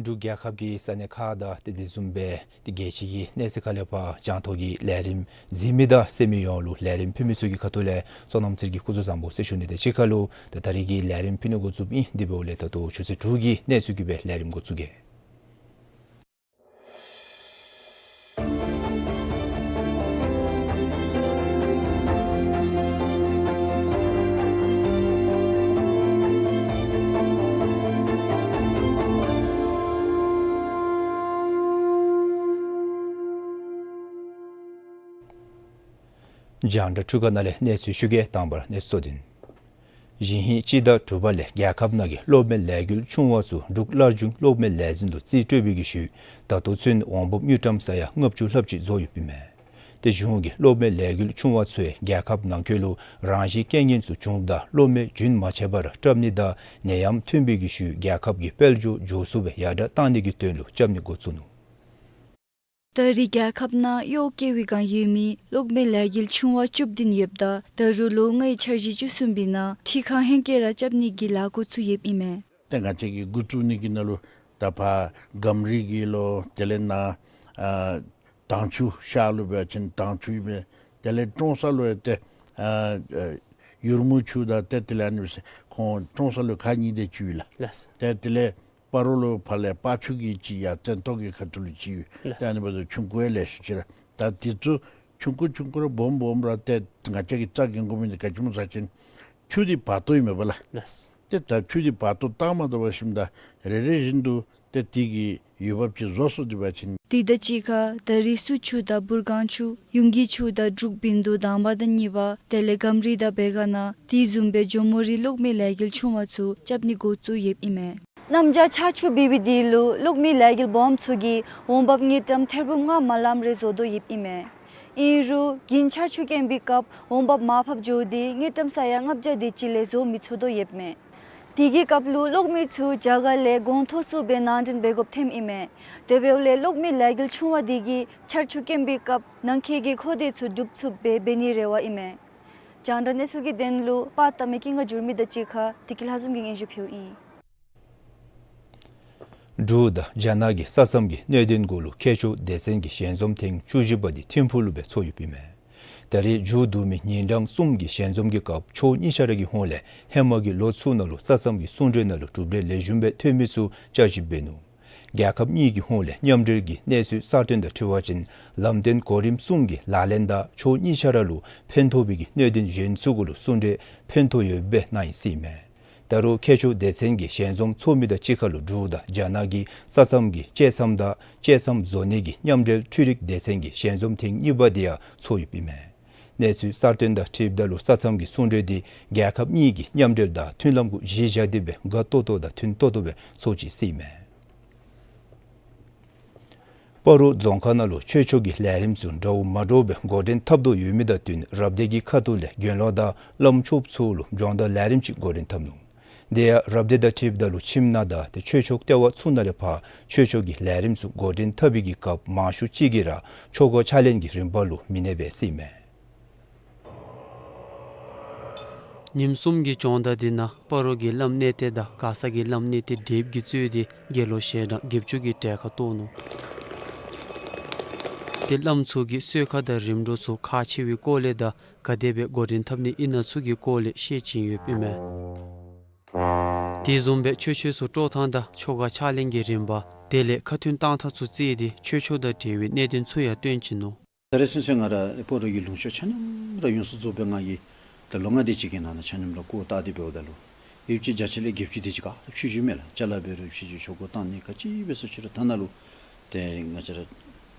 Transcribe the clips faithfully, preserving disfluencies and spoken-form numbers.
འབྲུག་རྒྱལ་ཁབ་ཀྱི་ས་གནས་ཁག་དང་ཏེ་དེ་བཟུམ་སྦེ་ཏེ་རྒྱལ་སྤྱི་གི་གནས་ཚད་ཁག་ལས་ཕར་རྒྱང་མཐོང་གི་ལས་རིམ་གཟིགས་མི་དང་གསན་མི་ཡོངས་ལུ་ལས་རིམ་ཕུལ་མི་ཚུ་གི་ཁ་ཐུག་ལས་བསོད་ནམས་ཚེ་རིང་གིས་སྐུ་གཟུགས་བཟང་པོ་ཟེར་ཞུ་ནི་དང་གཅིག་ཁར་ལུ་ཏེ་ད་རིས་ཀྱི་ལས་རིམ་ཕུལ་ནི་འགོ་བཙུགསཔ་ཨིན། དེ་འབདཝ་ལས་ད་ལྟོ་ཆུ་ཚོད་དྲུག་གི་གནས་ཚུལ་གྱི་སྦེ་ལས་རིམ་འགོ་བཙུགས་གེ། རྒྱང་བསྒྲགས་འཕྲུལ་ཁང་ནང་ལས་གནས་ཚུལ་ཞུ་གེ། དང་པ་ར་གནས་ཚུལ་གཙོ་དོན། ཞིན་ཧེ་སྤྱི་ཟླ་དྲུག་པ་ལས་རྒྱལ་ཁབ་ནང་གི་གློག་མེ་ལས་འགུལ་ཆུང་བ་ཚུ་འབྲུག་སླར་འབྱུང་གློག་མེ་ལས་འཛིན་ལུ་རྩིས་སྤྲོད་པའི་གི་ཤུལ་ད་ལྟོ་ཚུན་འོང་འབབ་དངུལ་ཀྲམ་ས་ཡ་ལྔ་བཅུ་ལྷགཔ་ཅིག་བཟོ་ཡོདཔ་ཨིན་མས། ཏེ་གཞུང་གིས་གློག་མེ་ལས་འགུལ་ཆུང་བ་ཚུ་རྒྱལ་ཁབ་ནང་འཁོད་ལུ་རང་བཞིན་རྐྱེན་ངན་ཚུ་བྱུངམ་ད་གློག་མེ་རྒྱུན་མ་ཆད་པར་རྐྱབ་ནི་དང་ནད་ཡམས་ཐོན་པའི་གི་ཤུལ་རྒྱལ་ཁབ་ཀྱི་དཔལ་འབྱོར་མགྱོགས་སུ་སྦེ་ཡར་དྲག་གཏང་ནི་གི་དོན་ལུ་རྐྱབ་ནི་འགོ་བཙུགས་ནུག། ད་རིས་རྒྱལ་ཁབ་ནང་གཡོག་བཀོལ་བའི་བསྒང་ཡོད་མི་གློག་མེ་ལས་འགུལ་ཆུང་བ་བཅུ་བདུན་ཡོདཔ་ད་ད་རུང་ལོ་ལྔའི་འཆར་གཞི་བཅུ་གསུམ་པའི་ནང་འཕྲུལ་ཁང་ཧེང་སྐལ་ར་རྐྱབ་ནི་གི་ལཱ་འགོ་བཙུགས་ཡོདཔ་ཨིན་མས། ཏེ་ང་བཅས་ཀྱིས་འགོ་བཙུགས་ནི་གི་ནང་ལུ་ད་ཕར་སྒམ་རི་གི་ལོ་དེ་ལས་ནཱ་ཨ་དྭངས་ཆུ་ཤར་ལུ་འབད་བ་ཅིན་དྭངས་ཆུ་ཨིན་མས། དེ་ལས་ཀྲོང་གསར་ལུ་ཡང་ཏེ་ཨ་ཨ་ཡུར་མུ་ཆུ་དང་ཏེ་དེ་ལས་ཨ་ནི་སྦེ་ཁོང་ཀྲོང་གསར་ལུ་ཁག་གཉིས་དེ་ཅིག་ཡོད་ལགས། ལགས། ཏེ་དེ་ལས་སྤ་རོ་ལུ་ཕར་ལས་སྤ་ཆུ་གི་ཅིག་ཡར་བཙན་ཏོག་གི་ཁ་ཐུག་ལུ་ཅིག་ཡོད། ལགས། ཏེ་ཨ་ནི་འབདཝ་ད་ཆུང་ཀུ་ཡང་ལེ་ཤ་ཅིག་ར། ད་དེ་ཚུ་ཆུང་ཀུ་ཆུང་ཀུ་ར་སྦོམ་སྦོམ་ར་ཏེ་ང་བཅས་ཀྱིས་རྩ་འགེངས་དགོ་མི་འདི་ག་ཅི་སྨོ་ཟེར་བ་ཅིན་ཆུ་འདི་བར་སྟོང་ཨིན་མས་པ་ལགས། ལགས། ཏེ་ད་ཆུ་འདི་བར་སྟོང་བཏང་མ་ད་པར་ཞིནམ་ད་རེ་རེ་བཞིན་དུ་ཏེ་དེ་གི་འོས་འབབ་ཅིག་བཟོ་སོང་སྟེ་འབད་བ་ཅིན། དེ་དང་གཅིག་ཁར་ད་རིས་སུ་ཆུ་དང་སྦུར་སྒང་ཆུ་ཡུང་གི་ཆུ་དང་འབྲུག་བིན་དུ་དང་པ་དང་གཉིས་པ་དེ་ལས་སྒམ་རི་དང་བེ་ག་ན་དེ་བཟུམ་སྦེ་ཇོ་མོ་རི་གློག་མེ་ལས་འགུལ་ཆུང་བ་ཚུ་རྐྱབ་ནི་འགོ་བཙུགས་ཡོདཔ་ཨིན་མས། གནམ་བྱཱར་ཆར་ཆུ་འབབ་པའི་དུས་ལུ་གློག་མེ་ལས་འགུལ་སྦོམ་ཚུ་གིས་འོང་འབབ་དངུལ་ཀྲམ་ཐེར་འབུམ་ལྔ་མ་ལངམ་རེ་བཟོ་དོ་ཡོདཔ་ཨིན་མས། ཨིན་རུང་རྒྱུན་ཆར་ཆུ་སྐམ་པའི་སྐབས་འོང་འབབ་མར་ཕབ་འགྱོ་སྟེ་དངུལ་ཀྲམ་ས་ཡ་ལྔ་བརྒྱ་དེ་ཅིག་ལས་བཟོ་མི་ཚུགས་དོ་ཡོདཔ་མས། དེ་གི་སྐབས་ལུ་གློག་མེ་ཚུ་རྒྱ་གར་ལས་གོང་མཐོ་སུ་སྦེ་ནང་འདྲེན་འབད་དགོཔ་ཐོནམ་ཨིན་མས། དེ་འབདཝ་ལས་གློག་མེ་ལས་འགུལ་ཆུང་བ་དེ་གིས་ཆར་ཆུ་སྐམ་པའི་སྐབས་ནང་འཁོད་ཀྱི་མཁོ་འདོད་ཚུ་སྒྲུབ་ཚུགསཔ་སྦེ་འབད་ནིའི་རེ་བ་ཨིན་མས། རྒྱང་བསྒྲགས་གནས་ཚུལ་གྱི་དོན་ལུ་པར་བཏབ་མི་ཀུན་དགའ་འགྱུར་མེད་དང་གཅིག་ཁར་བདེ་སྐྱིད་ལྷ་འཛོམས་ཀྱིས་སྙན་ཞུ་ཕུལཝ་ཨིན། འབྲུག་དང་རྒྱ་ནག་གི་ས་མཚམས་ཀྱི་གནད་དོན་གུ་ལུ་མཁས་མཆོག་སྡེ་ཚན་གྱི་ཞལ་འཛོམས་ཐེངས་བཅུ་བཞི་པ་འདི་ཐིམ་ཕུག་ལུ་སྦེ་ཚོགས་ཡོདཔ་ཨིན་མས། ད་རིས་མཇུག་བསྡུ་མི་ཉིན་གྲངས་གསུམ་གྱི་ཞལ་འཛོམས་ཀྱི་སྐབས་ཕྱོགས་གཉིས་ཆ་ར་གི་ཧོངས་ལས་ཧེ་མ་གི་ལོ་ཚུ་ནང་ལུ་ས་མཚམས་ཀྱི་གསུང་གྲོས་ནང་ལུ་གྲུབ་འབྲས་ལེགས་ཤོམ་སྦེ་ཐོན་མི་ཚུ་བསྐྱར་ཞིབ་འབད་ནུག། རྒྱལ་ཁབ་གཉིས་ཀྱི་ཧོངས་ལས་མཉམ་འབྲེལ་གྱི་གནས་ཚུལ་གསར་བཏོན་དང་འཁྲིལ་བ་ཅིན་ལམ་སྟོན་གོ་རིམ་གསུམ་གྱི་ལག་ལེན་དང་ཕྱོགས་གཉིས་ཆ་ར་ལུ་ཕན་ཐོགས་པའི་གི་གནད་དོན་གཞན་ཚུ་གུ་ལུ་གསུང་གྲོས་ཕན་ཐོགས་ཡོདཔ་སྦེ་གནང་ཡི་ཟེར་ཨིན་མས། ད་རུང་མཁས་མཆོག་སྡེ་ཚན་གྱི་ཞལ་འཛོམས་ཚོགས་མི་དང་གཅིག་ཁར་ལུ་འབྲུག་དང་རྒྱ་ནག་གི་ས་མཚམས་ཀྱི་བཅད་མཚམས་དང་བཅད་མཚམས་བཟོ་ནི་གི་མཉམ་འབྲེལ་འཕྲུལ་རིག་སྡེ་ཚན་གྱི་ཞལ་འཛོམས་ཐེངས་གཉིས་པ་དེ་ཡང་ཚོགས་ཡོདཔ་ཨིན་མས། གནས་ཚུལ་གསར་བཏོན་དང་འཁྲིལཝ་ད་ལུ་ས་མཚམས་ཀྱི་གསུང་གྲོས་དེ་རྒྱལ་ཁབ་གཉིས་ཀྱི་མཉམ་འབྲེལ་དང་མཐུན་ལམ་གུ་གཞི་བཞག་སྟེ་སྦེ་དགའ་ཏོག་ཏོ་དང་མཐུན་ཏོག་ཏོ་སྦེ་ཚོགས་ཅི་ཟེར་ཨིན་མས། སྤ་རོ་རྫོང་ཁག་ནང་ལུ་ཆོས་ཕྱོགས་ཀྱི་ལས་རིམ་ཚུ་འདྲཝ་མ་འདྲཝ་སྦེ་འགོ་འདྲེན་འཐབ་དོ་ཡོད་མི་དང་བསྟུན་རབ་སྡེ་གི་ཁ་ཐུག་ལས་དགེ་སློང་དང་བླམ་ཆོསཔ་ཚུ་ལུ་སྦྱོང་བརྡར་ལས་རིམ་ཅིག་འགོ་འདྲེན་འཐབ་ནུག། དེ་ཡང་རབ་སྡེ་དང་འཁྲིལཝ་ད་ལུ་ཁྱིམ་ནང་དང་ཏེ་ཆོས་ཕྱོགས་ལྟེ་བ་ཚུ་ནང་ལས་ཕར་ཆོས་ཕྱོགས་ཀྱི་ལས་རིམ་ཚུ་འགོ་འདྲེན་འཐབ་པའི་གི་སྐབས་མང་ཤོས་ཅིག་གིས་ར་ཆོ་ག་ཕྱག་ལེན་གྱི་རིམ་པ་ལུ་མི་གནས་པས་ཟེར་ཨིན་མས། ཉིནམ་གསུམ་གྱི་སྦྱོང་བརྡར་འདི་ནང་སྤ་རོ་གི་བླམ་གནས་བརྟན་དང་མགར་ས་གི་བླམ་གནས་བརྟན་སྡེབ་ཀྱིས་གཙོས་ཏེ་དགེ་སློང་ཞལ་གྲངས་བརྒྱད་ཅུ་གི་གྲལ་ཁར་གཏོགས་ནུག། ཏེ་བླམ་ཚུ་གིས་གསོལ་ཁ་དང་རིམ་གྲོ་ཚུ་ཁག་ཆེ་བའི་སྐོར་ལས་དང་ག་དེ་སྦེ་འགོ་འདྲེན་འཐབ་ནི་ཨིན་ན་ཚུ་གི་སྐོར་ལས་བཤད་བྱིན་ཡོདཔ་ཨིན་མས། དེ་བཟུམ་སྦེ་ཆོས་ཆོས་སུ་སྤྲོ་ཐངས་དང་ཆོ་ག་ཕྱག་ལེན་གྱི་རིམ་པ་དེ་ལས་ཁ་ཐུན་བཏང་ཐངས་ཚུ་བརྩིས་ཏེ་ཆོས་ཕྱོགས་དང་འབྲེལ་བའི་གནད་དོན་ཚུ་ཡང་སྟོན་བྱིན་ནུག། ད་རེས་ཚུན་ཚོད་ང་ར་སྤ་རོ་གི་ལུང་ཕྱོགས་ཆ་མཉམ་ར་ཡོངས་སུ་རྫོགས་པའི་ང་གིས་ད་ལོ་ལྔ་དེ་ཅིག་གི་ནང་ན་ཆ་མཉམ་ར་སྐོར་བཏང་སྟེ་འབདཝ་ད་ལུ་ཡོདཔ་ཅིག་བརྒྱ་ཆ་ལས་བརྒྱད་ཅུ་དེ་ཅིག་ག་ར་ཕྱི་འགྱུར་མས་ལགས། ཅ་ལ་འབད་རུང་ཕྱི་འགྱུར། ཆོ་ག་བཏང་ནི་ག་ཅི་འབད་ས་ཕྱི་རུ་ཐ་ན་ལུ་ཏེ་ང་བཅས་ར་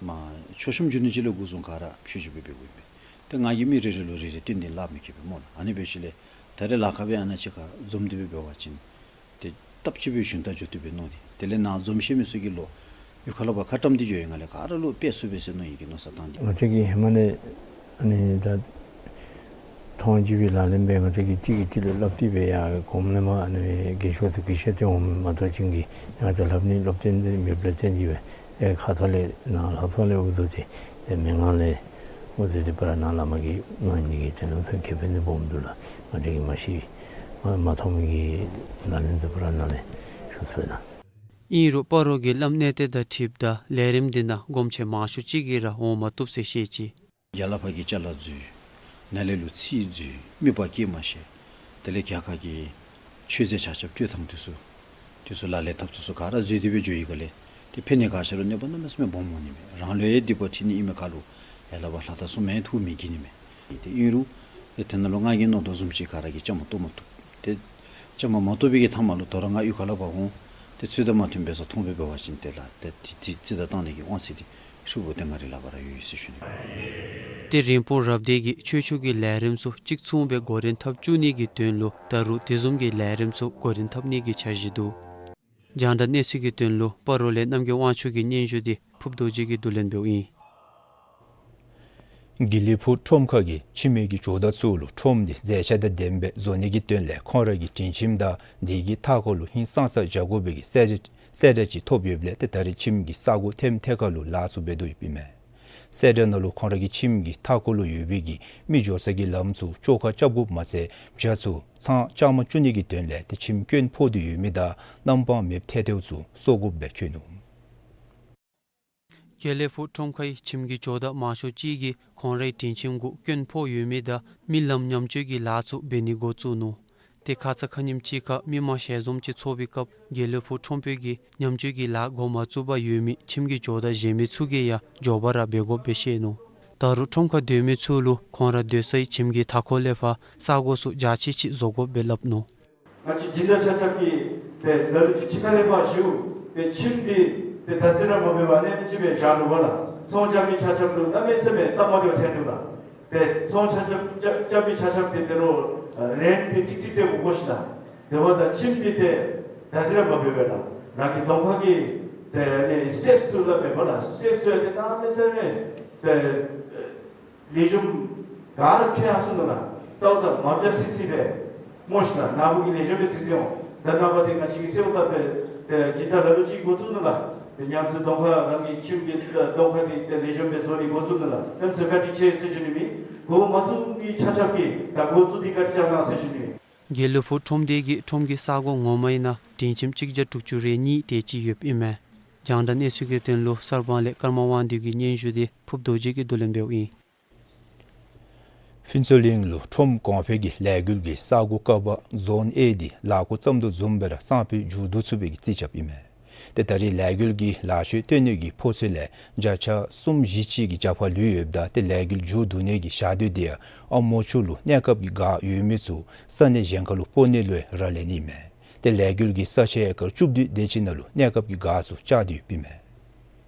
མ་མཆོད་བཤམ་འགྱོ་ནི་ཅིག་ལས་འགོ་བཟུང་ག་ར་ཕྱི་འགྱུར་སྦེ་འབདཝ་ཨིན་པས། ཏེ་ང་གིས་མི་རེ་རེ་ལུ་རེ་རེ་སྟོན་ཏེ་སླབ་མི་ཁེབས་པས་སྨོ་ལགས། ཨ་ནི་འབད་ཞིནམ་ལས་ད་རེས་ལཱ་ཁག་སྦེ་ཨ་ནཱ་ཅིག་ཁར་འཛོམས་ཏེ་སྦེ་འབད་བ་ཅིན་ཏེ་སྟབས་གཅིག་སྦེ་ཞུན་དག་འགྱོ་དོ་སྦེ་མནོ་སྟེ། དེ་ལས་ནཱ་འཛོམས་ཤེས་མི་ཚུ་གིས་ལོག་གཡུས་ཁ་ལས་ཕར་ཁ་བཀྲམ་སྟེ་འགྱོ་ཡི་ག་ལས་ག་ར་ལུ་དཔེ་བཟོ་སྦེ་ཟེར་མནོ་ཡི་གི་མནོ་བསམ་བཏང་སྟེ། ང་བཅས་ཀྱིས་ཧེ་མ་ལས་ཨ་ནི་ད་མཐོང་བ་ཅིག་སྦེ་ལག་ལེན་འབད་ང་བཅས་ཀྱིས་གཅིག་གིས་གཅིག་ལུ་སླབ་སྟེ་སྦེ་ཡར་གོངམ་ལས་མར་ཨ་ནི་རྒས་ཤོས་ཚུ་གིས་བཤད་དེ་འོངམ་མ་གཏོགས་ཅིག་གིས་ང་བཅས་སླབ་ནི་སློབ་སྟོན་འདི་མེདཔ་ལས་བརྟེན་ཏེ་སྦེ་ཨེ་ཁ་ཐུག་ལས་ནཱ་ལྷག་ཐུག་ལས་འུ་ཚུ་ཏེ་ཨེ་མི་ངང་ལས་འུ་ཚུ་ཏེ་པར་ནཱ་བླ་མ་གི་ངང་ཉིད་ཀྱི་དོན་ལུ་ཕན་ཁེ་ཕན་ནི་སྦོམ་འདུག་ལགས། ང་བཅས་ཀྱིས་མ་ཤེས་མ་མཐོང་མི་གི་ལག་ལེན་འདི་པར་ནཱ་ལས་ཞུ་ཚུགས་ན། ཨིན་རུང་སྤ་རོ་གི་བླམ་གནས་བརྟན་དང་འཁྲིལཝ་ད་ལས་རིམ་འདི་ནང་སྒོམ་ཆེན་མང་ཤོས་ཅིག་གིས་ར་འོང་མ་བཏུབ་ཟེར་བཤད་ཅི། རྒྱ་ལ་ཕར་གྱི་ཅ་ལ་འཛོལ། ནཱ་ལས་ལུ་ཚིག་འཛོལ། དམིགས་པ་བསྐྱེད་མ་ཤེས། དེ་ལས་རྒྱ་གར་གྱི་མཆོད་རྫས་ཆ་ཁྱབ་སྤྲོད་ཐངས་དེ་ཚུ་དེ་ཚུ་ལག་ལེན་འཐབ་ཚུགས་ཚུ་ག་ར་འཛོལ་ཏེ་སྦེ་འགྱོ་ཡི་ག་ལས་ཏེ་ཕན་ནི་ག་ཅི་རུང་གནོད་པ་གནམ་མེད་ས་མེད་སྦོམ་འོང་ནི་མས། རང་ལུ་ཡང་སྡིག་པ་འཁྲི་ནི་ཨིན་མས་ཁ་ལུ་ཡར་ལས་ཕར་ལྷ་དང་སྲུང་མ་ཡང་ཐུགས་མི་དགྱེས་ནི་མས། ཏེ་ཨིན་རུང་ཏེ་དེ་ནང་ལུ་ང་གིས་མནོ་དོ་བཟུམ་ཅིག་ག་ར་གིས་བཅའ་མར་གཏོགས་མ་བཏུབ། ཏེ་བཅའ་མར་མ་གཏོགས་པའི་གི་མཐའ་མ་ལུ་དོ་རུང་ང་གཡུས་ཁ་ལས་ཕར་འོང་སྟེ་ཚུལ་དང་མ་མཐུན་པའི་ས་མཐོང་སྦེ་འབད་བ་ཅིན་ཏེ་ལགས་ཏེ་ཏེ་ཏེ་རྩིས་དང་བཏང་ནི་གི་དབང་ཚད་འདི་ཤུགས་ཏེ་ང་རའི་ལག་པར་ར་ཡོད་ཟེར་ཞུ་ནི། ཏེ་རིན་སྤུངས་རབ་སྡེ་གིས་ཆོས་ཕྱོགས་ཀྱི་ལས་རིམ་ཚུ་གཅིག་མཚུངས་སྦེ་འགོ་འདྲེན་འཐབ་བཅུག་ནི་གི་དོན་ལུ་ད་རུང་དེ་བཟུམ་གྱི་ལས་རིམ་ཚུ་འགོ་འདྲེན་འཐབ་ནི་གི་འཆར་གཞི་འདུག། རྒྱང་བསྒྲགས་གནས་ཚུལ་གྱི་དོན་ལུ་སྤ་རོ་ལས་རྣམ་རྒྱལ་དབང་ཕྱུག་གི་སྙན་ཞུ་འདི་ཕུབ་རྡོ་རྗེ་གིས་བསྡུ་ལེན་འབདཝ་ཨིན། དགེ་ལེགས་ཕུག་ཁྲོམ་ཁ་གི་ཁྱིམ་གྱི་ཇོ་བདག་ཚུ་ལུ་ཁྲོམ་འདི་མཛེས་ཆ་དང་ལྡནམ་སྦེ་བཟོ་ནི་གི་དོན་ལས་ཁོང་ར་གི་དྲིན་ཁྱིམ་དང་དེ་གི་མཐའ་འཁོར་ལུ་ཧིང་སངས་ས་རྒྱག་དགོ་པའི་གི་གསལ་བསྒྲགས་གསལ་བསྒྲགས་ཅིག་ཐོབ་ཡོདཔ་ལས་ཏེ་ད་རེས་ཁྱིམ་གྱི་ས་གོ་ཐེམ་ཐེ་ཁ་ལུ་ལཱ་ཚུ་འབད་དོ་ཡོདཔ་ཨིན་མས། གསལ་བསྒྲགས་ནང་ལུ་ཁོང་ར་གི་ཁྱིམ་གྱི་མཐའ་འཁོར་ལུ་ཡོད་པའི་གི་མི་འགྱོ་ས་གི་ལམ་ཚུ་བཅོ་ཁ་རྐྱབ་དགོཔ་མ་ཚད་བྱག་ཚུ་ཚང་བཅའ་མར་བཅུག་ནི་གི་དོན་ལས་ཏེ་ཁྱིམ་སྐྱོན་ཕོག་སྟེ་ཡོད་མི་དང་གནམ་འབངས་མེདཔ་ཐལ་ཐལཝ་ཚུ་བཟོ་དགོཔ་སྦེ་བཀོད་ནུག། དགེ་ལེགས་ཕུག་ཁྲོམ་ཁའི་ཁྱིམ་གྱི་ཇོ་བདག་མང་ཤོས་ཅིག་གིས་ཁོང་རའི་དྲིན་ཁྱིམ་གུ་སྐྱོན་ཕོག་ཡོད་མི་དང་མི་ལམ་ཉམས་བཅོས་ཀྱི་ལཱ་ཚུ་འབད་ནི་འགོ་བཙུགས་ནུག། ཏེ་ཁ་ཙ་ཁ་ཉིནམ་ཅིག་ཁར་མི་མང་ཞལ་འཛོམས་ཅིག་ཚོགས་པའི་སྐབས་དགེ་ལེགས་ཕུག་ཁྲོམ་དཔོན་གྱིས་ཉམས་བཅོས་ཀྱི་ལཱ་འགོ་མ་བཙུགས་པར་ཡོད་མི་ཁྱིམ་གྱི་ཇོ་བདག་གཞན་མི་ཚུ་གིས་ཡང་མགྱོགས་པ་ར་འབད་དགོཔ་སྦེ་བཤད་ནུག། ད་རུང་ཁྲོམ་ཁར་སྡོད་མི་ཚུ་ལུ་ཁོང་ར་སྡོད་སའི་ཁྱིམ་གྱི་མཐའ་འཁོར་ལས་ཕར་ས་གོ་ཚུ་རྒྱ་ཆེ་ཅིག་བཟོ་དགོཔ་སྦེ་སླབ་ནུག། ང་བཅས་སྦྱིན་བདག་ཆ་ཁྱབ་ཀྱིས་ཏེ་ལ་ལུ་ཅིག་ཕྱི་ཁ་ལས་ཕར་ཞུ། ཏེ་ཁྱིམ་འདི་ཏེ་ད་ཟེར་ར་མ་འབད་བར་ཨ་ནེམ་ཅིག་སྦེ་བཞག་ནུག་པ་ལགས། ཚོང་རྐྱབ་མི་ཆ་ཁྱབ་ལུ་གནམ་མེད་ས་མེད་སྟབས་མ་བདེཝ་ཐལ་འདུག་ལགས། ཏེ་ཚོང་ཆ་ཁྱབ་རྐྱབ་རྐྱབ་མི་ཆ་ཁྱབ་ཏེ་ཏེ་རོགས་ཨ་རེནཊ་འདི་ཅིག་ཅིག་སྟེར་དགོ་དགོ་ཤེས་ལགས། དེ་འབདཝ་ད་ཁྱིམ་འདི་ཏེ་ད་ཟེར་ར་མ་འབད་བར་ལགས། རང་གི་གདོང་ཁ་གི་ཏེ་ཨ་ནི་སི་ཊེཔ་སི་ཚུ་ལགས་འབད་བ་ལགས། སི་ཊེཔ་སི་ཚུ་ཡང་ཏེ་གནམ་མེད་ས་མེད་ཏེ་ལེགས་ཤོམ་ག་ར་ཕྱེ་ཡར་སོང་ནུག་ལགས། ལྟཝ་ད་མ་བྱ་སི་སི་སྦེ་སྨོ་ཤེས་ལགས། ནཱ་བུ་གིས་ལེགས་ཤོམ་སྦེ་གཟིགས་གཟིགསཔ་འོང་། ད་ནངས་པ་ཏེ་ང་བཅས་ཀྱིས་གསོལཝ་བཏབ་སྦེ་ཏེ་སྦྱིན་བདག་ལ་ལུ་ཅིག་འགོ་བཙུགས་ནུག་ལགས། ཏེ་ཉམས་སུ་གདོང་ཁ་རང་གི་ཁྱིམ་གྱི་གདོང་ཁ་འདི་ཏེ་ལེགས་ཤོམ་སྦེ་བཟོ་ནི་འགོ་བཙུགས་ནུག་ལགས། ཨེམ་སུ་བཀའ་དྲིན་ཆེ་ཟེར་ཞུ་ནི་མས། འགོ་མ་བཙུགས་མི་ཆ་ཁྱབ་ཀྱིས་ད་འགོ་བཙུགས་ཏེ་བཀའ་དྲིན་བསྐྱང་གནང་ཟེར་ཞུ་ནི་མས། དགེ་ལེགས་ཕུག་ཁྲོམ་སྡེ་གིས་ཁྲོམ་གྱི་ས་གོ་ངོ་མའི་ནང་དྲིན་ཁྱིམ་གཅིག་བརྒྱ་དྲུག་ཅུ་རེ་གཉིས་དེ་ཅིག་ཡོདཔ་ཨིན་མས། རྒྱང་བསྒྲགས་གནས་ཚུལ་གྱི་དོན་ལུ་གསར་སྤང་ལས་ཀརྨ་དབང་འདུས་ཀྱི་སྙན་ཞུ་འདི་ཕུབ་རྡོ་རྗེ་གིས་བསྡུ་ལེན་འབདཝ་ཨིན། ཕུན་ཚོགས་གླིང་ལུ་ཁྲོམ་གོང་འཕེལ་གྱི་ལས་འགུལ་གྱི་ས་གོ་ཀ་པ་ཛོན་ཨེ་འདི་ལཱ་འགོ་བརྩམ་དོ་བཟུམ་སྦེ་ར་སང་ཕོད་མཇུག་བསྡུ་ཚུགས་པའི་གི་རྩིས་རྐྱབ་ཨིན་མས། ཏེ་ད་རེས་ལས་འགུལ་གྱི་ལཱ་ཤོད་བཏོན་ནི་གི་ཕོགས་ཚོད་ལས་བརྒྱ་ཆ་གསུམ་བཞི་ཅིག་གི་རྒྱབ་ཁར་ལུས་ཡོདཔ་ད་ཏེ་ལས་འགུལ་མཇུག་བསྡུ་ནི་གི་ཞག་དུས་འདི་ཡང་ཨ་མོ་ཆུ་ལུ་གནས་སྐབས་ཀྱི་ག་ཡོད་མི་ཚུ་ས་གནས་གཞན་ཁ་ལུ་སྤོ་ནི་ལུ་རག་ལས་ནི་མས། ཏེ་ལས་འགུལ་གྱི་ས་ཆ་ཨེ་ཀར་བཅུ་བདུན་དེ་ཅིག་ནང་ལུ་གནས་སྐབས་ཀྱི་ག་ཚུ་བཅག་སྟེ་ཡོདཔ་ཨིན་མས།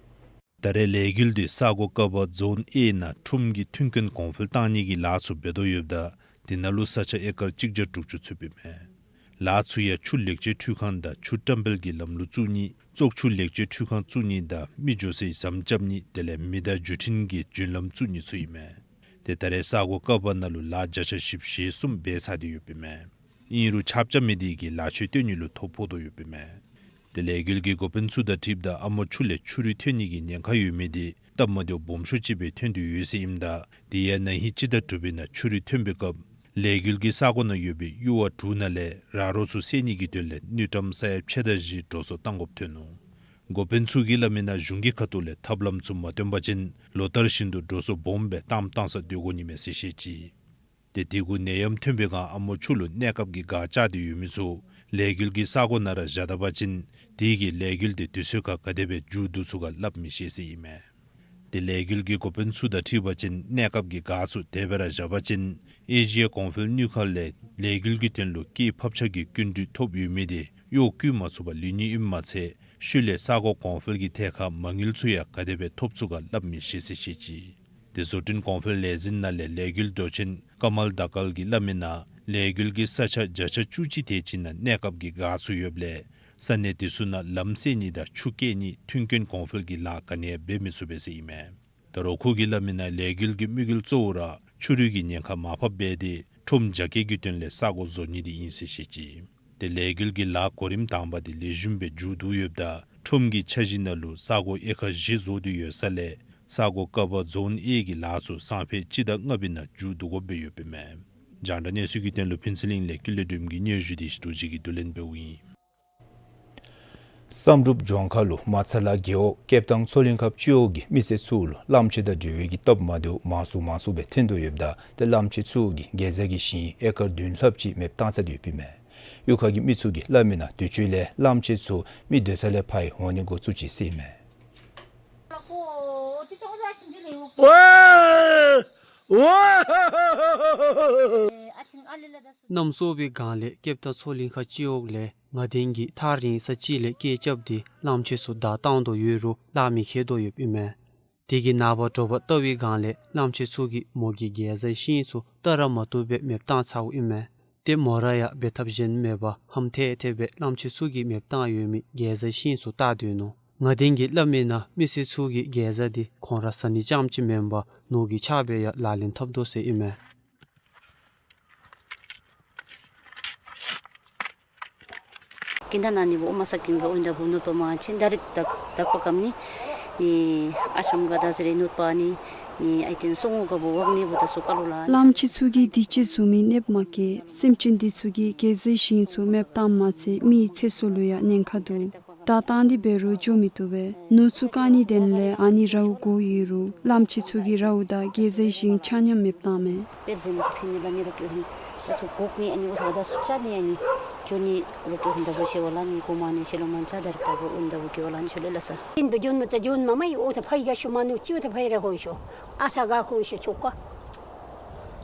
ད་རེས་ལས་འགུལ་འདི་ས་གོ་ཀ་པ་ཛོན་ཨེ་ནང་ཁྲོམ་གྱི་མཐུན་རྐྱེན་གོང་འཕེལ་བཏང་ནི་གི་ལཱ་ཚུ་འབད་དོ་ཡོདཔ་ད་དེ་ནང་ལུ་ས་ཆ་ཨེ་ཀར་གཅིག་བརྒྱ་དྲུག་ཅུ་ཚུདཔ་ཨིན་མས། ལཱ་ཚུ་ཡང་ཆུ་ལེགས་བཅོས་འཕྲུལ་ཁང་དང་ཆུ་བཀྲམ་སྤེལ་གྱི་ལམ་ལུགས་བཙུགས་ནི་བཙོག་ཆུ་ལེགས་བཅོས་འཕྲུལ་ཁང་བཙུགས་ནི་དང་མི་འགྱོ་སའི་ཟམ་རྐྱབ་ནི་དེ་ལས་མི་བདའ་བརྒྱུད་འཕྲིན་གྱི་རྒྱུན་ལམ་བཙུགས་ནི་ཚུ་ཨིན་མས། ཏེ་ད་རེས་ས་གོ་ཀ་པ་ནང་ལུ་ལཱ་བརྒྱ་ཆ་བཞི་བཅུ་ཞེ་གསུམ་འབད་ཚར་ཏེ་ཡོདཔ་ཨིན་མས། ཨིན་རུང་ཆབ་ཆ་མི་དེ་གིས་ལཱ་ཆོས་སྟོན་ནི་ལུ་ཐོ་ཕོག་དོ་ཡོདཔ་ཨིན་མས། དེ་ལས་འགུལ་གྱི་འགོ་དཔོན་ཚུ་དང་འཁྲིལཝ་ད་ཨ་མོ་ཆུ་ལས་ཆུ་རུད་ཐོན་ནི་གི་ཉེན་ཁ་ཡོད་མི་དེ་སྟབས་མ་བདེཝ་སྦོམ་ཤོས་ཅིག་སྦེ་ཐོན་དོ་ཡོད་ཟེར་ཨིནམ་ད་དེ་ཡང་ན་ཧིང་སྤྱི་ཟླ་དྲུག་པའི་ནང་ཆུ་རུད་ཐོན་པའི་སྐབས་ལས་འགུལ་གྱིས་ས་གོ་ནང་ཡོད་པའི་གཡུར་བ་དྲུག་ནང་ལས་ར་རོ་ཚུ་བསལ་ནི་གི་དོན་ལས་དངུལ་ཀྲམ་ས་ཡ་ཕྱེད་དང་བཞི་འགྲོ་སོང་བཏང་དགོཔ་ཐོན་ནུག། འགོ་དཔོན་ཚུ་གིས་སླབ་མིའི་ནང་གཞུང་གི་ཁ་ཐུག་ལས་ཐབས་ལམ་ཚུ་མ་སྟོན་པ་ཅིན་ལོ་ལྟར་བཞིན་དུ་འགྲོ་སོང་སྦོམ་སྦེ་བཏངམ་བཏང་ས་སྡོད་དགོ་ནི་མས་ཟེར་བཤད་ཅི། དེ་དེ་གུ་ནད་ཡམས་ཐོན་པའི་སྒང་ཨ་མོ་ཆུ་ལུ་གནས་སྐབས་ཀྱི་གཱ་བཅག་སྟེ་ཡོད་མི་ཚུ་ལས་འགུལ་གྱིས་ས་གོ་ནང་ར་བཞག་ད་པ་ཅིན་དེ་གིས་ལས་འགུལ་དེ་དུས་ཚོད་ཁར་ག་དེ་སྦེ་མཇུག་བསྡུ་ཚུགས་ག་སླབ་མི་ཤེས་ཟེར་ཨིན་མས། དེ་ལས་འགུལ་གྱི་འགོ་དཔོན་ཚུ་དང་འཁྲིལ་བ་ཅིན་གནས་སྐབས་ཀྱི་གཱ་ཚུ་དེ་སྦེ་ར་བཞག་པ་ཅིན་ཨེ་ཤི་ཡ་གོང་འཕེལ་དངུལ་ཁང་ལས་ལས་འགུལ་གྱི་དོན་ལུ་སྐྱེད་ཕབ་ཆག་གི་སྐྱིན་འགྲུལ་ཐོབ་ཡོད་མི་དེ་གཡོག་བཀོལ་མ་ཚུགས་པར་ལུས་ནི་ཨིནམ་མ་ཚད་ཤུལ་ལས་ས་གོ་གོང་འཕེལ་གྱི་ཐད་ཁར་མ་དངུལ་ཚུ་ཡང་ག་དེ་སྦེ་ཐོབ་ཚུགས་ག་སླབ་མི་ཤེས་ཟེར་བཤད་ཅི། དེ་བཟོ་སྐྲུན་གོང་འཕེལ་ལས་འཛིན་ནང་ལས་ལས་འགུལ་མདོ་ཆེན་ཀ་མལ་དཱ་ཀལ་གྱིས་སླབ་མིའི་ནང་ལས་འགུལ་གྱིས་ས་ཆ་བརྒྱ་ཆ་བཅུ་གཅིག་དེ་ཅིག་ནང་གནས་སྐབས་ཀྱི་གཱ་ཚུ་ཡོདཔ་ལས་ས་གནས་དེ་ཚུ་ནང་ལམ་བསལ་ནི་དང་ཆུ་བསྐྱལ་ནི་མཐུན་རྐྱེན་གོང་འཕེལ་གྱི་ལཱ་ག་ནི་ཡང་འབད་མི་ཚུགས་པས་ཟེར་ཨིན་མས། ད་རུང་ཁོ་གིས་སླབ་མིའི་ནང་ལས་འགུལ་གྱི་དམིགས་ཡུལ་གཙོ་བོ་ར་ཆུ་རུད་ཀྱི་ཉེན་ཁ་མར་ཕབ་འབད་དེ་ཁྲོམ་རྒྱ་སྐྱེད་ཀྱི་དོན་ལས་ས་གོ་བཟོ་ནི་དེ་ཨིན་ཟེར་བཤད་ཅི། དེ་ལས་འགུལ་གྱི་ལཱ་གོ་རིམ་དང་པ་དེ་ལེགས་ཤོམ་སྦེ་མཇུག་བསྡུ་ཡོདཔ་ད་ཁྲོམ་གྱི་འཆར་གཞི་ནང་ལུ་ས་གོ་ཨེ་ཀར་བཞི་བཟོ་སྟེ་ཡོད་ས་ལས་ས་གོ་ཀ་བ་ཛོན་ཨེ་གི་ལཱ་ཚུ་སང་ཕོད་སྤྱི་ཟླ་ལྔ་པའི་ནང་མཇུག་བསྡུ་དགོཔ་སྦེ་ཡོདཔ་ཨིན་མས། རྒྱང་བསྒྲགས་གནས་ཚུལ་གྱི་དོན་ལུ་ཕུན་ཚོགས་གླིང་ལས་ཀུན་ལེགས་སྒྲོལམ་གྱི་སྙན་ཞུ་དེ་ཞི་ཏོ་ཅིག་གིས་བསྡུ་ལེན་འབདཝ་ཨིན། བསམ་གྲུབ་ལྗོངས་མཁར་ལུ་མ་ཚད་ལ་རྒེད་འོག་སྐྱེབ་ཐང་མཚོ་གླིང་ཁབ་སྤྱི་འོག་གི་མི་སེར་ཚུ་ལུ་གླངམོ་ཆེ་དང་འབྲེལ་བའི་གི་སྟབས་མ་བདེཝ་མང་སུ་མང་སུ་སྦེ་ཐོན་དོ་ཡོདཔ་ད་དེ་གླངམོ་ཆེ་ཚུ་གིས་གེ་ཛ་གི་ཞིང་ཨེ་ཀར་བདུན་ལྷགཔ་ཅིག་མེདཔ་བཏང་ཚར་ཏེ་ཡོདཔ་ཨིན་མས། གཡུས་ཁ་གི་མི་ཚུ་གིས་སླབ་མིའི་ནང་དུས་ཅི་ལས་གླངམོ་ཆེ་ཚུ་མི་སྡོད་ས་ལས་ཕར་འོང་ནི་འགོ་བཙུགས་ཅི་ཟེར་ཨིན་མས། གནམ་སྲོ་བའི་སྒང་ལས་སྐྱེབ་ཐང་མཚོ་གླིང་ཁ་སྤྱི་འོག་ལས་ང་བདེན་གྱིས་ཐག་རིང་ས་ཅིག་ལས་སྐད་རྐྱབ་སྟེ་གླངམོ་ཆེ་ཚུ་བརྡ་བཏང་དོ་ཡོད་རུང་ལཱ་མི་ཁེལ་དོ་ཡོདཔ་ཨིན་མས། དེ་གིས་ནངས་པ་དྲོ་པ་ལྟ་བའི་སྒང་ལས་གླངམོ་ཆེ་ཚུ་གིས་མོ་གི་གེ་ཛའི་ཤིང་ཚུ་བཏབ་ར་མ་བཏུབ་སྦེ་མེདཔ་བཏང་ཚརཝ་ཨིན་མས། ཏེ་མོ་ར་ཡང་འབད་ཐབས་གཞན་མེད་པར་ཧམ་ཐལ་ཐལ་སྦེ་གླངམོ་ཆེ་ཚུ་གིས་མེདཔ་བཏང་ཡོད་མི་གེ་ཛའི་ཤིང་ཚུ་བལྟ་སྡོད་ནུག། ང་བདེན་གྱིས་སླབ་མིའི་ནང་མི་སེར་ཚུ་གིས་གེ་ཛ་དེ་ཁོང་ར་ཟ་ནི་རྐྱངམ་ཅིག་མེན་པར་ནོར་གྱི་ཆག་སྦེ་ཡང་ལག་ལེན་འཐབ་དོ་ཟེར་ཨིན་མས། གིན་ད་ན་ནི་བོ་མ་ས་གིན་ག་འོན་ད་བོ་ནུབ་པ་མ་ཆེན་ད་རིག་དག་དག་པ་ཀམ་ནི་ནི་ཨ་ཤམ་ག་ད་ཟེར་རེ་ནུབ་པ་ནི་ནི་ཨའི་ཏེན་སོང་ངོ་ག་བོ་ཝག་ནི་བོ་ད་སུ་ཀ་ལོ་ལ། གླངམོ་ཆེ་ཚུ་གིས་དུས་ཅི་བཟུམ་མའི་གནོདཔ་མ་བཀལ། སེམས་ཅན་དེ་ཚུ་གིས་གེ་ཛའི་ཤིང་ཚུ་མེདཔ་བཏངམ་མ་ཚད་མི་ཚེ་སྲོག་ལུ་ཡང་ཉེན་ཁ་འདུག། བརྡ་བཏང་སྟེ་འབད་རུང་འགྱོ་མི་བཏུབ་པས། ནོར་ཚུ་བཀག་ནིའི་དོན་ལས་ཨ་ནི་རཝ་དགོ་ཡོད་རུང་གླངམོ་ཆེ་ཚུ་གིས་རཝ་དང་གེ་ཛའི་ཤིང་ཆ་མཉམ་མེདཔ་བཏངམ་མས། པེར་ཟེར་མི་ཕི་ནི་ལ་ནི་རོ་ཀྱོ་ཧིན་ད་སུ་གོག་ནི་ཨ་ནི་འོ་ཐ་ད་སུ་ཅ་ནི་ཨ་ནི་འགྱོ་ནི་རོ་ཀྱོ་ཧིན་ད་བོ་ཤེ་བ་ལ་ནི་གོ་མ་ནི་ཤེ་ལོ་མན་ཆ་ད་རིག་ད་བོ་འོན་ད་བོ་ཀྱོ་བ་ལ་ནི་ཤུ་ལེ་ལ་ས། ཨིན་པ་འགྱོ་མ་ད་འགྱོ་མ་མ་ཡི་འོ་ཐ་ཕ་ཡི་ག་ཤུ་མ་ནུ་ཅི་འོ་ཐ་ཕ་ཡི་ར་ཧོན་ཤོ་ཨ་ཐ་ག་ཧོན་ཤོ་ཆོ་ཀ།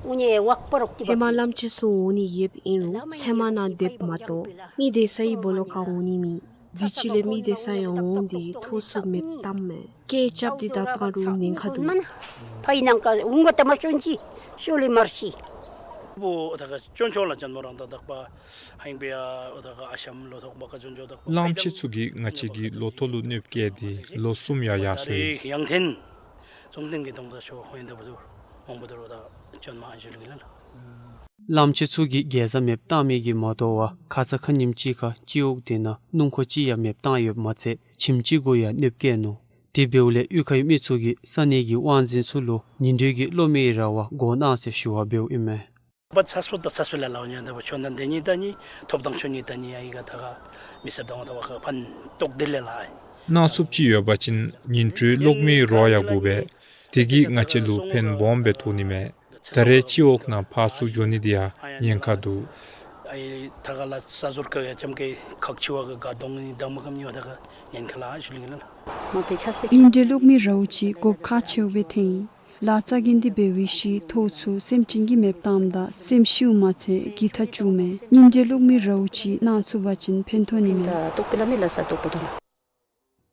འུ་ནི་ཝག་པ་རོག་ཏི་བ། ཧེ་མ་གླངམོ་ཆེ་ཚུ་འོང་ནི་ཡོདཔ་ཨིན་རུང་ཚལ་མ་ནང་སྡོདཔ་མ་གཏོགས་མི་སྡོད་སའི་སྦོ་ལོགས་ཁར་འོང་ནི་མེད། དུས་ཅི་ལས་མི་སྡོད་ས་ཡང་འོང་སྟེ་ཐོག་ཚུ་མེདཔ་བཏངམ་མས། སྐད་རྐྱབ་སྟེ་བརྡ་བཏང་རུང་ཉེན་ཁ་འདུག། ཕ་ཡི་ནང་ཀ་འུང་ག་ཏ་མ་ཅོན་ཅི་ཤོ་ལི་མར་ཤི། བོ་ད་ག་ཅོན་ཆོ་ལ་ཅན་མོ་རང་ད་དག་པ་ཧིང་པེ་ཡ་ད་ག་ཨ་ཤམ་ལོ་ཐོག་བ་ཀ་ཅོན་ཆོ་དག་པ། གླངམོ་ཆེ་ཚུ་གིས་ང་བཅས་ཀྱི་ལོ་ཐོག་ལུ་གནོདཔ་བཀལ་ཏེ་ལོ་གསུམ་ཡང་ཡར་སོ་ཡི། ཡང་ཐེན་ཙུང་ཐེན་གྱི་གདོང་ད་ཤོ་ཧོན་ད་བ་དུ་མང་པོ་དུ་རོ་ད་ཅོན་མ་ཨན་ཞུ་ལུགས་ལ། གླངམོ་ཆེ་ཚུ་གིས་གེ་ཛ་མེདཔ་བཏང་མི་གིས་མ་དོ་བར་ཁ་ཙ་ཁ་ཉིནམ་ཅིག་ཁར་སྤྱི་འོག་དེ་ནང་སྣུམ་འཁོར་ཅིག་ཡང་མེདཔ་བཏང་ཡོདཔ་མ་ཚད་ཁྱིམ་ཅིག་གུ་ཡང་གནོདཔ་བཀལ་ནུག། དེ་འབདཝ་ལས་གཡུས་ཁའི་མི་ཚུ་གིས་ས་གནས་ཀྱི་དབང་འཛིན་ཚུ་ལུ་ཉིན་དྲོད་ཀྱི་གློག་མེའི་ར་བ་དགོ་གནང་ཟེར་ཞུ་བ་འབདཝ་ཨིན་མས། པ་ཚས་པོ་ད་ཚས་པེ་ལ་ལའོ་ཉན་ད་བ་ཆོན་ད་དེ་ཉིད་ད་ནི་ཐོབ་ཐང་ཆོ་ཉིད་ད་ནི་ཨ་ཡི་ག་ད་ག་མི་སེར་དང་ད་བ་ཁ་ཕན་ཐོགས་དེ་ལས་ལ་ཨ་ཡི། གནང་ཚུགསཔ་ཅིག་ཡོད་པ་ཅིན་ཉིན་དྲོད་གློག་མེའི་རོ་ཡང་དགོ་པས། དེ་གིས་ང་བཅས་ལུ་ཕན་སྦོམ་སྦེ་ཐོགས་ནི་མས། ད་རེས་སྤྱི་འོག་ནང་ཕར་ཚུར་འགྱོ་ནི་དེ་ཡང་ཉེན་ཁ་འདུག། ཨའི་ཐ་ག་ལ་ས་ཟུར་ཀ་ཡ་ཅམ་ཀེ་ཁག་ཆེ་བ་ག་ག་དོང་ནི་དང་མ་གམ་ཉོ་ཐ་ག་ཉེན་ཁ་ལ་ཞུ་ལི་ལ། མ་པེ་ཆས་པེ། ཉིན་དྲོད་གློག་མེ་རཝ་ཅིག་དགོཔ་ཁག་ཆེཝ་སྦེ་ཐོན་ཡི། ལཱ་རྩ་འགེངས་ཏེ་འབད་བའི་ཤུལ་ཐོག་ཚུ་སེམས་ཅན་གྱིས་མེདཔ་བཏངམ་ད་སེམས་ཤིཝ་མ་ཚད་གི་ཐག་བཅུག་མས། ཉིན་དྲོད་གློག་མེ་རཝ་ཅིག་གནང་ཚུགས་པ་ཅིན་ཕན་ཐོགས་ནི་མས། ད་ཏོག་པི་ལ་མི་ལ་ས་ཏོག་པོ་དོ་ལ།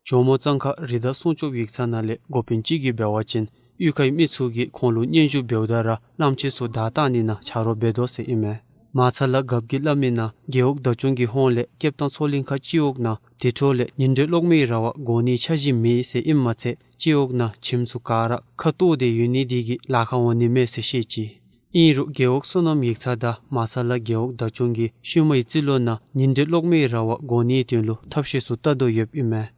ཇོ་མོ་གཙང་ཁ་རི་དྭགས་སྲུང་སྐྱོབ་ཡིག་ཚང་ནང་ལས་འགོ་དཔོན་ཅིག་གིས་འབད་བ་ཅིན་གཡུས་ཁའི་མི་ཚུ་གིས་ཁོང་ལུ་སྙན་ཞུ་འབདཝ་ད་ར་གླངམོ་ཆེ་ཚུ་བརྡ་བཏང་ནི་ནང་ཆ་རོགས་འབད་དོ་ཟེར་ཨིན་མས། མ་ཚད་ལ་རྒཔོ་གིས་སླབ་མི་ནང་རྒེད་འོག་བདག་སྐྱོང་གི་ཧོངས་ལས་སྐྱེབ་ཐང་མཚོ་གླིང་ཁ་སྤྱི་འོག་ནང་དེ་འཕྲོ་ལས་ཉིན་དྲོད་གློག་མེའི་ར་བ་དགོ་ནིའི་འཆར་གཞི་མེད་ཟེར་ཨིནམ་མ་ཚད་སྤྱི་འོག་ནང་ཁྱིམ་ཚུ་ག་ར་ཁ་བཏོག་སྟེ་ཡོད་ནི་དེ་གིས་ལཱ་ཁག་འོང་ནི་མས་ཟེར་བཤད་ཅི། ཨིན་རུང་རྒེད་འོག་སོ་ནམ་ཡིག་ཚང་དང་མ་ས་ལ་རྒེད་འོག་བདག་སྐྱོང་གིས་ཤུལ་མའི་རྩིས་ལོ་ནང་ཉིན་རེ་གློག་མེའི་ར་བ་དགོ་ནིའི་དོན་ལུ་ཐབས་ཤེས་ཚུ་བལྟ་དོ་ཡོདཔ་ཨིན་མས།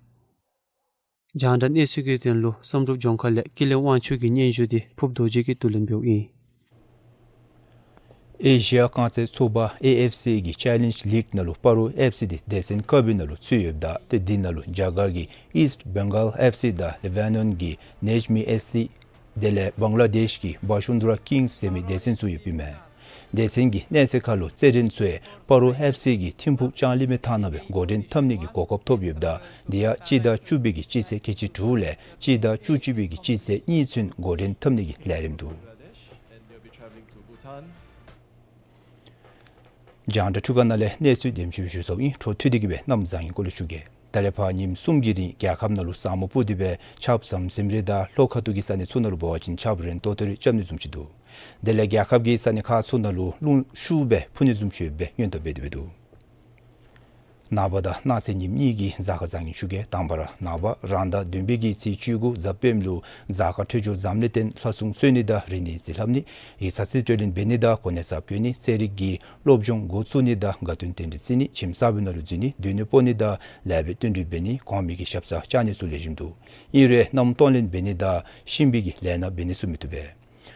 རྒྱང་བསྒྲགས་གནས་ཚུལ་གྱི་དོན་ལུ་བསམ་གྲུབ་ལྗོངས་མཁར་ལས་ཀུན་ལེགས་དབང་ཕྱུག་གི་སྙན་ཞུ་འདི་ཕུབ་རྡོ་རྗེ་གིས་བསྡུ་ལེན་འབདཝ་ཨིན། ཨེ་ཤི་ཡ་རྐང་རྩེད་ཚོགས་པ་ཨེ་ཨེཕ་སི་གི་ཅེ་ལེནཇ་ལིག་ནང་ལུ་སྤ་རོ་ཨེཕ་སི་འདི་སྡེ་ཚན་ཀ་བི་ནང་ལུ་ཚུད་ཡོདཔ་ད་ཏེ་འདི་ནང་ལུ་རྒྱ་གར་གྱི་ཨིསཊ་བེང་གཱལ་ཨེཕ་སི་དང་ལེ་བྷ་ནོན་གྱི་ནེཇ་མི་ཨེཕ་སི་དེ་ལས་བང་ལ་དེཤ་གི་བ་ཤུན་དྲ་ཀིངས་ཟེར་མི་སྡེ་ཚན་ཚུ་ཡོདཔ་ཨིན་མས། སྡེ་ཚན་གྱི་གནས་ཚད་ཁར་ལུ་རྩེད་འགྲན་ཚུ་ཡང་སྤ་རོ་ཨེཕ་སི་གིས་ཐིམ་ཕུག་ལྕང་གླིང་མའི་ཐང་ནང་སྦེ་འགོ་འདྲེན་འཐབ་ནི་གི་གོ་སྐབས་ཐོབ་ཡོདཔ་ད་དེ་ཡང་སྤྱི་ཟླ་བཅུ་པའི་གི་སྤྱི་ཚེས་ཁལ་གཅིག་དྲུག་ལས་སྤྱི་ཟླ་བཅུ་གཅིག་པའི་གི་སྤྱི་ཚེས་གཉིས་ཚུན་འགོ་འདྲེན་འཐབ་ནི་གི་ལས་རིམ་འདུག། རྒྱང་བསྒྲགས་འཕྲུལ་ཁང་ནང་ལས་གནས་ཚུལ་དེམ་ཅིག་སྦེ་ཞུ་ཚརཝ་ཨིན། འཕྲོ་མཐུད་དེ་གིས་སྦེ་གནམ་བཟང་ངན་སྐོར་ལས་ཞུ་གེ། ད་ལས་ཕར་ཉིནམ་གསུམ་གྱི་རིང་རྒྱལ་ཁབ་ནང་ལུ་ས་སྨུག་སྤུབས་ཏེ་སྦེ་ཆརཔ་ཟམ་ཟིམ་རེ་དང་ལྷོ་ཁ་ཐུག་གི་ས་གནས་ཚུ་ནང་ལུ་འབད་བ་ཅིན་ཆརཔ་རན་ཏོག་ཏོ་རེ་རྐྱབ་ནི་བཟུམ་ཅིག་འདུག། དེ་ལས་རྒྱལ་ཁབ་ཀྱི་ས་གནས་ཁག་ཚུ་ནང་ལུ་རླུང་ཤུགས་སྦེ་འཕུ་ནི་བཟུམ་ཅིག་ཡོདཔ་སྦེ་སྔོན་བརྡ་འབད་དེ་སྦེ་འདུག། ནངས་པ་དང་གནངས་ཚེ་ཉིནམ་གཉིས་ཀྱི་གཟའ་སྐར་བཟང་ངན་ཞུ་གེ། དང་པ་ར་ནངས་པ་རང་ཟླ་བདུན་པའི་གི་ཚེས་བཅུ་དགུ་གཟའ་སྤེནམ་ལུ་གཟའ་སྐར་འཕྲོད་སྦྱོར་གཟབ་ནི་བརྟེན་ལྷ་སྲུང་གསོལ་ནི་དང་རིག་གནས་གཟིགས་ལྷབ་ནི་ཡིག་ཚང་རྩིས་སྤྲོད་ལེན་འབད་ནི་དང་གོ་གནས་གསརཔ་བསྐོ་ནི་རྩེད་རིགས་ཀྱི་སློབ་སྦྱོང་འགོ་བཙུགས་ནི་དང་དགའ་སྟོན་རྟེན་འབྲེལ་བརྩི་ནི་ཁྱིམ་གསར་པའི་ནང་ལུ་འཛུལ་ནི་སྡོད་གནས་སྤོ་ནི་དང་ལེགས་པའི་བསྟུན་གྲོས་འབད་ནི་གོང་མའི་གི་ཞབས་སར་བཅར་ནི་ཚུ་ལེགས་ཤོམ་འདུག། ཨིན་རུང་མནའམ་གཏོང་ལེན་འབད་ནི་དང་གཤིན་པའི་གི་ལས་སྣ་འབད་ནི་ཚུ་མི་བཏུབ་པས།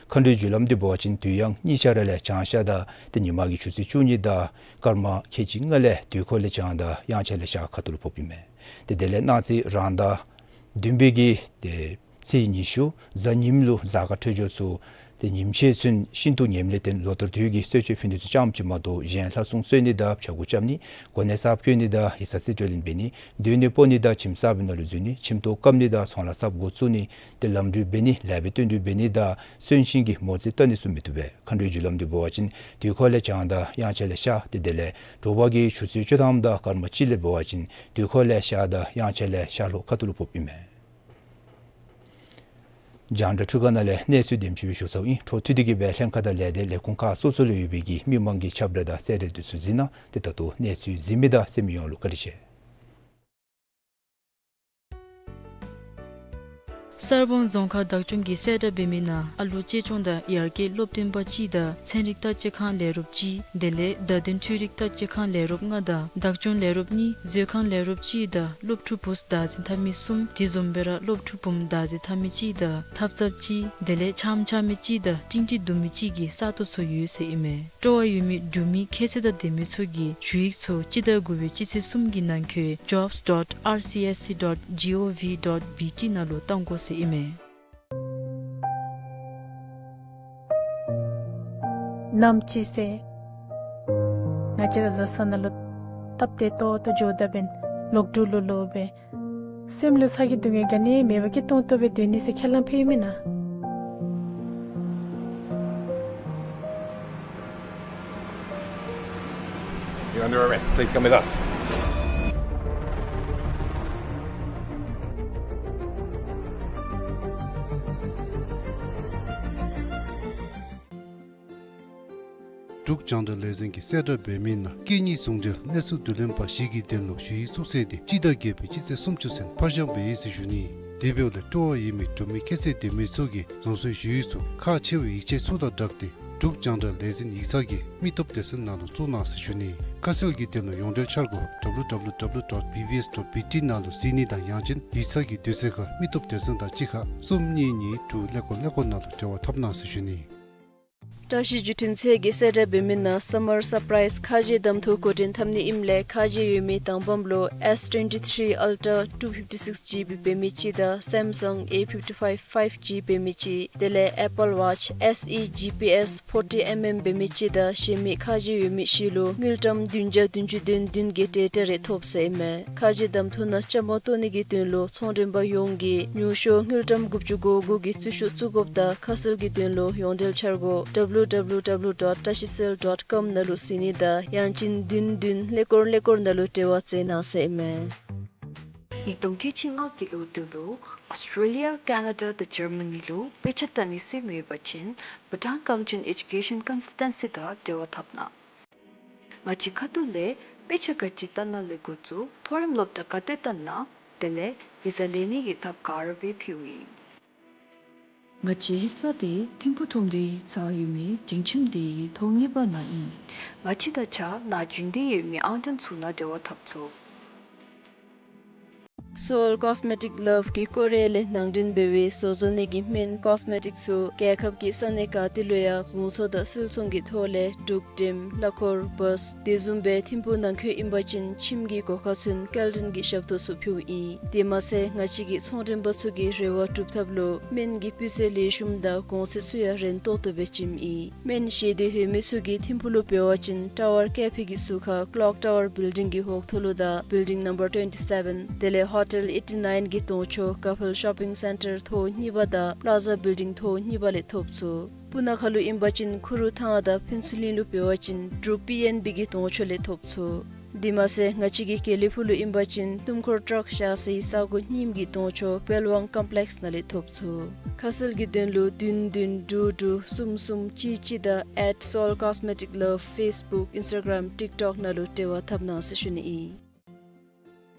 མཁའ་འགྲོའི་རྒྱུ་ལམ་འདི་འབད་བ་ཅིན་དུས་ཡང་གཉིས་ཆ་ར་ལས་བྱང་ཤར་དང་ཏེ་ཉིན་མའི་གི་ཆུ་ཚོད་བཅུ་གཉིས་དང་སྐར་མ་ཁལ་གཅིག་ལྔ་ལས་དུས་འཁོར་ལས་བྱང་དང་དབྱངས་འཆར་ལས་ཤར་ཁ་ཐུག་ལུ་ཕོགཔ་ཨིན་མས། ཏེ་དེ་ལས་གནངས་ཚེ་རང་ཟླ་བདུན་པའི་གི་ཏེ་ཚེས་ཉི་ཤུ་གཟའ་ཉིམ་ལུ་གཟའ་སྐར་འཕྲོད་སྦྱོར་ཚུ་ཏེ་ཉིནམ་ཕྱེད་ཚུན་ཤིན་ཏུ་ངནམ་ལས་བརྟེན་ལོ་ལྟར་དུས་ཀྱི་གསོལ་མཆོད་ཕུལ་ནི་ཚུ་ཙམ་ཅིག་མ་གཏོགས་གཞན་ལྷ་སྲུང་གསོལ་ནི་དང་ཕྱྭ་འགུགས་རྐྱབ་ནི་གོ་གནས་གསརཔ་བསྐོ་ནི་དང་ཡིག་ཚང་རྩིས་སྤྲོད་ལེན་འབད་ནི་སྡོད་གནས་སྤོ་ནི་དང་ཁྱིམ་གསར་པའི་ནང་ལུ་འཛུལ་ནི་ཁྱིམ་ཐོག་བཀབ་ནི་དང་ཚོང་ལཱ་གསརཔ་འགོ་བཙུགས་ནི་ཏེ་ལམ་འགྲུལ་འབད་ནི་ལེགས་པའི་བསྟུན་གྲོས་འབད་ནི་དང་གསོན་གཤིན་གྱི་མོ་རྩིས་བལྟ་ནི་ཚུ་མི་བཏུབ་པས། མཁའ་འགྲོའི་རྒྱུ་ལམ་འདི་འབད་བ་ཅིན་དུས་འཁོར་ལས་བྱང་དང་དབྱངས་འཆར་ལས་ཤར་ཏེ་དེ་ལས་དྲོ་པ་གི་ཆུ་ཚོད་བཅུ་ཐམ་དང་སྐར་མ་གཅིག་ལས་འབད་བ་ཅིན་དུས་འཁོར་ལས་ཤར་དང་དབྱངས་འཆར་ལས་ཤར་ལྷོ་ཁ་ཐུག་ལུ་ཕོགཔ་ཨིན་མས། རྒྱང་བསྒྲགས་འཕྲུལ་ཁང་ནང་ལས་གནས་ཚུལ་དེམ་ཅིག་སྦེ་ཞུ་ཚརཝ་ཨིན། འཕྲོ་མཐུད་དེ་གིས་སྦེ་ལྷན་ཁག་དང་ལས་སྡེ་ལས་ཁུངས་ཁག་སོ་སོ་ལུ་ཡོད་པའི་གི་མི་མང་གི་ཁྱབ་བསྒྲགས་དང་གསལ་བསྒྲགས་འདི་ཚུ་གཟིགས་གནང་། ཏེ་ད་ལྟོ་གནས་ཚུལ་གཟིགས་མི་དང་གསན་མི་ཡོངས་ལུ་བཀའ་དྲིན་ཆེ། གསར་སྤང་རྫོང་ཁག་བདག་སྐྱོང་གིས་གསལ་བསྒྲགས་འབད་མི་ནང་ཨ་ལོ་གཅེས་སྐྱོང་དང་ཡར་རྒྱས་སློབ་སྟོན་པ་གཅིག་དང་ཚན་རིག་བརྟག་དཔྱད་ཁང་ལས་རོགསཔ་གཅིག་དེ་ལས་བརྡ་དོན་འཕྲུལ་རིག་བརྟག་དཔྱད་ཁང་ལས་རོགསཔ་ལྔ་དང་བདག་སྐྱོང་ལས་རོགསཔ་གཉིས་མཛོད་ཁང་ལས་རོགསཔ་གཅིག་དང་སློབ་ཕྲུག་བུཚ་བདག་འཛིན་འཐབ་མི་གསུམ་དེ་བཟུམ་སྦེ་ར་སློབ་ཕྲུག་བུམོ་བདག་འཛིན་འཐབ་མི་གཅིག་དང་ཐབ་ཚངཔ་གཅིག་དེ་ལས་ཆམ་རྐྱབ་མི་གཅིག་དང་ཀྲིང་ཀྲིང་བརྡུང་མི་གཅིག་གི་ས་སྟོང་ཚུ་ཡོད་ཟེར་ཨིན་མས། སྤྲོ་བ་ཡོད་མི་འབྲུག་མི་ཁྱད་ཚད་དང་ལྡན་མི་ཚུ་གིས་ཞུ་ཡིག་ཚུ་སྤྱི་ཟླ་དགུ་པའི་སྤྱི་ཚེས་གསུམ་གྱི་ནང་འཁོད་jobs dot R C S C dot G O V dot B T ནང་ལུ་གཏང་དགོ་ཟེར་ཨིན་མས། ནམ་ཅིག་ཟེར་ང་བཅས་ར་བཟའ་ཚང་ནང་ལུ་སྟབས་བདེ་ཏོག་ཏོ་འགྱོ་དཔ་འབད་ལོག་འགྲོ་ལོ་ལོ་སྦེ་སེམས་ལུ་ཚ་གྱང་སྡུག་བསྔལ་ག་ནི་མེད་པར་སྐྱིད་ཏོང་ཏོ་སྦེ་སྡོད་ནི་ཟེར་ཁས་བླངས་ཕུལ་མེན་ན། You're under arrest. Please come with us. འབྲུག་རྒྱང་བསྒྲགས་ལས་འཛིན་གྱིས་གསལ་བསྒྲགས་འབད་མི་ནང་སྐད་གཉིས་ཟུང་འབྲེལ་གནས་ཚུལ་བསྡུ་ལེན་པ་བཞི་གི་དོན་ལུ་ཞུ་ཡིག་བཙུགས་ཚེས་འདི་སྤྱི་ཟླ་བརྒྱད་པའི་སྤྱི་ཚེས་སུམ་ཅུ་ཚུན་ཕར་འགྱངས་འབད་ཡི་ཟེར་ཞུ་ནི། དེ་འབདཝ་ལས་སྤྲོ་བ་ཡོད་མི་འབྲུག་མི་ཁྱད་ཚད་ལྡན་མི་ཚུ་གིས་རང་སོའི་ཞུ་ཡིག་ཚུ་ཁག་ཆེ་བའི་ཡིག་ཆ་ཚུ་དང་སྦྲགས་ཏེ་འབྲུག་རྒྱང་བསྒྲགས་ལས་འཛིན་ཡིག་ཚང་གི་མི་སྟོབས་སྡེ་ཚན་ནང་ལུ་བཙུགས་གནང་ཟེར་ཞུ་ནི། ཁ་གསལ་གྱི་དོན་ལུ་ཡོངས་འབྲེལ་འཆར་སྒོ་W W W dot B B S dot B T ནང་ལུ་གཟིགས་ནི་དང་ཡང་ཅིན་ཡིག་ཚང་གི་དུས་ཚོད་ཁར་མི་སྟོབས་སྡེ་ཚན་དང་གཅིག་ཁར་གསུམ་གཉིས་གཉིས་དྲུག་ཀླད་ཀོར་ཀླད་ཀོར་ནང་ལུ་འབྲེལ་བ་འཐབ་གནང་ཟེར་ཞུ་ནི། བཀྲ་ཤིས་བརྒྱུད་འཕྲིན་ཚད་ཀྱིས་གསལ་བསྒྲགས་འབད་མི་ནང་Summer Surprise ཁ་རྗེ་གདམ་འཐུ་འགོ་འདྲེན་འཐབ་ནི་ཨིནམ་ལས་ཁ་རྗེ་ཡོད་མི་དང་པམ་ལུ་S twenty-three Ultra two fifty-six G B འབད་མི་ཅིག་དང་Samsung A fifty-five five G འབད་མི་ཅིག་དེ་ལས་Apple Watch S E G P S forty mm འབད་མི་ཅིག་དང་གཞན་མི་ཁ་རྗེ་ཡོད་མི་བཞི་ལུ་དངུལ་ཀྲམ་བདུན་བརྒྱ་བདུན་ཅུ་དོན་བདུན་གྱི་ཊེ་ཊེ་རེ་ཐོབ་ཟེར་ཨིན་མས། ཁ་རྗེ་གདམ་འཐུ་ནང་བཅའ་མར་གཏོགས་ནི་གི་དོན་ལུ་ཚོང་མགྲོན་པ་ཡོངས་ཀྱིས་ཉུང་ཤོས་དངུལ་ཀྲམ་དགུ་བཅུ་གོ་དགུ་གི་རྩིས་ཤོག་བཙུགས་དགོཔ་དང་ཁ་གསལ་གྱི་དོན་ལུ་ཡོངས་འབྲེལ་འཆར་སྒོ་W W W dot tashicell dot com ནང་ལུ་གཟིགས་ནི་དང་ཡང་ཅིན་བདུན་བདུན་ཀླད་ཀོར་ཀླད་ཀོར་ནང་ལུ་འབྲེལ་བ་མཛད་གནང་ཟེར་ཨིན་མས། ཉིས་སྟོང་ཁལ་གཅིག་ལྔ་གི་ལོ་དེ་ལུ་ཨོསི་ཊེ་ལི་ཡ་ཀེ་ན་ཌ་དང་ཇར་མ་ནི་ལུ་དཔེ་ཆ་ལྟ་ནི་ཟེར་མི་ཡོད་པ་ཅིན་བྷུ་ཊཱན་གངས་ཅན་ཨེ་ཌུ་ཀེ་ཤཱན་ཀོན་སཱལ་ཊན་སི་དང་འབྲེལ་བ་འཐབ་གནང་། ང་བཅས་ཁ་ཐུག་ལས་དཔེ་ཆ་ག་ཅི་ལྟ་ན་ལས་འགོ་བཙུགས་མཐོ་རིམ་སློབ་གྲྭ་ག་ཏེ་ལྟ་ན་དེ་ལས་བི་ཟ་ལེན་ནི་གི་ཐབས་ག་ར་སྦེ་ཕུལཝ་ཨིན། ང་བཅས་ཡིག་ཚང་འདི་ཐིམ་ཕུག་ཁྲོམ་སྡེའི་ཡིག་ཚང་ཡོད་མི་སྒྲིང་ཁྱིམ་འདིའི་ཐོག་གཉིས་པ་ནང་ཨིན། ང་བཅས་དང་གཅིག་ཁར་ནཱ་རྒྱུན་ལྡན་ཡོད་མི་ཨང་གྲངས་ཚུ་ནང་འབྲེལ་བ་འཐབ་ཚུགས། Seoul Cosmetic Love གིས་ཀོ་རི་ཡ་ལས་ནང་འདྲེན་འབད་བའི་བཟོ་བཟོ་ནི་གི་སྨན་ཀོས་མེ་ཊིག་ཚུ་རྒྱལ་ཁབ་ཀྱི་ས་གནས་ག་ཏེ་ལུ་ཡང་གོང་ཚད་དང་སིལ་ཚོང་གི་ཐོག་ལས་འབྲུག་འགྲེམ་གླ་འཁོར་བཱས་དེ་བཟུམ་སྦེ་ཐིམ་ཕུག་ནང་འཁོད་ཨིན་པ་ཅིན་ཁྱིམ་གྱི་སྒོ་ཁར་ཚུན་སྐྱེལ་འདྲེན་གྱི་ཞབས་ཏོག་ཚུ་ཕུལཝ་ཨིན། དེ་མ་ཚད་ང་བཅས་ཀྱི་ཚོང་འགྲེམས་པ་ཚུ་གི་རེ་བ་སྒྲུབ་ཐབས་ལུ་སྨན་གྱི་སྤུས་ཚད་ལེགས་ཤོམ་དང་གོང་ཚད་ཚུ་ཡང་རན་ཏོག་ཏོ་སྦེ་བྱིནམ་ཨིན། སྨན་བཞེས་འདོད་ཡོད་མི་ཚུ་གིས་ཐིམ་ཕུག་ལུ་འབད་བ་ཅིན་ཊ་ཝར་ཀེ་ཕེ་གི་ཟུར་ཁར་Clock Tower Building གི་འོག་ཐོག་ལུ་དང་Building Number twenty seven དེ་ལས་Hotel eighty nine གི་གདོང་ཕྱོགས་Couple Shopping Center ཐོག་གཉིས་པ་དང་Plaza Building ཐོག་གཉིས་པ་ལས་ཐོབ་ཚུགས། སྤུ་ན་ཁ་ལུ་ཨིན་པ་ཅིན་ཁུ་རུ་ཐང་དང་ཕུན་ཚོགས་གླིང་ལུ་འབད་བ་ཅིན་འབྲུག་པི་ཨེན་བི་གི་གདོང་ཕྱོགས་ལས་ཐོབ་ཚུགས། དེ་མ་ཚད་ང་བཅས་ཀྱི་དགེ་ལེགས་ཕུག་ལུ་ཨིན་པ་ཅིན་སྣུམ་འཁོར་ཊཱག་བཞག་སའི་ས་གོ་རྙིངམ་གི་གདོང་ཕྱོགས་Pelwang Complex ནང་ལས་ཐོབ་ཚུགས། ཁ་གསལ་གྱི་དོན་ལུ་བདུན་བདུན་དྲུག་དྲུག་གསུམ་གསུམ་གཅིག་གཅིག་དང་at Seoul Cosmetic Love Facebook, Instagram, TikTok ནང་ལུ་འབྲེལ་བ་འཐབ་གནང་ཟེར་ཞུ་ནི་ཨིན།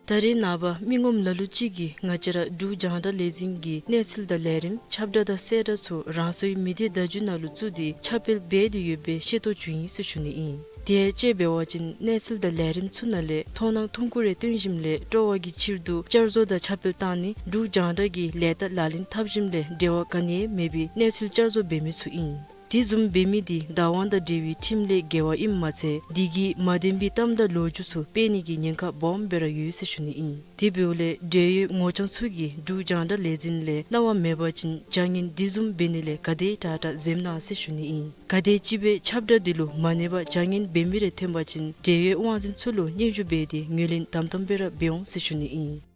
ད་རེས་ནངས་པ་མི་ངོམ་ལ་ལུ་ཅིག་གིས་ང་བཅས་ར་འབྲུག་རྒྱང་བསྒྲགས་ལས་འཛིན་གྱི་གནས་ཚུལ་དང་ལས་རིམ་ཁྱབ་བསྒྲགས་དང་གསལ་བསྒྲགས་ཚུ་རང་སོའི་མི་སྡེ་བརྡ་བརྒྱུད་ནང་ལུ་བཙུགས་ཏེ་ཁྱབ་སྤེལ་འབད་དེ་ཡོད་པའི་ཤེས་རྟོགས་བྱུང་ཡི་ཟེར་ཞུ་ནི་ཨིན། དེ་ཡང་དཔྱེ་འབད་བ་ཅིན་གནས་ཚུལ་དང་ལས་རིམ་ཚུ་ནང་ལས་མཐོང་སྣང་ཐུང་ཀུ་རེ་སྟོན་ཞིནམ་ལས་སྤྲོ་བ་གི་ཕྱིར་དུ་བསྐྱར་བཟོ་དང་ཁྱབ་སྤེལ་བཏང་ནི་འབྲུག་རྒྱང་བསྒྲགས་ཀྱི་ལས་རྟགས་ལག་ལེན་འཐབ་ཞིནམ་ལས་འབྲེལ་བ་ག་ནི་ཡང་མེད་པའི་གནས་ཚུལ་བསྐྱར་བཟོ་འབད་མི་ཚུ་ཨིན། དེ་བཟུམ་འབད་མི་དེ་བདག་དབང་དང་འབྲེལ་བའི་ཁྲིམས་ལས་འགལ་བ་ཨིནམ་མ་ཚད་དེ་གིས་མ་བདེན་པའི་གཏམ་དང་ལོ་རྒྱུས་ཚུ་སྤེལ་ནི་གི་ཉེན་ཁ་སྦོམ་སྦེ་ར་ཡོད་ཟེར་ཞུ་ནི་ཨིན། དེ་འབདཝ་ལས་འབྲེལ་ཡོད་ངོ་རྐྱང་ཚུ་གིས་འབྲུག་རྒྱང་བསྒྲགས་ལས་འཛིན་ལས་གནང་བ་མེད་པ་ཅིན་བྱ་ངན་དེ་བཟུམ་འབད་ནི་ལས་ག་དེ་དྲག་དྲག་འཛེམ་གནང་ཟེར་ཞུ་ནི་ཨིན། ག་དེམ་ཅིག་སྦེ་ཁྱབ་བསྒྲགས་དེ་ལུ་མ་གནས་པར་བྱ་ངན་འབད་མི་རེ་ཐོན་པ་ཅིན་འབྲེལ་ཡོད་དབང་འཛིན་ཚུ་ལུ་སྙན་ཞུ་འབད་དེ་ངོས་ལེན་དམ་དམ་སྦེ་ར་འབད་འོང་ཟེར་ཞུ་ནི་ཨིན།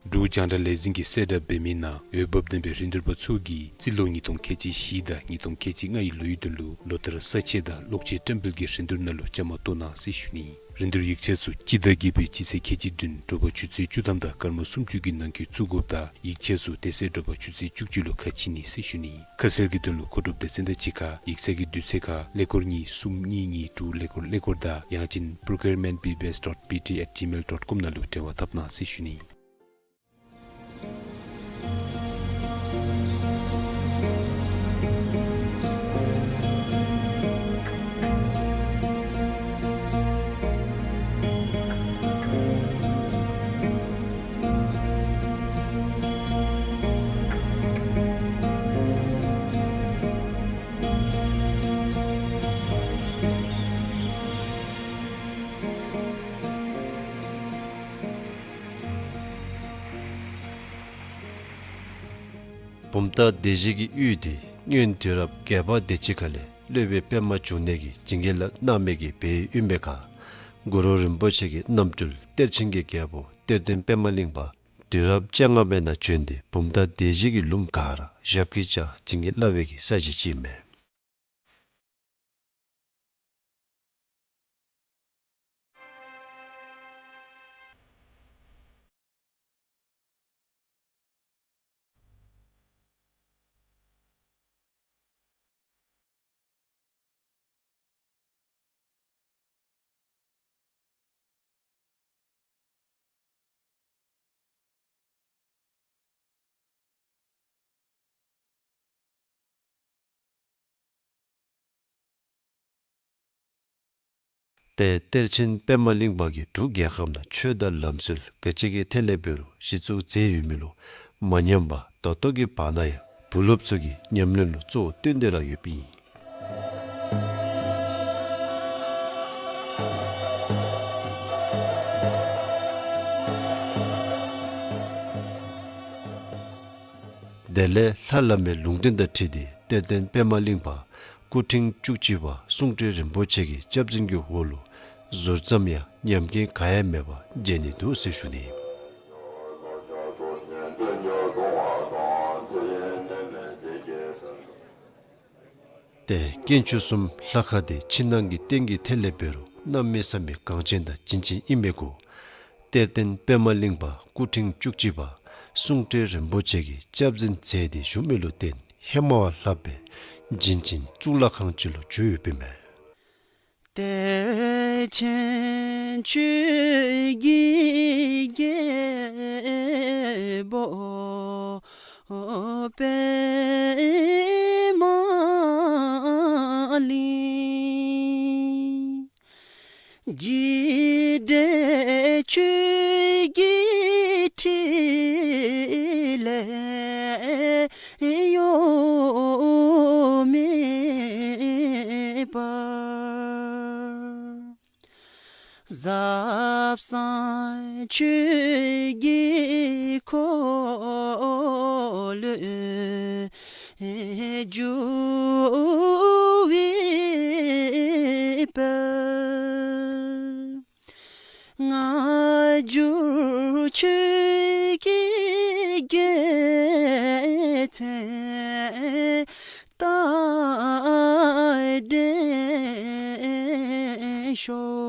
འབྲུག་རྒྱང་བསྒྲགས་ལས་འཛིན་གྱིས་གསལ་བསྒྲགས་འབད་མི་ནང་འོས་འབབ་ལྡན་པའི་རིན་བསྡུར་པ་ཚུ་གིས་རྩིས་ལོ་ཉིས་སྟོང་ཁལ་གཅིག་བཞི་དང་ཉིས་སྟོང་ཁལ་གཅིག་ལྔའི་ལོའི་དོན་ལུ་ལོ་ལྟར་ས་ཆས་དང་གློག་ཆས་བཀྲམ་སྤེལ་གྱི་རིན་བསྡུར་ནང་ལུ་བཅའ་མར་གཏོགས་གནང་ཟེར་ཞུ་ནི། རིན་བསྡུར་ཡིག་ཆས་ཚུ་སྤྱི་ཟླ་བརྒྱད་པའི་སྤྱི་ཚེས་ཁལ་གཅིག་བདུན་དྲོ་པ་ཆུ་ཚོད་བཅུ་ཐམ་དང་སྐར་མ་སུམ་ཅུ་གི་ནང་འཁོད་བཙུགས་དགོཔ་དང་ཡིག་ཆས་ཚུ་དེ་ཚེ་དྲོ་པ་ཆུ་ཚོད་བཅུ་གཅིག་ལུ་ཁ་ཕྱེ་ནི་ཟེར་ཞུ་ནི། ཁ་གསལ་གྱི་དོན་ལུ་མཁོ་སྒྲུབ་སྡེ་ཚན་དང་གཅིག་ཁར་ཡིག་ཚང་གི་དུས་ཚོད་ཁར་ཀླད་ཀོར་གཉིས་གསུམ་གཉིས་གཉིས་དྲུག་ཀླད་ཀོར་ཀླད་ཀོར་དང་ཡང་ཅིན་procurement B B S dot B T at gmail dot com ནང་ལུ་འབྲེལ་བ་འཐབ་གནང་ཟེར་ཞུ་ནི། བུམ་ཐང་སྡེ་བཞི་གི་ཡུལ་འདི་སྔོན་དུས་རབས་བརྒྱད་པ་དེ་ཅིག་ཁ་ལས་སློབ་དཔོན་པདྨ་འབྱུང་གནས་ཀྱིས་བྱིན་གྱིས་བརླབས་གནང་མི་གི་སྦས་ཡུལ་ཨིན་པའི་ཁར་གུ་རུ་རིན་པོ་ཆེ་གི་རྣམ་སྤྲུལ་གཏེར་ཆེན་གྱི་རྒྱལ་པོ་གཏེར་སྟོན་པདྨ་གླིང་པ་དུས་རབས་བཅོ་ལྔ་པའི་ནང་བྱོན་ཏེ་བུམ་ཐང་སྡེ་བཞི་གི་ལུངམ་ག་ར་ཞབས་ཀྱིས་བཅགས་བྱིན་གྱིས་བརླབས་པའི་གི་ས་གཞི་ཅིག་ཨིན་མས། ཏེ་གཏེར་ཆེན་པདྨ་གླིང་པ་གིས་འབྲུག་རྒྱལ་ཁབ་ནང་ཆོས་དང་ལམ་སྲོལ་ག་ཅི་གི་ཐད་ལས་འབད་རུང་གཞི་བཙུགས་མཛད་ཡོད་མི་ལུ་མ་ཉམས་པར་ད་ལྟོ་གི་བར་ན་ཡང་བུ་སློབ་ཚུ་གིས་ཉམས་ལེན་ལུ་གཙོ་བོ་བཏོན་ཏེ་ར་ཡོདཔ་ཨིན། དེ་ལས་ལྷ་བླ་མའི་ལུང་བསྟན་དང་འཁྲིལ་ཏེ་གཏེར་སྟོན་པདྨ་གླིང་པ་སྐུ་ཕྲེང་བཅུ་གཅིག་པ་གསུང་སྤྲུལ་རིན་པོ་ཆེ་གི་སྐྱབས་འཛིན་གྱི་འོག་ལུ་ཟུར་ཙམ་ཡང་ཉམས་རྐྱེན་ག་ཡང་མེད་པར་མཇལ་ནི་འདུག་ཟེར་ཞུ་ནི། ཏེ་དཀོན་མཆོག་གསུམ་ལྷ་ཁང་འདི་ཕྱི་ནང་གི་རྟེན་གྱི་ཐད་ལས་འབད་རུང་གནམ་མེད་ས་མེད་འགངས་ཆེན་དང་བྱིན་ཅན་ཨིན་མི་གུ་གཏེར་སྟོན་པདྨ་གླིང་པ་སྐུ་ཕྲེང་བཅུ་གཅིག་པ་གསུང་སྤྲུལ་རིན་པོ་ཆེ་གིས་སྐྱབས་འཛིན་མཛད་དེ་བཞུགས་མི་ལུ་བརྟེན་ཧེ་མ་བ་ལྷག་པའི་བྱིན་ཅན་གཙུག་ལག་ཁང་ཅིག་ལུ་གྱུར་ཡོདཔ་ཨིན་མས། གཏེར་ཆེན་ཆོས་ཀྱི་རྒྱལ་པོ་ པདྨ་གླིང་། འཇིགས་བྲལ་ཆོས་ཀྱི་ཕྲིན་ལས་གཡོ་མེད་པར། ཟབ་གསང་ཆོས་ཀྱི་འཁོར་ལོས་སྒྱུར་བའི་དཔལ། སྔ་འགྱུར་ཆོས་ཀྱི་རྒྱལ་མཚན་རྟག་བརྟན་ཤོག།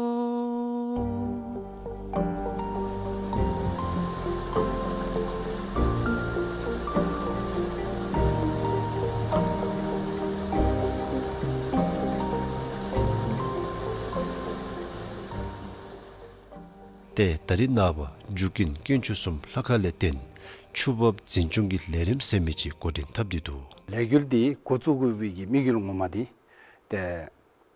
ཏེ་ད་རིས་ནངས་པ་འཇུག་ཀུན་དཀོན་མཆོག་གསུམ་ལྷ་ཁང་ལས་བརྟེན་ཆུ་འབབ་འཛིན་སྐྱོང་གི་ལས་རིམ་ཟེར་མི་ཅིག་འགོ་འདྲེན་འཐབ་སྟེ་འདུག། ལས་འགུལ་འདི་འགོ་བཙུགས་དགོ་པའི་གི་དམིགས་ཡུལ་ངོ་མ་འདི་ཏེ་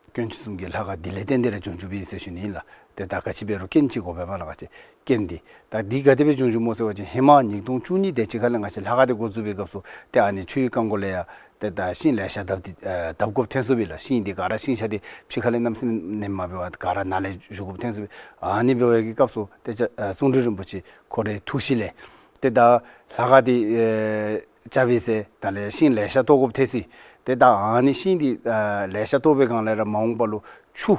དཀོན་མཆོག་གསུམ་གྱི་ལྷ་ཁང་འདི་ལས་བརྟེན་ཏེ་ར་བྱུང་བྱུངམ་ཨིན་ཟེར་ཞུ་ནི་ཨིན་ལགས། ཏེ་ད་ག་ཅི་འབད་རུང་རྐྱེན་ཅིག་དགོ་པས་པ་ལགས། ང་བཅས་རྐྱེན་འདི་ད་འདི་ག་དེ་སྦེ་བྱུང་བྱུངམ་སྨོ་ཟེར་བ་ཅིན་ཧེ་མ་ཉིས་སྟོང་བཅུ་གཉིས་དེ་ཅིག་ཁ་ལས་ང་བཅས་ལྷ་ཁང་འདི་འགོ་བཙུགས་པའི་སྐབས་སུ་ཏེ་ཨ་ནི་ཆུའི་རྐང་མགོ་ལས་ཡར་ཏེ་ད་ཤིང་ལེ་ཤ་བརྡབ་སྟེ་ཨ་བརྡབ་དགོཔ་ཐོན་སོངམ་ཨིན་ལགས། ཤིང་འདི་ག་ར་ཤིང་ཆ་འདི་ཕྱི་ཁ་ལས་གནམ་མེད་ས་མེད་མ་འབད་བར་ག་ར་ནང་ལས་བཞུ་དགོཔ་ཐོན་སོངམ་ཨིན། ཨ་ནི་འབད་བའི་གི་སྐབས་སུ་ཏེ་ཨ་གསུང་སྤྲུལ་རིན་པོ་ཆེ་ཁོ་རའི་ཐུགས་བཞེད་ལས་ཏེ་ད་ལྷ་ཁང་འདི་ཨེ་རྐྱབ་པའི་ཚེ་ད་ལས་ཤིང་ལེ་ཤ་བཏོག་དགོཔ་ཐོན་སོངམ་ཨིན། ཏེ་ད་ཨ་ནི་ཤིང་འདི་ཨ་ལེ་ཤ་བཏོག་པའི་སྒང་ལས་ར་མ་འོངས་པ་ལུ་ཆུ་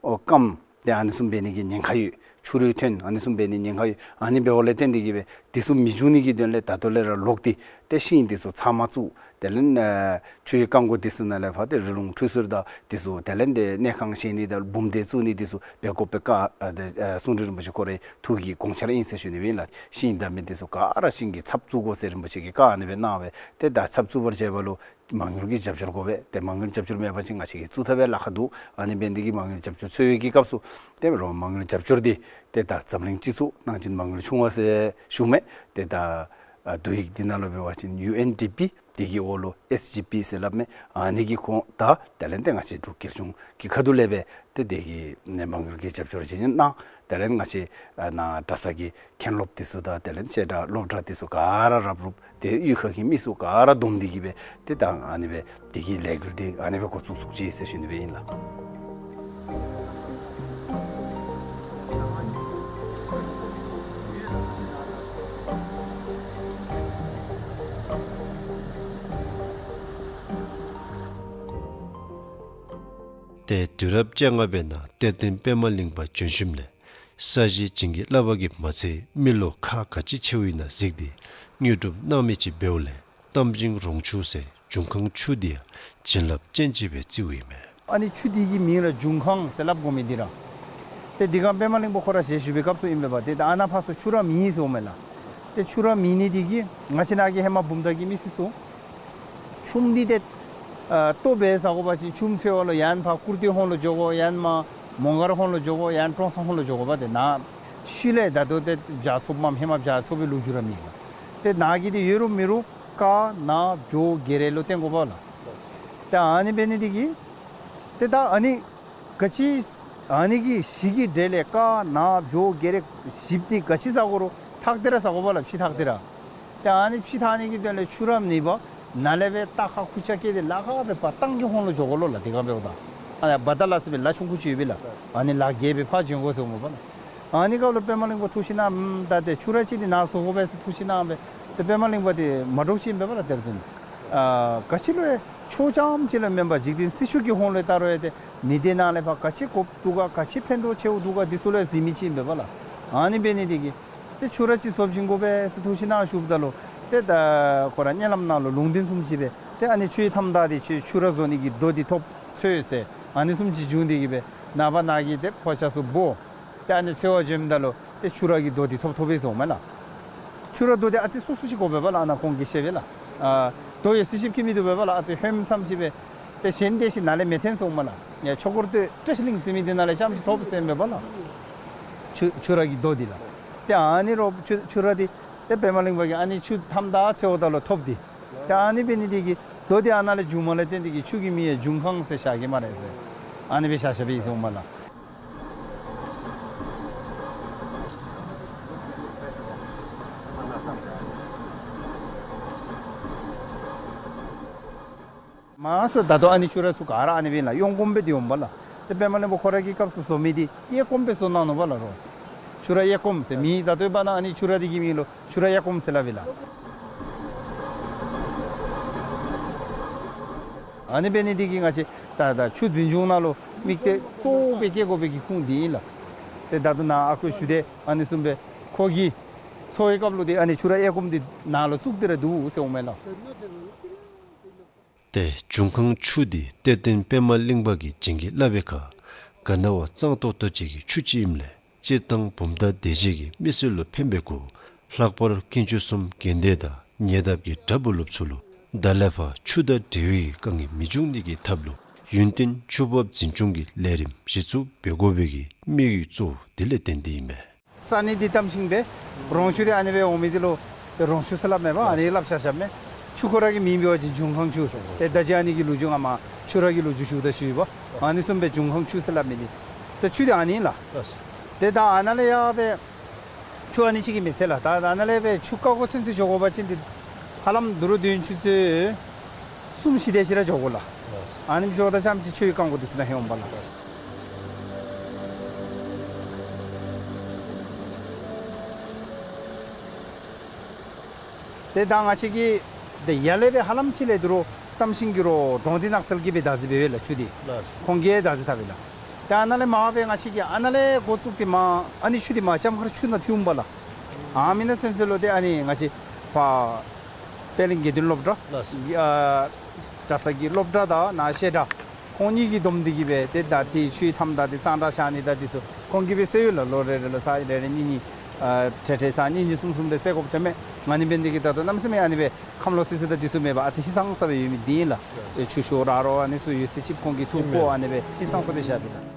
ཨོ་སྐམ་ཏེ་ཨ་ནི་བཟུམ་འབད་ནི་གི་ཉེན་ཁ་ཡོད། ཆུ་རུད་ཐོན་ཨ་ནི་བཟུམ་འབད་ནི་ཉེན་ཁ་ཡོད། ཨ་ནི་འབདཝ་ལས་བརྟེན་ཏེ་གིས་སྦེ་འདི་ཚུ་མི་འབྱུང་ནི་གི་དོན་ལས་ད་ལྟོ་ལས་ར་ལོག་སྟེ་ཏེ་ཤིང་འདི་ཚུ་ཚང་མ་བཙུགས། དེ་ལས་ཨ་ཆུའི་རྐང་མགོ་འདི་ཚུ་ནང་ལས་ཕར་ཏེ་རི་ལུང་ཁྲུས་གསོལ་དང་འདི་ཚུ་དེ་ལས་ཏེ་གནས་ཁང་བཞེངས་ནི་དང་འབུམ་སྡེ་བཙུགས་ནི་འདི་ཚུ་འབད་དགོཔ་སྦེ་བཀའ་ཨ་ཏེ་ཨ་གསུང་སྤྲུལ་རིན་པོ་ཆེ་ཁོ་རའི་ཐུགས་ཀྱི་དགོངས་འཆར་ཨིན་ཟེར་ཞུ་ནི་སྦེ་ཨིན་ལགས། ཤིང་བརྡབ་མི་འདི་ཚུ་ག་ར་ཤིང་གི་ཚབ་བཙུགས་དགོ་ཟེར་རིན་པོ་ཆེ་གིས་བཀའ་ཨ་ནི་སྦེ་གནང་བས། ཏེ་ད་ཚབ་བཙུགས་པར་བྱེད་པ་ལུ་མ་དངུལ་གྱི་རྒྱབ་སྐྱོར་དགོ་པས། ཏེ་མ་དངུལ་རྒྱབ་སྐྱོར་མེད་པ་ཅིན་ང་བཅས་ཀྱིས་བཙུགས་ཐབས་ལཱ་ཁག་འདུག། ཨ་ནི་འབད་ནི་འདི་གིས་མ་དངུལ་རྒྱབ་སྐྱོར་འཚོལ་བའི་གི་སྐབས་སུ་ཏེ་རོགས་མ་དངུལ་རྒྱབ་སྐྱོར་འདི་ཏེ་ད་འཛམ་གླིང་སྤྱི་ཚོགས་གནང་སྦྱིན་མ་དངུལ་ཆུང་བ་ཟེར་ཞུཝ་མས། ཏེ་ད་ཨ་བསྡུ་ཡིག་འདི་ནང་ལུ་འབད་བ་ཅིན་ཡུ་ཨེན་ཌི་པི་འདི་གི་འོག་ལུ་ཨེས་ཇི་པི་ཟེར་སླབ་མས། ཨ་ནི་གི་ཁོངས་ད་དེ་ལས་ཏེ་ང་བཅས་འབྲུག་རྒྱལ་གཞུང་གི་ཁ་ཐུག་ལས་སྦེ་ཏེ་འདི་གི་ནི་མ་དངུལ་གྱི་རྒྱབ་སྐྱོར་ཅིག་གནང་། དེ་ལས་ང་བཅས་ཨ་ནཱ་གྲྭ་ཚང་གི་མཁན་སློབ་འདི་ཚུ་དང་དེ་ལས་བྱེ་བྲག་སློབ་གྲྭ་འདི་ཚུ་ག་ར་རབ་རུབ་ཏེ་གཡུས་ཁ་གི་མི་ཚུ་ག་ར་བསྡོམས་ཏེ་གིས་སྦེ་ཏེ་ད་ཨ་ནི་སྦེ་འདི་གི་ལས་འགུལ་འདི་ཨ་ནི་སྦེ་འགོ་བཙུགས་བཙུགསཔ་ཅིག་ཟེར་ཞུ་ནི་སྦེ་ཨིན་ལགས། ཏེ་དུས་རབས་བཅོ་ལྔ་པའི་ནང་གཏེར་སྟོན་པདྨ་གླིང་པ་བྱོན་ཞིནམ་ལས་ས་གཞི་བྱིན་གྱིས་བརླབས་པ་གིས་མ་ཚད་མི་ལོ་ཁག་ག་ཅི་ཆེཝ་ཨིན་ན་གཟིགས་ཏེ་དངོས་གྲུབ་གནང་མི་ཅིག་འབདཝ་ལས་རྟ་མགྲིན་རོང་ཆུ་ཟེར་འབྱུང་ཁུངས་ཆུ་འདི་ཡང་བྱིན་རླབས་ཅན་ཅིག་སྦེ་བརྩིཝ་ཨིན་མས། ཨ་ནི་ཆུ་འདི་གི་མིང་ར་འབྱུང་ཁང་ཟེར་སླབ་དགོ་མི་འདི་ར། ཏེ་འདི་སྒང་པདྨ་གླིང་པ་ཁོ་ར་ཞལ་བཞུགས་པའི་སྐབས་སུ་ཨིན་པས་པ། ཏེ་ད་ཨ་ནཱ་ཕར་ཚུར་ཆུ་ར་མེད་ཟེརཝ་མས་ལགས། ཏེ་ཆུ་ར་མེད་ནི་འདི་གིས་ང་བཅས་ནཱ་གི་ཧེ་མ་བུམ་ཐང་གི་མི་སེར་ཚུ་ཆུམ་འདི་ཏེ་ཨ་ལྟོ་འབད་ཟ་དགོ་པ་ཅིན་ཆུམ་འཚོལ་བ་ལུ་ཡང་ཕར་ཀུར་སྟོད་ཧོང་ལུ་འགྱོ་དགོ། ཡང་མར་མོང་སྒར་ཧོང་ལུ་འགྱོ་དགོ། ཡང་ཀྲོང་གསར་ཧོང་ལུ་འགྱོ་དགོ་པ། ཏེ་ནཱ་ཤུལ་ལས་ད་ལྟོ་ཏེ་བྱ་ཚུགསཔ་མས། ཧེ་མ་བྱ་ཚུགས་པའི་ལོ་རྒྱུས་ར་མེད་ལགས། ཏེ་ནཱ་གི་འདི་ཡོད་རུང་མེད་རུང་དཀར་ནག་བྱོ་རྒྱ་རས་ལུ་བརྟེན་དགོ་པས་ལགས། ཏེ་ཨ་ནི་འབད་ནི་འདི་གིས་ཏེ་ད་ཨ་ནི་ག་ཅི་ཨ་ནི་གི་གཞི་གི་གྲས་ལས་དཀར་ནག་བྱོ་རྒྱ་རས་བཞིཔ་འདི་ག་ཅི་ཟ་དགོ་རུང་འཐག་སྟེ་ར་ཟ་དགོ་པས་ལགས། ཕྱེ་འཐག་སྟེ་ར། ཏེ་ཨ་ནི་ཕྱེ་འཐག་ནི་གི་དོན་ལས་ཆུ་ར་མེད་པར་ནཱ་ལས་སྦེ་རྟ་ཁར་ཁུར་ཆ་བཀལ་ཏེ་ལ་ཁ་སྦེ་ཕར་ཐང་གི་ཧོང་ལུ་འགྱོ་དགོ་ལོ་ལགས། དེ་སྒང་འབདཝ་ད་ཨ་ནི་བ་དར་ལ་སོགས་པའི་ལ་ཆུང་ཀུ་ཅིག་ཡོད་པས་ལགས། ཨ་ནི་ལ་བརྒལ་སྦེ་ཕར་འབྱོན་དགོ་ཟེརཝ་མས་པ་ལགས། ཨ་ནི་སྐབས་ལུ་པདྨ་གླིང་པ་ཐུགས་ཞིབ་གནང་། ཨམ་ད་ཏེ་ཆུ་ར་ཅིག་འདི་ནཱ་བཟོ་དགོ་པས་ཟེར་ཐུགས་ཞིབ་གནང་སྦེ། ཏེ་པདྨ་གླིང་པ་འདི་མ་འདྲཝ་ཅིག་ཨིན་པས་པ་ལགས། དེར་ཐོན་ཨ་ག་ཅི་ལུ་ཡང་ཆོས་རྐྱངམ་ཅིག་ལུ་མེན་པར་འཇིག་རྟེན་སྲིད་ཕྱོགས་ཀྱི་ཧོང་ལུ་ད་རུང་ཡང་ཏེ་མི་སྡེ་ནང་ལས་ཕར་ག་ཅི་དགོཔ་འདུག་ག་ག་ཅི་ཕན་ཐོགས་ཆེཝ་འདུག་ག་འདི་ཚུ་ལུ་ཡང་གཟིགས་མི་ཅིག་ཨིན་པས་པ་ལགས། ཨ་ནི་འབད་ནི་འདི་གིས་ཏེ་ཆུ་ར་ཅིག་བཟོ་བྱིན་དགོ་པས་ཟེར་ཐུགས་ཞིབ་གནང་ཞུཝ་ད་ལུ་ཏེ་ད་ཁོ་ར་གཉིད་ལམ་ནང་ལུ་ལུང་བསྟན་བཟུམ་ཅིག་སྦེ་ཏེ་ཨ་ནི་ཆུའི་མཐའམ་བདའ་སྟེ་ཆུ་ཆུ་ར་བཟོ་ནི་གི་རྡོ་འདི་ཐོབ་འཚོལ་ཟེར་ཨ་ནི་བཟུམ་ཅིག་བྱུང་སྟེ་གིས་སྦེ་ནངས་པ་ནཱ་གི་ཏེ་ཕོ་ཆས་ཚུ་འབོ། ཏེ་ཨ་ནི་འཚོལ་བར་འགྱོཝ་ད་ལུ་ཏེ་ཆུ་ར་གི་རྡོ་འདི་ཐོབ་ཐོབ་པས་ཟེརཝ་མས་ལགས། ཆུ་ར་རྡོ་འདི་ཨ་ཙི་སུ་སུ་ཅིག་དགོ་པས་པ་ལགས། ཨ་ནཱ་ཁོང་གིས་བཤད་པས་ལགས། ཨ་རྡོ་ཡོད་ཚད་ཅིག་ཁྱད་མིན་འདུག་པས་པ་ལགས། ཨ་ཙི་ཧོནམ་ཙམ་ཅིག་སྦེ་ཏེ་གཞན་དེ་ཅིག་ནཱ་ལས་མི་འཐོན་ཟེརཝ་མས་ལགས། ཡ་ཆོས་འཁོར་སྟོད་བཀྲ་ཤིས་གླིང་ཟེར་མི་འདི་ནང་ལས་རྐྱངམ་ཅིག་ཐོབ་ཟེར་མས་པ་ལགས། ཆུ་ཆུ་ར་གི་རྡོ་འདི་ལགས། ཏེ་ཨ་ནི་རོགས་ཆུ་ཆུ་ར་འདི་ཏེ་པདྨ་གླིང་པ་གིས་ཨ་ནི་ཆུ་མཐའམ་བདའ་འཚོལཝ་ད་ལུ་ཐོབ་སྟེ་ ཏེ་ཨ་ནི་འབད་ནི་འདི་གིས་རྡོ་འདི་ཨ་ནཱ་ལས་བྱུངམ་ལས་བརྟེན་ཏེ་གིས་ཆུ་གི་མིང་ཡང་འབྱུང་ཁང་ཟེར་བཞག་གེ་སྨ་རེ་ཟེར། ཨ་ནི་སྦེ་བཞག་བཞགཔ་ཨིན་ཟེར་འོང་མས་ལགས། མང་ཤོས་ད་ལྟོ་ཨ་ནི་ཆུ་ར་ཚུ་ག་ར་ཨ་ནི་སྦེ་ལགས་གཡོན་སྐོརམ་སྦེ་སྡོད་འོང་པས་ལགས། ཏེ་པདྨ་གླིང་པ་ཁོ་ར་གི་སྐབས་སུ་བཟོ་མི་འདི་གཡས་སྐོརམ་སྦེ་བཟོ་གནང་ནུག་པ་ལགས་རོ། ཆུ་ར་གཡས་སྐོརམ་ཟེར་མི་ད་ལྟོ་འབདན་ཨ་ནི་ཆུ་ར་འདི་གི་མིང་ལུ་ཆུ་ར་གཡས་སྐོརམ་ཟེར་སླབ་ཨིན་ལགས། ཨ་ནི་འབད་ནི་འདི་གིས་ང་བཅས་ད་ད་ཆུ་འཛིན་སྐྱོང་ནང་ལུ་དམིགས་གཏད་གཙོ་བོ་སྦེ་བསྐྱེད་དགོ་པའི་གི་ཁུངས་འདི་ཨིན་ལགས། ཏེ་ད་ལྟོ་ནཱ་ཨ་ཁུ་ཞུ་དེ་ཨ་ནི་བཟུམ་སྦེ་ཁོ་གི་འཚོ་བའི་སྐབས་ལུ་ཏེ་ཨ་ནི་ཆུ་ར་གཡས་སྐོརམ་འདི་ནཱ་ལུ་བཙུགས་ཏེ་ར་འདུག་ཟེར་འོང་མས་ལགས། ཏེ་འབྱུང་ཁང་ཆུ་འདི་གཏེར་སྟོན་པདྨ་གླིང་པ་གིས་བྱིན་གྱིས་བརླབས་པའི་ཁར་ག་ན་བ་གཙང་ཏོག་ཏོ་ཅིག་གི་ཆུ་ཅིག་ཨིནམ་ལས་སྤྱིར་བཏང་བུམ་ཐང་སྡེ་བཞི་གི་མི་སེར་ལུ་ཕན་པའི་གུ་ལྷག་པར་དཀོན་མཆོག་གསུམ་དགོན་སྡེ་དང་ཉེ་འདབས་ཀྱི་གྲྭ་བུ་སློབ་ཚུ་ལུ་ད་ལས་ཕར་ཆུ་དང་འབྲེལ་བའི་དཀའ་ངལ་མི་འབྱུང་ནི་གི་ཐབས་ལུ་ཡུན་བརྟན་ཆུ་འབབ་འཛིན་སྐྱོང་གི་ལས་རིམ་གཞི་བཙུགས་འབད་དགོ་པའི་གི་དམིགས་ཡུལ་གཙོ་བོ་དེ་ལས་བརྟེན་ཏེ་ཨིན་མས། ས་གནས་འདི་གཏམ་ཤིང་སྦེ་རོང་ཆུ་འདི་ཨ་ནི་སྦེ་འོང་མི་འདི་ལུ་ཏེ་རོང་ཆུ་ཟེར་སླབ་མས་པ། ཨ་ནི་སླབ་བཞག་བཞགཔ་མས། ཆུ་ཁོ་ར་གི་མིང་འབད་བ་ཅིན་འབྱུང་ཁང་ཆུ་ཟེར། ཏེ་ད་ཅི་ཨ་ནི་གི་ལོ་རྒྱུས་ང་མ་ཆུ་ར་གི་ལོ་རྒྱུས་ཞུཝ་ད་ཞུ་ཡི་པ། ཨ་ནི་བཟུམ་སྦེ་འབྱུང་ཁང་ཆུ་ཟེར་སླབ་མི་འདི་ཏེ་ཆུ་འདི་ཨ་ནི་ལགས། ཏེ་ད་ཨ་ནཱ་ལས་ཡར་སྦེ་ཆུ་ཨ་ནི་ཅིག་གིས་མི་ཚད་ལགས། ད་ཨ་ནཱ་ལས་སྦེ་ཆུ་བཀག་དགོ་ཚུན་ཚོད་འགྱོ་དགོ་པ་ཅིན་འདི་ཧ་ལམ་དུམ་གྲ་དུས་ཡུན་ཆུ་ཚོད་གསུམ་བཞི་དེ་ཅིག་ར་འགྱོ་དགོ་ལགས། ཨ་ནི་འགྱོཝ་ད་ཙམ་ཅིག་ཆུ་ཡང་བཀག་དགོ་དེ་ཚུ་ནང་ལྷོད་འོང་པས་ལགས། ཏེ་ད་ང་བཅས་ཀྱིས་ཏེ་ཡར་ལས་སྦེ་ཧ་ལམ་ཅིག་ལས་ད་རུང་གཏམ་ཤིང་གི་རོ་གྲོང་སྡེ་ནགས་ཚལ་གྱིས་སྦེ་བདག་འཛིན་འབད་བས་ལགས་ཆུ་འདི། ཁོང་གིས་བདག་འཛིན་འཐབ་པས་ལགས། ཏེ་ཨ་ནཱ་ལས་མར་སྦེ་ང་བཅས་ཀྱིས་ཨ་ནཱ་ལས་འགོ་བཙུགས་ཏེ་མར་ཨ་ནི་ཆུ་འདི་མར་ལྕམ་མཁར་ཆུ་ནང་ཐིམ་པས་ལགས། ཨ་མི་ནང་ཚུན་ཚོད་ལུ་ཏེ་ཨ་ནི་ང་བཅས་ཕར་པད་གླིང་དགེ་འདུན་སློབ་གྲྭ་ལགས། ཨ་གྲྭ་ས་གི་སློབ་གྲྭ་དང་ནཱ་བཤད་གྲྭ་ཁོང་གཉིས་ཀྱིས་བསྡོམས་ཏེ་གིས་སྦེ་ཏེ་ད་ཏེ་ཆུའི་མཐའམ་དང་ཏེ་གཙང་སྦྲ་བཞག་ནི་དང་འདི་ཚུ་ཁོང་གིས་སྦེ་སེལ་ཡོད་ལགས། ལོ་རེ་རེ་ལུ་ཚར་རེ་རེ་གཉིས་གཉིས་ཨ་ཏེ་ཏེ་ཚར་གཉིས་གཉིས་གསུམ་གསུམ་སྦེ་སེལ་དགོཔ་ཐོནམ་མས། ཨ་ནི་འབད་ནི་འདི་གིས་ད་ལྟོ་གནམ་མེད་ས་མེད་ཨ་ནི་སྦེ་ཁམས་ལོག་སི་སི་དང་འདི་ཚུ་མེད་པར་ཨ་ཙི་ཧིང་སངས་ས་སྦེ་ཡོད་མི་འདི་ཨིན་ལགས། ཨེ་ཆུ་ཤོར་ར་རོ་ཨ་ནི་ཚུ་ཡོད་ཟེར་ཅིག་ཁོང་གིས་ཐུགས་ཁར་ཨ་ནི་སྦེ་ཧིང་སངས་ས་སྦེ་བཞག་པས་ལགས།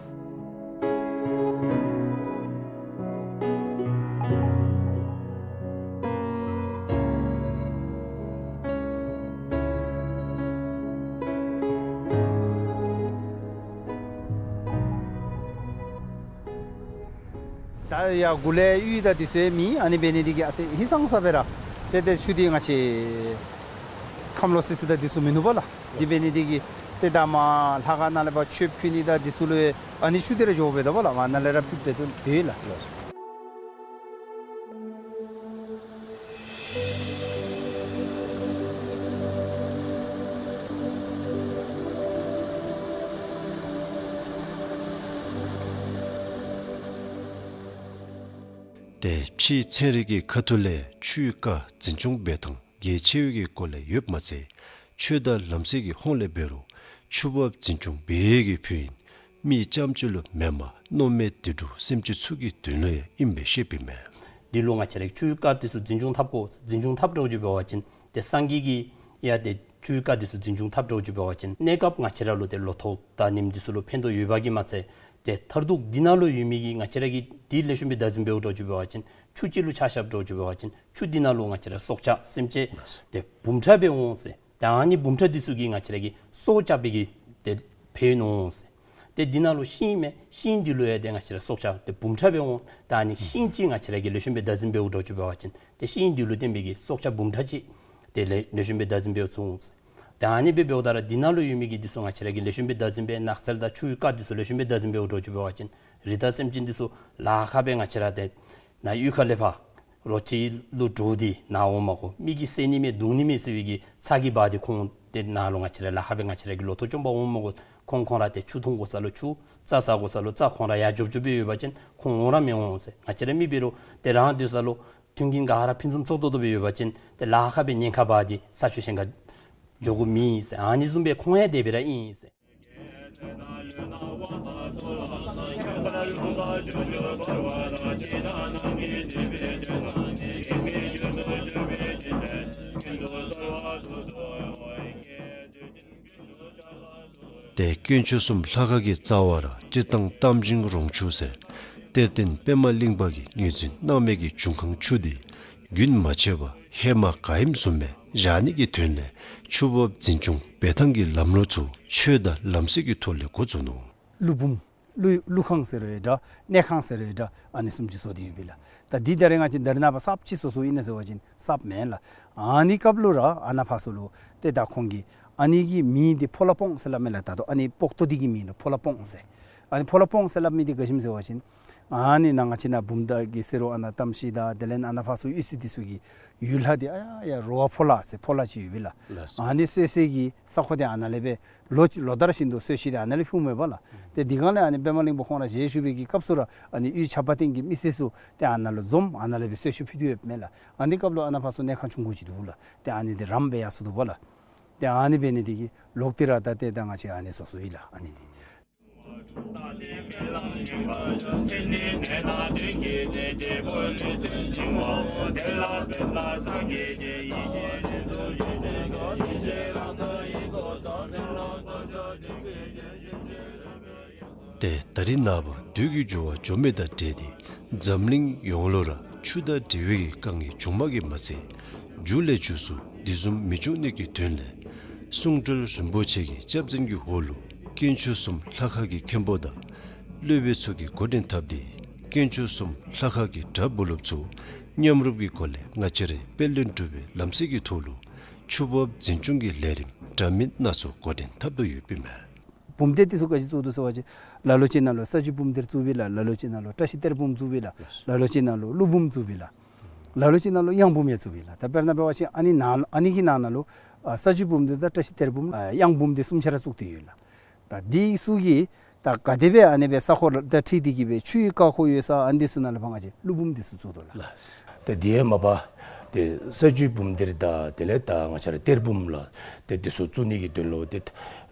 ད་ཡར་གུ་ལས་གཡུས་དང་འདི་ཚུ་ཡང་མེད། ཨ་ནི་འབད་ནི་འདི་གིས་ཨ་ཙི་ཧིང་སངས་ས་སྦེ་ར་ཏེ་ཏེ་ཆུ་འདི་ང་བཅས་ཁམས་ལོག་སི་སི་དང་འདི་ཚུ་མིན་ནུག་པ་ལགས། འདི་འབད་ནི་འདི་གིས་ཏེ་ད་མར་ལྷ་ཁང་ནང་ལས་ཕར་མཆོད་ཕུལ་ནི་དང་འདི་ཚུ་ལུ་ཨ་ནི་ཆུ་འདི་ར་འགྱོཝ་འབད་དོ་པ་ལགས། མར་ནཱ་ལས་ར་ཕུལ་འབད་དོ་འབད་ལགས། ཏེ་ཕྱིའི་ཚན་རིག་གི་ཁ་ཐུག་ལས་ཆུའི་རྐ་འཛིན་སྐྱོང་འབད་ཐངས་གལ་ཆེ་བའི་གི་སྐོར་ལས་ཡོདཔ་མ་ཚད་ཆོས་དང་ལམ་སྲོལ་གྱི་ཧོངས་ལས་འབད་རུང་ཆུ་འབབ་འཛིན་སྐྱོང་འབད་བའི་གི་ཕན་ཡོན་མི་རྐྱངམ་ཅིག་ལུ་མེན་པར་མནོ་མེད་དུད་འགྲོ་སེམས་ཅན་ཚུ་གི་དོན་ལུ་ཡང་ཨིནམ་སྦེ་བཤདཔ་ཨིན་མས། འདི་ལུ་ང་བཅས་ར་ཆུའི་རྐ་འདི་ཚུ་འཛིན་སྐྱོང་འཐབ་དགོ། འཛིན་སྐྱོང་འཐབ་འགྱོ་བ་ཅིན་ཏེ་སངས་རྒྱས་ཀྱིས་ཡང་ཏེ་ཆུའི་རྐ་འདི་ཚུ་འཛིན་སྐྱོང་འཐབ་འགྱོ་བ་ཅིན་གནས་སྐབས་ང་བཅས་ར་ལུ་ཏེ་ལོ་ཐོག་དང་ནེམ་འདི་ཚུ་ལུ་ཕན་ཐོགས་ཡོདཔ་གིས་མ་ཚད་ཏེ་མཐར་ཐུག་འདི་ནང་ལུ་ཡོད་མི་གི་ང་བཅས་ར་གིས་འདི་ལེགས་ཤོམ་སྦེ་བདག་འཛིན་འབད་འགྱོ་བ་ཅིན་ཆུ་ཅིག་ལུ་ཆ་བཞག་འགྱོ་བ་ཅིན་ཆུ་འདི་ནང་ལུ་ང་བཅས་ར་སྲོག་ཆགས་སེམས་ཅན་ཏེ་འབུམ་ཕྲག་སྦེ་འོང་ཟེར། ད་ཨ་ནི་འབུམ་ཕྲག་འདི་ཚུ་གིས་ང་བཅས་ར་གི་སྲོག་སྐྱབས་པའི་གི་ཏེ་ཕན་ཡོན་འོང་ཟེར། ཏེ་འདི་ནང་ལུ་ཤིང་མས། ཤིང་འདི་ལུ་ཡང་ཏེ་ང་བཅས་ར་སྲོག་ཆགས་ཏེ་འབུམ་ཕྲག་སྦེ་འོང་། ད་ཨ་ནི་ཤིང་ཅིག་ང་བཅས་ར་གིས་ལེགས་ཤོམ་སྦེ་བདག་འཛིན་འབད་འགྱོ་བ་ཅིན་ཏེ་ཤིང་འདི་ལུ་བརྟེན་པའི་གི་སྲོག་ཆགས་འབུམ་ཕྲག་ཅིག་ཏེ་ལེགས་ལེགས་ཤོམ་སྦེ་བདག་འཛིན་འབད་ཚུགས་འོང་ཟེར། ད་ཨ་ནི་སྦེ་འབདཝ་ད་ར་འདི་ནང་ལུ་ཡོད་མི་གི་འདི་ཚུ་ང་བཅས་ར་གིས་ལེགས་ཤོམ་སྦེ་བདག་འཛིན་འབད་ནགས་ཚལ་དང་ཆུའི་རྐ་འདི་ཚུ་ལེགས་ཤོམ་སྦེ་བདག་འཛིན་འབད་འགྱོ་བ་ཅིན་རི་དྭགས་སེམས་ཅན་འདི་ཚུ་ལཱ་ཁག་སྦེ་ང་བཅས་ར་ཏེ་ནཱ་གཡུས་ཁ་ལས་ཕར་རོ་ཁྱི་ལུ་འདྲོག་སྟེ་ནཱ་འོང་མ་དགོ། མི་གིས་བསད་ནི་མས་བརྡུང་ནི་མས་ཟེར་བའི་གི་ཚ་གྱང་འབག་སྟེ་ཁོང་ཏེ་ནཱ་ལུ་ང་བཅས་ར་ལཱ་ཁག་སྦེ་ང་བཅས་ར་གི་ལོ་ཐོག་བཅོམ་པར་འོང་མ་དགོ། ཁོང་ཁོང་ར་ཏེ་ཆུ་འཐུང་དགོ་ས་ལུ་ཆུ་རྩྭ་ཟ་དགོ་ས་ལུ་རྩྭ་ཁོང་ར་ཡར་འཇོབ་འཇོབ་སྦེ་ཡོད་པ་ཅིན་ཁོང་འོང་ར་མི་འོང་ཟེར། ང་བཅས་ར་མི་འབད་རུང་ཏེ་རང་སྡོད་ས་ལུ་མཐུན་རྐྱེན་ག་ར་ཕུན་སུམ་ཚོགས་ཏོག་ཏོ་སྦེ་ཡོད་པ་ཅིན་ཏེ་ལཱ་ཁག་སྦེ་ཉེན་ཁ་འབག་སྟེ་ས་ཆུ་གཞན་ཁར་འགྱོ་དགོཔ་མེད་ཟེར། ཨ་ནི་བཟུམ་སྦེ་ཁོང་ཡང་དེ་སྦེ་ར་ཨིན་ཟེར། ཏེ་དཀོན་མཆོག་གསུམ་ལྷ་ཁང་གི་རྩ་བར་སྤྱིར་བཏང་གཏམ་ཤིང་རོང་ཆུ་ཟེར་གཏེར་སྟོན་པདྨ་གླིང་པ་གིས་ངོས་འཛིན་གནང་མི་གི་འབྱུང་ཁང་ཆུ་འདི་རྒྱུན་མ་ཆད་པར་ཧེ་མ་ག་ཨིནམ་བཟུམ་སྦེ་ བཞག་ནི་གི་དོན་ལས་ཆུ་འབབ་འཛིན་སྐྱོང་འབད་ཐངས་ཀྱི་ལམ་ལུགས་ཚུ་ཆོས་དང་ལམ་སྲོལ་གྱི་ཐོག་ལས་འགོ་བཙུགས་ནུག། ཀླུ་འབུམ། ཀླུ་ཀླུ་ཁང་ཟེར་རུང་འདྲ། གནས་ཁང་ཟེར་རུང་འདྲ། ཨ་ནི་བཟུམ་ཅིག་བཟོ་སྟེ་ཡོདཔ་ཨིན་ལགས། ད་འདི་ད་རེས་ང་བཅས་ད་རེས་ནངས་པ་གསརཔ་ཅིག་བཟོ་བཟོཝ་ཨིན་ན་ཟེར་བ་ཅིན་གསརཔ་མེན་ལགས། ཨ་ནི་སྐབས་ལུ་ར་ཨ་ནཱ་ཕར་ཚུ་ལུ་ཏེ་ད་ཁོང་གིས་ཨ་ནི་གི་མིང་འདི་ཕོ་ལྷ་སྤོང་ཟེར་སླབ་མས་ལགས། ད་ལྟོ་ཨ་ནི་སྤོག་ཏོ་འདི་གི་མིང་ལུ་ཕོ་ལྷ་སྤོང་ཟེར། ཨ་ནི་ཕོ་ལྷ་སྤོང་ཟེར་སླབ་མི་འདི་ག་ཅི་སྨོ་ཟེར་བ་ཅིན་ཨ་ནི་ནཱ་ང་བཅས་ནཱ་བུམ་ཐང་གི་ཟེར་རུང་ཨ་ནཱ་གཏམ་ཤི་དང་དེ་ལས་ཨ་ནཱ་ཕར་ཚུ་གཡུས་ཚན་འདི་ཚུ་གི་ཡུལ་ལྷ་འདི་ཨ་ཡ་ཡ་རོ་བ་ཕོ་ལྷ་ཟེར་ཕོ་ལྷ་ཅིག་ཡོདཔ་ཨིན་ལགས། ལགས་སོ། ཨ་ནི་གསོ་སའི་གི་ས་གོ་འདི་ཨ་ནཱ་ལས་སྦེ་ལོ་ལོ་ལྟར་བཞིན་དུ་གསོལ་ཚིགས་འདི་ཨ་ནཱ་ལས་ཕུལཝ་མས་པ་ལགས། ཏེ་དེ་སྒང་ལས་ཨ་ནི་པདྨ་གླིང་པ་ཁོང་ར་ཞལ་བཞུགས་པའི་གི་སྐབས་སུ་ར་ཨ་ནི་གཡུས་ཆབ་དཔལ་སྟེང་གི་མི་སེར་ཚུ་ཏེ་ཨ་ནཱ་ལུ་འཛོམས་ཨ་ནཱ་ལས་སྦེ་གསོལ་ཚིགས་ཕུལ་ཏེ་ཡོདཔ་མས་ལགས། ཨ་ནི་སྐབས་ལུ་ཨ་ནཱ་ཕར་ཚུ་གནས་ཁང་ཆུང་ཀུ་ཅིག་འདུག་ལགས། ཏེ་ཨ་ནི་འདི་རམ་སྦེ་ཡར་སོང་འདུག་པ་ལགས། ཏེ་ཨ་ནི་འབད་ནི་འདི་གིས་ལོག་སྟེ་ར་ད་ཏེ་ད་ང་བཅས་ཨ་ནི་བཟོ་བཟོཝ་ཨིན་ལགས། ཨ་ནི་འདི། ཏེ་ད་རེས་ནངས་པ་དུས་ཀྱི་འགྱུར་བ་འགྱོ་མི་དང་འབྲེལ་ཏེ་འཛམ་གླིང་ཡོངས་ལུ་ར་ཆུ་དང་འབྲེལ་བའི་དཀའ་ངལ་བྱུངམ་གིས་མ་ཚད་མཇུག་ལས་མཇུག་སུ་དེ་བཟུམ་མི་འབྱུང་ནི་གི་དོན་ལས་གསུང་སྤྲུལ་རིན་པོ་ཆེ་གི་སྐྱབས་འཛིན་གྱི་འོག་ལུ་དཀོན་མཆོག་གསུམ་ལྷ་ཁང་གི་མཁན་པོ་དང་སློབ་དཔོན་ཚུ་གིས་འགོ་འདྲེན་འཐབ་སྟེ་དཀོན་མཆོག་གསུམ་ལྷ་ཁང་གི་གྲྭ་བུ་སློབ་ཚུ་མཉམ་རུབ་ཀྱི་སྒོ་ལས་ང་བཅས་རའི་དཔལ་ལྡན་འབྲུག་པའི་ལམ་སྲོལ་གྱི་ཐོག་ལུ་ཆུ་འབབ་འཛིན་སྐྱོང་གི་ལས་རིམ་འདྲ་མིན་སྣ་ཚོགས་འགོ་འདྲེན་འཐབ་དོ་ཡོདཔ་ཨིན་མས། བུམ་གཏེར་འདི་ཚུ་ག་ཅི་བཙུགས་དོ་ཟེར་བ་ཅིན་ལ་ལུ་ཅིག་ནང་ལུ་ས་བཅུད་བུམ་གཏེར་བཙུགསཔ་ཨིན་ལགས། ལ་ལུ་ཅིག་ནང་ལུ་བཀྲ་ཤིས་གཏེར་བུམ་བཙུགསཔ་ཨིན་ལགས། ལ་ལུ་ཅིག་ནང་ལུ་ཀླུ་བུམ་བཙུགསཔ་ཨིན་ལགས། ལ་ལུ་ཅིག་ནང་ལུ་གཡང་བུམ་ཡང་བཙུགསཔ་ཨིན་ལགས། ད་དཔེར་ན་འབད་བ་ཅིན་ཨ་ནི་ནང་ཨ་ནི་གི་ནང་ན་ལུ་ཨ་ས་བཅུད་བུམ་གཏེར་དང་བཀྲ་ཤིས་གཏེར་བུམ་ཨ་གཡང་བུམ་འདི་གསུམ་ཆ་ར་བཙུགས་ཏེ་ཡོད་ལགས། ད་འདི་ཚུ་གིས་ད་ག་དེ་སྦེ་ཨ་ནི་སྦེ་ས་གོ་དང་འཁྲིལ་ཏེ་གི་སྦེ་ཆུའི་རྐ་འཁོར་ཡོད་ས་ཨ་ནི་འདི་ཚུ་ནང་ལུ་ཕར་ང་བཅས་ཀླུ་བུམ་འདི་ཚུ་བཙུགས་དོ་ལགས། ལགས། ཏེ་དེ་ཡང་མ་པ་ཏེ་ས་བཅུད་བུམ་གཏེར་དང་དེ་ལས་ད་ང་བཅས་ར་གཏེར་བུམ་ལགས། ཏེ་འདི་ཚུ་བཙུགས་ནི་གི་དོན་ལུ་ཏེ་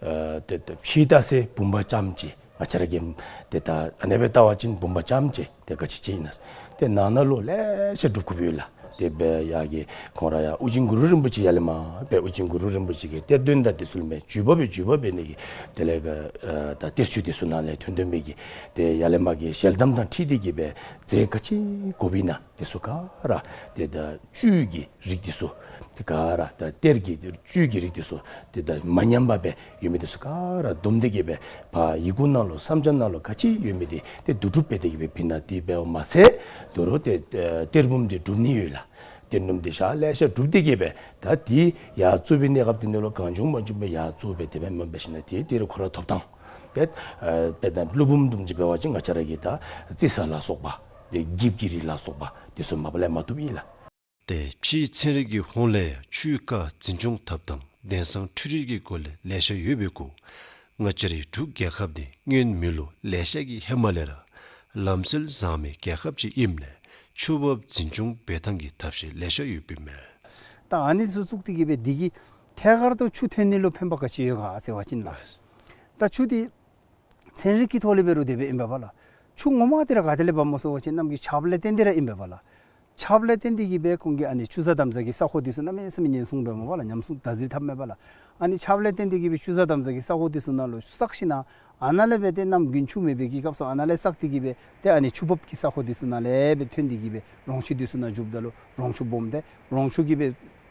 ཨ་ཏེ་ཏེ་ཕྱི་ལྟ་ས་བུམ་པ་རྐྱངམ་ཅིག་ང་བཅས་ར་གིས་ཏེ་ད་ཨ་ནི་སྦེ་བལྟ་བ་ཅིན་བུམ་པ་རྐྱངམ་ཅིག་ཏེ་ག་ཅི་ཅིག་ཨིན་ན། ཏེ་ནང་ན་ལུ་ལེ་ཤ་སྒྲུབ་དགོཔ་ཡོད་ལགས། དེ་སྦེ་ཡར་གྱི་ཁོང་ར་ཡར་ཨོ་རྒྱན་གུ་རུ་རིན་པོ་ཆེ་ཡར་ལས་མར་སྦེ་ཨོ་རྒྱན་གུ་རུ་རིན་པོ་ཆེ་གི་གཏེར་སྟོན་དང་དེ་ཚུ་ལས་མར་བརྒྱུད་པ་སྦེ་བརྒྱུད་པ་འབད་ནི་གི་དེ་ལས་ག་ཨ་ད་གཏེར་ཆོས་དེ་ཚུ་ནང་ལས་ཐོན་ཐོན་མི་གི་ཏེ་ཡར་ལས་མར་གྱི་ཞལ་གདམས་དང་འཁྲིལ་ཏེ་གི་སྦེ་རྫས་ག་ཅི་དགོཔ་ཨིན་ན་དེ་ཚུ་ག་ར་ཏེ་ད་བཅུད་ཀྱི་རིགས་དེ་ཚུ་ཏེ་ག་ར་ད་གཏེར་གྱི་བཅུད་ཀྱི་རིགས་དེ་ཚུ་ཏེ་ད་མ་ཉམས་པ་སྦེ་ཡོད་མི་དེ་ཚུ་ག་ར་བསྡོམས་ཏེ་གི་སྦེ་ཕར་ཡི་གུ་ནང་ལུ་བསམ་འཆར་ནང་ལུ་ག་ཅི་ཡོད་མི་དེ་ཏེ་བསྡུ་སྒྲུབ་འབད་དེ་གི་སྦེ་ཕུལ་ནི་དེ་འབདཝ་མ་ཚད་དོ་རུང་ཏེ་ཨེ་གཏེར་བུམ་དེ་སྒྲུབ་ནི་ཡོད་ལགས། གཏེར་བུམ་དེ་ཞག་ལེ་ཤ་སྒྲུབ་སྟེ་གི་སྦེ་ད་དེ་ཡར་བཙུགས་པའི་གནས་སྐབས་དེ་ནང་ལུ་གང་བྱུང་མང་བྱུང་སྦེ་ཡར་བཙུགས་སྦེ་དེ་སྦེ་མེན་པར་ཞིནམ་ལས་དེ་དེ་རུང་ཁོ་ར་ཐོབ་ཐངས་ཏེ་ཨེ་དཔེར་ན་ཀླུ་བུམ་བཟུམ་ཅིག་འབད་བ་ཅིན་ང་བཅས་ར་གི་ད་རྩི་ས་ལ་སོགས་པ་ཏེ་འགྱིབ་ཀྱི་རིགས་ལ་སོགས་པ་དེ་ཚུ་མ་པ་ལས་མ་ཐོབ་ཨིན་ལགས། ཏེ་ཕྱིའི་ཚན་རིག་གི་ཧོངས་ལས་ཡང་ཆུའི་རྐ་འཛིན་སྐྱོང་འཐབ་ཐངས་དེང་སང་འཕྲུལ་རིག་གི་སྒོ་ལས་ལེ་ཤ་ཡོད་པའི་གུ་ང་བཅས་རའི་འབྲུག་རྒྱལ་ཁབ་འདི་སྔོན་མེ་ལོང་ལེ་ཤ་གི་ཧེ་མ་ལས་ར་ལམ་སྲོལ་བཟང་མི་རྒྱལ་ཁབ་ཅིག་ཨིནམ་ལས་ཆུ་འབབ་འཛིན་སྐྱོང་འབད་ཐངས་ཀྱི་ཐབས་ཤེས་ལེ་ཤ་ཡོདཔ་ཨིན་མས། ད་ཨ་ནི་ཚུ་བཙུགས་ཏེ་གི་སྦེ་འདི་གིས་ཐད་ཀར་དུ་ཆུ་ཐོན་ནི་ལུ་ཕན་པ་ག་ཅི་ཡོད་ག་ཟེར་བ་ཅིན་ལགས། ད་ཆུ་འདི་ཚན་རིག་གི་ཐོག་ལས་འབད་རུང་དེ་སྦེ་ཨིན་པས་པ་ལགས། ཆུ་ངོ་མ་འདི་ར་ག་ཏེ་ལས་འབབ་སྨོ་ཟེར་བ་ཅིན་གནམ་གྱི་ཆརཔ་ལས་བརྟེན་ཏེ་ར་ཨིན་པས་པ་ལགས། ཆརཔ་ལས་བརྟེན་ཏེ་གི་སྦེ་ཁོང་གིས་ཨ་ནི་ཆུ་གཟར་འདམ་གཟར་གྱི་ས་གོ་འདི་ཚུ་གནམ་མེད་ས་མེད་ཉེན་སྲུང་འབད་སྨོ་པ་ལགས། ཉམས་སྲུང་བདག་འཛིན་འཐབ་མས་པ་ལགས། ཨ་ནི་ཆརཔ་ལས་བརྟེན་ཏེ་གི་སྦེ་ཆུ་གཟར་འདམ་གཟར་གྱི་ས་གོ་འདི་ཚུ་ནང་ལུ་བསགས་ཞིནམ་ལས་ཨ་ནཱ་ལས་སྦེ་ཏེ་གནམ་དགུན་ཆུ་མེད་པའི་གི་སྐབས་སུ་ཨ་ནཱ་ལས་བསགས་ཏེ་གི་སྦེ་ཏེ་ཨ་ནི་ཆུ་འབབ་ཀྱི་ས་གོ་འདི་ཚུ་ནང་ལས་སྦེ་ཐོན་ཏེ་གི་སྦེ་རོང་ཆུ་འདི་ཚུ་ནང་འཇུགཔ་ད་ལུ་རོང་ཆུ་སྦོམ་སྟེ་རོང་ཆུ་གིས་སྦེ་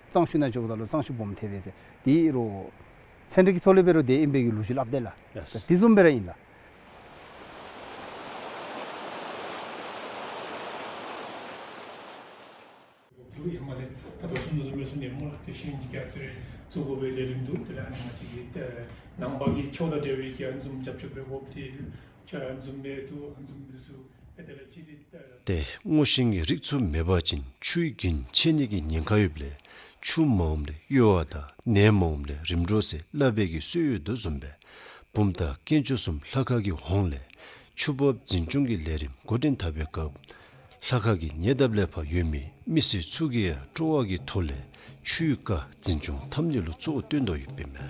གཙང་ཆུ་ནང་འཇུགཔ་ད་ལུ་གཙང་ཆུ་སྦོམ་ཐལ་བས་ཟེར། དེ་རུང་ཚན་རིག་གི་ཐོག་ལས་འབད་རུང་དེ་ཨིན་པའི་གི་ལོ་རྒྱུས་སླབ་དེས་ལགས། ཡེས། དེ་བཟུམ་སྦེ་ར་ཨིན་ལགས། དུ་ཡ་མ་ལས་ད་ལྟོ་གསུང་དོ་བཟུམ་སྦེ་གསུང་ནི་སྨོ་ལགས། དེ་བཞིན་གྱི་རྒྱ་ཚེ་རིང་གཙོ་བོ་སྦེ་ལས་རིམ་འདུག། དེ་ལས་ཨ་ནི་ང་བཅས་ཀྱི་ཏེ་ནང་པ་གི་ཆོས་དང་འབྲེལ་བའི་གི་ཨ་ནི་བཟུམ་རྒྱབ་སྐྱོར་འབད་དགོཔ་དེ་ཆོས་ཨ་ནི་བཟུམ་སྦེ་འདུག། ཨ་ནི་བཟུམ་འདི་ཚུ་ཏེ་དེ་ལས་ཅིག་འདི་ཏེ་ཏེ་སྔོ་ཤིང་གི་རིགས་ཚུ་མེད་པ་ཅིན་ཆུའི་རྒྱུན་ཆད་ནི་གི་ཉེན་ཁ་ཡོདཔ་ལས་ཆུ་མ་འོངམ་ལས་གཡོ་བ་དང་ནད་མ་འོངམ་ལས་རིམ་གྲོ་ཟེར་སླབ་པའི་གི་སྲོལ་ཡོད་དོ་བཟུམ་སྦེ་བུམ་ཐང་དཀོན་མཆོག་གསུམ་ལྷ་ཁང་གི་ཧོངས་ལས་ཆུ་འབབ་འཛིན་སྐྱོང་གི་ལས་རིམ་འགོ་འདྲེན་འཐབ་པའི་སྐབས་ལྷ་ཁང་གི་ཉེ་འདབས་ལས་ཕར་ཡོད་མི་མི་སེར་ཚུ་གིས་ཡང་སྤྲོ་བ་གི་ཐོག་ལས་ཆུའི་རྐ་འཛིན་སྐྱོང་འཐབ་ནི་ལུ་གཙོ་བོ་བཏོན་དོ་ཡོདཔ་ཨིན་མས།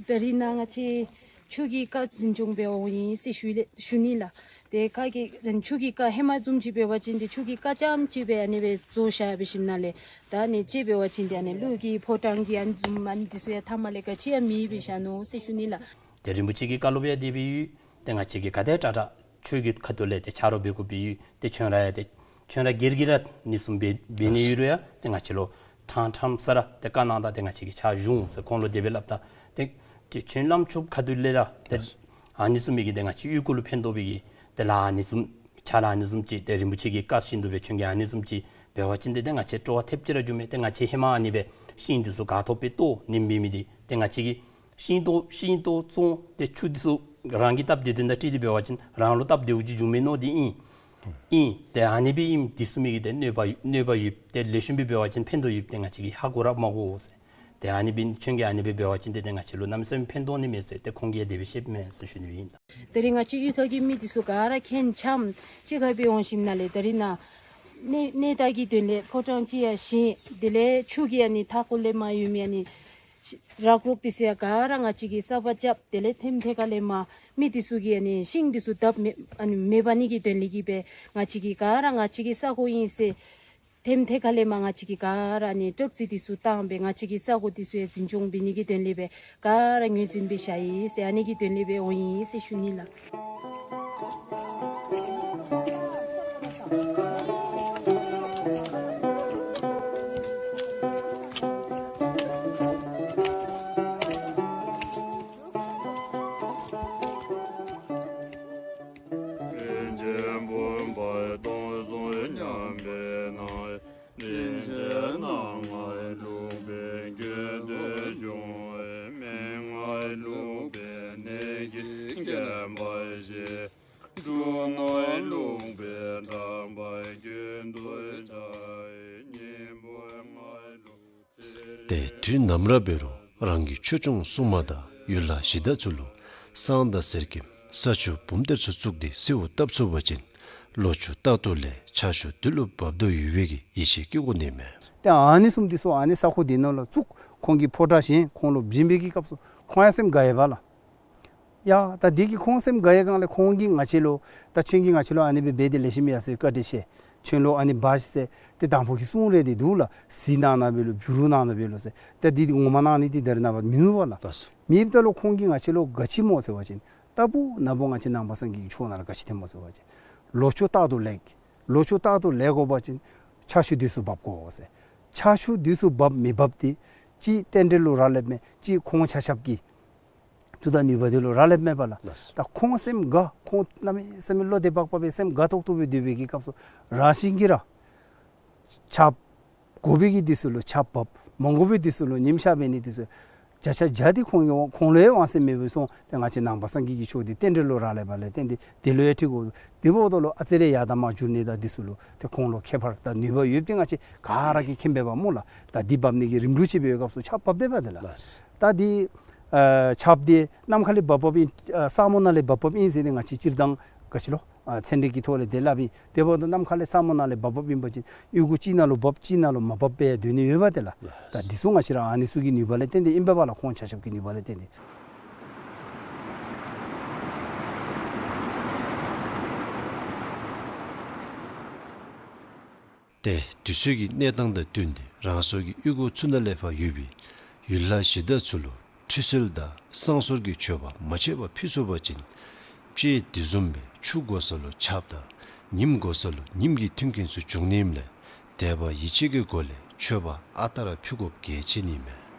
ད་རིས་ནཱ་ང་བཅས་ཆུ་གི་རྐ་འཛིན་སྐྱོང་འབད་བར་འོང་ཡི་ཟེར་ཞུ་ལེ་ཞུ་ནི་ལགས། ཏེ་ཁ་གི་ཆུ་གི་རྐ་ཧེ་མ་བཟུམ་ཅིག་འབད་བ་ཅིན་ཏེ་ཆུ་གི་རྐ་རྐྱངམ་ཅིག་སྦེ་ཨ་ནི་སྦེ་བཟོ་བཞག་སྦེ་ཞིནམ་ལས་ད་ཨ་ནི་ཅིག་འབད་བ་ཅིན་ཏེ་ཨ་ནི་ཀླུ་གི་ཕོ་བྲང་གི་ཨ་ནི་བཟུམ་ཨ་ནི་འདི་ཚུ་ཡང་མཐའ་མ་ལས་ག་ཅི་ཡང་མེད་སྦེ་བཞག་ནུག་ཟེར་ཞུ་ནི་ལགས། ཏེ་རིན་པོ་ཆེ་གི་བཀའ་སློབ་ཡང་དེ་སྦེ་ཡོད། ཏེ་ང་བཅས་ཀྱིས་ག་དེ་དྲག་དྲག་ཆུ་གི་ཁ་ཐུག་ལས་ཏེ་ཆ་རོགས་འབད་དགོཔ་སྦེ་ཡོད། ཏེ་ཁྱོད་ར་ཡང་ཏེ་ ཁྱོད་ར་སྒེར་གྱིས་ར་ཨ་ནི་བཟུམ་འབད་འབད་ནི་ཡོད་རུང་ཡང་ཏེ་ང་བཅས་ལུ་ཕྲང་ཕྲང་ས་ར་ཏེ་བཀའ་གནང་ད་ཏེ་ང་བཅས་ཀྱིས་ཕྱག་ཞུ་འོང་ཟེར་ཁོང་ལུ་དེ་སྦེ་སླབ་ད། ཏེ་ཏེ་ཁྱོད་བླམ་ཆོསཔ་ག་ཏེ་ལས་ར་ཏེ་ཨ་ནི་བཟུམ་མའི་གི་ཏེ་ང་བཅས་གཡུས་སྒོ་ལུ་ཕན་ཐོགས་པའི་གི་ཏེ་ལཱ་ཨ་ནི་བཟུམ་ཕྱག་ལཱ་ཨ་ནི་བཟུམ་ཅིག་ཏེ་རིན་པོ་ཆེ་གི་བཀའ་བཞིན་དུ་སྦེ་ཁྱོད་ཀྱིས་ཨ་ནི་བཟུམ་ཅིག་འབད་བ་ཅིན་ཏེ་ཏེ་ང་བཅས་སྤྲོ་བ་ཐེབས་ཅིག་ར་འགྱོཝ་མས། ཏེ་ང་བཅས་ཧེ་མ་ཨ་ནི་སྦེ་ཤིང་འདི་ཚུ་ག་ཐོབ་སྦེ་བཏོག་ནིམ་འབད་མི་འདི་ཏེ་ང་བཅས་ཀྱིས་ཤིང་བཏོག་ཤིང་བཏོག་བཙོང་ཏེ་ཆུ་འདི་ཚུ་རང་གི་སྟབས་བདེ་དོན་དང་འཁྲིལ་ཏེ་འབད་བ་ཅིན་རང་ལུ་སྟབས་བདེཝ་ཅིག་འབྱུང་མས་མནོ་སྟེ་ཨིན། ཨིན། ཏེ་ཨ་ནི་སྦེ་ཨིནམ་འདི་ཚུ་མི་གི་ཏེ་གནོད་པ་གནོད་པ་ཡོདཔ་ཏེ་ལེགས་ཤོམ་སྦེ་འབད་བ་ཅིན་ཕན་ཐོགས་ཡོདཔ་ཏེ་ང་བཅས་ཀྱིས་ཧ་གོ་ར་མ་གོ་ཟེར། ཏེ་ཨ་ནི་སྦེ་ཁྱོད་ཀྱིས་ཨ་ནི་སྦེ་འབད་བ་ཅིན་ཏེ་ཏེ་ང་བཅས་ལུ་གནམ་མེད་ས་མེད་ཕན་ཐོགས་ནི་མས་ཟེར་ཏེ་ཁོང་གིས་དེ་སྦེ་བཤདཔ་མས་ཟེར་ཞུ་ནི་ཨིན། ད་རིས་ང་བཅས་གཡུས་ཁ་གི་མི་འདི་ཚུ་ག་ར་ཁྱེད་འཆམ་གཅིག་ཁར་སྦེ་འོང་ཞིནམ་ལས་ད་རིས་ནཱ་གནས་གནས་བདག་གི་དོན་ལས་ཕོ་བྲང་ཅིག་ཡང་བཞེངས། དེ་ལས་ཆུ་གི་ཨ་ནི་མཐའ་འཁོར་ལས་མར་ཡོད་མི་ཨ་ནི་རག་རོག་འདི་ཚུ་ཡང་ག་ར་ང་བཅས་ཀྱིས་གསརཔ་རྐྱབ། དེ་ལས་ཐེམ་ཐེ་ཁ་ལས་མར་མི་འདི་ཚུ་གིས་ཨ་ནི་ཤིང་འདི་ཚུ་བརྡབ་མེད་ཨ་ནི་མེད་པ་ནི་གི་དོན་ལས་ཀྱི་སྦེ་ང་བཅས་ཀྱིས་ག་ར་ང་བཅས་ཀྱི་ས་གོ་ཨིན་ཟེར་ཐེམ་ཐེ་ཁ་ལས་མར་ང་བཅས་ཀྱིས་ག་ར་ཨ་ནི་ཏོག་ཙི་འདི་ཚུ་བཏང་སྦེ་ང་བཅས་ཀྱི་ས་གོ་འདི་ཚུ་ཡང་འཛིན་སྐྱོང་འབད་ནི་གི་དོན་ལས་སྦེ་ག་ར་ངོས་འཛིན་འབད་བཞག་ཡི་ཟེར་ཨ་ནི་གི་དོན་ལས་སྦེ་འོང་ཡི་ཟེར་ཞུ་ནི་ལགས། ཏེ་དུས་ནམ་ར་འབད་རུང་རང་གི་ཆོས་སྐྱོང་སྲུང་མ་དང་ཡུལ་ལྷ་གཞི་བདག་ཚུ་ལུ་བསང་དང་གསེར་སྐྱེམས་ས་ཆུ་བུམ་གཏེར་ཚུ་བཙུགས་ཏེ་གསོལཝ་བཏབ་ཚུགས་པ་ཅིན་ལོ་ཕྱུགས་རྟག་ཏུ་ལེགས། ཆར་ཆུ་དུས་ལུ་འབབ་དོ་ཡོད་པའི་གི་ཡིད་ཆེས་བསྐྱེད་དགོ་ནི་མས། ཏེ་ཨ་ནི་བཟུམ་འདི་ཚུ་ཨ་ནི་ས་ཁོངས་འདི་ནང་ལུ་བཙུགས། ཁོང་གིས་ཕོ་བྲང་བཞེངས། ཁོང་ལུ་བྱིན་པའི་གི་སྐབས་སུ་ཁོང་ཡང་སེམས་དགའ་ཡི་བ་ལགས། ཡ་ད་འདི་གིས་ཁོང་སེམས་དགའ་ཡི་སྒང་ལས་ཁོང་གིས་ང་བཅས་ལུ་ད་ཁྱོད་ཀྱིས་ང་བཅས་ལུ་ཨ་ནི་སྦེ་འབད་དེ་ལེགས་ཤོམ་ཡ་ཟེར་བཀའ་དྲིན་ཆེ། ཁྱོད་ལུ་ཨ་ནི་འབག་ཤིག་ཟེར་ཏེ་དང་ཕུ་གི་གསུང་རེ་འདི་འདུག་ལགས། གཟི་གནང་གནང་འབད་ལོ་བྱུ་རུ་གནང་གནང་འབད་ལོ་ཟེར། ད་འདི་འདི་ངོ་མ་གནང་ནི་འདི་ད་རེས་ནངས་པ་མིན་འདུག་པ་ལགས། ལགས་སོ། མེདཔ་ད་ལུ་ཁོང་གིས་ང་བཅས་ལུ་ག་ཅི་སྨོ་ཟེར་བ་ཅིན་ལྟ་བུ་ན་བུ་ང་བཅས་ནང་པ་སངས་རྒྱས་ཀྱི་ཆོས་ནང་ལུ་ག་ཅི་སྟོནམ་སྨོ་ཟེར་བ་ཅིན་ལོ་ཕྱུགས་རྟག་ཏུ་ལེགས། ལོ་ཕྱུགས་རྟག་ཏུ་ལེགས་དགོ་པ་ཅིན་ཆར་ཆུ་དུས་སུ་འབབ་དགོ་ཟེར། ཆར་ཆུ་དུས་སུ་འབབ་མི་འབབ་འདི་གཅིག་རྟེན་འབྲེལ་ལུ་རག་ལསཔ་མས། གཅིག་ཁོང་ཆ་ཁྱབ་ཀྱི་མཐུ་དང་ནུས་པ་འདི་ལུ་རག་ལསཔ་མས་པ་ལགས། ལགས། ད་ཁོང་སེམས་དགའ། ཁོང་གནམ་མེད་ས་མེད་བློ་བདེ་བག་ཕེབས་སྦེ་སེམས་དགའ་ཏོག་ཏོ་སྦེ་སྡོད་པའི་གི་སྐབས་སུ་རང་བཞིན་གྱིས་ར་ཆརཔ་དགོ་པའི་གི་དུས་སུ་ལུ་ཆརཔ་འབབ། མ་དགོ་པའི་དུས་སུ་ལུ་ཉིམ་ཤར་འབད་ནི་དུས་སུ་བརྒྱ་ཆ་བརྒྱ་འདི་ཁོང་གི་ཁོང་ལུ་ཡང་དབང་ཤེད་མེད་པར་སོང་། ཏེ་ང་བཅས་ནང་པ་སངས་རྒྱས་ཀྱི་ཆོས་འདི་རྟེན་འབྲེལ་ལུ་རག་ལས་པ་ལས་བརྟེན་ཏེ་དེ་ལུ་ཡང་འཁྲིལ་དགོ། དེ་འབདཝ་ད་ལུ་ཨ་ཙི་རེ་ཡར་དང་མར་འགྱུར་ནི་དང་འདི་ཚུ་ལུ་ཏེ་ཁོང་ལུ་ཁྱད་པར་དང་ནུས་པ་ཡོདཔ་འདི་ང་བཅས་ག་ར་གིས་མཁྱེན་པས་པ་སྨོ་ལགས། ད་འདི་འབབ་ནི་གི་རིམ་གྲོ་ཅིག་འབད་བའི་སྐབས་སུ་ཆརཔ་འབབ་སྡོདཔ་འདི་ལགས། ལགས། ད་འདི་ཨ་ཆརཔ་འདི་ནམ་མཁའ་ལས་འབབ་འབབ་ཨིན། ཨ་ས་སྨུག་ནང་ལས་འབབ་འབབ་ཨིན་ཟེར་ཏེ་ང་བཅས་སྤྱིར་བཏང་ག་ཅི་ལོ་ཨ་ཚན་རིག་གི་ཐོག་ལས་དེ་སླབ་ཨིན། དེ་འབདཝ་ད་ནམ་མཁའ་ལས་ས་སྨུག་ནང་ལས་འབབ་འབབ་ཨིན་པ་ཅིན་གཡུས་སྒོ་གཅིག་ནང་ལུ་འབབ་གཅིག་ནང་ལུ་མ་འབབ་སྦེ་སྡོད་ནི་ཡོདཔ་འདི་ལགས། ད་འདི་ཚུ་ང་བཅས་ར་ཨ་ནི་ཚུ་གི་ནུས་པ་ལས་བརྟེན་ཏེ་ཨིན་པས་པ་ལགས། ཁོང་ཆ་ཁྱབ་ཀྱི་ནུས་པ་ལས་བརྟེན་ཏེ། ཏེ་དུས་ཚོད་ཀྱི་གནས་སྟངས་དང་བསྟུན་ཏེ་རང་སོའི་གི་གཡུས་སྒོ་ཚུ་ནང་ལས་ཕར་ཡོད་པའི་ཡུལ་ལྷ་གཞི་བདག་ཚུ་ལུ་ཁྲུས་གསོལ་དང་བསང་གསོལ་གྱི་མཆོད་པ་མ་ཆད་པར་ཕུལ་ཚུགས་པ་ཅིན་དཔྱེ་དེ་བཟུམ་སྦེ་ཆུ་དགོ་ས་ལུ་ཆརཔ་དང་ཉིམ་དགོ་ས་ལུ་ཉིམ་གྱི་མཐུན་རྐྱེན་ཚུ་འབྱུང་ནི་ཨིནམ་ལས་དད་པ་ཡིད་ཆེས་ཀྱི་སྒོ་ལས་མཆོད་པ་ཨ་རྟག་ར་ཕུལ་དགོཔ་གལ་ཆེ་ནི་མས།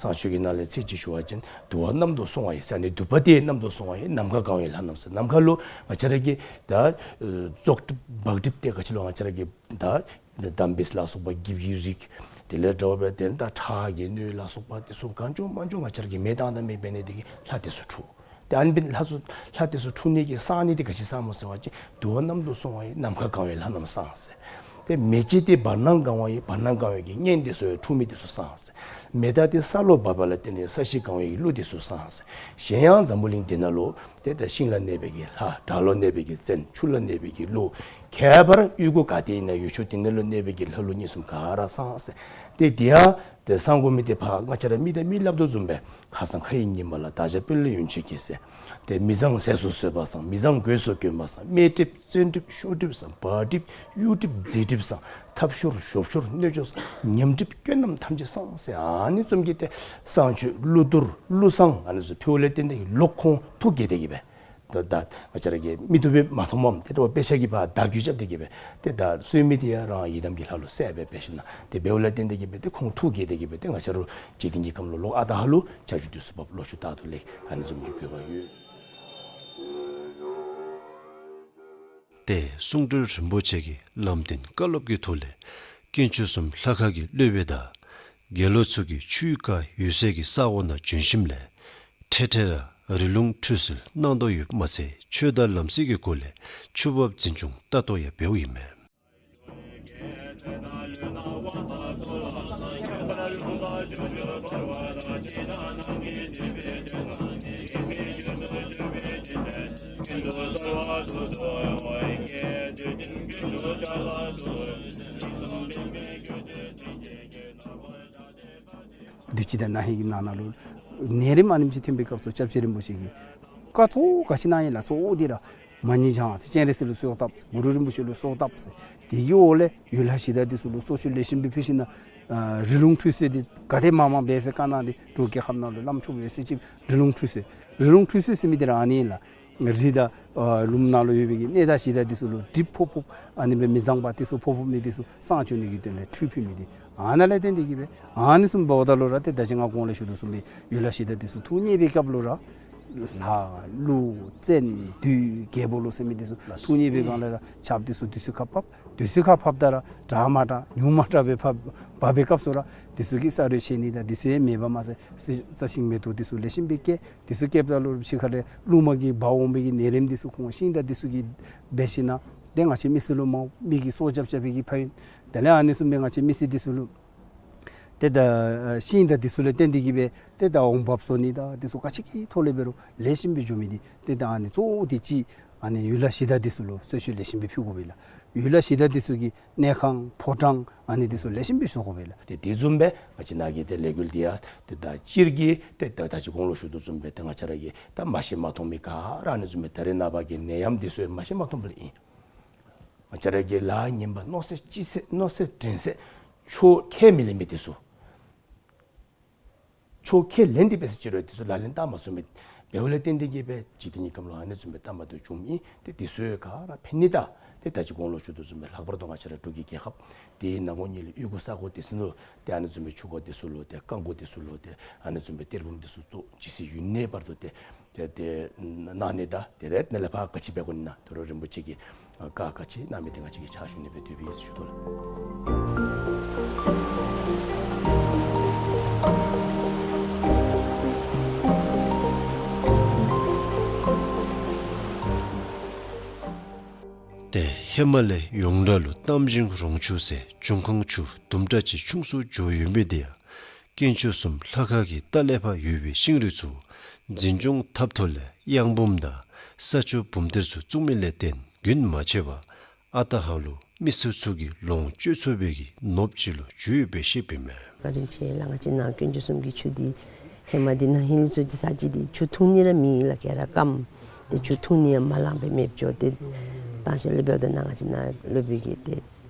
བསང་མཆོད་ཀྱི་ནང་ལས་ཚིག་གཅིག་ཞུ་བ་ཅིན་དུ་བ་གནམ་དུ་སོང་བ་ཡི་ཟེར་ནི་དུ་བ་དེ་གནམ་དུ་སོང་བ་ཡི་ནམ་མཁའ་གང་བའི་ལྷ་རྣམས་ཟེར། ནམ་མཁའ་ལུ་ང་བཅས་ར་གི་ད་ཨེ་བཙོག་གྲིབ་བག་གྲིབ་ཏེ་ག་ཅི་ལོ་ང་བཅས་ར་གི་ད་ད་འདམ་སྦེས་ལ་སོགས་པ་འགྱིབ་ཀྱི་རིགས་དེ་ལས་འདྲ་བ་སྦེ་དེ་ད་ཁྲག་གི་སྣོད་ལ་སོགས་པ་དེ་ཚུ་གང་བྱུང་མང་བྱུང་ང་བཅས་ར་གི་མེ་བཏང་དང་མེ་འབད་ནི་དེ་གིས་ལྷ་དེ་ཚུ་འཁྲུགས། ཏེ་ཨ་ནི་སྦེ་ལྷ་ཚུ་ལྷ་དེ་ཚུ་འཁྲུགས་ནི་གི་བསང་ནི་དེ་ག་ཅི་བསང་སྨོ་ཟེར་བ་ཅིན་དུ་བ་གནམ་དུ་སོང་བ་ཡི་ནམ་མཁའ་གང་བའི་ལྷ་རྣམས་བསང་ཟེར། ཏེ་མེ་ལྕེ་དེ་བར་སྣང་གང་བ་ཡི་བར་སྣང་གང་བའི་གི་གཉན་དེ་ཚུ་འཁྲུགས་མི་དེ་ཚུ་བསང་ཟེར། མེ་སྟག་དེ་ས་ལུ་བབས་པ་ལ་བརྟེན་ཏེ་ས་གཞི་གང་བའི་གི་ཀླུ་དེ་ཚུ་བསང་ཟེར། གཞན་ཡང་འཛམ་བུ་གླིང་འདི་ནང་ལུ་ཏེ་ད་ཤིང་ལ་གནས་པའི་གི་ལྷ། བྲག་ལུ་གནས་པའི་གི་བཙན། ཆུ་ལ་གནས་པའི་གི་ཀླུ། ཁྱད་པར་གཡུས་སྒོ་ག་ཏེ་ཨིན་ན་ཡུལ་ཕྱོགས་དེ་ནང་ལུ་གནས་པའི་གི་ལྷ་ཀླུ་གཉན་གསུམ་ག་ར་བསང་ཟེར། ཏེ་དེ་ཡང་ ཏེ་གསང་དགོ་མི་འདི་ཕར་ང་བཅས་ར་མི་དང་མི་སླབ་དོ་བཟུམ་སྦེ་ཁ་སང་ཁ་ཡི་ཉི་མ་ལ་བདག་ཅག་དཔོན་སློབ་ཡོན་མཆོད་ཀྱིས་ཟེར། ཏེ་མི་བཟང་ཟས་སུ་ཟོས་པ་བཟང་། མི་བཟང་གོས་སུ་གྱོན་པ་བཟང་། སྨད་གྲིབ་བཙན་གྲིབ་ཤོག་གྲིབ་བཟང་། བག་གྲིབ་གཡུ་གྲིབ་རྫི་གྲིབ་བཟང་། ཐབ་ཤོར་གཞོབ་ཤོར་གནོད་འཇོམས་བཟང་། ཉམས་གྲིབ་སྐྱོན་རྣམས་ཐམས་ཅད་བཟང་ཟེར། ཨ་ནི་བཟུམ་གྱི་ཏེ་བསང་མཆོད་ཀླུ་གཏོར་ཀླུ་བསང་ཨ་ནི་ཚུ་ཕུལཝ་ལས་བརྟེན་ཏེ་ལོག་ཁོང་ཐུགས་དགྱེས་ཏེ་གིས་སྦེ་ད་ད་ང་བཅས་ར་གིས་མིག་ཏོ་སྦེ་མ་མཐོངམ་ཏེ་ད་དཔེ་ཆ་གིས་ཕར་བརྡ་བརྒྱུད་རྐྱབ་སྟེ་གིས་སྦེ་ཏེ་ད་གསོལ་མི་འདི་ཡང་རང་ཡི་དམ་གྱི་ལྷ་ལུ་གསལ་སྦེ་འབད་ཞིནམ་ཏེ་འབདཝ་ལས་བརྟེན་ཏེ་གིས་སྦེ་ཏེ་ཁོང་ཐུགས་དགྱེས་ཏེ་གིས་སྦེ་ཏེ་ང་བཅས་ར་འཇིག་རྟེན་གྱི་ཁམས་ལུ་ལོག་ཨ་རྟག་ཧ་ལུ་ཆར་ཆུ་དུས་སུ་བབས། ལོ་ཕྱུགས་རྟག་ཏུ་ལེགས། ཨ་ནི་བཟུམ་གྱི་དགོས་པ་ཡོད། ཏེ་གསུང་སྤྲུལ་རིན་པོ་ཆེ་གིས་ལམ་སྟོན་བཀའ་སློབ་ཀྱི་ཐོག་ལས་དཀོན་མཆོག་གསུམ་ལྷ་ཁང་གི་སློབ་དཔོན་དང་དགེ་སློང་ཚུ་གིས་ཆུའི་རྐ་ཡོད་སའི་གི་ས་གོ་ནང་བྱོན་ཞིནམ་ལས་འཕྲལ་འཕྲལ་ར་རི་ལུང་ཁྲུས་གསོལ་གནང་དོ་ཡོདཔ་མ་ཚད་ཆོས་དང་ལམ་སྲོལ་གྱི་སྒོ་ལས་ཆུ་འབབ་འཛིན་སྐྱོང་ལྟ་རྟོག་ཡང་འབདཝ་ཨིན་མས། དུས་ཅི་དང་ན་ཧིང་གི་ནང་ན་ལུ་ནད་རིམས་ཨ་ནེམ་ཅིག་ཐོན་པའི་སྐབས་སུ་སྐྱབས་རྗེ་རིན་པོ་ཆེ་གིས་བཀའ་གཙོ་བོ་ག་ཅི་གནང་ཡི་ལགས། གཙོ་བོ་འདི་ར་མ་ཎི་བགྱང་ཟེར་སྤྱན་རས་གཟིགས་ལུ་གསོལཝ་བཏབ་ཟེར། གུ་རུ་རིན་པོ་ཆེ་ལུ་གསོལཝ་བཏབ་ཟེར། དེ་གི་འོག་ལས་ཡུལ་ལྷ་གཞི་བདག་འདི་ཚུ་ལུ་གསོལ་མཆོད་ལེགས་ཤོམ་སྦེ་ཕུལ་ཞིནམ་ཨ་རི་ལུང་ཁྲུས་གསོལ་འདི་ག་དེ་མང་མང་འབད་ཟེར་བཀའ་གནང་སྟེ་འབྲུག་རྒྱལ་ཁབ་ནང་ལུ་བླམ་ཆོསཔ་ཡོད་ཚད་ཅིག་རི་ལུང་ཁྲུས་གསོལ། རི་ལུང་ཁྲུས་གསོལ་ཟེར་མི་འདི་ར་ཨ་ནི་ཨིན་ལགས། རི་དང་ཨ་ལུངམ་ནང་ལུ་ཡོད་པའི་གི་གནས་བདག་གཞི་བདག་འདི་ཚུ་ལུ་གྲིབ་ཕོག་ཕོགཔ་ཨ་ནི་སྦེ་མི་བཟང་པོ་འདི་ཚུ་ཕོག་ཕོག་མི་འདི་ཚུ་བསང་བྱོན་ནི་གི་དོན་ལས་ཁྲུས་ཕུལ་མི་འདི་ཨ་ནཱ་ལས་བརྟེན་ཏེ་གིས་སྦེ་ཨ་ནི་བཟུམ་འབདཝ་ད་ལུ་ར་ཏེ་ད་ཅི་ང་གོང་ལས་ཞུ་དོ་བཟུམ་སྦེ་ཡུལ་ལྷ་གཞི་བདག་འདི་ཚུ་ཐུགས་མཉེས་པའི་སྐབས་ལུ་ར་ལྷ་ཀླུ་བཙན་བདུད་རྒྱལ་པོ་ལུ་ཟེར་མི་འདི་ཚུ་ཐུགས་མཉེས་པའི་སྒང་ལས་ར་ཆརཔ་འདི་ཚུ་དུས་ཚོད་ཁར་ཕབ། དུས་ཚོད་ཁར་ཕབ་ད་ར་དྲག་མ་དྲག་ཉུང་མ་དྲག་སྦེ་ཕབ་ཕབ་པའི་སྐབས་སུ་ར་འདི་ཚུ་གིས་ས་རོད་ཆད་ནི་དང་འདི་ཚུ་ཡང་མེད་པར་མ་ཚད་རྩྭ་ཤིང་མེ་ཏོག་འདི་ཚུ་ལེགས་ཤོམ་སྦེ་སྐྱེ། འདི་ཚུ་སྐྱེཝ་ད་ལུ་ཕྱི་ཁ་ལས་རླུང་མ་གིས་འབག་འོང་བའི་གི་ནད་རིམས་འདི་ཚུ་ཁོང་ཤིང་དང་འདི་ཚུ་གིས་འབད་ཞིནམ་ཏེ་ང་བཅས་མི་སེར་ལུ་མ་མི་གི་སྲོག་སྐྱབས་སྐྱབས་པའི་གི་ཕན་ཡོན་དེ་ལས་ཨ་ནི་བཟུམ་སྦེ་ང་བཅས་མི་སེར་འདི་ཚུ་ལུ་ཏེ་ད་ཤིང་དང་འདི་ཚུ་ལས་བརྟེན་ཏེ་གིས་སྦེ་ཏེ་ད་འོང་འབབ་བཟོ་ནི་དང་འདི་ཚུ་ག་ཅི་གི་ཐོག་ལས་འབད་རུང་ལེགས་ཤོམ་སྦེ་འགྱོ་མི་འདི་ཏེ་ད་ཨ་ནི་གཙོ་བོ་འདི་ཅིག་ཨ་ནི་ཡུལ་ལྷ་གཞི་བདག་འདི་ཚུ་ལུ་གསོལ་མཆོད་ལེགས་ཤོམ་སྦེ་ཕུལ་དགོ་པས་ལགས། ཡུལ་ལྷ་གཞི་བདག་འདི་ཚུ་གི་གནས་ཁང་ཕོ་བྲང་ཨ་ནི་འདི་ཚུ་ལེགས་ཤོམ་སྦེ་བཟོ་དགོ་པས་ལགས། ཏེ་དེ་བཟུམ་སྦེ་ང་བཅས་ནཱ་གི་ཏེ་ལས་འགུལ་འདི་ཡང་ཏེ་ད་སྤྱིར་གྱི་ཏེ་ད་ད་ཅི་གོང་ལུ་ཞུ་དོ་བཟུམ་སྦེ་ཏེ་ང་བཅས་ར་གི་ད་མ་ཤེས་མ་མཐོང་མི་ག་ར་ཨ་ནི་བཟུམ་སྦེ་ད་རེས་ནངས་པ་གི་ནད་ཡམས་འདི་ཚུ་ཡང་མ་ཤེས་མ་མཐོང་པ་ལས་ཨིན། ང་བཅས་ར་གི་ལཱ་ངན་པ་མནོ་ཚད་ཅི་ཚད་མནོ་ཚད་དྲན་ཚད་ཆོས་ཁས་མི་ལེན་མི་འདི་ཚུ། ཆོས་ཁས་ལེན་ཏེ་འབད་ས་ཅིག་རུང་འདི་ཚུ་ལག་ལེན་བསྟར་མ་ཚུགས་མི་འབདཝ་ལས་བརྟེན་ཏེ་གིས་སྦེ་འཇིག་རྟེན་གྱི་ཁམས་ལུ་ཨ་ནི་བཟུམ་སྦེ་བསྟར་མ་བཏུབ་བྱུངམ་ཨིན། ཏེ་འདི་ཚུ་ག་ར་ཕན་ནི་དང་ཏེ་ད་ཅི་གོང་ལུ་ཞུ་དོ་བཟུམ་སྦེ་ལྷག་པར་དུ་ང་བཅས་ར་འབྲུག་གི་རྒྱལ་ཁབ་འདི་ནང་ངོ་གཉིས་ལས་གཡུས་སྒོ་ས་གོ་འདི་ཚུ་ནང་ཏེ་ཨ་ནི་བཟུམ་སྦེ་ཆུ་འགོ་འདི་ཚུ་ལུ་ཏེ་རྐང་འགོ་འདི་ཚུ་ལུ་ཏེ་ཨ་ནི་བཟུམ་སྦེ་གཏེར་བུམ་འདི་ཚུ་བཙུགས་ཇི་སྲིད་ཡུན་གནས་བར་དུ་ཏེ་ཏེ་ཏེ་གནང་ནི་དང་ཏེ་རེས་ནཱ་ལས་ཕར་ག་ཅི་འབད་དགོ་ནི་ན་ད་རུང་རིན་པོ་ཆེ་གིས་བཀའ་ག་ཅི་གནང་མི་འདི་ང་བཅས་ཀྱིས་ཕྱག་ཞུ་ནི་སྦེ་འདོད་པའི་ཞུ་དོ་ལགས། ཏེ་ཧེ་མ་ལས་ཡོངས་གྲགས་ལུ་གཏམ་ཞིང་རོང་ཆུ་ཟེར་འབྱུང་ཁུངས་ཆུ་དུམ་གྲ་ཅིག་ཆུང་སུ་འགྱོ་ཡོད་མི་འདི་ཡང་དཀོན་མཆོག་གསུམ་ལྷ་ཁང་གི་ལྟག་ལས་ཕར་ཡོད་པའི་ཤིང་རིགས་ཚུ་འཛིན་སྐྱོང་འཐབ་ཐོག་ལས་གཡང་འབུམ་དང་ས་ཆུ་འབུམ་གཏེར་ཚུ་བཙུགས་མི་ལས་བརྟེན་རྒྱུན་མ་ཆད་པར་ཨ་རྟག་ཧ་ལུ་མི་སེར་ཚུ་གིས་ལོངས་སྤྱོད་ཚུགས་པའི་གི་ནོར་བུ་ཅིག་ལུ་གྱུར་ཡོདཔ་སྦེ་བཤདཔ་ཨིན་མས། བཀའ་དྲིན་ཆེ་ལགས། ང་བཅས་ནཱ་དཀོན་མཆོག་གསུམ་གྱི་ཆུ་འདི་ཧེ་མ་འདི་ནཱ་ཧིང་ལས་ཚུར་འདི་ས་ཅིག་འདི་ཆུ་འཐུང་ནི་ར་མེད་ལགས། ག་ར་སྐམ། ཏེ་ཆུ་འཐུང་ནི་ཡང་མ་ལང་པར་མེདཔ་འགྱོ། ཏེ་དང་ཤེས་ལས་འབདཝ་ད་ནཱ་ང་བཅས་ནཱ་སློབ་དཔོན་གྱིས་ཏེ་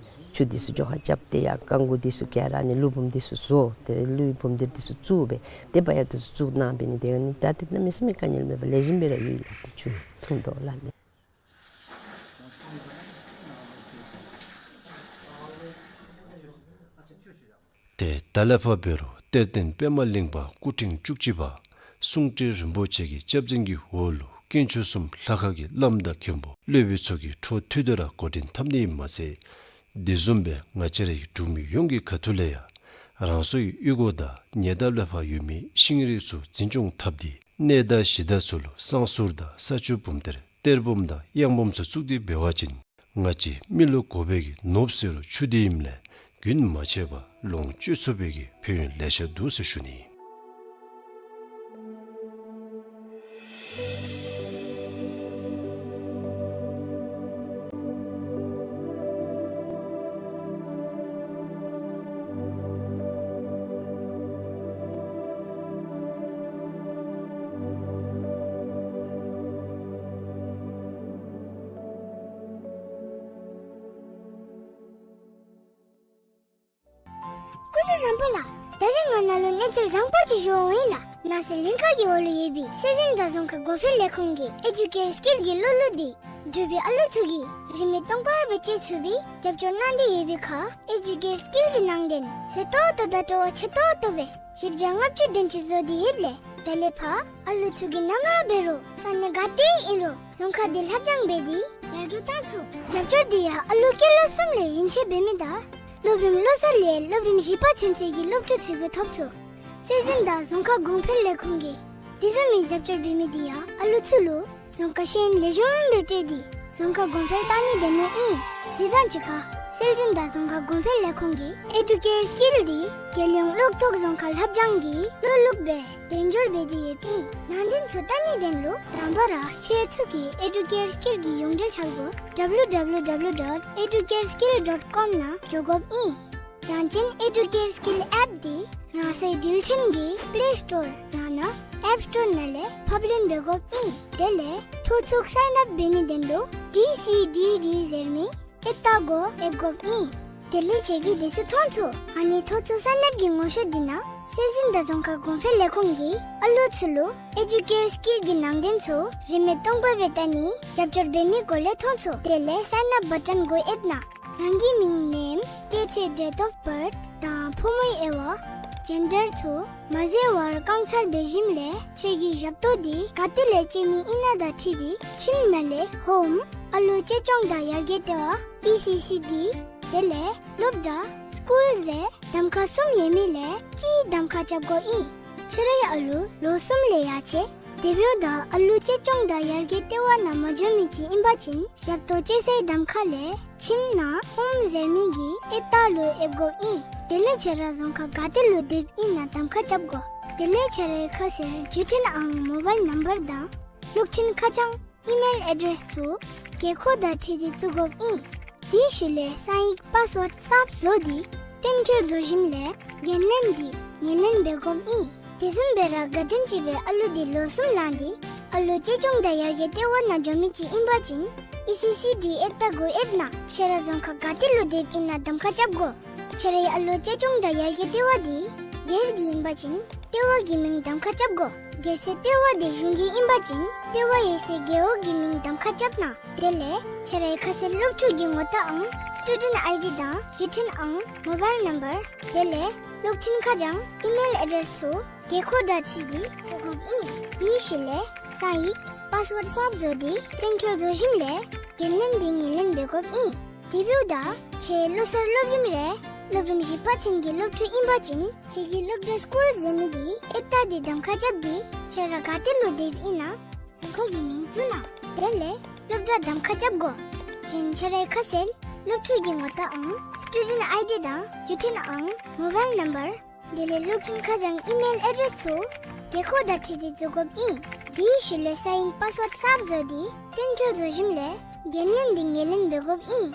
ཆུ་འདི་ཚུ་འགྱོ་ཁ་རྐྱབ་སྟེ་ཡར་རྐང་འགོ་འདི་ཚུ་ག་ར་ཨ་ནི་ཀླུ་འབུམ་འདི་ཚུ་བཟོ། ཏེ་ཀླུའི་འབུམ་གཏེར་འདི་ཚུ་བཙུགས་སྦེ་ཏེ་བ་ཡ་འདི་ཚུ་བཙུགས་གནང་འབད་ནི་དེ་ཨ་ནི་ད་ཏེ་གནམ་མེད་ས་མེད་དཀའ་ངལ་མེད་པར་ལེགས་ཤོམ་སྦེ་ར་ཡོད་ལགས། ཏེ་ཆུ་འཐུང་དོ་ལགས་ནི། ཏེ་ད་ལས་ཕར་འབད་རུང་གཏེར་སྟོན་པདྨ་གླིང་པ་སྐུ་ཕྲེང་བཅུ་གཅིག་པ་གསུང་སྤྲུལ་རིན་པོ་ཆེ་གི་སྐྱབས་འཛིན་གྱི་འོག་ལུ་དཀོན་མཆོག་གསུམ་ལྷ་ཁང་གི་བླམ་དང་མཁན་པོ་སློབ་དཔོན་ཚུ་གིས་འཕྲོ་མཐུད་དེ་ར་འགོ་འདྲེན་འཐབ་ནི་ཨིནམ་མ་ཚད་དེ་བཟུམ་སྦེ་ང་བཅས་རའི་འབྲུག་མི་ཡོངས་ཀྱི་ཁ་ཐུག་ལས་ཡང་རང་སོའི་གཡུས་སྒོ་དང་ཉེ་འདབས་ལས་ཕར་ཡོད་མི་ཤིང་རིགས་ཚུ་འཛིན་སྐྱོང་འཐབ་སྟེ་གནས་བདག་གཞི་བདག་ཚུ་ལུ་བསང་གསུར་དང་ས་ཆུ་འབུམ་གཏེར་གཏེར་བུམ་དང་གཡང་འབུམ་ཚུ་བཙུགས་ཏེ་འབད་བ་ཅིན་ང་བཅས་མི་ལུ་དགོ་པའི་གི་ནོར་བུ་ཟེར་རུང་ཆུ་འདི་ཨིནམ་ལས་རྒྱུན་མ་ཆད་པར་ལོངས་སྤྱོད་ཚུགས་པའི་གི་ཕན་ཡོན་ལེ་ཤ་འདུག་ཟེར་ཞུ་ནི། ང་ནཱ་ལུ་གནས་ཚུལ་བཟང་པོ་ཅིག་ཞུ་འོང་ཡི་ལགས། ནང་སྲིད་ལྷན་ཁག་གི་འོག་ལུ་ཡོད་པའི་སྲོལ་འཛིན་དང་རྫོང་ཁ་གོང་འཕེལ་ལས་ཁུངས་ཀྱི་ཨེ་ཌུ་ཀེར་སི་ཀིལ་གྱི་སློབ་ལུགས་འདི་འབྲུག་པའི་ཨ་ལུ་ཚུ་གིས་རིན་མེད་སྟོང་པ་སྦེ་སྤྱོད་ཚུགས་པའི་རྒྱབ་སྐྱོར་གནང་སྟེ་ཡོད་པའི་ཁར་ཨེ་ཌུ་ཀེར་སི་ཀིལ་གྱི་ནང་དོན་ཟད་ཏོག་ཏོ་དང་སྤྲོ་བ་ཆེ་ཏོག་ཏོ་སྦེ་བཞི་བརྒྱ་ལྔ་བཅུ་དོན་གཅིག་བཟོ་སྟེ་ཡོདཔ་ལས་ད་ལས་ཕར་ཨ་ལུ་ཚུ་གིས་ནམ་ར་འབད་རུང་ས་གནས་ག་ཏེ་ཨིན་རུང་རྫོང་ཁ་འདི་ལྷབ་སྦྱང་འབད་དེ་ཡར་རྒྱས་བཏང་ཚུགས། རྒྱབ་སྐྱོར་འདི་ཡང་ཨ་ལུ་སྐྱེས་ལོ་གསུམ་ལས་ཡན་ཆད་འབད་མི་དང་སློབ་རིམ་བློ་གསར་ལས་སློབ་རིམ་བཞི་པ་ཚུན་ཚོད་ཀྱི་སློབ་ཕྲུག་ཚུ་གིས་ཐོབ་ཚུགས། སྲོལ་འཛིན་དང་རྫོང་ཁ་གོང་འཕེལ་ལས་ཁུངས་ཀྱིས་དེ་བཟུམ་མའི་རྒྱབ་སྐྱོར་འབད་མི་འདི་ཡང་ཨ་ལུ་ཚུ་ལུ་རྫོང་ཁ་ཤེས་ཡོན་ལེགས་ཤོམ་སྦེ་སྤྲོད་དེ་རྫོང་ཁ་གོང་འཕེལ་བཏང་ནི་དོན་ལུ་ཨིན། དེ་དང་གཅིག་ཁར་སྲོལ་འཛིན་དང་རྫོང་ཁ་གོང་འཕེལ་ལས་ཁུངས་ཀྱིས་ཨེ་ཌུ་ཀེར་སི་ཀིལ་འདི་རྒྱལ་ཡོངས་གློག་ཐོག་རྫོང་ཁ་ལྷབ་སྦྱང་གི་སློབ་ལུགས་སྦེ་དོན་འཁྱོལ་འབད་དེ་ཡོདཔ་ཨིན། ནང་དོན་ཚུ་བལྟ་ནི་དོན་ལུ་དང་པ་ར་ཁྱེད་ཚུ་གིས་ཨེ་ཌུ་ཀེར་སི་ཀིལ་གྱི་ཡོངས་འབྲེལ་འཆར་སྒོ་ཌབ་ལིའུ་ཌབ་ལིའུ་ཌབ་ལིའུ་ཌོཊ་ཨེ་ཌུ་ཀེར་སི་ཀིལ་ཌོཊ་ཀོམ་ནང་འགྱོ་དགོཔ་ཨིན། ཡང་ཅིན་ཨེ་ཌུ་ཀེར་སི་ཀིལ་ཨེཔ་འདི་རང་སོའི་འགྲུལ་འཕྲིན་གྱི་པླེ་སི་ཊོར་ཡང་ན་ཨེཔ་སི་ཊོར་ནང་ལས་ཕབ་ལེན་འབད་དགོཔ་ཨིན། དེ་ལས་ཐོ་ཚུགས་སའིན་ཨཔ་འབད་ནི་དོན་ལུ་ཌི་སི་ཌི་ཌི་ཟེར་མི་ཨེཔ་རྟ་གུ་ཨེབ་དགོཔ་ཨིན། དེ་ལས་ཁྱེད་ཀྱིས་དེ་ཚུ་མཐོང་ཚུགས། ཨ་ནི་ཐོ་ཚུགས་སའིན་ཨཔ་ཀྱི་ངོ་ཤོག་འདི་ནང་སྲོལ་འཛིན་དང་རྫོང་ཁ་གོང་འཕེལ་ལས་ཁུངས་ཀྱིས་ཨ་ལུ་ཚུ་ལུ་ཨེ་ཌུ་ཀེར་སི་ཀིལ་གྱི་ནང་དོན་ཚུ་རིན་མེད་སྟོང་པ་སྦེ་བལྟ་ནི་རྒྱབ་སྐྱོར་འབད་མི་སྐོར་ལས་མཐོང་ཚུགས། དེ་ལས་སའིན་ཨཔ་བ་ཊོན་གུ་ཨེབ་ནང་རང་གི་མིང་ནེམ་སྐྱེས་ཚེས་ཌེཊ་ཨོཕ་བཱརཐ་དང་ཕོ་མོའི་དབྱེ་བ་ཇེན་ཌར་ཚུ་མ་འཛོལ་བར་བཀང་ཚར་འབད་ཞིནམ་ལས་ཁྱེད་ཀྱིས་ཞབས་ཏོག་འདི་ག་ཏེ་ལས་སྤྱོད་ནི་ཨིན་ན་དང་འཁྲིལ་ཏེ་ཁྱིམ་ནང་ལས་ཧོམ་ཨ་ལོ་གཅེས་སྐྱོང་དང་ཡར་རྒྱས་ལྟེ་བ་ཨི་སི་སི་ཌི་དེ་ལས་སློབ་གྲྭ་སི་ཀུལ་ཟེར་གདམ་ཁ་གསུམ་ཡོད་མི་ལས་གཅིག་གདམ་ཁ་རྐྱབ་དགོཔ་ཨིན། ཁྱེད་རའི་ཨ་ལུ་ལོ་གསུམ་ལས་ཡར་ཆེ་དེ་འབདཝ་ད་ཨ་ལོ་གཅེས་སྐྱོང་དང་ཡར་རྒྱས་ལྟེ་བ་ནང་མ་འགྱོ་མི་ཅིག་ཨིན་པ་ཅིན་ཞབས་ཏོག་སྤྱོད་སའི་གདམ་ཁ་ལས་ཁྱིམ་ནང་ཧོམ་ཟེར་མི་གི་ཨེབ་རྟ་ལུ་ཨེབ་དགོཔ་ཨིན། དེ་ལས་ཁྱེད་ར་རྫོང་ཁ་ག་ཏེ་ལུ་སྡོདཔ་ཨིན་ན་གདམ་ཁ་རྐྱབ་དགོ། དེ་ལས་ཁྱེད་རའི་ཁ་གསལ་བརྒྱུད་འཕྲིན་ཨང་མོ་བཱའིལ་ནམ་བར་དང་གློག་འཕྲིན་ཁ་བྱང་ཨི་མེལ་ཨེ་ཌེསི་ཚུ་དགོས་མཁོ་དང་འཁྲིལ་ཏེ་བཙུགས་དགོཔ་ཨིན། དེའི་ཤུལ་ལས་གསང་ཡིག་པཱསི་ཝཱརཌ་གསརཔ་བཟོ་སྟེ་གཏན་འཁེལ་བཟོ་ཞིནམ་ལས་འགན་ལེན་འདི་ངོས་ལེན་འབད་དགོཔ་ཨིན། དེ་བཟུམ་སྦེ་ར་ག་དེམ་ཅིག་སྦེ་ཨ་ལུ་འདི་ལོ་གསུམ་ལང་སྟེ་ཨ་ལོ་གཅེས་སྐྱོང་དང་ཡར་རྒྱས་ལྟེ་བ་ནང་འགྱོ་མི་ཅིག་ཨིན་པ་ཅིན་ཨི་སི་སི་ཌི་ཨེབ་རྟ་གུ་ཨེབ་ནང་ཁྱེད་ར་རྫོང་ཁ་ག་ཏེ་ལུ་སྡོདཔ་ཨིན་ན་གདམ་ཁ་རྐྱབ་དགོ། ཁྱེད་རའི་ཨ་ལོ་གཅེས་སྐྱོང་དང་ཡར་རྒྱས་ལྟེ་བ་འདི་སྒེར་གྱི་ཨིན་པ་ཅིན་ལྟེ་བ་གི་མིང་གདམ་ཁ་རྐྱབ་དགོ། གལ་སྲིད་ལྟེ་བ་འདི་གཞུང་གི་ཨིན་པ་ཅིན་ལྟེ་བ་ཡོད་སའི་རྒེད་འོག་གི་མིང་གདམ་ཁ་རྐྱབ་གནང་། དེ་ལས་ཁྱེད་རའི་ཁ་གསལ་སློབ་ཕྲུག་གི་ངོ་རྟགས་ཨང་སི་ཊུ་ཌེནཊ་ཨའི་ཌི་དང་བརྒྱུད་འཕྲིན་ཨང་མོ་བཱའིལ་ནམ་བར་དེ་ལས་གློག་འཕྲིན་ཁ་བྱང་ཨི་མེལ་ཨེ་ཌེསི་ཚུ་དགོས་མཁོ་དང་འཁྲིལ་ཏེ་བཙུགས་དགོཔ་ཨིན། དེའི་ཤུལ་ལས་གསང་ཡིག་པཱསི་ཝཱརཌ་གསརཔ་བཟོ་སྟེ་གཏན་འཁེལ་བཟོ་ཞིནམ་ལས་འགན་ལེན་འདི་ངོས་ལེན་འབད་དགོཔ་ཨིན། དེ་འབདཝ་ད་ཁྱེད་ལོ་གསར་སློབ་རིམ་རེ་སློབ་རིམ་བཞི་པ་ཚུན་གྱི་སློབ་ཕྲུག་ཨིན་པ་ཅིན་ཁྱེད་ཀྱིས་སློབ་གྲྭ་སི་ཀུལ་ཟེར་མི་འདི་ཨེབ་རྟ་འདི་གདམ་ཁ་རྐྱབ་སྟེ་ཁྱེད་ར་ག་ཏེ་ལུ་སྡོདཔ་ཨིན་ན་རྫོང་ཁ་གི་མིང་བཙུགས་གནང་། དེ་ལས་སློབ་གྲྭ་གདམ་ཁ་རྐྱབ་དགོ། གཞན་ཁྱེད་རའི་ཁ་གསལ་སློབ་ཕྲུག་གི་ངོ་རྟགས་ཨང་སི་ཊུ་ཌེནཊ་ཨའི་ཌི་དང་བརྒྱུད་འཕྲིན་ཨང་མོ་བཱའིལ་ནམ་བར་དེ་ལས་གློག་འཕྲིན་ཁ་བྱང་ཨི་མེལ་ཨེ་ཌེསི་ཚུ་དགོས་མཁོ་དང་འཁྲིལ་ཏེ་བཙུགས་དགོཔ་ཨིན། དེའི་ཤུལ་ལས་གསང་ཡིག་པཱསི་ཝཱརཌ་གསརཔ་བཟོ་སྟེ་གཏན་འཁེལ་བཟོ་ཞིནམ་ལས་འགན་ལེན་འདི་ངོས་ལེན་འབད་དགོཔ་ཨིན།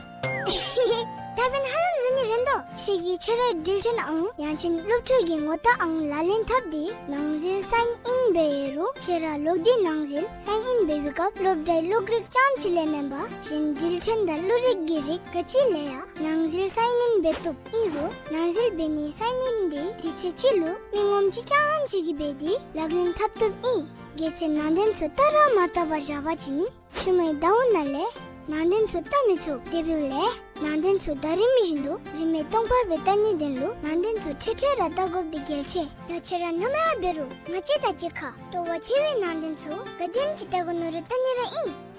ད་འབདན་ཧ་ལམ་བཟོ་ནི་རན་དོ། ཁྱེད་ཀྱིས་ཁྱེད་རའི་འགྲུལ་འཕྲིན་ཨང་ཡང་ཅིན་སློབ་ཕྲུག་གི་ངོ་རྟགས་ཨང་ལག་ལེན་འཐབ་སྟེ་ནང་འཛུལ་སའིན་ཨིན་འབད་ཡོད་རུང་ཁྱེད་ར་ལོག་སྟེ་ནང་འཛུལ་སའིན་ཨིན་འབད་བའི་སྐབས་སློབ་གྲྭའི་གློག་རིག་རྐྱངམ་ཅིག་ལས་མེན་པར་གཞན་འགྲུལ་འཕྲིན་དང་གློག་རིག་གི་རིགས་ག་ཅི་ལས་ཡང་ནང་འཛུལ་སའིན་ཨིན་འབད་བཏུབ། ཨིན་རུང་ནང་འཛུལ་འབད་ནིའི་སའིན་ཨིན་འདི་དུས་ཚོད་ཅིག་ལུ་མི་ངོམ་ཅིག་རྐྱངམ་ཅིག་གིས་འབད་དེ་ལག་ལེན་འཐབ་བཏུབ་ཨིན། གལ་སྲིད་ནང་དོན་ཚུ་བལྟ་ར་མ་བལྟ་བར་བཞག་པ་ཅིན་ཤུལ་མའི་ཟླཝ་ནང་ལས་ནང་དོན་ཚུ་བལྟ་མི་ཚུགས། དེ་འབདཝ་ལས་ནང་དོན་ཚུ་ཟླ་རིམ་བཞིན་དུ་རིན་མེད་སྟོང་པ་སྦེ་བལྟ་ནིའི་དོན་ལུ་ནང་དོན་ཚུ་ཁྲིག་ཁྲི་ར་བལྟ་དགོཔ་འདི་གལ་ཆེ། ད་ཁྱེད་ར་ནམ་ར་འབད་རུང་ང་བཅས་དང་གཅིག་ཁར་སྤྲོ་བ་ཆེ་བའི་ནང་དོན་ཚུ་ག་དེམ་ཅིག་བལྟ་དགོ་མནོ་རུང་བལྟ་ནི་ར་ཨིན།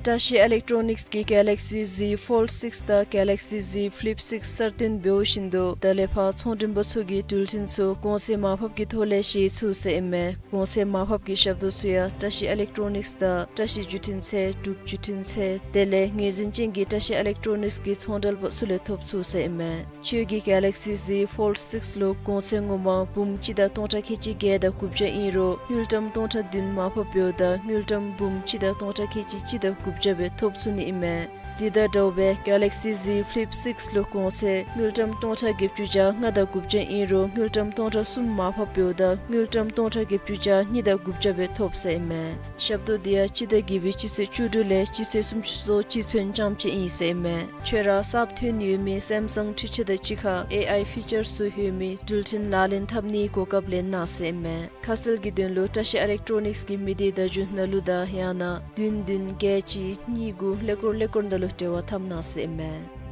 བཀྲ་ཤིས་ཨི་ལེག་ཊོ་ནིཀསི་གི་གེ་ལེག་སི་ཟི་ཕོལཌ་སིགསི་དང་གེ་ལེག་སི་ཟི་ཕི་ལིཔ་སིགསི་གསར་བཏོན་འབདཝ་བཞིན་དུ་ད་ལས་ཕར་ཚོང་མགྲོན་པ་ཚུ་གིས་འགྲུལ་འཕྲིན་ཚུ་གོང་ཚད་མར་ཕབ་ཀྱི་ཐོག་ལས་བཞེས་ཚུགས་ཟེར་ཨིན་མས། གོང་ཚད་མར་ཕབ་ཀྱི་ཞབས་ཏོག་ཚུ་ཡང་བཀྲ་ཤིས་ཨི་ལེག་ཊོ་ནིཀསི་དང་བཀྲ་ཤིས་བརྒྱུད་འཕྲིན་ཚད་འབྲུག་བརྒྱུད་འཕྲིན་ཚད་དེ་ལས་ངོས་འཛིན་ཅན་གྱི་བཀྲ་ཤིས་ཨི་ལེག་ཊོ་ནིཀསི་གི་ཚོང་འབྲེལ་པ་ཚུ་ལས་ཐོབ་ཚུགས་ཟེར་ཨིན་མས། ཁྱོད་ཀྱི་གེ་ལེག་སི་ཟི་ཕོལཌ་སིགསི་ལུ་གོང་ཚད་ངོ་མ་འབུམ་གཅིག་དང་སྟོང་ཕྲག་ཁལ་གཅིག་བརྒྱད་དང་དགུ་བརྒྱ་ཨིན་རུང་དངུལ་ཀྲམ་སྟོང་ཕྲག་བདུན་མར་ཕབ་འབདཝ་ད་དངུལ་ཀྲམ་འབུམ་གཅིག་དང་སྟོང་ཕྲག་ཁལ་གཅིག་གཅིག་དང་དགུ་བརྒྱ་སྦེ་ཐོབ་ཚུགས་ནི་ཨིན་མས། དེ་དང་འདྲཝ་སྦེ་Galaxy Z Flip six ལུ་གོང་ཚད་དངུལ་ཀྲམ་སྟོང་ཕྲག་བརྒྱད་ཅུ་གྱ་ལྔ་དང་དགུ་བརྒྱ་ཨིན་རུང་དངུལ་ཀྲམ་སྟོང་ཕྲག་གསུམ་མར་ཕབ་འབདཝ་ད་དངུལ་ཀྲམ་སྟོང་ཕྲག་བརྒྱད་ཅུ་གྱ་གཉིས་དང་དགུ་བརྒྱ་སྦེ་ཐོབ་ཟེར་ཨིན་མས། ཞབས་ཏོག་འདི་ཡང་སྤྱི་ཟླ་བརྒྱད་པའི་སྤྱི་ཚེས་བཅུ་དྲུག་ལས་སྤྱི་ཚེས་སུམ་ཅུ་སོ་གཅིག་ཚུན་རྐྱངམ་ཅིག་ཨིན་ཟེར་ཨིན་མས། ཁྱོད་ར་གསརཔ་ཐོན་ཡོད་མི་Samsung འཕྲུལ་ཆས་དང་གཅིག་ཁར་ཨེ་ཨའི་ཕི་ཅར་ཚུ་ཡོད་མི་འགྲུལ་འཕྲིན་ལག་ལེན་འཐབ་ནིའི་གོ་སྐབས་ལེན་གནང་ཟེར་ཨིན་མས། ཁ་གསལ་གྱི་དོན་ལུ་བཀྲ་ཤིས་ཨི་ལེག་ཊོ་ནིཀསི་གི་མི་སྡེ་བརྡ་བརྒྱུད་ནང་ལུ་དང་ཡང་ན་བདུན་བདུན་བརྒྱད་གཅིག་གཉིས་དགུ་ཀླད་ཀོར་ཀླད་ཀོར་ནང་ལུ་འབྲེལ་བ་འཐབ་གནང་ཟེར་ཨིན་མས།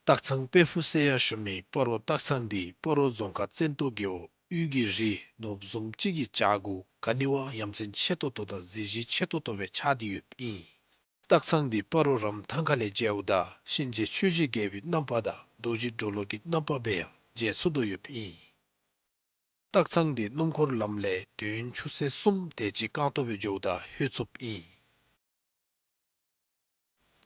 སྟག་ཚང་དཔལ་ཕུག་ཟེར་ཡང་ཞུ་མི་སྤ་རོ་སྟག་ཚང་འདི་སྤ་རོ་རྫོང་ཁག་བཙན་ཏོ་རྒེད་འོག་དབུས་ཀྱི་རི་ནོར་བུ་བཟུམ་ཅིག་གི་བྱག་གུ་ག་ནི་བ་ཡ་མཚན་ཆེ་ཏོག་ཏོ་དང་གཟི་བརྗིད་ཆེ་ཏོག་ཏོ་སྦེ་ཆགས་ཏེ་ཡོདཔ་ཨིན། སྟག་ཚང་འདི་སྤ་རོ་རམ་ཐང་ཁ་ལས་མཇལཝ་ད་གཤིན་རྗེ་ཆོས་ཀྱི་རྒྱལ་པོའི་རྣམ་པ་དང་རྡོ་རྗེ་གྲོ་ལོད་ཀྱི་རྣམ་པ་སྦེ་ཡང་མཇལ་ཚུགས་དོ་ཡོདཔ་ཨིན། སྟག་ཚང་འདི་སྣུམ་འཁོར་ལམ་ལས་དུས་ཡུན་ཆུ་ཚོད་གསུམ་དེ་ཅིག་རྐང་སྟོང་སྦེ་འགྱོཝ་ད་ལྷོད་ཚུགསཔ་ཨིན།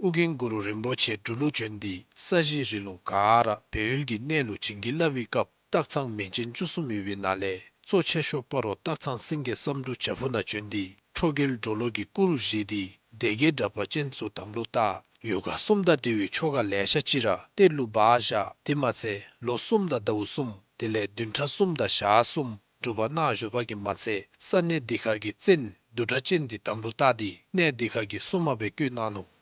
ཨོ་རྒྱན་གུ་རུ་རིན་པོ་ཆེ་འབྲུག་ལུ་བྱོན་ཏེ་ས་གཞི་རི་ལུང་ག་ར་སྦས་ཡུལ་གྱི་གནས་ལུ་བྱིན་གྱིས་བརླབས་པའི་སྐབས་སྟག་ཚང་མིང་ཅན་བཅུ་གསུམ་ཡོད་པའི་ནང་ལས་གཙོ་ཆེ་ཤོས་སྤ་རོ་སྟག་ཚང་སེང་གེ་བསམ་འགྲུབ་བྱག་ཕུག་ནང་བྱོན་ཏེ་ཁྲོ་རྒྱལ་གྲོ་ལོད་ཀྱི་སྐུ་རུ་བཞེངས་ཏེ་སྡེ་བརྒྱད་དྲེགས་པ་ཅན་ཚུ་དམ་ལུ་བཏགས། ཡོ་ག་གསུམ་དང་འབྲེལ་བའི་ཆོ་ག་ལེ་ཤ་ཅིག་ར་གཏེར་ལུ་སྦ་བཞག། དེ་མ་ཚད་ལོ་གསུམ་དང་ཟླཝ་གསུམ་དེ་ལས་བདུན་ཕྲག་གསུམ་དང་ཞག་གསུམ་སྒྲུབ་པ་གནང་བཞུགས་པ་གིས་མ་ཚད་ས་གནས་འདི་ཁར་གྱི་བཙན་བདུད་སྒྲ་ཅན་འདི་དམ་ལུ་བཏགས་ཏེ་གནས་འདི་ཁར་གྱི་སྲུང་མ་སྦེ་བསྐོས་གནང་ནུག།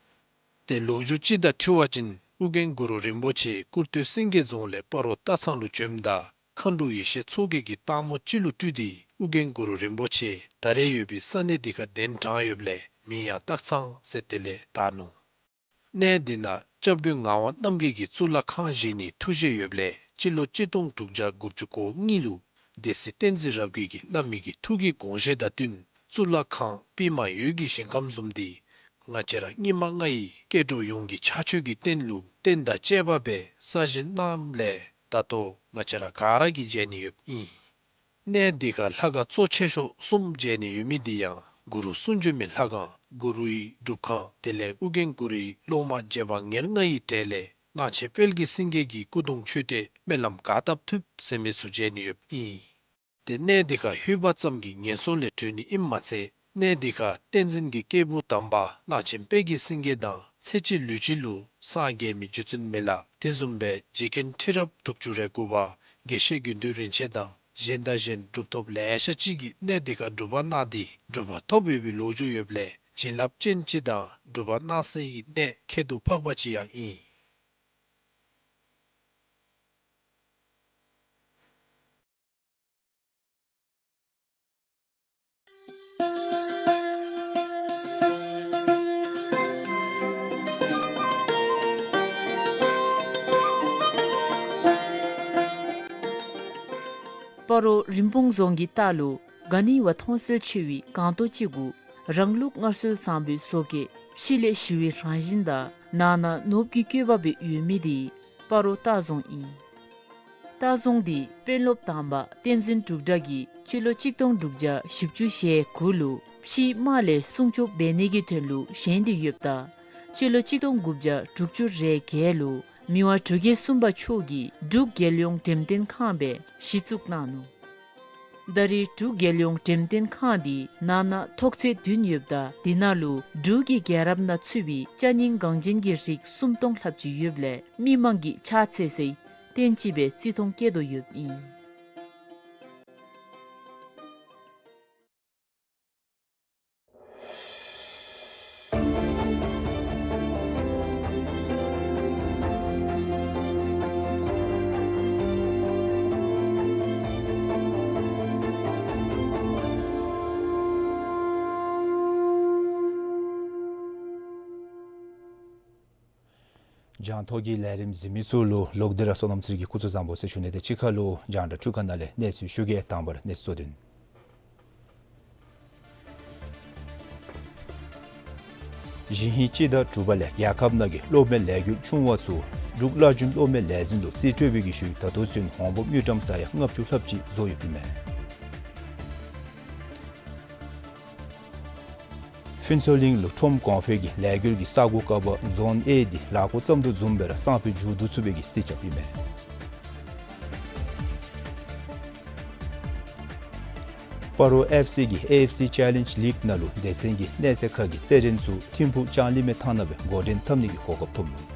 ཏེ་ལོ་རྒྱུས་ཅིག་དང་འཁྲིལ་བ་ཅིན་ཨོ་རྒྱན་གུ་རུ་རིན་པོ་ཆེ་སྐུར་སྟོད་སེང་གེ་རྫོང་ལས་སྤ་རོ་སྟག་ཚང་ལུ་བྱོནམ་ད་མཁའ་འགྲོ་ཡེ་ཤེས་མཚོ་རྒྱལ་གྱིས་སྟག་མོ་ཅིག་ལུ་སྤྲུལ་ཏེ་ཨོ་རྒྱན་གུ་རུ་རིན་པོ་ཆེ་ད་རེས་ཡོད་པའི་ས་གནས་འདི་ཁར་གདན་དྲངས་ཡོདཔ་ལས་མིང་ཡང་སྟག་ཚང་ཟེར་དེ་ལས་བཏགས་ནུག། གནས་འདི་ནང་སྐྱབས་མགོན་ངག་དབང་རྣམ་རྒྱལ་གྱིས་གཙུག་ལག་ཁང་བཞེངས་ནིའི་ཐུགས་བཞེད་ཡོདཔ་ལས་སྤྱི་ལོ་གཅིག་སྟོང་དྲུག་བརྒྱ་དགུ་བཅུ་གོ་གཉིས་ལུ་སྡེ་སྲིད་བསྟན་འཛིན་རབ་རྒྱས་ཀྱིས་གནང་མི་གི་ཐུགས་ཀྱི་དགོངས་བཞེད་དང་བསྟུན་གཙུག་ལག་ཁང་པདྨ་འོད་ཀྱི་ཞིང་ཁམས་བཟུམ་འདི་ང་བཅས་ར་སྙིགས་མ་ལྔ་ཡི་སྐྱེ་འགྲོ་ཡོངས་ཀྱི་ཕྱག་མཆོད་ཀྱི་རྟེན་ལུ་རྟེན་དང་བཅས་པ་སྦེ་གསར་བཞེངས་གནངམ་ལས་ད་ལྟོ་ང་བཅས་ར་ག་ར་གིས་མཇལ་ནི་ཡོདཔ་ཨིན། གནས་འདི་ཁར་ལྷ་ཁང་གཙོ་ཆེ་ཤོས་གསུམ་མཇལ་ནི་ཡོད་མི་འདི་ཡང་གུ་རུ་གསུང་བྱོན་མའི་ལྷ་ཁང་གུ་རུའི་སྒྲུབ་ཁང་དེ་ལས་ཨོ་རྒྱན་གུ་རུའི་སློབ་མ་རྗེ་འབངས་ཉེར་ལྔ་ཡི་གྲས་ལས་གླང་ཆེན་དཔལ་གྱི་སེང་གེ་གི་སྐུ་གདུང་མཆོད་རྟེན་སྨོན་ལམ་ག་བཏབ་ཐུབ་ཟེར་མི་ཚུ་མཇལ་ནི་ཡོདཔ་ཨིན། ཏེ་གནས་འདི་ཁར་ལྷོད་པ་ཙམ་གྱིས་ངན་སོང་ལས་གྲོལ་ནི་ཨིནམ་མ་ཚད་གནས་འདི་ཁར་བསྟན་འཛིན་གྱི་སྐྱེས་བུ་དམ་པ་གླང་ཆེན་དཔལ་གྱི་སེང་གེ་དང་ཚེ་གཅིག་ལུས་གཅིག་ལུ་སངས་རྒྱས་མི་རྗེ་བཙུན་མི་ལ་དེ་བཟུམ་སྦེ་རྗེ་མཁན་ཁྲི་རབས་དྲུག་ཅུ་རེ་དགུ་པ་དགེ་བཤེས་དགེ་འདུན་རིན་ཆེན་དང་གཞན་དང་གཞན་གྲུབ་ཐོབ་ལེ་ཤ་ཅིག་གིས་གནས་འདི་ཁར་སྒྲུབ་པ་གནང་སྟེ་གྲུབ་པ་ཐོབ་ཡོད་པའི་ལོ་རྒྱུས་ཡོདཔ་ལས་བྱིན་རླབས་ཅན་ཅིག་དང་སྒྲུབ་པ་གནང་སའི་གནས་ཁྱད་དུ་འཕགས་པ་ཅིག་ཡང་ཨིན། སྤ་རོ་རིན་སྤུངས་རྫོང་གི་ལྟག་ལུ་ག་ནི་བ་མཐོང་གསལ་ཆེ་བའི་སྒང་ཏོག་ཅིག་གུ་རང་ལུགས་སྔར་སྲོལ་བཟང་པོའི་བཟོ་བཀོད་ཕྱི་ལས་ཞི་བའི་རང་བཞིན་དང་ནང་ན་ནོར་བུ་གི་བཀོད་པ་སྦེ་ཡོད་མི་འདི་སྤ་རོ་སྟག་རྫོང་ཨིན། སྟག་རྫོང་འདི་དཔོན་སློབ་དམ་པ་བསྟན་འཛིན་འབྲུག་གྲགས་ཀྱིས་སྤྱི་ལོ་གཅིག་སྟོང་དྲུག་བརྒྱ་བཞི་བཅུ་ཞེ་དགུ་ལུ་ཕྱིའི་དམག་ལས་སྲུང་སྐྱོབ་འབད་ནི་གི་དོན་ལུ་བཞེངས་ཏེ་ཡོདཔ་ད་སྤྱི་ལོ་གཅིག་སྟོང་དགུ་བརྒྱ་དྲུག་ཅུ་རེ་བརྒྱད་ལུ་མི་དབང་འབྲུག་རྒྱལ་གསུམ་པ་མཆོག་གིས་འབྲུག་རྒྱལ་ཡོངས་འགྲེམས་སྟོན་ཁང་སྦེ་གཞི་བཙུགས་གནང་ནུག། ད་རེས་འབྲུག་རྒྱལ་ཡོངས་འགྲེམས་སྟོན་ཁང་འདི་ནང་ན་ཐོག་ཚད་བདུན་ཡོདཔ་ད་འདི་ནང་ལུ་འབྲུག་གི་རྒྱལ་རབས་ནང་ཚུད་པའི་ཅ་རྙིང་འགངས་ཅན་གྱི་རིགས་སུམ་སྟོང་ལྷགཔ་ཅིག་ཡོདཔ་ལས་མི་མང་གིས་ཕྱག་འཚལ་སའི་རྟེན་ཅིག་སྦེ་བརྩི་མཐོང་བསྐྱེད་དོ་ཡོདཔ་ཨིན། རྒྱང་ཐོག་གི་ལས་རིམ་གཟིགས་མི་ཚུ་ལུ་ལོག་སྟེ་ར་བསོད་ནམས་ཚེ་རིང་གི་སྐུ་གཟུགས་བཟང་པོ་ཟེར་ཞུ་ནི་དང་གཅིག་ཁར་ལུ་རྒྱང་བསྒྲགས་འཕྲུལ་ཁང་ནང་ལས་གནས་ཚུལ་ཞུ་གེ། དང་པ་ར་གནས་ཚུལ་གཙོ་དོན། ཞིན་ཧེ་སྤྱི་ཟླ་དྲུག་པ་ལས་རྒྱལ་ཁབ་ནང་གི་གློག་མེ་ལས་འགུལ་ཆུང་བ་ཚུ་ འབྲུག་བླ་སྦྱིན་གློག་མེ་ལས་འཛིན་ལུ་རྩིས་སྤྲོད་པའི་གི་ཤུལ་ད་ལྟོ་ཚུན་འོང་འབབ་དངུལ་ཀྲམ་ས་ཡ་ལྔ་བཅུ་ལྷགཔ་ཅིག་བཟོ་ཡོདཔ་ཨིན་མས། ཕུན་ཚོགས་གླིང་ལུ་ཁྲོམ་གོང་འཕེལ་གྱི་ལས་འགུལ་གྱི་ས་གོ་ཀ་བ་ཛོན་ཨེ་འདི་ལཱ་འགོ་བརྩམ་དོ་བཟུམ་སྦེ་ར་སང་ཕོད་མཇུག་བསྡུ་ཚུགས་པའི་གི་རྩིས་རྐྱབ་ཨིན་མས། སྤ་རོ་ཨེཕ་སི་གིས་ཨེ་ཨེཕ་སི་ཅེ་ལེནཇ་ལིག་ནང་ལུ་སྡེ་ཚན་གྱི་གནས་ཚད་ཁག་གི་རྩེད་འགྲན་ཚུ་ཐིམ་ཕུག་ལྕང་གླིང་མའི་ཐང་ནང་སྦེ་འགོ་འདྲེན་འཐབ་ནི་གི་གོ་སྐབས་ཐོབ་ནུག།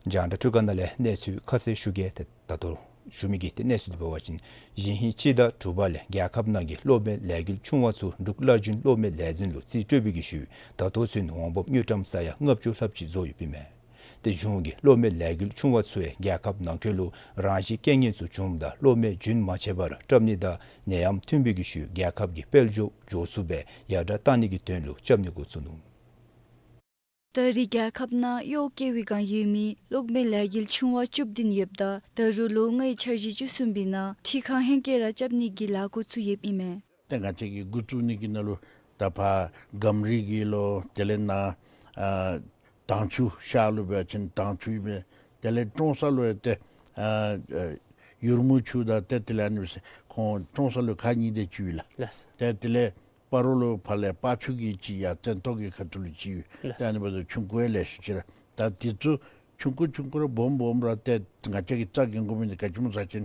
རྒྱང་བསྒྲགས་འཕྲུལ་ཁང་ནང་ལས་གནས་ཚུལ་ཁ་གསལ་ཞུ་གེ། ཏེ་ད་ལྟོ་ཞུ་མི་གི་ཏེ་གནས་ཚུལ་འདི་འབད་བ་ཅིན་གཞེས་ཧིང་སྤྱི་ཟླ་དྲུག་པ་ལས་རྒྱལ་ཁབ་ནང་གི་གློག་མེ་ལས་འགུལ་ཆུང་བ་ཚུ་འབྲུག་བླ་སྦྱིན་གློག་མེ་ལས་འཛིན་ལུ་རྩིས་སྤྲོད་པའི་གི་ཤུལ་ད་ལྟོ་ཚུན་འོང་འབབ་དངུལ་ཀྲམ་ས་ཡ་ལྔ་བཅུ་ལྷགཔ་ཅིག་བཟོ་ཡོདཔ་ཨིན་མས། ཏེ་གཞུང་གིས་གློག་མེ་ལས་འགུལ་ཆུང་བ་ཚུ་ཡང་རྒྱལ་ཁབ་ནང་འཁོད་ལུ་རང་བཞིན་རྐྱེན་ངན་ཚུ་བྱུངམ་ད་གློག་མེ་རྒྱུན་མ་ཆད་པར་བཀྲམ་ནི་དང་ནད་ཡམས་ཐོན་པའི་གི་ཤུལ་རྒྱལ་ཁབ་ཀྱི་དཔལ་འབྱོར་འགྱོ་ཚུགས་པའི་ཡར་དྲག་གཏང་ནི་གི་དོན་ལུ་རྐྱབ་ནི་འགོ་བཙུགས་ནུག། ད་རེས་རྒྱལ་ཁབ་ནང་གཡོག་བཀོལ་བའི་བསྒང་ཡོད་མི་གློག་མེ་ལས་འགུལ་ཆུང་བ་བཅུ་བདུན་ཡོདཔ་ད་ད་རུང་ལོ་ལྔའི་འཆར་གཞི་བཅུ་གསུམ་པའི་ནང་ཁྲི་ཁང་ཧེང་སྐལ་ར་རྐྱབ་ནི་གི་ལཱ་འགོ་བཙུགས་ཡོདཔ་ཨིན་མས། ཏེ་ང་བཅས་ཀྱིས་འགོ་བཙུགས་ནི་གི་ནང་ལུ་ད་ཕར་སྒམ་རི་གི་ལོ་དེ་ལས་ནཱ་ཨ་དྭངས་ཆུ་ཤར་ལུ་འབད་བ་ཅིན་དྭངས་ཆུ་ཨིན་མས། དེ་ལས་ཀྲོང་གསར་ལུ་ཡང་ཏེ་ཨ་ཨ་ཡུར་མུ་ཆུ་དང་ཏེ་དེ་ལས་ཨ་ནི་སྦེ་ཁོང་ཀྲོང་གསར་ལུ་ཁག་གཉིས་དེ་ཅིག་ཡོད་ལགས། ལགས། ཏེ་དེ་ལས་སྤ་རོ་ལུ་ཕར་ལས་སྤ་ཆུ་གི་ཅིག་ཡར་བཙན་ཐོག་གི་ཁ་ཐུག་ལུ་ཅིག་ཡོད། ལགས། ཏེ་ཨ་ནི་འབདཝ་ད་ཆུང་ཀུ་ཡང་ལེ་ཤ་ཅིག་ར། ད་དེ་ཚུ་ཆུང་ཀུ་ཆུང་ཀུ་ར་སྦོམ་སྦོམ་ར་ཏེ་ང་བཅས་ཀྱིས་རྩ་འགེངས་དགོ་མི་འདི་ག་ཅི་སྨོ་ཟེར་བ་ཅིན་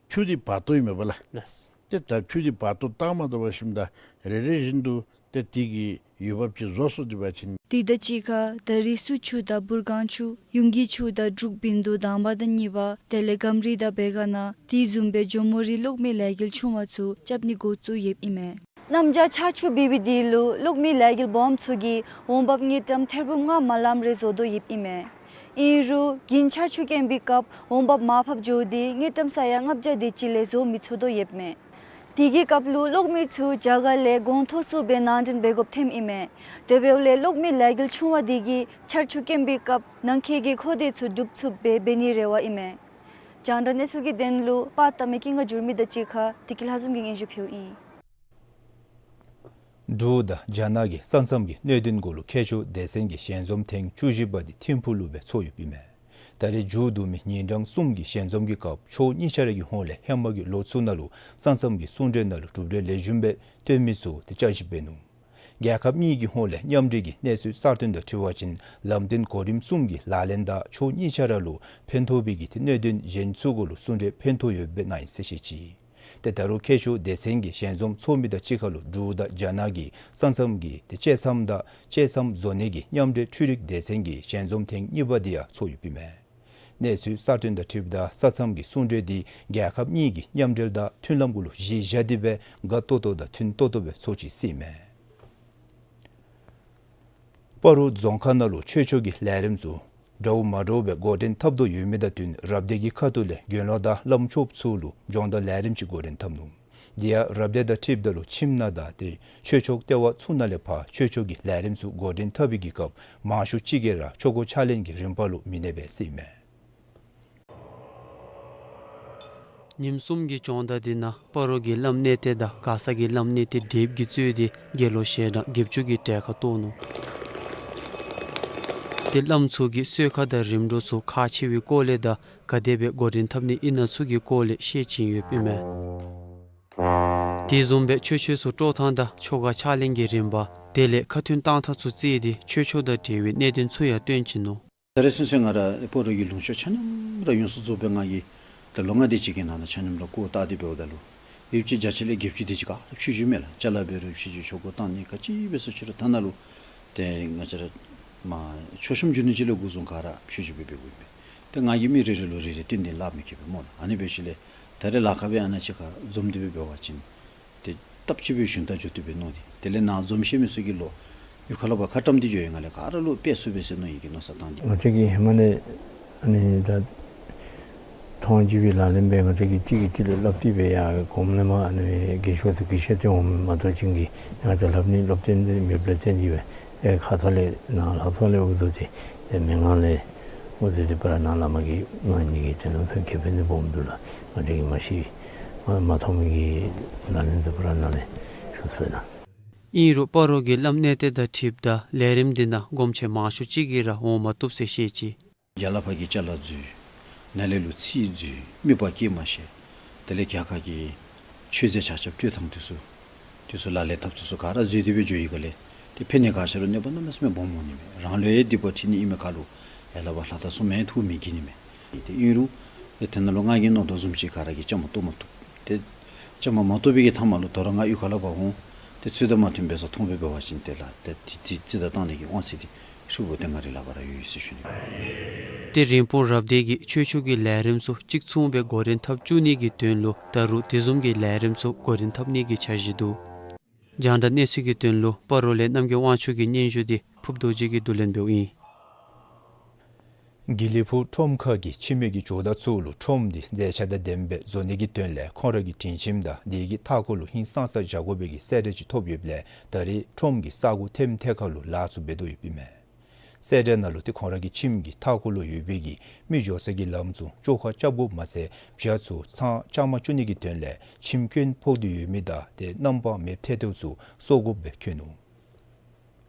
ཆུ་འདི་བར་དོ་ཨིན་མས་པ་ལགས། ལགས། ཏེ་ད་ཆུ་འདི་བར་དོ་བཏང་མ་བཏུབ་པར་ཞིནམ་ད་རེ་རེ་བཞིན་དུ་ཏེ་དེ་གི་འོས་འབབ་ཅིག་བཟོ་སོང་འདི་འབད་བ་ཅིན། དེ་དང་གཅིག་ཁར་ད་རེས་སུ་ཆུ་དང་འབུར་སྒང་ཆུ་ཡུང་གི་ཆུ་དང་འབྲུག་བིང་མདོ་དང་པ་དང་གཉིས་པ་དེ་ལས་སྒམ་རི་དང་བེ་ག་ན་དེ་བཟུམ་སྦེ་ཇོ་མོ་རི་གློག་མེ་ལས་འགུལ་ཆུང་བ་ཚུ་རྐྱབ་ནི་འགོ་བཙུགས་ཡོདཔ་ཨིན་མས། གནམ་བྱཱར་ཆར་ཆུ་འབབ་པའི་དུས་ལུ་གློག་མེ་ལས་འགུལ་སྦོམ་ཚུ་གིས་འོང་འབབ་དངུལ་ཀྲམ་ཐེར་འབུམ་ལྔ་མ་ལངམ་རེ་བཟོ་དོ་ཡོདཔ་ཨིན་མས། ཨིན་རུང་དགུན་ཆར་ཆུ་སྐམ་པའི་སྐབས་འོང་འབབ་མར་ཕབ་འགྱོ་སྟེ་དངུལ་ཀྲམ་ས་ཡ་ལྔ་བརྒྱ་དེ་ཅིག་ལས་བཟོ་མི་ཚུགས་དོ་ཡོདཔ་མས། དེ་གི་སྐབས་ལུ་གློག་མེ་ཚུ་རྒྱ་གར་ལས་གོང་མཐོ་སུ་སྦེ་ནང་འདྲེན་འབད་དགོཔ་ཐོནམ་ཨིན་མས། དེ་འབདཝ་ལས་གློག་མེ་ལས་འགུལ་ཆུང་བ་དེ་གིས་ཆར་ཆུ་སྐམ་པའི་སྐབས་ནང་འཁོད་ཀྱི་མཁོ་འདོད་ཚུ་སྒྲུབ་ཚུགསཔ་སྦེ་འབད་ནིའི་རེ་བ་ཨིན་མས། རྒྱང་བསྒྲགས་གནས་ཚུལ་གྱི་དོན་ལུ་པར་བཏབ་མི་ཀུན་དགའ་འགྱུར་མེད་དང་གཅིག་ཁར་བདེ་སྐྱིད་ལྷ་འཛོམས་ཀྱིས་སྙན་ཞུ་ཕུལཝ་ཨིན། འབྲུག་དང་རྒྱ་ནག་གི་ས་མཚམས་ཀྱི་གནད་དོན་གུ་ལུ་མཁས་མཆོག་སྡེ་ཚན་གྱི་ཞལ་འཛོམས་ཐེངས་བཅུ་བཞི་པ་འདི་ཐིམ་ཕུག་ལུ་སྦེ་ཚོགས་ཡོདཔ་ཨིན་མས། ད་རེས་མཇུག་བསྡུ་མི་ཉིན་གྲངས་གསུམ་གྱི་ཞལ་འཛོམས་ཀྱི་སྐབས་ཕྱོགས་གཉིས་ཆ་ར་གི་ཧོངས་ལས་ཧེ་མ་གི་ལོ་ཚུ་ནང་ལུ་ས་མཚམས་ཀྱི་གསུང་གྲོས་ནང་ལུ་གྲུབ་འབྲས་ལེགས་ཤོམ་སྦེ་ཐོན་མི་ཚུ་ཏེ་བསྐྱར་ཞིབ་འབད་ནུག། རྒྱལ་ཁབ་གཉིས་ཀྱི་ཧོངས་ལས་མཉམ་འབྲེལ་གྱི་གནས་ཚུལ་གསར་བཏོན་དང་འཁྲིལ་བ་ཅིན་ལམ་སྟོན་གོ་རིམ་གསུམ་གྱི་ལག་ལེན་དང་ཕྱོགས་གཉིས་ཆ་ར་ལུ་ཕན་ཐོགས་པའི་གི་ཏེ་གནད་དོན་གཞན་ཚུ་གུ་ལུ་གསུང་གྲོས་ཕན་ཐོགས་ཡོདཔ་སྦེ་གནང་ཡི་ཟེར་བཤད་ཅི། ཏེ་ད་རུང་མཁས་མཆོག་སྡེ་ཚན་གྱི་ཞལ་འཛོམས་ཚོགས་མི་དང་གཅིག་ཁར་ལུ་འབྲུག་དང་རྒྱ་ནག་གི་ས་མཚམས་ཀྱི་ཏེ་བཅད་མཚམས་དང་བཅད་མཚམས་བཟོ་ནི་གི་མཉམ་འབྲེལ་འཕྲུལ་རིག་སྡེ་ཚན་གྱི་ཞལ་འཛོམས་ཐེངས་གཉིས་པ་འདི་ཡང་ཚོགས་ཡོདཔ་ཨིན་མས། གནས་ཚུལ་གསར་བཏོན་དང་འཁྲིལཝ་ད་ས་མཚམས་ཀྱི་གསུང་གྲོས་འདི་རྒྱལ་ཁབ་གཉིས་ཀྱི་མཉམ་འབྲེལ་དང་མཐུན་ལམ་གུ་ལུ་གཞི་བཞག་སྟེ་སྦེ་དགའ་ཏོག་ཏོ་དང་མཐུན་ཏོག་ཏོ་སྦེ་ཚོགས་ཅི་ཟེར་ཨིན་མས། སྤ་རོ་རྫོང་ཁག་ནང་ལུ་ཆོས་ཕྱོགས་ཀྱི་ལས་རིམ་ཚུ་འདྲཝ་མ་འདྲཝ་སྦེ་འགོ་འདྲེན་འཐབ་དོ་ཡོད་མི་དང་བསྟུན་རབ་སྡེ་གི་ཁ་ཐུག་ལས་དགེ་སློང་དང་བླམ་ཆོསཔ་ཚུ་ལུ་སྦྱོང་བརྡར་ལས་རིམ་ཅིག་འགོ་འདྲེན་འཐབ་ནུག། དེ་ཡང་རབ་སྡེ་དང་འཁྲིལཝ་ད་ལུ་ཁྱིམ་ནང་དང་ཏེ་ཆོས་ཕྱོགས་ལྟེ་བ་ཚུ་ནང་ལས་ཕར་ཆོས་ཕྱོགས་ཀྱི་ལས་རིམ་ཚུ་འགོ་འདྲེན་འཐབ་པའི་གི་སྐབས་མང་ཤོས་ཅིག་གིས་ར་ཆོས་གོས་ཕྱག་ལེན་གྱི་རིམ་པ་ལུ་མི་གནས་པས་ཟེར་ཨིན་མས། ཉིནམ་གསུམ་གྱི་སྦྱོང་བརྡར་འདི་ནང་སྤ་རོ་གི་བླམ་གནས་བརྟན་དང་མགར་ས་གི་བླམ་གནས་བརྟན་བགྲེསཔ་གིས་གཙོས་ཏེ་དགེ་སློང་ཞལ་གྲངས་བརྒྱད་ཅུ་གི་གྲལ་ཁར་གཏོགས་ནུག། ཏེ་བླམ་ཚུ་གིས་གསོལ་ཁ་དང་རིམ་གྲོ་ཚུ་ཁག་ཆེ་བའི་སྐོར་ལས་དང་ག་དེ་སྦེ་འགོ་འདྲེན་འཐབ་ནི་ཨིན་ན་ཚུ་གི་སྐོར་ལས་བཤད་བྱིན་ཡོདཔ་ཨིན་མས། དེ་བཟུམ་སྦེ་ཆོས་ཆས་ཚུ་དཀྲོག་ཐངས་དང་ཆོ་ག་ཕྱག་ལེན་གྱི་རིམ་པ་དེ་ལས་ཁ་ཐུན་བཏང་ཐངས་ཚུ་བརྩིས་ཏེ་ཆོས་ཕྱོགས་དང་འབྲེལ་བའི་གནད་དོན་ཚུ་ཡང་སྟོན་བྱིན་ནུག། ད་རེས་ཚུན་ཚོད་ང་ར་སྤ་རོ་གི་ལུང་ཕྱོགས་ཆ་མཉམ་ར་ཡོངས་སུ་རྫོགས་པའི་ང་གིས་ད་ལོ་ལྔ་དེ་ཅིག་གི་ནང་ན་ཆ་མཉམ་ར་སྐོར་བཏང་སྟེ་འབདཝ་ད་ལུ་ཡུདཔ་ཅིག་བརྒྱ་ཆ་ལས་བརྒྱད་ཅུ་དེ་ཅིག་ག་ར་ཆོས་བརྒྱུད་མས་ལགས། ཅ་ལ་འབད་རུང་ཆོས་བརྒྱུད། ཆོས་གོས་བཏང་ནི་ག་ཅི་འབད་ཟེར་ཅི་རུང་ཐ་ན་ལུ་ཏེ་ང་བཅས་ར་མ་མཆོད་བཤམ་བརྒྱུད་ནི་ཅིག་ལས་འགོ་བཟུང་ག་ར་ཆོས་བརྒྱུད་སྦེ་འབད་དགོ་ཨིན་པས། ཏེ་ང་གིས་མི་རེ་རེ་ལུ་རེ་རེ་བསྟུན་ཏེ་སླབ་མི་ཁེ་པས་སྨོ་ལགས། ཨ་ནི་འབད་ཞིནམ་ལས་ད་རེས་ལཱ་ཁག་སྦེ་ཨ་ནཱ་ཅིག་ཁར་འཛོམས་ཏེ་སྦེ་འབད་བ་ཅིན་ཏེ་སྟབས་གཅིག་སྦེ་ཞུན་དག་འགྱོ་དོ་སྦེ་མནོ་སྟེ། དེ་ལས་ནཱ་འཛོམས་ཤེས་མི་ཚུ་གིས་ལོག་ཡུལ་ཁ་ལུ་ཕར་ཁ་བཀྲམ་སྟེ་འགྱོ་ཡི་ག་ལས་ག་ར་ལུ་ཕན་ཚུགས་པས་ཟེར་མནོ་ཡི་གི་མནོ་བསམ་བཏང་སྟེ། ང་བཅས་ཀྱིས་ཧེ་མ་ལས་ཨ་ནི་ད་མཐོང་བརྒྱུད་པའི་ལག་ལེན་སྦེ་ང་བཅས་ཀྱིས་གཅིག་གིས་གཅིག་ལུ་སླབ་སྟེ་སྦེ་ཡར་གོངམ་ལས་མར་ཨ་ནི་རྒས་ཤོས་ཚུ་གིས་བཤད་དེ་འོང་མི་མ་གཏོགས་ཅིག་གིས་ཡང་ད་ལྷབ་ནི་སློབ་སྟོན་འདི་མེདཔ་ལས་བརྟེན་ཏེ་སྦེ་ཨེ་ཁ་ཐུག་ལས་ནཱ་ལྷབ་ཐངས་ལས་འོ་བཟུམ་ཏེ་ཨེ་མི་ངང་ལས་འོ་བཟུམ་ཏེ་པར་ནཱ་བླ་མ་གིས་ང་གཉིས་ཀྱིས་དེ་ནང་ཕན་ཁེ་ཕན་འདི་སྦོམ་འདུག་ལགས། ང་བཅས་ཀྱིས་མ་ཤེས་མ་མ་མཐོང་མི་གི་ལག་ལེན་འདི་པར་ནཱ་ལས་ཞུ་ཚུགས་ན། ཨིན་རུང་སྤ་རོ་གི་ལམ་གནས་སྟངས་དང་འཁྲིལཝ་ད་ལས་རིམ་འདི་ནང་གོམ་ཆེན་མང་ཤོས་ཅིག་གིས་ར་འོང་མ་བཏུབ་ཟེར་བཤད་ཅི། ཡར་ལས་ཕར་གྱི་ཅ་ལ་འཛུལ། ནཱ་ལས་ལུ་ཚིག་འཛུལ། མི་པ་སྐྱེལ་མ་ཤེས། དེ་ལས་རྒྱ་གར་གྱི་མཆོད་རྫས་ཆ་ཁྱབ་སྤྲོད་ཐངས་འདི་ཚུ། འདི་ཚུ་ལག་ལེན་འཐབ་ཚུགས་ཚུགས་ག་ར་འཛུལ་ཏེ་སྦེ་འགྱོ་ཡི་ག་ལས། ཏེ་ཕན་ནི་ག་ཅི་རུང་གནོད་པ་གནམ་མེད་ས་མེད་སྦོམ་འོང་ནི་མས། རང་ལུ་ཡང་སྡིག་པ་འཁྲི་ནི་ཨིན་མས། ཁ་ལུ་ཡར་ལས་ཕར་ལྷ་དར་སྲུང་མ་ཡང་ཐུགས་མི་དགྱེས་ནི་མས། ཏེ་ཨིན་རུང་ཏེ་དེ་ནང་ལུ་ང་གིས་མནོ་དོ་བཟུམ་ཅིག་ག་ར་གིས་བཅའ་མར་གཏོགས་མ་བཏུབ། ཏེ་བཅའ་མར་མ་གཏོགས་པའི་གི་མཐའ་མ་ལུ་དོ་རུང་ང་གཡུས་ཁ་ལས་ཕར་འོང་། ཏེ་ཚོད་ལྟ་མ་མཐུན་པའི་ས་མཐོང་སྦེ་འབད་བ་ཅིན་ཏེ་ལགས་ཏེ་ཏེ་ཏེ་རྩིས་ལྟ་བཏང་ནི་གི་དབང་ཚད་འདི་ཧྲིལ་བུ་ཏེ་ང་རའི་ལག་པར་ར་ཡོད་ཡོད་ཟེར་ཞུ་ནི། ཏེ་རིན་སྤུངས་རབ་སྡེ་གིས་ཆོས་ཕྱོགས་ཀྱི་ལས་རིམ་ཚུ་གཅིག་མཚུངས་སྦེ་འགོ་འདྲེན་འཐབ་བཅུག་ནི་གི་དོན་ལུ་ད་རུང་དེ་བཟུམ་གྱི་ལས་རིམ་ཚུ་འགོ་འདྲེན་འཐབ་ནི་གི་འཆར་གཞི་འདུག། རྒྱང་བསྒྲགས་གནས་ཚུལ་གྱི་དོན་ལུ་སྤ་རོ་ལས་རྣམ་རྒྱལ་དབང་ཕྱུག་གི་སྙན་ཞུ་འདི་ཕུབ་རྡོ་རྗེ་གིས་བསྡུ་ལེན་འབདཝ་ཨིན། དགེ་ལེགས་ཕུག་ཁྲོམ་ཁ་གི་ཁྱིམ་གྱི་ཇོ་བདག་ཚུ་ལུ་ཁྲོམ་འདི་མཛེས་ཆ་དང་ལྡནམ་སྦེ་བཟོ་ནི་གི་དོན་ལས་ཁོང་ར་གི་སྒྲིང་ཁྱིམ་དང་དེ་གི་མཐའ་འཁོར་ལུ་ཧིང་སངས་ས་བཞག་དགོ་པའི་གི་གསལ་བསྒྲགས་ཅིག་ཐོབ་ཡོདཔ་ལས་ད་རེས་ཁྲོམ་གྱི་ས་གོ་ཐེམ་ཐེ་ཁ་ལུ་ལཱ་ཚུ་འབད་དོ་ཡོདཔ་ཨིན་མས། གསལ་བསྒྲགས་ནང་ལུ་ཏེ་ཁོང་ར་གི་ཁྱིམ་གྱི་མཐའ་འཁོར་ལུ་ཡོད་པའི་གི་མི་འགྱོ་ས་གི་ལམ་ཚུ་བཅོ་ཁ་རྐྱབ་དགོཔ་མ་ཚད་བྱ་ཚུ་ཚང་བཅའ་མར་བཅུག་ནི་གི་དོན་ལས་ཁྱིམ་སྐྱོན་ཕོག་སྟེ་ཡོད་མི་དང་ཏེ་གནམ་དཔང་མེདཔ་ཐལ་ཐལཝ་ཚུ་གསོ་དགོཔ་སྦེ་བཀོད་ནུག།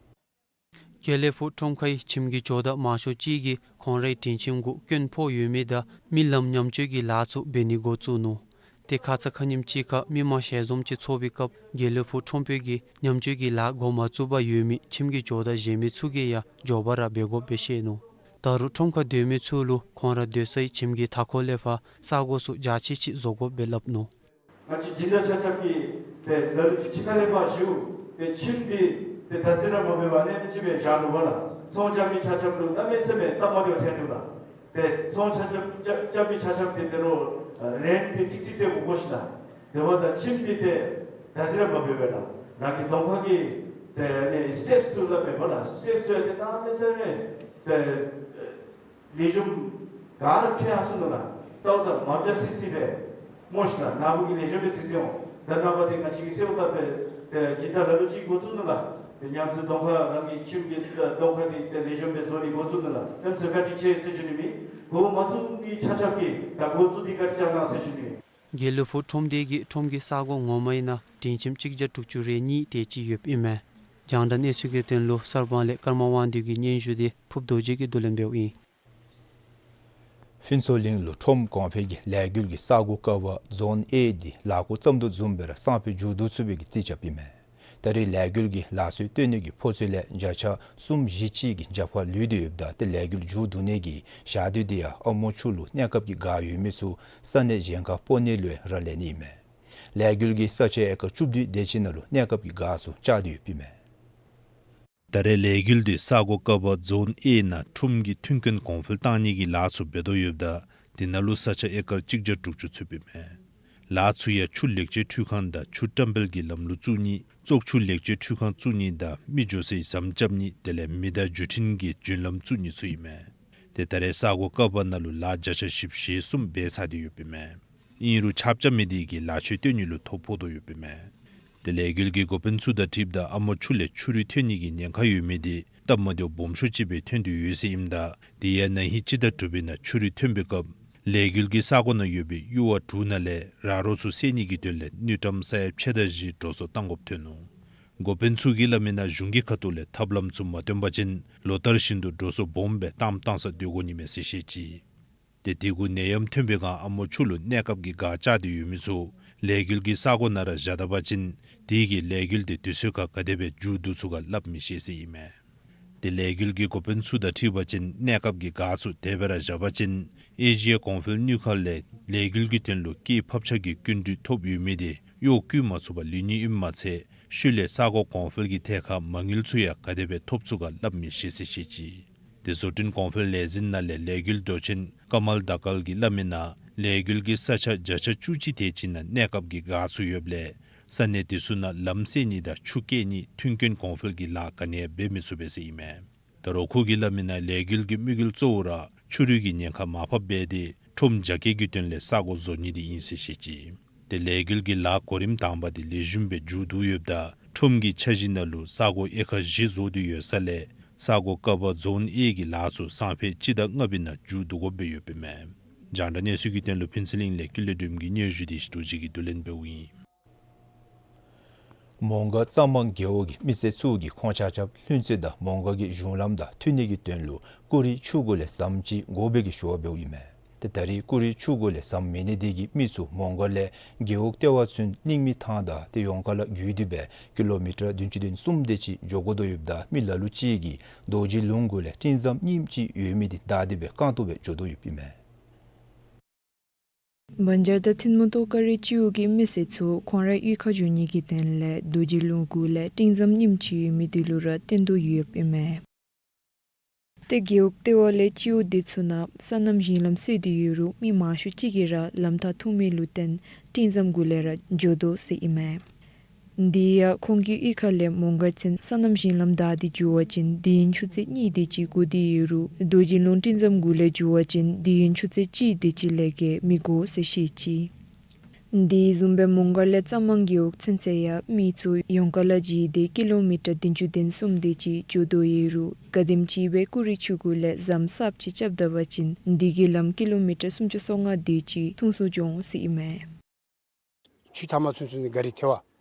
དགེ་ལེགས་ཕུག་ཁྲོམ་ཁའི་ཁྱིམ་གྱི་ཇོ་བདག་མང་ཤོས་ཅིག་གིས་ཁོང་རའི་སྒྲིང་ཁྱིམ་གུ་སྐྱོན་ཕོག་ཡོད་མི་དང་མི་ལམ་ཉམས་བཅོས་ཀྱི་ལཱ་ཚུ་འབད་ནི་འགོ་བཙུགས་ནུག། ཏེ་ཁ་ཙ་ཁ་ཉིནམ་ཅིག་ཁར་མི་མང་ཞལ་འཛོམས་ཅིག་ཚོགས་པའི་སྐབས་དགེ་ལེགས་ཕུག་ཁྲོམ་དཔོན་གྱིས་ཉམས་བཅོས་ཀྱི་ལཱ་འགོ་མ་བཙུགས་པར་ཡོད་མི་ཁྱིམ་གྱི་ཇོ་བདག་གཞན་མི་ཚུ་གིས་ཡང་མགྱོགས་པ་ར་འབད་དགོཔ་སྦེ་བཤད་ནུག། ད་རུང་ཁྲོམ་ཁར་སྡོད་མི་ཚུ་ལུ་ཁོང་ར་སྡོད་སའི་ཁྱིམ་གྱི་མཐའ་འཁོར་ལས་ཕར་ས་གོ་ཚུ་རྒྱ་ཆེ་ཅིག་བཟོ་དགོཔ་སྦེ་སླབ་ནུག། ང་བཅས་སྦྱིན་བདག་ཆ་ཁྱབ་ཀྱིས་ཏེ་ལ་ལུ་ཅིག་ཕྱི་ཁ་ལས་ཕར་ཞུ། ཏེ་ཁྱིམ་འདི་ཏེ་ད་ཟེར་ར་མ་འབད་བར་ཨ་ནེམ་ཅིག་སྦེ་བཞག་ནུག་པ་ལགས། ཚོང་རྐྱབ་མི་ཆ་ཁྱབ་ལུ་གནམ་མེད་ས་མེད་སྟབས་མ་བདེཝ་ཐལ་འདུག་ལགས། ཏེ་ཚོང་ཆ་ཁྱབ་རྐྱབ་རྐྱབ་མི་ཆ་ཁྱབ་འདི་ཏེ་རོགས་ཨ་རེནཊ་འདི་ཅིག་ཅིག་སྟེར་དགོ་དགོ་ཤི་ལགས། དེ་འབདཝ་ད་ཁྱིམ་འདི་ཏེ་ད་ཟེར་ར་མ་འབད་བར་ལགས། རང་གི་གདོང་ཁ་གི་ཏེ་ཨ་ནི་སི་ཊེཔ་སུ་ལགས་འབད་བ་ལགས། སི་ཊེཔ་སུ་ཡང་ཏེ་གནམ་མེད་ས་མེད་ཏེ་ལེགས་ཤོམ་ག་ར་ཕྱེ་ཡར་སོང་ནུག་ལགས། ལྟཝ་ད་མ་འཇའ་སི་སི་སྦེ་སྨོ་ཤི་ལགས། ནཱ་བུ་གིས་ལེགས་ཤོམ་སྦེ་གཟིགས་གཟིགསཔ་འོང་། ད་ནངས་པ་ཏེ་ང་བཅས་ཀྱིས་གསལ་བོ་བཏབ་སྦེ་ཏེ་སྦྱིན་བདག་ལ་ལུ་ཅིག་འགོ་བཙུགས་ནུག་ལགས། ཏེ་ཉམས་སུ་གདོང་ཁར་རང་གི་ཁྱིམ་གྱི་གདོང་ཁར་འདི་ཏེ་ལེགས་ཤོམ་སྦེ་བཟོ་ནི་འགོ་བཙུགས་ནུག་ལགས། ཨེམ་སོ་བཀའ་དྲིན་ཆེ་ཟེར་ཞུ་ནི་མས། འགོ་མ་བཙུགས་མི་ཆ་ཁྱབ་ཀྱིས་ད་འགོ་བཙུགས་ཏེ་བཀའ་དྲིན་བསྐྱང་གནང་ཟེར་ཞུ་ནི་མས། དགེ་ལེགས་ཕུག་ཁྲོམ་སྡེ་གི་ཁྲོམ་གྱི་ས་གོ་ངོ་མ་ཨིན་ན་སྒྲིང་ཁྱིམ་གཅིག་བརྒྱ་དྲུག་ཅུ་རེ་གཉིས་དེ་ཅིག་ཡོདཔ་ཨིན་མས། རྒྱང་བསྒྲགས་གནས་ཚུལ་གྱི་དོན་ལུ་གསར་སྤང་ལས་ཀརྨ་དབང་འདུས་ཀྱི་སྙན་ཞུ་འདི་ཕུབ་རྡོ་རྗེ་གིས་བསྡུ་ལེན་འབདཝ་ཨིན། ཕུན་ཚོགས་གླིང་ལུ་ཁྲོམ་གོང་འཕེལ་གྱི་ལས་འགུལ་གྱི་ས་གོ་ཀ་བ་ཛོན་ཨེ་འདི་ལཱ་འགོ་བརྩམ་དོ་བཟུམ་སྦེ་ར་སང་ཕོད་མཇུག་བསྡུ་ཚུགས་པའི་གི་རྩིས་རྐྱབ་ཨིན་མས། ད་རེས་ལས་འགུལ་གྱི་ལཱ་ཚུ་སྟོན་ནི་གི་ཕོགས་ཚོད་ལས་བརྒྱ་ཆ་གསུམ་བཞི་ཅིག་གི་རྒྱབ་ཁར་ལུས་ཏེ་ཡོདཔ་ད་ཏེ་ལས་འགུལ་མཇུག་བསྡུ་ནི་གི་ཞག་དུས་འདི་ཡང་ཨ་མོ་ཆུ་ལུ་གནས་སྐབས་ཀྱི་ག་ཡོད་མི་ཚུ་ས་གནས་གཞན་ཁར་སྤོ་ནི་ལུ་རག་ལས་ནི་ཨིན་མས། ལས་འགུལ་གྱི་ས་ཆ་ཨེ་ཀར་བཅུ་བདུན་དེ་ཅིག་ནང་ལུ་གནས་སྐབས་ཀྱི་ག་ཚུ་བཅག་སྟེ་ཡོདཔ་ཨིན་མས། ད་རེས་ལས་འགུལ་འདི་ས་གོ་ཀ་བ་ཛོན་ཨེ་ནང་ཁྲོམ་གྱི་མཐུན་རྐྱེན་གོང་འཕེལ་བཏང་ནི་གི་ལཱ་ཚུ་འབད་དོ་ཡོདཔ་ད་དེ་ནང་ལུ་ས་ཆ་ཨེ་ཀར་གཅིག་བརྒྱ་དྲུག་ཅུ་ཚུདཔ་ཨིན་མས། ལཱ་ཚུ་ཡང་ཆུ་ལེགས་བཅོས་འཕྲུལ་ཁང་དང་ཆུ་བཀྲམ་སྤེལ་གྱི་ལམ་ལུགས་བཙུགས་ནི་བཙོག་ཆུ་ལེགས་བཅོས་འཕྲུལ་ཁང་བཙུགས་ནི་དང་མི་འགྱོ་སའི་ཟམ་རྐྱབ་ནི་དེ་ལས་མེ་མདའ་བརྒྱུད་འཕྲིན་གྱི་བརྒྱུད་ལམ་བཙུགས་ནི་ཚུ་ཨིན་མས། ཏེ་ད་རེས་ས་གོ་ཀ་བ་ནང་ལུ་ལཱ་བརྒྱ་ཆ་བཞི་བཅུ་ཞེ་གསུམ་འབད་ཚར་ཏེ་ཡོདཔ་ཨིན་མས། ཨིན་རུང་ཆག་རྐྱབ་མི་དེ་གིས་ལཱ་ཚུ་སྟོན་ནི་ལུ་ཐོ་ཕོག་དོ་ཡོདཔ་ཨིན་མས། ཏེ་ལས་འགུལ་གྱི་འགོ་དཔོན་ཚུ་དང་འཁྲིལཝ་ད་ཨ་མོ་ཆུ་ལས་ཆུ་རུད་ཐོན་ནི་གི་ཉེན་ཁ་ཡོད་མི་དེ་སྟབས་མ་བདེཝ་སྦོམ་ཤོས་ཅིག་སྦེ་ཐོན་ཏེ་ཡོད་ཟེར་ཨིནམ་ད་དེ་ཡང་ན་ཧིང་སྤྱི་ཟླ་དྲུག་པའི་ནང་ཆུ་རུད་ཐོན་པའི་སྐབས་ལས་འགུལ་གྱི་ས་གོ་ནང་ཡོད་པའི་གཡུར་བ་དྲུག་ནང་ལས་ར་རོ་ཚུ་བསལ་ནི་གི་དོན་ལས་དངུལ་ཀྲམ་ས་ཡ་ཕྱེད་དང་བཞི་འགྲོ་སོང་བཏང་དགོཔ་ཐོན་ནུག། འགོ་དཔོན་ཚུ་གིས་སླབ་མི་ནང་གཞུང་གི་ཁ་ཐུག་ལས་ཐབས་ལམ་ཚུ་མ་བཏོན་པ་ཅིན་ལོ་ལྟར་བཞིན་དུ་འགྲོ་སོང་སྦོམ་སྦེ་བཏངམ་བཏང་ས་སྡོད་དགོ་ནི་མས་ཟེར་བཤད་ཅི། ཏེ་དེ་གུ་ནད་ཡམས་ཐོན་པའི་སྒང་ཨ་མོ་ཆུ་ལུ་གནས་སྐབས་ཀྱི་ག་བཅག་སྟེ་ཡོད་མི་ཚུ་ལས་འགུལ་གྱི་ས་གོ་ནང་ར་བཞག་ད་པ་ཅིན་དེ་གིས་ལས་འགུལ་དེ་དུས་ཚོད་ཁར་ག་དེ་སྦེ་མཇུག་བསྡུ་ཚུགས་ག་སླབ་མི་ཤེས་ཟེར་ཨིན་མས། ཏེ་ལས་འགུལ་གྱི་འགོ་དཔོན་ཚུ་དང་འཁྲིལ་བ་ཅིན་གནས་སྐབས་ཀྱི་ག་ཚུ་དེ་སྦེ་ར་བཞག་པ་ཅིན་ཨེ་ཤི་ཡ་གོང་འཕེལ་དངུལ་ཁང་ལས་ལས་འགུལ་གྱི་དོན་ལུ་སྐྱེད་ཕབ་ཆག་གི་སྐྱིན་འགྲུལ་ཐོབ་ཡོད་མི་དེ་གཡོག་བཀོལ་མ་ཚུགས་པར་ལུས་ནི་ཨིནམ་མ་ཚད་ཤུལ་ལས་ས་གོ་གོང་འཕེལ་གྱི་ཐད་ཁར་མ་དངུལ་ཚུ་ཡང་ག་དེ་སྦེ་ཐོབ་ཚུགས་ག་སླབ་མི་ཤེས་ཟེར་བཤད་ཅི། ཏེ་བཟོ་སྐྲུན་གོང་འཕེལ་ལས་འཛིན་ནང་ལས་ལས་འགུལ་མདོ་ཆེན་ཀ་མལ་དཱ་ཀལ་གྱིས་སླབ་མི་ནང་ལས་འགུལ་གྱི་ས་ཆ་བརྒྱ་ཆ་བཅུ་གཅིག་དེ་ཅིག་ནང་གནས་སྐབས་ཀྱི་ག་ཚུ་ཡོདཔ་ལས་ས་གནས་དེ་ཚུ་ནང་ལམ་བསལ་ནི་དང་ཆུ་བསྐྱལ་ནི་མཐུན་རྐྱེན་གོང་འཕེལ་གྱི་ལཱ་ག་ནི་ཡང་འབད་མི་ཚུགས་པས་ཟེར་ཨིན་མས། ད་རུང་ཁོ་གིས་སླབ་མི་ནང་ལས་འགུལ་གྱི་དམིགས་ཡུལ་གཙོ་བོ་ར་ཆུ་རུད་ཀྱི་ཉེན་ཁ་མར་ཕབ་འབད་དེ་ཁྲོམ་རྒྱ་སྐྱེད་ཀྱི་དོན་ལས་ས་གོ་བཟོ་ནི་དེ་ཨིན་ཟེར་བཤད་ཅི། ཏེ་ལས་འགུལ་གྱི་ལཱ་གོ་རིམ་དང་པ་དེ་ལེགས་ཤོམ་སྦེ་མཇུག་བསྡུ་ཡོདཔ་ད་ཁྲོམ་གྱི་ཆ་གཞི་ནང་ལུ་ས་གོ་ཨེ་ཀར་བཞི་བཟོ་སྟེ་ཡོད་ས་ལས་ས་གོ་ཀ་བ་ཛོན་ཨེ་གི་ལཱ་ཚུ་སང་ཕོད་སྤྱི་ཟླ་ལྔ་པའི་ནང་མཇུག་བསྡུ་དགོཔ་སྦེ་ཡོདཔ་ཨིན་མས། རྒྱང་བསྒྲགས་གནས་ཚུལ་གྱི་དོན་ལུ་ཕུན་ཚོགས་གླིང་ལས་ཀུན་ལེགས་སྒྲོལ་མ་གི་སྙན་ཞུ་དེ་རྡོ་རྗེ་གིས་བསྡུ་ལེན་འབདཝ་ཨིན། མོང་སྒར་གཙང་མང་རྒེད་འོག་གི་མི་སེར་ཚུ་གིས་ཁོང་ཆ་ཁྱབ་ལྷུན་རྩེ་དང་མོང་སྒར་གྱི་གཞུང་ལམ་དང་མཐུད་ནི་གི་དོན་ལུ་ཀུ་རི་ཆུ་གུ་ལས་ཟམ་ཅིག་དགོ་པའི་གི་ཞུ་བ་འབདཝ་ཨིན་མས། ཏེ་ད་རེས་ཀུ་རི་ཆུ་གུ་ལས་ཟམ་མེད་ནི་དེ་གིས་མི་ཚུ་མོང་སྒར་ལས་རྒེད་འོག་ལྟེ་བ་ཚུན་གླིང་མི་ཐང་དང་ཏེ་ཡོངས་ཁ་ལས་བརྒྱུད་དེ་སྦེ་ཀི་ལོ་མི་ཊར་བདུན་ཅུ་དོན་གསུམ་དེ་ཅིག་འགྱོ་དགོ་དོ་ཡོདཔ་ད་མི་ལ་ལུ་ཅིག་གིས་རྡོ་རྗེ་ལུང་གུ་ལས་སྤྲིན་ཟམ་རྙིངམ་ཅིག་ཡོད་མི་དེ་བདའ་སྟེ་སྦེ་རྐང་སྟོང་སྦེ་འགྱོ་དོ་ཡོདཔ་ཨིན་མས། བན་སྦྱར་དང་ཐུན་མོང་ཐོག་ཀ་རི་སྤྱི་འོག་གི་མི་སེར་ཚུ་ཁོང་ར་གཡུས་ཁར་འགྱོ་ནི་གི་དོན་ལས་རྡོ་རྗེ་ལུང་གུ་ལས་སྤྲིན་ཟམ་རྙིངམ་ཅིག་ཡོད་མི་དེ་ལུ་ར་བརྟེན་དོ་ཡོདཔ་ཨིན་མས། ཏེ་རྒེད་འོག་ལྟེ་བ་ལས་སྤྱི་འོག་དེ་ཚུ་ནང་སོ་ནམ་ཞིང་ལམ་བསལ་ཏེ་ཡོད་རུང་མི་མང་ཤོས་ཅིག་གིས་ར་ལམ་ཐག་ཐུང་མི་ལུ་བརྟེན་སྤྲིན་ཟམ་གུ་ལས་ར་འགྱོ་དོ་ཟེར་ཨིན་མས། དེ་ཡང་ཁོང་གི་གཡུས་ཁ་ལས་མོང་སྒར་ཚུན་སོ་ནམ་ཞིང་ལམ་བདའ་སྟེ་འགྱོ་བ་ཅིན་དིང་ཡིག་ཆུ་ཚོད་གཉིས་དེ་ཅིག་འགོར་ཏེ་ཡོད་རུང་རྡོ་རྗེ་ལུང་སྤྲིན་ཟམ་གུ་ལས་འགྱོ་བ་ཅིན་དིང་ཡིག་ཆུ་ཚོད་གཅིག་དེ་ཅིག་ལས་བརྒལ་མི་འགོར་ཟེར་བཤད་ཅི། དེ་བཟུམ་སྦེ་མོང་སྒར་ལས་གཙང་མང་རྒེད་འོག་ཚུན་ཚོད་ཡང་མི་ཚུ་ཡོངས་ཁ་ལས་བརྒྱུད་དེ་ཀི་ལོ་མི་ཊར་བདུན་ཅུ་དོན་གསུམ་དེ་ཅིག་འགྱོ་དོ་ཡོད་རུང་ག་དེམ་ཅིག་སྦེ་ཀུ་རི་ཆུ་གུ་ལས་ཟམ་གསརཔ་ཅིག་རྐྱབ་ད་པ་ཅིན་དེ་གི་ལམ་ཀི་ལོ་མི་ཊར་སུམ་ཅུ་སོ་ལྔ་དེ་ཅིག་ཐུང་སུ་འགྱོ་འོང་ཟེར་ཨིན་མས། ཆུ་ཐ་མ་ཚུན་ཚོད་ནི་ག་རི་ཐལ་བ།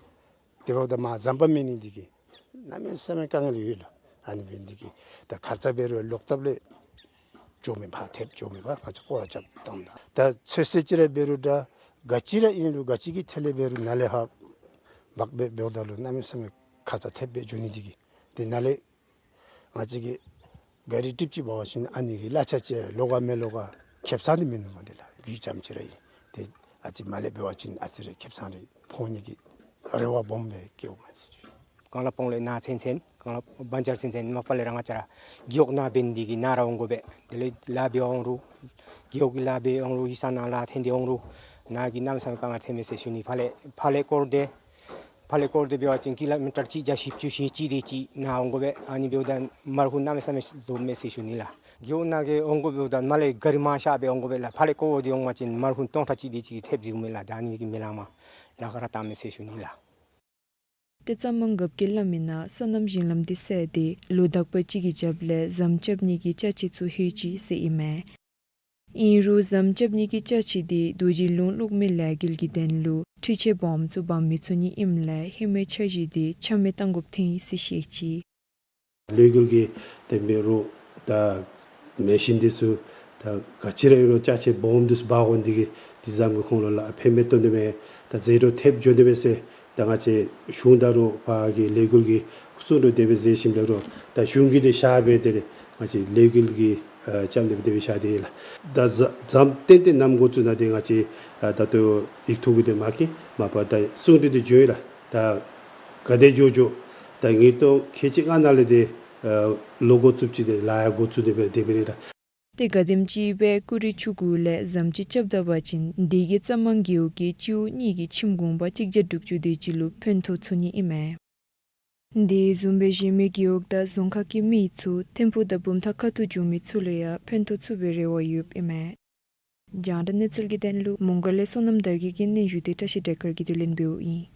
དེ་འབདཝ་ད་མར་ཟམ་པ་མེད་ནི་འདི་གིས་གནམ་མེད་ས་མེད་དཀའ་ངལ་ཡོད་ལགས། ཨ་ནི་འབད་ནི་འདི་གིས་ད་ཁ་ཙ་འབད་རུང་ལོག་ཐབས་ལས་འགྱོ་མི་ཕར་ཐེབས་འགྱོ་མི་ཕར་ང་བཅས་སྐོར་ར་རྐྱབ་བཏངམ་ད། ད་ཚོད་བསྲེ་ཅིག་ར་འབད་རུང་ད་ག་ཅི་ར་ཨིན་རུང་ག་ཅི་གི་ཐད་ལས་འབད་རུང་ནཱ་ལས་ཕར་འབག་སྦེ་འབདཝ་ད་ལུ་གནམ་མེད་ས་མེད་ཁ་ཙ་ཐེབས་སྦེ་འགྱོ་ནི་འདི་གིས་ཏེ་ནཱ་ལས་ང་བཅས་ཀྱིས་ག་རི་ཊིབ་ཅིག་འབག་པ་ཅིན་ཨ་ནི་གི་གླ་ཆ་ཅིག་ལོགས་ཀ་མེན་ལོགས་ཀ་ཁེབ་ས་འདི་མིན་འདུག་མ་འདི་ལགས། རྒུད་ཙམ་ཅིག་ར་ཨིན། ཏེ་ཨ་ཙི་མར་ལས་འབད་བ་ཅིན་ཨ་ཙི་རེ་ཁེབ་ས་རེ་ཕོག་ནི་གི་རེ་བ་སྦོམ་སྦེ་བསྐྱེདཔ་མས། གངས་ལ་སྤང་ལས་ནཱ་ཚུན་ཚོད་གངས་ལ་བན་སྦྱར་ཚུན་ཚོད་མ་པ་ལས་ར་ང་བཅས་ར་རྒེད་འོག་ནང་འབད་ནི་འདི་གིས་ནཱ་ར་འོང་དགོ་པས། དེ་ལས་ལཱ་འབད་འོང་རུང་རྒེད་འོག་གི་ལཱ་འབད་འོང་རུང་ཡིག་ཚང་ནང་ལཱ་འཐོན་ཏེ་འོང་རུང་ནཱ་གིས་གནམ་མེད་ས་མེད་དཀའ་ངལ་ཐོན་མས་ཟེར་ཞུ་ནི། ཕར་ལས་ཕར་ལས་སྐོར་ཏེ་ཕར་ལས་སྐོར་ཏེ་འབད་བ་ཅིན་ཀི་ལོ་མི་ཊར་གཅིག་བརྒྱ་བཞི་བཅུ་ཞེ་གཅིག་དེ་ཅིག་ནཱ་འོང་དགོ་པས། ཨ་ནི་འབདཝ་ད་མར་ཁུངས་གནམ་མེད་ས་མེད་རྫོགས་མས་ཟེར་ཞུ་ནི་ལགས། རྒེད་འོག་ནང་གི་འོང་དགོ་འབདཝ་ད་མར་ལས་ག་རི་མང་ཤོས་སྦེ་འོང་དགོ་པས་ལགས། ཕར་ལས་སྐོར་ཏེ་འོང་པ་ཅིན་མར་ཁུངས་སྟོང་ཕྲག་གཅིག་དེ་ཅིག་ཐེབས་འགྱོཝ་མས་ལགས། ད་ཨ་ནི་གིས་མི་ལང་མ་ལཱ་ཁག་ར་བཏངམ་མས་ཟེར་ཞུ་ནི་ལགས། ཏེ་གཙང་མང་རྒཔོ་གི་བླམ་ཨིན་ན་སོ་ནམ་ཞིང་ལམ་འདི་བསལ་ཏེ་ལོ་དག་པ་ཅིག་གི་རྒྱབ་ལས་ཟམ་རྐྱབ་ནི་གི་ཅ་ཆས་ཚུ་ལྷོད་ཅི་ཟེར་ཨིན་མས། ཨིན་རུང་ཟམ་རྐྱབ་ནི་གི་ཅ་ཆས་འདི་རྡོ་རྗེ་ལུང་གློག་མེ་ལས་འགུལ་གྱི་དོན་ལུ་འཕྲུལ་ཆས་སྦོམ་ཚུ་འབག་མི་ཚུགས་ནི་ཨིནམ་ལས་ཧེ་མའི་འཆར་གཞི་འདི་ཆ་མེད་བཏང་དགོཔ་ཐོན་ཡི་ཟེར་བཤད་ཅི། ལས་འགུལ་གྱི་དེ་འབད་རུང་ད་མེ་ཤིན་འདི་ཚུ་ད་ག་ཅི་ར་ཨིན་རུང་ཅ་ཆས་སྦོམ་འདི་ཚུ་འབག་འོང་འདི་གིས་འདི་ཟམ་གྱི་ཁུངས་ལུ་ལཱ་ཕན་མེད་བཏོན་དོ་མས། ད་ཟད་འགྲོ་ཐེབས་འགྱོ་དོ་མས་ཟེར་ད་ང་བཅས་གཞུང་དང་རུང་ཕར་གྱི་ལས་འགུལ་གྱི་གསུང་རུང་དེ་སྦེ་ཟེར་ཞིནམ་ལས་རུང་ད་གཞུང་གིས་དེ་བཞག་སྦེ་དེ་ལས་ང་བཅས་ལས་འགུལ་གྱི་ཨ་རྐྱབ་ནི་སྦེ་དེ་སྦེ་བཞག་སྟེ་ཡོད་ལགས། ད་ཟ་ཟམ་ཏན་ཏན་བསྣམ་འགོ་བཙུགས་ནི་དེ་ང་བཅས་ཨ་ད་ལྟོ་ཡིག་ཐོག་གི་དེ་མ་གི་མ་པ་ད་གསུང་རུང་དེ་བྱུང་ཡི་ལགས། ད་ག་དེ་འགྱོ་འགྱོ་ད་ཉིས་སྟོང་ཁལ་གཅིག་ལྔ་ནང་ལས་དེ་ཨ་ལོག་འགོ་བཙུགསཔ་ཅིག་དེ་ལཱ་ཡང་འགོ་བཙུགས་ནི་སྦེ་དེ་སྦེ་ཨིན་ལགས། ཏེ་ག་དེམ་ཅིག་སྦེ་ཀུ་རི་ཆུ་གུ་ལས་ཟམ་ཅིག་རྐྱབ་ད་པ་ཅིན་དེ་གིས་གཙང་མང་རྒེད་འོག་གི་སྤྱི་འོག་གཉིས་ཀྱི་ཁྱིམ་གུང་པ་གཅིག་བརྒྱ་དྲུག་ཅུ་དེ་ཅིག་ལུ་ཕན་ཐོགས་ཚུགས་ནི་ཨིན་མས། དེ་བཟུམ་སྦེ་གཞན་མི་རྒེད་འོག་དང་རྫོང་ཁག་གི་མི་ཚུ་ཐིམ་ཕུག་དང་བུམ་ཐང་ཁ་ཐུག་འགྱོ་མི་ཚུ་ལུ་ཡང་ཕན་ཐོགས་ཚུགས་པའི་རེ་བ་ཡོདཔ་ཨིན་མས། རྒྱང་བསྒྲགས་གནས་ཚུལ་གྱི་དོན་ལུ་མོང་སྒར་ལས་བསོད་ནམས་དར་རྒྱས་ཀྱི་སྙན་ཞུ་དེ་བཀྲ་ཤིས་སྒྲོལ་དཀར་གྱིས་བསྡུ་ལེན་འབདཝ་ཨིན།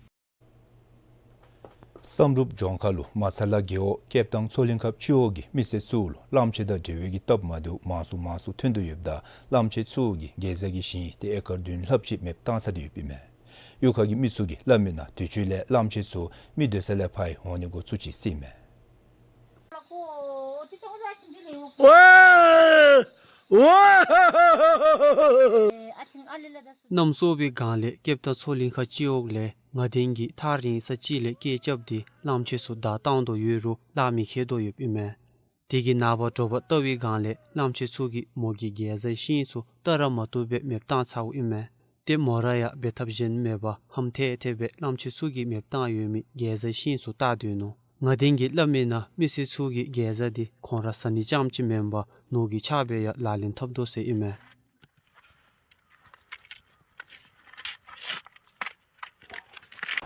བསམ་གྲུབ་ལྗོངས་མཁར་ལུ་མ་ཚ་ལ་རྒེད་འོག་སྐྱེབ་ཐང་མཚོ་གླིང་ཁ་སྤྱི་འོག་གི་མི་སེར་ཚུ་ལུ་གླངམོ་ཆེ་དང་འབྲེལ་བའི་གི་སྟབས་མ་བདེཝ་མང་སུ་མང་སུ་ཐོན་དོ་ཡོདཔ་ད་གླངམོ་ཆེ་ཚུ་གིས་གེ་ཛ་གི་ཞིང་དེ་ཨེ་ཀར་བདུན་ལྷགཔ་ཅིག་མེདཔ་བཏང་ཚར་ཏེ་ཡོདཔ་ཨིན་མས། གཡུས་ཁ་གི་མི་ཚུ་གིས་སླབ་མི་ནང་དུས་ཅི་ལས་གླངམོ་ཆེ་ཚུ་མི་སྡོད་ས་ལས་ཕར་འོང་ནི་འགོ་བཙུགས་ཅི་ཟེར་ཨིན་མས། གནམ་སྲོ་བའི་སྒང་ལས་སྐྱེབ་ཐང་མཚོ་གླིང་ཁ་སྤྱི་འོག་ལས་ང་དེན་གྱི་ཐག་རིང་ས་ཅིག་ལས་སྐད་རྐྱབ་སྟེ་གླངམོ་ཆེ་ཚུ་བདའ་བཏང་དོ་ཡོད་རུང་གླགས་མི་ཁེལ་དོ་ཡོདཔ་ཨིན་མས། དེ་གི་ནངས་པ་དྲོ་པ་བལྟ་བའི་སྒང་ལས་གླངམོ་ཆེ་ཚུ་གིས་མོ་གི་གེ་ཛའི་ཤིང་ཚུ་བལྟ་ར་མ་བཏུབ་སྦེ་མེདཔ་བཏང་ཚརཝ་ཨིན་མས། ཏེ་མོ་ར་ཡང་འབད་ཐབས་གཞན་མེད་པར་ཧམ་ཐལ་ཐལ་སྦེ་གླངམོ་ཆེ་ཚུ་གིས་མེདཔ་བཏང་ཡོད་མི་གེ་ཛའི་ཤིང་ཚུ་བལྟ་སྡོད་ནུག། ང་དེན་གྱིས་སླབ་མི་ནང་མི་སེར་ཚུ་གིས་གེ་ཛ་འདི་ཁོང་ར་ཟ་ནི་རྐྱངམ་ཅིག་མེན་པར་ནོར་གྱི་ཆག་སྦེ་ཡང་ལག་ལེན་འཐབ་དོ་ཟེར་ཨིན་མས།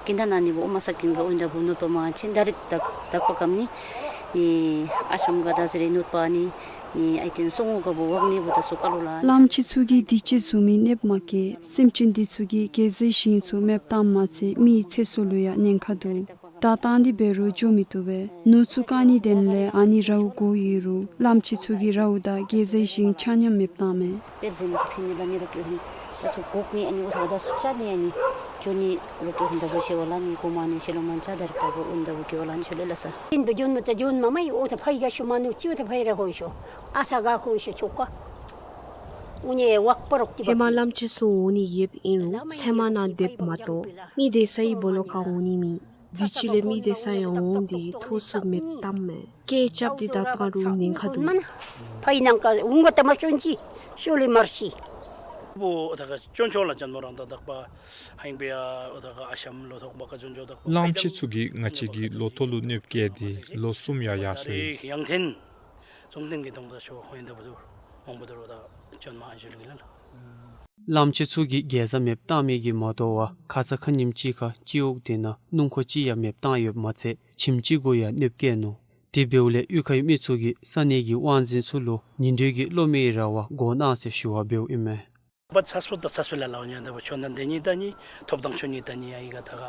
ཀིན་ད་ན་ནི་བོ་མ་ས་ཀིན་ག་འོན་ད་བུ་ནོར་པ་མ་ཆེན་ད་རིག་དག་དག་པ་ཀམ་ནི་ནི་ཨ་ཤམ་ག་ད་ཟེར་ནོར་པ་ནི་ནི་ཨའི་ཏེན་སོང་ངོ་ག་བོ་ཝག་ནི་བོ་ད་སོ་ཀ་ལོ་ལ། གླངམོ་ཆེ་ཚུ་གིས་དུས་ཅི་བཟུམ་མའི་གནོདཔ་མ་བཀལ། སེམས་ཅན་འདི་ཚུ་གིས་གེ་ཛའི་ཤིང་ཚུ་མེདཔ་བཏངམ་མ་ཚད་མིའི་ཚེ་སྲོག་ལུ་ཡང་ཉེན་ཁ་འདུག། བདའ་བཏང་སྟེ་འབད་རུང་འགྱོ་མི་བཏུབ་པས། ནོར་ཚུ་བཀག་ནིའི་དོན་ལས་ཨ་ནི་རཝ་དགོ་ཡོད་རུང་གླངམོ་ཆེ་ཚུ་གིས་རཝ་དང་གེ་ཛའི་ཤིང་ཆ་མཉམ་མེདཔ་བཏངམ་མས། པེར་ཟེར་ནི་ཕིན་ནི་ལ་ནི་ར་ཀྱོ་ཧིན། ད་སུ་གོག་ནི་ཨ་ནི་འོ་ཐོག་ད་སུ་ཆ་ནི་ཨ་ནི། ཇོ་ནི་ལོ་ཏོ་ཧིན་ད་བུ་ཤེ་བ་ལ་ནི་གོ་མ་ནི་ཤེ་ལོ་མན་ཆ་དར་ཏ་བུ་ཨུན་ད་བུ་ཀི་བ་ལ་ནི་ཤུ་ལེ་ལ་ས། ཨིན་དུ་ཇོན་མ་ཏ་ཇོན་མ་མ་ཡི་ཨོ་ཏ་ཕའི་ག་ཤུ་མ་ནུ་ཅི་ཨོ་ཏ་ཕའི་ར་ཧོན་ཤོ། ཨ་ཐ་ག་ཁོན་ཤོ་ཆོ་ཀ། ཨུ་ནི་ཝག་པ་རོག་ཏི་ཧེ་མ་བླམ་ཆེ་ཚུ་འོང་ནི་ཡོདཔ་ཨིན་རུང་ཚལ་མ་ནང་སྡོདཔ་མ་གཏོགས་མི་སྡོད་ས་ཡི་སྦོ་ལོགས་ཁར་འོང་ནི་མེད། དུས་ཅི་ལས་མི་སྡོད་ས་ཡང་འོང་སྟེ་ཐོག་ཚུ་མེདཔ་བཏངམ་མས། སྐད་རྐྱབ་སྟེ་ད་བཏང་རུང་ཉེན་ཁ་འདུག། ཕའི་ནང་ཀ་འོང་ག་ཏ་མ་ཅོན་ཅི་ཤོ་ལི་མར་ཤི། བུ་ད་ག་ཅོན་ཆོ་ལ་ཅན་མོ་རང་ད་དག་པ་ཧིང་པེ་ཡ་ད་ག་ཨ་ཤམ་ལོ་ཐོག་པ་ཀ་ཅོན་ཆོ་དག་པ། བླམ་ཆེ་ཚུ་གིས་ང་བཅས་ཀྱི་ལོ་ཐོག་ལུ་གནོདཔ་བཀལ་ཏེ་ལོ་གསུམ་ཡར་ཡར་སོ་ཡི། ཡང་ཐེན་ཙོང་ཐེན་གྱི་གདོང་ད་ཤོ་ཧོན་ད་བུ་དུ་མང་པོ་དུ་རོ་ད་ཅོན་མ་ཨན་ཞུ་ལུགས་ལ། བླམ་ཆེ་ཚུ་གིས་གེ་ཟ་མེདཔ་བཏང་མི་གི་མ་དོ་བར་ཁ་ཙ་ཁ་ཉིནམ་ཅིག་ཁར་སྤྱི་འོག་དེ་ནང་སྣུམ་འཁོར་ཅིག་ཡང་མེདཔ་བཏང་ཡོདཔ་མ་ཚད་ཁྱིམ་ཅིག་གུ་ཡང་གནོདཔ་བཀལ་ནུག། དེ་འབདཝ་ལས་གཡུས་ཁའི་མི་ཚུ་གིས་ས་གནས་ཀྱི་དབང་འཛིན་ཚུ་ལུ་ཉིན་དྲོད་ཀྱི་གློག་མེའི་ར་བ་དགོ་གནང་ཟེར་ཞུ་བ་འབདཝ་ཨིན་མས། པ་ཚས་པོ་ད་ཚས་པོ་ལ་ལའོ་ཉན་ད་བུ་ཆོ་ནན་དེ་ཉིད་ད་ཉིད་ཐོབ་དང་ཆོ་ཉིད་ད་ཉིད་ཨ་ཡི་ག་ད་ག་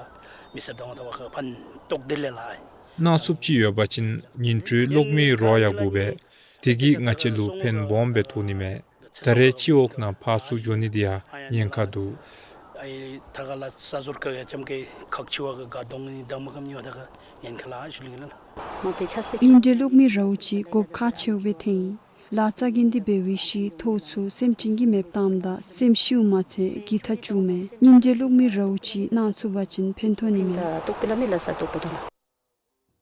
མི་སེར་དང་ད་བ་ཁ་ཕན་ཐོགས་དེ་ལས་ལ་ཨ་ཡི། གནང་ཚུགསཔ་ཅིག་ཡོད་པ་ཅིན་ཉིན་དྲོད་གློག་མེའི་རོ་ཡང་དགོ་པས། དེ་གིས་ང་བཅས་ལུ་ཕན་སྦོམ་སྦེ་ཐོགས་ནི་མས། ད་རེས་སྤྱི་འོག་ནང་ཕར་ཚུར་འགྱོ་ནི་དེ་ཡང་ཉེན་ཁ་འདུག། ཨ་ཡི་ད་ག་ལ་ས་ཟུར་ཀ་ཡ་ཅམ་ཀེ་ཁག་ཆེ་བ་ག་ག་དོང་ནི་དང་མ་ཀམ་ཉི་བ་ད་ག་ཉེན་ཁ་ལ་ཞུ་ལི་གི་ལ། མ་པེ་ཆས་པེ་ཉིན་དྲོད་གློག་མེའི་རཝ་ཅིག་དགོཔ་ཁག་ཆེཝ་སྦེ་ཐོན་ཡི། ལཱ་རྩ་འགེངས་ཏེ་འབད་བའི་ཤུལ་ཐོག་ཚུ་སེམས་ཅན་གྱིས་མེདཔ་བཏངམ་ད་སེམས་ཤིཝ་མ་ཚད་གི་ཐ་བཅུག་མས། ཉིན་དྲོད་གློག་མེའི་རཝ་ཅིག་གནང་ཚུགས་པ་ཅིན་ཕན་ཐོགས་ནི་མས། ད་ཏོག་པི་ལ་མི་ལ་ས་ཏོག་པོ་ད་ལ།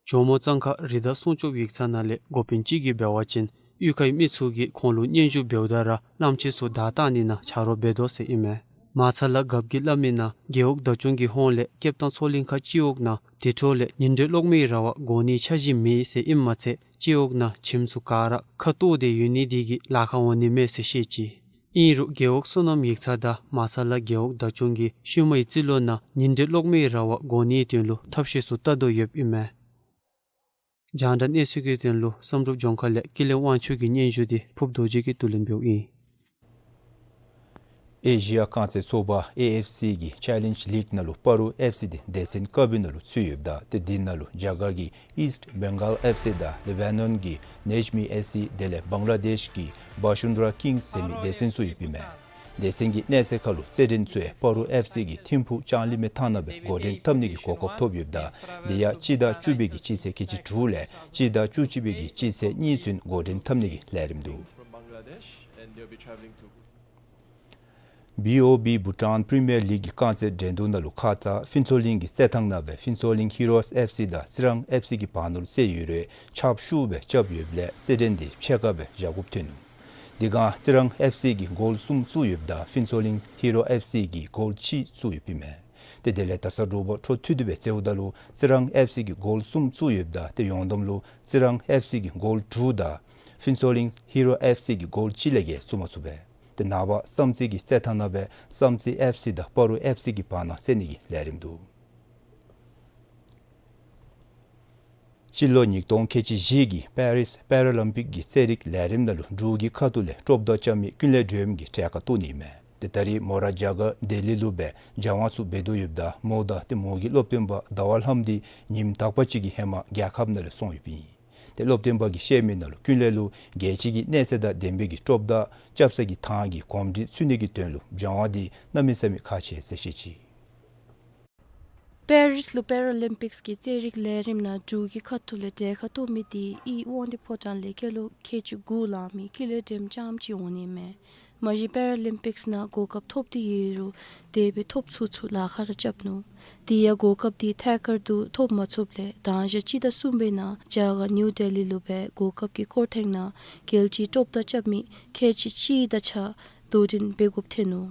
ཇོ་མོ་གཙང་ཁ་རི་དྭགས་སྲུང་སྐྱོབ་ཡིག་ཚང་ནང་ལས་འགོ་དཔོན་ཅིག་གིས་འབད་བ་ཅིན་གཡུས་ཁའི་མི་ཚུ་གིས་ཁོང་ལུ་སྙན་ཞུ་འབདཝ་ད་ར་བླམ་ཆེ་ཚུ་བདའ་བཏང་ནི་ནང་ཆ་རོགས་འབད་དོ་ཟེར་ཨིན་མས། མ་ཚད་ལ་རྒཔོ་གིས་སླབ་མི་ནང་རྒེད་འོག་བདག་སྐྱོང་གི་ཧོངས་ལས་སྐྱེབ་ཐང་ཚོ་གླིང་ཁ་སྤྱི་འོག་ནང་དེ་འཕྲོ་ལས་ཉིན་དྲོད་གློག་མེའི་ར་བ་དགོ་ནིའི་འཆར་གཞི་མེད་ཟེར་ཨིནམ་མ་ཚད་སྤྱི་འོག་ནང་ཁྱིམ་ཚུ་ག་ར་ཁ་བཏོག་སྟེ་ཡོད་ནི་དེ་གིས་ལཱ་ཁག་འོང་ནི་མས་ཟེར་བཤད་ཅི། ཨིན་རུང་རྒེད་འོག་སོ་ནམ་ཡིག་ཚང་དང་མ་ཚད་ལ་རྒེད་འོག་བདག་སྐྱོང་གིས་ཤུལ་མའི་རྩིས་ལོ་ནང་ཉིན་དྲོད་གློག་མེའི་ར་བ་དགོ་ནིའི་དོན་ལུ་ཐབས་ཤེས་ཚུ་བལྟ་དོ་ཡོདཔ་ཨིན་མས། རྒྱང་བསྒྲགས་གནས་ཚུལ་གྱི་དོན་ལུ་བསམ་གྲུབ་ལྗོངས་མཁར་ལས་ཀུན་ལེགས་དབང་ཕྱུག་གི་སྙན་ཞུ་དེ་ཕུརཔ་རྡོ་རྗེ་གིས་བསྡུ་ལེན་འབདཝ་ཨིན། ཨེ་ཤི་ཡ་རྐང་རྩེད་ཚོགས་པ་ཨེ་ཨེཕ་སི་གི་ཅེ་ལེནཇ་ལིག་ནང་ལུ་སྤ་རོ་ཨེཕ་སི་དེ་སྡེ་ཚན་ཀ་བི་ནང་ལུ་ཚུད་ཡོདཔ་ད་ཏེ་དེ་ནང་ལུ་རྒྱ་གར་གྱི་ཨིསཊ་བེང་གཱལ་ཨེཕ་སི་དང་ལེ་བྷ་ནོན་གྱི་ནེཇ་མི་ཨེཕ་སི་དེ་ལས་བང་ལ་དེཤ་གི་བ་ཤུན་དྲ་ཀིངས་ཟེར་མི་སྡེ་ཚན་ཚུ་ཡོདཔ་ཨིན་མས། སྡེ་ཚན་གྱི་གནས་ཚད་ཁར་ལུ་རྩེད་འགྲན་ཚུ་ཡང་སྤ་རོ་ཨེཕ་སི་གིས་ཐིམ་ཕུག་ལྕང་གླིང་མའི་ཐང་ནང་སྦེ་འགོ་འདྲེན་འཐབ་ནི་གི་གོ་སྐབས་ཐོབ་ཡོདཔ་ད་དེ་ཡང་སྤྱི་ཟླ་བཅུ་པའི་གི་སྤྱི་ཚེས་ཁལ་གཅིག་དྲུག་ལས་སྤྱི་ཟླ་བཅུ་གཅིག་པའི་གི་སྤྱི་ཚེས་གཉིས་ཚུན་འགོ་འདྲེན་འཐབ་ནི་གི་ལས་རིམ་འདུག། བི་ཨོ་བི་བྷུ་ཊཱན་པི་རི་མི་ཡར་ལིག་གི་རྐང་རྩེད་འགྲན་བསྡུར་ནང་ལུ་ཁ་ཙ་ཕུན་ཚོགས་གླིང་གི་རྩེད་ཐང་ནང་སྦེ་ཕུན་ཚོགས་གླིང་ཧི་རོས་ཨེཕ་སི་དང་རྩི་རང་ཨེཕ་སི་གི་བར་ན་ལུ་རྩེད་ཡོད་རུང་ཆབ་ཤུགས་སྦེ་རྐྱབ་ཡོདཔ་ལས་རྩེད་འགྲན་དེ་ཕྱེད་ཀ་སྦེ་བཞག་དགོཔ་ཐོན་ནུག། དེ་སྒང་རྩི་རང་ཨེཕ་སི་གིས་གོལ་གསུམ་བཙུགས་ཡོདཔ་ད་ཕུན་ཚོགས་གླིང་ཧི་རོ་ཨེཕ་སི་གིས་གོལ་གཅིག་བཙུགས་ཡོདཔ་ཨིན་མས། ཏེ་དེ་ལས་ད་ས་དྲོ་པ་འཕྲོ་མཐུད་དེ་སྦེ་རྩེདཔ་ད་ལུ་རྩི་རང་ཨེཕ་སི་གིས་གོལ་གསུམ་བཙུགས་ཡོདཔ་ད་ཏེ་ཡོངས་བསྡོམས་ལུ་རྩི་རང་ཨེཕ་སི་གིས་གོལ་དྲུག་དང་ཕུན་ཚོགས་གླིང་ཧི་རོ་ཨེཕ་སི་གིས་གོལ་གཅིག་ལས་བརྒལ་བཙུགས་མ་ཚུགས་པས། ཏེ་ནངས་པ་བསམ་རྩེ་གི་རྩེད་ཐང་ནང་སྦེ་བསམ་རྩེ་ཨེཕ་སི་དང་སྤ་རོ་ཨེཕ་སི་གི་བར་ན་རྩེད་ནི་གི་ལས་རིམ་འདུག། སྤྱི་ལོ་ཉིས་སྟོང་ཁལ་གཅིག་བཞི་གི་པེ་རིས་པེ་ར་ལིམ་པིག་གི་རྩེད་རིགས་ལས་རིམ་ནང་ལུ་འབྲུག་གི་ཁ་ཐུག་ལས་རྟོགས་དང་རྐྱབ་མི་ཀུན་ལེགས་སྒྲོལམ་གྱིས་གྲལ་ཁར་གཏོགས་ནི་ཨིན་མས། ཏེ་ད་རིས་མོ་ར་རྒྱ་གར་ལྡི་ལི་ལུ་སྦེ་སྦྱང་བ་ཚུ་འབད་དོ་ཡོདཔ་ད་མོ་དང་ཏེ་མོ་གི་སློབ་སྟོན་པ་ཟླ་བ་ལྷམོ་འདི་ཉིནམ་དག་པ་ཅིག་གི་ཧེ་མ་རྒྱལ་ཁབ་ནང་ལས་སོང་ཡོདཔ་ཨིན། ཏེ་སློབ་སྟོན་པ་གིས་བཤད་མི་ནང་ལུ་ཀུན་ལེགས་ལུ་རྒྱལ་སྤྱི་གི་གནས་ཚད་དང་ལྡན་པའི་གི་རྟོགས་དང་རྐྱབ་ས་གི་ཐང་གི་གོམས་འདྲིས་ཚུད་ནི་གི་དོན་ལུ་སྦྱང་བ་འདི་གནམ་མེད་ས་མེད་ཁག་ཆེ་ཟེར་བཤད་ཅི། པེ་རིས་ལུ་པེ་ར་ལིམ་པིགསི་གི་རྩེད་རིགས་ལས་རིམ་ནང་འབྲུག་གི་ཁ་ཐུག་ལས་གྲལ་ཁར་གཏོགས་མི་འདི་ཨིན་དབང་འདུས་ཕོ་བྲང་ལས་སྐྱེས་ལོ་ཁལ་གཅིག་དགུ་ལང་མི་ཀུན་ལེགས་སྒྲོལམ་རྐྱངམ་ཅིག་འོང་ནི་མས། མ་གཞི་པེ་ར་ལིམ་པིགསི་ནང་གོ་སྐབས་ཐོབ་སྟེ་ཡོད་རུང་དེ་སྦེ་ཐོབ་ཚུགས་ཚུགས་ལཱ་ཁག་ར་རྐྱབ་ནུག། དེ་ཡང་གོ་སྐབས་འདི་ཐད་ཀར་དུ་ཐོབ་མ་ཚུགསཔ་ལས་དང་ཞག་སྤྱི་ཟླ་གསུམ་པའི་ནང་རྒྱ་གར་ནིའུ་ལྡི་ལི་ལུ་སྦེ་གོ་སྐབས་ཀྱི་སྐོར་ཐེངས་ནང་རྒྱལ་སྤྱིའི་རྟོགས་དང་རྐྱབ་མི་ཁལ་གཅིག་གཅིག་དང་གཅིག་དོ་འགྲན་འབད་དགོཔ་ཐོན་ནུག།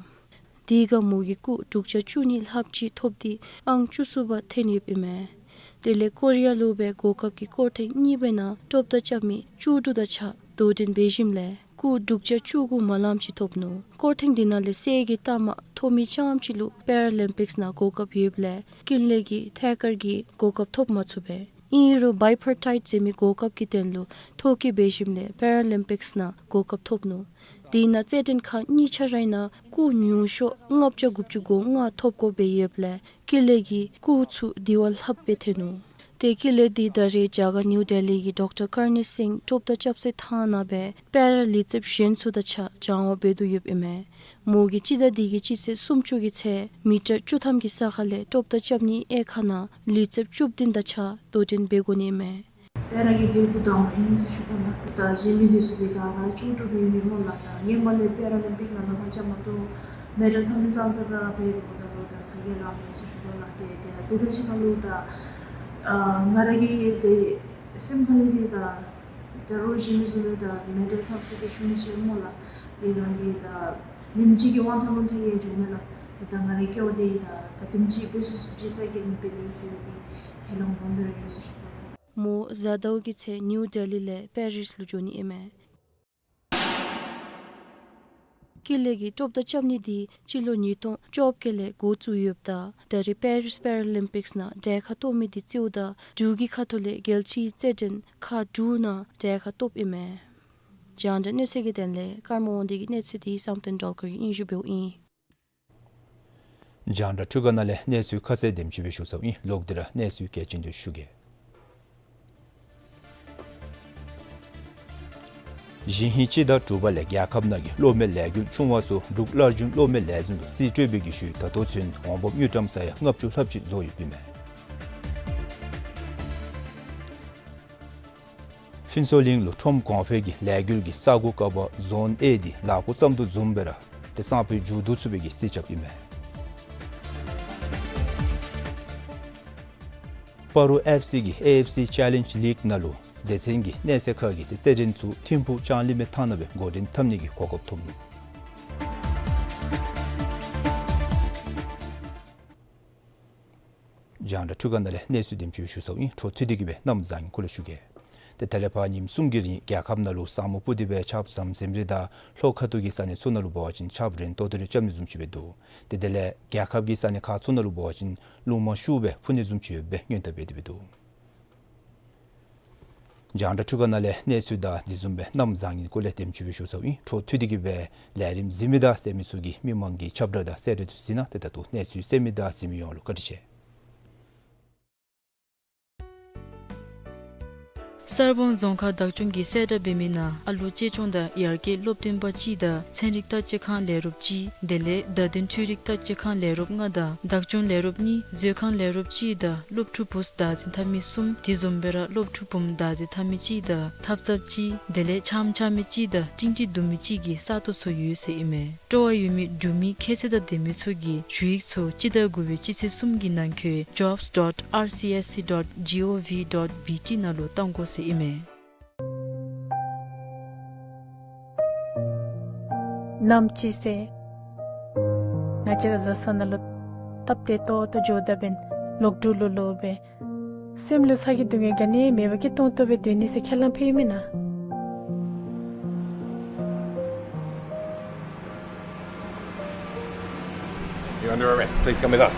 དེ་སྒང་མོ་གིས་སྐུགས་དྲུག་བརྒྱ་བཅུ་གཉིས་ལྷགཔ་ཅིག་ཐོབ་སྟེ་ཨང་བཅུ་གསུམ་པ་ཐོན་ཡོདཔ་ཨིན་མས། དེ་ལས་ཀོ་རི་ཡ་ལུ་སྦེ་གོ་སྐབས་ཀྱི་སྐོར་ཐེངས་གཉིས་པའི་ནང་རྟོགས་དང་རྐྱབ་མི་བཅུ་དྲུག་དང་གཅིག་དོ་འགྲན་འབད་ཞིནམ་ལས་སྐུགས་དྲུག་བརྒྱ་བཅུ་དགུ་མ་ལངམ་ཅིག་ཐོབ་ནུག། སྐོར་ཐེངས་འདི་ནང་ལས་གསེར་གྱི་རྟགས་མ་ཐོབ་མི་རྐྱངམ་ཅིག་ལུ་པེ་ར་ལིམ་པིགསི་ནང་གོ་སྐབས་ཡོདཔ་ལས་ཀུན་ལེགས་ཀྱིས་ཐད་ཀར་གྱི་གོ་སྐབས་ཐོབ་མ་ཚུགས་པས། ཨིན་རུང་བའི་པར་ཊའིཊ་ཟེར་མི་གོ་སྐབས་ཀྱི་དོན་ལུ་ཐོ་བཀོད་འབད་ཞིནམ་ལས་པེ་ར་ལིམ་པིགསི་ནང་གོ་སྐབས་ཐོབ་ནུག། དེ་ནང་རྩེད་འགྲན་ཁག་གཉིས་ཆ་རའི་ནང་སྐུགས་ཉུང་ཤོས་ལྔ་བརྒྱ་དགུ་བཅུ་གོ་ལྔ་ཐོབ་དགོཔ་སྦེ་ཡོདཔ་ལས་ཀུན་ལེགས་ཀྱིས་སྐུགས་ཚུ་དེ་བ་ལྷགཔ་སྦེ་ཐོན་ནུག། ཏེ་ཀུ་ལེ་འདི་ད་རེས་རྒྱ་གར་ནིའུ་ཌེ་ལི་གི་ཌོག་ཊར་ཀར་ནི་སིང་ཊོབ་དང་རྐྱབ་སའི་ཐང་ནང་སྦེ་པེ་ར་ལུས་རྩལཔ་གཞན་ཚུ་དང་གཅིག་ཁར་སྦྱང་བ་འབད་དོ་ཡོདཔ་ཨིན་མས། མོ་གིས་སྤྱི་ཟླ་འདི་གི་སྤྱི་ཚེས་སུམ་ཅུ་གི་ཚེ་མི་ཊར་བཅུ་ཐམ་གྱི་ས་ཁ་ལས་ཊོབ་དང་རྐྱབ་ནིའི་དབྱེ་ཁག་ནང་ལུས་རྩལཔ་བཅུ་བདུན་དང་གཅིག་ཁར་དོ་འགྲན་འབད་དགོ་ནི་ཨིན་མས། པེ་ར་གི་འདི་འགོ་དང་པ་ཨིན་ཟེར་ཞུ་དོ་ལགས། ད་གཞན་མི་འདི་ཚུ་གིས་ད་ར་ཅུང་འདྲོག་པའི་ཨིན་མས་སྨོ་ལགས། ད་སྔོན་མ་ལས་པེ་ར་ལིམ་པིཀ་ནང་ལུ་ཧ་ཅང་མ་གཏོགས་མེ་ཌལ་ཐོབ་མི་ཙང་ཙ་ར་འབད་འོང་། ད་ལོ་ད་ཚ་གྱང་ལངམ་མས་ཟེར་ཞུ་དོ་ལགས། ཏེ་ཏེ་ཏེ་ད་ཅི་ཁ་ལུ་ད་ཨ་ང་ར་གི་ཏེ་སེམས་ཁ་ལས་འདི་ད་ད་རུང་གཞན་མི་ཚུ་ལུ་ད་མེ་ཌལ་ཐོབ་ཟེར་ཏེ་ཞུ་ནི་ཅིག་སྨོ་ལགས། ཏེ་རང་གི་ད་ཉིནམ་གཅིག་གི་དབང་ཐང་ལུ་ཐལ་ཡང་འགྱོཝ་མས་ལགས། ཏེ་ད་ང་རའི་སྐལ་བ་འདི་ད་ག་དེམ་ཅིག་འབད་ཚུགས་ཚུགས་ཅིག་ས་གི་འབད་ནི་ཟེར་བའི་ཁས་བླངས་སྦོམ་སྦེ་ར་ཡོད་ཟེར་ཞུ་དོ་ལགས། མོ་གཟའ་ཟླཝ་གི་ཚེ་ནིའུ་ཌེ་ལི་ལས་པེ་རིས་ལུ་འགྱོ་ནི་ཨིན་མས། ཀུ་ལེ་གི་ཊོབ་དང་རྐྱབ་ནི་འདི་སྤྱི་ལོ་ཉིས་སྟོང་བཅོ་བརྒྱད་ལས་འགོ་བཙུགས་ཡོདཔ་ད་ད་རེས་པེ་རིས་པེ་ར་ལིམ་པིཀསི་ནང་གྲལ་ཁར་གཏོགས་མི་འདི་གཙོ་བོ་ད་འབྲུག་གི་ཁ་ཐུག་ལས་རྒྱལ་སྤྱིའི་རྩེད་འགྲན་ཁག་དྲུག་ནང་གྲལ་ཁར་གཏོགསཔ་ཨིན་མས། རྒྱང་བསྒྲགས་གནས་ཚུལ་གྱི་དོན་ལས་ཀརྨ་དབང་འདུས་ཀྱི་གནས་ཚུལ་འདི་བསམ་གཏན་སྒྲོལ་དཀར་གྱིས་སྙན་ཞུ་འབདཝ་ཨིན། རྒྱང་བསྒྲགས་འཕྲུལ་ཁང་ནང་ལས་གནས་ཚུལ་ཁ་གསལ་དེམ་ཅིག་སྦེ་ཞུ་ཚརཝ་ཨིན། ལོག་སྟེ་ར་གནས་ཚུལ་གལ་ཆེ་དོན་ཞུ་གེ། ཞིན་ཧེ་སྤྱི་ཟླ་དྲུག་པ་ལས་རྒྱལ་ཁབ་ནང་གི་གློག་མེ་ལས་འགུལ་ཆུང་བ་ཚུ་འབྲུག་སླར་འབྱུང་གློག་མེ་ལས་འཛིན་ལུ་རྩིས་སྤྲོད་པའི་གི་ཤུལ་ད་ལྟོ་ཚུན་འོང་འབབ་དངུལ་ཀྲམ་ས་ཡ་ལྔ་བཅུ་ལྷགཔ་ཅིག་རྫོགས་ཡོདཔ་ཨིན་མས། ཕུན་ཚོགས་གླིང་ལུ་ཁྲོམ་གོང་འཕེལ་གྱི་ལས་འགུལ་གྱི་ས་གོ་ཀ་བ་ཛོན་ཨེ་འདི་ལཱ་འགོ་བརྩམ་དོ་བཟུམ་སྦེ་ར་ཏེ་སང་ཕོད་མཇུག་བསྡུ་ཚུགས་པའི་གི་རྩིས་རྐྱབ་ཨིན་མས། སྤ་རོ་ཨེཕ་སི་གིས་ཨེ་ཨེཕ་སི་ཅེ་ལེནཇ་ལིག་ནང་ལུ་སྡེ་ཚན་གྱི་གནས་ཚད་ཁག་གི་ཏེ་རྩེད་འགྲན་ཚུ་ཐིམ་ཕུག་ལྕང་གླིང་མའི་ཐང་ནང་སྦེ་འགོ་འདྲེན་འཐབ་ནི་གི་གོ་སྐབས་ཐོབ་ནུག། རྒྱང་བསྒྲགས་འཕྲུལ་ཁང་ནང་ལས་གནས་ཚུལ་དེམ་ཅིག་ཞུ་ཚརཝ་ཨིན། འཕྲོ་མཐུད་དེ་གི་སྦེ་གནམ་བཟང་ངན་སྐོར་ལས་ཞུ་གེ། ཏེ་དེ་ལས་ཕར་ཉིནམ་གསུམ་གྱི་རིང་རྒྱལ་ཁབ་ནང་ལུ་ས་སྨུག་སྤུབས་ཏེ་སྦེ་ཆརཔ་ཟམ་ཟིམ་རེ་དང་ལྷོ་ཁ་ཐུག་གི་ས་གནས་ཚུ་ནང་ལུ་འབད་བ་ཅིན་ཆརཔ་རན་ཏོག་ཏོ་རེ་རྐྱབ་ནི་བཟུམ་ཅིག་སྦེ་འདུག། ཏེ་དེ་ལས་རྒྱལ་ཁབ་ཀྱི་ས་གནས་ཁག་ཚུ་ནང་ལུ་འབད་བ་ཅིན་རླུང་མ་ཤུགས་སྦེ་འཕུ་ནི་བཟུམ་ཅིག་ཡོདཔ་སྦེ་སྔོན་བརྡ་འབད་དེ་སྦེ་འདུག། རྒྱང་བསྒྲགས་འཕྲུལ་ཁང་ནང་ལས་གནས་ཚུལ་དང་དེ་བཟུམ་སྦེ་གནམ་བཟང་ངན་སྐོར་ལས་དེམ་ཅིག་སྦེ་ཞུ་ཚརཝ་ཨིན། འཕྲོ་མཐུད་དེ་གི་སྦེ་ལས་རིམ་གཟིགས་མི་དང་གསན་མི་ཚུ་གིས་མི་མང་གི་ཁྱབ་བསྒྲགས་དང་གསལ་སྟོན་ཚུ་གཟིགས་གནང་། ཏེ་ད་ལྟོ་གནས་ཚུལ་གསན་མི་དང་གཟིགས་མི་ཡོངས་ལུ་བཀའ་དྲིན་ཆེ། གསར་སྤང་རྫོང་ཁག་བདག་སྐྱོང་གིས་གསལ་བསྒྲགས་འབད་མི་ནང་ཨ་ལུ་གཅེས་སྐྱོང་དང་ཡར་རྒྱས་སློབ་སྟོན་པ་གཅིག་དང་ཚན་རིག་བརྟག་དཔྱད་ཁང་ལས་རོགསཔ་གཅིག་དེ་ལས་བརྡ་དོན་འཕྲུལ་རིག་བརྟག་དཔྱད་ཁང་ལས་རོགསཔ་ལྔ་དང་བདག་སྐྱོང་ལས་རོགསཔ་གཉིས་མཛོད་ཁང་ལས་རོགསཔ་གཅིག་དང་སློབ་ཕྲུག་བུཚ་བདག་འཛིན་འཐབ་མི་གསུམ་དེ་བཟུམ་སྦེ་ར་སློབ་ཕྲུག་བུམོ་བདག་འཛིན་འཐབ་མི་གཅིག་དང་ཐབ་ཚངཔ་གཅིག་དེ་ལས་ཕྱགམ་འཕྱག་མི་གཅིག་དང་ཀྲིང་ཀྲིང་བརྡུང་མི་གཅིག་གི་ས་སྟོང་ཚུ་ཡོད་ཟེར་ཨིན་མས། སྤྲོ་བ་ཡོད་མི་འབྲུག་མི་ཁྱད་ཚད་དང་ལྡན་མི་ཚུ་གིས་ཞུ་ཡིག་ཚུ་སྤྱི་ཟླ་དགུ་པའི་སྤྱི་ཚེས་གསུམ་གྱི་ནང་འཁོད་jobs dot R C S C dot G O V dot B T ནང་ལུ་བཏང་དགོ་ཟེར་ཨིན་མས། ནམ་ཅིག་ཟེར་ང་བཅས་ར་བཟའ་ཚང་ནང་ལུ་སྟབས་བདེ་ཏོག་ཏོ་འགྱོ་ད་འབདན་ལོག་འགྲོ་ལོ་ལོ་སྦེ་སེམས་ལུ་ཚ་གྱང་སྡུག་བསྔལ་ག་ནི་མེད་པར་སྐྱིད་ཏོང་ཏོ་སྦེ་སྡོད་ནི་ཟེར་ཁས་བླངས་ཕུལ་མེན་ན། You're under arrest. Please come with us.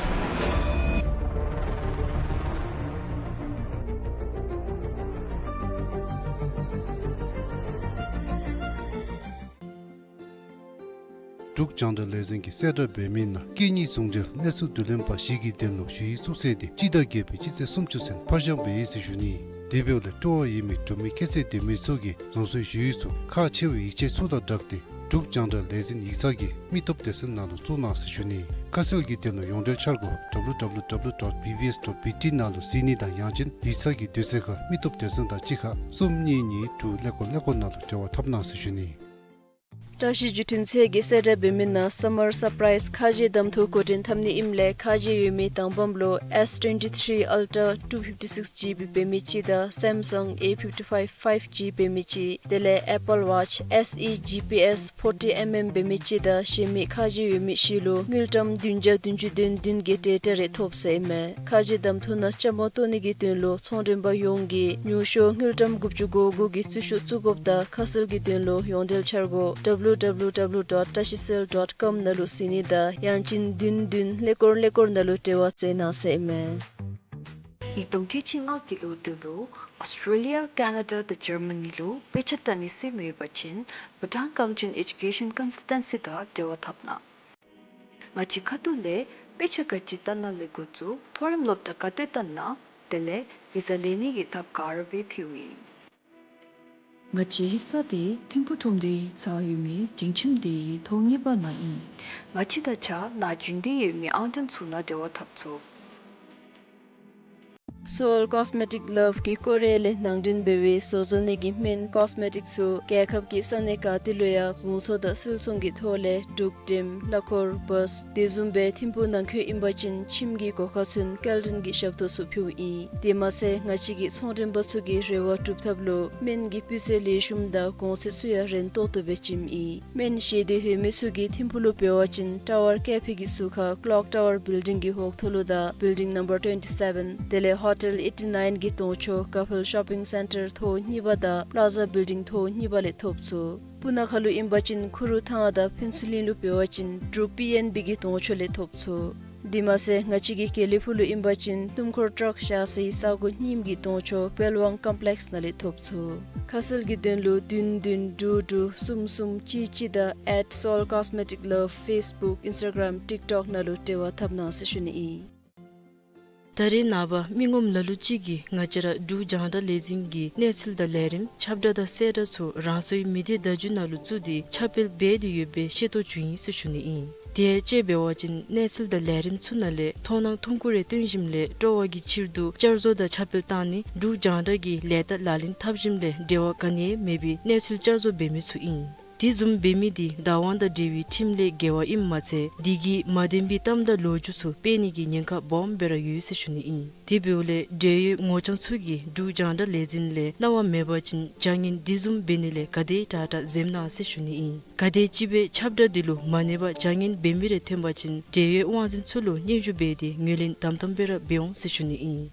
འབྲུག་རྒྱང་བསྒྲགས་ལས་འཛིན་གྱིས་གསལ་བསྒྲགས་འབད་མི་ནང་སྐད་གཉིས་ཟུང་འབྲེལ་གནས་ཚུལ་བསྡུ་ལེན་པ་བཞི་གི་དོན་ལུ་ཞུ་ཡིག་བཙུགས་ཚེས་དེ་སྤྱི་ཟླ་བརྒྱད་པའི་སྤྱི་ཚེས་སུམ་ཅུ་ཚུན་ཕར་འགྱངས་འབད་ཡི་ཟེར་ཞུ་ནི། དེ་འབདཝ་ལས་སྤྲོ་བ་ཡོད་མི་འབྲུག་མི་ཁྱད་ཚད་ལྡན་མི་ཚུ་གིས་རང་སོའི་ཞུ་ཡིག་ཚུ་ཁག་ཆེ་བའི་ཡིག་ཆ་ཚུ་དང་སྦྲགས་ཏེ་འབྲུག་རྒྱང་བསྒྲགས་ལས་འཛིན་ཡིག་ཚང་གི་མི་སྟོབས་སྡེ་ཚན་ནང་ལུ་བཙུགས་གནང་ཟེར་ཞུ་ནི། ཁ་གསལ་གྱི་དོན་ལུ་ཡོངས་འབྲེལ་འཆར་སྒོ་W W W dot B B S dot B T ནང་ལུ་གཟིགས་ནི་དང་ཡང་ཅིན་ཡིག་ཚང་གི་དུས་ཚོད་ཁར་མི་སྟོབས་སྡེ་ཚན་དང་གཅིག་ཁར་གསུམ་གཉིས་གཉིས་དྲུག་ཀླད་ཀོར་ཀླད་ཀོར་ནང་ལུ་འབྲེལ་བ་འཐབ་གནང་ཟེར་ཞུ་ནི། བཀྲ་ཤིས་བརྒྱུད་འཕྲིན་ཚད་ཀྱིས་གསལ་བསྒྲགས་འབད་མི་ནང་Summer Surprise ཁ་རྗེ་གདམ་འཐུ་འགོ་འདྲེན་འཐབ་ནི་ཨིནམ་ལས་ཁ་རྗེ་ཡོད་མི་དང་པམ་ལུ་S twenty-three Ultra two fifty-six G B འབད་མི་ཅིག་དང་Samsung A fifty-five five G འབད་མི་ཅིག་དེ་ལས་Apple Watch S E G P S forty mm འབད་མི་ཅིག་དང་གཞན་མི་ཁ་རྗེ་ཡོད་མི་བཞི་ལུ་དངུལ་ཀྲམ་བདུན་བརྒྱ་བདུན་ཅུ་དོན་བདུན་གྱི་ཊེ་ཊ་རེ་ཐོབ་ཟེར་ཨིན་མས། ཁ་རྗེ་གདམ་འཐུ་ནང་བཅའ་མར་གཏོགས་ནི་གི་དོན་ལུ་ཚོང་མགྲོན་པ་ཡོངས་ཀྱིས་ཉུང་ཤོས་དངུལ་ཀྲམ་དགུ་བཅུ་གོ་དགུ་གི་རྩིས་ཤོག་བཙུགས་དགོཔ་དང་ཁ་གསལ་གྱི་དོན་ལུ་ཡོངས་འབྲེལ་འཆར་སྒོ་W W W dot tashicell dot com ནང་ལུ་གཟིགས་ནི་དང་ཡང་ཅིན་བདུན་བདུན་ཀླད་ཀོར་ཀླད་ཀོར་ནང་ལུ་འབྲེལ་བ་མཛད་གནང་ཟེར་ཨིན་མས། ཉིས་སྟོང་ཁལ་གཅིག་ལྔ་གི་ལོ་འདི་ལུ་ཨོསི་ཊྲེ་ལི་ཡ་ཀེ་ན་ཌ་དང་འཇར་མ་ནི་ལུ་དཔེ་ཆ་ལྟ་ནི་སེམས་ཡོད་པ་ཅིན་བྷུ་ཊཱན་ཀོ་ལེཇ་ཨེན་ཌུ་ཀེ་ཤཱན་ཀོན་སཱལ་ཊན་སི་དང་འབྲེལ་བ་འཐབ་གནང་། ང་བཅས་ཁ་ཐུག་ལས་དཔེ་ཆ་ག་ཅི་ལྟ་ན་ལས་འགོ་བཙུགས་མཐོ་རིམ་སློབ་གྲྭ་ག་ཏེ་ལྟ་ན་ དེ་ལས་ཡིག་ཚང་ལེན་ནི་གི་ཐབས་ག་ར་སྦེ་ཕུལཝ་ཨིན། ང་བཅས་ཡིག་ཚང་དེ་ཐིམ་ཕུག་ཁྲོམ་སྡེའི་ཡིག་ཚང་ཡོད་མི་སྒྲིང་ཁྱིམ་དེའི་ཐོག་གཉིས་པ་ནང་ཨིན། ང་བཅས་དང་གཅིག་ཁར་ནཱ་རྒྱུན་གཏན་ཡོད་མི་ཨང་གྲངས་ཚུ་ནང་འབྲེལ་བ་འཐབ་ཚུགས། Seoul Cosmetic Love གི་ཀོ་རེ་ལས་ནང་འདྲེན་འབད་བའི་བཟོ་བཟོ་ནི་གི་སྨན་ཀོས་མེ་ཊིག་ཚུ་རྒྱལ་ཁབ་ཀྱི་ས་གནས་ག་ཏེ་ལུ་ཡང་བང་སོ་དང་སིལ་ཚོང་གི་ཐོག་ལས་འབྲུག་འགྲེམས་གླ་འཁོར་བཱས་དེ་བཟུམ་སྦེ་ཐིམ་ཕུག་ནང་འཁོད་ཨིན་པ་ཅིན་ཁྱིམ་གྱི་སྒོ་ཁར་ཚུན་སྐྱེལ་འདྲེན་གྱི་ཞབས་ཏོག་ཚུ་ཕུལཝ་ཨིན། དེ་མ་ཚད་ང་བཅས་ཀྱི་ཚོང་མགྲོན་པ་ཚུ་གི་རེ་བ་སྒྲུབ་ཐབས་ལུ་སྨན་གྱི་སྤུས་ཚད་ལེགས་ཤོམ་དང་གོང་ཚད་ཚུ་ཡང་རན་ཏོག་ཏོ་སྦེ་བྱིནམ་ཨིན། སྨན་བཞེས་འདོད་ཡོད་མི་ཚུ་གིས་ཐིམ་ཕུག་ལུ་འབད་བ་ཅིན་ཊ་ཝར་ཀེ་ཕི་གི་ཟུར་ཁར་Clock Tower Building གི་འོག་ཐོག་ལུ་དང་Building Number twenty seven དེ་ལས་Hotel eighty nine གི་གདོང་ཕྱོགས་Gaphel Shopping Centre ཐོག་གཉིས་པ་དང་Plaza Building ཐོག་གཉིས་པ་ལས་ཐོབ་ཚུགས། སྤུ་ན་ཁ་ལུ་ཨིན་པ་ཅིན་ཁུ་རུ་ཐང་དང་ཕུན་ཚོགས་གླིང་ལུ་འབད་བ་ཅིན་འབྲུག་པི་ཨེན་བི་གི་གདོང་ཕྱོགས་ལས་ཐོབ་ཚུགས། དེ་མ་ཚད་ང་བཅས་ཀྱི་དགེ་ལེགས་ཕུག་ལུ་ཨིན་པ་ཅིན་ཏུམ་ཁོར་ཊརག་བཞག་སའི་ས་གོ་རྙིངམ་གི་གདོང་ཕྱོགས་པལ་ཝང་ཀོམ་པི་ལེགསི་ནང་ལས་ཐོབ་ཚུགས། ཁ་གསལ་གྱི་དོན་ལུ་བདུན་བདུན་དྲུག་དྲུག་གསུམ་གསུམ་གཅིག་གཅིག་དང་at Seoul Cosmetic Love Facebook Instagram TikTok ནང་ལུ་འབྲེལ་བ་འཐབ་གནང་ཟེར་ཞུ་ནི་ཨིན། ད་རེས་ནངས་པ་མི་ངོམ་ལ་ལུ་ཅིག་གིས་ང་བཅས་ར་འབྲུག་རྒྱང་བསྒྲགས་ལས་འཛིན་གྱི་གནས་ཚུལ་དང་ལས་རིམ་ཁྱབ་བསྒྲགས་དང་གསལ་བསྒྲགས་ཚུ་རང་སོའི་མི་སྡེ་བརྡ་བརྒྱུད་ནང་ལུ་བཙུགས་ཏེ་ཁྱབ་སྤེལ་འབད་དེ་ཡོད་པའི་ཤེས་རྟོགས་བྱུང་ཡི་ཟེར་ཞུ་ནི་ཨིན། དེ་ཡང་དཔྱེ་འབད་བ་ཅིན་གནས་ཚུལ་དང་ལས་རིམ་ཚུ་ནང་ལས་མཐོང་སྣང་ཐུང་ཀུ་རེ་སྟོན་ཞིནམ་ལས་སྤྲོ་བ་གི་ཕྱིར་དུ་བསྐྱར་བཟོ་དང་ཁྱབ་སྤེལ་བཏང་ནི་འབྲུག་རྒྱང་བསྒྲགས་ཀྱི་ལས་རྟགས་ལག་ལེན་འཐབ་ཞིནམ་ལས་འབྲེལ་བ་ག་ནི་ཡང་མེད་པའི་གནས་ཚུལ་བསྐྱར་བཟོ་འབད་མི་ཚུ་ཨིན། དེ་བཟུམ་འབད་མི་དེ་བདག་དབང་དང་འབྲེལ་བའི་ཁྲིམས་ལས་འགལ་བ་ཨིནམ་མ་ཚད་དེ་གིས་མ་བདེན་པའི་གཏམ་དང་ལོ་རྒྱུས་ཚུ་སྤེལ་ནི་གི་ཉེན་ཁ་སྦོམ་སྦེ་ར་ཡོད་ཟེར་ཞུ་ནི་ཨིན། དེ་འབདཝ་ལས་འབྲེལ་ཡོད་ངོ་རྐྱང་ཚུ་གིས་འབྲུག་རྒྱང་བསྒྲགས་ལས་འཛིན་ལས་གནང་བ་མེད་པ་ཅིན་བྱ་ངན་དེ་བཟུམ་འབད་ནི་ལས་ག་དེ་དྲག་དྲག་འཛེམ་གནང་ཟེར་ཞུ་ནི་ཨིན། གལ་ཏེ་ཅིག་སྦེ་ཁྱབ་བསྒྲགས་དེ་ལུ་མ་གནས་པར་བྱ་ངན་འབད་མི་རེ་ཐོན་པ་ཅིན་འབྲེལ་ཡོད་དབང་འཛིན་ཚུ་ལུ་སྙན་ཞུ་འབད་དེ་ངོས་ལེན་དམ་དམ་སྦེ་ར་འབད་འོང་ཟེར་ཞུ་ནི་ཨིན།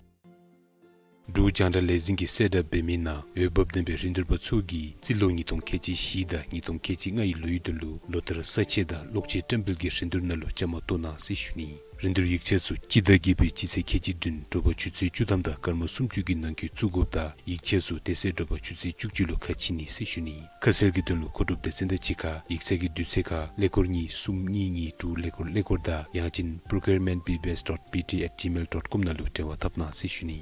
འབྲུག་རྒྱང་བསྒྲགས་ལས་འཛིན་གྱིས་གསལ་བསྒྲགས་འབད་མི་ནང་འོས་འབབ་ལྡན་པའི་རིན་བསྡུར་པ་ཚུ་གིས་རྩིས་ལོ་ཉིས་སྟོང་ཁལ་གཅིག་བཞི་དང་ཉིས་སྟོང་ཁལ་གཅིག་ལྔའི་ལོའི་དོན་ལུ་ལོ་ལྟར་ས་དཔྱད་དང་གློག་ཆས་བཀྲམ་སྤེལ་གྱི་རིན་བསྡུར་ནང་ལུ་བཅའ་མར་གཏོགས་གནང་ཟེར་ཞུ་ནི། རིན་བསྡུར་ཡིག་ཆ་ཚུ་སྤྱི་ཟླ་བརྒྱད་པའི་སྤྱི་ཚེས་ཁལ་གཅིག་བདུན་དྲོ་པ་ཆུ་ཚོད་བཅུ་ཐམ་དང་སྐར་མ་སུམ་ཅུ་གི་ནང་འཁོད་བཙུགས་དགོཔ་དང་ཡིག་ཆ་ཚུ་དེ་ཚེ་དྲོ་པ་ཆུ་ཚོད་བཅུ་གཅིག་ལུ་ཁ་ཕྱེ་ནི་ཟེར་ཞུ་ནི། ཁ་གསལ་གྱི་དོན་ལུ་མཁོ་སྒྲུབ་སྡེ་ཚན་དང་གཅིག་ཁར་ཡིག་ཚང་གི་དུས་ཚོད་ཁར་ཀླད་ཀོར་གཉིས་གསུམ་གཉིས་གཉིས་དྲུག་ཀླད་ཀོར་ཀླད་ཀོར་དང་ཡང་ཅིན་procurement B B S dot B T at gmail dot com ནང་ལུ་འབྲེལ་བ་འཐབ་གནང་ཟེར་ཞུ་ནི།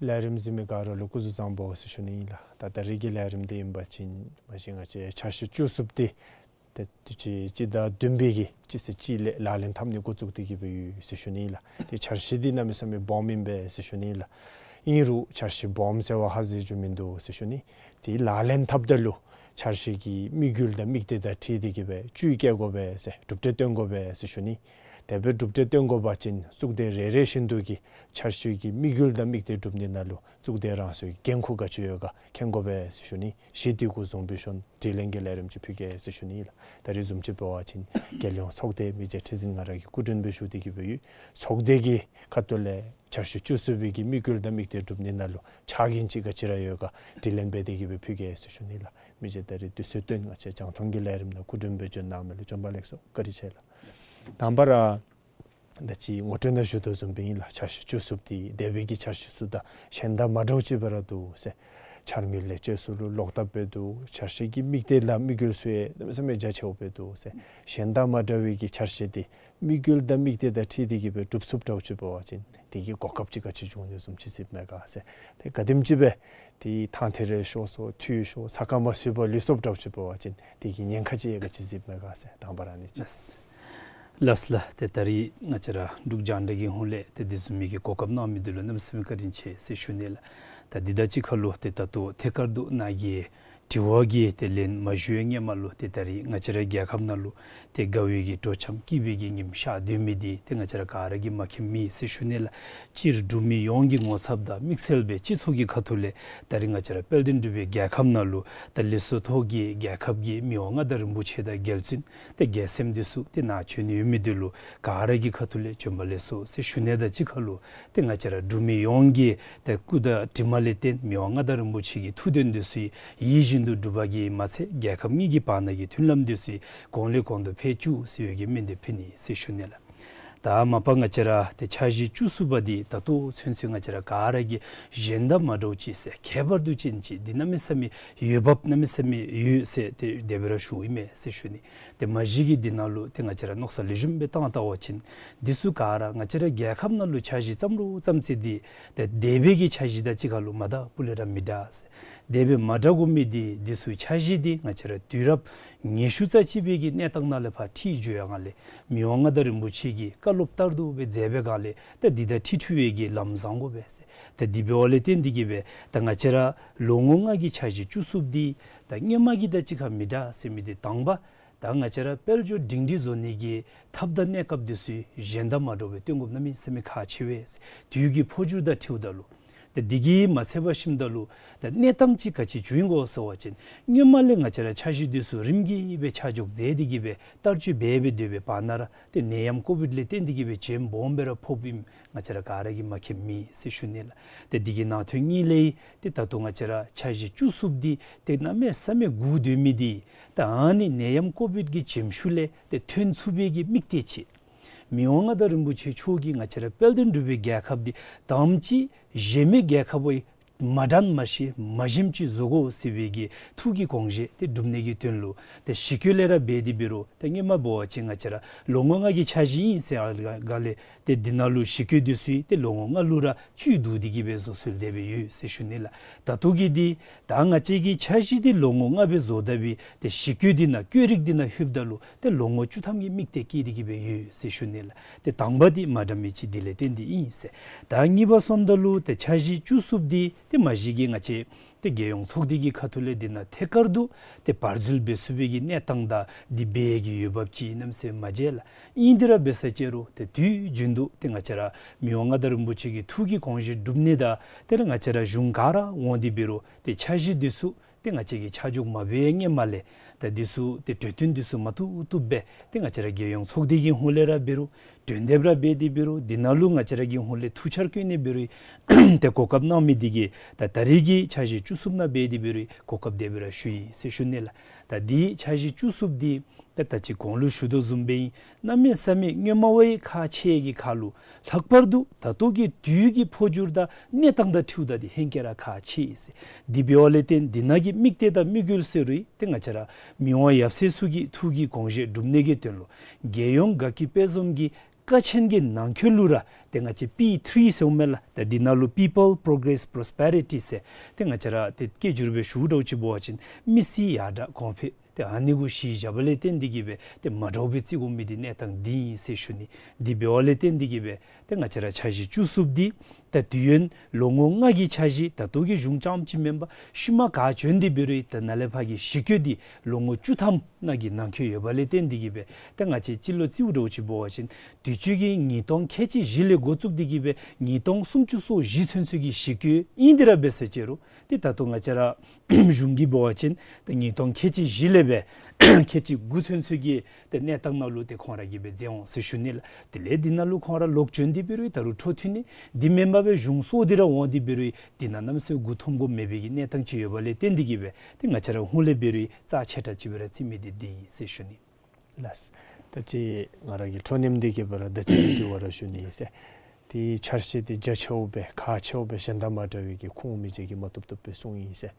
ལས་རིམ་གཟིགས་མི་ག་ར་ལུ་སྐུ་གཟུགས་བཟང་པོ་ཟེར་ཞུ་ནི་ཨིན་ལགས། ད་ད་རིས་ཀྱི་ལས་རིམ་འདི་ཨིན་པ་ཅིན་མ་གཞི་ང་བཅས་འཆར་གཞི་བཅུ་གསུམ་འདི་ཏེ་དུས་ཅི་སྤྱི་ཟླ་བདུན་པའི་གི་སྤྱི་ཚེས་གཅིག་ལས་ལག་ལེན་འཐབ་ནི་འགོ་བཙུགས་ཏེ་གི་སྦེ་ཡོད་ཟེར་ཞུ་ནི་ཨིན་ལགས། ཏེ་འཆར་གཞི་འདི་གནམ་མེད་ས་མེད་སྦོམ་ཨིན་པས་ཟེར་ཞུ་ནི་ཨིན་ལགས། ཨིན་རུང་འཆར་གཞི་སྦོམ་ཟེར་བ་ཧ་ཟེར་རྒྱུ་མིན་འདུག་ཟེར་ཞུ་ནི། ཏེ་ལག་ལེན་འཐབ་ད་ལུ་འཆར་གཞི་གི་དམིགས་ཡུལ་དང་དམིགས་གཏད་དང་འཁྲིལ་ཏེ་གི་སྦེ་བཅུད་བསྐྱེད་དགོ་པས་ཟེར་གྲུབ་འབྲས་སྟོན་དགོ་པས་ཟེར་ཞུ་ནི། དེ་སྦེ་གྲུབ་འབྲས་སྟོན་དགོ་པ་ཅིན་གཙུག་སྡེ་རེ་རེ་བཞིན་དུ་གི་འཆར་གཞི་གི་དམིགས་ཡུལ་དང་དམིགས་གཏད་སྒྲུབ་ནི་ནང་ལུ་གཙུག་སྡེ་རང་སོའི་འགན་ཁུར་ག་ཅི་ཡོད་ག་མཁྱེན་དགོ་པས་ཟེར་ཞུ་ནི། གཞི་འདི་གུ་བཟུང་སྦེ་ཞུ་ནི། དྲི་ལན་གྱི་ལས་རིམ་ཅིག་ཕུལ་གེ་ཟེར་ཞུ་ནི་ཨིན་ལགས། ད་རིས་བཟུམ་ཅིག་འབད་བ་ཅིན་རྒྱལ་ཡོངས་ཚོགས་སྡེ་མི་རྗེ་ཁྲི་འཛིན་ང་ར་གིས་སྐུ་མགྲོན་སྦེ་ཞུ་སྟེ་གི་སྦེ་ཡོད། ཚོགས་སྡེ་གི་ཁ་ཐུག་ལས་འཆར་གཞི་བཅུ་གསུམ་པའི་གི་དམིགས་ཡུལ་དང་དམིགས་གཏད་སྒྲུབ་ནི་ནང་ལུ་ཆ་རྐྱེན་ཅིག་ག་ཅི་ར་ཡོད་ག་དྲི་ལན་འབད་དེ་གི་སྦེ་ཕུལ་གེ་ཟེར་ཞུ་ནི་ལགས། མི་རྗེ་ད་རིས་དུས་ཚོད་བཏོན་ང་བཅས་རྒྱང་མཐོང་གི་ལས་རིམ་ནང་སྐུ་མགྲོན་སྦེ་བྱོན་གནང་མི་ལུ་བྱོན་པ་ལེགས་སོ། བཀའ་དྲིན་ཆེ་ལགས། དང་པ་ར་ད་ཅི་ངོ་སྤྲོད་ནང་ཞུ་དོ་བཟུམ་སྦེ་ཨིན་ལགས། འཆར་གཞི་བཅུ་གསུམ་འདི་འདས་པའི་གི་འཆར་གཞི་ཚུ་དང་གཞན་དང་མ་འདྲཝ་ཅིག་སྦེ་ར་འདུག་ཟེར། འཆར་དངུལ་ལེན་ཚུ་ལུ་ལོག་ལྟབ་སྦེ་འདུག། འཆར་གཞི་གི་དམིགས་གཏད་དང་དམིགས་ཡུལ་ཚུ་ཡང་གནམ་མེད་ས་མེད་རྒྱ་ཆེཝ་སྦེ་འདུག་ཟེར། གཞན་དང་མ་འདྲ་བའི་གི་འཆར་གཞི་འདི་དམིགས་ཡུལ་དང་དམིགས་གཏད་དང་འཁྲིལ་ཏེ་གི་སྦེ་གྲུབ་ཚུགསཔ་འདྲཝ་ཅིག་འབད་བ་ཅིན་དེ་གི་གོ་སྐབས་ཅིག་ག་ཅི་བྱུང་ནི་བཟུམ་ཅིག་གཟིགསཔ་མས་ག་ཟེར། ཏེ་ག་དེམ་ཅིག་སྦེ་ཏེ་ཐང་ཐེངས་རེ་ཤོར་སོང་འཐུས་ཤོར་ས་ཁ་མ་སོ་བར་ལུས་སོངམ་འདྲཝ་ཅིག་འབད་བ་ཅིན་དེ་གི་ཉེན་ཁ་ཅིག་ཡང་ག་ཅི་གཟིགསཔ་མས་ག་ཟེར། དང་པ་ར་ཨ་ནི་ཅིག། ལགས་ལགས། ཏེ་ད་རིས་ང་བཅས་ར་འབྲུག་རྒྱང་བསྒྲགས་ཀྱི་ཧོངས་ལས་ཏེ་དེ་བཟུམ་མའི་གི་གོ་སྐབས་གནང་མི་འདི་ལུ་གནམ་མེད་ས་མེད་བཀའ་དྲིན་ཆེ་ཟེར་ཞུ་ནི་ལགས། ད་འདི་དང་གཅིག་ཁར་ལུ་ཏེ་ད་ལྟོ་ཐད་ཀར་དུ་ནཱ་གི་ དྲི་བ་གི་ཏེ་ལན་མ་ཞུ་བའི་སྔོན་མ་ལུ་ཏེ་ད་རིས་ང་བཅས་ར་རྒྱལ་ཁབ་ནང་ལུ་ཏེ་དགའ་བའི་གི་དྲོ་འཆམ་སྐྱིད་པའི་གི་ཉིམ་ཤར་སྡོད་མི་འདི་ཏེ་ང་བཅས་ར་ག་ར་གིས་མ་མཁྱེནམ་མེད་ཟེར་ཞུ་ནི་ལགས། སྤྱིར་འབྲུག་མི་ཡོངས་ཀྱི་ངོ་ཚབ་དང་དམིགས་བསལ་སྦེ་སྤྱི་ཚོགས་ཀྱི་ཁ་ཐུག་ལས་ད་རིས་ང་བཅས་ར་དཔལ་ལྡན་འབྲུག་པའི་རྒྱལ་ཁབ་ནང་ལུ་ད་ལེགས་སོ་ཐོག་གི་རྒྱལ་ཁབ་ཀྱི་མི་དབང་མངའ་བདག་རིན་པོ་ཆེ་དང་རྒྱལ་བཙུན་ཏེ་རྒྱལ་མཚན་འདི་ཚུ་ཏེ་ནཱ་བྱོན་ཡོད་མི་འདི་ལུ་ག་ར་གི་ཁ་ཐུག་ལས་བྱོན་པ་ལེགས་སོ་ཟེར་ཞུ་ནི་དང་གཅིག་ཁར་ལུ་ཏེ་ང་བཅས་ར་འབྲུག་མི་ཡོངས་ཀྱི་ཏེ་སྐུ་དང་གྲིབ་མ་ལས་བརྟེན་མི་དབང་མངའ་བདག་རིན་པོ་ཆེ་གི་ཐུགས་དོན་འདི་ཚུ་ཡིད་བཞིན་དུ་འགྲུབ་པ་གིས་མ་ཚད་རྒྱལ་ཁབ་གཉིས་ཀྱི་བར་ན་གི་མཐུན་ལམ་འདི་ཚུ་གོང་ལས་གོང་དུ་འཕེལ་བཅུག་ཟེར་བའི་གི་སྨོན་འདེབས་ཕུལ་ནི་ཟེར་ཞུ་ནི་ལགས། ད་མ་པ་ང་བཅས་ར་ཏེ་འཆར་གཞི་བཅུ་གསུམ་པ་འདི་ད་ལྟོ་ཚུན་ཚོད་ང་བཅས་ར་ག་ར་གིས་གཞན་དང་མ་འདྲཝ་ཅིག་ཟེར་ཁྱད་པར་དུ་ཅན་ཅིག་འདི་གནམ་མེད་ས་མེད་ཡོད་བབ་གནམ་མེད་ས་མེད་ཡོད་ཟེར་ཏེ་དེ་སྦེ་ར་ཞུཝ་ཨིན་མས་ཟེར་ཞུ་ནི། ཏེ་མ་གཞི་གིས་འདི་ནང་ལུ་ཏེ་ང་བཅས་ར་མནོ་བསམ་ལེགས་ཤོམ་སྦེ་བཏང་བལྟ་བ་ཅིན་འདི་ཚུ་ག་ར་ང་བཅས་ར་རྒྱལ་ཁབ་ནང་ལུ་འཆར་གཞི་བརྩམ་རུང་བརྩམ་ཚེ་འདི་ཏེ་འདས་པའི་གི་འཆར་གཞི་དང་གཅིག་ཁར་ལུ་མ་འདྲཝ་སྤུ་ལས་ར་མི་འདྲ་ཟེར། འདས་པའི་མ་འདྲ་དགོ་མི་འདི་འདི་ཚུ་འཆར་གཞི་འདི་ང་བཅས་ར་དུས་རབས་ཉི་ཤུ་རྩ་གཅིག་པའི་གི་གནས་སྟངས་ནང་ལས་ཕར་ཁྲིད་འགྱོ་ཡོད་སྒང་ལས་མི་དབང་མངའ་བདག་རིན་པོ་ཆེ་གི་བཀའ་སློབ་ལྟར་དུ་སྦེ་མཛད་པའི་སྒང་ལས་ད་འདི་དང་འཁྲིལ་འཁྲིལ་བའི་གི་ལམ་བཟང་དགོ་པས་ཟེར། ད་འདི་འབདཝ་ལས་བརྟེན་འདི་གིས་སྦེ་ད་ང་བཅས་ར་ལོ་ངོ་ལྔ་གི་འཆར་གཞི་བཅུ་གསུམ་འདི་ད་སྔོན་མ་གི་དང་གཅིག་ཁར་མི་འདྲ་ཟེར་མི་འདི་དང་པ་ད་ང་བཅས་ར་དཔལ་འབྱོར་སྒྲིང་སྒྲིང་བཟོ་ནི་གི་ཐབས་དང་གནས་སྐབས་འདི་ཚུ་གཞན་དང་མ་འདྲཝ་སྦེ་སྟོན་དགོཔ་གནམ་མེད་ས་མེད་ཁག་ཆེ་བས་ཟེར། དུས་ཀྱི་འཕོ་འགྱུར་དང་འཁྲིལཝ་ད་ལུ་ད་འདི་གིས་མ་ཚད་པར་ཞིནམ་ད་ལུ་ད་གནས་སྟངས་ཅིག་ག་ཅི་བྱུང་ཡི་གོ་ཟེར་བ་ཅིན་སྔོན་མ་ལས་ང་བཅས་ར་འཆར་གཞི་འདི་ཚུ་རིམ་གྱིས་སྦེ་ཆ་འཇོག་མཛད་དེ་གིས་སྦེ་བསྟར་སྤྱོད་འབད་འབད་སྡོད་པའི་བར་ན་ར་ཏེ་ནད་ཡམས་ཀོ་བིཌ་ལས་བརྟེན་ཏེ་གིས་སྦེ་བྱེམ་སྦོམ་སྦེ་ར་ཕོགཔ་ཨིནམ་ང་བཅས་ར་ག་ར་གིས་མ་མཁྱེནམ་མེད་ཟེར་ཞུ་ནི་ལགས། ཏེ་འདི་གི་ནང་དོན་གཉིས་ལས་ཏེ་ད་ལྟོ་ང་བཅས་ར་འཆར་གཞི་བཅུ་གསུམ་འདི་ཏེ་གནམ་མེད་ས་མེད་སྒུག་སྡོད་མི་འདི་ད་ཨ་ནི་ནད་ཡམས་ཀོ་བིཌ་ཀྱི་བྱེམ་ཤུགས་ལས་ཏེ་ཐོན་ཚུགས་པའི་གི་དམིགས་གཏད་ཅིག་མི་དབང་མངའ་བདག་རིན་པོ་ཆེ་མཆོག་གིས་ང་བཅས་ར་དཔལ་ལྡན་འབྲུག་པའི་རྒྱལ་ཁབ་འདི་དང་པ་ཅིག་གཞན་མི་རྒྱལ་ཁབ་བ་མ་འདྲཝ་མ་ཤེས་མ་ཞནམ་ཅིག་བཟོ་དགོ་ཟེར་བའི་གི་ཐུགས་ཀྱི་དགོངས་བཞེད་འདི་སྒྲུབ་ནི་གི་དོན་ལུ་ཏེ་ཞི་རྒོལ་ལས་ར་འབད་དེ་འབད་རུང་ཏེ་སྔོན་མ་འབད་བ་ཅིན་ང་བཅས་ར་ལོ་ངོ་ལྔ་གི་འཆར་གཞི་ཨིན་ཟེར་སྒང་ལས་ཏེ་འདི་ནང་ལུ་ཞི་རྒོལ་འདི་ཚུ་ཏེ་ལོ་ངོ་ལྔ་ལུ་ར་བཅུད་བསྡུ་སྟེ་གིས་སྦེ་བཟོ་སྲོལ་དེ་སྦེ་ཡོད་ཟེར་ཞུ་ནི་ལགས། ད་ལྟོ་གི་འདི་ད་ང་བཅས་ཀྱི་འཆར་གཞི་འདི་ལོ་ངོ་ལྔ་སྦེ་བཟོ་ད་སྦེ་ཏེ་ཞི་རྒོལ་འདི་ནང་བཀོད་རིས་འདི་ནང་ལྷོདཔ་ད་ལུ་ཏེ་ལོ་ངོ་བཅུ་ཐམ་གྱི་དམིགས་གཏད་བསྐྱེད་དེ་གིས་སྦེ་ཡོད་ཟེར་ཞུ་ནི་ལགས། ཏེ་དང་པ་འདི་མ་འདྲ་མི་ཅིག་འདི་ལས་བརྟེན་ཏེ་ཨིན་ཟེར། ད་གཉིས་པ་སོངམ་ད་ལུ་ཏེ་འཆར་གཞི་བཅུ་གསུམ་འདི་ཏེ་མ་གཞི་གིས་ང་བཅས་ཏེ་རྒྱལ་ཡོངས་ཚོགས་སྡེ་གི་ཁ་ཐུག་ལས་འདི་ནང་ཐད་ཀར་དུ་ཏེ་བར་འཛུལ་འབད་ཚུགས་པའི་གི་གནས་སྟངས་དང་འདི་འབད་ནི་གི་འོས་འབབ་ཅིག་གནམ་མེད་ས་མེད་མ་མཇལ་ལགས། ཨིན་དེ་ར་འབད་ས་ཅིག་རུང་ཏེ་དུས་རྒྱུན་དུ་ཏེ་ང་བཅས་ར་མི་དབང་མངའ་བདག་རིན་པོ་ཆེ་གི་ཐུགས་ཀྱི་དགོངས་བཞེད་སྒྲུབ་ནི་དང་ཏེ་ང་བཅས་ར་གཞུང་ག་ར་འོང་སྟེ་འབད་རུང་ཏེ་འཆར་གཞི་འདི་ཚུ་ཏེ་ང་བཅས་ཀྱིས་ཆ་འཇོག་མ་འབད་བའི་སྔོན་མ་ལས་ད་འདི་ཚུ་ཏེ་གྲོས་བསྟུན་འདི་ཚུ་མ་བཏུབ་བཏུབ་སྦེ་ཏེ་ང་བཅས་ར་རྒྱལ་ཡོངས་ཚོགས་སྡེ་གི་ཧོངས་ལས་ར་འབད་རུང་གྲོས་འདེབས་ར་འབད་དེ་འབད་རུང་འདི་ནང་ལུ་ང་བཅས་ར་གི་ཧོངས་ལས་ཐུགས་འཆར་བཀོད་ནི་འབད་རུང་ཏེ་གོ་སྐབས་གནང་མི་འདི་གིས་ད་ད་རིས་ཀྱི་འཆར་གཞི་བཅུ་གསུམ་ནང་འབད་དེ་འབད་རུང་གོ་སྐབས་དེ་སྦེ་ར་ཞུ་ཡི་ཟེར་ཞུ་ནི་ལགས། ད་འདི་འཆར་གཞི་བཅུ་གསུམ་འདི་ད་ད་ཅི་གོང་ལུ་ཞུ་དོ་བཟུམ་སྦེ་ཨིན། གནམ་མེད་ས་མེད་སྔོན་མ་བ་ཡི་ཁག་ཆེ་གི་ཁར་ལུ་ལྷག་པར་དུ་ད་ལྟོ་གི་དུས་ཀྱི་འཕོ་འགྱུར་དང་གནས་སྟངས་དང་འཁྲིལཝ་ད་འདི་ཧེང་སྐལ་ར་ཁག་ཆེ་ཟེར། འདི་འབདཝ་ལས་བརྟེན་འདི་ནང་གི་དམིགས་གཏད་དང་དམིགས་ཡུལ་ཟེར་རུང་ཏེ་ང་བཅས་ར་མི་དབང་ཡབ་སྲས་ཚུ་གི་ཐུགས་ཀྱི་དགོངས་བཞེད་སྒྲུབ་ནི་གི་དོན་ལུ་རྒྱལ་ཡོངས་དགའ་སྐྱིད་དཔལ་འཛོམས་ཀྱི་ཀ་ཆེན་གྱི་ནང་འཁོད་ལུ་ར་ཏེ་ང་བཅས་པི་ཐི་རི་ཟེརཝ་མས་ལགས། ད་འདི་ནང་ལུ་People Progress Prosperity ཟེར་ཏེ་ང་བཅས་ར་ཏེ་སྐད་སྒྱུར་སྦེ་ཞུཝ་འདྲཝ་ཅིག་འབད་བ་ཅིན་མི་སེར་ཡར་དྲག་གོང་འཕེལ་ཏེ་ཨ་ནི་གུ་གཞི་བཞག་པ་ལས་བརྟེན་ཏེ་གིས་སྦེ་ཏེ་མ་འདྲཝ་སྦེ་བརྩི་དགོ་མི་འདི་གནས་སྟངས་འདི་ཨིན་ཟེར་ཞུ་ནི། འདི་འབདཝ་ལས་བརྟེན་ཏེ་གིས་སྦེ་ཏེ་ང་བཅས་ར་འཆར་གཞི་བཅུ་གསུམ་འདི་ད་དུས་ཡུན་ལོ་ངོ་ལྔ་གི་འཆར་གཞི་ད་ལྟོ་གི་གཞུང་རྐྱངམ་ཅིག་མེན་པར་ཤུལ་མ་ག་བྱོན་ཏེ་འབད་རུང་ད་ནཱ་ལས་ཕར་གྱི་ཞི་རྒོལ་འདི་ལོ་ངོ་བཅུ་ཐམ་ནང་གི་ནང་འཁོད་ཡོད་པ་ལས་བརྟེན་ཏེ་གིས་སྦེ་ཏེ་ང་བཅས་སྤྱི་ལོ་རྩིཝ་འདྲཝ་ཅིག་འབད་བ་ཅིན་དུས་ཅི་གི་ཉིས་སྟོང་ཁལ་གཅིག་བཞི་ལས་འགོ་བཙུགས་ཏེ་གིས་སྦེ་ཉིས་སྟོང་སུམ་ཅུ་སོ་བཞི་ཚུན་ཚོད་ཀྱི་ཞི་རྒོལ་ཨིན་དེ་ར་འབད་ས་ཅིག་རུང་ཏེ་ད་ལྟོ་ང་བཅས་ར་གཞུང་གིས་འབད་བ་ཅིན་ཏེ་ཉིས་སྟོང་ཁལ་གཅིག་བཞི་ལས་སྦེ་ཁལ་གཅིག་དགུ་ཚུན་ཚོད་ཀྱི་ཏེ་གནས་སྟངས་ནང་ལུ་ཏེ་ཁོང་ར་གིས་སྦེ་མཛད་འོང་ཟེར་ཞུ་ནི་ལགས། དེ་ལས་འདི་ནང་ལུ་ཁོང་ར་ལོག་བྱོན་ཏེ་འབད་རུང་ད་རུང་འཕྲོ་མཐུད་ནི་འདི་མེན་པར་སྦེ་གཞུང་སོར་འདི་ར་འོང་སྟེ་འབད་རུང་འདི་ནང་གནམ་མེད་ས་མེད་མགུ་འཐོམ་དགོཔ་མེད་པའི་གི་གནས་སྟངས་ཅིག་ཡོད་པ་ལས་བརྟེན་ཏེ་གིས་སྦེ་ཏེ་ང་བཅས་ར་ཧོངས་ལས་འབད་རུང་རྩ་ཆེ་དྲགས་ཅིག་སྦེ་ར་བརྩི་མི་འདི་འདི་ཨིན་ཟེར་ཞུ་ནི། ལགས། ད་ཅི་ང་ར་གི་འཕྲོ་མཐུད་དེ་གིས་སྦེ་ར་ད་ཅི་དྲི་བ་ར་ཞུ་ནི་ཨིན་ཟེར། ཏེ་འཆར་གཞི་འདི་རྒྱ་ཆེཝ་སྦེ་ཁག་ཆེཝ་སྦེ་གཞན་དང་མ་འདྲ་བའི་གི་ཁུངས་མེད་ཅིག་གིས་མ་བཏུབ་བཏུབ་སྦེ་གསུངས་ཡི་ཟེར།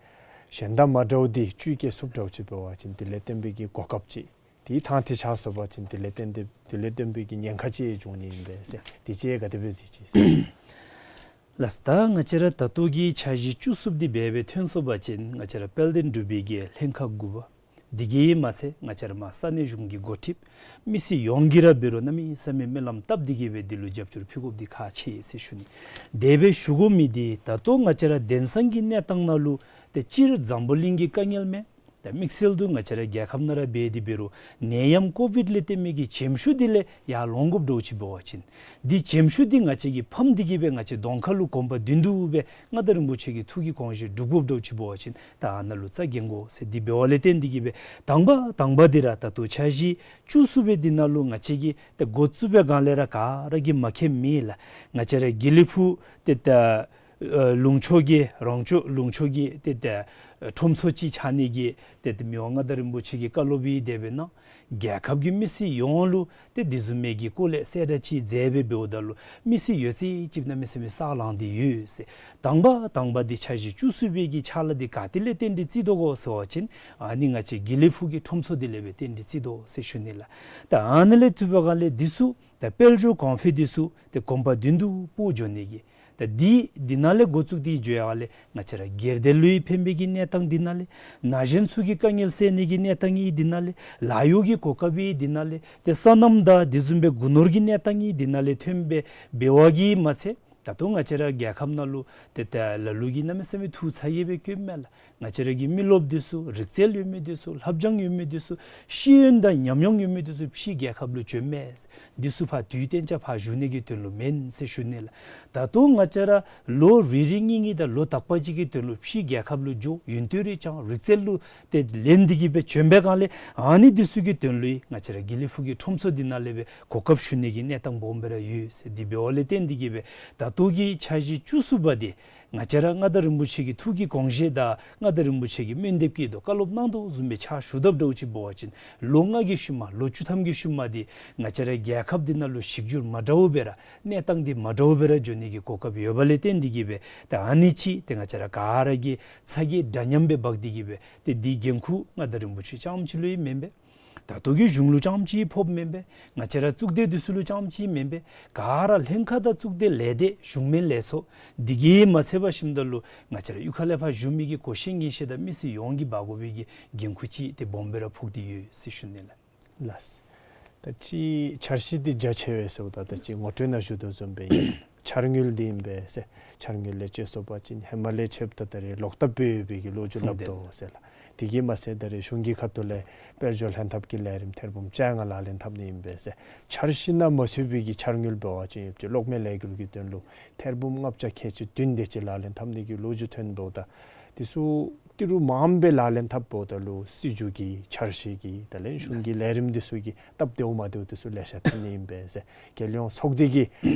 གཞན་དང་མ་འདྲཝ་འདི་བཅུད་སྐྱེ་ཚུགསཔ་འདྲཝ་ཅིག་འབད་བ་ཅིན་དེ་ལས་བརྟེན་པའི་གི་གོ་སྐབས་ཅིག་དེ་ཐང་དེ་ཆགས་སོང་པ་ཅིན་དེ་ལས་བརྟེན་ཏེ་དེ་ལས་བརྟེན་པའི་གི་ཉེན་ཁ་ཅིག་འབྱུང་ནི་ཨིན་པས་ཟེར། དེ་ཅིག་ག་དེ་སྦེ་གཟིགས་ཅི་ཟེར། ལགས། ད་ང་བཅས་ར་ད་ལྟོ་གི་འཆར་གཞི་བཅུ་གསུམ་འདི་འབད་སྦེ་ཐོན་སོང་པ་ཅིན་ང་བཅས་ར་དཔལ་ལྡན་འབྲུག་པའི་གི་ལྷན་ཁག་དགུ་པ་ འདི་གིས་མ་ཚད་ང་བཅས་ར་མར་ས་གནས་གཞུང་གི་འགོ་ཁྲིདཔ་མི་སེར་ཡོངས་ཀྱིས་ར་འབད་རུང་གནམ་མེད་ས་མེད་སྨོན་ལམ་བཏབ་སྟེ་གིས་སྦེ་འདི་ལུ་རྒྱབ་སྐྱོར་ཕུལ་དགོཔ་འདི་ཁག་ཆེ་ཟེར་ཞུ་ནི། དེ་སྦེ་ཞུ་དགོ་མི་འདི་ད་ལྟོ་ང་བཅས་ར་དེང་སང་གི་གནས་སྟངས་ནང་ལུ་ཏེ་སྤྱིར་འཛམ་བུ་གླིང་གི་དཀའ་ངལ་མས། ད་དམིགས་བསལ་དུ་ང་བཅས་ར་རྒྱལ་ཁབ་ནང་ར་འབད་དེ་འབད་རུང་ནད་ཡམས་ཀོ་བིཌ་ལས་བརྟེན་མི་གི་བྱེམ་ཤུགས་འདི་ལས་ཡར་ལོང་དགོཔ་འདྲཝ་ཅིག་འབད་བ་ཅིན་འདི་བྱེམ་ཤུགས་འདི་ང་བཅས་ཀྱིས་ཕམ་སྟེ་གིས་སྦེ་ང་བཅས་གདོང་ཁ་ལུ་གོམ་པ་བདུན་བདུན་སྦེ་མངའ་བདག་རིན་པོ་ཆེ་གི་ཐུགས་ཀྱི་དགོངས་བཞེད་སྒྲུབ་དགོཔ་འདྲཝ་ཅིག་འབད་བ་ཅིན་ད་ཨ་ནཱ་ལུ་རྩ་འགེངས་དགོ་ཟེར། འདི་འབདཝ་ལས་བརྟེན་ཏེ་གིས་སྦེ་དང་པ་དང་པ་འདི་ར་ད་ལྟོ་འཆར་གཞི་བཅུ་གསུམ་པའི་འདི་ནང་ལུ་ང་བཅས་ཀྱིས་ཏེ་འགོ་བཙུགས་པའི་སྒང་ལས་ར་ག་ར་གིས་མ་མཁྱེནམ་མེད་ལགས། ང་བཅས་ར་དགེ་ལེགས་ཕུག་ཏེ་ད་ཨ་ལུང་ཕྱོགས་ཀྱི་རོང་ཕྱོགས་ལུང་ཕྱོགས་ཀྱི་ཏེ་ད་ཨ་ཁྲོམ་ཚོགས་ཅིག་ཆགས་ནི་གི་ཏེ་ད་མི་དབང་མངའ་བདག་རིན་པོ་ཆེ་གི་བཀའ་སློབ་ཡང་དེ་སྦེ་གནང་། རྒྱལ་ཁབ་ཀྱི་མི་སེར་ཡོངས་ལུ་ཏེ་དེ་བཟུམ་མའི་གི་སྐོར་ལས་གསལ་བསྒྲགས་ཅིག་མཛད་སྦེ་འབདཝ་ད་ལུ་མི་སེར་ཡོད་ཚད་ཅིག་གནམ་མེད་ས་མེད་ས་ལངས་ཏེ་ཡོད་ཟེར། དང་པ་དང་པ་འདི་འཆར་གཞི་བཅུ་གསུམ་པའི་གི་ཕྱག་ལཱ་འདི་ག་ཏེ་ལས་བརྟན་ཏེ་རྩིས་དོ་གོ་ཟེར་བ་ཅིན་ཨ་ནི་ང་བཅས་དགེ་ལེགས་ཕུག་གི་ཁྲོམ་ཚོགས་འདི་ལས་སྦེ་བརྟན་ཏེ་རྩིས་དོ་ཟེར་ཞུ་ནི་ལགས། ད་ཨ་ནི་ལས་བརྟེན་པའི་སྒང་ལས་འདི་ཚུ་ད་དཔལ་འབྱོར་གོང་འཕེལ་འདི་ཚུ་ཏེ་གོམ་པ་བདུན་བདུན་སྤོ་འགྱོ་ནི་གི་ད་འདི་འདི་ནང་ལས་འགོ་བཙུགས་ཏེ་འགྱོ་ཡར་ལས་ང་བཅས་ར་སྒེར་སྡེ་ལུ་ཡང་ཕན་པའི་གི་གནས་སྟངས་འདི་ནང་ལས་ན་གཞོན་ཚུ་གི་དཀའ་ངལ་སེལ་ནི་གི་གནས་སྟངས་ཡང་འདི་ནང་ལས་ལཱ་གཡོག་གི་གོ་སྐབས་ཡང་འདི་ནང་ལས་ཏེ་སོ་ནམ་དང་དེ་བཟུམ་སྦེ་སྒོ་ནོར་གྱི་གནས་སྟངས་ཡང་འདི་ནང་ལས་ཐོན་སྦེ་འབད་བ་གིས་མ་ཚད་ད་ལྟོ་ང་བཅས་ར་རྒྱལ་ཁབ་ནང་ལུ་ཏེ་ད་ལ་ལུ་གིས་གནམ་མེད་ས་མེད་ཐུགས་ཚ་གྱང་སྦེ་བཀོདཔ་མས་ལགས། ང་བཅས་ར་གི་མི་རློབས་འདི་ཚུ་རིག་རྩལ་ཡོད་མི་འདི་ཚུ་ལྷབ་སྦྱང་ཡོད་མི་འདི་ཚུ་ཤེས་ཡོན་དང་ཉམས་མྱོང་ཡོད་མི་འདི་ཚུ་ཕྱིའི་རྒྱལ་ཁབ་ལུ་བྱོནམ་མས། འདི་ཚུ་ཕར་དུས་གཏན་འཇགས་ཕར་བཞུགས་ནི་གི་དོན་ལུ་མེན་ཟེར་ཞུ་ནི་ལགས། ད་ལྟོ་ང་བཅས་ར་ལོ་རེ་རེ་གཉིས་གཉིས་དང་ལོ་དག་པ་ཅིག་གི་དོན་ལུ་ཕྱིའི་རྒྱལ་ཁབ་ལུ་འགྱོ་ཡོན་ཏན་རེ་སྦྱང་རིག་རྩལ་ལུ་ཏེ་ལེན་ཏེ་གིས་སྦེ་བྱོན་པའི་སྒང་ལས་ཨ་ནི་འདི་ཚུ་གི་དོན་ལུ་ཡང་ང་བཅས་ར་དགེ་ལེགས་ཕུག་གི་ཁྲོམ་ཚོགས་འདི་ནང་ལས་སྦེ་གོ་སྐབས་ཞུ་ནི་གི་གནས་སྟངས་སྦོམ་སྦེ་ར་ཡོད་ཟེར། འདི་འབདཝ་ལས་བརྟེན་ཏེ་གིས་སྦེ་ད་ལྟོ་གི་འཆར་གཞི་བཅུ་གསུམ་པ་འདི་ང་བཅས་ར་མངའ་བདག་རིན་པོ་ཆེ་གི་ཐུགས་ཀྱི་དགོངས་བཞེད་དང་མངའ་བདག་རིན་པོ་ཆེ་གི་སྨོན་འདེབས་ཀྱི་དོ་བཀའ་སློབ་གནང་དོ་བཟུམ་སྦེ་ཕྱག་ཞུ་དཔ་འདྲཝ་ཅིག་འབད་བ་ཅིན་ལོ་ལྔ་གི་ཤུལ་མ་ལོ་བཅུ་ཐམ་གྱི་ཤུལ་མ་འདི་ང་བཅས་ར་རྒྱལ་ཁབ་འདི་ནང་ལུ་ཞིབ་འཇུག་མ་འདྲཝ་སྦེ་ར་གནས་སྟངས་འདི་མ་འདྲཝ་སྦེ་ར་འགྱོ་ནི་གི་གོ་སྐབས་ཡོདཔ་ལས་བརྟེན་ཏེ་གིས་སྦེ་ད་ཨ་ནི་ཅིག་ཏེ་ང་བཅས་ར་ག་ར་གིས་ཚ་གྱང་འདྲ་མཉམ་སྦེ་འབག་སྟེ་གིས་སྦེ་ཏེ་འདི་འགན་ཁུར་མངའ་བདག་རིན་པོ་ཆེ་རྐྱངམ་ཅིག་ལུ་ཡང་མེན་པས། ད་ལྟོ་གི་གཞུང་ལུ་རྐྱངམ་ཅིག་ཕོགཔ་མེན་པས། ང་བཅས་ར་གཙུག་སྡེ་འདི་ཚུ་ལུ་རྐྱངམ་ཅིག་མེན་པས། ག་ར་ལྷན་ཁག་དང་གཙུག་སྡེ་ལས་སྡེ་གཞུང་མིན་ལས་ཚོགས་འདི་གིས་མ་ཚད་པར་ཞིནམ་ད་ལུ་ང་བཅས་ར་གཡུས་ཁ་ལས་ཕར་བཞུགས་མི་གི་གོ་ཤེས་ངན་ཤེས་དང་མི་སེར་ཡོངས་ཀྱིས་འབག་དགོ་པའི་གི་འགན་ཁུར་ཅིག་ཏེ་སྦོམ་སྦེ་ར་ཕོག་སྟེ་ཡོད་ཟེར་ཞུ་ནི་ལགས། ལགས། ད་ཅི་འཆར་གཞི་འདི་རྒྱ་ཆེ་བས་ཟེརཝ་ད་ད་ཅི་ངོ་སྤྲོད་ནང་ཞུ་དོ་བཟུམ་སྦེ་ཨིན། འཆར་དངུལ་འདི་ཨིན་པས་ཟེར། འཆར་དངུལ་ལས་བཅད་སོང་པ་ཅིན་ཧེ་མ་ལས་ཆེཝ་ད་ད་རེས་ལོག་ལྟབ་སྦེ་ཡོད་པའི་གི་ལོ་རྒྱུས་སླབ་དོ་ཟེར་ལགས། དེ་གིས་མ་ཚད་ད་རེས་གཞུང་གི་ཁ་ཐུག་ལས་དཔལ་འབྱོར་ལྷན་ཐབས་ཀྱི་ལས་རིམ་ཐེར་འབུམ་བཅོ་ལྔ་ལག་ལེན་འཐབ་ནི་ཨིན་པས་ཟེར། འཆར་གཞི་ནང་མ་ཚུད་པའི་གི་འཆར་དངུལ་འབད་བ་ཅིན་ཡོད་ཅིག་གློག་མེ་ལས་འགུལ་གྱི་དོན་ལུ་ཐེར་འབུམ་ལྔ་བརྒྱ་ཁལ་གཅིག་བདུན་དེ་ཅིག་ལག་ལེན་འཐབ་ནི་གི་ལོ་རྒྱུས་ཐོན་འདུག། ད་དེ་ཚུ་ཏི་རུ་མངམ་སྦེ་ལག་ལེན་འཐབ་འབདཝ་ད་ལུ་སྲིད་བྱུས་ཀྱི་འཆར་གཞི་གི་དེ་ལས་གཞུང་གི་ལས་རིམ་འདི་ཚུ་གི་སྟབས་བདེཝ་མ་བདེཝ་འདི་ཚུ་ལེ་ཤ་ཐོན་ནི་ཨིན་པས་ཟེར། རྒྱལ་ཡོངས་ཚོགས་སྡེ་གི་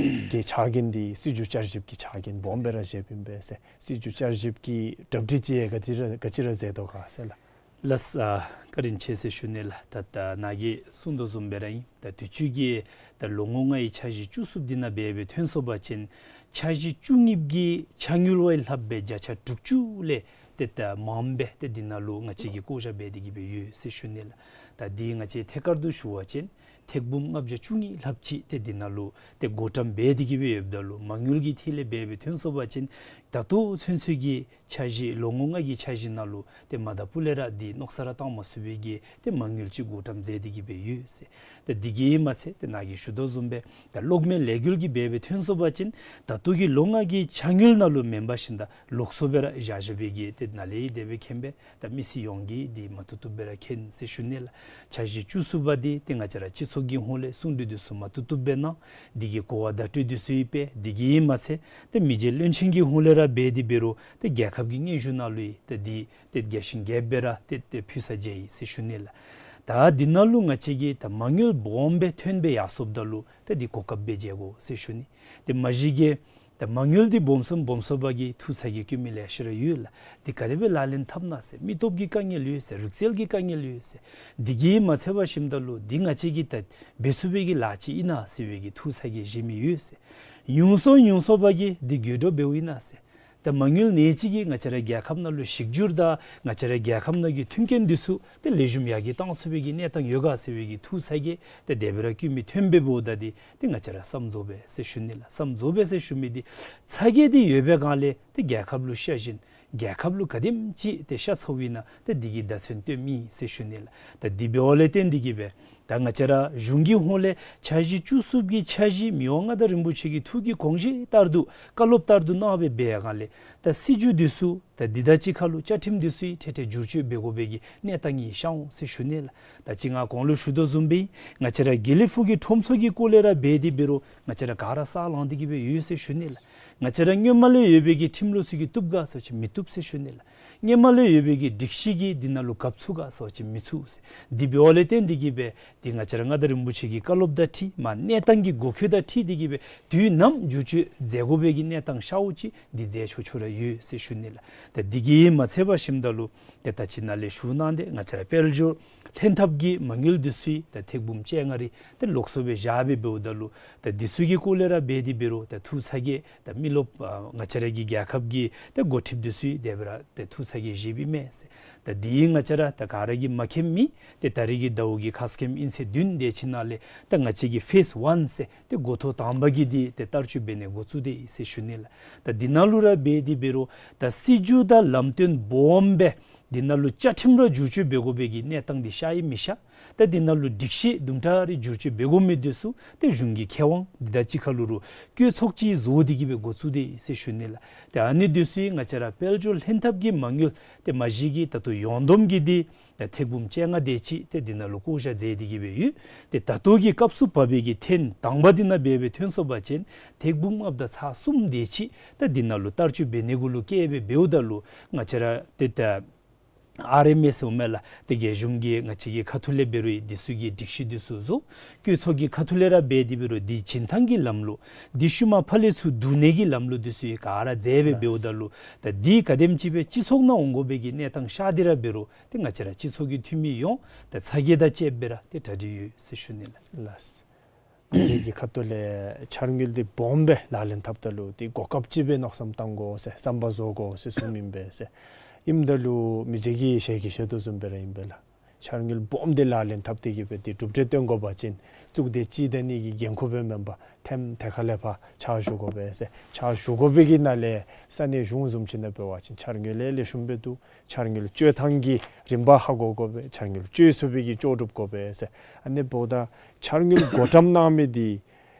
གི་ཕྱག་འགན་འདི་སྲིད་བྱུས་བསྐྱར་ཞིབ་ཀྱི་ཕྱག་འགན་སྦོམ་སྦེ་ར་བཞེསཔ་ཨིན་པས་ཟེར། སྲིད་བྱུས་བསྐྱར་ཞིབ་ཀྱི་གྲ་སྒྲིག་ཅིག་ཡང་ག་ཅི་ར་ག་ཅི་ར་མཛད་དོ་ག་ཟེར་ལགས། ལགས། ཨ་བཀའ་དྲིན་ཆེ་ཟེར་ཞུ་ནི་ལགས། ད་ད་ནཱ་གིས་གསུངས་དོ་བཟུམ་སྦེ་ར་ཨིན། ད་དུས་ཅི་གི་ད་ལོ་ངོ་ལྔའི་འཆར་གཞི་བཅུ་གསུམ་འདི་ནང་འབད་སྦེ་ཐོན་སོང་པ་ཅིན་འཆར་གཞི་བཅུ་གཉིས་གི་འཆར་དངུལ་བ་ལྷགཔ་སྦེ་བརྒྱ་ཆ་དྲུག་ཅུ་ལས་ཏེ་ད་མངམ་སྦེ་ཏེ་འདི་ནང་ལུ་ང་བཅས་ཀྱིས་བཀོད་བཞག་འབད་དེ་གི་སྦེ་ཡོད་ཟེར་ཞུ་ནི་ལགས། ད་འདི་ང་བཅས་ཐད་ཀར་དུ་ཞུ་བ་ཅིན་ཐེར་འབུམ་ལྔ་བརྒྱ་བཅུ་གཉིས་ལྷགཔ་ཅིག་ཏེ་འདི་ནང་ལུ་ཏེ་བགོ་བཀྲམ་འབད་དེ་གི་སྦེ་ཡོདཔ་ད་ལུ་མ་དངུལ་གྱི་ཐད་ལས་འབད་སྦེ་ཐོན་སོང་པ་ཅིན་ད་ལྟོ་ཚུན་ཚོད་ཀྱི་འཆར་གཞི་ལོ་ངོ་ལྔ་གི་འཆར་གཞི་ནང་ལུ་ཏེ་མ་ད་པུ་ལས་ར་འདི་མནོ་བསམ་ར་བཏང་མ་ཚུགས་པའི་གི་ཏེ་མ་དངུལ་ཅིག་བགོ་བཀྲམ་མཛད་དེ་གི་སྦེ་ཡོད་ཟེར། ཏེ་འདི་གིས་མ་ཚད་ཏེ་ནཱ་གིས་ཞུ་དོ་བཟུམ་སྦེ་ད་གློག་མེ་ལས་འགུལ་གྱི་འབད་སྦེ་ཐོན་སོང་པ་ཅིན་ད་ལྟོ་གི་ལོ་ལྔ་གི་འཆར་དངུལ་ནང་ལུ་མེན་པར་ཞིནམ་ད་ལོགས་སུ་སྦེ་ར་བཞག་བཞག་པའི་གི་ཏེ་ནཱ་ལས་དེ་སྦེ་མཁྱེན་པས། ད་མི་སེར་ཡོངས་ཀྱིས་འདི་མ་བཏུབ་བཏུབ་སྦེ་ར་མཁྱེན་ཟེར་ཞུ་ནི་ལགས། འཆར་གཞི་བཅུ་གསུམ་པ་འདི་ཏེ་ང་བཅས་ར་སྤྱི་ཚོགས་ཀྱི་ཧོངས་ལས་གསུང་གྲོས་འདི་ཚུ་མ་བཏུབ་བཏུབ་སྦེ་གནང་། འདི་གི་གོ་བ་བརྡ་སྤྲོད་འདི་ཚུ་ཡང་སྤེལ། འདི་གིས་མ་ཚད་ཏེ་མི་རྗེ་བློན་ཆེན་གྱི་ཧོངས་ལས་ར་འབད་དེ་འབད་རུང་ཏེ་རྒྱལ་ཁབ་ཀྱི་སྙན་ཞུ་ནང་ལུ་ཡང་ཏེ་འདི་ཏེ་རྒྱས་ཤིང་རྒྱསཔ་སྦེ་ར་ཏེ་ཏེ་ཕུལ་ས་མཇལ་ཡི་ཟེར་ཞུ་ནི་ལགས། ད་འདི་ནང་ལུ་ང་བཅས་ཀྱིས་ད་མ་དངུལ་སྦོམ་སྦེ་ཐོན་སྦེ་ཡར་སོངམ་ད་ལུ་ཏེ་འདི་གོ་སྐབས་སྦེ་མཇལ་དགོ་ཟེར་ཞུ་ནི། ཏེ་མ་གཞི་གིས་ད་མ་དངུལ་འདི་སྦོམ་སུ་སྦོམ་སུ་འབག་གི་ཐུགས་ཚ་གྱང་བཀོད་མི་ལེ་ཤ་ར་ཡོད་ལགས། འདི་ག་དེ་སྦེ་ལག་ལེན་འཐབ་ན་ཟེར། མི་སྟོབས་ཀྱི་དཀའ་ངལ་ཡོད་ཟེར། རིག་རྩལ་གྱི་དཀའ་ངལ་ཡོད་ཟེར། འདི་གིས་མ་ཚད་པར་ཞིནམ་ད་ལུ་འདི་ང་བཅས་ཀྱིས་ད་འབད་ཚུགས་པའི་གི་ལཱ་ཅིག་ཨིན་ན་ཟེར་བའི་གི་ཐུགས་ཚ་གྱང་བཞེས་མི་ཡོད་ཟེར། ཉུང་སུ་ཉུང་སུ་འབག་གི་འདི་དགོད་བྲོ་འབདཝ་ཨིན་ན་ཟེར། ད་མ་དངུལ་ནི་ཅིག་གིས་ང་བཅས་ར་རྒྱལ་ཁབ་ནང་ལུ་གཞི་བསྒྱུར་དང་ང་བཅས་ར་རྒྱལ་ཁབ་ནང་གི་མཐུན་རྐྱེན་འདི་ཚུ་ཏེ་ལེགས་ཤོམ་ཡར་རྒྱས་བཏང་ཚུགས་པའི་གི་གནས་སྟངས་ཡོད་ག་ཟེར་བའི་གི་ཐུགས་ཚ་གྱང་ཏེ་དེ་སྦེ་ར་བསྐྱེད་མི་ཐོན་པས་འབདཝ་ད་འདི་ཏེ་ང་བཅས་ར་བསམ་རྫོགས་པས་ཟེར་ཞུ་ནི་ལགས། བསམ་རྫོགས་པས་ཟེར་ཞུ་མི་འདི་ཚ་གྱང་འདི་ཡོད་པའི་སྒང་ལས་ཏེ་རྒྱལ་ཁབ་ལུ་ཤ་ཞེན་ རྒྱལ་ཁབ་ལུ་ག་དེམ་ཅིག་ཏེ་ཤ་ཚཝ་ཨིན་ན་ཏེ་འདི་གིས་བརྡ་མཚོན་སྟོནམ་ཨིན་ཟེར་ཞུ་ནི་ལགས། ད་འདི་འབདཝ་ལས་བརྟེན་འདི་གིས་སྦེ་ད་ང་བཅས་ར་གཞུང་གི་ཧོངས་ལས་འཆར་གཞི་བཅུ་གསུམ་གྱི་འཆར་གཞི་མི་དབང་མངའ་བདག་རིན་པོ་ཆེ་གི་ཐུགས་ཀྱི་དགོངས་བཞེད་ལྟར་དུ་བཀའ་སློབ་ལྟར་དུ་གནང་སྦེ་འབད་ཡར་སྒང་ལས་ད་སྲིད་བྱུས་འདི་ཚུ་ད་འདི་དང་གཅིག་ཁར་ལུ་བཅའ་ཁྲིམས་འདི་ཚུ་ཡང་ཏེ་ཏེ་བསྒྱུར་བཅོས་འབད་དགོ་པའི་གི་གནས་སྟངས་ཨིན་ཤར་འོང་ཟེར་ཞུ་ནི་ལགས། ད་ཅི་ང་གོང་ལུ་ཞུ་དོ་བཟུམ་སྦེ་ང་བཅས་ར་དགེ་ལེགས་ཕུག་གི་ཁྲོམ་ཚོགས་ཀྱི་སྐོར་ལས་ར་འབད་དེ་འབད་རུང་ང་བཅས་ར་ག་ར་ས་ལང་སྟེ་གི་སྦེ་ཡོད་ཟེར་ཞུ་ནི་ལགས། ང་བཅས་ར་སྔོན་མ་ལས་ཡོད་པའི་གི་ཁྲིམས་ལུགས་ཚུ་གིས་བཏུབ་ག་ཟེར་བ་ཅིན་མི་བཏུབ་ཟེར་ཞུ་ནི་ལགས། སྔོན་མ་ལས་ཡོད་པའི་གི་སྒྲིག་གཞི་གིས་འདི་ནང་ལུ་གབ་ཚུགས་ག་ཟེར་བ་ཅིན་མི་ཚུགས་ཟེར། འདི་འབདཝ་ལས་བརྟེན་འདི་གིས་སྦེ་འདི་ང་བཅས་ར་མངའ་བདག་རིན་པོ་ཆེ་གི་བཀའ་སློབ་དང་འཁྲིལ་མ་གནས་སྟངས་ཀྱི་འགོ་ཁྲིད་དང་འཁྲིལ་འདི་གིས་སྦེ་དུས་ནམ་བསྒྱུར་བཅོས་མཛད་དགོ་པའི་གི་གནས་སྟངས་ཤརཝ་ཅིག་འདི་མཛད་ཆོག་ཆོག་ར་ཡོད་ཟེར་ཞུ་ནི་ལགས། ད་འདི་གིས་མ་ཚད་པར་ཞིནམ་ད་ལུ་ཏེ་ད་ཅི་ནཱ་ལས་ཞུ་གནང་སྟེ་ང་བཅས་ར་དཔལ་འབྱོར་ལྷན་ཐབས་ཀྱི་མ་དངུལ་འདི་ཚུ་ཡང་ད་ཐེར་འབུམ་བཅོ་ལྔ་རེ་ཏེ་ལོགས་སུ་སྦེ་བཞག་སྦེ་འབདཝ་ད་ལུ་ད་འདི་ཚུ་གི་སྐོར་ལས་ར་འབད་དེ་འབད་རུང་ད་ཐུགས་ཚ་གྱང་ད་མི་རློབས་ཨ་ང་བཅས་ར་གི་རྒྱལ་ཁབ་ཀྱི་ད་འགོ་ཁྲིདཔ་འདི་ཚུ་ཡང་དེ་སྦེ་ར་ཏེ་ཐུགས་ཚ་གྱང་བཞེསཔ་ཨིན་མས་ཟེར། ད་འདི་ང་བཅས་ར་ད་ག་ར་གིས་མ་མཁྱེནམ་མེད། ཏེ་ད་རེས་ཀྱི་ཟླཝ་གི་ཁ་སྐོམ་ཨིན་ཚེས་བདུན་དེ་ཅིག་ནང་ལས་ད་ང་བཅས་ཀྱི་ཕེསི་ཝན་ཟེར་ཏེ་འགོ་ཐོག་དང་པ་གི་འདི་ཏེ་བསྟར་སྤྱོད་འབད་ནི་འགོ་བཙུགས་ཏེ་ཟེར་ཞུ་ནི་ལགས། ད་འདི་ནང་ལུ་ར་འབད་དེ་འབད་རུང་ད་སྲིད་བྱུས་དང་ལམ་སྟོན་སྦོམ་སྦེ་འདི་ནང་ལུ་བཅའ་ཁྲིམས་ར་བསྒྱུར་བཅོས་འབད་དགོ་པའི་གི་གནས་སྟངས་འདི་ཤར་ཡི་མི་ཤར། ད་འདི་ནང་ལུ་སྒྲིག་གཞི་དུམ་གྲ་རེ་བསྒྱུར་བཅོས་འབད་དགོ་མི་འདི་ཚུ་ཏེ་གཞུང་གི་ཁེ་དབང་འདི་དང་གཅིག་ཁར་ལུ་རུང་བཀོད་ཚོགས་ཅིག་བཟོ་སྟེ་གི་སྦེ་འགོ་བཙུགས་ཏེ་ཟེར་ཞུ་ནི་ལགས། ཏེ་ཨ་ནི་འདི་ཚུ་ཡང་ང་བཅས་ར་དཔལ་འབྱོར་ལྷན་ཐབས་ཀྱི་མ་དངུལ་ཏེ་མ་གཞི་གི་ད་ལྟོ་ཡོངས་བསྡོམས་ཀྱི་འདི་ད་ཐེར་འབུམ་བཅོ་ལྔ་དེ་ཅིག་ཏེ་འདི་ནང་ལུ་བཀོ་བཞག་མཛད་དེ་གི་སྦེ་ཡོད། ཏེ་ད་ལྟོ་གི་སྐབས་སུ་བབས་པའི་གི་ཐེངས་དང་པ་འདི་ནང་འབད་སྦེ་ཐོན་སོང་པ་ཅིན་ཐེར་འབུམ་ལྔ་བརྒྱ་དང་ཚག་གསུམ་དེ་ཅིག་ད་འདི་ནང་ལུ་བསྟར་སྤྱོད་འབད་ནི་གུ་ལུ་བཀལ་སྦེ་འབདཝ་ད་ལུ་ང་བཅས་ར་ཏེ་ད་ཨར་ཨེམ་ཨེསི་ཟེར་མས་ལགས། ཏེ་རྒྱལ་གཞུང་གིས་ང་བཅས་ཀྱི་ཁ་ཐུག་ལས་འབད་རུང་འདི་ཚུ་གི་སྒྲིག་གཞི་འདི་ཚུ་བཟོ། བཀོད་ཚོགས་ཀྱི་ཁ་ཐུག་ལས་ར་འབད་དེ་འབད་རུང་འདི་བྱིན་ཐང་གི་ལམ་ལུགས་འདི་ཤུལ་མ་ཕར་ལས་ཚུར་བསྡུ་ནི་གི་ལམ་ལུགས་འདི་ཚུ་ཡང་ག་ར་མཛད་སྦེ་འབདཝ་ད་ལུ་ད་འདི་ག་དེམ་ཅིག་སྦེ་སྤྱི་ཚོགས་ནང་འོང་དགོ་པའི་གི་གནས་སྟངས་ཤར་ཏེ་ར་འབད་རུང་ཏེ་ང་བཅས་ར་སྤྱི་ཚོགས་ཀྱི་འཐུས་མི་ཡོངས་ད་ཚ་གྱང་དང་བཅསཔ་སྦེ་ར་ཏེ་གྲ་སྒྲིག་ཡོད་ཟེར་ཞུ་ནི་ལགས། ལགས། ང་བཅས་ཀྱི་ཁ་ཐུག་ལས་འཆར་དངུལ་འདི་སྦོམ་སྦེ་ལག་ལེན་འཐབ་ད་ལུ་འདི་གོ་སྐབས་ཅིག་སྦེ་མནོ་བསམ་བཏང་དགོ་ཟེར་བསམ་པ་བཟོ་དགོ་ཟེར་གསུངམ་ཨིན་པས་ཟེར། ཨིནམ་ད་ལུ་མི་རྗེ་གིས་ཞལ་གྱིས་བཞེས་དོ་བཟུམ་སྦེ་ར་ཨིན་པས་ལགས། འཆར་དངུལ་སྦོམ་འདི་ལག་ལེན་འཐབ་སྟེ་གི་སྦེ་འདི་གྲུབ་འབྲས་སྟོན་དགོ་པ་ཅིན་གཙུག་སྡེ་སྤྱི་བདེ་ནི་གི་འགན་ཁུར་སྦེ་མེན་པར་ཐེམ་ཐེ་ཁ་ལས་ཕར་ཕྱག་ཞུ་དགོ་པས་ཟེར། ཕྱག་ཞུ་དགོ་པའི་གི་ནང་ལས་ས་གནས་གཞུང་བཟུམ་ཅིག་ནང་འབད་བ་ཅིན་འཆར་དངུལ་ལེ་ལེ་ཤོམ་སྦེ་འདུག། འཆར་དངུལ་སྤྱོད་ཐངས་ཀྱི་རིམ་པ་ཧ་གོ་དགོ་པས། འཆར་དངུལ་སྤྱོད་ཚུགས་པའི་གི་ལྕོགས་གྲུབ་དགོ་པས་ཟེར། ཨ་ནི་འབདཝ་ད་འཆར་དངུལ་བགོ་བཀྲམ་གནང་མི་འདི་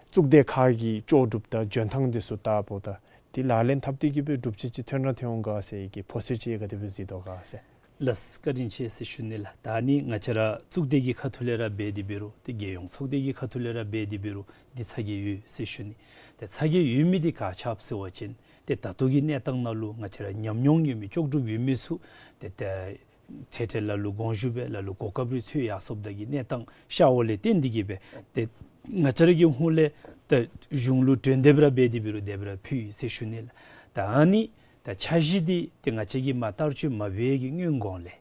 གཙུག་སྡེ་ཁག་གི་ལྕོགས་གྲུབ་དང་འཇོན་ཐངས་འདི་ཚུ་བལྟཝ་ད་འདི་ལག་ལེན་འཐབ་སྟེ་གི་སྦེ་གྲུབ་འབྲས་ཅིག་ཐོན་ར་ཐོན་འོང་ག་ཟེར་གྱི་ཕོ་སི་ཅིག་ག་དེ་སྦེ་གཟིགས་དོ་ག་ཟེར། ལགས། བཀའ་དྲིན་ཆེ་ཟེར་ཞུ་ནི་ལགས། ད་ནི་ང་བཅས་ར་གཙུག་སྡེ་གི་ཁ་ཐུག་ལས་ར་འབད་དེ་འབད་རུང་ཏེ་རྒྱལ་ཡོངས་ཚོགས་སྡེ་གི་ཁ་ཐུག་ལས་ར་འབད་དེ་འབད་རུང་འདི་ཚ་གྱང་ཡོད་ཟེར་ཞུ་ནི། ཏེ་ཚ་གྱང་ཡོད་མི་འདི་ག་ཅི་འབད་ཟེར་བ་ཅིན་ཏེ་ད་ལྟོ་གི་གནས་སྟངས་ནང་ལུ་ང་བཅས་ར་ཉམས་མྱོང་ཡོད་མི་ལྕོགས་གྲུབ་ཡོད་མི་ཚུ་ཏེ་ཏེ་ཏེ་ཏེ་ལ་ལུ་དགོངས་ཞུ་སྦེ་ལ་ལུ་གོ་སྐབས་རེ་འཚོལ་ཡར་སོངམ་ད་གི་གནས་སྟངས་ཤརཝ་ལས་བརྟེན་འདི་གིས་སྦེ་ཏེ་ང་བཅས་ར་གི་ཧོངས་ལས་ཏེ་གཞུང་ལུ་གྲོས་འདེབས་ར་འབད་དེ་འབད་རུང་དེ་སྦེ་ར་ཕུལ་ཡི་ཟེར་ཞུ་ནི་ལགས། ད་ཨ་ནི་ད་འཆར་གཞི་འདི་ཏེ་ང་བཅས་ཀྱིས་མ་བསྟར་སྤྱོད་མ་འབད་བའི་གི་སྔོན་གོང་ལས་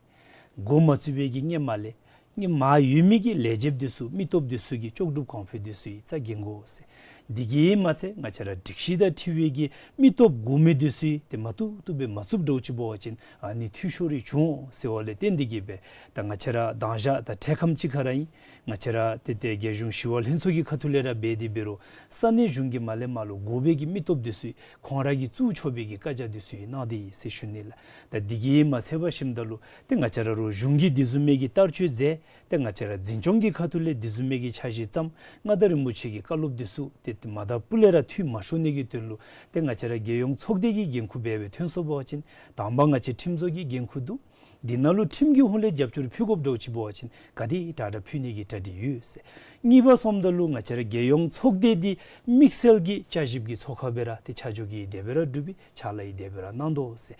འགོ་མ་བཙུགས་པའི་གི་སྔོན་མ་ལས་སྔོན་མ་ཡོད་མི་གི་ལས་བྱེདཔ་འདི་ཚུ་མི་སྟོབས་འདི་ཚུ་གི་ལྕོགས་གྲུབ་གོང་འཕེལ་འདི་ཚུ་ཡང་རྩ་འགེངས་དགོ་ཟེར། འདི་གིས་མ་ཚད་ང་བཅས་ར་སྒྲིག་གཞི་དང་འཁྲིལ་བའི་གི་མི་སྟོབས་དགོ་མི་འདི་ཚུ་ཡང་ཏེ་མ་བཏུབ་བཏུབ་སྦེ་མ་བཙུགས་འདྲཝ་ཅིག་འབད་བ་ཅིན་ཨ་ནི་འཐུས་ཤོར་རེ་འབྱུང་འོང་ཟེརཝ་ལས་བརྟེན་འདི་གིས་སྦེ་ད་ང་བཅས་ར་དང་ཞག་ད་འཕྲལ་ཁམས་ཅིག་ཁར་ར་ཨིན། ང་བཅས་ར་ཏེ་ཏེ་རྒྱལ་གཞུང་ཞི་གཡོག་ལྷན་ཚོགས་ཀྱི་ཁ་ཐུག་ལས་ར་འབད་དེ་འབད་རུང་ས་གནས་གཞུང་གིས་མ་ལས་མར་ལུ་དགོ་པའི་གི་མི་སྟོབས་འདི་ཚུ་ཁོང་ར་གིས་བཙུགས་ཆོག་པའི་གི་བཀའ་རྒྱ་འདི་ཚུ་ཡང་གནང་སྟེ་ཡོད་ཟེར་ཞུ་ནི་ལགས། ད་འདི་གིས་མ་ཚད་པར་ཞིནམ་ད་ལུ་ཏེ་ང་བཅས་ར་རོགས་གཞུང་གིས་འདི་བཟུམ་མའི་གི་བསྟར་སྤྱོད་མཛད། ཏེ་ང་བཅས་ར་འཛིན་སྐྱོང་གི་ཁ་ཐུག་ལས་འདི་བཟུམ་མའི་གི་འཆར་གཞི་བརྩམས། མངའ་བདག་རིན་པོ་ཆེ་གི་བཀའ་སློབ་འདི་ཚུ་ཏེ་ཏེ་མ་དང་ཕུ་ལས་ར་འཐུས་མ་ཤོར་ནི་གི་དོན་ལུ་ཏེ་ང་བཅས་ར་རྒྱལ་ཡོངས་ཚོགས་སྡེ་གི་འགན་ཁུར་འབད་སྦེ་ཐོན་སོང་པ་ཅིན་དང་པ་ང་བཅས་ཁྲིམས་བཟོ་གི་འགན་ཁུར་འདུག། འདི་ནང་ལུ་ཁྲིམས་ཀྱི་ཧོངས་ལས་རྒྱབ་སྐྱོར་ཕུལ་དགོཔ་འདྲཝ་ཅིག་འབད་བ་ཅིན་ག་དེ་དྲག་དྲག་ཕུལ་ནི་གི་གྲ་སྒྲིག་ཡོད་ཟེར། གཉིས་པ་སོངམ་ད་ལུ་ང་བཅས་ར་རྒྱལ་ཡོངས་ཚོགས་སྡེ་འདི་དམིགས་བསལ་གྱི་བསྐྱར་ཞིབ་ཀྱི་ཚོགས་ཁང་སྦེ་ར་ཏེ་ཆ་འཇོག་གི་དེ་སྦེ་ར་གྲུབ་པའི་ཕྱག་ལཱ་ཡང་དེ་སྦེ་ར་གནང་དོ་ཟེར།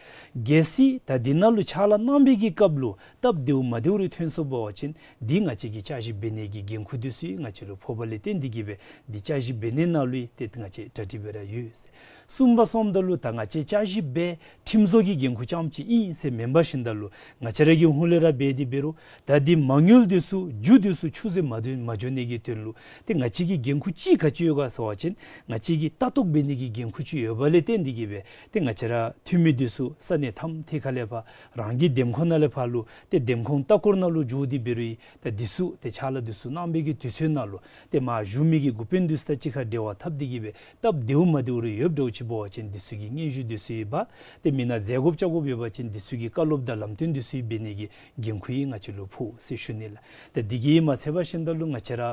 གལ་སྲིད་ད་འདི་ནང་ལུ་ཕྱག་ལཱ་གནང་པའི་གི་སྐབས་ལུ་སྟབས་བདེཝ་མ་བདེཝ་རེ་ཐོན་སོང་པ་ཅིན་འདི་ང་བཅས་ཀྱིས་བསྐྱར་ཞིབ་འབད་ནི་གི་འགན་ཁུར་འདི་ཚུ་ཡང་ང་བཅས་ལུ་ཕོགཔ་ལས་བརྟེན་འདི་གིས་སྦེ་འདི་བསྐྱར་ཞིབ་འབད་ནི་ནང་ལུ་ཡང་ཏེ་ང་བཅས་གྲ་སྒྲིག་སྦེ་ར་ཡོད་ཟེར། གསུམ་པ་སོངམ་ད་ལུ་ད་ང་བཅས་བསྐྱར་ཞིབ་འབད་ཁྲིམས་བཟོ་གི་འགན་ཁུར་རྐྱངམ་ཅིག་ཨིན་ཟེར་མེན་པར་ཞིནམ་ད་ལུ་ང་བཅས་ར་གི་ཧོངས་ལས་ར་འབད་དེ་འབད་རུང་ད་འདི་མ་དངུལ་འདི་ཚུ་རྒྱུ་འདི་ཚུ་ཆུད་ཟོས་མ་འགྱོ་མ་འགྱོ་ནི་གི་དོན་ལུ་ཏེ་ང་བཅས་ཀྱི་འགན་ཁུར་ཅིག་ག་ཅི་ཡོད་ག་ཟེར་བ་ཅིན་ང་བཅས་ཀྱིས་ལྟ་རྟོག་འབད་ནི་གི་འགན་ཁུར་ཅིག་ཡོདཔ་ལས་བརྟེན་འདི་གིས་སྦེ་ཏེ་ང་བཅས་ར་འཐུས་མི་འདི་ཚུ་ས་གནས་ཐམ་ཐད་ཁ་ལས་ཕར་རང་གི་འདེམས་ཁོངས་ནང་ལས་ཕར་ལུ་ཏེ་འདེམས་ཁོངས་ལྟ་སྐོར་ནང་ལུ་འགྱོ་སྟེ་འབད་རུང་ད་འདི་ཚུ་ཏེ་ཕྱག་ལཱ་འདི་ཚུ་གནང་པའི་གི་དུས་ཚོད་ནང་ལུ་ཏེ་མར་བཞུགས་མི་གི་འགོ་དཔོན་འདི་ཚུ་དང་གཅིག་ཁར་འབྲེལ་བ་འཐབ་སྟེ་གི་སྦེ་སྟབས་བདེཝ་མ་བདེཝ་རེ་ཡོདཔ་འདྲཝ་ ཅིག་འབད་བ་ཅིན་འདི་ཚུ་གི་སྙན་ཞུ་འདི་ཚུ་ཡང་འབག། ཏེ་མི་ནང་མཛད་དགོཔ་བཅར་དགོཔ་ཡོད་པ་ཅིན་འདི་ཚུ་གི་བཀའ་སློབ་དང་ལམ་སྟོན་འདི་ཚུ་ཡང་འབད་ནི་གི་འགན་ཁུར་ཡང་ང་བཅས་ལུ་ཕོག་ཟེར་ཞུ་ནི་ལགས། ཏེ་འདི་གིས་མ་ཚད་པར་ཞིནམ་ད་ལུ་ང་བཅས་ར་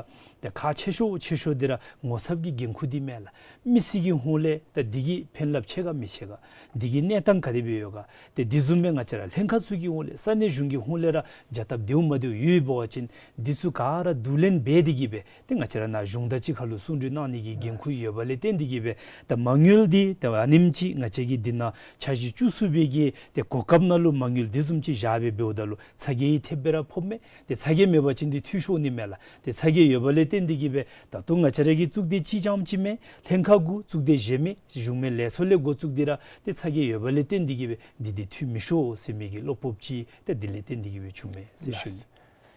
ཏེ་ཁག་ཆེ་ཤོས་ཆེ་ཤོས་འདི་ར་ངོ་ཚབ་ཀྱི་འགན་ཁུར་འདི་མས་ལགས། མི་སེར་གྱི་ཧོངས་ལས་ད་འདི་གིས་ཕན་རླབས་ཆེ་ག་མི་ཆེ་ག། འདི་གི་གནས་སྟངས་ག་དེ་སྦེ་ཡོད་ག། ཏེ་འདི་བཟུམ་སྦེ་ང་བཅས་ར་ལྷན་ཁག་ཚུ་གི་ཧོངས་ལས་ས་གནས་གཞུང་གི་ཧོངས་ལས་ར་བྱ་སྟབས་བདེཝ་མ་བདེཝ་ཡོདཔ་འབད་བ་ཅིན་འདི་ཚུ་ག་ར་བསྡུ་ལེན་འབད་དེ་གིས་སྦེ་ཏེ་ང་བཅས་ར་ནཱ་གཞུང་དང་གཅིག་ཁར་ལུ་གསུང་གྲོས་གནང་ནི་གི་འགན་ཁུར་ཡོད་པ་ལས་བརྟེན་ཏེ་གིས་སྦེ་ད་མ་དངུལ་འདི་ད་ཨ་ནེམ་ཅིག་ང་བཅས་ཀྱིས་འདི་ནང་འཆར་གཞི་བཅུ་གསུམ་པའི་གི་ཏེ་གོ་སྐབས་ནང་ལུ་མ་དངུལ་འདི་བཟུམ་ཅིག་བཞག་སྦེ་འབདཝ་ད་ལུ་ཚ་གྱང་ཡང་ཐེབས་སྦེ་ར་ཕོགཔ་མས། ཏེ་ཚ་གྱང་མེད་པ་ཅིན་འདི་འཐུས་ཤོར་ནི་མས་ལགས། ཏེ་ཚ་གྱང་ཡོད་པ་ལས་བརྟེན་ཏེ་གིས་སྦེ་ད་ལྟོ་ང་བཅས་ར་གི་གཙུག་སྡེ་གཅིག་རྐྱངམ་ཅིག་མེན། ལྷན་ཁག་དགུ་གཙུག་སྡེ་བཞི་མེན། གཞུང་མིན་ལས་ཚོགས་ལས་འགོ་བཙུགས་ཏེ་ར་ཏེ་ཚ་གྱང་ཡོད་པ་ལས་བརྟེན་ཏེ་གིས་སྦེ་འདི་འདི་འཐུས་མི་ཤོར་ཟེར་མི་གི་བློ་སྤོབས་ཅིག་ཏེ་འདི་ལས་བརྟེན་ཏེ་གིས་སྦེ་བྱུངམ་མས་ཟེར་ཞུ་ནི།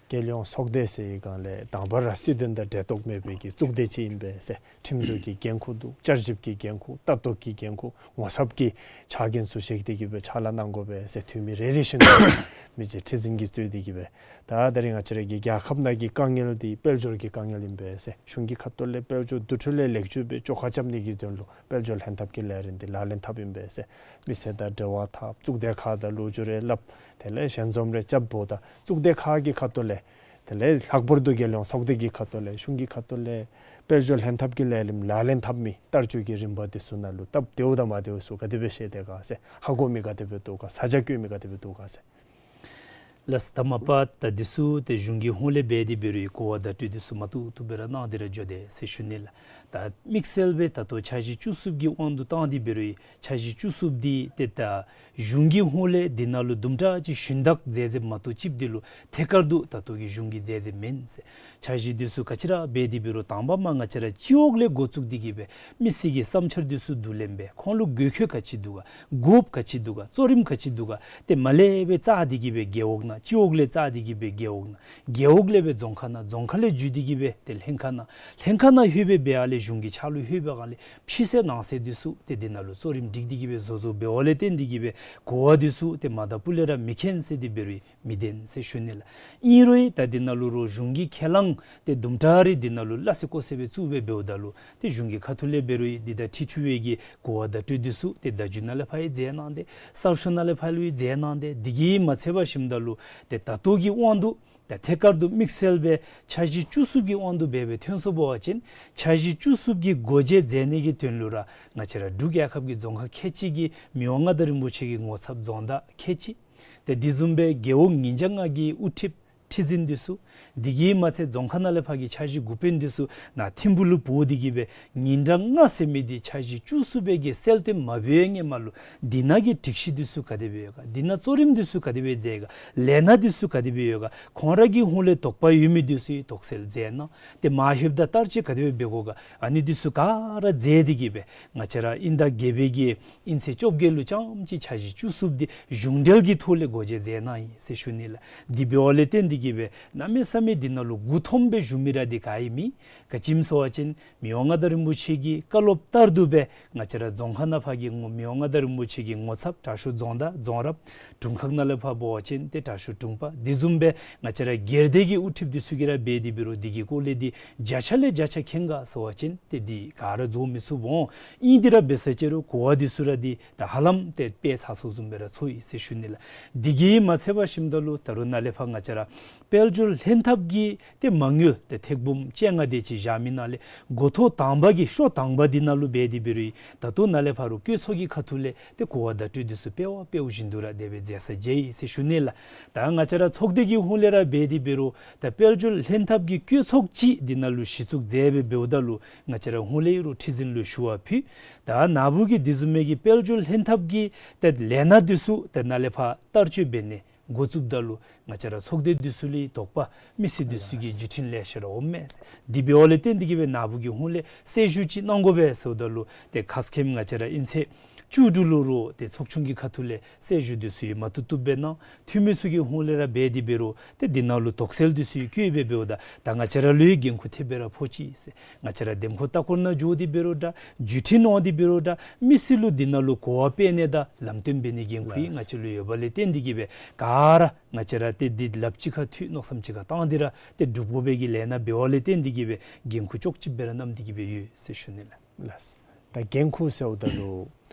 རྒྱལ་ཡོངས་ཚོགས་སྡེ་ཟེར་བའི་སྒང་ལས་དང་པ་ར་སྲིད་དོན་དང་འབྲེལ་གཏོགས་མེད་པའི་གི་གཙུག་སྡེ་ཅིག་ཨིན་པས་ཟེར། ཁྲིམས་བཟོ་གི་འགན་ཁུར་འདུག། བསྐྱར་ཞིབ་ཀྱི་འགན་ཁུར། ལྟ་རྟོག་གི་འགན་ཁུར། ངོ་ཚབ་ཀྱི་ཕྱག་འགན་ཚུ་བཞེས་ཏེ་གིས་སྦེ་ཕྱག་ལཱ་གནང་དགོ་པས་ཟེར། འཐུས་མི་རེ་རེ་བཞིན་དུ་མི་རྗེ་ཁྲི་འཛིན་གྱིས་གཙོས་ཏེ་གིས་སྦེ་ད་ད་རིས་ང་བཅས་ར་གི་རྒྱལ་ཁབ་ནང་གི་དཀའ་ངལ་འདི་དཔལ་འབྱོར་གྱི་དཀའ་ངལ་ཨིན་པས་ཟེར། གཞུང་གི་ཁ་ཐུག་ལས་དཔལ་འབྱོར་འདུ་འཕྲོ་ལས་ལེགས་བཅོས་སྦེ་བཅོ་ཁ་རྐྱབ་ནི་གི་དོན་ལུ་དཔལ་འབྱོར་ལྷན་ཐབས་ཀྱི་ལས་རིམ་འདི་ལག་ལེན་འཐབ་ཨིན་པས་ཟེར། མི་སེར་དང་འབྲེལ་བ་འཐབ། གཙུག་སྡེ་ཁག་དང་ལོ་རྒྱུས་རེ་སླབ། དེ་ལས་ཞལ་འཛོམས་རེ་རྐྱབ་འབདཝ་ད་གཙུག་སྡེ་ཁག་གི་ཁ་ཐུག་ལས་དེ་ལས་ལྷག་པར་དུ་རྒྱལ་ཡོངས་ཚོགས་སྡེ་གི་ཁ་ཐུག་ལས་གཞུང་གི་ཁ་ཐུག་ལས་དཔལ་འབྱོར་ལྷན་ཐབས་ཀྱི་ལས་རིམ་ལག་ལེན་འཐབ་མི་བསྟར་སྤྱོད་ཀྱི་རིམ་པ་འདི་ཚུ་ནང་ལུ་སྟབས་བདེཝ་དང་མ་བདེཝ་ཚུ་ག་དེ་སྦེ་ཤེས་དེས་ག་ཟེར། ཧ་གོ་མི་ག་དེ་སྦེ་འདུག་ག། ས་ཆ་བཀོད་མི་ག་དེ་སྦེ་འདུག་ག་ཟེར། ལགས། ད་མ་པ་ད་འདི་ཚུ་ཏེ་གཞུང་གི་ཧོངས་ལས་འབད་དེ་འབད་རུང་གོ་བ་བརྡ་སྤྲོད་འདི་ཚུ་མ་བཏུབ་བཏུབ་སྦེ་ར་གནང་སྟེ་ར་འགྱོ་དེས་ཟེར་ཞུ་ནི་ལགས། ད་དམིགས་བསལ་སྦེ་ད་ལྟོ་འཆར་གཞི་བཅུ་གསུམ་གྱི་དབང་དུ་བཏང་སྟེ་འབད་རུང་འཆར་གཞི་བཅུ་གསུམ་འདི་ཏེ་ད་གཞུང་གི་ཧོངས་ལས་འདི་ནང་ལུ་དུམ་གྲ་ཅིག་ཞུན་དག་མཛད་མཛདཔ་མ་གཏོགས་ཅིག་འདི་ལུ་ཐད་ཀར་དུ་ད་ལྟོ་གི་གཞུང་གིས་མཛད་མཛདཔ་མེན་ཟེར། འཆར་གཞི་འདི་ཚུ་ག་ཅི་ར་འབད་དེ་འབད་རུང་དང་པ་མ་ང་བཅས་ར་སྤྱི་འོག་ལས་འགོ་བཙུགས་ཏེ་གིས་སྦེ་མི་སེར་གྱི་བསམ་འཆར་འདི་ཚུ་བསྡུ་ལེན་འབད། ཁོང་ལུ་དགོས་མཁོ་ག་ཅི་འདུག་ག། དགོཔ་ག་ཅི་འདུག་ག། གཙོ་རིམ་ག་ཅི་འདུག་ག། ཏེ་མར་ལས་སྦེ་བཙུགས་ཏེ་གིས་སྦེ་རྒེད་འོག་ནང་། སྤྱི་འོག་ལས་བཙུགས་ཏེ་གིས་སྦེ་རྒེད་འོག་ནང་། རྒེད་འོག་ལས་སྦེ་རྫོང་ཁག་ནང་། རྫོང་ཁག་ལས་བརྒྱུད་དེ་གིས་སྦེ་ཏེ་ལྷན་ཁག་ནང་། ལྷན་ཁག་ནང་ལྷོད་སྦེ་འབད་ཡར་ལས་གཞུང་གི་ཕྱག་ལུ་ལྷོད་པའི་སྒང་ལས་ཕྱི་གསལ་ནང་གསལ་འདི་ཚུ་ཏེ་འདི་ནང་ལུ་གཙོ་རིམ་སྒྲིག་སྟེ་གིས་སྦེ་བཟོ་བཟོཝ་འབདཝ་ལས་བརྟེན་ཏེ་གིས་སྦེ་གོ་བ་འདི་ཚུ་ཏེ་མ་དང་པོ་ལས་ར་མི་མཁྱེན་ཟེར་ཏེ་འབད་རུང་མི་བདེན་ཟེར་ཞུ་ནི་ལགས། ཨིན་རུང་ད་འདི་ནང་ལུ་རོགས་གཞུང་གི་ཁས་བླངས་ཏེ་དུམ་གྲ་རེ་འདི་ནང་ལུ་སླ་བསྲེ་ཀོ་བསྲེ་སྦེ་བཙུགས་སྦེ་འབདཝ་ད་ལུ་ཏེ་གཞུང་གི་ཁ་ཐུག་ལས་འབད་རུང་འདི་དང་འཁྲིལ་ཚུགས་པའི་གི་གོ་བ་བརྡ་སྤྲོད་འདི་ཚུ་ཏེ་བརྡ་བརྒྱུད་ནང་ལས་ཕར་ཡང་མཛད་གནང་སྟེ་གསར་ཤོག་ནང་ལས་ཕར་ལུ་ཡང་མཛད་གནང་སྟེ། འདི་གིས་མ་ཚད་པར་ཞིནམ་ད་ལུ་ཏེ་ད་ལྟོ་གི་དབང་དུ་ད་ཐད་ཀར་དུ་དམིགས་བསལ་སྦེ་འཆར་གཞི་བཅུ་གསུམ་གྱི་དབང་དུ་སྦེ་སྦེ་ཐོན་སོང་པ་ཅིན་འཆར་གཞི་བཅུ་གསུམ་གྱི་སྒོ་འབྱེད་མཛད་ནི་གི་དོན་ལུ་ར་ང་བཅས་ར་འབྲུག་རྒྱལ་ཁབ་ཀྱི་རྫོང་ཁག་ཁལ་གཅིག་གི་མི་དབང་མངའ་བདག་རིན་པོ་ཆེ་གི་ངོ་ཚབ་རྫོང་བདག་ཁལ་གཅིག། ཏེ་དེ་བཟུམ་སྦེ་རྒེད་འོག་ཉིས་བརྒྱ་ལྔ་གི་དབུ་ཁྲིདཔ་ཁྲི་འཛིན་འདི་ཚུ། དེ་གིས་མ་ཚད་རྫོང་ཁག་ནང་ལས་ཕར་གྱི་འཆར་གཞི་འགོ་དཔོན་འདི་ཚུ་ནཱ་ཐིམ་ཕུག་ལུ་འབོ་སྟེ་གིས་སྦེ་ཉིན་གྲངས་ལྔ་ཟེར་མི་འདི་འཆར་གཞི་བཅུ་གསུམ་པའི་གི་གསལ་སྟོན་མ་འབད་བའི་སྔོན་མ་ལུ་འདི་ནང་གི་སྒྲིག་གཞི་འདི་ཚུ་ག་དེ་སྦེ་ཡོད་ག། འདི་ནང་གཙོ་རིམ་འདི་ཚུ་ག་དེ་སྦེ་མཛད་ག། ལས་སྣ་འདི་ཚུ་ག་དེ་སྦེ་ཡོད་ག། ཁོང་ར་གི་ཧོངས་ལས་དོགས་པ་ཡོད་མི་འདི་ཚུ་ཡང་དོགས་སེལ་མཛད་གནང་། ཏེ་མ་ལྷོདཔ་ད་བསྟར་སྤྱོད་ག་དེ་སྦེ་འབད་དགོ་ག། ཨ་ནི་འདི་ཚུ་ག་ར་མཛད་དེ་གིས་སྦེ་ང་བཅས་ར་དབྱིན་ཟླ་བརྒྱད་པའི་གི་དབྱིན་ཚེས་བཅོ་བརྒྱད་ལུ་རྐྱངམ་ཅིག་འཆར་གཞི་བཅུ་གསུམ་འདི་གཞུང་འབྲེལ་གྱི་ཐོག་ལས་སྒོ་འབྱེད་མཛད་གནང་ཡི་ཟེར་ཞུ་ནི་ལགས། དེ་འབདཝ་ལས་བརྟེན་ཏེ་གིས་སྦེ་གནམ་མེད་ས་མེད་འདི་ནང་ལུ་མགུ་འཐོམས་སྦེ་བཞུགས་མི་ར་འདི་ག་ཡང་མེད། ག་ཅི་སྨོ་ཟེར་བ་ཅིན་མི་དབང་མངའ་བདག་རིན་པོ་ཆེ་གི་བཀའ་སློབ་ལྟར་དུ་སྦེ་ང་བཅས་ར་རྫོང་ཁག་ནང་ཕར་གྱི་ངོ་མི་དབང་མངའ་བདག་རིན་པོ་ཆེ་གི་ངོ་ཚབ་དྲག་ཤོས་རྫོང་བདག་རྫོང་རབ། དྲུང་ཁག་ནང་ལས་ཕར་འབད་བ་ཅིན་ཏེ་དྲག་ཤོས་དྲུང་པ། དེ་བཟུམ་སྦེ་ང་བཅས་ར་སྒེར་སྡེ་གི་དབུ་ཁྲིདཔ་འདི་ཚུ་གིས་ར་འབད་དེ་འབད་རུང་འདི་གི་སྐོར་ལས་འདི་བརྒྱ་ཆ་ལས་བརྒྱ་ཆ་མཁྱེན་ག་ཟེར་བ་ཅིན་ཏེ་འདི་ག་ར་རྫོགས་མི་ཚུགས་འོང་། ཨིན་དེ་ར་འབད་ས་ཅིག་རུང་གོ་བ་འདི་ཚུ་ར་འདི་ད་ཧ་ལམ་ཏེ་དཔེ་ཚར་སོང་བཟུམ་སྦེ་ར་ཚོར་ཡི་ཟེར་ཞུ་ནི་ལགས། དེ་གིས་མ་ཚད་པར་ཞིནམ་ད་ལུ་ད་རུང་ནཱ་ལས་ཕར་ང་བཅས་ར་དཔལ་འབྱོར་ལྷན་ཐབས་ཀྱི་ཏེ་མ་དངུལ་ཏེ་ཐེར་འབུམ་བཅོ་ལྔ་དེ་ཅིག་བཞག་མི་ནང་ལས་འགོ་ཐོག་དང་པ་གི་ཤོག་དང་པ་འདི་ནང་ལུ་འབད་དེ་འབད་རུང་ད་ལྟོ་ནཱ་ལས་ཕར་རུང་བཀོད་ཚོགས་ཀྱི་ཁ་ཐུག་ལས་ཏེ་གོ་བ་བརྡ་སྤྲོད་འདི་ཚུ་དཔེ་བ་དཔེ་བཞིན་དུ་ར་དེ་སྦེ་མཛད་ས་མཇལ་ཡི་ཟེར་ཞུ་ནི་ལགས། ད་ང་བཅས་ར་ཚོགས་སྡེ་གི་ཧོངས་ལས་ར་འབད་དེ་འབད་རུང་ད་དཔལ་འབྱོར་ལྷན་ཐབས་ཀྱི་བཀོད་ཚོགས་ཅིག་འདི་ནང་ལུ་གཞི་བཙུགས་མཛད་སྦེ་འབདཝ་ད་ལུ་ང་བཅས་ར་ཧོངས་ལས་ཡོད་རུང་ཁྲི་འཛིན་ལུ་ཞུ་བ་ཕུལ། ད་ནཱ་བུ་གིས་དེ་བཟུམ་མའི་གི་དཔལ་འབྱོར་ལྷན་ཐབས་ཀྱི་ད་ལས་སྣ་འདི་ཚུ་ད་ནཱ་ལས་ཕར་བསྟར་སྤྱོད་འབད་ནི་འགོ་བཙུགསཔ་ད་ལུ་ང་བཅས་ར་ཚོགས་སྡེ་འདི་ཚུ་ལུ་དོགས་པ་མི་སེར་འདི་ཚུ་གི་བརྒྱུད་འཕྲིན་ལེ་ཤ་ར་འོངམ་མས། དེ་འབདཝ་ལས་བརྟེན་ཏེ་གིས་སྦེ་ནཱ་བུ་གི་ཧོངས་ལས་གསལ་ཞུ་ཅིག་གནང་དགོ་པས་ཟེརཝ་ད་ལུ་ཏེ་ཁ་སྐོམ་ང་བཅས་ར་ཨིན་ཚེ་བཅུ་དྲུག་ལུ་རུང་ཏེ་ཚོགས་ཆུང་གི་ཁ་ཐུག་ལས་གསལ་ཞུ་འདི་ཚུ་ཡང་མ་བཏུབ་བཏུབ་སྦེ་གནང་། འཐུས་མི་ཚུ་གི་ཧོངས་ལས་ར་འབད་དེ་འབད་རུང་ཏེ་འདི་ནང་ལུ་དོགས་སེལ་འདི་ཚུ་ཡང་བཀོད་སྦེ་འབདཝ་ད་ད་ང་བཅས་ར་ལུ་ཡང་འགན་ཁུར་ཐེབས་སྦེ་ར་ཕོག་ཅི་ཟེར། ང་བཅས་ར་འདེམས་ཁོངས་ལྟ་སྐོར་ནང་འགྱོ་སྟེ་འབད་རུང་འདྲ་བརྒྱུད་འཕྲིན་གནང་སྟེ་འབད་རུང་འདྲ་མི་སེར་ལུ་འདི་ནང་ལུ་གོ་བ་སྤེལ་ནི་དང་ལམ་སྟོན་འབད་ནི་འགན་ཁུར་ཡང་ང་བཅས་ལུ་ཡོད་པ་ལས་བརྟེན་ཏེ་གིས་སྦེ་ག་ར་ང་བཅས་ར་ཏེ་འདི་ལགཔ་གཅིག་ཁར་མཐུད་མནོ་བསམ་གཅིག་ཁར་བཏང་སྟེ་ར་ཏེ་སྒྲུབ་དགོ་པའི་གི་ལས་སྣ་འབདཝ་ལས་བརྟེན་ཏེ་གིས་སྦེ་འགན་ཁུར་ཅོག་གཅིག་སྦེ་ར་བསྣམས་ཏེ་གིས་སྦེ་ཡོད་ཟེར་ཞུ་ནི་ལགས། ལགས། ད་ འགན་ཁུར་ཟེརཝ་ད་ལུ་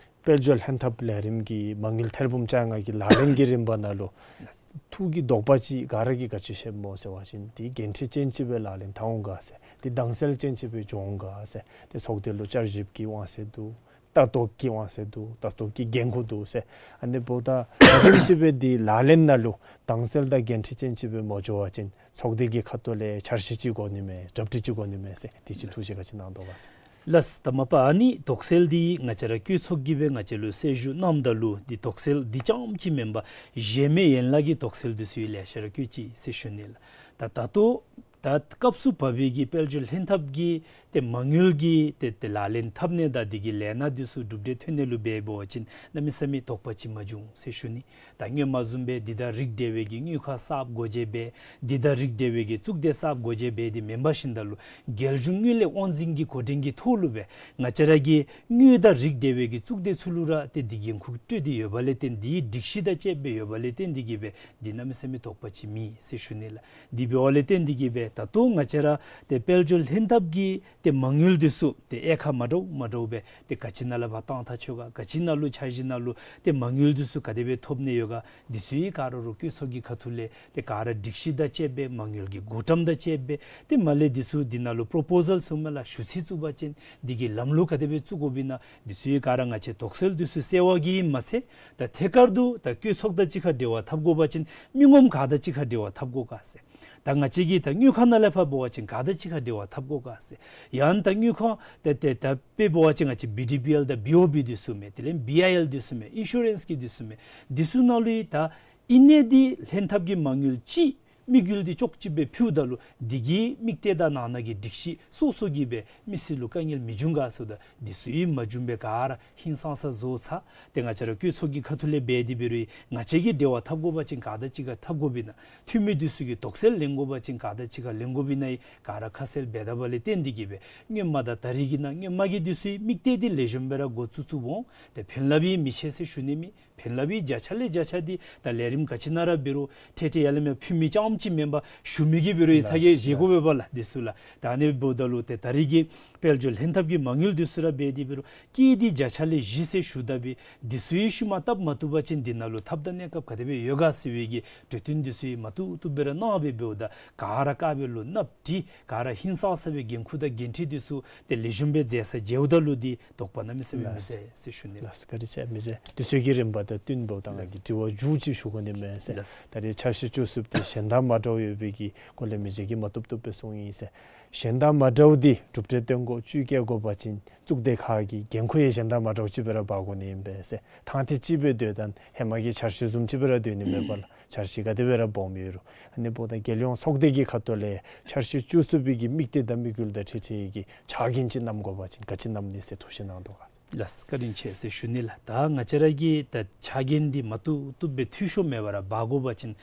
དཔལ་འབྱོར་ལྷན་ཐབས་ལས་རིམ་གྱི་མ་དངུལ་ཐེར་འབུམ་བཅོ་ལྔ་གི་ལག་ལེན་གྱི་རིམ་པ་ནང་ལུ་ཐུགས་ཀྱི་དོགས་པ་ཅིག་ག་ར་གིས་ག་ཅི་བཤདཔ་སྨོ་ཟེར་བ་ཅིན་དེ་འགན་འཁྲི་ཅན་ཅིག་སྦེ་ལག་ལེན་འཐབ་འོང་ག་ཟེར། དེ་དྭངས་གསལ་ཅན་ཅིག་སྦེ་འགྱོ་འོང་ག་ཟེར། དེ་ཚོགས་སྡེ་ལུ་བསྐྱར་ཞིབ་ཀྱི་དབང་ཚད་འདུག། ལྟ་རྟོག་གི་དབང་ཚད་འདུག། ལྟ་རྟོག་གི་འགན་ཁུར་འདུག་ཟེར། ཨ་ནི་འབདཝ་ད་ག་དེམ་ཅིག་སྦེ་དེ་ལག་ལེན་ནང་ལུ་དྭངས་གསལ་དང་འགན་འཁྲི་ཅན་ཅིག་སྦེ་མ་འགྱོ་བ་ཅིན་ཚོགས་སྡེ་གི་ཁ་ཐུག་ལས་འཆར་གཞི་ཅིག་དགོ་ནི་མས། གྲ་སྒྲིག་ཅིག་དགོ་ནི་མས་ཟེར། དེ་ཅིག་ཐུགས་བཞེད་ག་ཅི་གནང་དོ་ག་ཟེར། ལགས། ད་མ་པ་ཨ་ནི་དོགས་སེལ་འདི་ང་བཅས་ར་བཀོད་ཚོགས་ཀྱིས་སྦེ་ང་བཅས་ལུ་གསལ་ཞུ་གནངམ་ད་ལུ་འདི་དོགས་སེལ་འདི་རྐྱངམ་ཅིག་མེན་པར་གཞན་མི་ཡན་ལག་གི་དོགས་སེལ་འདི་ཚུ་ཡང་ལེ་ཤ་ར་བཀོད་ཅི་ཟེར་ཞུ་ནི་ལགས། ད་ད་ལྟོ་ད་སྐབས་སུ་བབས་པའི་གི་དཔལ་འབྱོར་ལྷན་ཐབས་ཀྱི་ཏེ་མ་དངུལ་གྱི་ཏེ་ཏེ་ལག་ལེན་འཐབ་ནི་དང་དེ་གི་ལས་སྣ་འདི་ཚུ་གྲུབ་འབྲས་ཐོན་ནི་ལུ་འབད་བ་ཅིན་གནམ་མེད་ས་མེད་དོགས་པ་ཅིག་མ་བྱུང་ཟེར་ཞུ་ནི། ད་སྔོན་མ་བཟུམ་སྦེ་འདི་དང་རིགས་འབྲེལ་བའི་གི་དངུལ་ཁང་གསརཔ་སྒོ་འབྱེད་འབད། འདི་དང་རིགས་འབྲེལ་བའི་གི་གཙུག་སྡེ་གསརཔ་སྒོ་འབྱེད་འབད་དེ་མེན་པར་ཞིནམ་ད་ལུ་རྒྱལ་གཞུང་དངུལ་ལས་དབང་འཛིན་གྱི་འགོ་འདྲེན་གྱི་ཐོག་ལུ་སྦེ་ང་བཅས་ར་གི་དངུལ་དང་རིགས་འབྲེལ་བའི་གི་གཙུག་སྡེ་ཚུ་ལུ་ར་ཏེ་འདི་འགན་ཁུར་སྤྲོད་དེ་ཡོདཔ་ལས་བརྟེན་འདི་སྒྲིག་གཞི་དང་བཅསཔ་སྦེ་ཡོདཔ་ལས་བརྟེན་འདི་གིས་སྦེ་འདི་གནམ་མེད་ས་མེད་དོགས་པ་ཅིག་མེད་ཟེར་ཞུ་ནི་ལགས། འདི་འབདཝ་ལས་བརྟེན་འདི་གིས་སྦེ་ད་ལྟོ་ང་བཅས་ར་ཏེ་དཔལ་འབྱོར་ལྷན་ཐབས་ཀྱི་ཏེ་མ་དངུལ་འདི་ཚུ་ཏེ་དབྱེ་ཁག་མ་འདྲཝ་མ་འདྲཝ་སྦེ་ཏེ་ག་ཅི་ནང་ལས་ཕར་བཏང་ཐག་ཆོད་ག། ག་ཅི་ནང་ལུ་འཆར་གཞི་ནང་ལུ་ཏེ་མ་དངུལ་འདི་ཚུ་ག་དེ་སྦེ་ཐོབ་ནི་ཡོད་ག། འདི་ཚུ་ཡང་ག་ར་རུང་བཀོད་ཚོགས་ཀྱི་ཁ་ཐུག་ལས་ཏེ་ག་ར་སྒྲིག་གཞི་དང་བཅསཔ་སྦེ་མ་དངུལ་གྱི་བགོ་བཀྲམ་དང་བཅསཔ་སྦེ་ཏེ་མ་ལས་འདི་ཚུ་འདི་ནང་ལུ་པོརོ་པོ་ཟཱལ་ཟེར་མི་ལགས། ཞུ་ཚིག་བཙུགས་པ་ཅིན་འདི་གི་ལམ་ལུགས་ག་དེ་སྦེ་བཙུགས་དགོཔ་ཨིན་ན། འདི་ཚུ་ཡང་ག་ར་ང་བཅས་དོགས་སེལ་འདི་ཚུ་སེལ་བ་གིས་མ་ཚད་ད་ཐད་ཀར་དུ་ད་བཀོད་ཚོགས་དང་གཅིག་ཁར་འབྲེལ་བ་འཐབ་དགོ་པ་ཅིན་མི་ངོམ་ག་དང་གཅིག་ཁར་འབྲེལ་བ་འཐབ་དགོ་ག་ཟེར། ད་ང་བཅས་ཀྱིས་ད་དངུལ་ཁང་ནང་ལས་ཕར་འབད་བ་ཅིན་ག་དང་གཅིག་ཁར་འབྲེལ་བ་འཐབ་དགོ་ག་ཟེར། ཡང་ད་དངུལ་ཁང་ད་ཏེ་ད་དཔེ་འབད་བ་ཅིན་ང་བཅས་བི་ཌི་བི་ཨེལ་དང་བི་ཨོ་བི་འདི་ཚུ་མས། དེ་ལས་བི་ཨའི་ཨེལ་འདི་ཚུ་མས། ཨིན་ཤུ་རེནསི་གི་འདི་ཚུ་མས། འདི་ཚུ་ནང་ལུ་ཡང་ད་ཨིན་ནི་འདི་ལྷན་ཐབས་ཀྱི་མ་དངུལ་ཅིག་དམིགས་ཡུལ་འདི་ཅོག་གཅིག་སྦེ་ཕུལཝ་ད་ལུ་འདི་གི་དམིགས་གཏད་དང་ནང་ན་གི་སྒྲིག་གཞི་སོ་སོ་གིས་སྦེ་མི་སེར་ལུ་དཀའ་ངལ་མི་འབྱུང་ག་ཟེརཝ་ད་འདི་ཚུ་ཡང་མ་བྱུངམ་སྦེ་ག་ར་ཧིང་སངས་ས་བཟོ་ཚར། ཏེ་ང་བཅས་ར་བཀོད་ཚོགས་ཀྱི་ཁ་ཐུག་ལས་འབད་དེ་འབད་རུང་ང་བཅས་ཀྱིས་འབྲེལ་བ་འཐབ་དགོ་པ་ཅིན་ག་དང་གཅིག་ཁར་འཐབ་དགོཔ་ཨིན་ན། འཐུས་མི་འདི་ཚུ་གིས་དོགས་སེལ་ལེན་དགོ་པ་ཅིན་ག་དང་གཅིག་ཁར་ལེན་དགོཔ་ཨིན་ན་ག་ར་ཁ་གསལ་འབད་དཝ་ལས་བརྟེན་འདི་གིས་སྦེ་སྔོན་མ་དང་ད་རིས་ཀྱི་ནང་སྔོན་མ་གི་འདི་ཚུ་ཡང་དམིགས་གཏད་འདི་ལེགས་ཤོམ་སྦེ་ར་འགོ་བཙུགས་བཙུགསཔ་འོང་། ཏེ་ཕན་རླབས་ཡང་མི་ཆེ་ཟེར་ཞུ་ནི་མེད། ཕན་རླབས་ཡང་བརྒྱ་ཆ་ལས་བརྒྱ་ཆ་འདི་ད་ལས་རིམ་ག་ཅི་ནང་ར་འབད་རུང་ཏེ་ཏེ་ཡར་ལས་མར་ཕུལ་མི་རྐྱངམ་ཅིག་མེན་པར་ཞུ་མི་གིས་འབད་རུང་ཡང་ཚ་གྱང་བཞེས་དགོ་པས་ལགས་འདི་ཚུ་ལགས། ད་ཨ་ནི་འབདཝ་ད་ལུ་ཏེ་ད་རིས་ཀྱི་དཔལ་འབྱོར་ལྷན་ཐབས་ཀྱི་མ་དངུལ་འདི་ཚུ་ར་འབད་དེ་འབད་རུང་སྐྱེད་འདི་བརྒྱ་ཆ་ལས་བཞི་ཟེར་ཞུ་དཝ་ད་འདི་ཚུ་ཡང་ཤུལ་མ་བཏབ་མ་བཏུབ་པ་ཅིན་འདི་ནང་ལུ་ཐབས་དང་གནས་སྐབས་ག་དེ་སྦེ་ཡོད་ག་ཟེར་བའི་གི་གྲོས་བསྟུན་འདི་ཚུ་ཡང་མ་བཏུབ་བཏུབ་སྦེ་ར་གནང་སྦེ་འབདཝ་ད་ག་ར་དཀའ་བའི་ལོ་ནབ་ཏི་ག་ར་ཧིང་སངས་ས་སྦེ་འགན་ཁུར་དང་འགན་འཁྲི་འདི་ཚུ་ཏེ་ལེགས་ཤོམ་སྦེ་མཛད་ས་མཇལཝ་ད་ལུ་འདི་དོགས་པ་གནམ་མེད་ས་མེད་མི་ཟད་ཟེར་ཞུ་ནི་ལགས། ལགས་བཀའ་དྲིན་ཆེ་མི་རྗེ། དུས་ཚོད་ཀྱི་རིམ་པ་དང་བསྟུན་འབདཝ་ད་ང་གིས་དྲི་བ་མཇུག་ཅིག་ཞུ་དགོ་ནི་མས་ཟེར། ལགས། ད་རེས་འཆར་གཞི་བཅུ་གསུམ་འདི་གཞན་དང་མ་འདྲཝ་ཡོད་པའི་གི་སྐོར་ལས་མི་རྗེ་གིས་མ་བཏུབ་བཏུབ་སྦེ་གསུངས་ཡི་ཟེར། གཞན་དང་མ་འདྲཝ་འདི་གྲུབ་འབྲས་སྟོན་དགོ་བཅུད་སྐྱེད་དགོ་པ་ཅིན་གཙུག་སྡེ་ཁག་གི་འགན་ཁུར་ཡང་གཞན་དང་མ་འདྲཝ་ཅིག་སྦེ་ར་འབག་དགོ་ནི་ཨིན་པས་ཟེར། ཐང་ཐེ་ཅིག་སྦེ་སྡོད་ད་ཧེ་མ་གི་འཆར་གཞི་བཟུམ་ཅིག་སྦེ་ར་སྡོད་ནི་མེད་པར་འཆར་གཞི་ག་དེ་སྦེ་ར་སྦོམ་ཡོད་རུང་ཨ་ནི་འབདཝ་ད་རྒྱལ་ཡོངས་ཚོགས་སྡེ་གི་ཁ་ཐུག་ལས་འཆར་གཞི་བཅུ་གསུམ་པའི་གི་དམིགས་གཏད་དང་དམིགས་ཡུལ་དང་འཁྲིལ་འཁྲིལ་གྱི་ཕྱག་འགན་ཅིག་བསྣམ་དགོ་པ་ཅིན་ག་ཅི་བསྣམ་ནི་ཟེར་ཐུགས་བཞེད་གནང་དོ་ག། ལགས་བཀའ་དྲིན་ཆེ་ཟེར་ཞུ་ནི་ལགས། ད་ང་བཅས་ར་གིས་ད་ཕྱག་འགན་འདི་མ་བཏུབ་བཏུབ་སྦེ་འཐུས་ཤོར་མེད་པར་ར་འབག་དགོ་པ་ཅིན་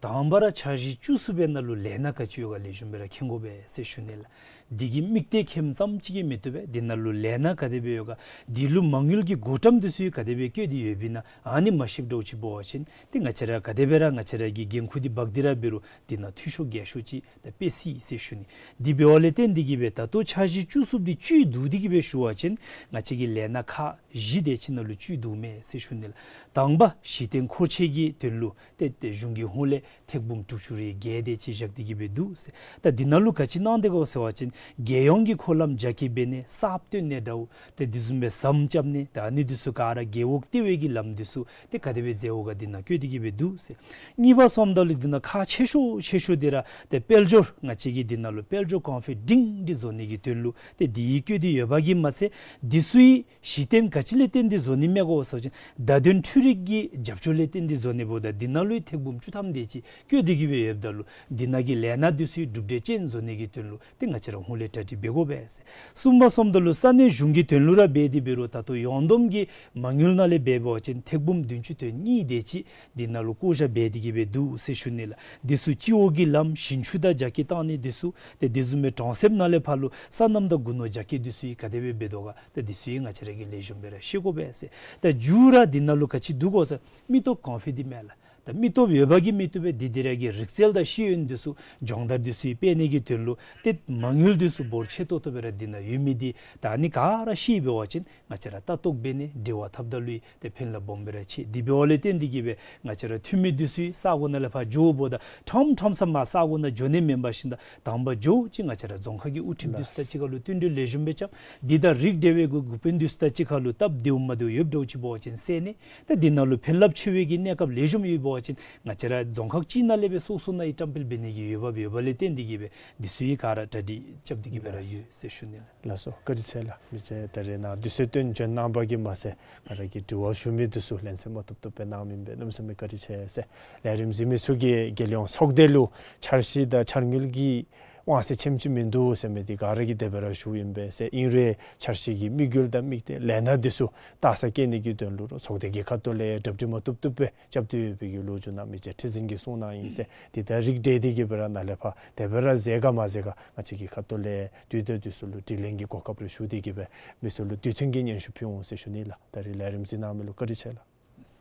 དང་པ་ར་འཆར་གཞི་བཅུ་གསུམ་པའི་ནང་ལུ་ལས་སྣ་ག་ཅི་ཡོད་ག་ལེགས་ཤོམ་སྦེ་ར་མཁྱེན་དགོ་པས་ཟེར་ཞུ་ནི་ལགས། འདི་གི་དམིགས་གཏད་མཁྱེནམ་ཙམ་ཅིག་གིས་མི་བཏུབ་པས། འདི་ནང་ལུ་ལས་སྣ་ག་དེ་སྦེ་ཡོད་ག། འདི་ལུ་མ་དངུལ་གྱི་བགོ་བཀྲམ་འདི་ཚུ་ག་དེ་སྦེ་བཀོད་དེ་ཡོདཔ་ཨིན་ན་ཨ་ནི་མ་ཤེསཔ་འདྲཝ་ཅིག་འབད་བ་ཅིན་ཏེ་ང་བཅས་ར་ག་དེ་སྦེ་ར་ང་བཅས་ར་གིས་འགན་ཁུར་འདི་འབག་སྟེ་ར་འབད་རུང་འདི་ནང་འཐུས་ཤོར་རྒས་ཤོས་ཅིག་ད་འབད་སྲིད་ཟེར་ཞུ་ནི། འདི་འབདཝ་ལས་བརྟེན་འདི་གིས་སྦེ་ད་ལྟོ་འཆར་གཞི་བཅུ་གསུམ་འདི་བཅུད་བསྡུ་སྟེ་གིས་སྦེ་ཞུ་བ་ཅིན་ང་བཅས་ཀྱི་ལས་སྣ་ཁག་བཞི་དེ་ཅིག་ནང་ལུ་བཅུད་བསྡུཝ་མས་ཟེར་ཞུ་ནི་ལགས། དང་པ་གཞི་རྟེན་མཁོ་ཆས་ཀྱི་དོན་ལུ་ཏེ་ཏེ་གཞུང་གི་ཧོངས་ལས་ཐེག་འབུམ་དྲུག་ཅུ་རེ་བརྒྱད་དེ་ཅིག་བཞག་སྟེ་གིས་སྦེ་འདུག་ཟེར། ད་འདི་ནང་ལུ་ག་ཅི་གནང་སྟེ་གོ་ཟེར་བ་ཅིན་རྒྱལ་ཡོངས་ཀྱི་འཁོར་ལམ་རྒྱ་སྐྱེད་འབད་ནི་གསརཔ་བཏོན་ནི་འདྲཝ་ཏེ་དེ་བཟུམ་སྦེ་ཟམ་རྐྱབ་ནི་ད་ཨ་ནི་འདི་ཚུ་ག་ར་རྒེད་འོག་ལྟེ་བའི་གི་ལམ་འདི་ཚུ་ཏེ་ག་དེ་སྦེ་མཛདཔ་ག་འདི་ནང་བཀོད་དེ་གིས་སྦེ་འདུག་ཟེར། གཉིས་པ་སོངམ་ད་ལུ་འདི་ནང་ཁག་ཆེ་ཤོས་ཆེ་ཤོས་འདི་ར་ཏེ་དཔལ་འབྱོར་ང་བཅས་ཀྱིས་འདི་ནང་ལུ་དཔལ་འབྱོར་གོང་འཕེལ་སྒྲིང་སྒྲི་བཟོ་ནི་གི་དོན་ལུ་ཏེ་འདི་བཀོད་དེ་ཡོདཔ་གིས་མ་ཚད་འདི་ཚུ་གཞི་རྟེན་ག་ཅི་ལས་བརྟེན་ཏེ་བཟོ་ནི་མས་གོ་ཟེར་བ་ཅིན་བརྡ་དོན་འཕྲུལ་རིག་གི་རྒྱབ་སྐྱོར་ལས་བརྟེན་ཏེ་བཟོ་ནི་འབདཝ་ད་འདི་ནང་ལུ་ཐེག་འབུམ་བཅུ་ཐམ་དེ་ཅིག་བཀོད་དེ་གིས་སྦེ་ཡོདཔ་ད་ལུ་འདི་ནང་གི་ལས་སྣ་འདི་ཚུ་གྲུབ་འབྲས་ཅན་བཟོ་ནི་གི་དོན་ལུ་ཏེ་ང་བཅས་ར་ཧོངས་ལས་གྲ་སྒྲིག་འབད་དགོ་པས་ཟེར། གསུམ་པ་སོངམ་ད་ལུ་ས་གནས་གཞུང་གི་དོན་ལུ་ར་འབད་དེ་འབད་རུང་ད་ལྟོ་ཡོངས་བསྡོམས་ཀྱི་མ་དངུལ་ནང་ལས་འབད་བ་ཅིན་ཐེག་འབུམ་བདུན་ཅུ་དོན་གཉིས་དེ་ཅིག་འདི་ནང་ལུ་བཀོ་བཞག་འབད་དེ་གིས་སྦེ་འདུག་ཟེར་ཞུ་ནི་ལགས། འདི་ཚུ་སྤྱི་འོག་གི་ལམ་ཞིང་ཆུ་དང་རྒྱ་སྐྱེད་བཏང་ནི་འདི་ཚུ་ཏེ་དེ་བཟུམ་སྦེ་གྲོང་གསེབ་ནང་ལས་ཕར་ལུ་སོ་ནམ་དང་སྒོ་ནོར་རྒྱ་སྐྱེད་འདི་ཚུ་ཡང་ག་དེ་སྦེ་འབད་དོ་ག་ཏེ་འདི་ཚུ་ཡང་ང་བཅས་ར་གིས་ལེགས་ཤོམ་སྦེ་ར་ཤེས་དགོ་པས་ཟེར། ད་མཇུག་ར་འདི་ནང་ལུ་ག་ཅི་འདུག་གོ་ཟེར་མི་སྟོབས་གོང་འཕེལ་འདི་མས་ལགས། ད་མི་སྟོབས་ཡོད་པ་གིས་མི་བཏུབ་པས། འདི་འདི་ར་གི་རིག་རྩལ་དང་ཤེས་ཡོན་འདི་ཚུ་སྦྱོང་བརྡར་འདི་ཚུ་ཡང་སྤེལ་ནི་གི་དོན་ལུ་ཏེ་མ་དངུལ་འདི་ཚུ་འབོར་ཆེ་ཏོག་ཏོ་སྦེ་ར་འདི་ནང་ཡོད་མི་འདི་ད་ཨ་ནི་ག་ར་ཤེས་འབད་བ་ཅིན་ང་བཅས་ར་ལྟ་རྟོག་འབད་ནི་འབྲེལ་བ་འཐབ་ད་ལུ་ཡང་ཏེ་ཕན་རླབས་སྦོམ་སྦེ་ར་ཆེ། དེ་འབདཝ་ལས་བརྟེན་ཏེ་གིས་སྦེ་ང་བཅས་ར་འཐུས་མི་འདི་ཚུ་ཡང་ས་གོ་ནང་ལས་ཕར་འགྱོཝ་ད་ཁྲམ་ཁྲམ་ས་མར་ས་གོ་ནང་འགྱོ་ནི་མེན་པར་ཞིནམ་ད་དང་པ་འགྱོ་ཅིག་ང་བཅས་ར་རྫོང་ཁག་གི་དབུ་ཁྲིདཔ་འདི་ཚུ་དང་གཅིག་ཁར་ལུ་བསྟུན་གྲོས་ལེགས་ཤོམ་སྦེ་རྐྱབ། འདི་དང་རིགས་འབྲེལ་བའི་གུ་འགོ་དཔོན་འདི་ཚུ་དང་གཅིག་ཁར་ལུ་སྟབས་བདེཝ་མ་བདེཝ་ཡོདཔ་འདྲཝ་ཅིག་འབད་བ་ཅིན་བསལ་ནི། ད་འདི་ནང་ལུ་ཕན་རླབས་ཆེ་བའི་གི་གནས་སྐབས་ལེགས་ཤོམ་ཡོདཔ་འབད་བ་ཅིན་ང་བཅས་ར་རྫོང་ཁག་གཅིག་ནང་ལས་སྦེ་སོ་སོ་ནང་ཡང་བཀྲམ་སྤེལ་འབད་ནི་གི་འོས་འབབ་ཡོདཔ་ལས་བརྟེན་ཏེ་གིས་སྦེ་འདི་ཚུ་ཡང་ག་ར་གྲ་སྒྲིག་རྐྱབ་སྟེ་གིས་སྦེ་ར་ཡོད་ཟེར་ཞུ་ནི་ལགས། ལགས་སོ། བཀའ་དྲིན་ཆེ་ལགས། མི་རྗེ་ད་རེས་ནཱ་དུས་ཚོད་བཏོན་བྱོན་གནང་བ་གིས་མ་ཚད་ང་ར་གི་དྲི་བ་ཞུ་མི་འདི་ཚུ་ལན་གསལ་མ་ཐོབ་ཐོབ་སྦེ་གནང་མི་འབད་གནམ་མེད་ས་མེད་བཀའ་དྲིན་ཆེ་ཟེར། ལས་རིམ་གཟིགས་མི་ཚུ་གིས་རྒྱལ་ཡོངས་ཚོགས་སྡེ་ལུ་འཆར་གཞི་དང་འཆར་དངུལ་གྱི་དབང་ཚད་ཆེམ་ཅིག་མིན་འདུག་ཟེར་མི་འདི་ག་ར་གིས་དེ་སྦེ་ར་ཞུཝ་ཨིན་པས་ཟེར། ཨིན་རུང་འཆར་གཞི་གི་དམིགས་ཡུལ་དང་དམིགས་གཏད་ལས་སྣ་འདི་ཚུ་ལྟ་ས་བཀལ་ནི་གི་དོན་ལུ་ར་ཚོགས་སྡེ་གི་ཁ་ཐུག་ལས་གྲ་སྒྲིག་མ་ཐོབ་ཐོབ་སྦེ་རྐྱབ་སྟེ་ཡོད་པའི་གི་ལོ་རྒྱུས་ནང་མི་རྗེ་ཁྲི་འཛིན་གྱིས་གསུངས་གནང་ཡི་ཟེར། དེ་དང་རིགས་འབྲེལ་ཏེ་གིས་སྦེ་ར་ནཱ་ལས་ཕར་དེ་སྦེ་ར་མཛད་ག་མ་མཛད་ག་ང་བཅས་ཀྱི་ཁ་ཐུག་ལས་དུས་དང་དུས་སུ་ལུ་དྲི་ལན་གྱི་གོ་སྐབས་རེ་ཞུ་སྟེ་གིས་སྦེ་མི་ཚུ་ལུ་དུས་མཐུན་གྱི་སྙན་ཞུ་ཕུལ་འོང་ཟེར་ཞུ་ནི་ལགས། ད་རེས་ལས་རིམ་གཟིགས་གནང་མི་ལུ་བཀའ་དྲིན་ཆེ་ལགས།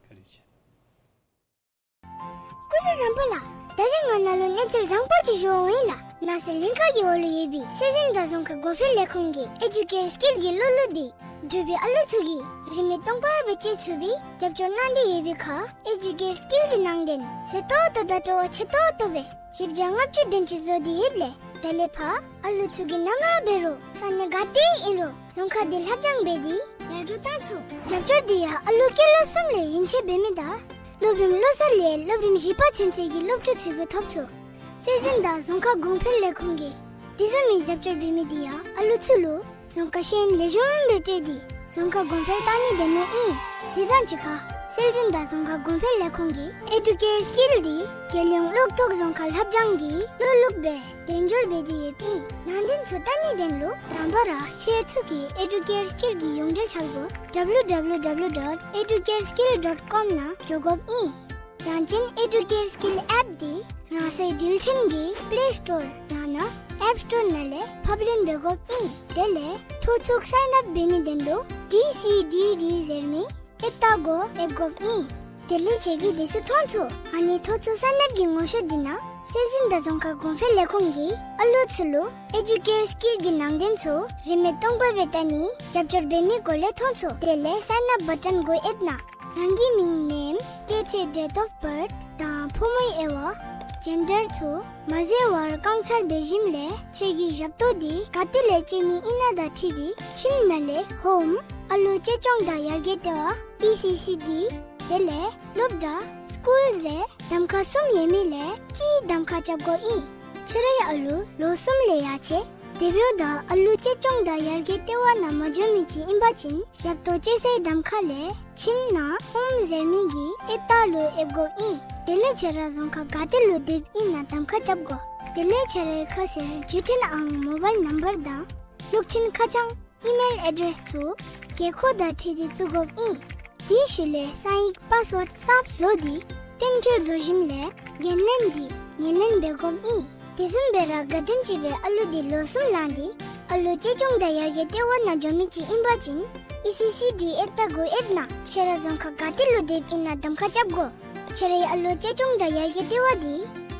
བཀའ་དྲིན་ཆེ། སྐུ་གཟུགས་བཟང་པོ་ལགས། ད་རིས་ང་ནཱ་ལུ་གནས་ཚུལ་བཟང་པོ་ཅིག་ཞུ་འོང་ཡི་ལགས། ནང་སྲིད་ལྷན་ཁག་གི་འོག་ལུ་ཡོད་པའི་སྲོལ་འཛིན་དང་རྫོང་ཁ་གོང་འཕེལ་ལས་ཁུངས་ཀྱིས་ཨེ་ཇུ་ཀེར་སི་ཀིལ་གྱི་བློ་ལུ་འདི་འབྲུག་པའི་ཨ་ལུ་ཚུ་གིས་རིན་མེད་སྟོང་པ་སྦེ་སྤྱོད་ཚུགས་པའི་རྒྱབ་སྐྱོར་གནང་སྟེ་ཡོད་པའི་ཁར་ཨེ་ཇུ་ཀེར་སི་ཀིལ་གྱི་ནང་དོན་མཛེས་ཏོག་ཏོ་དང་སྤྲོ་བ་ཆེ་ཏོག་ཏོ་སྦེ་བཞི་བརྒྱ་ལྔ་བཅུ་དོན་ཅིག་བཟོ་སྟེ་ཡོདཔ་ལས་ད་ལས་ཕར་ཨ་ལུ་ཚུ་གིས་ནམ་ར་འབད་རུང་ས་གནས་ག་ཏེ་ཨིན་རུང་རྫོང་ཁག་འདི་ལྷབ་སྦྱང་འབད་དེ་ཡར་རྒྱས་བཏང་ཚུགས། རྒྱབ་སྐྱོར་འདི་ཡང་ཨ་ལུ་སྐྱེས་ལོ་གསུམ་ལས་ཡན་ཆད་འབད་མི་དང་སློབ་རིམ་བློ་གསར་ལས་སློབ་རིམ་བཞི་པ་ཚུན་ཚོད་ཀྱི་སློབ་ཕྲུག་ཚུ་གིས་ཐོབ་ཚུགས། སྲོལ་འཛིན་དང་རྫོང་ཁ་གོང་འཕེལ་ལས་ཁུངས་ཀྱིས་དེ་བཟུམ་མའི་རྒྱབ་སྐྱོར་འབད་མི་འདི་ཡང་ཨ་ལུ་ཚུ་ལུ་རྫོང་ཁ་ཤེས་ཡོན་ལེགས་ཤོམ་སྦེ་སྤྲོད་དེ་རྫོང་ཁ་གོང་འཕེལ་བཏང་ནི་དོན་ལུ་ཨིན། དེ་དང་གཅིག་ཁར་སྲོལ་འཛིན་དང་རྫོང་ཁ་གོང་འཕེལ་ལས་ཁུངས་ཀྱིས་ཨེ་ཌུ་ཀེར་སི་ཀིལ་འདི་རྒྱལ་ཡོངས་གློག་ཐོག་རྫོང་ཁ་ལྷབ་སྦྱང་གི་བློ་ལུགས་སྦེ་དལ་འབྱོར་འབད་དེ་ཡོདཔ་ཨིན། ནང་དོན་ཚུ་བལྟ་ནི་དོན་ལུ་དང་པ་ར་ཁྱེད་ཚུ་གིས་ཨེ་ཌུ་ཀེར་སི་ཀིལ་གྱི་ཡོངས་འབྲེལ་འཆར་སྒོ་W W W dot educareskill dot com ནང་འགྱོ་དགོཔ་ཨིན། ཡང་ཅིན་ཨེ་ཌུ་ཀེར་སི་ཀིལ་ཨེཔ་འདི་རང་སོའི་འགྲུལ་འཕྲིན་གྱི་པླེ་སི་ཊོར་ཡང་ན་ཨེཔ་སི་ཊོར་ནང་ལས་ཕབ་ལེན་འབད་དགོཔ་ཨིན། དེ་ལས་ཐོ་ཚུགས་སའིན་ཨཔ་འབད་ནི་དོན་ལུ་ཌི་སི་ཌི་ཌི་ཟེར་མི་ཨེཔ་རྟགས་གུ་ཡེབ་དགོཔ་ཨིན། དེ་ལས་ཁྱེད་ཀྱིས་དེ་ཚུ་མཐོང་ཚུགས། ཨ་ནི་ཐོ་ཚུགས་སའིན་ཨཔ་ཀྱི་ངོ་ཤོག་འདི་ནང་སྲོལ་འཛིན་དང་རྫོང་ཁ་གོང་འཕེལ་ལས་ཁུངས་ཀྱིས་ཨ་ལུ་ཚུ་ལུ་ཨེ་ཌུ་ཀེར་སི་ཀིལ་གྱི་ནང་དོན་ཚུ་རིན་མེད་སྟོང་པ་སྦེ་བལྟ་ནི་རྒྱབ་སྐྱོར་འབད་མི་སྐོར་ལས་མཐོང་ཚུགས། དེ་ལས་སའིན་ཨཔ་བ་ཊན་གུ་ཡེབ་ན་རང་གི་མིང་ནེམ་སྐྱེས་ཚེས་ཌེཊ་ཨོཕ་བརཐ་དང་ཕོ་མོའི་དབྱེ་བ་ཇེན་ཌར་ཚུ་མ་བཟོ་བར་རྐང་ཚར་འབད་ཞིནམ་ལས་ཁྱེད་ཀྱི་ཞབས་ཏོག་འདི་ག་ཏེ་ལས་སྤྱོད་ནི་ཨིན་ན་དང་འཁྲིལ་ཏེ་ཁྱིམ་ནང་ལས་ཧོམ་ཨ་ལུ་གཅེས་སྐྱོང་དང་ཡར་རྒྱས་ལྟེ་བ་ཨི་སི་སི་ཌི་དེ་ལས་སློབ་གྲྭ་སི་ཀུལ་ཟེར་གདམ་ཁ་གསུམ་ཡོད་མི་ལས་གཅིག་གདམ་ཁ་རྐྱབ་དགོཔ་ཨིན། ཁྱེད་རའི་ཨ་ལུ་ལོ་གསུམ་ལས་ཡར་ཆེ་དེ་འབདཝ་ད་ཨ་ལུ་གཅེས་སྐྱོང་དང་ཡར་རྒྱས་ལྟེ་བ་ནང་མ་འགྱོ་མི་ཅིག་ཨིན་པ་ཅིན་ཞབས་ཏོག་སྤྱོད་སའི་གདམ་ཁ་ལས་ཁྱིམ་ནང་ཧོམ་ཟེར་མི་གི་ཨེཔ་རྟགས་ལུ་ཡེབ་དགོཔ་ཨིན། དེ་ལས་ཁྱེད་ར་རྫོང་ཁག་ག་ཏེ་ལུ་སྡོདཔ་ཨིན་ན་གདམ་ཁ་རྐྱབ་དགོ། དེ་ལས་ཁྱེད་རའི་ཁ་གསལ་བརྒྱུད་འཕྲིན་ཨང་མོ་བཱའིལ་ནམ་བར་དང་སློབ་འཕྲིན་ཁ་བྱང་ཨི་མེལ་ཨེ་ཌེསི་ཚུ་དགོས་མཁོ་དང་འཁྲིལ་ཏེ་བཙུགས་དགོཔ་ཨིན། དེའི་ཤུལ་ལས་གསང་ཡིག་པཱསི་ཝརཌ་གསརཔ་བཟོ་སྟེ་གཏན་འཁེལ་བཟོ་ཞིནམ་ལས་འགན་ལེན་འདི་ངོས་ལེན་འབད་དགོཔ་ཨིན། དེ་བཟུམ་སྦེ་ར་ག་དེམ་ཅིག་སྦེ་ཨ་ལུ་འདི་ལོ་གསུམ་ལང་སྟེ་ཨ་ལུ་གཅེས་སྐྱོང་དང་ཡར་རྒྱས་ལྟེ་བ་ནང་འགྱོ་མི་ཅིག་ཨིན་པ་ཅིན་ཨི་སི་སི་ཌི་ཨེཔ་རྟགས་གུ་ཡེབ་ན་ཁྱེད་ར་རྫོང་ཁག་ག་ཏེ་ལུ་སྡོདཔ་ཨིན་ན་གདམ་ཁ་རྐྱབ་དགོ། ཁྱེད་རའི་ཨ་ལུ་གཅེས་སྐྱོང་དང་ཡར་རྒྱས་ལྟེ་བ་འདི་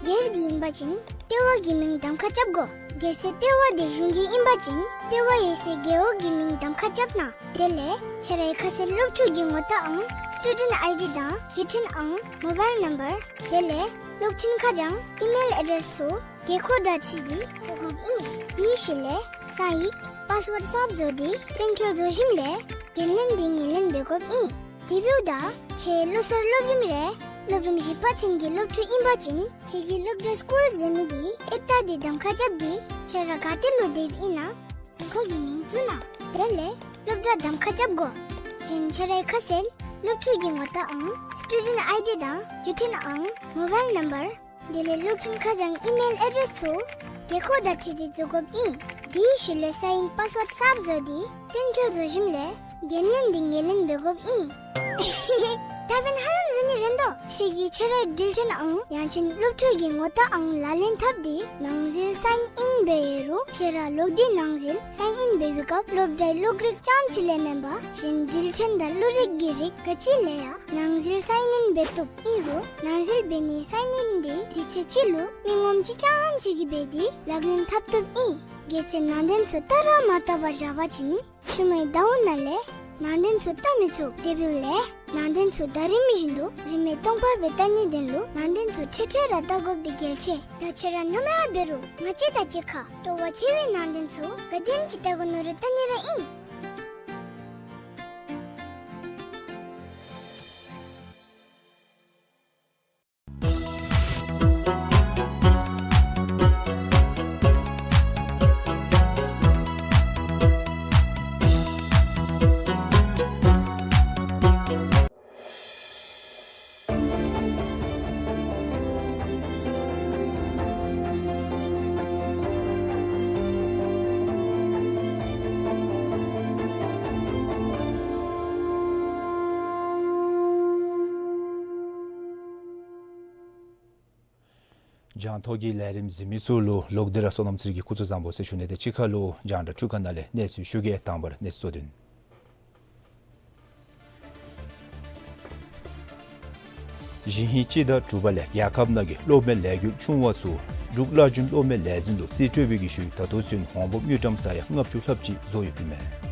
སྒེར་གྱི་ཨིན་པ་ཅིན་ལྟེ་བ་གི་མིང་གདམ་ཁ་རྐྱབ་དགོ། གལ་སྲིད་ལྟེ་བ་འདི་གཞུང་གི་ཨིན་པ་ཅིན་ལྟེ་བ་ཡོད་སའི་རྒེད་འོག་གི་མིང་གདམ་ཁ་རྐྱབ་གནང་། དེ་ལས་ཁྱེད་རའི་ཁ་གསལ་སློབ་ཕྲུག་གི་ངོ་རྟགས་ཨང་སི་ཊུ་ཌེནཊ་ཨའི་ཌི་དང་བརྒྱུད་འཕྲིན་ཨང་མོ་བཱའིལ་ནམ་བར་དེ་ལས་སློབ་འཕྲིན་ཁ་བྱང་ཨི་མེལ་ཨེ་ཌེསི་ཚུ་དགོས་མཁོ་དང་འཁྲིལ་ཏེ་བཙུགས་དགོཔ་ཨིན། དེའི་ཤུལ་ལས་གསང་ཡིག་པཱསི་ཝརཌ་གསརཔ་བཟོ་སྟེ་གཏན་འཁེལ་བཟོ་ཞིནམ་ལས་འགན་ལེན་འདི་ངོས་ལེན་འབད་དགོཔ་ཨིན། དེ་འབདཝ་ད་ཁྱེད་ལོ་གསར་སློབ་རིམ་རེ་སློབ་རིམ་བཞི་པ་ཚུན་གྱི་སློབ་ཕྲུག་ཨིན་པ་ཅིན་ཁྱེད་ཀྱི་སློབ་གྲྭ་སི་ཀུལ་ཟེར་མི་འདི་ཨེཔ་རྟགས་འདི་གདམ་ཁ་རྐྱབ་སྟེ་ཁྱེད་ར་ག་ཏེ་ལུ་སྡོདཔ་ཨིན་ན་རྫོང་ཁག་གི་མིང་བཙུགས་གནང་། དེ་ལས་སློབ་གྲྭ་གདམ་ཁ་རྐྱབ་དགོ། གཞན་ཁྱེད་རའི་ཁ་གསལ་སློབ་ཕྲུག་གི་ངོ་རྟགས་ཨང་སི་ཊུ་ཌེནཊ་ཨའི་ཌི་དང་བརྒྱུད་འཕྲིན་ཨང་མོ་བཱའིལ་ནམ་བར་དེ་ལས་སློབ་འཕྲིན་ཁ་བྱང་ཨི་མེལ་ཨེ་ཌེསི་ཚུ་དགོས་མཁོ་དང་འཁྲིལ་ཏེ་བཙུགས་དགོཔ་ཨིན། དེའི་ཤུལ་ལས་གསང་ཡིག་པཱསི་ཝརཌ་གསརཔ་བཟོ་སྟེ་གཏན་འཁེལ་བཟོ་ཞིནམ་ལས་འགན་ལེན་འདི་ངོས་ལེན་འབད་དགོཔ་ཨིན། ད་ ད་འབདན་ཧ་ལམ་བཟོ་ནི་རན་དོ། ཁྱོད་ཀྱིས་ཁྱོད་རའི་འགྲུལ་འཕྲིན་ཨང་ཡང་ཅིན་སློབ་ཕྲུག་གི་ངོ་རྟགས་ཨང་ལག་ལེན་འཐབ་སྟེ་ནང་འཛུལ་སའིན་ཨིན་འབད་ཡོད་རུང་ཁྱོད་ར་ལོག་སྟེ་ནང་འཛུལ་སའིན་ཨིན་འབད་བའི་སྐབས་སློབ་གྲྭའི་གློག་རིག་རྐྱངམ་ཅིག་ལས་མེན་པར་གཞན་འགྲུལ་འཕྲིན་དང་གླུ་རིག་གི་རིགས་ག་ཅི་ལས་ཡང་ནང་འཛུལ་སའིན་ཨིན་འབད་བཏུབ་ཨིན་རུང་ནང་འཛུལ་འབད་ནི་སའིན་ཨིན་དེ་དུས་ཚོད་ཅིག་ལུ་མི་ངོམ་ཅིག་རྐྱངམ་ཅིག་གིས་འབད་དེ་ལག་ལེན་འཐབ་བཏུབ་ཨིན། གལ་སྲིད་ནང་དོན་ཚུ་བལྟ་ར་མ་བལྟ་བར་བཞག་པ་ཅིན་ཤུལ་མའི་ཟླཝ་ནང་ལས་ནང་དོན་ཚུ་བལྟ་མི་ཚུགས། དེ་འབདཝ་ལས་ནང་དོན་ཚུ་ད་རིས་མི་བཞིན་དུ་རིན་མེད་སྟོང་པ་སྦེ་བལྟ་ནི་དོན་ལུ་ནང་དོན་ཚུ་ཁྲེ་ཁྲེ་ར་བལྟ་དགོཔ་འདི་གལ་ཆེ། ད་ཁྱོད་ར་ནམ་ར་འབད་རུང་ང་བཅས་དང་གཅིག་ཁར་སྤྲོ་བ་ཆེ་བའི་ནང་དོན་ཚུ་ག་དེམ་ཅིག་བལྟ་དགོ་མནོ་རུང་བལྟ་ནི་ར་ཨིན། རྒྱང་མཐོང་གི་ལས་རིམ་གཟིགས་མི་ཚུ་ལུ་ལོག་སྟེ་ར་བསོད་ནམས་ཚེ་རིང་གིས་སྐུ་གཟུགས་བཟང་པོ་ཟེར་ཞུ་ནི་དང་གཅིག་ཁར་ལུ་རྒྱང་བསྒྲགས་ཁྲུས་ཁང་ནང་ལས་གནས་ཚུལ་ཞུ་གེ། དང་པ་ར་གནས་ཚུལ་གཙོ་དོན། ཞིན་ཧེ་སྤྱི་ཟླ་དྲུག་པ་ལས་རྒྱལ་ཁབ་ནང་གི་གློག་མེ་ལས་འགུལ་ཆུང་བ་ཚུ་འབྲུག་སླར་རྒྱུན་གློག་མེ་ལས་འཛིན་ལུ་རྩིས་སྤྲོད་པའི་གི་ཤུལ་ད་ལྟོ་ཚུན་འོང་འབབ་དངུལ་ཀྲམ་ས་ཡ་ལྔ་བཅུ་ལྷགཔ་ཅིག་བཟོ་ཡོདཔ་ཨིན་མས།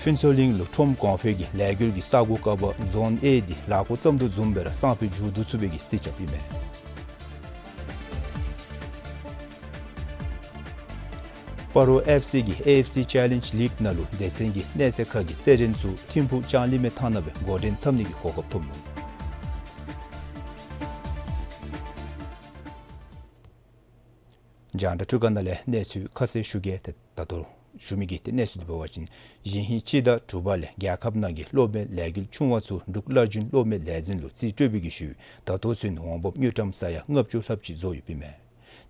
ཕུན་ཚོགས་གླིང་ལུ་ཁྲོམ་གོང་འཕེལ་གྱི་ལས་འགུལ་གྱི་ས་གོ་ཀ་བ་ཛོན་ཨེ་འདི་ལཱ་འགོ་བརྩམ་དོ་བཟུམ་སྦེ་ར་སང་ཕོད་མཇུག་བསྡུ་ཚུགས་པའི་གི་རྩིས་རྐྱབ་ཨིན་མས། སྤ་རོ་ཨེཕ་སི་གིས་ཨེ་ཨེཕ་སི་ཅེ་ལེནཇ་ལིག་ནང་ལུ་སྡེ་ཚན་གྱི་གནས་ཚད་ཁག་གི་རྩེད་འགྲན་ཚུ་ཐིམ་ཕུག་ལྕང་གླིང་མའི་ཐང་ནང་སྦེ་འགོ་འདྲེན་འཐབ་ནི་གི་གོ་སྐབས་ཐོབ་ནུག། རྒྱང་བསྒྲགས་ཁྲུས་ཁང་ནང་ལས་གནས་ཚུལ་ཁ་གསལ་ཞུ་གེ། ཏེ་ད་ལྟོ་ཞུ་མི་གི་ཏེ་གནས་ཚུལ་འདི་འབད་བ་ཅིན་ཞིན་ཧེ་སྤྱི་ཟླ་དྲུག་པ་ལས་རྒྱལ་ཁབ་ནང་གི་གློག་མེ་ལས་འགུལ་ཆུང་བ་ཚུ་འབྲུག་སླར་རྒྱུན་གློག་མེ་ལས་འཛིན་ལུ་རྩིས་སྤྲོད་པའི་གི་ཤུལ་ད་ལྟོ་ཚུན་འོང་འབབ་དངུལ་ཀྲམ་ས་ཡ་ལྔ་བཅུ་ལྷགཔ་ཅིག་བཟོ་ཡོདཔ་ཨིན་མས།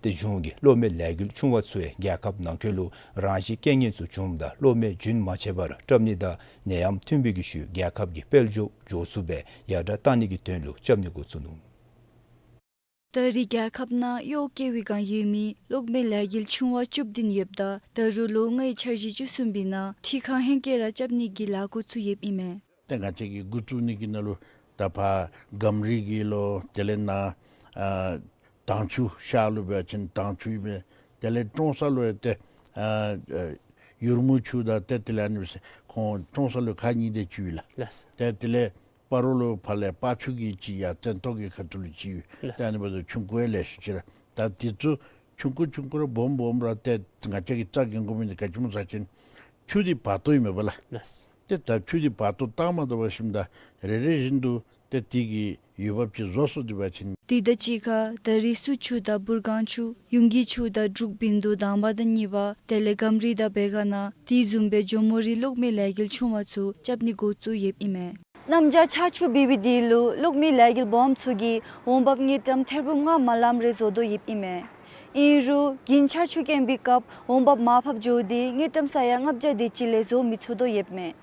ཏེ་གཞུང་གིས་གློག་མེ་ལས་འགུལ་ཆུང་བ་ཚུ་ཡང་རྒྱལ་ཁབ་ནང་འཁོད་ལུ་རང་བཞིན་རྐྱེན་ངན་ཚུ་བྱུངམ་ད་གློག་མེ་རྒྱུན་མ་ཆད་པར་རྐྱབ་ནི་དང་ནད་ཡམས་ཐོན་པའི་གི་ཤུལ་རྒྱལ་ཁབ་ཀྱི་དཔལ་འབྱོར་འགྱོ་ཚུགས་པའི་ཡར་དྲག་བཏང་ནི་གི་དོན་ལུ་རྐྱབ་ནི་འགོ་བཙུགས་ནུག། ད་རེས་རྒྱལ་ཁབ་ནང་གཡོག་བཀོལ་བའི་བསྒང་ཡོད་མི་གློག་མེ་ལས་འགུལ་ཆུང་བ་བཅུ་བདུན་ཡོདཔ་ད་ད་རུང་ལོ་ལྔའི་འཆར་གཞི་བཅུ་གསུམ་པའི་ནང་ཁྲི་ཁང་ཧེང་སྐལ་ར་རྐྱབ་ནི་གི་ལཱ་འགོ་བཙུགས་ཡོདཔ་ཨིན་མས། ཏེ་ང་བཅས་ཀྱིས་འགོ་བཙུགས་ནི་གི་ནང་ལུ་ད་ཕར་སྒམ་རི་གི་ལོ་དེ་ལས་ནཱ་ཨ་དྭངས་ཆུ་ཤར་ལུ་འབད་བ་ཅིན་དྭངས་ཆུ་ཨིན་མས། དེ་ལས་ཀྲོང་གསར་ལུ་ཡང་ཏེ་ཨ་ཨ་ཡུར་མུ་ཆུ་དང་ཏེ་དེ་ལས་ཨ་ནི་སྦེ་ཁོང་ཀྲོང་གསར་ལུ་ཁག་གཉིས་དེ་ཅིག་ཡོད་ལགས། ལགས། ཏེ་དེ་ལས་སྤ་རོ་ལུ་ཕར་ལས་སྤ་ཆུ་གི་ཅིག་ཡར་བཙན་ཏོག་གི་ཁ་ཐུག་ལུ་ཅིག་ཡོད། ལགས། ཏེ་ཨ་ནི་འབདཝ་ད་ཆུང་ཀུ་ཡང་ལེ་ཤ་ཅིག་ར། ད་དེ་ཚུ་ཆུང་ཀུ་ཆུང་ཀུ་ར་སྦོམ་སྦོམ་ར་ཏེ་ང་བཅས་ཀྱིས་རྩ་འགེངས་དགོ་མི་འདི་ག་ཅི་སྨོ་ཟེར་བ་ཅིན་ཆུ་འདི་བར་སྟོང་ཨིན་མས་པ་ལགས། ལགས། ཏེ་ད་ཆུ་འདི་བར་སྟོང་བཏང་མ་བཏུབ་པར་ཞིནམ་ད་རེ་རེ་བཞིན་དུ་ཏེ་དེ་གི་འོས་འབབ་ཅིག་བཟོ་སོང་སྟེ་འབད་བ་ཅིན། དེ་དང་གཅིག་ཁར་ད་རེས་སུ་ཆུ་དང་སྦུར་སྒང་ཆུ་ཡུང་གི་ཆུ་དང་འབྲུག་བིན་དུ་དང་པ་དང་གཉིས་པ་དེ་ལས་སྒམ་རི་དང་བེ་ག་ན་དེ་བཟུམ་སྦེ་ཇོ་མོ་རི་གློག་མེ་ལས་འགུལ་ཆུང་བ་ཚུ་རྐྱབ་ནི་འགོ་བཙུགས་ཡོདཔ་ཨིན་མས། གནམ་བྱཱར་ཆར་ཆུ་འབབ་པའི་དུས་ལུ་གློག་མེ་ལས་འགུལ་སྦོམ་ཚུ་གིས་འོང་འབབ་དངུལ་ཀྲམ་ཐེར་འབུམ་ལྔ་མ་ལངམ་རེ་བཟོ་དོ་ཡོདཔ་ཨིན་མས། ཨིན་རུང་རྒྱུན་ཆར་ཆུ་སྐྱོན་པའི་སྐབས་འོང་འབབ་མར་ཕབ་འགྱོ་སྟེ་དངུལ་ཀྲམ་ས་ཡ་ལྔ་བརྒྱ་དེ་ཅིག་ལས་བཟོ་མི་ཚུགས་དོ་ཡོདཔ་མས།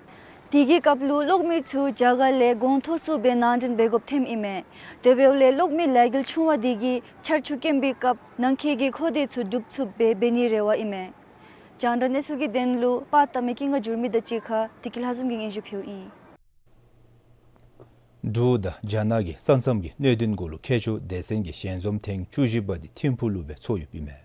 དེ་གི་སྐབས་ལུ་གློག་མེ་ཚུ་རྒྱ་གར་ལས་གོང་མཐོ་སུ་སྦེ་ནང་འདྲེན་འབད་དགོཔ་ཐོནམ་ཨིན་མས། དེ་འབདཝ་ལས་གློག་མེ་ལས་འགུལ་ཆུང་བ་དེ་གིས་ཆར་ཆུ་སྐྱོན་པའི་སྐབས་ནང་འཁོད་ཀྱི་མཁོ་འདོད་ཚུ་སྒྲུབ་ཚུགསཔ་སྦེ་འབད་ནིའི་རེ་བ་ཨིན་མས། རྒྱང་བསྒྲགས་གནས་ཚུལ་གྱི་དོན་ལུ་པར་བཏབ་མི་ཀུན་དགའ་འགྱུར་མེད་དང་གཅིག་ཁར་བདེ་སྐྱིད་ལྷ་འཛོམས་ཀྱིས་སྙན་ཞུ་ཕུལཝ་ཨིན། འབྲུག་དང་རྒྱ་ནག་གི་ས་མཚམས་ཀྱི་གནད་དོན་གུ་ལུ་ཁྱད་ཆོས་སྡེ་ཚན་གྱི་ཞལ་འཛོམས་ཐེངས་བཅུ་བཞི་པ་འདི་ཐིམ་ཕུག་ལུ་སྦེ་ཚོགས་ཡོདཔ་ཨིན་མས།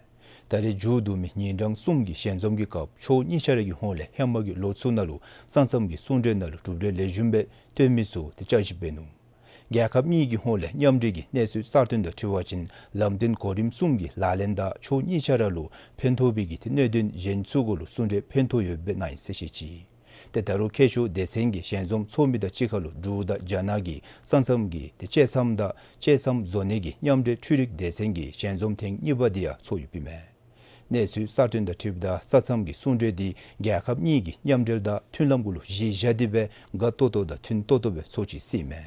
ད་རེས་མཇུག་བསྡུ་མི་ཉིན་གྲངས་གསུམ་གྱི་ཞལ་འཛོམས་ཀྱི་སྐབས་ཕྱོགས་གཉིས་ཆ་ར་གི་ཧོངས་ལས་ཧེ་མ་གི་ལོ་ཚུ་ནང་ལུ་ས་མཚམས་ཀྱི་གསུང་གྲོས་ནང་ལུ་གྲུབ་འབྲས་ལེགས་ཤོམ་སྦེ་ཐོན་མི་ཚུ་ཏེ་བསྐྱར་ཞིབ་འབད་ནུག། རྒྱལ་ཁབ་གཉིས་ཀྱི་ཧོངས་ལས་མཉམ་འབྲེལ་གྱི་གནས་ཚུལ་གསར་བཏོན་དང་འཁྲིལ་བ་ཅིན་ལམ་སྟོན་གོ་རིམ་གསུམ་གྱི་ལག་ལེན་དང་ཕྱོགས་གཉིས་ཆ་ར་ལུ་ཕན་ཐོགས་པའི་གི་ཏེ་གནད་དོན་གཞན་ཚུ་གུ་ལུ་གསུང་གྲོས་ཕན་ཐོགས་ཡོདཔ་སྦེ་གནང་ཡི་ཟེར་བཤད་ཅི། ཏེ་ད་རུང་ཁྱད་ཆོས་སྡེ་ཚན་གྱི་ཞལ་འཛོམས་ཚོགས་མི་དང་གཅིག་ཁར་ལུ་འབྲུག་དང་རྒྱ་ནག་གི་ས་མཚམས་ཀྱི་ཏེ་ཅེ་སམ་དང་ཅེ་སམ་བཟོ་གནས་ཀྱི་མཉམ་འབྲེལ་འཕྲུལ་རིག་སྡེ་ཚན་གྱི་ཞལ་འཛོམས་ཐེངས་གཉིས་པ་འདི་ཡང་ཚོགས་ཡོདཔ་ཨིན་མས། གནས་ཚུལ་གསར་བཏོན་དང་འཁྲིལཝ་ད་ས་མཚམས་ཀྱི་གསུང་གྲོས་འདི་རྒྱལ་ཁབ་གཉིས་ཀྱི་མཉམ་འབྲེལ་དང་མཐུན་ལམ་གུ་ལུ་གཞི་བཞག་སྟེ་སྦེ་དགའ་ཏོག་ཏོ་དང་མཐུན་ཏོག་ཏོ་སྦེ་ཚོགས་ཅི་ཟེར་ཨིན་མས།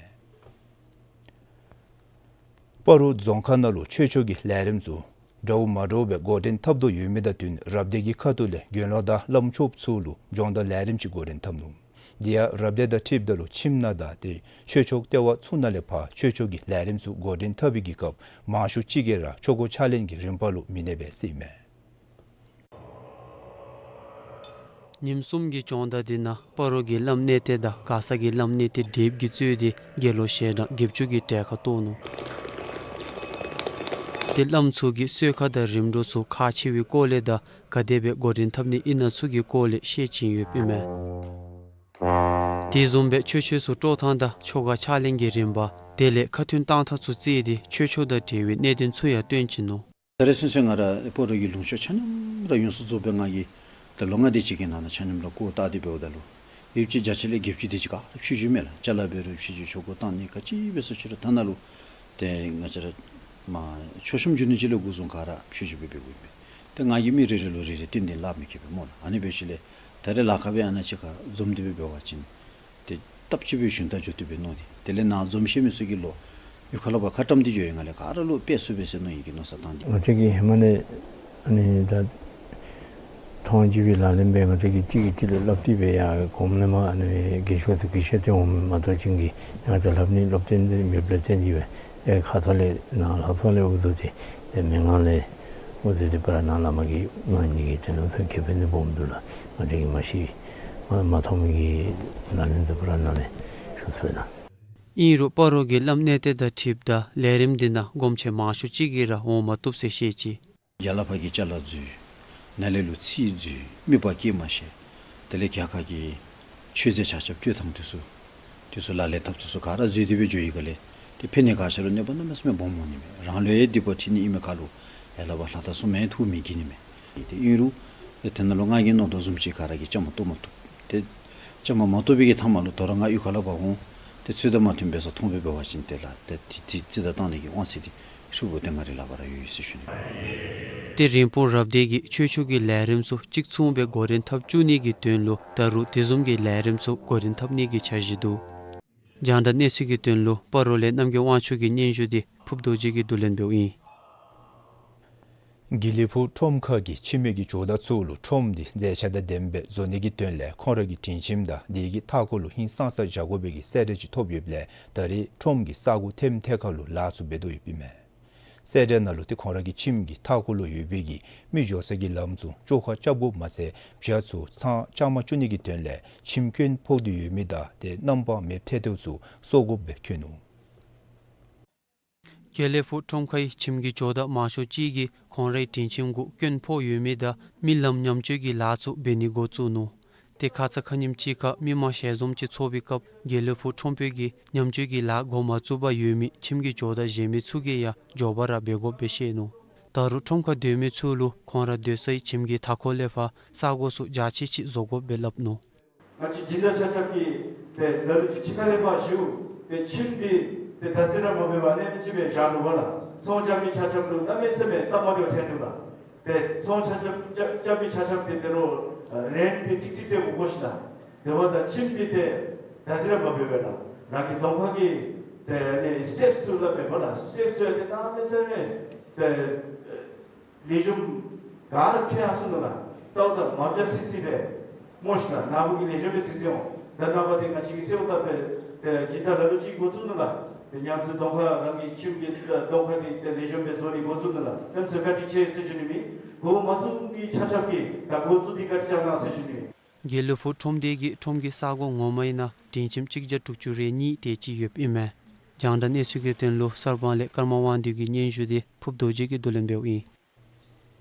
སྤ་རོ་རྫོང་ཁག་ནང་ལུ་ཆོས་ཕྱོགས་ཀྱི་ལས་རིམ་ཚུ་ འདྲཝ་མ་འདྲཝ་སྦེ་འགོ་འདྲེན་འཐབ་དོ་ཡོད་མི་དང་བསྟུན་རབ་སྡེ་གི་ཁ་ཐུག་ལས་དགེ་སློང་དང་བླམ་ཆོསཔ་ཚུ་ལུ་སྦྱོང་བརྡར་ལས་རིམ་ཅིག་འགོ་འདྲེན་འཐབ་ནུག། དེ་ཡང་རབ་སྡེ་དང་འཁྲིལཝ་ད་ལུ་ཁྱིམ་ནང་དང་ཏེ་ཆོས་ཕྱོགས་ལྟེ་བ་ཚུ་ནང་ལས་ཕར་ཆོས་ཕྱོགས་ཀྱི་ལས་རིམ་ཚུ་འགོ་འདྲེན་འཐབ་པའི་གི་སྐབས་མང་ཤོས་ཅིག་གིས་ར་ཆོ་ག་ཕྱག་ལེན་གྱི་རིམ་པ་ལུ་མི་གནས་པས་ཟེར་ཨིན་མས། ཉིནམ་གསུམ་གྱི་སྦྱོང་བརྡར་འདི་ནང་སྤ་རོ་གི་བླམ་གནས་བརྟན་དང་མགར་ས་གི་བླམ་གནས་བརྟན་དེབ་ཀྱིས་གཙོས་ཏེ་དགེ་སློང་ཞལ་གྲངས་བརྒྱད་ཅུ་གི་གྲལ་ཁར་གཏོགས་ནུག། ཏེ་བླམ་ཚུ་གིས་གསོལ་ཁ་དང་རིམ་གྲོ་ཚུ་ཁག་ཆེ་བའི་སྐོར་ལས་དང་ག་དེ་སྦེ་འགོ་འདྲེན་འཐབ་ནི་ཨིན་ན་ཚུ་གི་སྐོར་ལས་བཤད་བྱིན་ཡོདཔ་ཨིན་མས། དེ་བཟུམ་སྦེ་ཆོས་ཆོས་སུ་སྤྲོ་ཐངས་དང་ཆོ་ག་ཕྱག་ལེན་གྱི་རིམ་པ་དེ་ལས་ཁ་མཐུན་གཏང་ཐངས་ཚུ་བརྩིས་ཏེ་ཆོས་ཕྱོགས་དང་འབྲེལ་བའི་གནད་དོན་ཚུ་ཡང་སྟོན་བྱིན་ནུག། ད་རེས་ཚུན་ཚོད་ང་ར་སྤ་རོ་གི་ལུང་ཕྱོགས་ཆ་མཉམ་ར་ཡོངས་སུ་རྫོགསཔ་སྦེ་ང་གིས་ད་ལོ་ལྔ་དེ་ཅིག་གི་ནང་ན་ཆ་མཉམ་ར་སྐོར་བཏགས་ཏེ་འབདཝ་ད་ལུ་ཡོདཔ་ཅིག་བརྒྱ་ཆ་ལས་བརྒྱད་ཅུ་དེ་ཅིག་ག་ར་ཕྱི་འགྱུར་མས་ལགས། ཅ་ལ་འབད་རུང་ཕྱི་འགྱུར། ཆོ་ག་བཏང་ནི་ག་ཅི་འབད་ས་ཕྱི་རུ་ཐ་ན་ལུ་ཏེ་ང་བཅས་ར་མ་མཆོད་བཤམ་བསྒྱུར་ནི་ཅིག་ལས་འགོ་བཟུང་ག་ར་ཕྱི་འགྱུར་སྦེ་འབདཝ་ཨིན་པས། ཏེ་ང་གིས་མི་རེ་རེ་ལུ་རེ་རེ་བསྟུན་ཏེ་སླབ་མི་ཁེ་པས་སྨོ་ལགས། ཨ་ནི་འབད་ཞིནམ་ལས་ད་རེས་ལཱ་ཁག་སྦེ་ཨ་ནཱ་ཅིག་ཁར་འཛོམས་ཏེ་སྦེ་འབད་བ་ཅིན་ཏེ་སྟབས་ཅིག་སྦེ་ཞུན་དག་འགྱོ་དོ་སྦེ་མནོ་སྟེ། དེ་ལས་ནཱ་འཛོམས་ཤེས་མི་ཚུ་གིས་ལོག་གཡུས་ཁ་ལས་ཕར་ཁ་བཀྲམ་སྟེ་འགྱོ་ཡི་ག་ལས་ག་ར་ལུ་དཔེ་བཟུམ་སྦེ་ཟེར་མནོ་ཡི་གི་མནོ་བསམ་བཏང་སྟེ། ང་བཅས་ཀྱིས་ཧེ་མ་ལས་ཨ་ནི་ད་མཐོང་བརྒྱུད་པའི་ལག་ལེན་སྦེ་ང་བཅས་ཀྱིས་གཅིག་གིས་གཅིག་ལུ་སླབ་སྟེ་སྦེ་ཡར་གོངམ་ལས་མར་ཨ་ནི་རྒས་ཤོས་ཚུ་གིས་བཤད་དེ་འོང་མི་མ་གཏོགས་ཅིག་གིས་ང་བཅས་སླབ་ནི་སློབ་སྟོན་འདི་མེདཔ་ལས་བརྟེན་ཏེ་སྦེ་ཨེ་ཁ་ཐུག་ལས་ནཱ་ལྷག་ཐུག་ལས་འུ་ཚུ་ཏེ་ཏེ་མི་ངང་ལས་འུ་ཚུ་ཏེ་པར་ནང་ལས་མར་གྱི་ངང་ཉིད་ཀྱིས་ཏེ་ནང་ཐོན་ཁེ་ཕན་འདི་སྦོམ་འདུག་ལགས། ང་བཅས་ཀྱིས་མ་ཤེས་མ་མ་མཐོང་མི་གི་ལག་ལེན་འདི་པར་ནང་ལས་ཞུ་ཚུགས་ལགས། ཨིན་རུང་སྤ་རོ་གི་བླམ་གནས་བརྟན་དང་འཁྲིལཝ་ད་ལས་རིམ་འདི་ནང་སྒོམ་ཆེན་མང་ཤོས་ཅིག་གིས་ར་འོང་མ་བཏུབ་ཟེར་བཤད་ཅི། རྒྱ་ལ་ཕར་གྱི་ཅ་ལ་འཛུལ། ནཱ་ལས་ལུ་ཚིག་འཛུལ། དམིགས་པ་བསྐྱེད་མ་ཤེས། དེ་ལས་རྒྱ་གར་གྱི་མཆོད་རྫས་ཆ་ཁྱབ་སྤྲོད་ཐངས་འདི་ཚུ་འདི་ཚུ་ལག་ལེན་འཐབ་ཚུལ་ཚུ་ག་ར་འཛོལ་ཏེ་སྦེ་འགྱོ་ཡི་ག་ལས་ཏེ་ཕན་ནི་ག་ཅི་རུང་གནོད་པ་གནམ་མེད་ས་མེད་སྦོམ་འོང་ནི་མས། རང་ལུ་ཡང་སྡིག་པ་འཁྲི་ནི་ཨིན་མི་ཁར་ལུ་ཡར་ལས་ཕར་ལྷ་དང་སྲུང་མ་ཡང་ཐུགས་མི་དགྱེས་ནི་མས། ཏེ་ཨིན་རུང་ཏེ་དེ་ནང་ལུ་ང་གིས་མནོ་དོ་བཟུམ་ཅིག་ག་ར་གིས་བཅའ་མར་གཏོགས་མ་བཏུབ། ཏེ་བཅའ་མར་མ་གཏོགས་པའི་གི་མཐའ་མ་ལུ་དོ་རུང་ང་གཡུས་ཁ་ལས་ཕར་འོང་། ཏེ་ཚུལ་དང་མ་མཐུན་འབད་སར་མཐོང་སྦེ་འབད་བ་ཅིན་ཏེ་ལགས་ཏེ་ཏེ་ཏེ་རྩིས་དང་བཏང་ནི་གི་དབང་ཚད་འདི་ཧྲིལ་བུ་ཏེ་ང་རའི་ལག་པར་ར་ཡོད་ཡོད་ཟེར་ཞུ་ནི། ཏེ་རིམ་སྤོར་རབ་སྡེ་གིས་ཆོས་ཕྱོགས་ཀྱི་ལས་རིམ་ཚུ་གཅིག་མཚུངས་སྦེ་འགོ་འདྲེན་འཐབ་བཅུག་ནི་གི་དོན་ལུ་ད་རུང་དེ་བཟུམ་གྱི་ལས་རིམ་ཚུ་འགོ་འདྲེན་འཐབ་ནི་གི་འཆར་གཞི་འདུག། རྒྱང་བསྒྲགས་གནས་ཚུལ་གྱི་དོན་ལུ་སྤ་རོ་ལས་རྣམ་རྒྱལ་དབང་ཕྱུག་གི་སྙན་ཞུ་འདི་ཕུརཔ་རྡོ་རྗེ་གིས་བསྡུ་ལེན་འབདཝ་ཨིན། དགེ་ལེགས་ཕུག་ཁྲོམ་ཁ་གི་ཁྱིམ་གྱི་ཇོ་བདག་ཚུ་ལུ་ཁྲོམ་འདི་མཛེས་ཆ་དང་ལྡནམ་སྦེ་བཟོ་ནི་གི་དོན་ལས་ཁོང་ར་གི་དྲིན་ཁྱིམ་དང་དེ་གི་མཐའ་འཁོར་ལུ་ཧིང་སངས་ས་བཞག་དགོ་པའི་གི་གསལ་བསྒྲགས་ཅིག་ཐོབ་ཡོདཔ་ལས་ད་རེས་ཁྲོམ་གྱི་ས་སྒོ་ཐེམ་ཐེ་ཁ་ལུ་ལཱ་ཚུ་འབད་དོ་ཡོདཔ་ཨིན་མས། གསལ་བསྒྲགས་ནང་ལུ་ཏེ་ཁོང་ར་གི་ཁྱིམ་གྱི་མཐའ་འཁོར་ལུ་ཡོད་པའི་གི་མི་འགྱོ་ས་གི་ལམ་ཚུ་བཅོ་ཁ་རྐྱབ་དགོཔ་མ་ཚད་བྱ་ཚུ་ཚང་བཅའ་མར་བཅུག་ནི་གི་དོན་ལས་ཁྱིམ་སྐྱོན་ཕོག་སྟེ་ཡོད་མི་དང་ཏེ་རྣམ་པར་མེདཔ་ཐལ་ཐལཝ་ཚུ་གསོ་དགོཔ་སྦེ་བཀོད་ནུག། དགེ་ལེགས་ཕུག་ཁྲོམ་ཁའི་ཁྱིམ་གྱི་ཇོ་བདག་མང་ཤོས་ཅིག་གིས་ཁོང་རའི་དྲིན་ཁྱིམ་གུ་སྐྱོན་ཕོག་ཡོད་མི་དང་རྨི་ལམ་ཉམས་བཅོས་ཀྱི་ལཱ་ཚུ་འབད་ནི་འགོ་བཙུགས་ནུག། ཏེ་ཁ་ཙ་ཁ་ཉིནམ་ཅིག་ཁར་མི་མང་ཞལ་འཛོམས་ཅིག་ཚོགས་པའི་སྐབས་དགེ་ལེགས་ཕུག་ཁྲོམ་དཔོན་གྱིས་ཉམས་བཅོས་ཀྱི་ལཱ་འགོ་མ་བཙུགས་པར་ཡོད་མི་ཁྱིམ་གྱི་ཇོ་བདག་གཞན་མི་ཚུ་གིས་ཡང་མགྱོགས་པ་ར་འབད་དགོཔ་སྦེ་བཤད་ནུག། ད་རུང་ཁྲོམ་ཁར་སྡོད་མི་ཚུ་ལུ་ཁོང་ར་སྡོད་སའི་ཁྱིམ་གྱི་མཐའ་འཁོར་ལས་ཕར་ས་སྒོ་ཚུ་རྒྱ་ཆེ་ཅིག་བཟོ་དགོཔ་སྦེ་སླབ་ནུག། ང་བཅས་སྦྱིན་བདག་ཆ་ཁྱབ་ཀྱིས་ཏེ་ལ་ལུ་ཅིག་ཕྱི་ཁ་ལས་ཕར་ཞུ། ཏེ་ཁྱིམ་འདི་ཏེ་ད་ཟེར་ར་མ་འབད་བར་ཨ་ནེམ་ཅིག་སྦེ་བཞག་ནུག་པ་ལགས། ཚོང་རྐྱབ་མི་ཆ་ཁྱབ་ལུ་གནམ་མེད་ས་མེད་སྟབས་མ་བདེཝ་ཐལ་འདུག་ལགས། ཏེ་ཚོང་ཆ་ཁྱབ་རྐྱབ་རྐྱབ་མི་ཆ་ཁྱབ་ཏེ་ཏེ་རོགས་ཨ་རེནཊ་འདི་ཀྲིག་ཀྲི་སྦེ་དགོ་དགོ་ཤི་ལགས། དེ་འབདཝ་ད་ཁྱིམ་འདི་ཏེ་ད་ཟེར་ར་མ་འབད་བར་ལགས། རང་གི་གདོང་ཁ་གི་ཏེ་ཨ་ནི་སི་ཊེཔ་ཚུ་ལུ་འབད་བ་ལགས། སི་ཊེཔ་ཚུ་ཡང་ཏེ་གནམ་མེད་ས་མེད་ཏེ་ལེགས་ཤོམ་ག་ར་ཕྱེ་ཡར་སོང་ནུག་ལགས། ལྟཝ་ད་མ་བྱ་སི་སི་སྦེ་སྨོ་ཤི་ལགས། ནཱ་བུ་གིས་ལེགས་ཤོམ་སྦེ་སི་སི་འོང་། ད་ནངས་པ་ཏེ་ང་བཅས་ཀྱིས་གསོལཝ་བཏབ་སྦེ་ཏེ་སྦྱིན་བདག་ལ་ལུ་ཅིག་འགོ་བཙུགས་ནུག་ལགས། ཏེ་ཉམས་སུ་གདོང་ཁར་རང་གི་ཁྱིམ་གྱི་གདོང་ཁར་འདི་ཏེ་ལེགས་ཤོམ་སྦེ་བཟོ་ནི་འགོ་བཙུགས་ནུག་ལགས། ཨིན་ཟེར་བཀའ་དྲིན་ཆེ་ཟེར་ཞུ་ནི་མས། འགོ་མ་བཙུགས་མི་ཆ་ཁྱབ་ཀྱིས་ད་འགོ་བཙུགས་ཏེ་བཀའ་དྲིན་བསྐྱང་གནང་ཟེར་ཞུ་ནི་མས། དགེ་ལེགས་ཕུག་ཁྲོམ་སྡེ་གིས་ཁྲོམ་གྱི་ས་སྒོ་ངོ་མའི་ནང་དྲིན་ཁྱིམ་གཅིག་བརྒྱ་དྲུག་ཅུ་རེ་གཉིས་དེ་ཅིག་ཡོདཔ་ཨིན་མས། རྒྱང་བསྒྲགས་གནས་ཚུལ་གྱི་དོན་ལུ་གསར་སྤང་ལས་ཀརྨ་དབང་འདུས་ཀྱི་སྙན་ཞུ་འདི་ཕུརཔ་རྡོ་རྗེ་གིས་བསྡུ་ལེན་འབདཝ་ཨིན།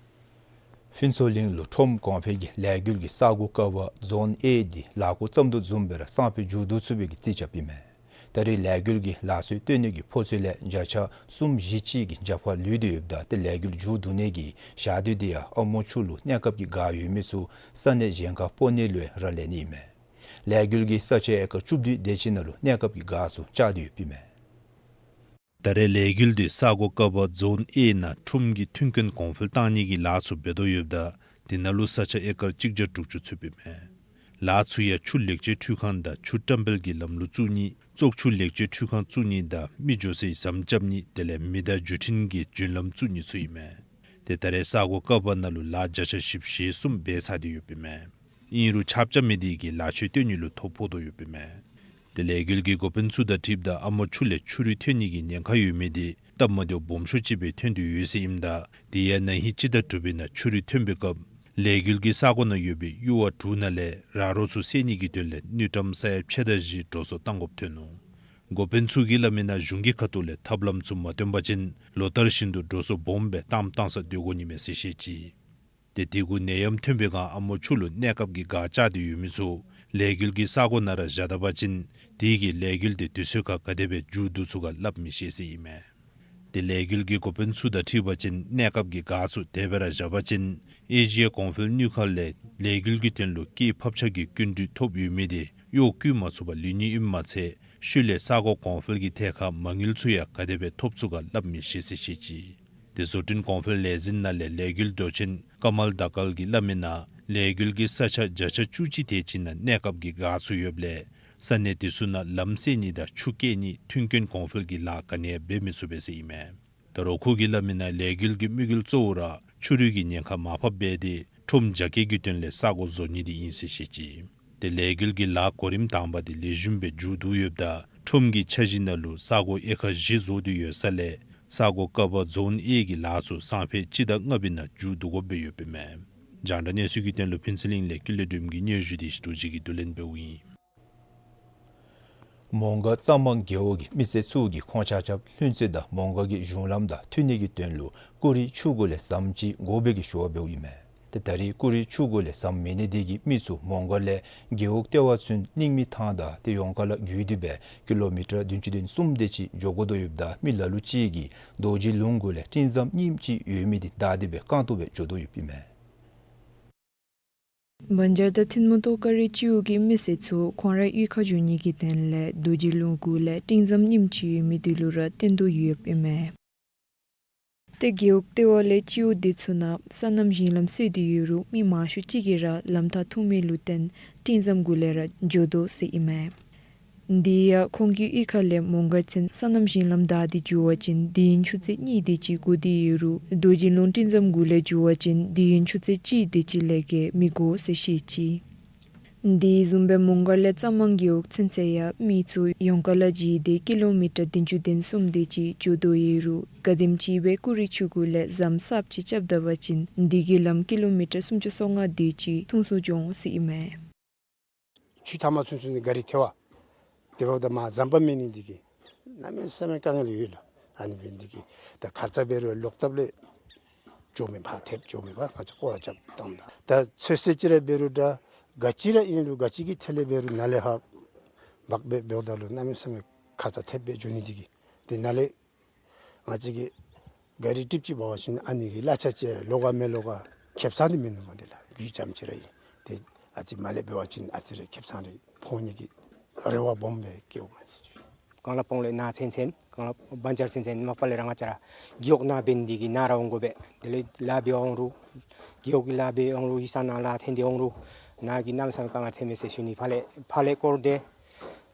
ཕུན་ཚོགས་གླིང་ལུ་ཁྲོམ་གོང་འཕེལ་གྱི་ལས་འགུལ་གྱི་ས་སྒོ་ཀ་བ་ཛོན་ཨེ་འདི་ལཱ་འགོ་བརྩམ་དོ་བཟུམ་སྦེ་ར་སང་ཕོད་མཇུག་བསྡུ་ཚུགས་པའི་གི་རྩིས་རྐྱབ་ཨིན་མས། ད་རེས་ལས་འགུལ་གྱི་ལཱ་ཚུ་སྟོན་ནི་གི་ཕོགས་ཚོད་ལས་བརྒྱ་ཆ་གསུམ་བཞི་ཅིག་གི་རྒྱབ་ཁར་ལུས་ཏེ་ཡོདཔ་ད་ཏེ་ལས་འགུལ་མཇུག་བསྡུ་ནི་གི་ཞག་དུས་འདི་ཡང་ཨ་མོ་ཆུ་ལུ་གནས་སྐབས་ཀྱི་སྒར་ཡོད་མི་ཚུ་ས་གནས་གཞན་ཁར་སྤོ་ནི་ལུ་རག་ལས་ནི་ཨིན་མས། ལས་འགུལ་གྱི་ས་ཆ་ཨེ་ཀར་བཅུ་བདུན་དེ་ཅིག་ནང་ལུ་གནས་སྐབས་ཀྱི་སྒར་ཚུ་བཅགས་ཏེ་ཡོདཔ་ཨིན་མས། ད་རེས་ལས་འགུལ་འདི་ས་སྒོ་ཀ་བ་ཛོན་ཨེ་ནང་ཁྲོམ་གྱི་མཐུན་རྐྱེན་གོང་འཕེལ་བཏང་ནི་གི་ལཱ་ཚུ་འབད་དོ་ཡོདཔ་ད་དེ་ནང་ལུ་ས་ཆ་ཨེ་ཀར་གཅིག་བརྒྱ་དྲུག་ཅུ་ཚུདཔ་ཨིན་མས། ལཱ་ཚུ་ཡང་ཆུ་ལེགས་བཅོས་འཕྲུལ་ཁང་དང་ཆུ་བཀྲམ་སྤེལ་གྱི་ལམ་ལུགས་བཙུགས་ནི། བཙོག་ཆུ་ལེགས་བཅོས་འཕྲུལ་ཁང་བཙུགས་ནི་དང་མི་འགྱོ་སའི་ཟམ་རྐྱབ་ནི་དེ་ལས་མེ་མདའ་བརྒྱུད་འཕྲིན་གྱི་བརྒྱུད་ལམ་བཙུགས་ནི་ཚུ་ཨིན་མས། ཏེ་ད་རེས་ས་གོ་ཀ་བ་ནང་ལུ་ལཱ་བརྒྱ་ཆ་བཞི་བཅུ་ཞེ་གསུམ་འབད་ཚར་ཏེ་ཡོདཔ་ཨིན་མས། ཨིན་རུང་ཆ་བཞག་མི་དེ་གིས་ལཱ་ཕྱོགས་སྟོན་ནི་ལུ་ཐོ་ཕོག་དོ་ཡོདཔ་ཨིན་མས། ཏེ་ལས་འགུལ་གྱི་འགོ་དཔོན་ཚུ་དང་འཁྲིལཝ་ད་ཨ་མོ་ཆུ་ལས་ཆུ་རུད་ཐོན་ནི་གི་ཉེན་ཁ་ཡོད་མི་དེ་སྟབས་མ་བདེཝ་སྦོམ་ཤོས་ཅིག་སྦེ་ཐོན་ཏེ་ཡོད་ཟེར་ཨིནམ་ད་དེ་ཡང་ན་ཧིང་སྤྱི་ཟླ་དྲུག་པའི་ནང་ཆུ་རུད་ཐོན་པའི་སྐབས་ལས་འགུལ་གྱི་ས་གོ་ནང་ཡོད་པའི་གཡུར་བ་དྲུག་ནང་ལས་ར་རོ་ཚུ་བསལ་ནི་གི་དོན་ལས་དངུལ་ཀྲམ་ས་ཡ་ཕྱེད་དང་བཞི་འགྲོ་སོང་བཏང་དགོཔ་ཐོན་ནུག། འགོ་དཔོན་ཚུ་གིས་སླབ་མིའི་ནང་གཞུང་གི་ཁ་ཐུག་ལས་ཐབས་ལམ་ཚུ་མ་བཏོན་པ་ཅིན་ལོ་ལྟར་བཞིན་དུ་འགྲོ་སོང་སྦོམ་སྦེ་བཏངམ་བཏང་ས་སྡོད་དགོ་ནི་མས་ཟེར་བཤད་ཅི། ཏེ་དེ་གུ་ནད་ཡམས་ཐོན་པའི་སྒང་ཨ་མོ་ཆུ་ལུ་གནས་སྐབས་ཀྱི་སྒར་བཅགས་ཏེ་ཡོད་མི་ཚུ་ལས་འགུལ་གྱི་ས་གོ་ནང་ར་བཞག་ད་པ་ཅིན་དེ་གིས་ལས་འགུལ་དེ་དུས་ཚོད་ཁར་ག་དེ་སྦེ་མཇུག་བསྡུ་ཚུགས་ག་སླབ་མི་ཤེས་ཟེར་ཨིན་མས། ཏེ་ལས་འགུལ་གྱི་འགོ་དཔོན་ཚུ་དང་འཁྲིལ་བ་ཅིན་གནས་སྐབས་ཀྱི་སྒར་ཚུ་དེ་སྦེ་ར་བཞག་པ་ཅིན་ཨེ་ཤི་ཡ་གོང་འཕེལ་དངུལ་ཁང་ལས་ལས་འགུལ་གྱི་དོན་ལུ་སྐྱེད་ཕབ་ཆག་གི་སྐྱིན་འགྲུལ་ཐོབ་ཡོད་མི་དེ་གཡོག་བཀོལ་མ་ཚུགས་པར་ལུས་ནི་ཨིནམ་མ་ཚད་ཤུལ་ལས་ས་གོ་གོང་འཕེལ་གྱི་ཐད་ཁར་མ་དངུལ་ཚུ་ཡང་ག་དེ་སྦེ་ཐོབ་ཚུགས་ག་སླབ་མི་ཤེས་ཟེར་བཤད་ཅི། ཏེ་བཟོ་སྐྲུན་གོང་འཕེལ་ལས་འཛིན་ནང་ལས་ལས་འགུལ་དོན་གཅོད་ཀ་མལ་དཱ་ཀལ་གྱིས་སླབ་མིའི་ནང་ལས་འགུལ་གྱི་ས་ཆ་བརྒྱ་ཆ་བཅུ་གཅིག་དེ་ཅིག་ནང་གནས་སྐབས་ཀྱི་སྒར་ཚུ་ཡོདཔ་ལས་ས་གནས་དེ་ཚུ་ནང་ལམ་བསལ་ནི་དང་ཆུ་བསྐྱལ་ནི་མཐུན་རྐྱེན་གོང་འཕེལ་གྱི་ལཱ་ག་ནི་ཡང་འབད་མི་ཚུགས་པས་ཟེར་ཨིན་མས། ད་རུང་ཁོ་གིས་སླབ་མིའི་ནང་ལས་འགུལ་གྱི་དམིགས་ཡུལ་གཙོ་བོ་ར་ཆུ་རུད་ཀྱི་ཉེན་ཁ་མར་ཕབ་འབད་དེ་ཁྲོམ་རྒྱ་སྐྱེད་ཀྱི་དོན་ལས་ས་གོ་བཟོ་ནི་དེ་ཨིན་ཟེར་བཤད་ཅི། ཏེ་ལས་འགུལ་གྱི་ལཱ་གོ་རིམ་དང་པ་དེ་ལེགས་ཤོམ་སྦེ་མཇུག་བསྡུ་ཡོདཔ་ད་ཁྲོམ་གྱི་ཆ་གཞི་ནང་ལུ་ས་གོ་ཨེ་ཀར་བཞི་བཟོ་སྟེ་ཡོད་ས་ལས་ས་གོ་ཀ་བ་ཛོན་ཨེ་གི་ལཱ་ཚུ་སང་ཕོད་སྤྱི་ཟླ་ལྔ་པའི་ནང་མཇུག་བསྡུ་དགོཔ་སྦེ་ཡོདཔ་ཨིན་མས། རྒྱང་བསྒྲགས་གནས་ཚུལ་གྱི་དོན་ལུ་ཕུན་ཚོགས་གླིང་ལས་ཀུན་ལེགས་སྒྲོལ་མ་གི་སྙན་ཞུ་དེ་རྡོ་རྗེ་གིས་བསྡུ་ལེན་འབདཝ་ཨིན། མོང་སྒར་གཙང་མང་རྒེད་འོག་གི་མི་སེར་ཚུ་གིས་ཁོང་ཆ་ཁྱབ་ལྷུན་རྩེ་དང་མོང་སྒར་གྱི་གཞུང་ལམ་དང་མཐུད་ནི་གི་དོན་ལུ་ཀུ་རི་ཆུ་གུ་ལས་ཟམ་ཅིག་དགོ་པའི་གི་ཞུ་བ་འབདཝ་ཨིན་མས། ཏེ་ད་རེས་ཀུ་རི་ཆུ་གུ་ལས་ཟམ་མེད་ནི་དེ་གིས་མི་ཚུ་མོང་སྒར་ལས་རྒེད་འོག་ལྟེ་བ་ཚུན་གླིང་མི་ཐང་དང་ཏེ་ཡོངས་ཁ་ལ་བརྒྱུད་དེ་སྦེ་ཀི་ལོ་མི་ཊར་བདུན་ཅུ་དོན་གསུམ་དེ་ཅིག་འགྱོ་དགོ་དོ་ཡོདཔ་ད་མི་ལ་ལུ་ཅིག་གིས་རྡོ་རྗེ་ལུང་གུ་ལས་སྤྲིན་ཟམ་རྙིངམ་ཅིག་ཡོད་མི་དེ་བདའ་སྟེ་སྦེ་རྐང་ཐང་སྦེ་འགྱོ་དོ་ཡོདཔ་ཨིན་མས། བན་ཇར་དང་ཐིན་མོང་ཏོག་ཀ་རི་སྤྱི་འོག་གི་མི་སེར་ཚུ་ཁོང་རའི་གཡུས་ཁར་འགྱོ་ནི་གི་དོན་ལས་རྡོ་རྗེ་ལུང་གུ་ལས་སྤྲིན་ཟམ་རྙིངམ་ཅིག་ཡོད་མི་དེ་ལུ་ར་བརྟེན་དོ་ཡོདཔ་ཨིན་མས། ཏེ་རྒེད་འོག་ལྟེ་བ་ལས་སྤྱི་འོག་དེ་ཚུ་ནང་སོ་ནམ་ཞིང་ལམ་བསལ་ཏེ་ཡོད་རུང་མི་མང་ཤོས་ཅིག་གིས་ར་ལམ་ཐག་ཐུང་མི་ལུ་བརྟེན་སྤྲིན་ཟམ་གུ་ལས་ར་འགྱོ་དོ་ཟེར་ཨིན་མས། དེ་ཡང་ཁོང་གི་གཡུས་ཁ་ལས་མོང་སྒར་ཚུན་སོ་ནམ་ཞིང་ལམ་བདའ་སྟེ་འགྱོ་བ་ཅིན་དུས་ཡུན་ཆུ་ཚོད་གཉིས་དེ་ཅིག་འགོར་ཏེ་ཡོད་རུང་རྡོ་རྗེ་ལུང་སྤྲིན་ཟམ་གུ་ལས་འགྱོ་བ་ཅིན་དུས་ཡུན་ཆུ་ཚོད་གཅིག་དེ་ཅིག་ལས་བརྒལ་མི་འགོར་ཟེར་བཤད་ཅི། དེ་བཟུམ་སྦེ་མོང་སྒར་ལས་གཙང་མང་རྒེད་འོག་ཚུན་ཚོད་ཡང་མི་ཚུ་ཡོངས་ཁ་ལ་བརྒྱུད་དེ་ཀི་ལོ་མི་ཊར་བདུན་ཅུ་དོན་གསུམ་དེ་ཅིག་འགྱོ་དོ་ཡོད་རུང་ག་དེམ་ཅིག་སྦེ་ཀུ་རི་ཆུ་གུ་ལས་ཟམ་གསརཔ་ཅིག་རྐྱབ་ད་པ་ཅིན་དེ་གིས་ལམ་ཀི་ལོ་མི་ཊར་སུམ་ཅུ་སོ་ལྔ་དེ་ཅིག་ཐུང་སུ་འགྱོ་འོང་ཟེར་ཨིན་མས། ཆུ་མཐའ་མ་ཚུན་ཚོད་ནི་ག་རི་ཐལ་བ། དེ་འབདཝ་ད་མར་ཟམ་པ་མེད་ནི་འདི་གིས་གནམ་མེད་ས་མེད་དཀའ་ངལ་ཡོད་ལགས། ཨ་ནི་འབད་ནི་འདི་གིས་ད་ཁ་ཙ་འབད་རུང་ལོག་ལྟབ་ལས་འགྱོ་མི་ཕར་ཐེབས་འགྱོ་མི་ཕར་ང་བཅས་སྐོར་ར་རྐྱབ་བཏངམ་ད། ད་ཚོད་བསྲེ་ཅིག་ར་འབད་རུང་ད་ག་ཅི་ར་ཨིན་རུང་ག་ཅི་གི་ཐད་ལས་འབད་རུང་ནཱ་ལས་ཕར་འབག་སྦེ་འབདཝ་ད་ལུ་གནམ་མེད་ས་མེད་ཁ་ཙ་ཐེབས་སྦེ་འགྱོ་ནི་འདི་གིས་ཏེ་ནཱ་ལས་ང་བཅས་ཀྱིས་ག་རི་ཊིབ་ཅིག་འབག་པ་ཅིན་ཨ་ནི་གི་གླ་ཆ་ཅིག་ལོག་ག་མི་ལོག་ག་ཁེ་སང་འདི་མིན་ནུག་མ་འདི་ལགས། རྒུད་ཙམ་ཅིག་ར་ཨིན། ཏེ་ཨ་ཙི་མར་ལས་འབད་བ་ཅིན་ཨ་ཙི་རེ་ཁེ་སང་རེ་ཕོག་ནི་གི་རེ་བ་སྦོམ་སྦེ་བསྐྱེདཔ་ཨིན་མས། གངས་ལ་སྤང་ལས་ནཱ་ཚུན་ཚོད་གངས་ལ་བན་ཇར་ཚུན་ཚོད་མ་པ་ལས་ར་ང་བཅས་ར་རྒེད་འོག་ནང་འབད་ནི་འདི་གིས་ནཱ་ར་འོང་དགོ་པས། དེ་ལས་ལཱ་འབད་འོང་རུང་རྒེད་འོག་གི་ལཱ་འབད་འོང་རུང་ཡིག་ཚང་ནང་ལཱ་འཐོན་ཏེ་འོང་རུང་ནཱ་གིས་གནམ་མེད་ས་མེད་དཀའ་ངལ་ཐོན་མས་ཟེར་ཞུ་ནི། ཕར་ལས་ཕར་ལས་སྐོར་ཏེ་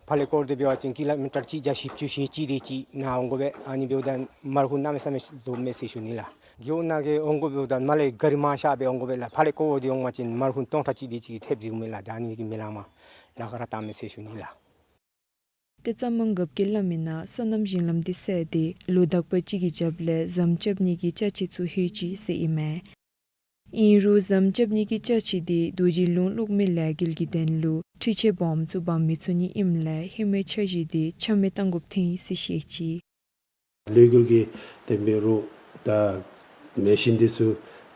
ཕར་ལས་སྐོར་ཏེ་འབད་བ་ཅིན་ཀི་ལོ་མི་ཊར་གཅིག་བརྒྱ་བཞི་བཅུ་ཞེ་གཅིག་དེ་ཅིག་ནཱ་འོང་དགོ་པས། ཨ་ནི་འབདཝ་ད་མར་ཁུ་གནམ་མེད་ས་མེད་རྫོགས་མས་ཟེར་ཞུ་ནི་ལགས། རྒེད་འོག་ནང་གི་འོང་དགོ་འབདཝ་ད་མར་ལས་ག་རི་མང་ཤོས་སྦེ་འོང་དགོ་པས་ལགས། ཕར་ལས་སྐོར་ཏེ་འོང་པ་ཅིན་མར་ཁུ་སྟོང་ཕྲག་གཅིག་དེ་ཅིག་ཐེབས་འགྱོཝ་མས་ལགས། ད་ཨ་ནི་གིས་མི་ལང་མ་ལཱ་ཁག་ར་བཏང་མས་ཟེར་ཞུ་ནི་ལགས། ཏེ་གཙང་མང་རྒཔོ་གིས་སླབ་མིའི་ནང་སོ་ནམ་ཞིང་ལམ་འདི་བསལ་ཏེ་ལོ་དག་པ་ཅིག་གི་རྒྱབ་ལས་ཟམ་རྐྱབ་ནི་གི་ཅ་ཆས་ཚུ་ལྷོད་ཅི་ཟེར་ཨིན་མས། ཨིན་རུང་ཟམ་རྐྱབ་ནི་གི་ཅ་ཆས་འདི་རྡོ་རྗེ་ལུང་གློག་མེ་ལས་འགུལ་གྱི་དོན་ལུ་འཕྲུལ་ཆས་སྦོམ་ཚུ་འབག་མི་ཚུགས་ནི་ཨིནམ་ལས་ཧེ་མའི་འཆར་གཞི་འདི་ཆ་མེད་གཏང་དགོཔ་ཐོན་ཡི་ཟེར་བཤད་ཅི། ལས་འགུལ་གྱི་དེ་འབད་རུང་ད་མེ་ཤིན་འདི་ཚུ་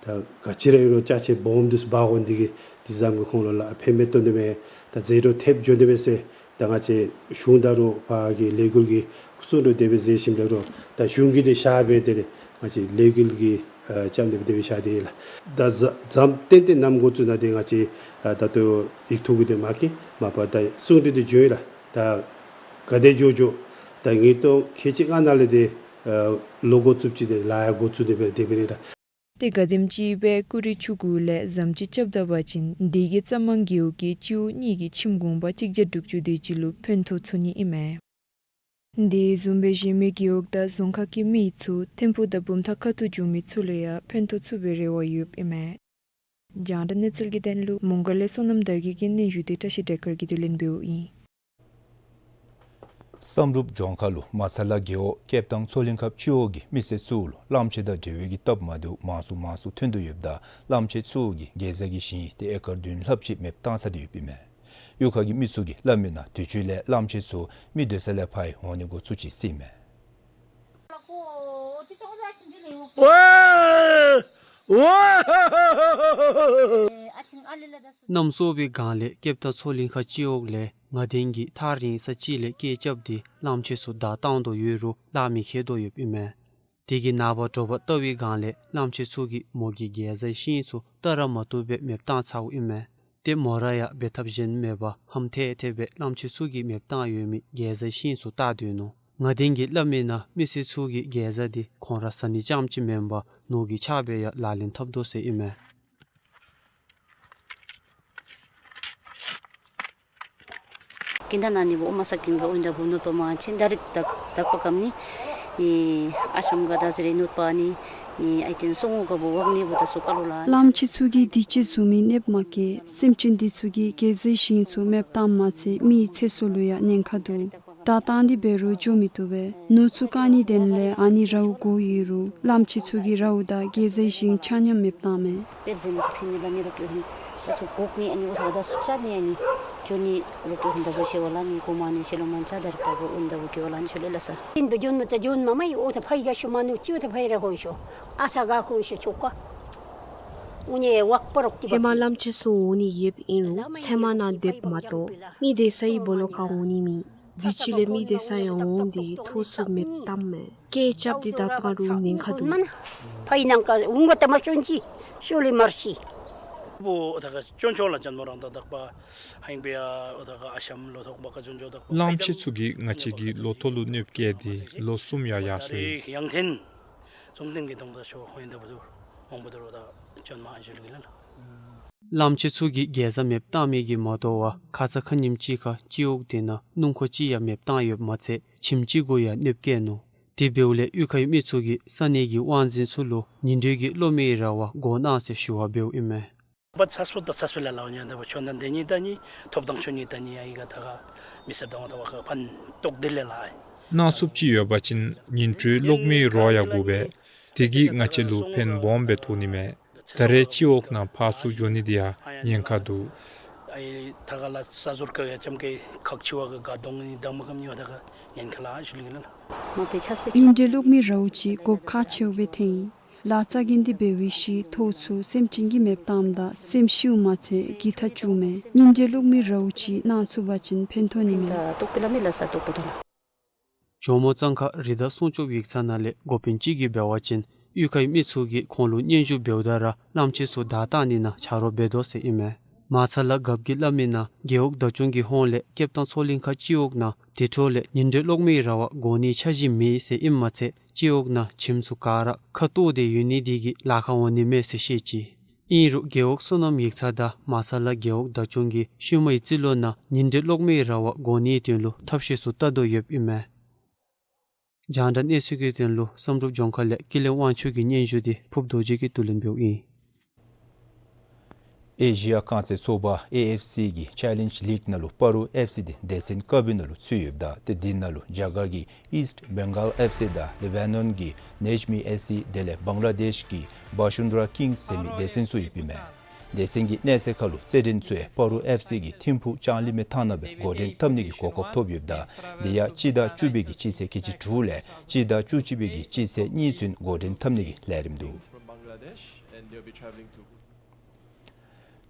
ད་ག་ཅི་ར་ཡོད་རུང་ཅ་ཆས་སྦོམ་འདི་ཚུ་འབག་འོང་འདི་གིས་འདི་ཟམ་གྱི་ཁོང་ལུ་ལཱ་ཕན་མི་ཐོགས་ནི་མས། ད་ཟད་འགྲོ་ཐེབས་འགྱོ་ནི་མས་ཟེར་ད་ང་བཅས་གཞུང་དང་རུང་ཕར་གྱི་ལས་འགུལ་གྱི་གསུང་གྲོས་དེ་སྦེ་མཛད་ཞིནམ་ལས་རུང་ད་གཞུང་གིས་དེ་བཞག་སྦེ་དེ་ལས་ང་བཅས་ལས་འགུལ་གྱི་ཨ་རྐྱབ་ནི་སྦེ་དེ་སྦེ་བཞག་སྟེ་ཡོད་ལགས། ད་ཟ་ཟམ་ཏན་ཏན་བསྣམ་འགོ་བཙུགས་ནི་དེ་ང་བཅས་ཨ་ད་ལྟོ་ཡིག་ཐོག་གི་དེ་མ་གི་མ་པ་ད་གསུང་གྲོས་དེ་བྱུང་ཡི་ལགས། ད་ག་དེ་མགྱོགས་མགྱོགས་ད་ཉིས་སྟོང་ཁལ་གཅིག་ལྔ་ནང་ལས་དེ་ཨ་ལོག་འགོ་བཙུགསཔ་ཅིག་དེ་ལཱ་ཡང་འགོ་བཙུགས་ནི་སྦེ་དེ་སྦེ་རེད་ལགས། ཏེ་ག་དེམ་ཅིག་སྦེ་ཀུ་རི་ཆུ་གུ་ལས་ཟམ་ཅིག་རྐྱབ་ད་པ་ཅིན་དེ་གིས་གཙང་མང་རྒེད་འོག་གི་སྤྱི་འོག་གཉིས་ཀྱི་ཁྱིམ་གུང་པ་གཅིག་བརྒྱ་དྲུག་ཅུ་དེ་ཅིག་ལུ་ཕན་ཐོགས་ཚུགས་ནི་ཨིན་མས། དེ་བཟུམ་སྦེ་གཞན་མི་རྒེད་འོག་དང་རྫོང་ཁག་གི་མི་ཚུ་ཐིམ་ཕུག་དང་བུམ་ཐང་ཁ་ཐུག་འགྱོ་མི་ཚུ་ལུ་ཡང་ཕན་ཐོགས་ཚུགས་པའི་རེ་བ་ཡོདཔ་ཨིན་མས། རྒྱང་བསྒྲགས་གནས་ཚུལ་གྱི་དོན་ལུ་མོང་སྒར་ལས་བསོད་ནམས་དར་རྒྱས་ཀྱི་སྙན་ཞུ་དེ་བཀྲ་ཤིས་སྒྲོལ་དཀར་གྱིས་བསྡུ་ལེན་འབདཝ་ཨིན། བསམ་གྲུབ་ལྗོངས་མཁར་ལུ་མ་ཚ་ལ་རྒེད་འོག་སྐེད་ཐང་མཚོ་གླིང་ཁབ་སྤྱི་འོག་གི་མི་སེར་ཚུ་ལུ་གླངམོ་ཆེ་དང་འབྲེལ་བའི་གི་སྟབས་མ་བདེཝ་མང་སུ་མང་སུ་ཐོན་དོ་ཡོདཔ་ད་གླངམོ་ཆེ་ཚུ་གིས་གེ་ཛ་གི་ཞིང་ཏེ་ཨེ་ཀར་བདུན་ལྷགཔ་ཅིག་མེདཔ་བཏང་ཚར་ཏེ་ཡོདཔ་ཨིན་མས། གཡུས་ཁ་གི་མི་ཚུ་གིས་སླབ་མི་ནང་དུས་ཅི་ལས་གླངམོ་ཆེ་ཚུ་མི་སྡོད་ས་ལས་ཕར་འོང་ནི་འགོ་བཙུགས་ཅི་ཟེར་ཨིན་མས། གནམ་སྲོ་བའི་སྒང་ལས་སྐེད་ཐང་མཚོ་གླིང་ཁ་སྤྱི་འོག་ལས་ང་བདེན་གྱིས་ཐག་རིང་ས་ཅིག་ལས་སྐད་རྐྱབ་སྟེ་གླངམོ་ཆེ་ཚུ་བརྡ་བཏང་དོ་ཡོད་རུང་ལག་མི་ཁེལ་དོ་ཡོདཔ་ཨིན་མས། དེ་གི་ནངས་པ་དྲོ་པ་ལྟ་བའི་སྒང་ལས་གླངམོ་ཆེ་ཚུ་གིས་མོ་གི་གེ་ཛའི་ཤིང་ཚུ་བཏབ་ར་མ་བཏུབ་སྦེ་མེདཔ་བཏང་ཚརཝ་ཨིན་མས། ཏེ་མོ་ར་ཡང་འབད་ཐབས་གཞན་མེད་པར་ཧམ་ཐལ་ཐལ་སྦེ་གླངམོ་ཆེ་ཚུ་གིས་མེདཔ་བཏང་ཡོད་མི་གེ་ཛའི་ཤིང་ཚུ་བཏབ་སྡོད་ནུག། ང་བདེན་གྱིས་སླབ་མི་ནང་མི་སེར་ཚུ་གིས་གེ་ཛ་དེ་ཁོང་ར་ཟ་ནི་རྐྱངམ་ཅིག་མེན་པར་ནོར་གྱི་ཆག་སྦེ་ཡང་ལག་ལེན་འཐབ་དོ་ཟེར་ཨིན་མས། ཀིན་ད་ན་ནི་བོ་མ་ས་ཀིན་ག་འོན་ད་བུ་ནོར་པ་མ་ཆིན་ད་རིག་དག་དག་པ་ཀམ་ནི་ནི་ཨ་ཤམ་ག་ད་ཟེར་ནོར་པ་ནི་ནི་ཨའི་ཏེན་སོང་ངོ་ག་བོ་ཝག་ནི་བོ་ད་སུ་ཀ་ལོ་ལ། གླངམོ་ཆེ་ཚུ་གིས་དུས་ཅི་བཟུམ་མའི་གནོདཔ་མ་བཀལ། སེམས་ཅན་དེ་ཚུ་གིས་གེ་ཛའི་ཤིང་ཚུ་མེདཔ་བཏངམ་མ་ཚད་མིའི་ཚེ་སྲོག་ལུ་ཡང་ཉེན་ཁ་འདུག། བརྡ་བཏང་སྟེ་འབད་རུང་འགྱོ་མི་བཏུབ་པས། ནོར་ཚུ་བཀག་ནིའི་དོན་ལས་ཨ་ནི་རཝ་དགོ་ཡོད་རུང་གླངམོ་ཆེ་ཚུ་གིས་རཝ་དང་གེ་ཛའི་ཤིང་ཆ་མཉམ་མེདཔ་བཏངམ་མས། པེར་ཟེར་ནི་ཕི་ནི་ལ་ནི་རོ་ཀྱོ་ཧིན་ད་སུ་གོག་ནི་ཨ་ནི་འོ་ཐ་ད་སུ་ཆ་ནི་ཨ་ནི་འགྱོ་ནི་རོ་ཀྱོ་ཧིན་ད་བུ་ཤེ་བ་ལ་ནི་གོ་མ་ནི་ཤེ་ལོ་མན་ཆ་ད་རིག་ད་བུ་འོན་ད་བུ་ཀྱོ་ལ་ནི་ཤུ་ལེ་ལ་ས། ཨིན་བུ་འགྱོ་མ་ད་འགྱོ་མ་མ་ཡི་འོ་ཐ་ཕ་ཡི་ག་ཤུ་མ་ནུ་ཅི་འོ་ཐ་ཕ་ཡི་ར་ཧོན་ཤོ་ཨ་ཐ་ག་ཧོན་ཤོ་ཆོ་ཀ། ཨུ་ནི་ཝག་པ་རོག་ཏི་བ། ཧེ་མ་གླངམོ་ཆེ་ཚུ་འོང་ནི་ཡོདཔ་ཨིན་རུང་ཚལ་མ་ནང་སྡོདཔ་མ་གཏོགས་མི་སྡོད་སའི་སྦོ་ལོགས་ཁར་འོང་ནི་མེད། དུས་ཅི་ལས་མི་སྡོད་ས་ཡང་འོང་སྟེ་ཐོག་ཚུ་མེདཔ་བཏངམ་མས། སྐད་རྐྱབ་སྟེ་བརྡ་བཏང་རུང་ཉེན་ཁ་འདུག། ཕ་ཡི་ནང་ཀ་འུང་ག་ཏ་མ་ཅོན་ཅི་ཤོ་ལི་མར་ཤི། བོ་ད་ག་ཅོན་ཅོ་ལ་ཅན་མོ་རང་ད་དག་པ་ཧིང་པེ་ཡ་ད་ག་ཨ་ཤམ་ལོ་ཐོག་མ་ཀ་ཅོན་ཅོ་དག་པ། གླངམོ་ཆེ་ཚུ་གིས་ང་བཅས་ཀྱི་ལོ་ཐོག་ལུ་གནོདཔ་བཀལ་ཏེ་ལོ་གསུམ་ཡང་ཡར་སོ་ཡི། ཡང་ཐེན་ཙུང་ཐེན་གྱི་གདོང་ད་ཤོ་ཧོ་ཡིན་ད་བུ་དུ་འོང་བུ་དུ་རོ་ད་ཅོན་མ་ཨན་ཞུ་ལུག་ལ། གླངམོ་ཆེ་ཚུ་གིས་གེ་ཛ་མེདཔ་བཏང་མི་གིས་མ་དོ་བར་ཁ་ཙ་ཁ་ཉིནམ་ཅིག་ཁར་སྤྱི་འོག་དེ་ནང་སྣུམ་འཁོར་ཅིག་ཡང་མེདཔ་བཏང་ཡོདཔ་མ་ཚད་ཁྱིམ་གཅིག་གུ་ཡང་གནོདཔ་བཀལ་ནུག། དེ་འབདཝ་ལས་གཡུས་ཁའི་མི་ཚུ་གིས་ས་གནས་ཀྱི་དབང་འཛིན་ཚུ་ལུ་ཉིན་དྲོད་ཀྱི་གློག་མེའི་ར་བ་བགོ་གནང་ཟེར་ཞུ་བ་འབདཝ་ཨིན་མས། པ་ཚ་སྤོ་ད་ཚ་སྤེ་ལ་ལའོ་ཉན་ད་བུ་ཆོ་ནན་དེ་ཉིད་ད་ཉིད་ཐོབ་དང་ཆོ་ཉིད་ད་ཉིད་ཨ་ཡི་ག་ད་ག་མི་སེར་དང་ད་བ་ག་ཕན་ཐོགས་དེ་ལས་ལ་ཨ་ནང་ཚུབ་ཅིག་ཡོད་པ་ཅིན་ཉིན་དྲོད་གློག་མེའི་རོ་ཡ་དགོ་པས། དེ་གིས་ང་བཅས་ལུ་ཕན་སྦོམ་སྦེ་ཐོགས་ནི་མས། ད་རེས་སྤྱི་འོག་ནང་ཕར་ཚུར་འགྱོ་ནི་དེ་ཡང་ཉེན་ཁ་འདུག། ཨའི་ད་ག་ལ་ས་ཟུར་ཀ་ཡ་ཅམ་ཀེ་ཁག་ཆེ་བ་ག་ག་གདོང་ནི་དང་མ་གམ་ཉོ་ད་ག་ཉེན་ཁ་ལ་ཨ་ཞུ་ལི་གི་ལ་ལ། མ་པེ་ཆ་སྤེ། ཉིན་དྲོད་གློག་མེའི་རཝ་ཅིག་དགོཔ་ཁག་ཆེཝ་སྦེ་ཐོན་ཡི། ལ་ཙ་གིན་དེ་འབད་བའི་ཤི་ཐོག་ཚུ་སེམས་ཅན་གྱིས་མེདཔ་བཏངམ་ད་སེམས་ཤིཝ་མ་ཚད་གི་ཐ་ཅུ་མས། ཉིན་དྲོད་གློག་མེའི་རཝ་ཅིག་ནང་ཚུབ་པ་ཅིན་ཕན་ཐོགས་ནི་མས། ད་ཏོག་པི་ལ་མི་ལ་ས་ཏོག་པོ་ད་ལ། ཇོ་མོ་གཙང་ཁ་རི་དྭགས་སྲུང་སྐྱོབ་ཡིག་ཚང་ནང་ལས་འགོ་དཔོན་ཅིག་གིས་འབད་བ་ཅིན་གཡུས་ཁའི་མི་ཚུ་གིས་ཁོང་ལུ་སྙན་ཞུ་འབདཝ་ད་ར་གླངམོ་ཆེ་ཚུ་བརྡ་བཏང་ནི་ནང་ཆ་རོགས་འབད་དོ་ཟེར་ཨིན་མས། མ་ཚ་ལ་རྒཔོ་གིས་སླབ་མི་ནང་རྒེད་འོག་བདག་སྐྱོང་གི་ཧོངས་ལས་སྐེད་ཐང་མཚོ་གླིང་ཁ་སྤྱི་འོག་ནང་དེ་འཕྲོ་ལས་ཉིན་དྲོད་གློག་མེའི་ར་བ་དགོ་ནིའི་འཆར་གཞི་མེད་ཟེར་ཨིནམ་མ་ཚད་སྤྱི་འོག་ནང་ཁྱིམ་ཚུ་ག་ར་ཁ་བཏོག་སྟེ་ཡོད་ནི་དེ་གིས་ལཱ་ཁག་འོང་ནི་མས་ཟེར་བཤད་ཅི། ཨིན་རུང་རྒེད་འོག་སོ་ནམ་ཡིག་ཚང་དང་མ་ཚ་ལ་རྒེད་འོག་བདག་སྐྱོང་གིས་ཤུལ་མའི་རྩིས་ལོ་ནང་ཉིན་དྲོད་གློག་མེའི་ར་བ་དགོ་ནིའི་དོན་ལུ་ཐབས་ཤེས་ཚུ་བལྟ་དོ་ཡོདཔ་ཨིན་མས། རྒྱང་བསྒྲགས་གནས་ཚུལ་གྱི་དོན་ལུ་བསམ་གྲུབ་ལྗོངས་མཁར་ལས་ཀུན་ལེགས་དབང་ཕྱུག་གི་སྙན་ཞུ་དེ་ཕུབ་རྡོ་རྗེ་གིས་བསྡུ་ལེན་འབདཝ་ཨིན། ཨེ་ཤི་ཡ་རྐང་རྩེད་ཚོགས་པ་ཨེ་ཨེཕ་སི་གི་ཅེ་ལེནཇ་ལིག་ནང་ལུ་སྤ་རོ་ཨེཕ་སི་དེ་སྡེ་ཚན་ཀ་བི་ནང་ལུ་ཚུད་ཡོདཔ་ད་ཏེ་དེ་ནང་ལུ་རྒྱ་གར་གྱི་ཨིསཊ་བེང་གཱལ་ཨེཕ་སི་དང་ལེ་བྷ་ནོན་གྱི་ནེཇ་མི་ཨེཕ་སི་དེ་ལས་བང་ལ་དེཤ་གི་བ་ཤུན་དྲ་ཀིངསི་ཟེར་མི་སྡེ་ཚན་ཚུ་ཡོདཔ་ཨིན་མས། སྡེ་ཚན་གྱི་གནས་ཚད་ཁར་ལུ་རྩེད་འགྲན་ཚུ་ཡང་སྤ་རོ་ཨེཕ་སི་གིས་ཐིམ་ཕུག་ལྕང་གླིང་མའི་ཐང་ནང་སྦེ་འགོ་འདྲེན་འཐབ་ནི་གི་གོ་སྐབས་ཐོབ་ཡོདཔ་ད་དེ་ཡང་སྤྱི་ཟླ་བཅུ་པའི་གི་སྤྱི་ཚེས་ཁལ་གཅིག་དྲུག་ལས་སྤྱི་ཟླ་བཅུ་གཅིག་པའི་གི་སྤྱི་ཚེས་གཉིས་ཚུན་འགོ་འདྲེན་འཐབ་ནི་གི་ལས་རིམ་འདུག།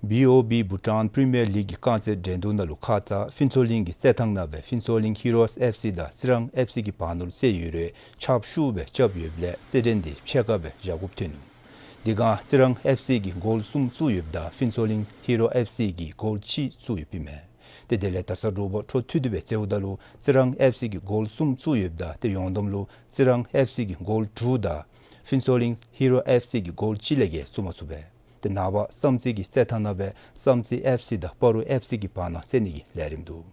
བི་ཨོ་བི་བྷུ་ཊཱན་པི་རི་མི་ཡར་ལིག་གི་རྐང་རྩེད་འགྲན་བསྡུར་ནང་ལུ་ཁ་ཙ་ཕུན་ཚོགས་གླིང་གི་རྩེད་ཐང་ནང་སྦེ་ཕུན་ཚོགས་གླིང་ཧི་རོས་ཨེཕ་སི་དང་རྩི་རང་ཨེཕ་སི་གི་བར་ན་ལུ་རྩེད་ཡོད་རུང་ཆབ་ཤུགས་སྦེ་རྐྱབ་ཡོདཔ་ལས་རྩེད་འགྲན་དེ་ཕྱེད་ཀ་སྦེ་བཞག་དགོཔ་ཐོན་ནུག། དེ་སྒང་རྩི་རང་ཨེཕ་སི་གིས་གོལ་གསུམ་བཙུགས་ཡོདཔ་ད་ཕུན་ཚོགས་གླིང་ཧི་རོ་ཨེཕ་སི་གིས་གོལ་གཅིག་བཙུགས་ཡོདཔ་ཨིན་མས། ཏེ་དེ་ལས་ད་ས་དྲོ་པ་འཕྲོ་མཐུད་དེ་སྦེ་རྩེདཔ་ད་ལུ་རྩི་རང་ཨེཕ་སི་གིས་གོལ་གསུམ་བཙུགས་ཡོདཔ་ད་ཏེ་ཡོངས་བསྡོམས་ལུ་རྩི་རང་ཨེཕ་སི་གིས་གོལ་དྲུག་དང་ཕུན་ཚོགས་གླིང་ཧི་རོ་ཨེཕ་སི་གིས་གོལ་གཅིག་ལས་བརྒལ་བཙུགས་མ་ཚུགས་པས། ཏེ་ནངས་པ་བསམ་རྩེ་གི་རྩེད་ཐང་ནང་སྦེ་བསམ་རྩེ་ཨེཕ་སི་དང་སྤ་རོ་ཨེཕ་སི་གི་བར་ན་རྩེད་ནི་གི་ལས་རིམ་འདུག།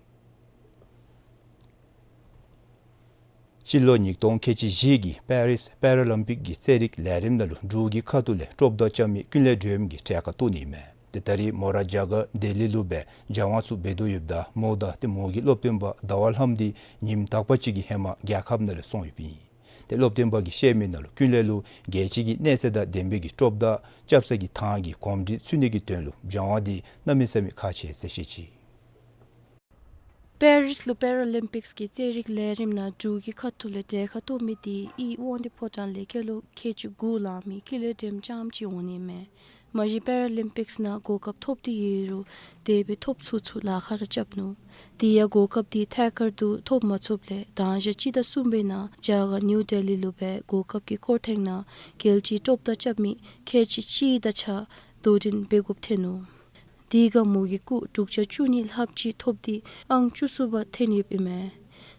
སྤྱི་ལོ་ཉིས་སྟོང་ཁལ་གཅིག་བཞི་གི་པེ་རིས་པེ་ར་ལིམ་པིག་གི་རྩེད་རིགས་ལས་རིམ་ནང་ལུ་འབྲུག་གི་ཁ་ཐུག་ལས་རྟོགས་དང་རྐྱབ་མི་ཀུན་ལེགས་སྒྲོལམ་གྱིས་གྲལ་ཁར་གཏོགས་ནི་ཨིན་མས། ཏེ་ད་རིས་མོ་ར་རྒྱ་གར་ལྡི་ལི་ལུ་སྦེ་སྦྱང་བ་ཚུ་འབད་དོ་ཡོདཔ་ད་མོ་དང་ཏེ་མོ་གི་སློབ་སྟོན་པ་ཟླ་བ་ལྷམོ་འདི་ཉིནམ་དག་པ་ཅིག་གི་ཧེ་མ་རྒྱལ་ཁབ་ནང་ལུ་སོང་ཡོདཔ་ཨིན། ཏེ་སློབ་སྟོན་པ་གིས་བཤད་མི་ནང་ལུ་ཀུན་ལེགས་ལུ་རྒྱལ་སྤྱི་གི་གནས་ཚད་དང་ལྡན་པའི་གི་རྟོགས་དང་རྐྱབ་ས་གི་ཐང་གི་གོམས་འདྲིས་ཚུད་ནི་གི་དོན་ལུ་སྦྱང་བ་འདི་གནམ་མེད་ས་མེད་ཁག་ཆེ་ཟེར་བཤད་ཅི། པེ་རིས་ལུ་པེ་ར་ལིམ་པིགསི་གི་རྩེད་རིགས་ལས་རིམ་ནང་འབྲུག་གི་ཁ་ཐུག་ལས་གྲལ་ཁར་གཏོགས་མི་འདི་ཨི་དབང་འདུས་ཕོ་བྲང་ལས་སྐྱེས་ལོ་ཁལ་གཅིག་དགུ་ལང་མི་ཀུན་ལེགས་སྒྲོལམ་རྐྱངམ་ཅིག་འོང་ནི་མས། མ་གཞི་པེ་ར་ལིམ་པིགསི་ནང་གོ་སྐབས་ཐོབ་སྟེ་ཡོད་རུང་དེ་སྦེ་ཐོབ་ཚུགས་ཚུགས་ལཱ་ཁག་ར་རྐྱབ་ནུག། དེ་ཡང་གོ་སྐབས་འདི་ཐད་ཀར་དུ་ཐོབ་མ་ཚུགསཔ་ལས་དང་ཞག་སྤྱི་ཟླ་གསུམ་པའི་ནང་རྒྱ་གར་ནིའུ་ལྡི་ལི་ལུ་སྦེ་གོ་སྐབས་ཀྱི་སྐོར་ཐེངས་ནང་རྒྱལ་སྤྱིའི་རྟོགས་དང་རྐྱབ་མི་ཁལ་གཅིག་གཅིག་དང་གཅིག་དོ་འགྲན་འབད་དགོཔ་ཐོན་ནུག། དེ་ཁར་མོ་གིས་སྐུགས་དྲུག་བརྒྱ་བཅུ་གཉིས་ལྷགཔ་ཅིག་ཐོབ་སྟེ་ཨང་བཅུ་གསུམ་པ་ཐོན་ཡོདཔ་ཨིན་མས།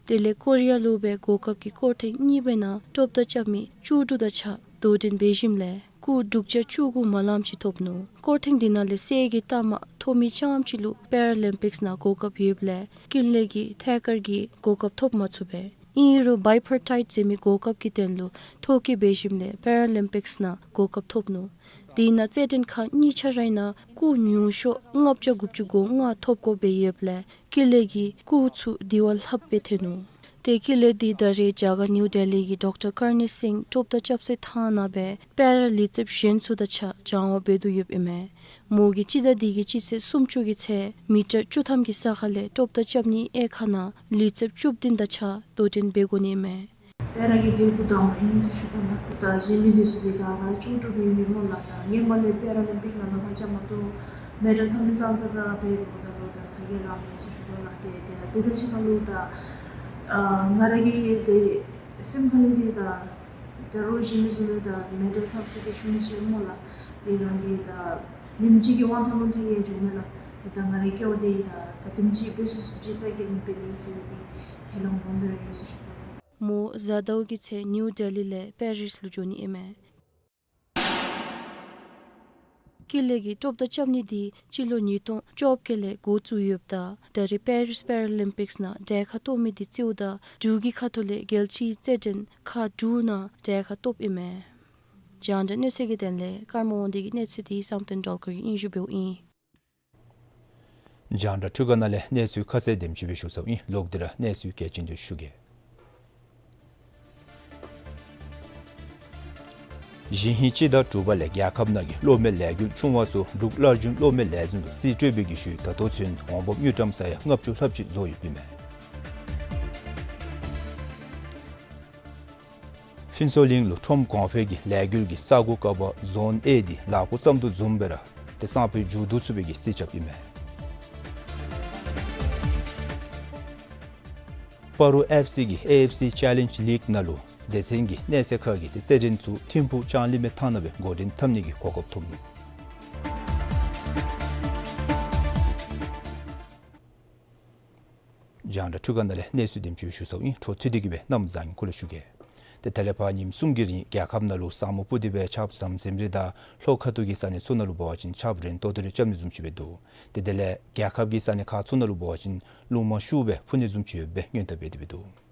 དེ་ལས་ཀོ་རི་ཡ་ལུ་སྦེ་གོ་སྐབས་ཀྱི་སྐོར་ཐེངས་གཉིས་པའི་ནང་རྟོགས་དང་རྐྱབ་མི་བཅུ་དྲུག་དང་གཅིག་དོ་འགྲན་འབད་ཞིནམ་ལས་སྐུགས་དྲུག་བརྒྱ་བཅུ་དགུ་མ་ལངམ་ཅིག་ཐོབ་ནུག། སྐོར་ཐེངས་འདི་ནང་ལས་གསེར་གྱི་རྟགས་མ་ཐོབ་མི་རྐྱངམ་ཅིག་ལུ་པེ་ར་ལིམ་པིགསི་ནང་གོ་སྐབས་ཡོདཔ་ལས་ཀུན་ལེགས་ཀྱིས་ཐད་ཀར་གྱི་གོ་སྐབས་ཐོབ་མ་ཚུགས་པས། ཨིན་རུང་བའི་པར་ཊའིཊ་ཟེར་མི་གོ་སྐབས་ཀྱི་དོན་ལུ་ཐོ་བཀོད་འབད་ཞིནམ་ལས་པེ་ར་ལིམ་པིགསི་ནང་གོ་སྐབས་ཐོབ་ནུག། དེ་ནང་རྩེད་འགྲན་ཁག་གཉིས་ཆ་རའི་ནང་སྐུགས་ཉུང་ཤོས་ལྔ་བརྒྱ་དགུ་བཅུ་གོ་ལྔ་ཐོབ་དགོཔ་སྦེ་ཡོདཔ་ལས་ཀུན་ལེགས་ཀྱིས་སྐུགས་ཚུ་དེ་བ་ལྷགཔ་སྦེ་ཐོན་ནུག། ཏེ་ཀུན་ལེགས་འདི་ད་རེས་རྒྱ་གར་ནིའུ་ལྡི་ལི་གི་ཌོག་ཊར་ཀར་ནི་སིང་རྟོགས་དང་རྐྱབ་སའི་ཐང་ནང་སྦེ་པེ་ར་ལུས་རྩལཔ་གཞན་ཚུ་དང་གཅིག་ཁར་སྦྱང་བ་འབད་དོ་ཡོདཔ་ཨིན་མས། མོ་གིས་སྤྱི་ཟླ་འདི་གི་སྤྱི་ཚེས་སུམ་ཅུ་གི་ཚེ་མི་ཊར་བཅུ་ཐམ་གྱི་ས་ཁ་ལས་རྟོགས་དང་རྐྱབ་ནིའི་དབྱེ་ཁག་ནང་ལུས་རྩལཔ་བཅུ་བདུན་དང་གཅིག་ཁར་དོ་འགྲན་འབད་དགོ་ནི་ཨིན་མས། པེ་ར་གི་འདི་འགོ་དང་པ་ཨིན་ཟེར་ཞུ་དོ་ལགས། ད་གཞན་མི་འདི་ཚུ་འདི་ད་ར་ལྕོགས་གྲུབ་ཨིན་མས་སྨོ་ལགས། ད་སྔོན་མ་ལས་པེ་ར་ལིམ་པིག་ནང་ལུ་ཧ་ཅང་མ་གཏོགས་མེ་ཌལ་ཐོབ་མི་ཙང་ཙ་ར་འབད་འབདཝ་ད་ལུ་ད་ཚ་གྱང་ལང་མས་ཟེར་ཞུ་དོ་ལགས། ཏེ་ཏེ་ད་དེ་དང་གཅིག་ཁར་ལུ་ད་ཨ་ང་ར་གི་ཏེ་སེམས་ཁ་ལས་འདི་ད་ད་རུང་གཞན་མི་ཚུ་ལུ་ད་མེ་ཌལ་ཐོབ་ཟེར་གྱི་ཞུ་ནི་ཅིག་སྨོ་ལགས། ཏེ་རང་གི་ད་ཉིནམ་གཅིག་གི་དབང་ཐང་ལུ་ཐལ་ཡང་འགྱོཝ་མས་ལགས། ཏེ་ད་ང་རའི་སྐལ་བ་འདི་ད་ག་དེམ་ཅིག་འབད་ཚུགས་ཚུགསཔ་ཅིག་རྩ་འགེངས་འབད་ནི་ཟེར་བའི་ཁས་བླངས་སྦོམ་སྦེ་ར་ཡོད་ཟེར་ཞུ་དོ། མོ་གཟའ་ཟླཝ་གི་ཚེ་ནིའུ་ལྡི་ལི་ལས་པེ་རིས་ལུ་འགྱོ་ནི་ཨིན་མས། ཀུན་ལེགས་ཀྱིས་རྟོགས་དང་རྐྱབ་ནི་འདི་སྤྱི་ལོ་ཉིས་སྟོང་བཅོ་བརྒྱད་ལས་འགོ་བཙུགས་ཡོདཔ་ད་ད་རེས་པེ་རིས་པེ་ར་ལིམ་པིགསི་ནང་གྲལ་ཁར་གཏོགས་མི་འདི་གཙོ་བོ་ད་འབྲུག་གི་ཁ་ཐུག་ལས་རྒྱལ་སྤྱིའི་རྩེད་འགྲན་ཁག་དྲུག་ནང་གྲལ་ཁར་གཏོགསཔ་ཨིན་མས། རྒྱང་བསྒྲགས་གནས་ཚུལ་གྱི་དོན་ལས་ཀརྨ་དབང་འདུས་ཀྱི་གནས་ཚུལ་འདི་བསམ་གཏན་སྒྲོལ་དཀར་གྱིས་སྙན་ཞུ་འབདཝ་ཨིན། རྒྱང་བསྒྲགས་འཕྲུལ་ཁང་ནང་ལས་གནས་ཚུལ་ཁ་གསལ་དེམ་ཅིག་སྦེ་ཞུ་ཚརཝ་ཨིན། ལོག་སྟེ་ར་གནས་ཚུལ་གལ་ཆེ་དོན་ཞུ་གེ། གཞེས་ཧིང་སྤྱི་ཟླ་དྲུག་པ་ལས་རྒྱལ་ཁབ་ནང་གི་གློག་མེ་ལས་འགུལ་ཆུང་བ་ཚུ་འབྲུག་སླར་འབྱུང་གློག་མེ་ལས་འཛིན་ལུ་རྩིས་སྤྲོད་པའི་གི་ཤུལ་ད་ལྟོ་ཚུན་འོང་འབབ་དངུལ་ཀྲམ་ས་ཡ་ལྔ་བཅུ་ལྷགཔ་ཅིག་རྫོགས་ཡོདཔ་ཨིན་མས། ཕུན་ཚོགས་གླིང་ལུ་ཁྲོམ་གོང་འཕེལ་གྱི་ལས་འགུལ་གྱི་ས་འགོ་ཀ་བ་ཛོན་ཨེ་འདི་ལཱ་འགོ་བརྩམ་དོ་བཟུམ་སྦེ་ར་ཏེ་སང་ཕོད་མཇུག་བསྡུ་ཚུགས་པའི་གི་རྩིས་རྐྱབ་ཨིན་མས། སྤ་རོ་ཨེཕ་སི་གིས་ཨེ་ཨེཕ་སི་ཅེ་ལེནཇ་ལིག་ནང་ལུ་སྡེ་ཚན་གྱི་གནས་ཚད་ཁག་གི་ཏེ་རྩེད་འགྲན་ཚུ་ཐིམ་ཕུག་ལྕང་གླིང་མའི་ཐང་ནང་སྦེ་འགོ་འདྲེན་འཐབ་ནི་གི་གོ་སྐབས་ཐོབ་ནུག། རྒྱང་བསྒྲགས་འཕྲུལ་ཁང་ནང་ལས་གནས་ཚུལ་དེམ་ཅིག་ཞུ་ཚརཝ་ཨིན། འཕྲོ་མཐུད་དེ་གི་སྦེ་གནམ་བཟང་ངན་སྐོར་ལས་ཞུ་གེ། ཏེ་ད་ལས་ཕར་ཉིནམ་གསུམ་གྱི་རིང་རྒྱལ་ཁབ་ནང་ལུ་ས་སྨུག་སྤུབས་ཏེ་སྦེ་ཆརཔ་ཟམ་ཟིམ་རེ་དང་ལྷོ་ཁ་ཐུག་གི་ས་གནས་ཚུ་ནང་ལུ་འབད་བ་ཅིན་ཆརཔ་རན་ཏོག་ཏོ་རེ་རྐྱབ་ནི་བཟུམ་ཅིག་སྦེ་འདུག། ཏེ་དེ་ལས་རྒྱལ་ཁབ་ཀྱི་ས་གནས་ཁག་ཚུ་ནང་ལུ་འབད་བ་ཅིན་རླུང་མ་ཤུགས་སྦེ་འཕུ་ནི་བཟུམ་ཅིག་ཡོད་པའི་སྔོན་བརྡ་འབད་དེ་སྦེ་འདུག།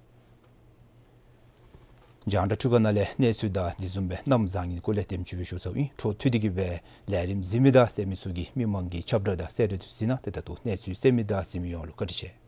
རྒྱང་བསྒྲགས་འཕྲུལ་ཁང་ནང་ལས་གནས་ཚུལ་དང་དེ་བཟུམ་སྦེ་གནམ་བཟང་ངན་སྐོར་ལས་དེམ་ཅིག་སྦེ་ཞུ་ཚརཝ་ཨིན། འཕྲོ་མཐུད་དེ་གི་སྦེ་ལས་རིམ་གཟིགས་མི་དང་གསན་མི་ཚུ་གིས་མི་མང་གི་ཁྱབ་བསྒྲགས་དང་གསལ་བསྒྲགས་ཚུ་གཟིགས་གནང་། ཏེ་ད་ལྟོ་གནས་ཚུལ་གསན་མི་དང་གཟིགས་མི་ཡོངས་ལུ་བཀའ་དྲིན་ཆེ།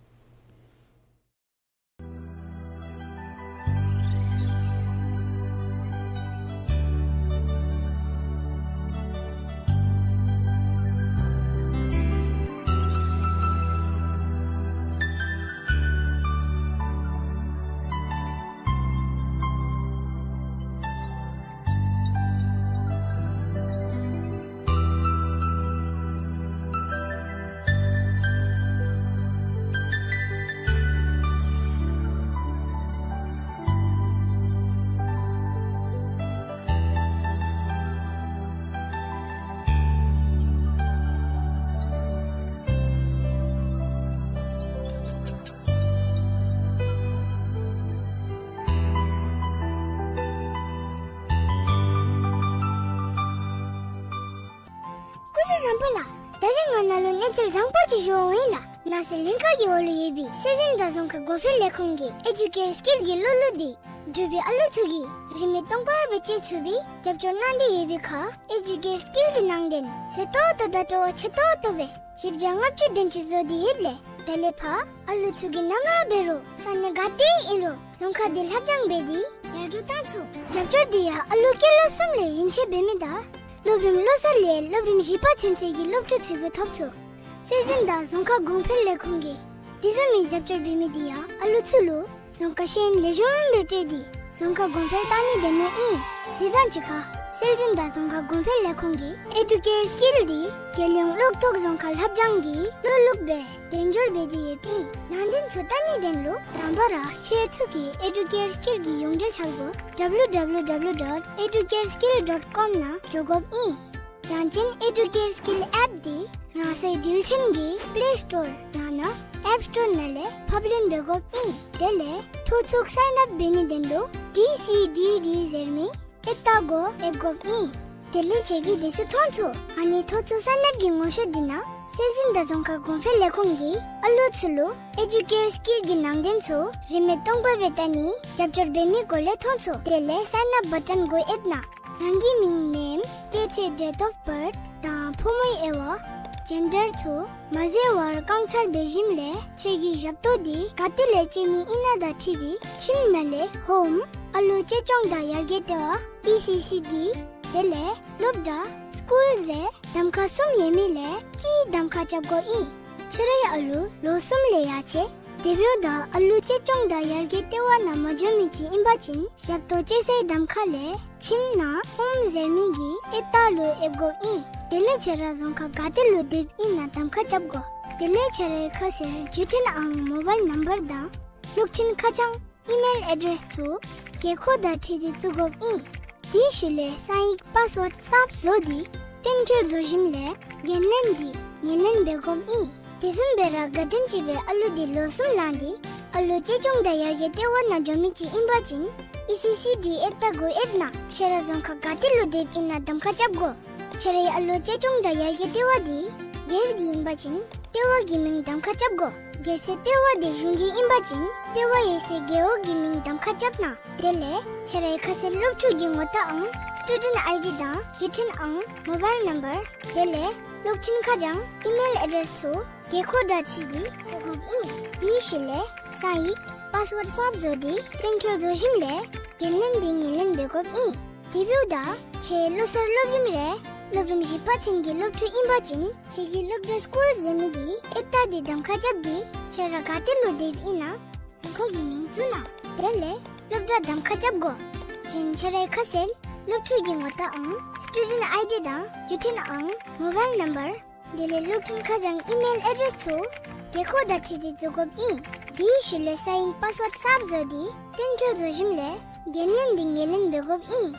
སྐུ་གཟུགས་བཟང་པོ་ལགས། ད་རིས་ང་ནཱ་ལུ་གནས་ཚུལ་བཟང་པོ་ཅིག་ཞུ་འོང་ཡི་ལགས། ནང་སྲིད་ལྷན་ཁག་གི་འོག་ལུ་ཡོད་པའི་སྲོལ་འཛིན་དང་རྫོང་ཁ་གོང་འཕེལ་ལས་ཁུངས་ཀྱི་ཨེ་ཇུ་ཀེར་སི་ཀིལ་གྱི་སློབ་ལུགས་འདི་འབྲུག་པའི་ཨ་ལུ་ཚུ་གིས་རིན་མེད་སྟོང་པ་སྦེ་སྤྱོད་ཚུགས་པའི་རྒྱབ་སྐྱོར་གནང་སྟེ་ཡོད་པའི་ཁར་ཨེ་ཇུ་ཀེར་སི་ཀིལ་གྱི་ནང་དོན་གསལ་ཏོག་ཏོ་དང་སྤྲོ་བ་ཆེ་ཏོག་ཏོ་སྦེ་ཞིབ་འཇམ་ལྔ་བཅུ་དེམ་ཅིག་བཟོ་སྟེ་ཡོདཔ་ལས་ད་ལས་ཕར་ཨ་ལུ་ཚུ་གིས་ནམ་ར་འབད་རུང་ས་གནས་ག་ཏེ་ཨིན་རུང་རྫོང་ཁ་འདི་ལྷབ་སྦྱང་འབད་དེ་ཡར་རྒྱས་བཏང་ཚུགས། རྒྱབ་སྐྱོར་འདི་ཡང་ཨ་ལུ་སྐྱེས་ལོ་གསུམ་ལས་ཡན་ཆད་འབད་མི་དང་སློབ་རིམ་ལོ་གསར་ལས་སློབ་རིམ་བཞི་པ་ཚུན་ཚོད་ཀྱི་སློབ་ཕྲུག་ཚུ་གིས་ཐོབ་ཚུགས། སྲོལ་འཛིན་དང་རྫོང་ཁ་གོང་འཕེལ་ལས་ཁུངས་ཀྱིས་དེ་བཟུམ་མའི་རྒྱབ་སྐྱོར་འབད་མི་འདི་ཡང་ཨ་ལུ་ཚུ་ལུ་རྫོང་ཁ་ཤེས་ཡོན་ལེགས་ཤོམ་སྦེ་སྤྲོད་དེ་རྫོང་ཁ་གོང་འཕེལ་བཏང་ནི་དོན་ལུ་ཨིན། དེ་དང་གཅིག་ཁར་སྲོལ་འཛིན་དང་རྫོང་ཁ་གོང་འཕེལ་ལས་ཁུངས་ཀྱིས་ཨེ་ཇུ་ཀེར་སི་ཀིལ་འདི་རྒྱལ་ཡོངས་གློག་ཐོག་རྫོང་ཁ་ལྷབ་སྦྱང་གི་སློབ་ལུགས་སྦེ་དོན་འཁྱོལ་འབད་དེ་ཡོདཔ་ཨིན། ནང་དོན་ཚུ་བལྟ་ནི་དོན་ལུ་དང་པ་ར་ཁྱེད་ཚུ་གིས་ཨེ་ཇུ་ཀེར་སི་ཀིལ་གྱི་ཡོངས་འབྲེལ་ཆ་གོས་W W W dot educareskill dot com ནང་འགྱོ་དགོཔ་ཨིན། ཡང་ཅིན་ཨེ་ཇུ་ཀེར་སི་ཀིལ་ཨེཔ་འདི་རང་སོའི་འགྲུལ་འཕྲིན་གྱི་པླེ་སི་ཊོར་ཡང་ན་ཨེཔ་སི་ཊོར་ནང་ལས་ཕབ་ལེན་འབད་དགོཔ་ཨིན། དེ་ལས་ཐོ་ཚུགས་སའིན་ཨཔ་འབད་ནི་དོན་ལུ་ཌི་སི་ཌི་ཌི་ཟེར་མི་ཨེཔ་རྟགས་གུ་ཡེབ་དགོཔ་ཨིན། དེ་ལས་ཁྱེད་ཀྱིས་དེ་ཚུ་མཐོང་ཚུགས། ཨ་ནི་ཐོ་ཚུགས་སའིན་ཨཔ་ཀྱི་ངོ་ཤེས་འདི་ནང་སྲོལ་འཛིན་དང་རྫོང་ཁ་གོང་འཕེལ་ལས་ཁུངས་ཀྱིས་ཨ་ལུ་ཚུ་ལུ་ཨེ་ཇུ་ཀེར་སི་ཀིལ་གྱི་ནང་དོན་ཚུ་རིན་མེད་སྟོང་པ་སྦེ་བལྟ་ནི་རྒྱབ་སྐྱོར་འབད་མི་སྒོ་ལས་མཐོང་ཚུགས། དེ་ལས་སའིན་ཨཔ་བ་ཊོན་གུ་ཡེབ་ནི་ནང་རང་གི་མིང་ནེམ་སྐྱེས་ཚེས་ཌེཊ་ཨོཕ་བཱརཐ་དང་ཕོ་མོའི་དབྱེ་བ་ཇེན་ཌར་ཚུ་མ་ཟད་པར་རྐང་ཚར་འབད་ཞིནམ་ལས་ཁྱེད་ཀྱི་ཞབས་ཏོག་འདི་ག་ཏེ་ལས་སྤྱོད་ནི་ཨིན་ན་དང་འཁྲིལ་ཏེ་ཁྱིམ་ནང་ལས་ཧོམ་ཨ་ལུ་གཅེས་སྐྱོང་དང་ཡར་རྒྱས་ལྟེ་བ་ཨི་སི་སི་ཌི་དེ་ལས་སློབ་གྲྭ་སི་ཀུལ་ཟེར་གདམ་ཁ་གསུམ་ཡོད་མི་ལས་གཅིག་གདམ་ཁ་རྐྱབ་དགོཔ་ཨིན། ཁྱེད་རའི་ཨ་ལུ་ལོ་གསུམ་ལས་ཡར་ཆེ་དེ་འབདཝ་ད་ཨ་ལུ་གཅེས་སྐྱོང་དང་ཡར་རྒྱས་ལྟེ་བ་ནང་མ་འགྱོ་མི་ཅིག་ཨིན་པ་ཅིན་ཞབས་ཏོག་སྤྱོད་སའི་གདམ་ཁ་ལས་ཁྱིམ་ནང་ཧོམ་ཟེར་མི་གི་ཨེཔ་རྟགས་ལུ་ཡེབ་དགོཔ་ཨིན། དེ་ལས་ཁྱེད་ར་རྫོང་ཁ་ག་ཏེ་ལུ་སྡོདཔ་ཨིན་ན་གདམ་ཁ་རྐྱབ་དགོ། དེ་ལས་ཁྱེད་རའི་ཁ་གསལ་བརྒྱུད་འཕྲིན་ཨང་མོ་བཱའིལ་ནམ་བར་དང་གློག་འཕྲིན་ཁ་བྱང་ཨི་མེལ་ཨེ་ཌེསི་ཚུ་དགོས་མཁོ་དང་འཁྲིལ་ཏེ་བཙུགས་དགོཔ་ཨིན། དེའི་ཤུལ་ལས་གསང་ཡིག་པཱསི་ཝརཌ་གསརཔ་བཟོ་སྟེ་གཏན་འཁེལ་བཟོ་ཞིནམ་ལས་འགན་ལེན་འདི་ངོས་ལེན་འབད་དགོཔ་ཨིན། དེ་བཟུམ་སྦེ་ར་ག་དེམ་ཅིག་སྦེ་ཨ་ལུ་འདི་ལོ་གསུམ་ལང་སྟེ་ཨ་ལུ་གཅེས་སྐྱོང་དང་ཡར་རྒྱས་ལྟེ་བ་ནང་འགྱོ་མི་ཅིག་ཨིན་པ་ཅིན་ཨི་སི་སི་ཌི་ཨེཔ་རྟགས་གུ་ཡེབ་ནི་ནང་ཁྱེད་ར་རྫོང་ཁ་ག་ཏེ་ལུ་སྡོདཔ་ཨིན་ན་གདམ་ཁ་རྐྱབ་དགོ། ཁྱེད་རའི་ཨ་ལུ་གཅེས་སྐྱོང་དང་ཡར་རྒྱས་ལྟེ་བ་འདི་སྒེར་གྱི་ཨིན་པ་ཅིན་ལྟེ་བ་གི་མིང་གདམ་ཁ་རྐྱབ་དགོ། གལ་སྲིད་ལྟེ་བ་འདི་གཞུང་གི་ཨིན་པ་ཅིན་ལྟེ་བ་ཡོད་སའི་རྒེད་འོག་གི་མིང་གདམ་ཁ་རྐྱབ་ནི་ནང་དེ་ལས་ཁྱེད་རའི་ཁ་གསལ་སློབ་ཕྲུག་གི་ངོ་རྟགས་ཨང་སི་ཊུ་ཌེནཊ་ཨའི་ཌི་དང་བརྒྱུད་འཕྲིན་ཨང་མོ་བཱའིལ་ནམ་བར་དེ་ལས་གློག་འཕྲིན་ཁ་བྱང་ཨི་མེལ་ཨེ་ཌེསི་ཚུ་དགོས་མཁོ་དང་འཁྲིལ་ཏེ་བཙུགས་དགོཔ་ཨིན། དེའི་ཤུལ་ལས་གསང་ཡིག་པཱསི་ཝརཌ་གསརཔ་བཟོ་སྟེ་གཏན་འཁེལ་བཟོ་ཞིནམ་ལས་འགན་ལེན་འདི་ངོས་ལེན་འབད་དགོཔ་ཨིན། དེ་འབདཝ་ད་ཁྱེད་ལོ་གསར་སློབ་རིམ་རེ་སློབ་རིམ་བཞི་པ་ཚུན་གྱི་སློབ་ཕྲུག་ཨིན་པ་ཅིན་ཁྱེད་ཀྱི་སློབ་གྲྭ་སི་ཀུལ་ཟེར་མི་འདི་ཨེཔ་རྟགས་འདི་གདམ་ཁ་རྐྱབ་སྟེ་ཁྱེད་ར་ག་ཏེ་ལུ་སྡོདཔ་ཨིན་ན་རྫོང་ཁ་གི་མིང་བཙུགས་ནི་ནང་དེ་ལས་སློབ་གྲྭ་གདམ་ཁ་རྐྱབ་དགོ། གཞན་ཁྱེད་རའི་ཁ་གསལ་སློབ་ཕྲུག་གི་ངོ་རྟགས་ཨང་སི་ཊུ་ཌེནཊ་ཨའི་ཌི་དང་བརྒྱུད་འཕྲིན་ཨང་མོ་བཱའིལ་ནམ་བར་དེ་ལས་གློག་འཕྲིན་ཁ་བྱང་ཨི་མེལ་ཨེ་ཌེསི་ཚུ་དགོས་མཁོ་དང་འཁྲིལ་ཏེ་བཙུགས་དགོཔ་ཨིན། དེའི་ཤུལ་ལས་གསང་ཡིག་པཱསི་ཝརཌ་གསརཔ་བཟོ་སྟེ་གཏན་འཁེལ་བཟོ་ཞིནམ་ལས་འགན་ལེན་འདི་ངོས་ལེན་འབད་དགོཔ་ཨིན།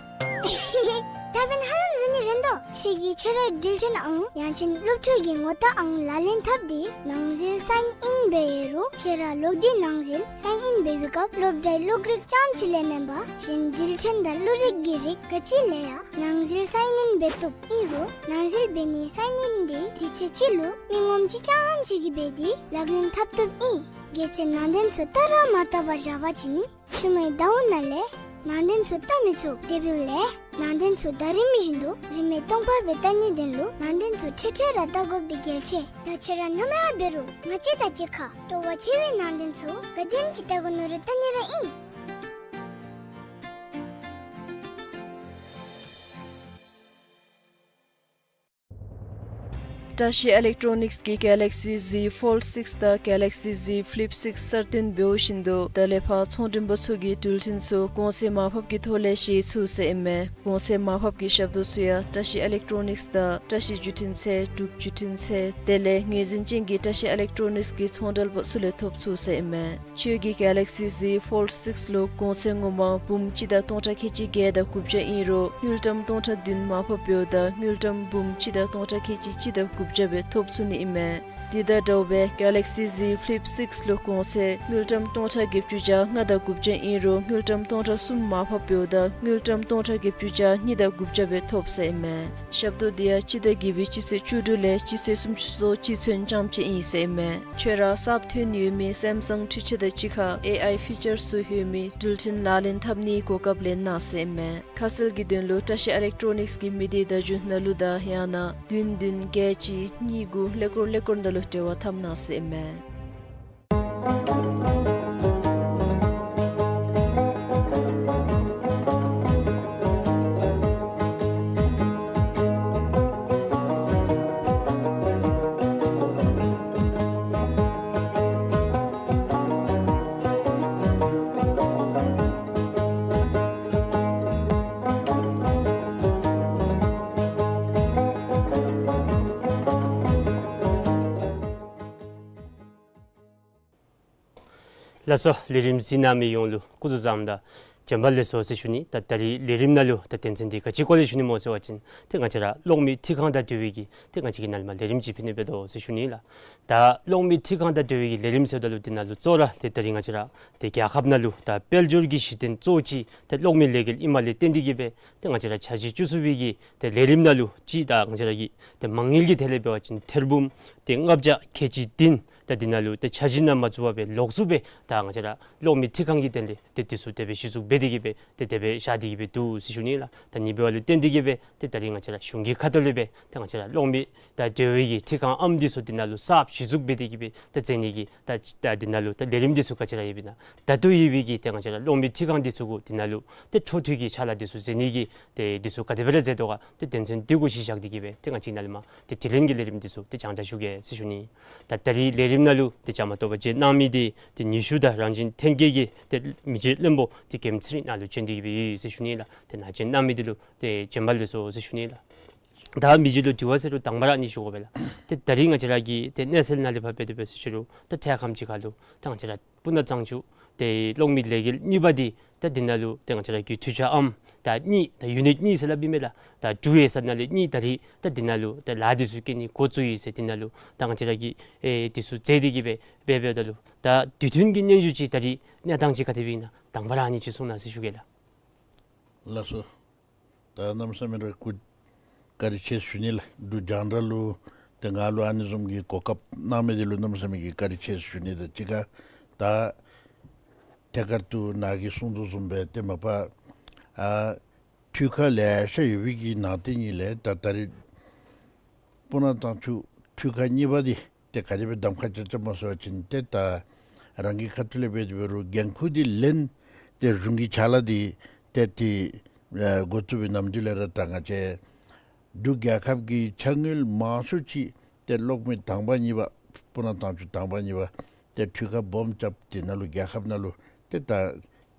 ད་འབདན་ཧ་ལམ་བཟོ་ནི་རན་དོ། ཁྱེད་ཀྱིས་ཁྱེད་རའི་འགྲུལ་འཕྲིན་ཨང་ཡང་ཅིན་སློབ་ཕྲུག་གི་ངོ་རྟགས་ཨང་ལག་ལེན་འཐབ་སྟེ་ནང་འཛུལ་སའིན་ཨིན་འབད་ཡོད་རུང་ཁྱེད་ར་ལོག་སྟེ་ནང་འཛུལ་སའིན་ཨིན་འབད་བའི་སྐབས་སློབ་གྲྭའི་གློག་རིག་རྐྱངམ་གཅིག་ལས་མེན་པར་གཞན་འགྲུལ་འཕྲིན་དང་གློག་རིག་གི་རིགས་ག་ཅི་ལས་ཡང་ནང་འཛུལ་སའིན་ཨིན་འབད་བཏུབ། ཨིན་རུང་ནང་འཛུལ་འབད་ནིའི་སའིན་ཨིན་འདི་དུས་ཚོད་གཅིག་ལུ་མི་ངོམ་གཅིག་རྐྱངམ་གཅིག་གིས་འབད་དེ་ལག་ལེན་འཐབ་བཏུབ་ཨིན། གལ་སྲིད་ནང་དོན་ཚུ་བལྟ་ར་མ་བལྟ་བར་བཞག་པ་ཅིན་ཤུལ་མའི་ཟླཝ་ནང་ལས་ནང་དོན་ཚུ་བལྟ་མི་ཚུགས། དེ་འབདཝ་ལས་ནང་དོན་ཚུ་ཟླ་རིམ་བཞིན་དུ་རིན་མེད་སྟོང་པ་སྦེ་བལྟ་ནིའི་དོན་ལུ་ནང་དོན་ཚུ་འཕྲལ་འཕྲལ་ར་བལྟ་དགོཔ་འདི་གལ་ཆེ། ད་ཁྱེད་ར་ནམ་ར་འབད་རུང་ང་བཅས་དང་གཅིག་ཁར་སྤྲོ་བ་ཆེ་བའི་ནང་དོན་ཚུ་ག་དེམ་ཅིག་བལྟ་དགོ་མནོ་རུང་བལྟ་ནི་ར་ཨིན། བཀྲ་ཤིས་ཨི་ལེག་ཊོ་ནིཀསི་གིས་གེ་ལེག་སི་ཟི་ཕོལཌ་སིགསི་དང་གེ་ལེག་སི་ཟི་ཕི་ལིཔ་སིགསི་གསར་བཏོན་འབདཝ་བཞིན་དུ་ད་ལས་ཕར་ཚོང་མགྲོན་པ་ཚུ་གིས་འགྲུལ་འཕྲིན་ཚུ་གོང་ཚད་མར་ཕབ་ཀྱི་ཐོག་ལས་བཞེས་ཚུགས་ཟེར་ཨིན་མས། གོང་ཚད་མར་ཕབ་ཀྱི་ཞབས་ཏོག་ཚུ་ཡང་བཀྲ་ཤིས་ཨི་ལེག་ཊོ་ནིཀསི་དང་བཀྲ་ཤིས་བརྒྱུད་འཕྲིན་ཚད་འབྲུག་བརྒྱུད་འཕྲིན་ཚད་དེ་ལས་ངོས་འཛིན་ཅན་གྱི་བཀྲ་ཤིས་ཨི་ལེག་ཊོ་ནིཀསི་གི་ཚོང་འབྲེལ་པ་ཚུ་ལས་ཐོབ་ཚུགས་ཟེར་ཨིན་མས། ཁྱོད་ཀྱི་གེ་ལེག་སི་ཟི་ཕོལཌ་སིགསི་ལུ་གོང་ཚད་ངོ་མ་འབུམ་གཅིག་དང་སྟོང་ཕྲག་ཁལ་གཅིག་བརྒྱད་དང་དགུ་བརྒྱ་ཨིན་རུང་དངུལ་ཀྲམ་སྟོང་ཕྲག་བདུན་མར་ཕབ་འབདཝ་ད་དངུལ་ཀྲམ་འབུམ་གཅིག་དང་སྟོང་ཕྲག་ཁལ་གཅིག་གཅིག་དང་དགུ་བརྒྱ་སྦེ་ཐོབ་ཚུགས་ནི་ཨིན་མས། དེ་དང་འདྲཝ་སྦེ་གེ་ལེག་སི་ཟི་ཕི་ལིབ་སིགས་ལུ་གོང་ཚད་དངུལ་ཀྲམ་སྟོང་ཕྲག་བརྒྱད་ཅུ་གྱ་ལྔ་དང་དགུ་བརྒྱ་ཨིན་རུང་དངུལ་ཀྲམ་སྟོང་ཕྲག་གསུམ་མར་ཕབ་འབདཝ་ད་དངུལ་ཀྲམ་སྟོང་ཕྲག་བརྒྱད་ཅུ་གྱ་གཉིས་དང་དགུ་བརྒྱ་སྦེ་ཐོབ་ཟེར་ཨིན་མས། ཞབས་ཏོག་འདི་ཡང་སྤྱི་ཟླ་བརྒྱད་པའི་སྤྱི་ཚེས་བཅུ་དྲུག་ལས་སྤྱི་ཚེས་སུམ་ཅུ་སོ་གཅིག་ཚུན་རྐྱངམ་ཅིག་ཨིན་ཟེར་ཨིན་མས། ཁྱོད་ར་གསརཔ་ཐོན་ཡོད་མི་སེམ་སང་འཕྲུལ་ཆས་དང་གཅིག་ཁར་ཨེ་ཨའི་ཕི་ཅར་ཚུ་ཡོད་མི་འགྲུལ་འཕྲིན་ལག་ལེན་འཐབ་ནིའི་གོ་སྐབས་ལེན་གནང་ཟེར་ཨིན་མས། ཁ་གསལ་གྱི་དོན་ལུ་བཀྲ་ཤིས་ཨི་ལེག་ཊོ་ནིགསི་གི་མི་སྡེ་བརྡ་བརྒྱུད་ནང་ལུ་དང་ཡང་ན་བདུན་བདུན་བརྒྱད་གཅིག་གཉིས་དགུ་ཀླད་ཀོར་ཀླད་ཀོར་ནང་ལུ་འབྲེལ་བ་འཐབ་གནང་ཟེར་ཨིན་མས། ལགས་སོ། ལས་རིམ་གཟིགས་གནང་མི་ཡོངས་ལུ་སྐུ་གཟུགས་བཟང་དང་བྱོན་པ་ལེགས་སོ་ཟེར་ཞུ་ནི། ད་ད་རིས་ལས་རིམ་ནང་ལུ་ད་དོན་ཚན་འདི་ག་ཅི་སྐོར་ལས་ཞུ་ནི་སྨོ་ཟེར་བ་ཅིན་ཏེ་ང་བཅས་ར་གློག་མེ་འཕྲུལ་ཁང་དང་འབྲེལ་བའི་གི་ཏེ་ང་བཅས་ཀྱིས་ནཱ་ལས་མར་ལས་རིམ་ཅིག་ཕུལ་ནི་འབད་དོ་ཟེར་ཞུ་ནི་ལགས། ད་གློག་མེ་འཕྲུལ་ཁང་དང་འབྲེལ་བའི་གི་ལས་རིམ་ཟེརཝ་ད་ལུ་འདི་ནང་ལུ་གཙོ་བོ་ར་ཏེ་ད་རིས་ང་བཅས་ར་ཏེ་རྒྱལ་ཁབ་ནང་ལུ་ད་དཔལ་འབྱོར་གྱི་གཞི་རྟེན་གཙོ་བོ་ཅིག་ཏེ་གློག་མེ་ལས་འགུལ་ཨིནམ་ལས་བརྟེན་ཏེ་གིས་སྦེ་ཏེ་ང་བཅས་ར་འཆར་གཞི་བཅུ་གསུམ་པའི་གི་ཏེ་ལས་རིམ་ནང་ལུ་ཅིག་ད་ང་བཅས་ར་གི་ཏེ་མ་དངུལ་གྱི་ཐད་ལས་འབད་བ་ཅིན་ཐེར་འབུམ་ཏེ་ལྔ་བརྒྱ་ཁལ་གཅིག་བདུན་ད་འདི་ནང་ལུ་ཏེ་འཆར་གཞི་ནང་མ་བཙུགས་པར་སྦེ་ལོགས་སུ་སྦེ་ད་ང་བཅས་ར་གློག་མེ་འཕྲུལ་ཁང་གི་དོན་ལས་ཏེ་འདི་ཚུ་དེ་སྦེ་གཞི་བཙུགས་འབད་དེ་གིས་སྦེ་ཏེ་དེ་སྦེ་བཞག་སྟེ་གིས་སྦེ་འདུག་ཟེར་ཞུ་ནི་ལགས། ད་ཨ་ནི་འབདཝ་ལས་བརྟེན་ཏེ་གིས་སྦེ་ཏེ་ད་རིས་ང་བཅས་ར་གཞུང་གི་ཁ་ཐུག་ལས་སྦེ་ཏེ་ང་བཅས་ར་གློག་མེ་དང་འབྲེལ་བའི་གི་འཕྲུལ་ཁང་ཨམ་འདི་ཚུ་འདི་ནང་ལུ་གསརཔ་གཞི་བཙུགས་འབད་དེ་གིས་སྦེ་ཏེ་མཛད་ནི་གི་ད་ད་འདི་ནང་ལུ་ད་ལས་རིམ་འདི་ཚུ་ག་ཅི་ར་ཡོདཔ་ཨིན་ན། ད་ལྟོ་ཡོད་པའི་གི་ཏེ་ང་བཅས་ར་གློག་མེ་འཕྲུལ་ཁང་འདི་ཚུ་གུ་འདི་ནང་ལུ་ཏེ་འཕྲོ་མཐུད་ཀྱི་ཕྱག་ལཱ་འདི་ཚུ་མཛད་ནི་གི་ཏེ་འདི་ཚུ་ག་དེ་སྦེ་ར་མཛད་དོ་ག་ཏེ་དོན་ཚན་འདི་གུ་གཞི་བཞག་སྟེ་གིས་སྦེ་ཏེ་ང་བཅས་ནཱ་ལས་མར་ཏེ་དྲི་ལན་གྱི་ལས་རིམ་འདི་ཚུ་ཏེ་སྦྱང་བརྡར་ཞུ་གེ་ཟེར་ཞུ་ནི། ད་ད་རིས་ལས་རིམ་ནང་ལུ་ཏེ་བཅའ་མར་གཏོགས་པར་བཅར་གནང་མི་འདི་ཏེ་ཉི་ཤུ་དང་རང་བཞིན་ཐོན་སྐྱེད་ཀྱི་ཏེ་མི་རྗེ་བློན་པོ་ཏེ་ཀེམ་ཚེ་རིང་ནཱ་ལུ་བྱོན་ཏེ་གིས་སྦེ་ཡོད་ཟེར་ཞུ་ནི་ལགས། ཏེ་ནཱ་བཅར་གནང་མི་འདི་ལུ་ཏེ་བྱོན་པ་ལེགས་སོ་ཟེར་ཞུ་ནི་ལགས། ད་མི་རྗེ་ལུ་དྲི་བ་ཟེར་རུང་དང་པ་ར་ཨ་ནི་ཞུ་དགོ་པས་ལགས། ཏེ་ད་རིས་ང་བཅས་ར་གི་ཏེ་གནས་ཚུལ་ནང་ལས་ཕར་འབད་དེ་འབད་ཟེར་ཞུ་རུང་ད་འཕྲལ་ཁམས་ཅིག་ཁར་ལུ་ད་ང་བཅས་ར་སྤུ་ན་གཙང་ཆུ་ཏེ་གློག་མེ་ལས་འགུལ་གཉིས་པ་འདི་ད་འདི་ནང་ལུ་ཏེ་ང་བཅས་ར་གི་འཕྲུལ་ཆས་ཨམ་ད་གཉིས་ད་ཡུ་ནིཊ་གཉིས་ཟེར་སླབ་ཨིན་མས་ལགས། ད་དྲུག་ཡོད་ས་ནང་ལས་གཉིས་ད་རིས་ད་འདི་ནང་ལུ་ད་ལཱ་འདི་ཚུ་བཀལ་ནི་འགོ་བཙུགས་ཡི་ཟེར། འདི་ནང་ལུ་ད་ང་བཅས་ར་གིས་ཨེ་འདི་ཚུ་མཛད་དེ་གིས་སྦེ་འབད་འབདཝ་ད་ལུ་ད་དུས་མཐུན་གྱི་སྙན་ཞུ་ཅིག་ད་རིས་གནས་སྟངས་ཅིག་ག་དེ་སྦེ་ཨིན་ན་དང་པ་ར་ཨ་ནི་ཅིག་གསུང་གནང་ཟེར་ཞུ་གེ་ལགས། ལགས་སོ། ད་གནམ་མེད་ས་མེད་ར་སྐུ་བཀའ་དྲིན་ཆེ་ཞུ་ནི་ལགས། འབྲུག་རྒྱང་བསྒྲགས་ལུ་ཏེ་ང་ལུ་ཨ་ནི་བཟུམ་གྱི་གོ་སྐབས་གནང་མི་འདི་ལུ་གནམ་མེད་ས་མེད་ཀྱི་བཀའ་དྲིན་ཆེ་ཞུ་ནི་དང་གཅིག་ཁར་ད་ཐད་ཀར་དུ་ནཱ་གིས་གསུངས་དོ་བཟུམ་སྦེ་ཏེ་མ་པ་ཨ་འཕྲུལ་ཁང་ལེ་ཤ་ཡོད་པའི་གི་ནང་དེ་ཉིད་ལས་ད་ད་རིས་སྤུ་ན་གཙང་ཆུ་འཕྲུལ་ཁང་གཉིས་པ་འདི་ཏེ་ག་དེ་སྦེ་གདམ་ཁ་རྐྱབ་རྐྱབ་སྨོ་ཟེར་བ་ཅིན་ཏེ་ད་རང་གི་ཁ་ཐུག་ལས་འབད་དེ་འབད་རུང་འགན་ཁུར་འདི་ལེན། ཏེ་གཞུང་གི་ཕྱག་ལཱ་འདི་ཏེ་ཏེ་ཨེ་འགོ་བཙུགས་པའི་ནམ་དུས་ལས་ར་ད་ང་བཅས་འབྲུག་རྒྱལ་ཁབ་ཀྱི་ཕྱག་དངུལ་མང་ཤོས་ཅིག་ཏེ་གློག་མེ་དང་པ་གཉིས་པ་སྤུ་ན་གཙང་ཆུ་དང་པ་གཉིས་པ་ཏེ་འཕྲུལ་ཁང་སྦོམ་རྐྱབ་དེ་ནང་ལུ་རྒྱལ་ཁབ་ནང་ལུ་ཏེ་ད་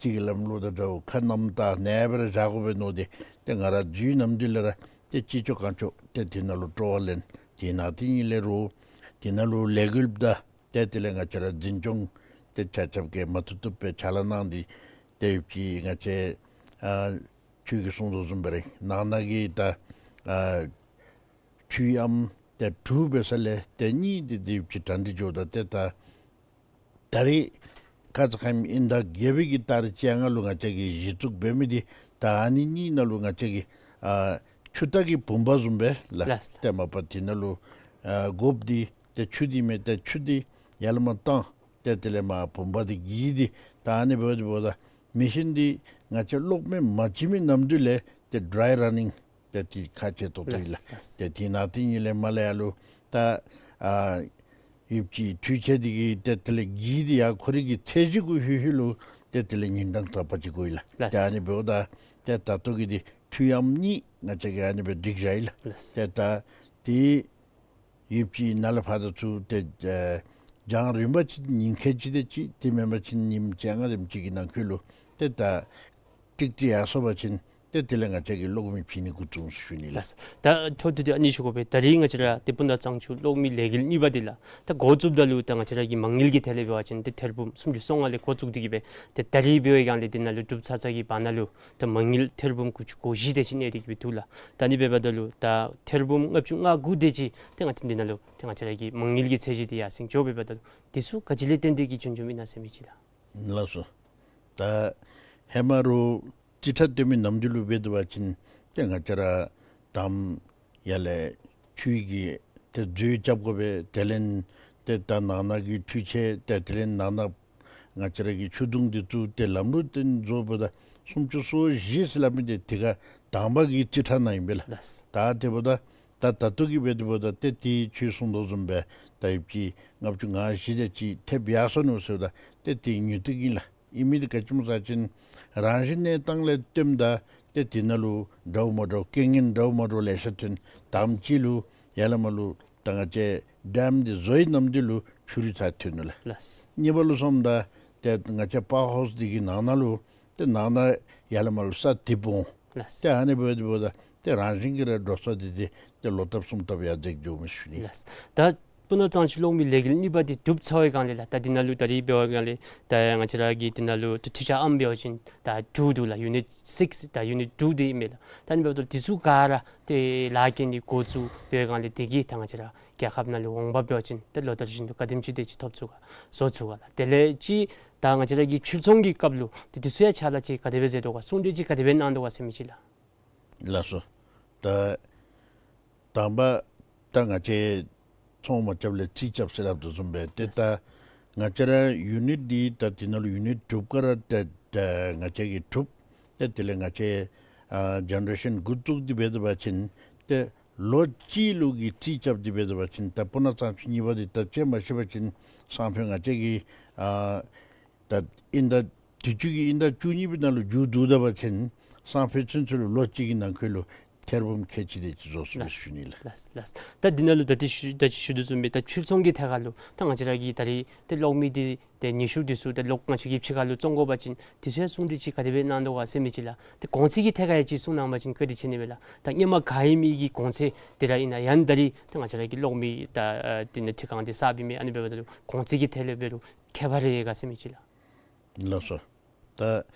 ཅིག་གི་ལམ་ལུགས་དང་འདྲཝ་ཁ་གནམ་ལྟ་ནཱ་སྦེ་ར་བཞག་དགོ་པས་མནོ་སྟེ་ཏེ་ང་ར་འཛུལ་ནམ་དུས་ལས་ར་ཏེ་ཅི་ལྕོགས་གང་ལྕོགས་ཏེ་དེ་ནང་ལུ་སྤྲོ་བ་ལེན། དེ་ནང་དེ་ཉིད་ལས་རུང་དེ་ནང་ལུ་ལས་འགུལཔ་དང་ཏེ་དེ་ལས་ང་བཅས་ར་འཛིན་སྐྱོང་ཏེ་ཆ་ཁྱབ་ཀྱིས་མ་བཏུབ་བཏུབ་སྦེ་ཕྱག་ལཱ་གནང་སྟེ་ཏེ་ཡོདཔ་ཅིག་ང་བཅས་ཨ་ཁྱོད་ཀྱིས་གསུངས་དོ་བཟུམ་སྦེ་ར་ནང་ན་གི་ད་ཨ་འཕྲུལ་ཨམ་ཏེ་དྲུག་འབད་ས་ལས་ཏེ་གཉིས་འདི་འདི་ཡོདཔ་ཅིག་གྲ་སྒྲིག་འགྱོཝ་ད་ཏེ་ད་ད་རེས་ཁ་ཙ་ཁ་ཉིནམ་ཨིན་ཟླ་བརྒྱད་པའི་གི་ཏ་རིག་བཅོ་ལྔ་ལུ་ང་བཅས་ཀྱིས་གཞི་བཙུགས་འབད་མི་འདི་ད་ཨ་ནི་གཉིས་ནང་ལུ་ང་བཅས་ཀྱིས་ཨ་ཆུ་རྟ་གི་བུམ་པ་བཟུམ་སྦེ་ལགས། ལགས། ཏེ་མ་པ་དེ་ནང་ལུ་ཨ་དགོཔ་འདི་ཏེ་ཆུ་འདི་མས། ཏེ་ཆུ་འདི་ཡར་ལས་མར་བཏང་ཏེ་དེ་ལས་མར་བུམ་པ་འདི་གི་འདི་ད་ཨ་ནི་འབདཝ་ད་འབདཝ་ད་མེ་ཤིན་འདི་ང་བཅས་གློག་མེ་མ་བྱིན་མི་ནམ་དུས་ལས་ཏེ་ཌའི་ར་ནིང་ཏེ་དེ་ཁག་ཆེ་ཏོག་ཏོ་ཨིན་ལགས། ལགས། ཏེ་དེ་ནང་དེ་ཉིད་ལས་མར་ལས་ཡར་ལུ་ད་ཨ་ཡོདཔ་ཅིག་འཕྲུལ་ཆས་འདི་གིས་ཏེ་དེ་ལས་གི་འདི་ཡར་ཁོ་རའི་གི་ཚད་གཞི་གུ་ལྷོད་ལྷོད་ལུ་ཏེ་དེ་ལས་ཉིན་གྲངས་གསརཔ་ཅིག་དགོ་ཡི་ལགས། ལགས། ཏེ་ཨ་ནི་འབདཝ་ད་ཏེ་ད་ལྟོ་གི་འདི་འཕྲུལ་ཨམ་གཉིས་ང་བཅས་ཀྱིས་ཨ་ནི་སྦེ་སྒྲིག་བཞག་ཡི་ལགས། ལགས། ཏེ་ད་དེ་ཡོདཔ་ཅིག་ནཱ་ལས་ཕར་དང་ཚུར་ཏེ་ཨེ་རྒྱང་རིངམ་ཅིག་ཉིན་ཁལ་གཅིག་དེ་ཅིག་དེ་མེན་པ་ཅིན་ཉིནམ་བཅོ་ལྔ་དེམ་ཅིག་གི་ནང་འཁོད་ལུ་ཏེ་ད་ཀྲིག་ཀྲི་ཡར་སོང་པ་ཅིན་ ཏེ་དེ་ལས་ང་བཅས་ཀྱིས་གློག་མེ་བྱིན་ནི་འགོ་བཙུགས་ཞུ་ནི་ལགས། ད་འཕྲོ་མཐུད་དེ་ཨ་ནི་ཞུ་དགོ་པས། ད་རིས་ང་བཅས་ར་ཏེ་སྤུ་ན་གཙང་ཆུ་གློག་མེ་ལས་འགུལ་གཉིས་པ་འདི་ལགས། ད་འགོ་བཙུགསཔ་ད་ལུ་ད་ང་བཅས་ར་གི་མ་དངུལ་གྱི་ཐད་ལས་འབད་བ་ཅིན་ཏེ་ཐེར་འབུམ་སུམ་ཅུ་སོ་ལྔ་ལས་འགོ་བཙུགས་ཏེ་གི་སྦེ་ཏེ་ད་རིས་འབད་བའི་སྒང་ལས་འདི་ནང་ལུ་གྲུབ་ཚར་ཚར་གྱི་བར་ན་ལུ་ད་མ་དངུལ་ཐེར་འབུམ་དགུ་བཅུ་གོ་བཞི་དེ་ཅིག་གནས་ཏེ་གི་སྦེ་འདུག་ལགས། ད་ཨ་ནི་འབདཝ་ད་ལུ་ད་ཐེར་འབུམ་ལྔ་བཅུ་ང་དགུ་དེ་ཅིག་ཏེ་ང་བཅས་འདི་ནང་ལུ་ཏེ་ང་བཅས་ར་གི་མ་དངུལ་གྱི་ཚད་གཞི་འདི་ཡར་སེང་འགྱོ་འབདཝ་ད་ལུ་འདི་ཚུ་ག་ཅི་ལས་བརྟེན་ཏེ་གི་བྱུང་བྱུངམ་ཨིན་ན་ཟེར་མི་ཅིག་ལགས། ལགས་སོ། ད་ཧེ་མ་རུང་རྩིས་ཁྲ་བཏོན་མི་ནམ་དུས་ལུ་འབད་དེ་འབད་བ་ཅིན་ཏེ་ང་བཅས་ར་དང་པ་ཡར་ལས་ཆུ་གི་ཏེ་མཛོད་རྐྱབ་དགོ་པས། དེ་ལས་ཏེ་ད་ནང་ན་གི་འཕྲུལ་ཆས་ཏེ་དེ་ལས་ནང་ན་ང་བཅས་ར་གི་ཆུ་དུང་འདི་ཚུ་ཏེ་ལམ་ལུགས་བཏོན་བཟོཝ་ད་སུམ་ཅུ་སོ་བཞི་ཟེར་སླབ་མི་འདི་དེ་ཁར་དང་པ་གི་རྩིས་ཁྲ་ནང་ཨིན་པས་ལགས། ལགས། ད་དེ་འབདཝ་ད་ད་ད་ལྟོ་གི་འབད་དེ་འབདཝ་ད་ཏེ་ཏེ་ཁྱོད་གསུང་དོ་བཟུམ་སྦེ་ད་ཡོདཔ་ཅིག་ལྔ་བཅུ་ང་བཞི་དེ་ཅིག་ཐེབས་ཡར་སོ་ནུག་ཟེརཝ་ད་ཏེ་དེ་མྱུར་ཏོག་ཨིན་ལགས། ཨིན་མི་འདི་ག་ཅི་སྨོ་ཟེར་བ་ཅིན་རང་བཞིན་གནས་སྟངས་ལས་བརྟེནམ་ད་ཏེ་དེ་ནང་ལུ་འདྲཝ་མ་འདྲཝ་རྐྱེན་ངན་འདྲཝ་མ་འདྲཝ་ལེ་ཤ་ཐོན། དང་པ་ཅིག་ལུ་ཡར་ལས་མར་ལུ་ད་ང་བཅས་ཌེམ་འདི་བཟོ་བའི་ནམ་དུས་ལུ་ཆུ་རུད་ཚར་ཐོན་ནུག་ལགས། ལགས། གཉིས་པ་ལུ་སོངམ་ད་ཏེ་ང་བཅས་པ་ཝར་ཧའུསི་འདི་གི་ནང་ན་ལུ་ཏེ་ནང་ན་ཡར་ལས་མར་ལུ་ས་དེ་སྦོམ། ལགས། ཏེ་ཨ་ནི་འབད་དེ་འབདཝ་ད་ཏེ་རང་བཞིན་གྱིས་ར་འགྲོ་སོང་འདི་ཏེ་ཏེ་ལོག་ལྟབ་གསུམ་ལྟབ་ཡར་འཛེགས་འགྱོ་མི་ཞུ་ནི། ལགས། ད་སྤུ་ན་གཙང་ཆུ་གློག་མེ་ལས་འགུལ་གཉིས་པ་འདི་གྲུབ་ཚར་བའི་སྒང་ལས་ལགས། ད་འདི་ནང་ལུ་ད་རིས་འབད་བའི་སྒང་ལས་ད་ང་བཅས་ར་གི་འདི་ནང་ལུ་ད་འཕྲུལ་ཆས་ཨམ་འབད་བ་ཅིན་ད་ཊུ་འདུག་ལགས། ཡུ་ནིཊ་སིགསི་དང་ཡུ་ནིཊ་ཊུ་འདི་ཨིན་མས་ལགས། ད་ཨ་ནི་འབདཝ་ད་འདི་ཚུ་ག་ར་ཏེ་ལཱ་འགན་འདི་འགོ་བཙུགས་འབད་བའི་སྒང་ལས་དེ་གིས་ད་ང་བཅས་ར་རྒྱལ་ཁབ་ནང་ལུ་འོང་འབབ་འབད་བ་ཅིན་ཏེ་ལོ་ལྟར་བཞིན་དུ་ག་དེམ་ཅིག་དེ་ཅིག་ཐོབ་ཚུགས་ག་བཟོ་ཚུགས་ག་ལགས། དེ་ལས་ཅིག་ད་ང་བཅས་ར་གི་ཕྱིར་ཚོང་གི་སྐབས་ལུ་ཏེ་འདི་ཚུ་ཡང་ཕྱག་ལཱ་ཅིག་ག་དེ་སྦེ་མཛད་དོ་ག་གསུང་གྲོས་ཅིག་ག་དེ་སྦེ་གནང་དོ་ག་ཟེར་མི་ཅིག་ལགས། ལགས་སོ། ད་དང་པ་ད་ང་བཅས་ཚོང་མ་རྐྱབ་ལས་རྩིས་རྐྱབ་ཟེར་སླབ་དོ་བཟུམ་སྦེ་ཏེ་ད་ང་བཅས་ར་ཡུ་ནིཊ་འདི་ད་འདི་ནང་ལུ་ཡུ་ནིཊ་དྲུག་ག་ར་ཏེ་ད་ང་བཅས་ཀྱིས་གྲུབ། ཏེ་དེ་ལས་ང་བཅས་ཨ་ཇེ་ནེ་རེ་ཤཱན་འགོ་བཙུགས་ཏེ་འབད་དེ་འབད་བ་ཅིན་ཏེ་ལོ་གཅིག་ལུ་གི་རྩིས་རྐྱབ་སྟེ་འབད་དེ་འབད་བ་ཅིན་ད་སྤུ་ན་གཙང་ཆུ་གཉིས་པ་འདི་ད་ཅིག་མ་ཤེས་པ་ཅིན་སང་ཕོད་ང་བཅས་ཀྱིས་ཨ་ད་དབྱིན་ཟླ་དུས་ཅི་གི་དབྱིན་ཟླ་བཅུ་གཉིས་པའི་ནང་ལུ་མཇུག་བསྡུ་ད་པ་ཅིན་སང་ཕོད་ཚུན་ཚོད་ལུ་ལོ་གཅིག་གི་ནང་འཁོད་ལུ་ཐེར་འབུམ་ཁལ་གཅིག་དེ་ཅིག་བཟོ་ཚུགས་ལགས། ཞུ་ནི་ལགས། ལགས་ལགས། ད་འདི་ནང་ལུ་ད་ཅི་ཞུ་ད་ཅི་ཞུ་དོ་བཟུམ་སྦེ་ད་ཕྱིར་ཚོང་གི་ཐད་ཁར་ལུ་ད་ང་བཅས་ར་གི་ད་རིས་ཏེ་གློག་མེ་འདི་ཏེ་ཉི་ཤུ་འདི་ཚུ་ཏེ་ལོག་ང་བཅས་ཀྱིས་ཕྱི་ཁར་ལུ་བཙོང་དགོ་པ་ཅིན་འདི་ཚུ་ཡང་གསུང་གྲོས་ཅིག་ག་དེ་སྦེ་གནང་དོ་ག་ཟེར་མི་ཅིག་ལགས། ཏེ་གོང་ཚད་ཀྱི་ཐད་ཁར་ཡང་ཅིག་གསུང་གནང་པ་ཅིན་བཀའ་དྲིན་ཆེ་ནི་སྦེ་ལགས། ད་སྔོན་མ་ག་ཨིན་མི་གི་གོང་ཚད་འདི་ར་ཨིན་ན་ཡང་ད་རིས་ད་ང་བཅས་ར་གི་གློག་མེ་ད་ཨ་འདི་ནང་འཕྲུལ་ཁང་འདི་གསརཔ་ཨིན་མས། ཨ་ནི་འབདཝ་ད་ལུ་གོང་ཚད་ཀྱི་ཐད་ལས་འབད་རུང་ཁྱད་པར་རེ་ཡོད་ག་ཟེར་མི་ཅིག་ལགས། ལགས་སོ། ད་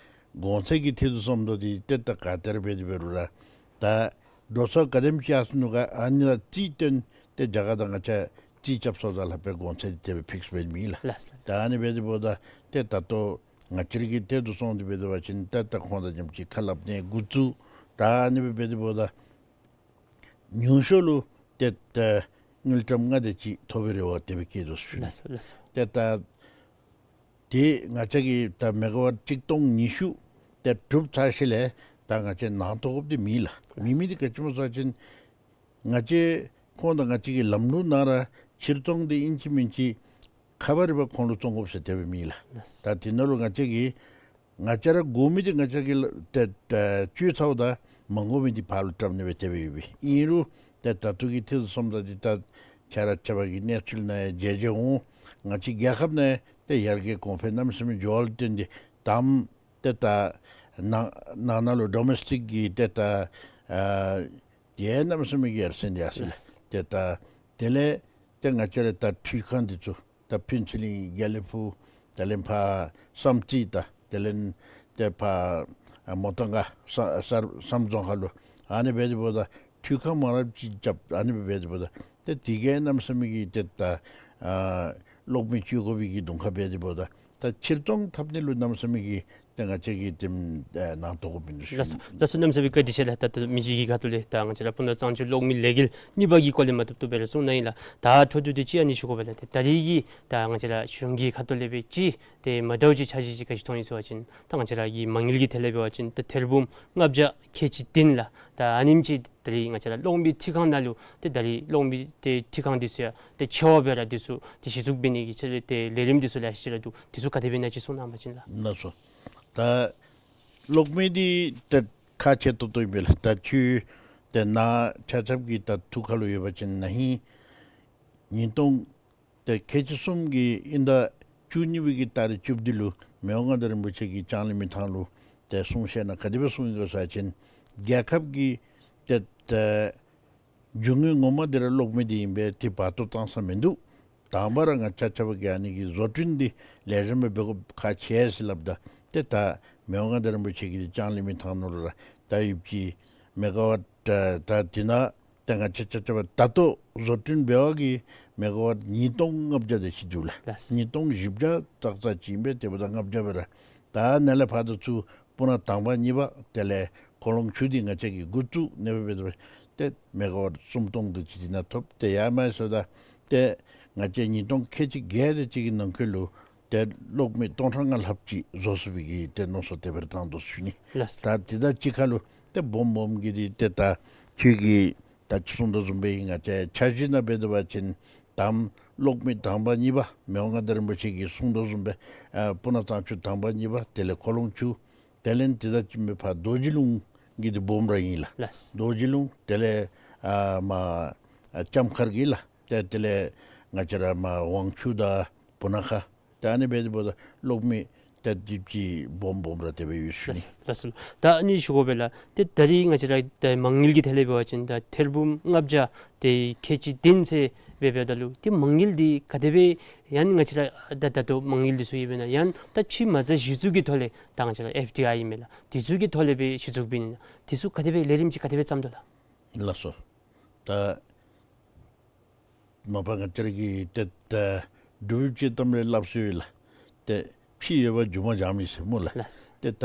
གོང་ཚད་ཀྱི་ཐད་དུ་སོངམ་ད་འདི་ཏེ་ད་ག་ཏེ་ར་འབད་དེ་འབད་རུང་ར་ད་འགྲོ་སོང་ག་དེམ་ཅིག་ཡར་སོ་ནུག་ག་ཨ་ནི་ལུ་རྩིས་སྟོན་ཏེ་རྒྱ་གར་དང་ང་བཅས་རྩིས་རྐྱབ་སོངམ་ད་ལྷག་པའི་གོང་ཚད་དེ་སྦེ་ཕིགསི་འབད་མེད་ལགས། ལགས་ལགས། ད་ཨ་ནི་འབད་དེ་འབདཝ་ད་ཏེ་ད་ལྟོ་ང་བཅས་ར་གི་ཐད་དུ་སོང་སྟེ་འབད་དེ་འབད་བ་ཅིན་ད་ད་ཁོང་དང་མཉམ་ཅིག་ཁ་སླབ་ནི་འགོ་བཙུགས། ད་ཨ་ནི་སྦེ་འབད་དེ་འབདཝ་ད་ཉུང་ཤོས་ལུ་ཏེ་ད་དངུལ་ཀྲམ་ལྔ་དེ་ཅིག་ཐོབ་པའི་རེ་བ་དེ་སྦེ་བསྐྱེད་དོ་ཞུ་ནི། ལགས་སོ་ལགས་སོ། ཏེ་ད་ཏེ་ང་བཅས་ཀྱིས་ད་མེ་ག་ཝཊ་གཅིག་སྟོང་ཉི་ཤུ་ཏེ་གྲུབ་ཚར་ཞིནམ་ལས་ད་ང་བཅས་ནང་གཏོགས་དགོཔ་འདི་མེད་ལགས། མེད་མི་འདི་ག་ཅི་སྨོ་ཟེར་བ་ཅིན་ང་བཅས་ཁོང་དང་ང་བཅས་ཀྱི་ལམ་ལུགས་ནང་ར་ཕྱིར་ཚོང་འདི་ཨིན་ཅི་མིན་ཅི་ཁ་པར་རི་བ་ཁོང་ལུ་བཙོང་དགོཔ་ཟེར་དེ་སྦེ་མེད་ལགས། ད་དེ་ནང་ལུ་ང་བཅས་ཀྱིས་ང་བཅས་ར་དགོ་མི་འདི་ང་བཅས་ཀྱིས་ལ་ཏེ་ཏེ་བཅོལ་ཚརཝ་ད་མ་དགོ་མི་འདི་ཕར་ལུ་བཀྲམ་ནི་སྦེ་དེ་སྦེ་ཡོད་པས། ཨིན་རུང་ཏེ་ད་ལྟོ་གི་ཐད་དུ་སོངམ་ད་འདི་ད་ཁྱེད་ར་ཆ་ཁྱབ་ཀྱི་གནས་ཚུལ་ནང་ཡང་མཇལ་མཇལ་འོང་། ང་བཅས་རྒྱལ་ཁབ་ནང་ཡང་ཏེ་ཡར་རྒྱས་གོང་འཕེལ་གནམ་མེད་ས་མེད་འགྱོ་བ་ལུ་བརྟེན་ཏེ་དང་པ་ཏེ་ད་ནང་ནང་ན་ལུ་ཌོ་མེསི་ཊིཀ་གི་ཏེ་ད་ཨ་ཡང་གནམ་མེད་ས་མེད་ཀྱི་ཡར་སེང་འདི་ཡར་སེང་ལགས། ཏེ་ད་དེ་ལས་ཏེ་ང་བཅས་ར་ད་འཕྲུལ་ཁང་འདི་ཚུ་ད་ཕུན་ཚོགས་གླིང་དགེ་ལེགས་ཕུག་དེ་ལས་ཕར་བསམ་རྩེ་ད་དེ་ལས་ཏེ་ཕར་ཨ་མོ་ཏང་ག་ས་ས་བསམ་རྫོང་ཁ་ལུ་ཨ་ནི་འབད་དེ་འབདཝ་ད་འཕྲུལ་ཁང་མང་རབས་ཅིག་རྐྱབ། ཨ་ནི་འབད་དེ་འབདཝ་ད་ཏེ་དེ་གིས་གནམ་མེད་ས་མེད་ཀྱི་ཏེ་ད་ཨ་གློག་མེ་སྤྱོད་དགོ་པའི་གི་གདོང་ཁ་འབད་དེ་འབདཝ་ད་ད་ཕྱིར་ཚོང་འཐབ་ནི་ལུ་གནམ་མེད་ས་མེད་ཀྱི་ཏེ་ང་བཅས་ཀྱིས་ཏེ་ཨེ་གནང་དོ་དགོཔ་ཨིན་ཞུ། ལགས་སོ། ལགས་སོ། གནམ་མེད་ས་མེད་བཀའ་དྲིན་ཆེ་ལགས། ད་ལྟོ་མི་རྗེ་གི་ཁ་ཐུག་ལས་ད་ང་བཅས་ར་སྤུ་ན་གཙང་ཆུ་གློག་མེ་ལས་འགུལ་གཉིས་པ་གི་སྐོར་ལས་མ་བཏུབ་བཏུབ་སྦེ་ར་གསུངས་གནང་ཡི་ལགས། ད་འཕྲོ་མཐུད་དེ་ཅིག་ཨ་ནི་ཞུ་དགོ་པས་ལགས། ཏེ་ད་རིས་ཀྱི་ད་ང་བཅས་ར་གཞུང་གི་ཁ་ཐུག་ལས་སྦེ་ཅིག་ཏེ་མ་འདྲཝ་ཅིག་འཆར་གཞི་ཅིག་ག་ཅི་མཐོང་ཡི་ཟེར་བ་ཅིན་ད་ང་བཅས་ར་གི་མ་དངུལ་གྱི་ཐད་ལས་འབད་བ་ཅིན་ད་ཐེར་འབུམ་ལྔ་བརྒྱ་ཁལ་གཅིག་བདུན་ལགས། ད་ཨ་ནེམ་ཅིག་ད་རིས་ང་བཅས་ར་གློག་མེ་འཕྲུལ་ཁང་ནང་ལུ་ཏེ་ད་རིས་གློག་མེ་ཏེ་འཕྲུལ་ཁང་འདི་ཚུ་ཡང་ཏེ་ཆེ་བ་སྦེ་ར་འདི་ཚུ་ཏེ་གཞི་བཙུགས་འབད་ནི་གི་ཆེད་ལས་ཏེ་ལས་རིམ་འདི་ཚུ་ལེ་ཤ་ཅིག་ར་འདུག། འདི་ཚུ་ག་དེ་སྦེ་ཨིན་ན་ཅིག་གསུང་གནང་བ་ཅིན་ལགས། ལགས་སོ། ད་གློག་མེ་འདི་ཏེ་ཁག་ཆེ་ཏོག་ཏོ་ཨིན་པས་ལགས། ད་ཁྱོད་ཏེ་ནཱ་ཆ་ཁྱབ་ཀྱི་ད་ཐུགས་ཁར་ལུ་ཡོད་པ་ཅིན་ན་ཧིང་ཉིས་སྟོང་ཏེ་ཁལ་གཅིག་གསུམ་གྱི་དབྱིན་ཟླ་བཅུ་གཉིས་པའི་གི་ཏ་རིག་བཅུ་བདུན་ལུ་མི་དབང་མངའ་བདག་རིན་པོ་ཆེ་གིས་ལྕང་གླིང་མི་ཐང་ལུ་ཏེ་གསུང་བཤད་ནང་ག་དེ་སྦེ་གསུངས་ཡི་ག་ཟེར་བ་ཅིན་ རྒྱལ་ཁབ་ཀྱི་ཏེ་ད་རྒྱུ་དངོས་ངོ་མ་འདི་ར་གློག་མེ་འདི་ཨིན་པས། ཏེ་བར་སྟོང་བཏང་ས་མིན་འདུག། དང་པ་ར་ང་བཅས་ཆ་ཁྱབ་ཀྱིས་ཨ་ནི་གི་བཟོ་སྐྲུན་འདི་ལེགས་ཤོམ་སྦེ་འབད་དགོཔ་ཁག་ཆེ་ཟེར་སླབ་ད། ཏེ་ད་མི་དབང་མངའ་བདག་རིན་པོ་ཆེ་གིས་ལྕང་གླིང་མི་ཐང་ནང་ལུ་ར་ད་ཡོདཔ་ཅིག་མེ་ག་ཝཊ་ད་ད་འདི་ནང་ད་ང་བཅས་ཆ་ཁྱབ་ད་ལྟོ་བཟོ་སྐྲུན་འབད་བ་གིས་མེ་ག་ཝཊ་ཉིས་སྟོང་ལྔ་བརྒྱ་དེ་ཅིག་འདུག་ལགས། ལགས། ཉིས་སྟོང་བཞི་བརྒྱ་ཙག་ཙ་ཅིག་ཨིན་པས། དེ་འབདཝ་ད་ལྔ་བརྒྱ་སྦེ་ར། ད་ནཱ་ལས་ཕར་ད་ཚུར་སྤུ་ན་དང་པ་གཉིས་པ་དེ་ལས་ཁོ་ལོང་ཆུ་འདི་ང་བཅས་ཀྱིས་འགོ་བཙུགས་ནི་སྦེ་འབད་དེ་སྦེ་ཏེ་མེ་ག་ཝཊ་སུམ་སྟོང་དེ་ཅིག་འདི་ནང་ཐོབ། ཏེ་ཡར་མར་སོང་ད་ཏེ་ང་བཅས་ཉིས་སྟོང་ཁལ་གཅིག་བརྒྱད་དེ་ཅིག་གི་ནང་འཁོད་ལུ་ཏེ་གློག་མེ་སྟོང་ཕྲག་ལྔ་ལྷགཔ་ཅིག་བཟོ་ཚུགས་པའི་གི་ཏེ་མནོ་བསམ་དེ་སྦེ་ར་བཏང་དོ་ཟེར་ཞུ་ནི། ལགས། ད་དེ་དང་གཅིག་ཁར་ལུ་ཏེ་སྦོམ་སྦོམ་གྱི་འདི་ཏེ་ད་ཁྱོད་ཀྱིས་ད་ཅི་གསུངས་དོ་བཟུམ་སྦེ་ང་བཅས་འཆར་གཞི་ནང་འབད་དེ་འབད་བ་ཅིན་དང་གློག་མེ་དང་པ་གཉིས་པ་མི་དབང་མངའ་བདག་རིན་པོ་ཆེ་གིས་གསུངས་དོ་བཟུམ་སྦེ་ཨ་སྤུ་ན་གཙང་ཆུ་དང་པ་གཉིས་པ་དེ་ལས་ཁོ་ལོང་ཆུ་དེ་ལས་དེ་དང་གཅིག་སྦེ་ཕར་རྡོ་རྗེ་ལུང་གི་འདི་སྦོམ་ར་ཨིན་ལགས། ལགས། རྡོ་རྗེ་ལུང་དེ་ལས་ཨ་མར་ཨ་ལྕམ་མཁར་གྱི་ལགས། ཏེ་དེ་ལས་ང་བཅས་ར་མར་ཝང་ཆུ་དང་སྤུ་ན་ཁ། ད་ཨ་ནི་འབད་དེ་འབདཝ་ད་གློག་མེ་ཏེ་དེ་ཅིག་སྦོམ་སྦོམ་ར་དེ་སྦེ་ཡོད་ཟེར་ཞུ་ནི། ལགས་སོ། ད་ཨ་ནི་ཞུ་དགོ་པས་ལགས། ཏེ་ད་རིས་ང་བཅས་ར་ད་མ་དངུལ་གྱི་ཐད་ལས་འབད་བ་ཅིན་ད་ཐེར་འབུམ་ལྔ་བརྒྱ་དེ་ཁལ་གཅིག་བདུན་ཟེར་སྦེ་འབདཝ་ད་ལུ་ཏེ་མ་དངུལ་འདི་ག་དེ་སྦེ་ཡང་ང་བཅས་ར་ད་ད་ལྟོ་མ་དངུལ་འདི་ཚུ་ཡོདཔ་ཨིན་ན། ཡང་ད་ཕྱི་མ་རྩ་གཞི་བཙུགས་ཀྱི་ཐོག་ལས་ད་ང་བཅས་ར་ཨེཕ་ཌི་ཨའི་ཨིན་མས་ལགས། དེ་ཚུ་གི་ཐོག་ལས་སྦེ་གཞི་བཙུགས་འབད་ནི་ན་དེ་ཚུ་ག་དེ་སྦེ་ལས་རིམ་ཅིག་ག་དེ་སྦེ་བརྩམ་དོ་ལགས། ལགས་སོ། ད་མ་པ་ང་བཅས་ར་གིས་ཏེ་ད་འབྲུག་པའི་སྤྱིར་བཏང་ལས་སླབ་སྲོལ་ཡོད་ལགས། ཏེ་ཕྱི་ཡོད་པ་རྒྱུ་མ་འབྱམས་ཨིན་ཟེར་སྨོ་ལགས། ལགས། ཏེ་ད་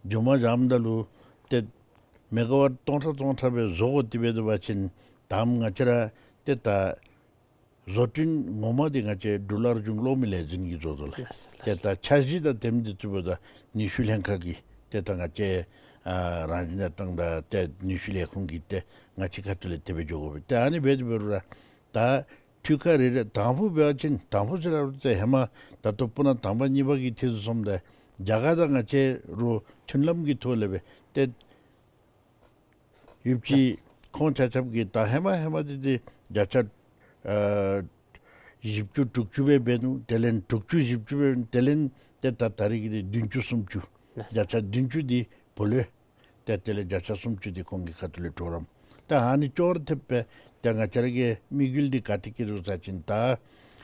རྒྱུ་མ་འབྱམས་ད་ལུ་ཏེ་མེ་ག་ཝཊ་སྟོང་ཕྲག་སྟོང་ཕྲག་སྦེ་བཟོ་དགོ་དེ་འབད་དེ་འབད་བ་ཅིན་དང་པ་ང་བཅས་ར་ཏེ་ད་བཟོ་སྐྲུན་ངོ་མ་འདི་ང་བཅས་འབྲུག་རླབས་རིམ་གློག་མེ་ལས་འཛིན་གྱིས་བཟོ་དོ་ལགས། ལགས། ཏེ་ད་འཆར་གཞི་དང་དེམ་འདི་བཙུགས་པ་ད་ནུས་ཤུགས་ལྷན་ཁག་གིས་ཏེ་ད་ང་བཅས་ཨ་རང་བཞིན་གནས་སྟངས་དང་ཏེ་ནུས་ཤུགས་ལས་ཁུངས་ཀྱིས་ཏེ་ང་བཅས་ཁ་ཐུག་ལས་དེ་སྦེ་འགྱོ་དགོ་པས། ཏེ་ཨ་ནི་འབད་དེ་འབད་རུང་ར་ད་འཕྲུལ་ཁང་རེ་རེ་དང་ཕུ་འབད་བ་ཅིན་དང་ཕུ་ཟེར་རུང་ཏེ་ཧེ་མ་ད་ལྟོ་སྤུ་ན་དང་པ་གཉིས་པ་གི་དུས་སུ་སོངམ་ད་རྒྱ་གར་དང་ང་བཅས་ར་མཐུན་ལམ་གྱི་ཐོག་ལས་སྦེ་ཏེ་ཡོདཔ་ཅིག། ལགས། ཁོང་ཆ་ཁྱབ་ཀྱིས་ད་ཧེ་མ་ཧེ་མ་འདི་འདི་བརྒྱ་ཆ་ཨ་བཞི་བཅུ་དྲུག་ཅུ་སྦེ་འབད་ནུག། དེ་ལས་དྲུག་ཅུ་བཞི་བཅུ་སྦེ་དེ་ལས་ཏེ་ད་ད་རིས་ཀྱི་འདི་བདུན་ཅུ་སུམ་ཅུ། ལགས། བརྒྱ་ཆ་བདུན་ཅུ་འདི་བུ་ལོན། ཏེ་དེ་ལས་བརྒྱ་ཆ་སུམ་ཅུ་འདི་ཁོང་གི་ཁ་ཐུག་ལས་གྲོགས་རམ། ད་ཨ་ནི་ཅོག་ར་འཐདཔ་སྦེ་ཏེ་ང་བཅས་ར་གི་དམིགས་ཡུལ་འདི་ག་ཏེ་བསྐྱེད་དོ་ཟེར་བ་ཅིན་ད་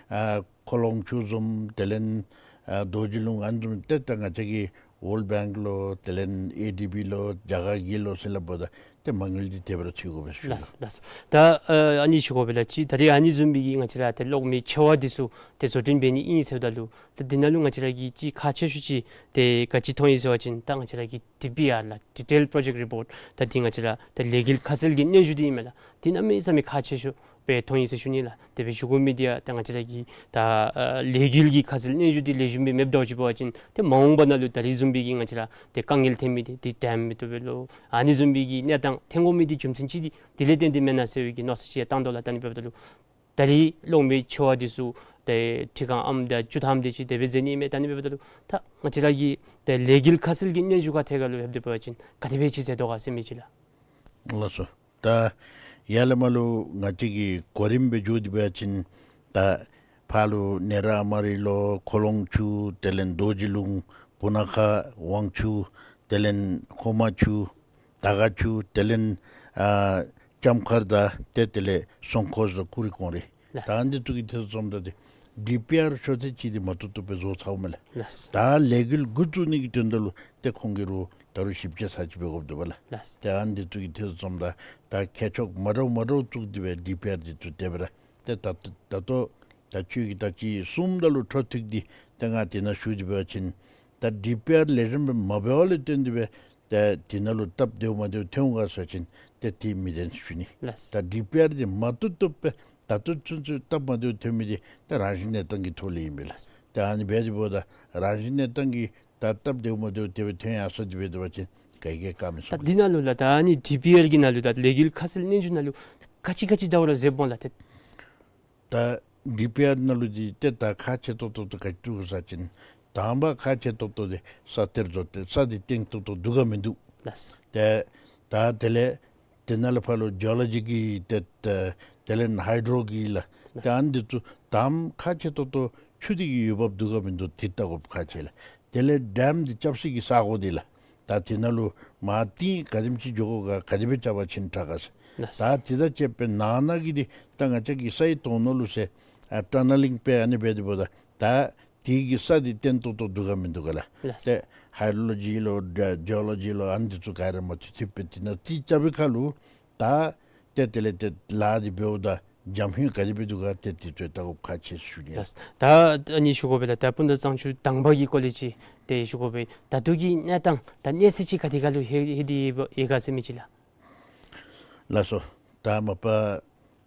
ཨ་ཁོ་ལོང་ཆུ་བཟུམ་དེ་ལས་ཨ་རྡོ་རྗེ་ལུང་ཨ་ནི་བཟུམ་ཏེ་ད་ང་བཅས་ཀྱིས་ཝཱོལཌ་བེངཀ་ལུ་དེ་ལས་ཨེ་ཌི་བི་ལུ་རྒྱ་གར་གྱི་ལུ་ཟེར་སླབ་པ་ད་ཏེ་མ་དངུལ་འདི་དེ་སྦེ་ར་འཚོལ་དགོ་པས་ཞུ་ལགས། ལགས། ད་ཨ་ཨ་ནི་ཞུ་དགོ་པས་ལགས། ཅིག་ད་རིས་ཨ་ནི་བཟུམ་སྦེ་གི་ང་བཅས་ར་ཏེ་གློག་མེ་ཆེ་བ་འདི་ཚུ་ཏེ་བཟོ་སྐྲུན་འབད་ནི་ཨིན་ཟེརཝ་ད་ལུ་ད་འདི་ནང་ལུ་ང་བཅས་ར་གི་ཅིག་ཁག་ཆེ་ཤོས་ཅིག་ཏེ་ག་ཅི་མཐོང་ཡི་ཟེར་བ་ཅིན་ད་ང་བཅས་ར་གི་ཌི་པི་ཨར་ལགས། Detail Project Report། ད་འདི་ང་བཅས་ར་ད་ལས་འགུལ་ཁ་གསལ་གྱི་སྙན་ཞུ་འདི་ཨིན་མས་ལགས། འདི་གནམ་མེད་ས་མེད་ཁག་ཆེ་ཤོས་སྦེ་མཐོང་ཡི་ཟེར་ཞུ་ནི་ལགས། དེ་སྦེ་ཞུ་དགོ་མི་འདི་ཡང་ད་ང་བཅས་ར་གི་ད་ཨ་ལས་འགུལ་གྱི་ཁ་གསལ་སྙན་ཞུ་འདི་ལེགས་ཤོམ་སྦེ་མེདཔ་འདྲཝ་ཅིག་འབད་བ་ཅིན་ཏེ་མ་འོངས་པ་ནང་ལུ་ད་རིས་བཟུམ་སྦེ་གི་ང་བཅས་ར་ཏེ་དཀའ་ངལ་ཐོན་མི་འདི་འདི་ཌེམ་མེད་དོ་སྦེ་ལོ་ཨ་ནི་བཟུམ་སྦེ་གི་གནས་སྟངས་ཐོན་དགོ་མི་འདི་རྒྱུ་མཚན་ཅིག་འདི་དེ་ལས་བརྟེན་ཏེ་མེན་ན་ཟེར་བའི་གི་མནོ་བསམ་ཅིག་ཡང་བཏང་དོ་ལགས། ད་ཨ་ནི་འབདཝ་ད་ལུ་ད་རིས་གློག་མེ་ཆེ་བ་འདི་ཚུ་ཏེ་ཁྲི་གང་ཨམ་དང་བཅུ་ཐམ་དེ་ཅིག་དེ་སྦེ་མཛད་ནི་མས། ད་ཨ་ནི་འབདཝ་ད་ལུ་ད་ང་བཅས་ར་གི་ཏེ་ལས་འགུལ་ཁ་གསལ་གྱི་སྙན་ཞུ་ཁ་ཐད་ཁར་ལུ་ལྷོདཔ་ད་འབད་བ་ཅིན་ག་དེ་སྦེ་ཅིག་མཛད་དོ་ག་ཟེར་མི་ཅིག་ལགས། ལགས་སོ། ད་ཡར་ལས་མར་ལུ་ང་བཅས་ཀྱི་གོ་རིམ་སྦེ་འགྱོ་སྟེ་འབད་བ་ཅིན་ད་ཕར་ལུ་ནེ་ར་ཨ་མ་རི་ལོ་ཁོ་ལོང་ཆུ་དེ་ལས་རྡོ་རྗེ་ལུང་སྤུ་ན་ཁ་ཝང་ཆུ་དེ་ལས་ཁོ་མ་ཆུ་དར་དཀར་ཆུ་དེ་ལས་ཨ་ལྕམ་མཁར་དང་ཏེ་དེ་ལས་སྲུང་འཁོར་སོགས་ཀུ་རི་ཀོང་རི། ལགས། ད་འདི་ཚུ་གི་ཐད་སོངམ་ད་ཏེ་ཌི་པི་ཨར་ཤོ་ཚད་ཅིག་འདི་མ་བཏུབ་བཏུབ་སྦེ་བཟོ་ཚརཝ་མས་ལགས། ལགས། ད་ལས་འགུལ་འགོ་བཙུགས་ནི་གི་དོན་དག་ལུ་ཏེ་ཁོང་གིས་རུང་ད་རུང་ཞིབ་དཔྱད་ཚར་ཅིག་འབད་དགོཔ་འདུག་པ་ལགས། ལགས། ད་འདི་ཚུ་གི་ཐད་སོངམ་ད་ད་མཁས་མཆོག་མ་འདྲཝ་མ་འདྲཝ་བཙུགས་ཏེ་སྦེ་ཌི་པི་ཨར་འདི་ཚུ་དེ་སྦེ་ར་ཏེ་ད་ད་ལྟོ་ད་ཁྱོད་ཀྱིས་ད་ཅི་གསུངམ་ད་ལུ་འཕྲོ་མཐུད་དེ་ཏེ་ང་དེ་ནང་ཞུ་སྟེ་འབད་བ་ཅིན་ད་ཌི་པི་ཨར་ལེགས་ཤོམ་སྦེ་མ་འབད་བ་ལས་བརྟེན་ཏེ་སྦེ་ཏེ་དེ་ནང་ལུ་སྟབས་བདེཝ་མ་བདེཝ་ཐོན་འོང་ག་ཟེར་བ་ཅིན་ཏེ་དེ་མི་བདེན་ཞུ་ནི། ལགས། ད་ཌི་པི་ཨར་འདི་མ་བཏུབ་བཏུབ་སྦེ་ད་ལྟོ་ཚུན་ཚོད་སྟབས་མ་བདེཝ་ཐོན་མི་འདི་ད་རང་བཞིན་གནས་སྟངས་ཀྱི་ཐོག་ལས་ཨིན་པས་ལགས། ལགས། ད་ཨ་ནི་འབད་དེ་འབདཝ་ད་རང་བཞིན་གནས་སྟངས་ཀྱི་ད་སྟབས་བདེཝ་མ་བདེཝ་དེ་སྦེ་ཐོན་ཡར་སོང་སྟེ་འབད་དེ་འབད་བ་ཅིན་ག་གིས་ཡང་བཀག་མི་ད་ཚུགས་པས། འདི་ནང་ལུ་ལགས་ད་ཨ་ནི་ཌི་པི་ཨར་གྱི་ནང་ལུ་ད་ལས་འགུལ་ཁ་གསལ་སྙན་ཞུ་ནང་ལུ་ག་ཅི་ག་ཅི་ད་འོ་ར་མཛདཔ་འོང་ལགས། ཏེ་ད་ཌི་པི་ཨར་ནང་ལུ་འདི་ཏེ་ད་ཁག་ཆེ་ཏོག་ཏོ་ཏོ་ག་ཅི་འདུག་ཟེར་བ་ཅིན་དང་པ་ཁག་ཆེ་ཏོག་ཏོ་འདི་ས་གཏེར་བཟོ་སྟེ་ས་འདི་བརྟན་ཏོག་ཏོ་འདུག་ག་མིན་འདུག། ལགས། ཏེ་ད་དེ་ལས་དེ་ནང་ལས་ཕར་ལུ་ཇི་ཨོ་ལོ་ཇི་གི་ཏེ་ད་དེ་ལས་ཧའི་ཌྲོ་གི་ལགས། ལགས། ཏེ་ཨ་ནི་འདི་ཚུ་དང་པ་ཁག་ཆེ་ཏོག་ཏོ་ཆུ་འདི་གི་འོས་འབབ་འདུག་ག་མིན་འདུག་འདི་བལྟ་དགོཔ་ཁག་ཆེ་ལགས། དེ་ལས་ཌེམ་འདི་རྐྱབ་སའི་གི་ས་གོ་འདི་ལགས། ད་ ད་དེ་ནང་ལུ་མར་ཏེ་ག་དེམ་ཅིག་འགྱོ་དགོ་ག་ག་དེ་སྦེ་རྐྱབ་པ་ཅིན་དྲག་ག་ཟེར། ལགས། ད་དེ་དང་བཅསཔ་སྦེ་ནང་ན་གི་འདི་ད་ང་བཅས་ཀྱི་སའི་དོང་ནང་ལུ་ཟེར་ཨ་ཊ་ནེ་ལིང་སྦེ་ཨ་ནི་སྦེ་འདི་འབདཝ་ད་ད་དེ་གི་ས་འདི་བརྟན་ཏོག་ཏོ་འདུག་ག་མིན་འདུག་ག་ལགས། ལགས། ཏེ་ཧའི་ཌྲོ་ལོ་ཇི་ལོ་ཇི་ཨོ་ལོ་ཇི་ལོ་ཨ་ནི་འདི་ཚུ་ག་ར་མ་ཐུབ་ཐུབ་སྦེ་དེ་ནང་ཏེ་རྐྱབ་པའི་ཁར་ལུ་ད་ཏེ་དེ་ལས་ཏེ་ལཱ་འདི་འབདཝ་ད་འཇམ་ཧེང་ག་དེ་སྦེ་འདུག་ག་ཏེ་དེ་ཚུ་ལྟ་དགོཔ་ཁག་ཆེ་ཟེར་ཞུ་ནི། ལགས། ད་ཨ་ནི་ཞུ་དགོ་པས་ལགས། ད་སྤུངས་ཐང་གཙང་ཆུ་དང་པ་གི་སྐོར་ལས་ཅིག་ཏེ་ཞུ་དགོ་པས། ད་ལྟོ་གི་གནས་སྟངས་ད་གནས་ཚད་ཅིག་ག་དེ་ཁར་ལུ་ལྷོད་ལྷོད་དེ་ཡོད་ག་ཟེར་མི་ཅིག་ལགས། ལགས་སོ། ད་མ་པ་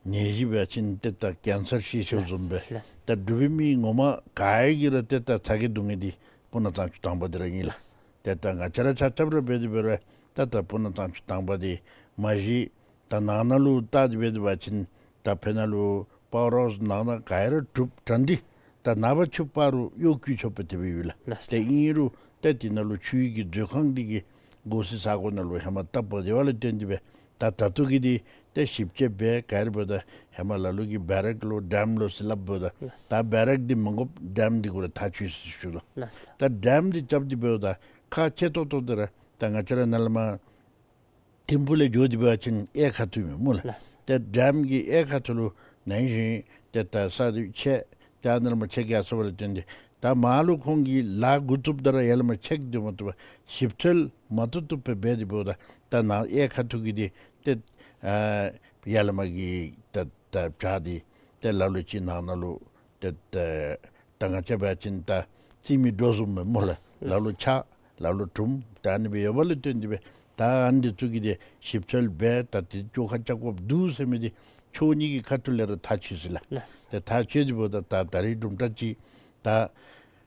ནད་གཞི་འབད་བ་ཅིན་ཏེ་ད་ཀེན་སར་ཤི་ཤིཝ་བཟུམ་སྦེ། ལགས། ད་འབྲུག་པའི་མི་ངོ་མ་ག་ཡང་གིས་ར་ཏེ་ད་ཚ་གྱང་སྡུག་ནི་འདི་སྤུངས་ཐང་གཙང་ཆུ་དང་པ་འདི་ར་ཨིན་ལགས། ལགས། ཏེ་ད་ང་བཅས་ར་ཆ་ཁྱབ་ར་འབད་དེ་འབད་རུང་ད་ད་སྤུངས་ཐང་གཙང་ཆུ་དང་པ་འདི་མ་གཞི་ད་ནང་ན་ལུ་ལྟ་སྟེ་འབད་དེ་འབད་བ་ཅིན་ད་ཕར་ནང་ལུ་པ་ཝར་ཧའུསི་ནང་ན་ག་ར་གྲུབ་གྲ་སྒྲིག་ད་ནངས་པ་ཕྱི་པ་རུ་གཡོག་བཀོལ་ཆོག་པའི་དེ་སྦེ་ཡོད་ལགས། ལགས། ཏེ་ཨིན་རུང་ཏེ་དེ་ནང་ལུ་ཆུའི་གི་མཛོད་ཁང་འདི་གི་སྒོ་སྲི་ས་སྒོ་ནང་ལུ་ཧེ་མ་བཏབ་པ་དེ་བ་ལས་བརྟེན་ཏེ་སྦེ་ད་ད་ལྟོ་གི་འདི་ཏེ་ཞིབ་དཔྱད་འབད་ག་ར་འབདཝ་ད་ཧེ་མ་ལ་ལུ་གིས་བེ་རེག་ལོ་ཌེམ་ལོ་ཟེར་སླབ་འབདཝ་ད། ལགས། ད་བེ་རེག་འདི་མ་དགོཔ་ཌེམ་འདི་གུ་ར་ཐག་ཆོད་ཟེར་ཞུ་དོ། ལགས། ད་ཌེམ་འདི་རྐྱབ་སྟེ་འབདཝ་ད་ཁག་ཆེ་ཏོག་ཏོ་འདི་ར་ད་ང་བཅས་ར་ནཱ་ལས་མར་ཐིམ་ཕུག་ལས་འགྱོ་སྟེ་འབད་བ་ཅིན་གཡས་ཁ་ཐུག་ཨིན་མས་སྨོ་ལགས། ལགས། ཏེ་ཌེམ་གྱི་གཡས་ཁ་ཐུག་ལུ་ནང་བཞིན་ཏེ་ད་ས་འདི་ཕྱེད་ད་ནཱ་ལས་མར་ཕྱེད་ཀྱི་ཡར་སོང་བ་ལས་བརྟེན་ཏེ་ད་མར་ལུ་ཁོང་གིས་ལཱ་འགོ་བཙུགསཔ་ད་ར་ཡར་ལས་མར་ཕྱེད་ཀྱི་སྡོད་མ་བཏུབ་པར་ཞིབ་འཚོལ་མ་བཏུབ་བཏུབ་སྦེ་འབད་དེ་འབདཝ་ད་ད་ནཱ་གཡས་ཁ་ཐུག་གི་འདི་ཏེ་ཨ་ཡར་ལས་མར་གྱི་ད་ད་བྱག་འདི་ཏེ་ལ་ལུ་ཅིག་ནང་ན་ལུ་ཏེ་ད་ད་ང་བཅས་འབད་བ་ཅིན་ད་རྩི་མི་སྒྲོ་བཟུམ་སྦེ་སྨོ་ལགས། ལགས། ལ་ལུ་ཆག་ལ་ལུ་གྲུམ་ད་ཨ་ནི་སྦེ་ཡོདཔ་ལས་བརྟེན་ཏེ་སྦེ་ད་ཨ་ནི་འདི་ཚུ་གི་འདི་ཞིབ་འཚོལ་འབད་ད་འདི་བཅོ་ཁ་རྐྱབ་དགོཔ་འདུག་ཟེར་མི་འདི་ཕྱོགས་གཉིས་ཀྱི་ཁ་ཐུག་ལས་ར་ཐག་ཆོད་ཅི་ལགས། ལགས། ཏེ་ཐག་ཆོད་དེ་འབདཝ་ད་ད་ད་རིས་དུམ་གྲ་ཅིག་ད་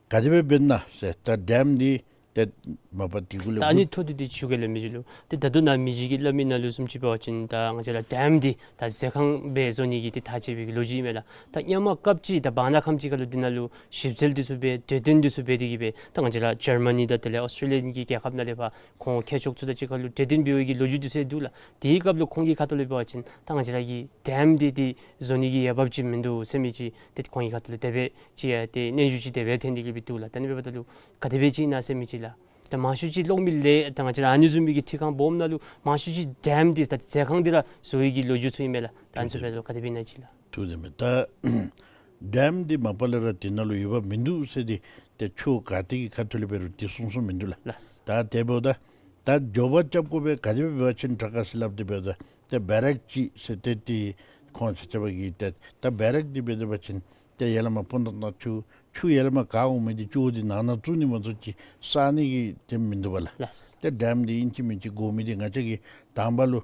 ག་དེ་སྦེ་འབད་ན་ཟེར་ད་ཌེམ་འདི་ཏེ་མ་པ་དེ་གུ་ལས་ད་ཨ་ནི་འཕྲོ་མཐུད་དེ་ཅིག་ཞུ་གེ་ལགས་མི་རྗེ་ལུ། ཏེ་ད་ལྟོ་ནཱ་མི་རྗེ་གིས་སླབ་མི་ནང་ལུ་བཟུམ་ཅིག་འབད་བ་ཅིན་ད་ང་བཅས་ར་ཌེམ་འདི་ད་མཛོད་ཁང་སྦེ་བཟོ་ནི་གི་ཏེ་ཐག་བཅད་པའི་གི་ལོ་རྒྱུས་ཨིན་མས་ལགས། ད་སྔོན་མ་སྐབས་ཅིག་ད་བར་ན་ཁམས་ཅིག་ཁར་ལུ་འདི་ནང་ལུ་ཞིབ་འཚོལ་འདི་ཚུ་འབད་གྲོས་བསྟུན་འདི་ཚུ་འབད་དེ་གིས་སྦེ་ད་ང་བཅས་ར་ཇར་མ་ནི་དང་དེ་ལས་ཨོསི་ཊྲེ་ལི་ཡ་གི་རྒྱལ་ཁབ་ནང་ལས་ཕར་ཁོང་མཁས་མཆོག་ཚུ་དང་གཅིག་ཁར་ལུ་གྲོས་བསྟུན་འབད་བའི་གི་ལོ་རྒྱུས་འདི་ཚུ་འདུག་ལགས། དེའི་སྐབས་ལུ་ཁོང་གི་ཁ་ཐུག་ལས་འབད་བ་ཅིན་ད་ང་བཅས་ར་གི་ཌེམ་འདི་འདི་བཟོ་ནི་གི་འོས་འབབ་ཅིག་མིན་འདུག་ཟེར་མི་ཅིག་ཏེ་ཁོང་གི་ཁ་ཐུག་ལས་དེ་སྦེ་ཅིག་ཡང་ཏེ་སྙན་ཞུ་ཅིག་དེ་སྦེ་ཐོན་ཏེ་གིས་སྦེ་འདུག་ལགས། ད་ཨ་ནི་འབདཝ་ད་ལུ་ག་དེ་སྦེ་ཅིག་ཨིན་ན་ཟེར་མི་ཅིག་ལགས། ད་མང་ཤོས་ཅིག་གློག་མེ་ལས་ད་ང་བཅས་ར་ཨ་ནི་བཟུམ་མའི་གི་འཕྲུལ་ཁང་སྦོམ་ནང་ལུ་མང་ཤོས་ཅིག་ཌེམ་འདི་ད་མཛོད་ཁང་འདི་ར་བཟོ་བའི་གི་ལོ་རྒྱུས་ཚུ་ཨིན་མས་ལགས། ད་ཨ་ནི་ཚུ་འབདཝ་ད་ལུ་ག་དེ་སྦེ་ཨིན་ན་ཅིག་ལགས། ཐུགས་བདེན་མས། ད་ཌེམ་འདི་མ་པ་ལས་ར་དེ་ནང་ལུ་འོས་འབབ་མིན་འདུག་ཟེར་ཏེ་ཏེ་ཕྱོགས་ག་ཏེ་གི་ཁ་ཐུག་ལས་འབད་རུང་ཏེ་གསུངས་གསུངསམ་མིན་འདུག་ལགས། ལགས། ད་དེ་འབདཝ་ད་ད་མགྱོགས་པ་རྐྱབ་དགོ་པས་ག་དེ་སྦེ་འབད་བ་ཅིན་དྲག་ག་ཟེར་སླབ་སྟེ་འབདཝ་ད་ཏེ་བེ་རེག་ཅིག་ཟེར་ཏེ་ཏེ་ཁོང་ཆ་ཁྱབ་ཀྱིས་ཏེ་ད་བེ་རེག་འདི་འབད་དེ་འབད་བ་ཅིན་ཏེ་ཡར་ལས་མར་སྤུངས་ཐང་གཙང་ཆུ་ཆུ་ཡར་ལས་མར་ག་འོང་མི་འདི་ཅོག་འདི་ནང་ན་བཙུགས་ནི་མ་གཏོགས་ཅིག་བསག་ནི་གི་ཏེ་མིན་འདུག་པ་ལགས། ལགས། ཏེ་ཌེམ་འདི་ཨིན་ཅི་མིན་ཅི་དགོ་མི་འདི་ང་བཅས་ཀྱིས་དང་པ་ལུ་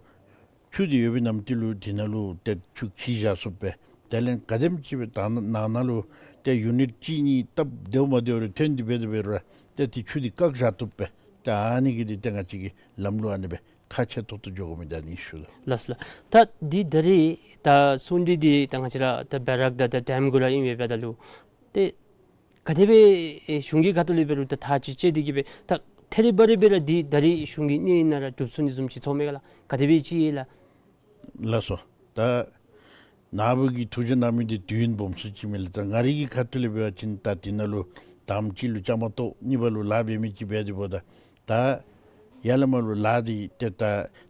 ཆུ་འདི་ཡོད་པའི་ནམ་དུས་ལུ་དེ་ནང་ལུ་ཏེ་ཆུ་འཁྱིལ་བཞག་ཚུགས་པས། དེ་ལས་ག་དེམ་ཅིག་སྦེ་ད་ནང་ན་ལུ་ཏེ་ཡུ་ནིཊ་གཅིག་གཉིས་སྟབས་བདེཝ་མ་བདེཝ་རེ་ཐོན་ཏེ་འབད་དེ་འབད་རུང་ཏེ་ཏེ་ཆུ་འདི་བཀག་བཞག་བཏུབ་པས། ཏེ་ཨ་ནི་གིས་འདི་ཏེ་ང་བཅས་ཀྱི་ལམ་ལུགས་ཨ་ནི་སྦེ་ཁག་ཆེ་ཏོག་ཏོ་འགྱོ་དགོ་མི་འདི་ཨ་ནི་ཞུ་དོ། ལགས་ལགས། ད་འདི་ད་རིས་ད་གསུང་གྲོས་འདི་ད་ང་བཅས་ར་ད་བེ་རེག་དང་ད་ཌེམ་གུ་ར་ཨིན་པས། འབདཝ་ད་ལུ་ཏེ་ག་དེ་སྦེ་ཨེ་གཞུང་གི་ཁ་ཐུག་ལས་འབད་རུང་ད་ཐག་ཅིག་བཅད་དེ་གིས་སྦེ་ད་ཐད་རི་བ་རི་སྦེ་ར་འདི་ད་རིས་གཞུང་གི་གནས་ནང་ར་གྲུབ་ཚུགས་ནི་བཟུམ་ཅིག་ཚོར་མས་ག་ལགས། ག་དེ་སྦེ་ཅིག་ཨིན་ལགས། ལགས་སོ། ད་ནཱ་བུ་གིས་ཐུགས་བཞེད་གནང་མི་འདི་དུས་ཡུན་སྦོམ་སུ་ཅིག་མས་ལགས། ད་ང་རའི་གི་ཁ་ཐུག་ལས་འབད་བ་ཅིན་ད་དེ་ནང་ལུ་དང་པ་ཅིག་ལུ་བཅའ་མར་གཏོགས་གཉིས་པ་ལུ་ལཱ་འབད་མི་ཅིག་འབད་དེ་འབདཝ་ད་ད་ཡར་ལས་མར་ལུ་ལཱ་འདི་ཏེ་ད་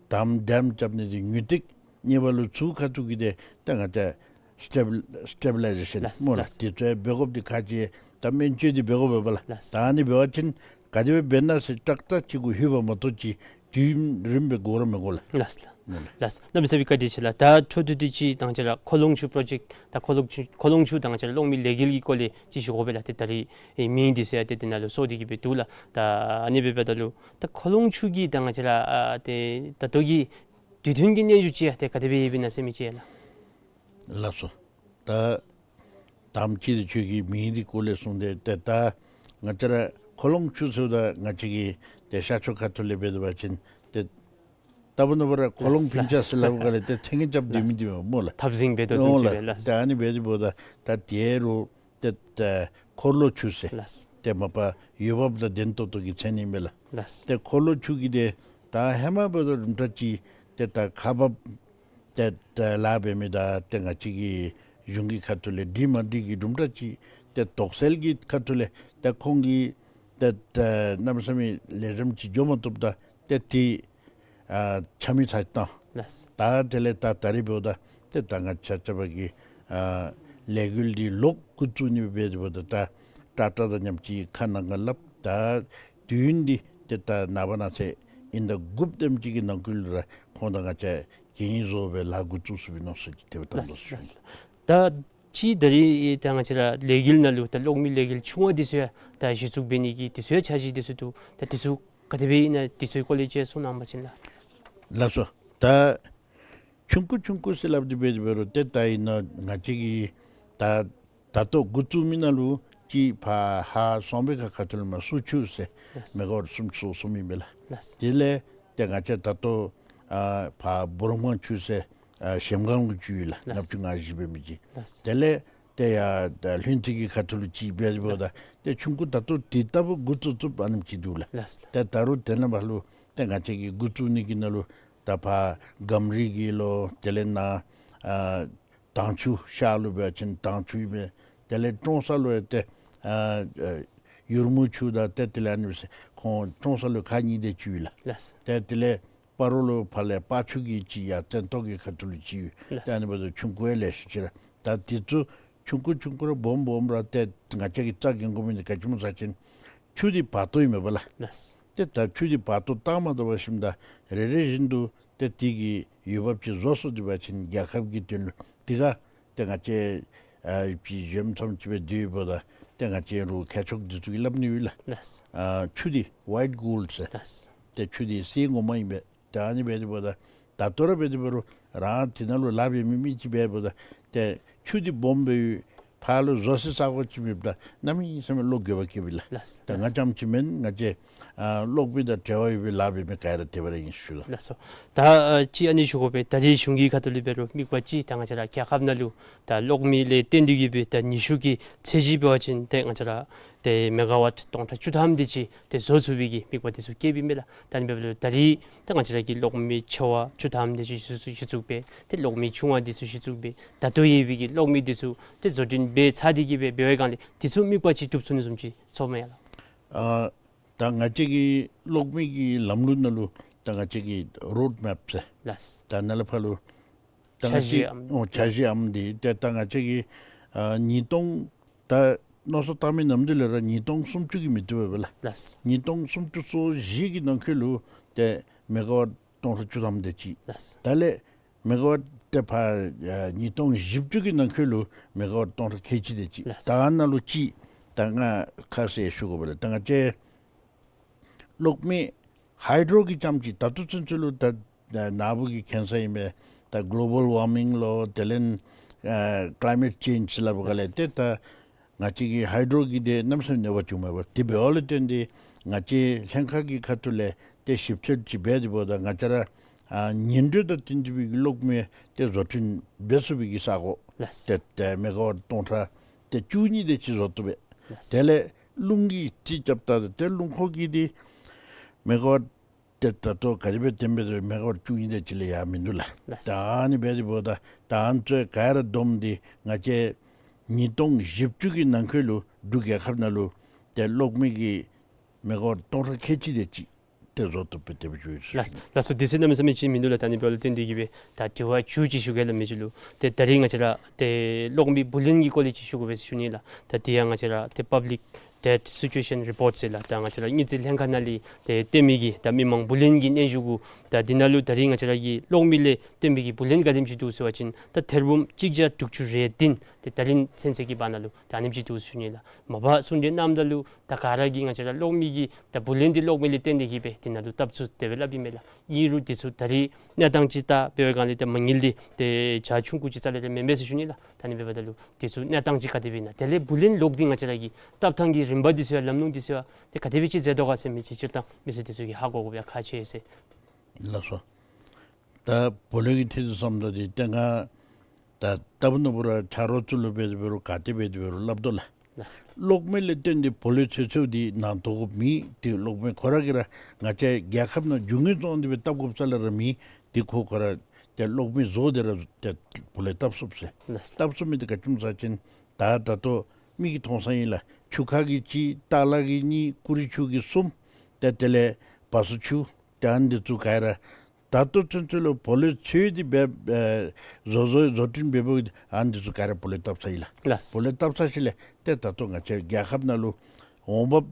དང་པ་ཌེམ་རྐྱབ་ནི་འདི་དངོས་ཐོག་གཉིས་པ་ལུ་ཆུ་ཁ་ཐུག་གི་འདི་ད་ང་བཅས་སི་ཊེ་བི་ལ་སི་ཊེ་བི་ལའི་ཟེ་ཤཱན་ལགས་སྨོ་ལགས། ལགས། དེ་ཚུ་འབད་དགོཔ་འདི་ཁག་ཆེ། ད་སྨན་བཅོས་འདི་འབད་དགོ་པས་ལགས། ལགས། ད་ཨ་ནི་འབད་བ་ཅིན་ག་དེ་སྦེ་འབད་ན་ཟེར་ཏག་ཏག་ཅིག་གུ་ལྷོད་པ་མ་གཏོགས་ཅིག་དུས་རིངམོ་སྦེ་འགོར་ར་མི་འགོར་ལགས། ལགས་ལགས། ཨོ་ལགས། གནམ་མེད་ས་མེད་བཀའ་དྲིན་ཆེ་ལགས། ད་འཕྲོ་མཐུད་དེ་ཅིག་ད་ང་བཅས་ར་ཁོ་ལོང་ཆུ་པྲོ་ཇེཀཊ་ད་ཁོ་ལོང་ཆུ་ཁོ་ལོང་ཆུ་ད་ང་བཅས་ར་གློག་མེ་ལས་འགུལ་གྱི་སྐོར་ལས་ཅིག་ཞུ་དགོ་པས་ལགས། ཏེ་ད་རིས་ཨེ་མིང་འདི་ཚུ་ཡང་ཏེ་དེ་ནང་ལུ་སོར་ཏེ་གིས་སྦེ་འདུག་ལགས། ད་ཨ་ནི་སྦེ་འབདཝ་ད་ལུ་ད་ཁོ་ལོང་ཆུ་གི་ད་ང་བཅས་ར་ཨ་ཏེ་ད་ལྟོ་གི་དུས་མཐུན་གྱི་སྙན་ཞུ་ཅིག་ཏེ་ག་དེ་སྦེ་ཡོདཔ་ཨིན་ན་ཟེར་མི་ཅིག་ལགས། ལགས་སོ། ད་དང་པ་ཅིག་ཏེ་ཁྱོད་ཀྱིས་མིང་འདི་སྐོར་ལས་གསུངས་ཏེ་ཏེ་ད་ང་བཅས་ར་ཁོ་ལོང་ཆུ་ཟེརཝ་ད་ང་བཅས་ཀྱི་ཏེ་ཤར་ཕྱོགས་ཁ་ཐུག་ལས་འབད་དེ་འབད་བ་ཅིན་ཏེ་ད་ལྟོ་ནངས་པ་ར་ཁོ་ལོང་ཕིང་ཅ་ཟེར་སླབ་ག་ལས་ཏེ་ཐེངས་རྐྱབ་སྡོད་མི་འདི་སྨོ་ལགས། ཐབ་ཟིང་འབད་དོ་བཟུམ་ཅིག་སྦེ་ལགས། ད་ཨ་ནི་འབད་དེ་འབདཝ་ད་ད་དེ་རུང་ཏེ་ཏེ་འཁོར་ལོ་ཆུ་ཟེར། ལགས། ཏེ་མ་པ་འོས་འབབ་དང་ལྡན་ཏོག་ཏོ་གི་མཚན་ཨིན་མས་ལགས། ལགས། ཏེ་འཁོར་ལོ་ཆུ་གི་འདི་ད་ཧེ་མ་འབདཝ་ད་རུང་ད་ཅི་ཏེ་ད་ཁག་འབགཔ་ཏེ་ད་ལཱ་འབད་མི་དང་ཏེ་ང་བཅས་ཀྱི་གཞུང་གི་ཁ་ཐུག་ལས་འགྲིག་མ་འགྲིག་གི་དུམ་གྲ་ཅིག་ཏེ་དོགས་སེལ་གྱི་ཁ་ཐུག་ལས་ཏེ་ཁོང་གིས་ ཏེ་ཏེ་གནམ་མེད་ས་མེད་ལེགས་ཤོམ་ཅིག་འགྱོ་མ་བཏུབ་ད་ཏེ་དེ་ཨ་ཆ་མེད་ཚར་བཏང་། ལགས། ད་དེ་ལས་ད་ད་རིས་འབདཝ་ད་ཏེ་ད་ང་བཅས་ཆ་ཁྱབ་ཀྱིས་ཨ་ལས་འགུལ་འདི་ལོག་འགོ་བཙུགས་ནི་འབད་འབདཝ་ད་ད་ཏག་ཏག་དང་མཉམ་གཅིག་ཁ་ནང་ང་སླབ། ད་དུས་ཡུན་འདི་ཏེ་ད་ནངས་པ་གནངས་ཚེ་དབྱིན་ཟླ་དགུ་པ་དེམ་ཅིག་གི་ནང་འཁོད་ལུ་ར་ཁོང་དང་ང་བཅས་གན་ཡིག་བཟོ་སྦེ་ལཱ་འགོ་བཙུགས་ཚུགས་པའི་མནོ་བསམ་ཅིག་དེ་སྦེ་བཏང་དོ། ལགས་ལགས། ད་ཅི་ད་རིས་ད་ང་བཅས་ར་ལས་འགུལ་ནང་ལུ་ད་གློག་མེ་ལས་འགུལ་ཆུང་བ་འདི་ཚུ་ཡང་ད་གཞི་བཙུགས་འབད་ནི་གི་འདི་ཚུ་ཡང་འཆར་གཞི་འདི་ཚུ་འདུག། ད་འདི་ཚུ་ག་དེ་སྦེ་ཨིན་ན་འདི་ཚུ་གི་སྐོར་ལས་ཅིག་གསུང་གནང་བ་ཅིན་ལགས། ལགས་སོ། ད་ཆུང་ཀུ་ཆུང་ཀུ་ཟེར་སླབ་སྟེ་འབད་འབད་རུང་ཏེ་ད་ཨིན་ན་ང་བཅས་ཀྱིས་ད་ད་ལྟོ་འགོ་བཙུགས་མི་ནང་ལུ་ཅིག་ཕར་ཧཱ་སོང་པའི་ཁ་ཁ་ཐུག་ལུ་མར་སུ་ཆུ་ཟེར་ལགས། མེ་ག་ཝཊ་སུམ་ཅུ་སོ་གསུམ་ཨིན་པས་ལགས། ལགས། དེ་ལས་ཏེ་ང་བཅས་ད་ལྟོ་ཨ་ཕར་འབུམ་རམས་ཁང་ཆུ་ཟེར་ཨ་གཞལམ་སྒང་ལུ་ཅིག་ཡོད་ལགས། ལགས། ལྔ་བཅུ་ང་བཞི་འབད་མི་ཅིག། ལགས། དེ་ལས་ཏེ་ཡར་ད་ལྷུན་རྩེ་གི་ཁ་ཐུག་ལུ་ཅིག་འབད་འབདཝ་ད་ལགས། ཏེ་ཆུང་ཀུ་ད་ལྟོ་དེ་ལྟ་བུ་འགོ་བཙུགས་བཙུགསཔ་ཨ་ནེམ་ཅིག་འདུག་ལགས། ལགས། ཏེ་ད་རུང་དེ་ནང་ཕར་ལུ་ཏེ་ང་བཅས་ཀྱིས་འགོ་བཙུགས་ནི་གི་ནང་ལུ་ད་ཕར་སྒམ་རི་གི་ལོ་དེ་ལས་ནཱ་ཨ་དྭངས་ཆུ་ཤར་ལུ་འབད་བ་ཅིན་དྭངས་ཆུ་ཨིན་པས། དེ་ལས་ཀྲོང་གསར་ལུ་ཡང་ཏེ་ཨ་ཨ་ཡུར་མུ་ཆུ་དང་ཏེ་དེ་ལས་ཨ་ནི་སྦེ་ཁོང་ཀྲོང་གསར་ལུ་ཁག་གཉིས་དེ་ཅིག་ཡོད་ལགས། ལགས། ཏེ་དེ་ལས་སྤ་རོ་ལུ་ཕར་ལས་སྤ་ཆུ་གི་ཅིག་ཡར་བཙན་ཏོག་གི་ཁ་ཐུག་ལུ་ཅིག་ཡོད། ལགས། ཏེ་ཨ་ནི་འབདཝ་ད་ཆུང་ཀུ་ཡང་ལེ་ཤ་ཅིག་ར། ད་དེ་ཚུ་ཆུང་ཀུ་ཆུང་ཀུ་ར་སྦོམ་སྦོམ་ར་ཏེ་ང་བཅས་ཀྱིས་རྩ་འགེངས་དགོ་མི་འདི་ག་ཅི་སྨོ་ཟེར་བ་ཅིན་ཆུ་འདི་བར་སྟོང་ཨིན་མས་པ་ལགས། ལགས། ཏེ་ད་ཆུ་འདི་བར་སྟོང་བཏང་མ་བཏང་པར་ཞིནམ་ད་རེ་རེ་བཞིན་དུ་ཏེ་དེ་གི་འོས་འབབ་ཅིག་བཟོ་སོང་སྟེ་འབད་བ་ཅིན་རྒྱལ་ཁབ་ཀྱི་དོན་ལུ་དེ་ག་ཏེ་ང་བཅས་ཨ་ཅིག་གཞོནམ་ཙམ་ཅིག་སྦེ་སྡོད་པ་ད་ཏེ་ང་བཅས་རུང་མཁས་མཆོག་འདི་ཚུ་གིས་སླབ་ནི་ཡོད་ལགས། ལགས། ཨ་ཆུ་འདི་ཝའིཊ་གོལཌ་ཟེར། ལགས། ཏེ་ཆུ་འདི་གསེར་ངོ་མ་ཨིན་པས། ད་ཨ་ནི་འབད་དེ་འབདཝ་ད་ད་ལྟོ་ར་འབད་དེ་འབད་རུང་རང་དེ་ནང་ལུ་ལཱ་འབད་མི་མི་ཅིག་འབད་འབདཝ་ད་ཏེ་ཆུ་འདི་སྦོམ་སྦེ་ཕར་ལུ་བཟོ་སའི་ས་གོ་ཅིག་མེདཔ་ད་གནམ་མེད་ས་མེད་བློ་འགྱོད་པ་སྐྱེཝ་ཨིན་ལགས། ལགས། ད་ང་ལགས། རྐྱངམ་ཅིག་མེན། ང་བཅས་ཨ་གློག་མེ་དང་འབྲེལ་བ་ཡོད་པའི་ལཱ་འབད་མི་ག་ར་དེ་སྦེ་ར་ཨིན་ཞུ་ལགས། ལགས་སོ། ད་ཨ་ཅིག་ཨ་ནི་ཞུ་དགོ་པས། ད་རེས་གཞུང་གི་ཁ་ཐུག་ལས་འབད་རུང་དམིགས་པ་ཅིག་ད་ང་བཅས་ར་རྒྱལ་ཁབ་ནང་ལུ་ད་གློག་མེ་ལས་བརྟེན་ཏེ་གིས་སྦེ་ད་ཉི་ཤུ་གི་ཚད་གཞི་འབད་བ་ཅིན་ཏེ་ང་བཅས་ར་ཏེ་མེ་ག་ཝཊ་སྟོང་ཕྲག་བཅུ་ཐམ་དེ་ཅིག་ཏེ་བཟོ་ཚུགས་པའི་གི་དམིགས་པ་དེ་ཚུ་བསྐྱེདཔ་ཨིན་མས་ལགས། ད་ཨ་ནི་འབདཝ་ད་ད་རེས་ད་ང་བཅས་ར་གི་གློག་མེ་ཆེ་བ་བཅུ་ཐམ་དེ་ཅིག་གཞི་བཙུགས་གཞི་བཙུགས་སྦེ་ཏེ་གློག་མེ་ཆུང་བ་དེ་ཚུ་གཞི་བཙུགས་སྦེ་ད་ལྟོ་ཡོད་པའི་གི་གློག་མེ་དེ་ཚུ་ཏེ་བཟོ་སྐྲུན་འབད་ཚར་ཏེ་གིས་སྦེ་འབད་བའི་སྒང་ལས་དེ་ཚུ་དམིགས་པ་ཅིག་གྲུབ་ཚུགས་ནི་བཟུམ་ཅིག་ཚོརཝ་མས་ཡ་ལགས། ཨ་ད་ང་བཅས་ཀྱི་གློག་མེ་གི་ལམ་ལུགས་ནང་ལུ་ད་ང་བཅས་ཀྱི་རོཌ་མེཔ་ཟེར། ལགས། ད་ནཱ་ལས་ཕར་ལུ་ད་ང་བཅས་འཆར་གཞི་ཨམ། ཨོ་འཆར་གཞི་ཨམ་འདི་ཏེ་ད་ང་བཅས་ཀྱི་ཨ་ཉིས་སྟོང་ད་མནོ་བསམ་བཏང་མི་ནམ་དུས་ལས་ར་ཉིས་སྟོང་སུམ་ཅུ་གི་མི་བཏུབ་པས་ལགས། ལགས། ཉིས་སྟོང་སུམ་ཅུ་སོ་བཞི་གི་ནང་འཁོད་ལུ་ཏེ་མེ་ག་ཝཊ་སྟོང་ཕྲག་བཅུ་ཐམ་དེ་ཅིག། ལགས། ད་ལས་མེ་ག་ཝཊ་ཏེ་ཕར་ཨ་ཉིས་སྟོང་བཞི་བཅུ་གི་ནང་འཁོད་ལུ་མེ་ག་ཝཊ་སྟོང་ཕྲག་ཁལ་གཅིག་དེ་ཅིག། ལགས། ད་ཨ་ནཱ་ལུ་ཅིག་ད་ང་ཁ་གསལ་ཞུ་དགོ་པས་ལགས། ད་ང་བཅས་གློག་མེ་ཧའི་ཌོ་རོ་གི་རྐྱངམ་ཅིག་ད་ལྟོ་ཚུན་ཚོད་ལུ་ད་ནཱ་བུ་གིས་མཁྱེན་ས་ཨིན་པས། ད་གློ་བཱལ་ཝར་མིང་ལོ་དེ་ལས་ཨ་ཀླའི་མེཊ་ཅེནཇ་ཟེར་སླབ་པའི་སྒང་ལས་ཏེ་ད་ང་བཅས་ཀྱི་ཧའི་ཌོ་རོ་གི་དེ་གནམ་མེད་ས་མེད་གནོད་པ་བྱུངམ་མས་པ། དེ་འབདཝ་ལས་བརྟེན་ཏེ་ང་བཅས་ལྷན་ཁག་གི་ཁ་ཐུག་ལས་ཏེ་ཞིབ་དཔྱད་ཅིག་འབད་དེ་འབདཝ་ད་ང་བཅས་ར་ཨ་ཉི་དྲོད་དང་བསྟུན་ཏེ་སྦེ་གློག་མེ་ཏེ་བཟོ་སྐྲུན་འབད་ཚུགས་པའི་གི་ས་གོ། ལགས། ཏེ་ཏེ་མེ་ག་ཝཊ་སྟོང་ཕྲག་ཏེ་བཅུ་གཉིས་དེ་ཅིག་བཟོ་བཏུབ་པས། ལགས། དེ་ལས་རླུང་གིས་རྩིས་རྐྱབ་ད་ཏེ་རླུང་འཁོར་གྱིས་འདི་མེ་ག་ཝཊ་ཏེ་ད་ལྟོ་ག་དེ་སྦེ་བཏོན་པའི་མེ་ག་ཝཊ་བཅུ་གཉིས་དེ་ཅིག་ལས་ཡར་མིན་འདུག་ལགས། ལགས། ད་ཨ་ནི་འབད་དེ་འབདཝ་ད་ད་ཨ་ནི་ཚུ་ག་ར་བསྡོམས་ཏེ་ང་བཅས་ཉིས་སྟོང་བཞི་བཅུ་གི་ནང་འཁོད་ལུ་འབྲུག་རྒྱལ་ཁབ་ནང་ལུ་ཏེ་གློག་མེ་གི་མེ་ག་ཝཊ་སྟོང་ཕྲག་ཁལ་གཅིག་དེ་ཅིག་ཏེ་བཟོ་བཏུབ་པའི་དེ་སྦེ་ཞུ་ཡི། ལགས། ལགས་སོ། དུས་ཚོད་གནམ་མེད་ས་མེད་ཅིག་མིན་འདུག་ལགས། ད་ཨ་ནི་འབདཝ་ལས་བརྟེན་ཏེ་གིས་སྦེ་ད་དྲི་བ་མཇུག་ཅིག་ཞུ་གེ་སླབ་མི་ཅིག་ལུ་ཏེ་ད་རིས་ང་བཅས་ར་ཏེ་གློག་མེ་བུ་ལོན་གྱི་སྐོར་ལས་ཅིག་ཞུ་དགོ་པས་ཟེར་ཞུ་ནི་ལགས། ད་དེ་ཡང་ང་བཅས་ར་ཏེ་པབ་ལིཀ་ཌེཊ་སི་ཊུ་ཨེ་ཤན་རི་པོཊ་ཟེར་ལགས། ད་ང་བཅས་ར་དངུལ་རྩིས་ལྷན་ཁག་ནང་ལས་ཏེ་བཏོན་མི་གི་ད་མི་མང་བུ་ལོན་གྱི་སྙན་ཞུ་གུ་ད་འདི་ནང་ལུ་ད་རིས་ང་བཅས་ར་གི་གློག་མེ་ལས་བཏོན་མི་གི་བུ་ལོན་ག་དེམ་ཅིག་འདུག་ཟེར་བ་ཅིན་ད་ཐེར་འབུམ་གཅིག་བརྒྱ་དྲུག་ཅུ་རེ་བདུན་ཏེ་ད་རིས་ཚུན་ཚོད་ཀྱི་བར་ན་ལུ་ད་ཨ་ནེམ་ཅིག་འདུག་ཟེར་ཞུ་ནི་ལགས། མ་པ་གསུང་གྲོས་གནངམ་ད་ལུ་ད་ག་ར་གིས་ང་བཅས་ར་གློག་མེ་གི་ད་བུ་ལོན་འདི་གློག་མེ་ལས་བཏོན་ཏེ་གིས་སྦེ་འདི་ནང་ལུ་བཏབ་ཚུགས་དེ་སྦེ་སླབ་ཨིན་མས་ལགས། ཨིན་རུང་འདི་ཚུ་ད་རིས་གནས་སྟངས་ཅིག་ལྟ་འབད་བའི་སྒང་ལས་ཏེ་མ་དངུལ་འདི་ཏེ་ཇ་ཆུང་ཀུ་ཅིག་རྩ་ལས་ར་མེན་པས་ཟེར་ཞུ་ནི་ལགས། ད་ཨ་ནི་འབདཝ་ད་ལུ་འདི་ཚུ་གནས་སྟངས་ཅིག་ག་དེ་སྦེ་ཨིན་ན། དེ་ལས་བུ་ལོན་ལོག་སྟེ་ང་བཅས་ར་གི་བཏབ་ཐངས་ཀྱི་རིམ་པ་འདི་ཚུ་ཡང་ལམ་ལྷོང་འདི་ཚུ་ཡང་ཏེ་ག་དེ་སྦེ་ཅིག་མཛད་དོ་ག་ཟེར་མི་ཅིག་སྤྱིར་བཏང་མི་སེར་འདི་ཚུ་གིས་ཧ་གོ་དགོ་པའི་ཁག་ཆེ་ཟེར། ལགས་སོ། ད་བུ་ལོན་གྱི་ཐད་དུ་བསམ་ད་འདི་ཏེ་ང་ད་ལྟ་བུ་ནོར་བུ་ར་ཆ་རོགས་ཚུ་ལུ་འབད་དེ་འབད་རུང་ག་ཏེ་འབད་དེ་འབད་རུང་སླབ་དོ་ལགས། ལགས། གློག་མེ་ལས་བརྟེན་ཏེ་བུ་ལོན་ཚུ་ཚུ་འདི་ནང་དོ་དགོཔ་མེད། ཏེ་གློག་མེ་ཁོ་ར་གིས་ར་ང་བཅས་རྒྱལ་ཁབ་ནང་རྒྱུ་དངོས་བཙོང་སྟེ་སྦེ་བཏབ་དགོཔ་རྩ་ལས་ར་མེད། ཏེ་ཁོ་ཁོ་ར་ཏེ་གློག་མེ་བཟོ་སྟེ་ར་ཏེ་བུ་ལོན་བཏབ་ཚུགསཔ་ཟེར། ལགས། བཏབ་ཚུགས་མི་འདི་ག་ཅི་སྨོ་ཟེར་བ་ཅིན་ད་ད་ལྟོ་ མིག་གིས་མཐོང་ས་ཨིན་ལགས། ཆུ་ཁ་གི་གཅིག་ཏ་ལ་གི་གཉིས་ཀུ་རི་ཆུ་གི་གསུམ་ཏེ་དེ་ལས་བ་སོ་ཆུ་ཏེ་ཨ་ནི་འདི་ཚུ་ག་ར་ད་ལྟོ་ཚུན་ཚོད་ལུ་བོ་ལེ་ཚོད་འདི་འབད་ཨེ་བཟོ་བཟོ་བཟོ་སྐྲུན་འབད་འབདཝ་ཨ་ནི་འདི་ཚུ་ག་ར་བོ་ལེ་བཏབ་ཚར་ཡི་ལགས། ལགས། བོ་ལེ་བཏབ་ཚར་ཞིནམ་ལས་ཏེ་ད་ལྟོ་ང་བཅས་རྒྱལ་ཁབ་ནང་ལུ་འོང་འབབ་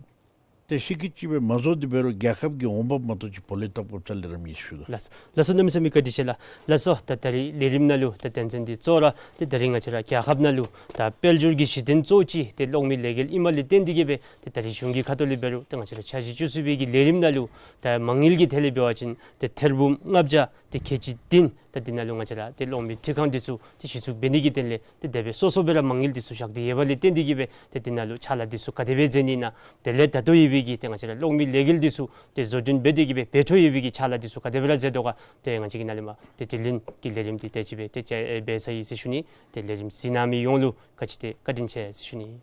ཏེ་ཤི་ཁི་ཅིག་སྦེ་མ་བཟོ་སྟེ་འབད་རུང་རྒྱལ་ཁབ་ཀྱི་འོང་འབབ་མ་གཏོགས་ཅིག་བོ་ལེ་བཏབ་དགོཔ་ཆ་ལས་ར་མེད་ཟེར་ཞུ་དོ། ལགས་སོ། ལགས་སོ། གནམ་མེད་ས་མེད་བཀའ་དྲིན་ཆེ་ལགས། ལགས་སོ། ད་ད་རིས་ལས་རིམ་ནང་ལུ་ད་དོན་ཚན་འདི་གཙོ་བོ་ར་ཏེ་ད་རིས་ང་བཅས་ར་རྒྱལ་ཁབ་ནང་ལུ་ད་དཔལ་འབྱོར་གྱི་གཞི་རྟེན་གཙོ་བོ་ཅིག་ཏེ་གློག་མེ་ལས་འགུལ་ཨིནམ་ལས་བརྟེན་ཏེ་གིས་སྦེ་ཏེ་ད་རིས་གཞུང་གི་ཁ་ཐུག་ལས་འབད་རུང་ཏེ་ང་བཅས་ར་འཆར་གཞི་བཅུ་གསུམ་པའི་གི་ལས་རིམ་ནང་ལུ་ད་མ་དངུལ་གྱི་ཐད་ལས་འབད་བ་ཅིན་ཏེ་ཐེར་འབུམ་ལྔ་བརྒྱ་ཏེ་ཁལ་གཅིག་བདུན་ད་འདི་ནང་ལུ་ང་བཅས་ར་ཏེ་གློག་མེ་འཕྲུལ་ཁང་འདི་ཚུ་ཏེ་གཞི་བཙུགས་འབད་ནི་གི་དོན་ལས་ཏེ་དེ་སྦེ་སོ་སོ་སྦེ་ར་མ་དངུལ་འདི་ཚུ་བཞག་སྟེ་ཡོདཔ་ལས་བརྟེན་ཏེ་གིས་སྦེ་ཏེ་འདི་ནང་ལུ་ཕྱག་ལཱ་འདི་ཚུ་ག་དེ་སྦེ་མཛད་ནི་ཨིན་ན། དེ་ལས་ད་ལྟོ་ཡོད་པའི་གི་ཏེ་ང་བཅས་ར་གློག་མེ་ལས་འགུལ་འདི་ཚུ་ཏེ་བཟོ་སྐྲུན་འབད་དེ་གིས་སྦེ་འབད་འཕྲོ་ཡོད་པའི་གི་ཕྱག་ལཱ་འདི་ཚུ་ག་དེ་སྦེ་ར་མཛད་དོ་ག་ཏེ་ང་བཅས་ཀྱི་ནཱ་ལས་མར་ཏེ་དྲི་ལན་གྱི་ལས་རིམ་འདི་དེ་ཅིག་སྦེ་ཏེ་ཅ་ཨེ་འབད་ཚར་ཡི་ཟེར་ཞུ་ནི། ཏེ་ལས་རིམ་གཟིགས་གནང་མི་ཡོངས་ལུ་ག་ཅི་ཏེ་བཀའ་དྲིན་ཆེ་ཟེར་ཞུ་ནི།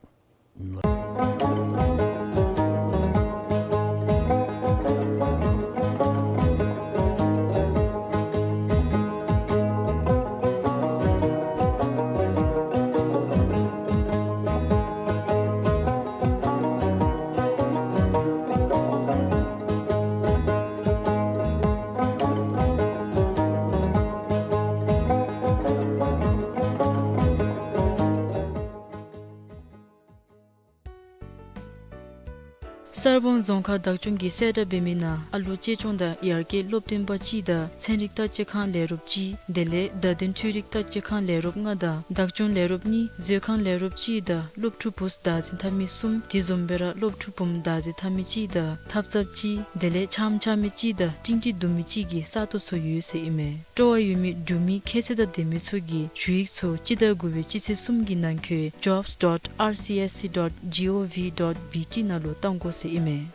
གསར་སྤང་རྫོང་ཁག་བདག་སྐྱོང་གིས་གསལ་བསྒྲགས་འབད་མི་ནང་ཨ་ལུ་གཅེས་སྐྱོང་དང་ཡར་རྒྱས་སློབ་སྟོན་པ་གཅིག་དང་ཚན་རིག་བརྟག་དཔྱད་ཁང་ལས་རོགསཔ་གཅིག་དེ་ལས་བརྡ་དོན་འཕྲུལ་རིག་བརྟག་དཔྱད་ཁང་ལས་རོགསཔ་ལྔ་དང་བདག་སྐྱོང་ལས་རོགསཔ་གཉིས་མཛོད་ཁང་ལས་རོགསཔ་གཅིག་དང་སློབ་ཕྲུག་བུཚ་བདག་འཛིན་འཐབ་མི་གསུམ་དེ་བཟུམ་སྦེ་ར་སློབ་ཕྲུག་བུམོ་བདག་འཛིན་འཐབ་མི་གཅིག་དང་ཐབ་ཚངཔ་གཅིག་དེ་ལས་འཆམ་འཆམ་མི་གཅིག་དང་ཀྲིང་ཀྲི་བརྡུང་མི་གཅིག་གི་ས་སྟོང་ཚུ་ཡོད་ཟེར་ཨིན་མས། སྤྲོ་བ་ཡོད་མི་འབྲུག་མི་ཁྱད་ཚད་དང་ལྡན་མི་ཚུ་གིས་ཞུ་ཡིག་ཚུ་སྤྱི་ཟླ་དགུ་པའི་སྤྱི་ཚེས་གསུམ་གྱི་ནང་འཁོད་jobs dot R C S C dot G O V dot B T ནང་ལུ་བཏང་དགོ་ཟེར་ཨིན་མས།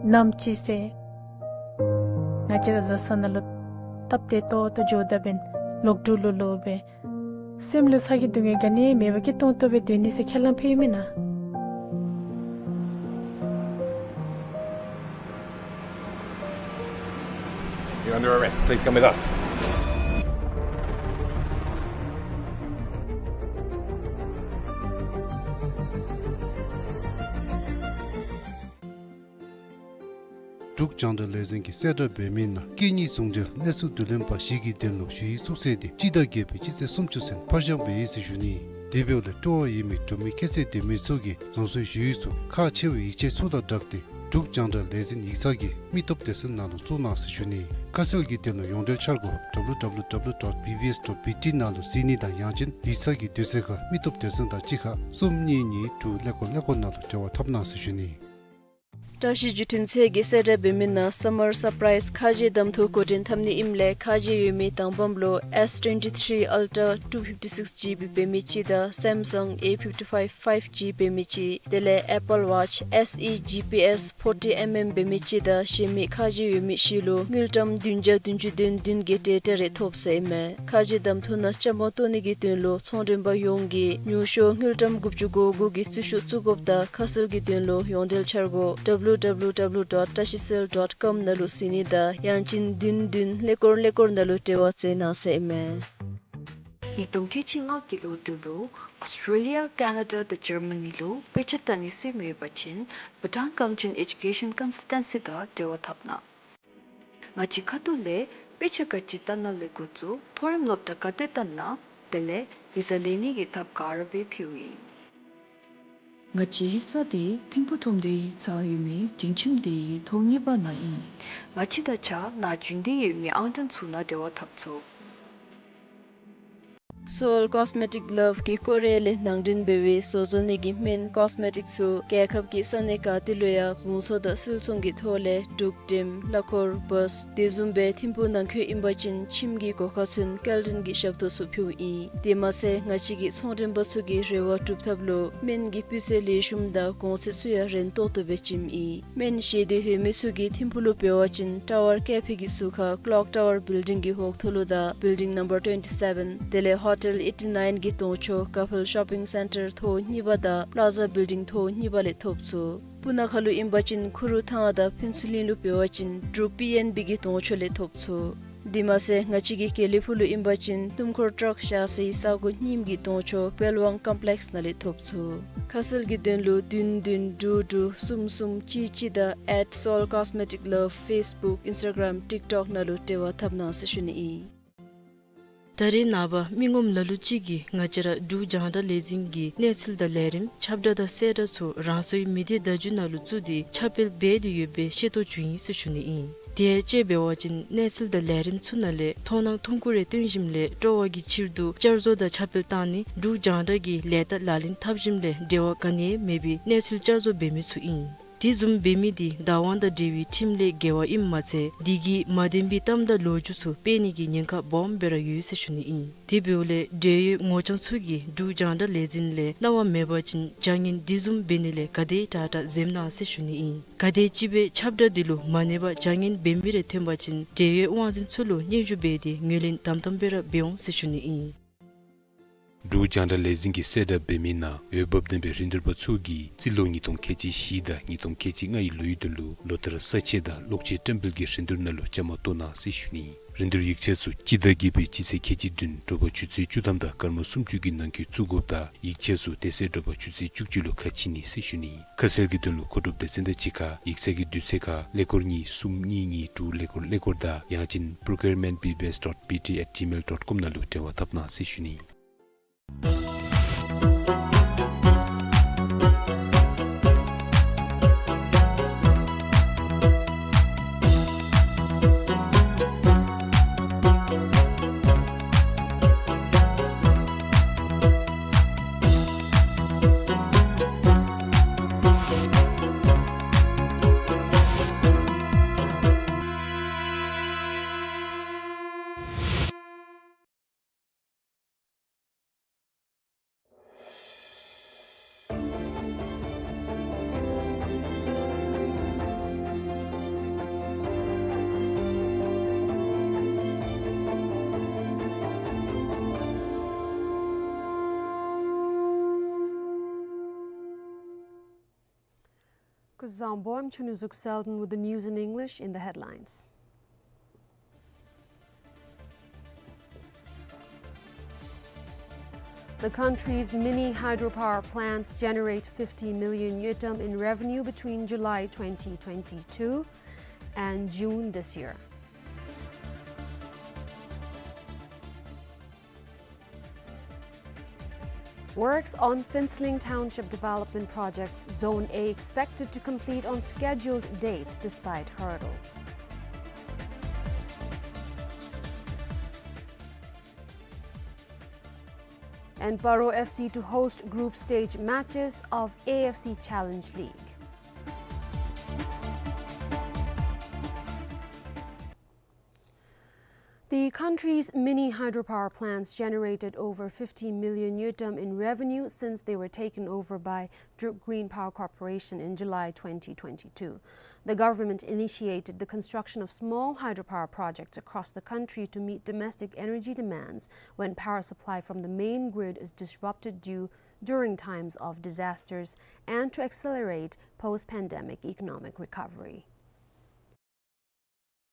ནམ་ཅིག་ཟེར་ང་བཅས་ར་བཟའ་ཚང་ནང་ལུ་སྟབས་བདེ་ཏོག་ཏོ་འགྱོ་ད་འབདན་ལོག་འགྲོ་ལོ་ལོ་སྦེ་སེམས་ལུ་ཚ་གྱང་སྡུག་བསྔལ་ག་ནི་མེད་པར་སྐྱིད་ཏོང་ཏོ་སྦེ་སྡོད་ནི་ཟེར་ཁས་བླངས་ཕུལ་མེན་ན། You're under arrest. Please come with us. འབྲུག་རྒྱང་བསྒྲགས་ལས་འཛིན་གྱིས་གསལ་བསྒྲགས་འབད་མི་ནང་སྐད་གཉིས་ཟུང་འབྲེལ་གནས་ཚུལ་བསྡུ་ལེན་པ་ཞིག་གི་དོན་ལུ་ཞུ་ཡིག་བཙུགས་ཚེས་འདི་སྤྱི་ཟླ་བརྒྱད་པའི་སྤྱི་ཚེས་སུམ་ཅུ་ཚུན་ཕར་འགྱངས་འབད་ཡི་ཟེར་ཞུ་ནི། དེ་འབདཝ་ལས་སྤྲོ་བ་ཡོད་མི་འབྲུག་མི་ཁྱད་ཚད་ལྡན་མི་ཚུ་གིས་རང་སོའི་ཞུ་ཡིག་ཚུ་ཁག་ཆེ་བའི་ཡིག་ཆ་ཚུ་དང་སྦྲགས་ཏེ་འབྲུག་རྒྱང་བསྒྲགས་ལས་འཛིན་ཡིག་ཚང་གི་མི་སྟོབས་སྡེ་ཚན་ནང་ལུ་བཙུགས་གནང་ཟེར་ཞུ་ནི། ཁ་གསལ་གྱི་དོན་ལུ་ཡོངས་འབྲེལ་འཆར་སྒོ་W W W dot B B S dot B T ནང་ལུ་གཟིགས་ནི་དང་ཡང་ཅིན་ཡིག་ཚང་གི་དུས་ཚོད་ཁར་མི་སྟོབས་སྡེ་ཚན་དང་གཅིག་ཁར་གསུམ་གཉིས་གཉིས་དྲུག་ཀླད་ཀོར་ཀླད་ཀོར་ནང་ལུ་འབྲེལ་བ་འཐབ་གནང་ཟེར་ཞུ་ནི། བཀྲ་ཤིས་བརྒྱུད་འཕྲིན་ཚད་ཀྱིས་གསལ་བསྒྲགས་འབད་མི་ནང་Summer Surprise ཁ་རྗེ་གདམ་འཐུ་འགོ་འདྲེན་འཐབ་ནི་ཨིནམ་ལས་ཁ་རྗེ་ཡོད་མི་དང་པམ་ལུ་S twenty-three Ultra two fifty-six G B འབད་མི་གཅིག་དང་Samsung A fifty-five five G འབད་མི་གཅིག་དེ་ལས་Apple Watch S E G P S forty mm འབད་མི་གཅིག་དང་གཞན་མི་ཁ་རྗེ་ཡོད་མི་བཞི་ལུ་དངུལ་ཀྲམ་བདུན་བརྒྱ་བདུན་ཅུ་དོན་བདུན་གྱི་ཊེ་ཊ་རེ་ཐོབ་ཟེར་ཨིན་མས། ཁ་རྗེ་གདམ་འཐུ་ནང་བཅའ་མར་གཏོགས་ནི་གི་དོན་ལུ་ཚོང་མགྲོན་པ་ཡོངས་ཀྱིས་ཉུང་ཤོས་དངུལ་ཀྲམ་དགུ་བཅུ་གོ་དགུ་གི་རྩིས་ཤོག་བཙུགས་དགོཔ་དང་ཁ་གསལ་གྱི་དོན་ལུ་ཡོངས་འབྲེལ་འཆར་སྒོ་W W W dot tashicell dot com ནང་ལུ་གཟིགས་ནི་དང་ཡང་ཅིན་བདུན་བདུན་ཀླད་ཀོར་ཀླད་ཀོར་ནང་ལུ་འབྲེལ་བ་མཛད་གནང་ཟེར་ཨིན་མས། ཉིས་སྟོང་ཁལ་གཅིག་ལྔ་གི་ལོ་དེ་ལུ་ཨོསི་ཊེ་ལི་ཡ་ཀེ་ན་ཌ་དང་ཇར་མ་ནི་ལུ་དཔེ་ཆ་ལྟ་ནི་ཟེར་མི་ཡོད་པ་ཅིན་བྷུ་ཊཱན་གངས་ཅན་ཨེ་ཌུ་ཀེ་ཤཱན་ཀོན་སཱལ་ཊན་སི་དང་འབྲེལ་བ་འཐབ་གནང་། ང་བཅས་ཁ་ཐུག་ལས་དཔེ་ཆ་ག་ཅི་ལྟ་ན་ལས་འགོ་བཙུགས་མཐོ་རིམ་སློབ་གྲྭ་ག་ཏེ་ལྟ་ན་དེ་ལས་ཡིག་ཚང་ལེན་ནི་གི་ཐབས་ག་ར་སྦེ་ཕུལཝ་ཨིན། ང་བཅས་ཡིག་ཚང་འདི་ཐིམ་ཕུག་ཁྲོམ་སྡེའི་ཡིག་ཚང་ཡོད་མི་སྒྲིང་ཁྱིམ་སྡེའི་ཐོག་གཉིས་པ་ནང་ཨིན། ང་བཅས་དང་གཅིག་ཁར་ནཱ་རྒྱུན་གཏན་ཡོད་མི་ཨང་གྲངས་ཚུ་ནང་འབྲེལ་བ་འཐབ་ཚུགས། Seoul Cosmetic Love གིས་ཀོ་རི་ཡ་ལས་ནང་འདྲེན་འབད་བའི་བཟོ་བཟོ་ནི་གི་སྨན་ཀོསི་མེ་ཊིག་ཚུ་རྒྱལ་ཁབ་ཀྱི་ས་གནས་ག་ཏེ་ལུ་ཡང་གོང་ཚད་དང་སིལ་ཚོང་གི་ཐོག་ལས་འབྲུག་འགྲེམ་གླ་འཁོར་བཱས་དེ་བཟུམ་སྦེ་ཐིམ་ཕུག་ནང་འཁོད་ཨིན་པ་ཅིན་ཁྱིམ་གྱི་སྒོ་ཁར་ཚུན་སྐྱེལ་འདྲེན་གྱི་ཞབས་ཏོག་ཚུ་ཕུལཝ་ཨིན། དེ་མ་ཚད་ང་བཅས་ཀྱི་ཚོང་མགྲོན་པ་ཚུ་གི་རེ་བ་སྒྲུབ་ཐབས་ལུ་སྨན་གྱི་སྤུས་ཚད་ལེགས་ཤོམ་དང་གོང་ཚད་ཚུ་ཡང་རན་ཏོག་ཏོ་སྦེ་བྱིནམ་ཨིན། སྨན་བཞེས་འདོད་ཡོད་མི་ཚུ་གིས་ཐིམ་ཕུག་ལུ་འབད་བ་ཅིན་ཊ་ཝར་ཀེ་ཕི་གི་ཟུར་ཁར་Clock Tower Building གི་འོག་ཐོག་ལུ་དང་Building Number twenty seven དེ་ལས་Hotel eighty nine གི་གདོང་ཕྱོགས་Gabriel Shopping Centre ཐོག་གཉིས་པ་དང་Plaza Building ཐོག་གཉིས་པ་ལས་ཐོབ་ཚུགས། སྤུ་ན་ཁ་ལུ་ཨིན་པ་ཅིན་ཁུ་རུ་ཐང་དང་ཕུན་ཚོགས་གླིང་ལུ་འབད་བ་ཅིན་འབྲུག་པི་ཨེན་བི་གི་གདོང་ཕྱོགས་ལས་ཐོབ་ཚུགས། དེ་མ་ཚད་ང་བཅས་ཀྱི་དགེ་ལེགས་ཕུག་ལུ་ཨིན་པ་ཅིན་སྣུམ་འཁོར་ཊཱརཀ་བཞག་སའི་ས་གོ་རྙིངམ་གྱི་གདོང་ཕྱོགས་པལ་ཝང་ཀམ་པི་ལེགསི་ནང་ལས་ཐོབ་ཚུགས། ཁ་གསལ་གྱི་དོན་ལུ་བདུན་བདུན་དྲུག་དྲུག་གསུམ་གསུམ་གཅིག་གཅིག་དང་at Seoul Cosmetic Love Facebook Instagram TikTok ནང་ལུ་འབྲེལ་བ་འཐབ་གནང་ཟེར་ཞུ་ནི་ཨིན། ད་རེས་ནངས་པ་མི་ངོམ་ལ་ལུ་ཅིག་གིས་ང་བཅས་ར་འབྲུག་རྒྱང་བསྒྲགས་ལས་འཛིན་གྱི་གནས་ཚུལ་དང་ལས་རིམ་ཁྱབ་བསྒྲགས་དང་གསལ་བསྒྲགས་ཚུ་རང་སོའི་མི་སྡེ་བརྡ་བརྒྱུད་ནང་ལུ་བཙུགས་ཏེ་ཁྱབ་སྤེལ་འབད་དེ་ཡོད་པའི་ཤེས་རྟོགས་བྱུང་ཡི་ཟེར་ཞུ་ནི་ཨིན། དེ་ཡང་དཔྱེ་འབད་བ་ཅིན་གནས་ཚུལ་དང་ལས་རིམ་ཚུ་ནང་ལས་མཐོང་སྣང་ཐུང་ཀུ་རེ་སྟོན་ཞིནམ་ལས་སྤྲོ་བ་གི་ཕྱིར་དུ་བསྐྱར་བཟོ་དང་ཁྱབ་སྤེལ་བཏང་ནི་འབྲུག་རྒྱང་བསྒྲགས་ཀྱི་ལས་རྟགས་ལག་ལེན་འཐབ་ཞིནམ་ལས་འབྲེལ་བ་ག་ནི་ཡང་མེད་པའི་གནས་ཚུལ་བསྐྱར་བཟོ་འབད་མི་ཚུ་ཨིན། དེ་བཟུམ་འབད་མི་དེ་བདག་དབང་དང་འབྲེལ་བའི་ཁྲིམས་ལས་འགལ་བ་ཨིནམ་མ་ཚད་དེ་གིས་མ་བདེན་པའི་གཏམ་དང་ལོ་རྒྱུས་ཚུ་སྤེལ་ནི་གི་ཉེན་ཁ་སྦོམ་སྦེ་ར་ཡོད་ཟེར་ཞུ་ནི་ཨིན། དེ་འབདཝ་ལས་འབྲེལ་ཡོད་ངོ་རྐྱང་ཚུ་གིས་འབྲུག་རྒྱང་བསྒྲགས་ལས་འཛིན་ལས་གནང་བ་མེད་པ་ཅིན་བྱ་ངན་དེ་བཟུམ་འབད་ནི་ལས་ག་དེ་དྲག་དྲག་འཛེམ་གནང་ཟེར་ཞུ་ནི་ཨིན། ག་དེམ་ཅིག་སྦེ་ཁྱབ་བསྒྲགས་དེ་ལུ་མ་གནས་པར་བྱ་ངན་འབད་མི་རེ་ཐོན་པ་ཅིན་འབྲེལ་ཡོད་དབང་འཛིན་ཚུ་ལུ་སྙན་ཞུ་འབད་དེ་ངོས་ལེན་དམ་དམ་སྦེ་ར་འབད་འོང་ཟེར་ཞུ་ནི་ཨིན། འབྲུག་རྒྱང་བསྒྲགས་ལས་འཛིན་གྱིས་གསལ་བསྒྲགས་འབད་མི་ནང་འོས་འབབ་ལྡན་པའི་རིན་བསྡུར་པ་ཚུ་གིས་རྩིས་ལོ་ཉིས་སྟོང་ཁལ་གཅིག་བཞི་དང་ཉིས་སྟོང་ཁལ་གཅིག་ལྔའི་ལོའི་དོན་ལུ་ལོ་ལྟར་ས་དཔྱད་དང་གློག་ཆས་བཀྲམ་སྤེལ་གྱི་རིན་བསྡུར་ནང་ལུ་བཅའ་མར་གཏོགས་གནང་ཟེར་ཞུ་ནི། རིན་བསྡུར་ཡིག་ཆ་ཚུ་སྤྱི་ཟླ་བརྒྱད་པའི་སྤྱི་ཚེས་ཁལ་གཅིག་བདུན་དྲོ་པ་ཆུ་ཚོད་བཅུ་ཐམ་དང་སྐར་མ་སུམ་ཅུ་གི་ནང་འཁོད་བཙུགས་དགོཔ་དང་ཡིག་ཆ་ཚུ་དེ་ཚེ་དྲོ་པ་ཆུ་ཚོད་བཅུ་གཅིག་ལུ་ཁ་ཕྱེ་ནི་ཟེར་ཞུ་ནི། ཁ་གསལ་གྱི་དོན་ལུ་མཁོ་སྒྲུབ་སྡེ་ཚན་དང་གཅིག་ཁར་ཡིག་ཚང་གི་དུས་ཚོད་ཁར་ཀླད་ཀོར་གཉིས་གསུམ་གཉིས་གཉིས་དྲུག་ཀླད་ཀོར་ཀླད་ཀོར་དང་ཡང་ཅིན་procurement B B S dot B T at gmail dot com ནང་ལུ་འབྲེལ་བ་འཐབ་གནང་ཟེར་ཞུ་ནི། Kuzuzangpo, I'm Chunuzuk Selden with the news in English in the headlines. The country's mini hydropower plants generate fifty million ngultrum in revenue between July twenty twenty-two and June this year. Works on Phuentsholing Township Development Projects Zone A expected to complete on scheduled dates despite hurdles. And Paro F C to host group stage matches of A F C Challenge League. The country's mini hydropower plants generated over fifty million ngultrum in revenue since they were taken over by Druk Green Power Corporation in July twenty twenty-two. The government initiated the construction of small hydropower projects across the country to meet domestic energy demands when power supply from the main grid is disrupted due during times of disasters and to accelerate post-pandemic economic recovery.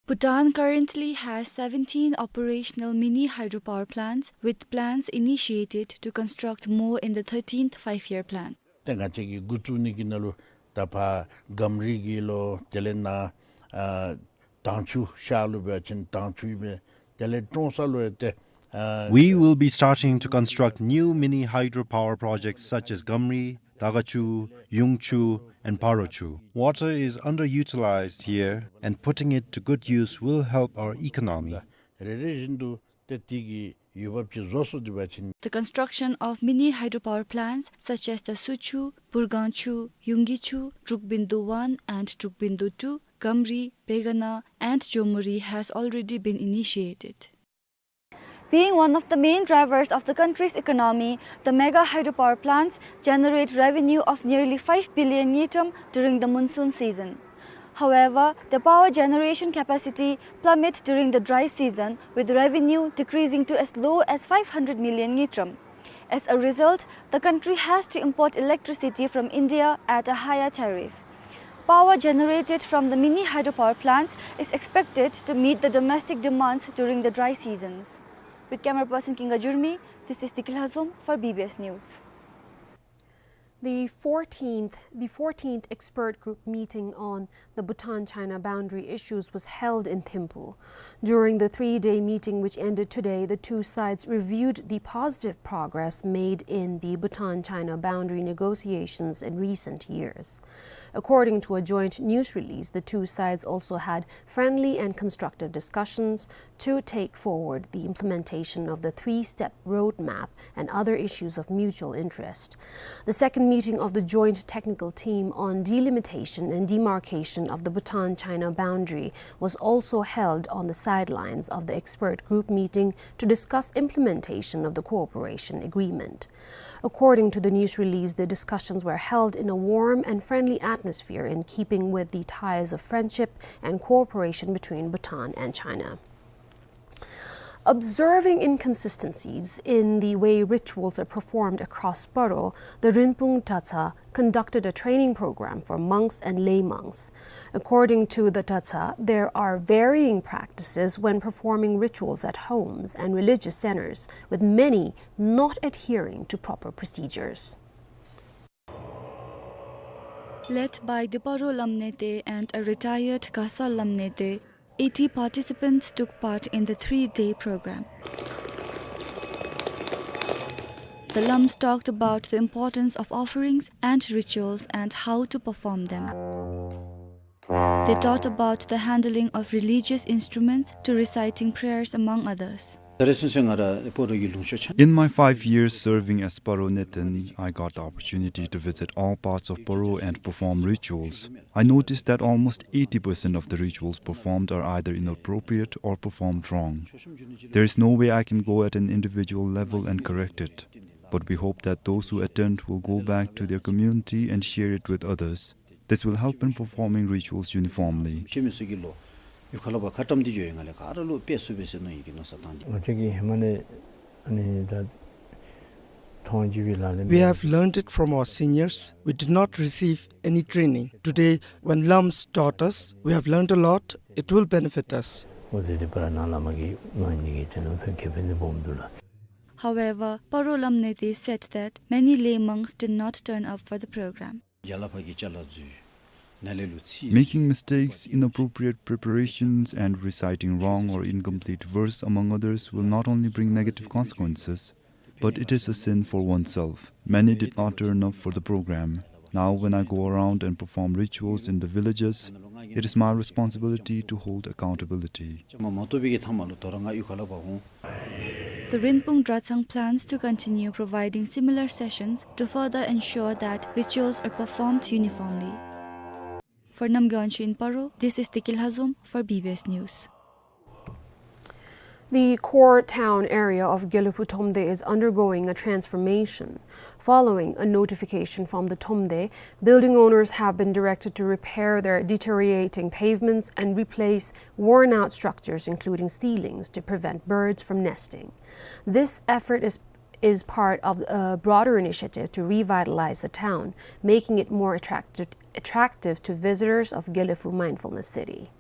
Bhutan currently has seventeen operational mini hydropower plants, with plans initiated to construct more in the thirteenth Five-Year Plan. ཏེ་ང་བཅས་ཀྱིས་འགོ་བཙུགས་ནི་གི་ནང་ལུ་ད་ཕར་གམ་རི་གི་ལོ་དེ་ལས་ནཱ་ཨ་དྭངས་ཆུ་ཤར་ལུ་འབད་བ་ཅིན་དྭངས་ཆུ་ཨིན་པས། དེ་ལས་ཀྲོང་གསར་ལུ་ཡང་ཏེ་ཨ་We will be starting to construct new mini hydropower projects such as Gamri, Dagachu, Yungchu, and Parochu. Water is underutilized here, and putting it to good use will help our economy. རེ་རེ་བཞིན་དུ་ཏེ་དེ་གི་འོས་འབབ་ཅིག་བཟོ་སོང་དེ་འབད་བ་ཅིན། The construction of mini hydropower plants such as the Suchu, Burgangchu, Yunggichu, Drukbindu one and Drukbindu two, Gamri, Begana, and Jomuri has already been initiated. Being one of the main drivers of the country's economy, the mega hydropower plants generate revenue of nearly five billion ngultrum during the monsoon season. However, the power generation capacity plummet during the dry season, with revenue decreasing to as low as five hundred million ngultrum. As a result, the country has to import electricity from India at a higher tariff. Power generated from the mini hydropower plants is expected to meet the domestic demands during the dry seasons. With camera person Kinga Jurmi, this is Tikil Hazom for B B S News. The fourteenth, the fourteenth expert group meeting on the Bhutan-China boundary issues was held in Thimphu. During the three-day meeting, which ended today, the two sides reviewed the positive progress made in the Bhutan-China boundary negotiations in recent years. According to a joint news release, the two sides also had friendly and constructive discussions to take forward the implementation of the three-step roadmap and other issues of mutual interest. The second meeting of the Joint Technical Team on Delimitation and Demarcation of the Bhutan-China Boundary was also held on the sidelines of the expert group meeting to discuss implementation of the cooperation agreement. According to the news release, the discussions were held in a warm and friendly atmosphere in keeping with the ties of friendship and cooperation between Bhutan and China. Observing inconsistencies in the way rituals are performed across Paro, the Rinpung Dratshang conducted a training program for monks and lay monks. According to the Dratshang, there are varying practices when performing rituals at homes and religious centers, with many not adhering to proper procedures. Led by the Paro Lamnete and a retired Kasa Lamnete, eighty participants took part in the three-day program. The Lams talked about the importance of offerings and rituals and how to perform them. They taught about the handling of religious instruments to reciting prayers, among others. In my five years serving as Paro Neten, I got the opportunity to visit all parts of Paro and perform rituals. I noticed that almost eighty percent of the rituals performed are either inappropriate or performed wrong. There is no way I can go at an individual level and correct it, but we hope that those who attend will go back to their community and share it with others. This will help in performing rituals uniformly. We have learned it from our seniors. We did not receive any training. Today, when Lams taught us, we have learned a lot. It will benefit us. However, Paro Lamnete said that many lay monks did not turn up for the program. Making mistakes, inappropriate preparations, and reciting wrong or incomplete verse, among others, will not only bring negative consequences, but it is a sin for oneself. Many did not turn up for the program. Now, when I go around and perform rituals in the villages, it is my responsibility to hold accountability. The Rinpung Dratshang plans to continue providing similar sessions to further ensure that rituals are performed uniformly. For Namgay Wancho in Paro, this is Tikil Hazom for B B S News. The core town area of Gelephu Thromde is undergoing a transformation. Following a notification from the Thromde, building owners have been directed to repair their deteriorating pavements and replace worn-out structures, including ceilings, to prevent birds from nesting. This effort is, is part of a broader initiative to revitalize the town, making it more attractive, attractive to visitors of Gelephu Mindfulness City.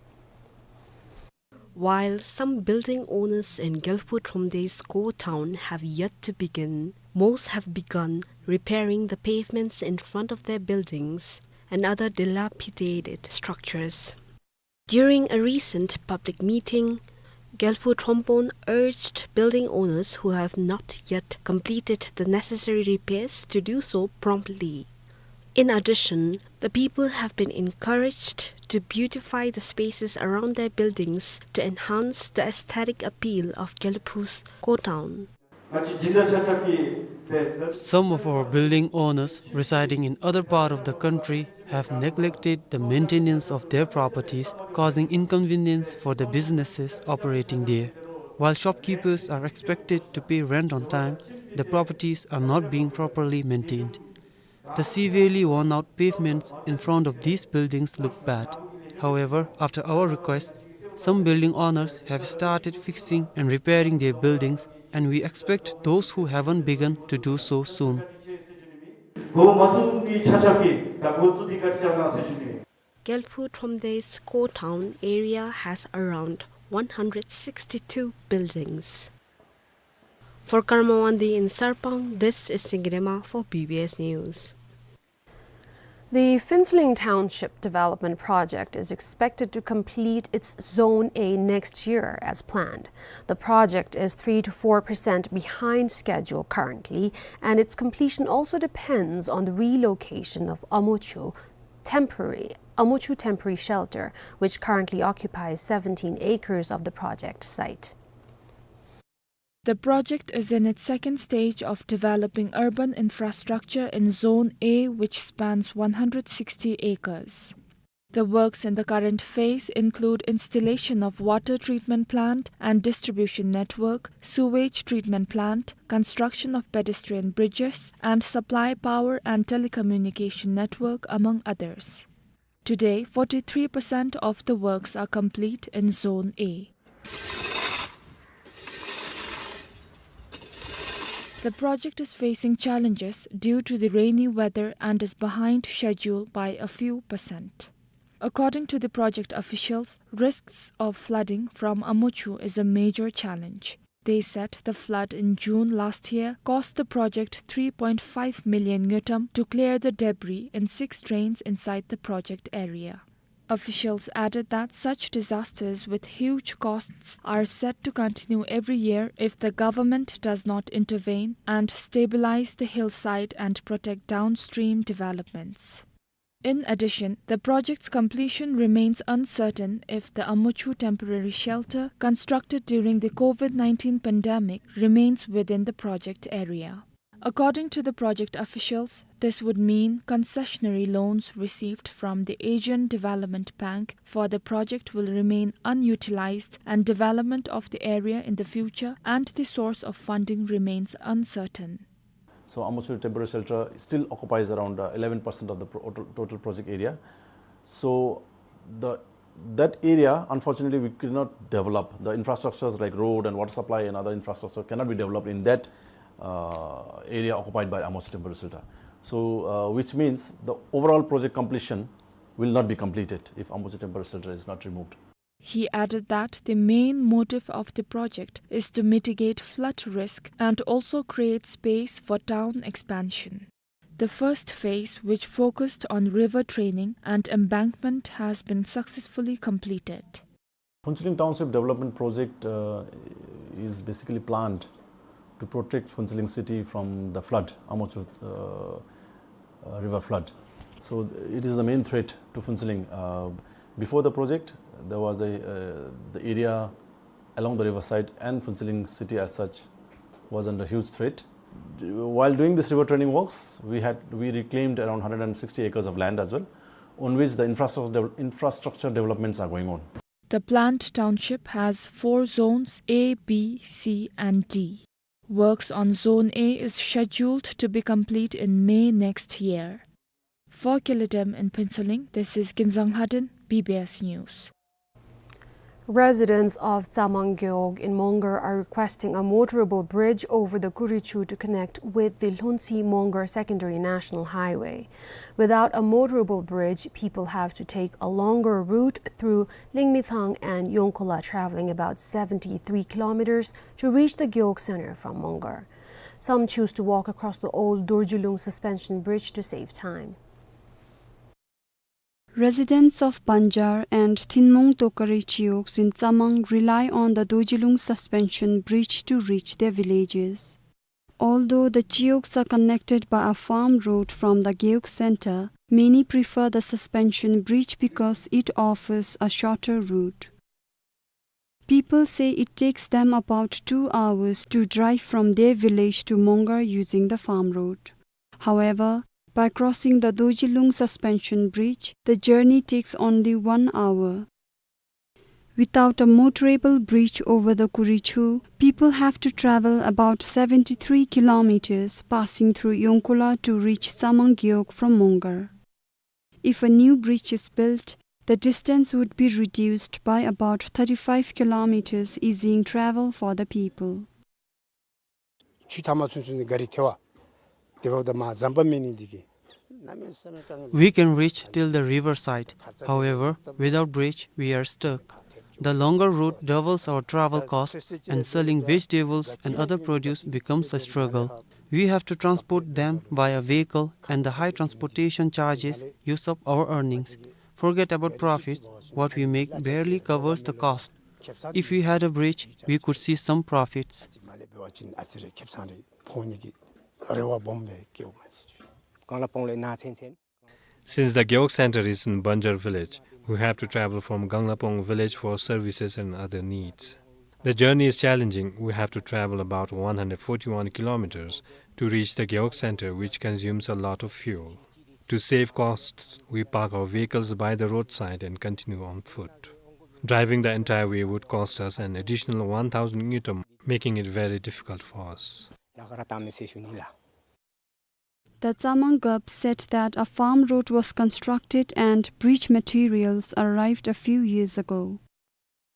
While some building owners in Gelephu Thromde's core town have yet to begin, most have begun repairing the pavements in front of their buildings and other dilapidated structures. During a recent public meeting, Gelephu Thromde urged building owners who have not yet completed the necessary repairs to do so promptly. In addition, the people have been encouraged to beautify the spaces around their buildings to enhance the aesthetic appeal of Gelephu's core town. Some of our building owners residing in other part of the country have neglected the maintenance of their properties, causing inconvenience for the businesses operating there. While shopkeepers are expected to pay rent on time, the properties are not being properly maintained. The severely worn-out pavements in front of these buildings look bad. However, after our request, some building owners have started fixing and repairing their buildings, and we expect those who haven't begun to do so soon. འགོ་མ་བཙུགས་མི་ཆ་ཁྱབ་ཀྱིས་ད་འགོ་བཙུགས་ཏེ་བཀའ་དྲིན་བསྐྱངས་གནང་ཟེར་ཞུ་ནི། Gelphu Thromde's core town area has around one hundred sixty-two buildings. For Karma Wangdi in Sarpang, this is Singirema for B B S News. The Phuentsholing Township Development Project is expected to complete its Zone A next year as planned. The project is three to four percent behind schedule currently, and its completion also depends on the relocation of Amochu temporary, Amochu temporary shelter, which currently occupies seventeen acres of the project site. The project is in its second stage of developing urban infrastructure in Zone A, which spans one hundred sixty acres. The works in the current phase include installation of water treatment plant and distribution network, sewage treatment plant, construction of pedestrian bridges, and supply power and telecommunication network, among others. Today, forty-three percent of the works are complete in Zone A. The project is facing challenges due to the rainy weather and is behind schedule by a few percent. According to the project officials, risks of flooding from Amochu is a major challenge. They said the flood in June last year cost the project three point five million ngultrum to clear the debris in six drains inside the project area. Officials added that such disasters with huge costs are set to continue every year if the government does not intervene and stabilize the hillside and protect downstream developments. In addition, the project's completion remains uncertain if the Amochu temporary shelter, constructed during the COVID nineteen pandemic, remains within the project area. According to the project officials, this would mean concessionary loans received from the Asian Development Bank for the project will remain unutilized, and development of the area in the future and the source of funding remains uncertain. So Amochu temporary shelter still occupies around, uh, eleven percent of the pro-, total, total project area. So the, that area, unfortunately, we could not develop. The infrastructures like road and water supply and other infrastructure cannot be developed in that, uh, area occupied by Amochu temporary shelter. So, uh, which means the overall project completion will not be completed if Amochu temporary shelter is not removed. He added that the main motive of the project is to mitigate flood risk and also create space for town expansion. The first phase, which focused on river training and embankment, has been successfully completed. Phuentsholing Township Development Project, uh, is basically planned to protect Phuentsholing city from the flood, Amochu, uh, uh, river flood. So it is the main threat to Phuentsholing. Uh, before the project, there was a, uh, the area along the riverside and Phuentsholing city as such was under huge threat. While doing this river training works, we had, we reclaimed around hundred and sixty acres of land as well, on which the infrastructure devel-, infrastructure developments are going on. The planned township has four zones, A, B, C, and D. Works on Zone A is scheduled to be complete in May next year. For Kyulledem in Phuentsholing, this is Ginzang Lhaden, B B S News. Residents of Tsamang Gewog in Mongar are requesting a motorable bridge over the Kurichu to connect with the Lhuntshih Mongar Secondary National Highway. Without a motorable bridge, people have to take a longer route through Lingmithang and Yongkhola, traveling about seventy-three kilometers to reach the Gewog center from Mongar. Some choose to walk across the old Dorjilung suspension bridge to save time. Residents of Banjar and Thinmung Tokari Chiyogs in Tsamang rely on the Dorjilung suspension bridge to reach their villages. Although the Chiyogs are connected by a farm road from the Gewog center, many prefer the suspension bridge because it offers a shorter route. People say it takes them about two hours to drive from their village to Mongar using the farm road. However, by crossing the Dorjilung suspension bridge, the journey takes only one hour. Without a motorable bridge over the Kurichu, people have to travel about seventy-three kilometers, passing through Yongkhola to reach Tsamang Gewog from Mongar. If a new bridge is built, the distance would be reduced by about thirty-five kilometers, easing travel for the people. ཆུ་ཐ་མ་ཚུན་ཚོད་ནི་ག་རི་ཐལ་བ། དེ་འབདཝ་ད་མར་ཟམ་པ་མེད་ནི་འདི་གིས། We can reach till the riverside. However, without bridge, we are stuck. The longer route doubles our travel cost, and selling vegetables and other produce becomes a struggle. We have to transport them via vehicle, and the high transportation charges use up our earnings. Forget about profits, what we make barely covers the cost. If we had a bridge, we could see some profits. Since the Gewog Center is in Banjar village, we have to travel from Ganglapong village for services and other needs. The journey is challenging. We have to travel about one hundred forty-one kilometers to reach the Gewog Center, which consumes a lot of fuel. To save costs, we park our vehicles by the roadside and continue on foot. Driving the entire way would cost us an additional one thousand ngultrum, making it very difficult for us. The Tsamang Gap said that a farm road was constructed and bridge materials arrived a few years ago.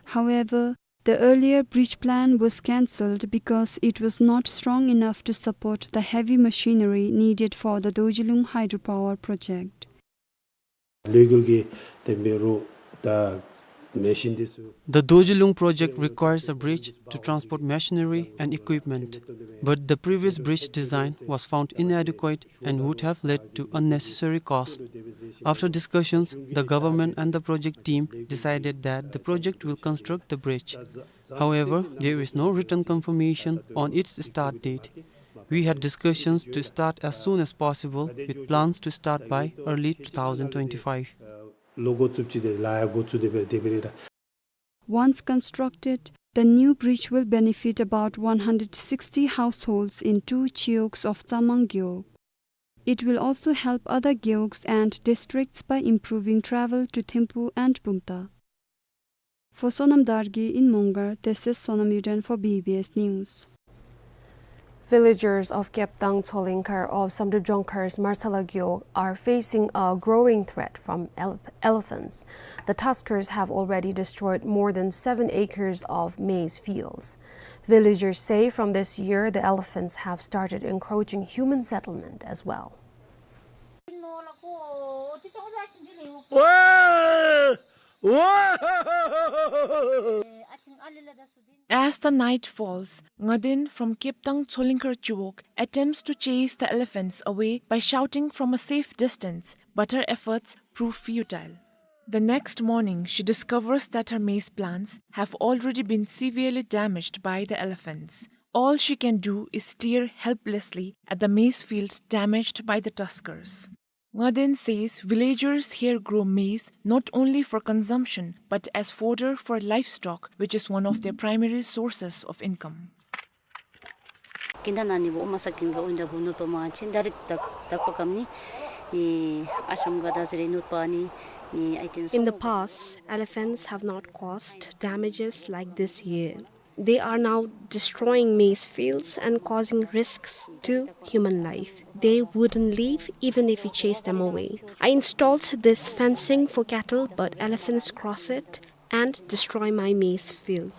However, the earlier bridge plan was cancelled because it was not strong enough to support the heavy machinery needed for the Dojilung hydropower project. Legal གི་དེ་འབད་རུང་ད་མེ་ཤིན་འདི་ཚུ། The Dojilung project requires a bridge to transport machinery and equipment, but the previous bridge design was found inadequate and would have led to unnecessary cost. After discussions, the government and the project team decided that the project will construct the bridge. However, there is no written confirmation on its start date. We had discussions to start as soon as possible, with plans to start by early two thousand twenty-five. ལོ་འགོ་བཙུགས་ཅི་དེ་ལ་ཡ་འགོ་བཙུགས་དེ་འབད་དེ་འབད་རེད་ད། Once constructed, the new bridge will benefit about one hundred sixty households in two chiyogs of Tsamang Gewog. It will also help other gewogs and districts by improving travel to Thimphu and Bumthang. For Sonam Dargye in Mongar, this is Sonam Yuden for B B S News. Villagers of Keptang Tsolingkhar of Samdrup Jongkhar's Marsala Gewog are facing a growing threat from ele- elephants. The tuskers have already destroyed more than seven acres of maize fields. Villagers say from this year, the elephants have started encroaching human settlement as well. As the night falls, Ngaden from Keptang Tsolingkhar Chiwog attempts to chase the elephants away by shouting from a safe distance, but her efforts prove futile. The next morning, she discovers that her maize plants have already been severely damaged by the elephants. All she can do is stare helplessly at the maize fields damaged by the tuskers. Ngaden says villagers here grow maize not only for consumption but as fodder for livestock, which is one of their primary sources of income. In the past, elephants have not caused damages like this year. They are now destroying maize fields and causing risks to human life. They wouldn't leave even if we chase them away. I installed this fencing for cattle, but elephants cross it and destroy my maize field.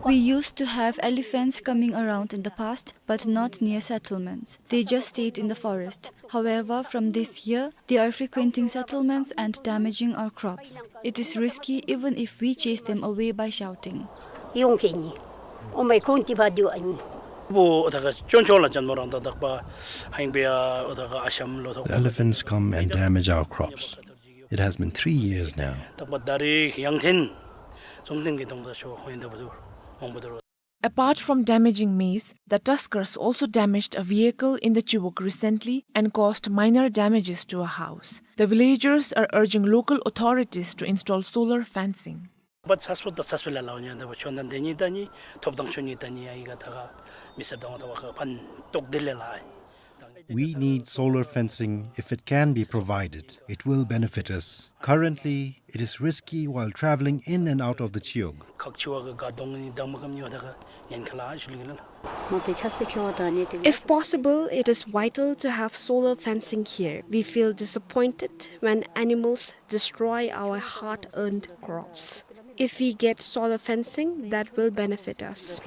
We used to have elephants coming around in the past, but not near settlements. They just stayed in the forest. However, from this year, they are frequenting settlements and damaging our crops. It is risky even if we chase them away by shouting. The elephants come and damage our crops. It has been three years now. Apart from damaging maize, the tuskers also damaged a vehicle in the Chiwog recently and caused minor damages to a house. The villagers are urging local authorities to install solar fencing. We need solar fencing if it can be provided. It will benefit us. Currently, it is risky while traveling in and out of the Chiwog. If possible, it is vital to have solar fencing here. We feel disappointed when animals destroy our hard-earned crops. If we get solar fencing, that will benefit us.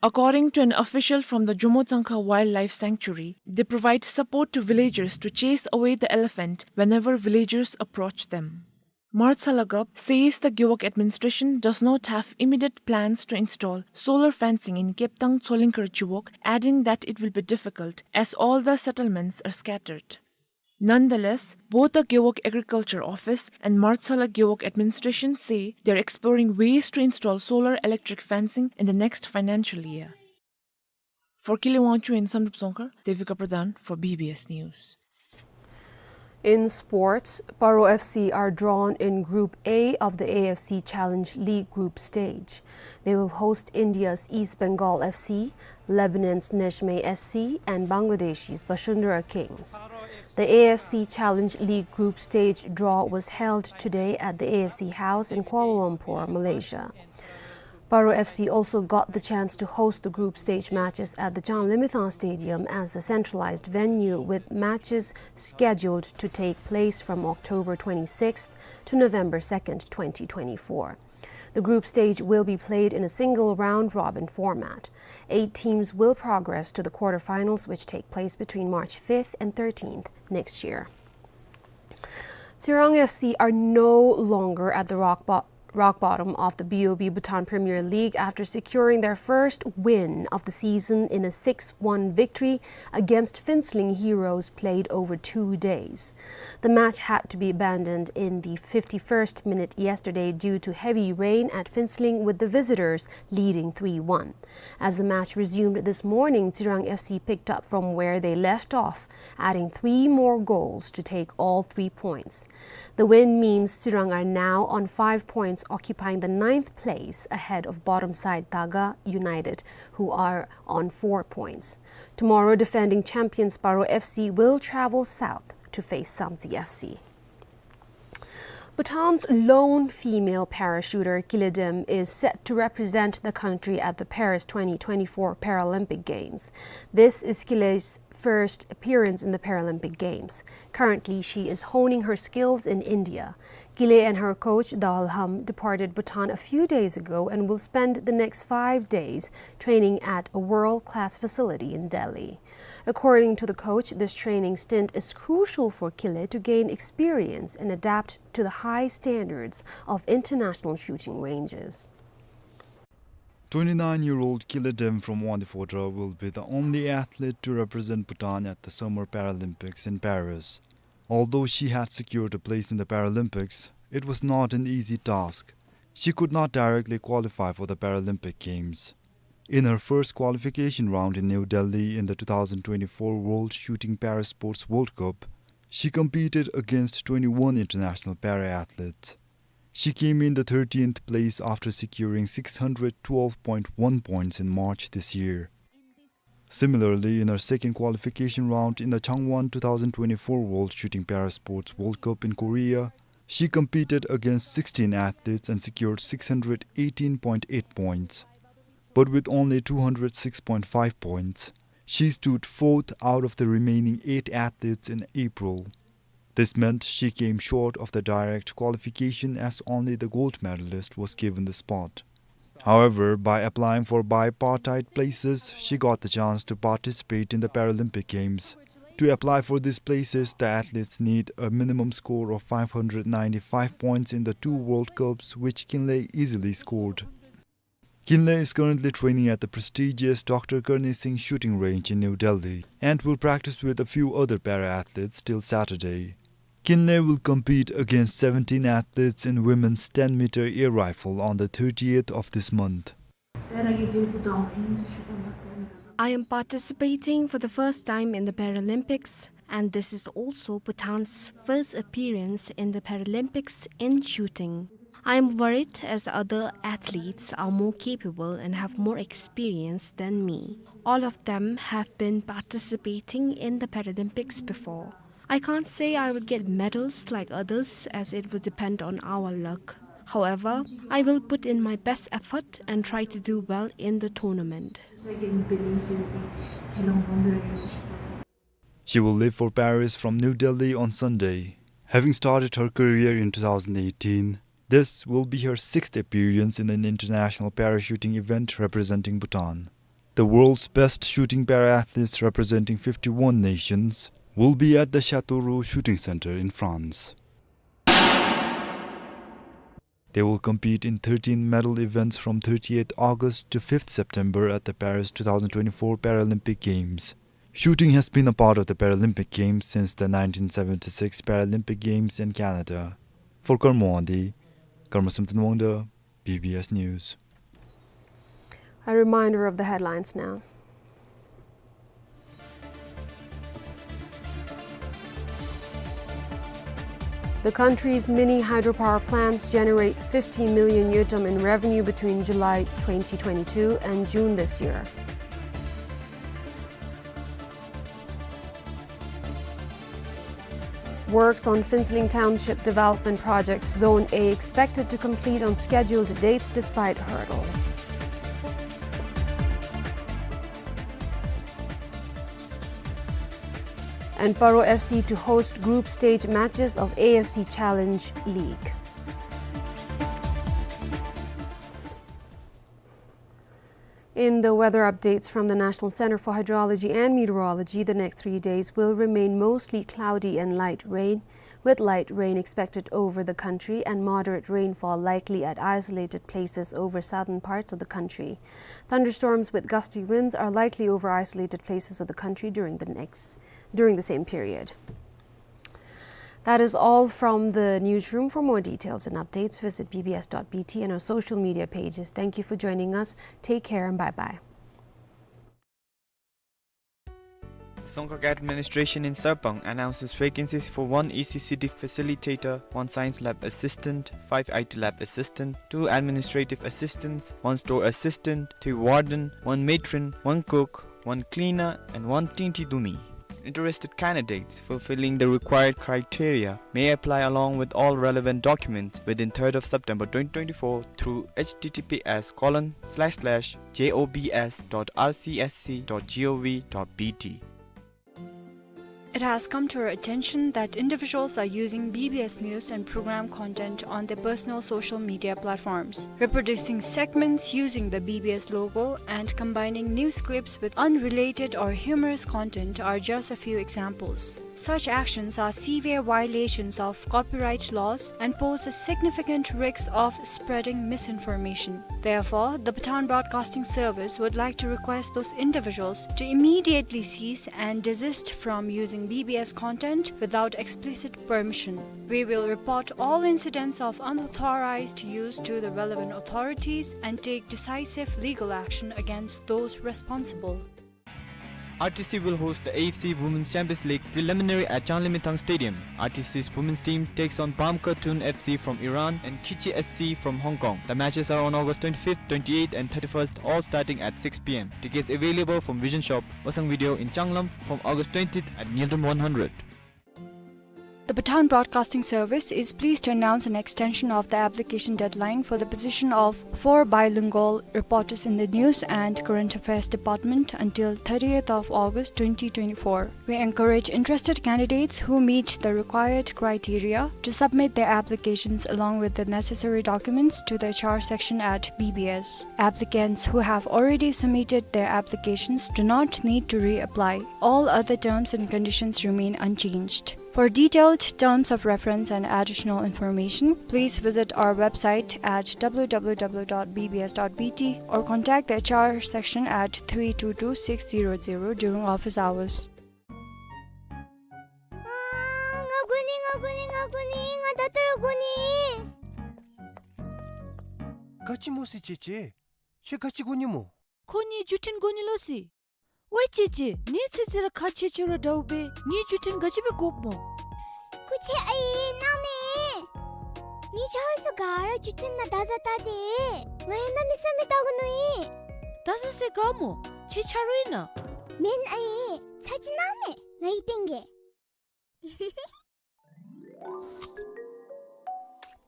According to an official from the Jomo Tsangkha Wildlife Sanctuary, they provide support to villagers to chase away the elephant whenever villagers approach them. Martsalagap says the Gewog administration does not have immediate plans to install solar fencing in Keptang Tsolingkar Chiwog, adding that it will be difficult as all the settlements are scattered. Nonetheless, both the Gewog Agriculture Office and Martsala Gewog administration say they are exploring ways to install solar electric fencing in the next financial year. For Kile Wangchuk and Samdrup Songkhar, Devika Pradhan for B B S News. In sports, Paro F C are drawn in Group A of the A F C Challenge League group stage. They will host India's East Bengal F C, Lebanon's Nejmeh S C, and Bangladesh's Bashundhara Kings. The A F C Challenge League group stage draw was held today at the A F C House in Kuala Lumpur, Malaysia. Paro F C also got the chance to host the group stage matches at the Changlimithang Stadium as the centralized venue, with matches scheduled to take place from October twenty-sixth to November second, twenty twenty-four. The group stage will be played in a single round-robin format. Eight teams will progress to the quarterfinals, which take place between March fifth and thirteenth next year. Tsirang F C are no longer at the rock bo-, rock bottom of the B O B Bhutan Premier League after securing their first win of the season in a six one victory against Phuentsholing Heroes played over two days. The match had to be abandoned in the fifty-first minute yesterday due to heavy rain at Phuentsholing, with the visitors leading three one. As the match resumed this morning, Tsirang F C picked up from where they left off, adding three more goals to take all three points. The win means Tsirang are now on five points, occupying the ninth place ahead of bottom side Taga United, who are on four points. Tomorrow, defending champions Paro F C will travel south to face Samtse F C. Bhutan's lone female parachuter Kile Dem is set to represent the country at the Paris twenty twenty-four Paralympic Games. This is Kile's first appearance in the Paralympic Games. Currently, she is honing her skills in India. Kile and her coach, Daw Lham, departed Bhutan a few days ago and will spend the next five days training at a world-class facility in Delhi. According to the coach, this training stint is crucial for Kile to gain experience and adapt to the high standards of international shooting ranges. Twenty-nine-year-old Kile Dem from Wangdue Phodrang will be the only athlete to represent Bhutan at the Summer Paralympics in Paris. Although she had secured a place in the Paralympics, it was not an easy task. She could not directly qualify for the Paralympic Games. In her first qualification round in New Delhi in the two thousand twenty-four World Shooting Para Sports World Cup, she competed against twenty-one international para-athletes. She came in the thirteenth place after securing six hundred twelve point one points in March this year. Similarly, in her second qualification round in the Changwon two thousand twenty-four World Shooting Para Sports World Cup in Korea, she competed against sixteen athletes and secured six hundred eighteen point eight points. But with only two hundred six point five points, she stood fourth out of the remaining eight athletes in April. This meant she came short of the direct qualification, as only the gold medalist was given the spot. However, by applying for bipartite places, she got the chance to participate in the Paralympic Games. To apply for these places, the athletes need a minimum score of five hundred ninety-five points in the two World Cups, which Kinley easily scored. Kinley is currently training at the prestigious Doctor Karni Singh Shooting Range in New Delhi and will practice with a few other para-athletes till Saturday. Kinley will compete against seventeen athletes in women's ten meter air rifle on the thirtieth of this month. I am participating for the first time in the Paralympics, and this is also Bhutan's first appearance in the Paralympics in shooting. I am worried as other athletes are more capable and have more experience than me. All of them have been participating in the Paralympics before. I can't say I will get medals like others, as it will depend on our luck. However, I will put in my best effort and try to do well in the tournament. She will leave for Paris from New Delhi on Sunday. Having started her career in two thousand eighteen, this will be her sixth appearance in an international parachuting event representing Bhutan. The world's best shooting para-athletes representing fifty-one nations will be at the Châteauroux Shooting Center in France. They will compete in thirteen medal events from thirtieth August to fifth September at the Paris two thousand twenty-four Paralympic Games. Shooting has been a part of the Paralympic Games since the nineteen seventy-six Paralympic Games in Canada. For Karma Wangdi, Karma Samten Wangda, B B S News. A reminder of the headlines now. The country's mini hydropower plants generate fifty million ngultrum in revenue between July twenty twenty-two and June this year. Works on Phuentsholing Township Development Project Zone A expected to complete on scheduled dates despite hurdles. And Paro F C to host group stage matches of A F C Challenge League. In the weather updates from the National Center for Hydrology and Meteorology, the next three days will remain mostly cloudy and light rain, with light rain expected over the country and moderate rainfall likely at isolated places over southern parts of the country. Thunderstorms with gusty winds are likely over isolated places of the country during the next, during the same period. That is all from the newsroom. For more details and updates, visit B B S dot B T and our social media pages. Thank you for joining us. Take care and bye-bye. Dzongkhag Administration in Sarpang announces vacancies for one E C C D facilitator, one science lab assistant, five I T lab assistant, two administrative assistants, one store assistant, three warden, one matron, one cook, one cleaner, and one tingti dumi. Interested candidates fulfilling the required criteria may apply along with all relevant documents within third of September twenty twenty-four through H T T P S colon slash slash J O B S dot R C S C dot G O V dot B T. It has come to our attention that individuals are using B B S news and program content on their personal social media platforms. Reproducing segments using the B B S logo and combining news clips with unrelated or humorous content are just a few examples. Such actions are severe violations of copyright laws and pose a significant risk of spreading misinformation. Therefore, the Bhutan Broadcasting Service would like to request those individuals to immediately cease and desist from using B B S content without explicit permission. We will report all incidents of unauthorized use to the relevant authorities and take decisive legal action against those responsible. R T C will host the A F C Women's Champions League preliminary at Changlimithang Stadium. R T C's women's team takes on Bamka Tun F C from Iran and Kichi S C from Hong Kong. The matches are on August twenty-fifth, twenty-eighth, and thirty-first, all starting at six P M. Tickets available from Vision Shop, Osang Video in Changlam from August twentieth at Ngultrum one hundred. The Bhutan Broadcasting Service is pleased to announce an extension of the application deadline for the position of four bilingual reporters in the News and Current Affairs Department until thirtieth of August twenty twenty-four. We encourage interested candidates who meet the required criteria to submit their applications along with the necessary documents to the H R section at B B S. Applicants who have already submitted their applications do not need to reapply. All other terms and conditions remain unchanged. For detailed terms of reference and additional information, please visit our website at W W W dot B B S dot B T or contact the H R section at three two two six zero zero during office hours. ཨ་ང་དགོ་ནི། ང་དགོ་ནི། ང་དགོ་ནི། ང་ད་ལྟོ་ར་དགོ་ནི། ག་ཅི་སྨོ་སི་ཅེ་ཅེ། ཁྱོད་ག་ཅི་དགོ་ནི་སྨོ། ཁོ་ངེའི་བརྒྱུད་འཕྲིན་དགོ་ནི་ལོ་སི། ཝའེ་ཅེ་ཅེ། ངེའི་ཚེ་ཚེ་ར་ཁག་ཆེ་ཆེ་ར་འདྲཝ་སྦེ་ངེའི་བརྒྱུད་འཕྲིན་ག་ཅི་སྦེ་དགོཔ་སྨོ། སྐུ་མཁྱེན་ཨའི་མནའ་མེད། ངེའི་ཆ་རོགས་ཚུ་ག་ར་བརྒྱུད་འཕྲིན་ནང་བརྡ་ཟ་ལྟ་སྟེ། ང་ཡང་གནམ་མེད་ས་མེད་ལྟ་དགོ་མནོ་ཡི། བརྡ་ཟ་ཟེར་ག་སྨོ། ཁྱེད་ཆ་རོགས་ཨིན་ན། མེན་ཨའི། ཚ་གྱང་གནང་མས། ང་ཡི་སྟེང་གི།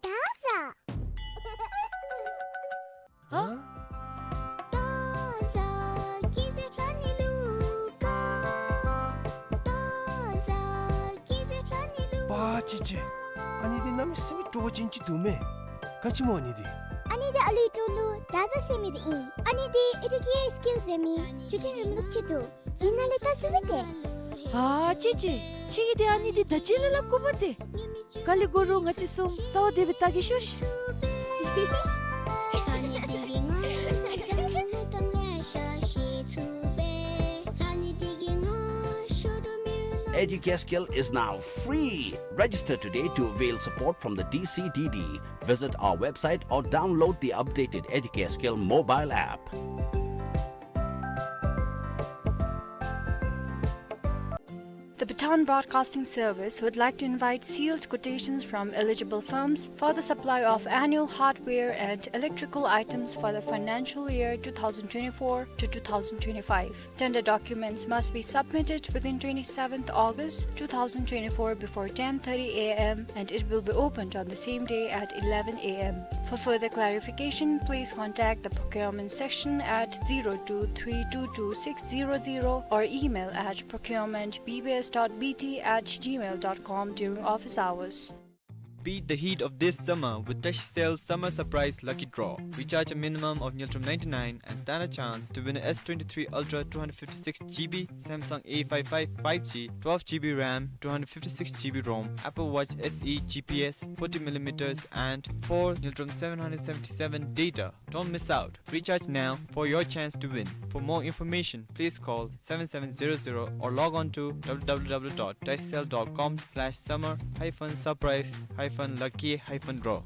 ད་ཟ། ཧ། པ་ ཅི་ཅི། ཨ་ནི་འདི་གནམ་མེད་ས་མེད་སྤྲོ་བ་ཅན་ཅིག་འདུག་མས། ག་ཅི་སྨོ་ཨ་ནི་འདི། ཨ་ནི་འདི་ཨ་ལུའི་ཏོ་ལུ་ད་ཟ་ཟེར་མི་འདི་ཨིན། ཨ་ནི་འདི་ཨེ་ཌུ་ཀེར་སི་ཀིལ་ཟེར་མི་བརྒྱུད་འཕྲིན་རིམ་ལུགས་ཅིག་འདུག། ཨིན་ན་ལས་ད་ཟ་བས་ཏེ། ཨ་ཅི་ཅི། ཁྱོད་ཀྱིས་འདི་ཨ་ནི་འདི་ད་ཅི་ལས་སླབ་དགོཔ་ཏེ། ག་ལས་དགོ་རུང་ང་བཅས་གསུམ་རྩ་བ་བདེ་སྦེ་ལྟ་གེ་ཤོག་ཤིག། Educare Skill is now free. Register today to avail support from the D C D D. Visit our website or download the updated Educare Skill mobile app. The Bhutan Broadcasting Service would like to invite sealed quotations from eligible firms for the supply of annual hardware and electrical items for the financial year two thousand twenty-four to two thousand twenty-five. Tender documents must be submitted within twenty-seventh August two thousand twenty-four before ten thirty A M, and it will be opened on the same day at eleven A M. For further clarification, please contact the procurement section at zero two three two two six zero zero or email at procurement B B S dot B T at gmail dot com during office hours. Beat the heat of this summer with Tashcell Summer Surprise Lucky Draw. Recharge a minimum of Ngultrum ninety-nine and stand a chance to win a S twenty-three Ultra two hundred fifty-six G B, Samsung A five five five G, twelve G B RAM, two hundred fifty-six G B ROM, Apple Watch S E G P S, forty millimeters, and four Ngultrum seven hundred seventy-seven data. Don't miss out. Recharge now for your chance to win. For more information, please call seven seven zero zero or log on to W W W dot tashcell dot com slash summer hyphen surprise hyphen lucky hyphen draw.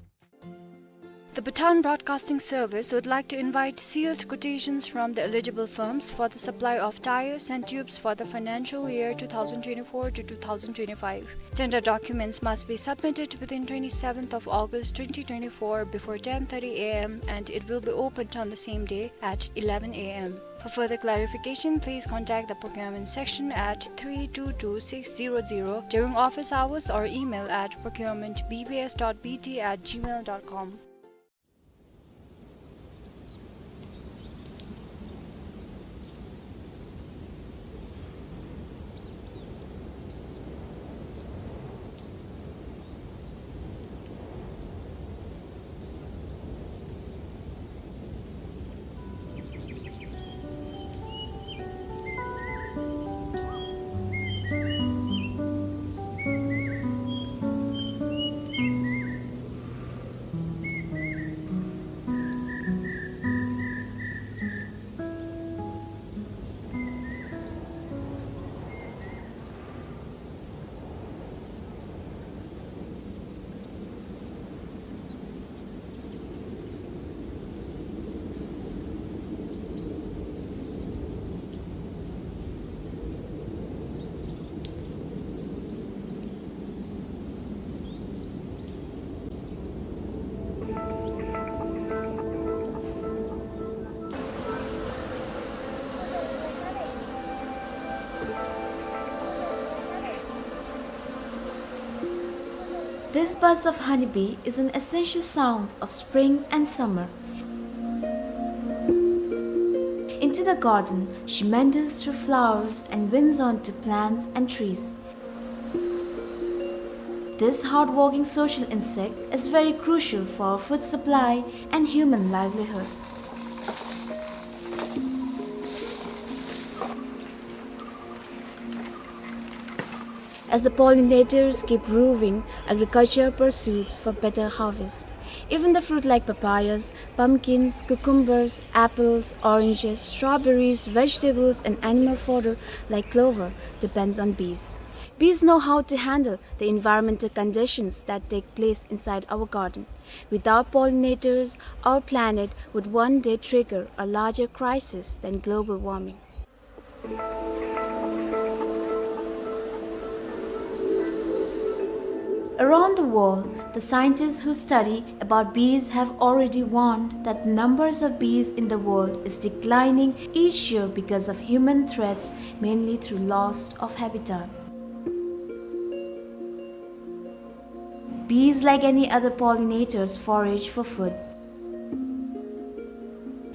The Bhutan Broadcasting Service would like to invite sealed quotations from the eligible firms for the supply of tires and tubes for the financial year two thousand twenty-four to two thousand twenty-five. Tender documents must be submitted within twenty-seventh of August twenty twenty-four before ten thirty A M, and it will be opened on the same day at eleven A M. For further clarification, please contact the procurement section at three two two six zero zero during office hours or email at procurement B B S dot B T at gmail dot com. This buzz of honeybee is an essential sound of spring and summer. Into the garden, she meanders through flowers and winds onto plants and trees. This hardworking social insect is very crucial for food supply and human livelihood. As the pollinators keep roving, agriculture pursues for better harvest. Even the fruit like papayas, pumpkins, cucumbers, apples, oranges, strawberries, vegetables, and animal fodder like clover depends on bees. Bees know how to handle the environmental conditions that take place inside our garden. Without pollinators, our planet would one day trigger a larger crisis than global warming. Around the world, the scientists who study about bees have already warned that the numbers of bees in the world is declining each year because of human threats, mainly through loss of habitat. Bees, like any other pollinators, forage for food.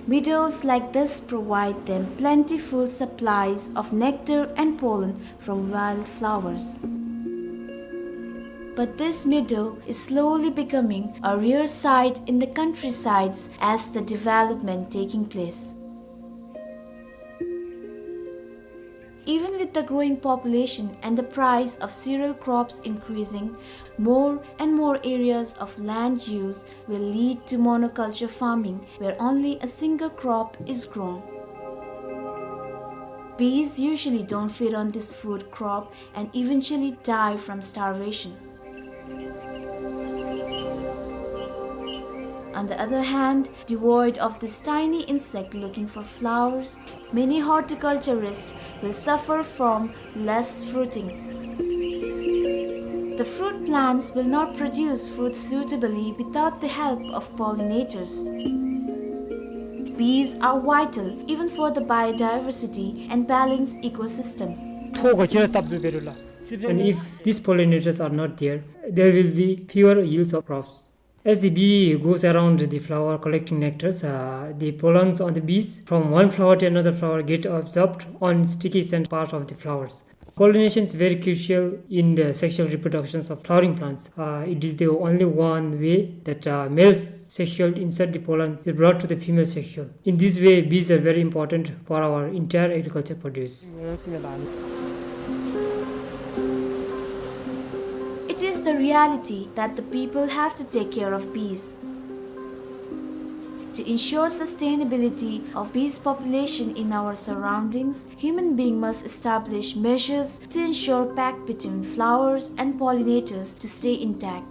Meadows like this provide them plentiful supplies of nectar and pollen from wildflowers. But this meadow is slowly becoming a rare sight in the countrysides as the development taking place. Even with the growing population and the price of cereal crops increasing, more and more areas of land use will lead to monoculture farming, where only a single crop is grown. Bees usually don't feed on this food crop and eventually die from starvation. On the other hand, devoid of this tiny insect looking for flowers, many horticulturists will suffer from less fruiting. The fruit plants will not produce fruit suitably without the help of pollinators. Bees are vital even for the biodiversity and balanced ecosystem. And if these pollinators are not there, there will be fewer yields of crops. As the bee goes around the flower collecting nectars, uh, the pollens on the bees from one flower to another flower get absorbed on sticky scent part of the flowers. Pollination is very crucial in the sexual reproductions of flowering plants. Uh, it is the only one way that, uh, male sexual insert the pollen is brought to the female sexual. In this way, bees are very important for our entire agriculture produce. It is the reality that the people have to take care of bees. To ensure sustainability of bees population in our surroundings, human being must establish measures to ensure pact between flowers and pollinators to stay intact.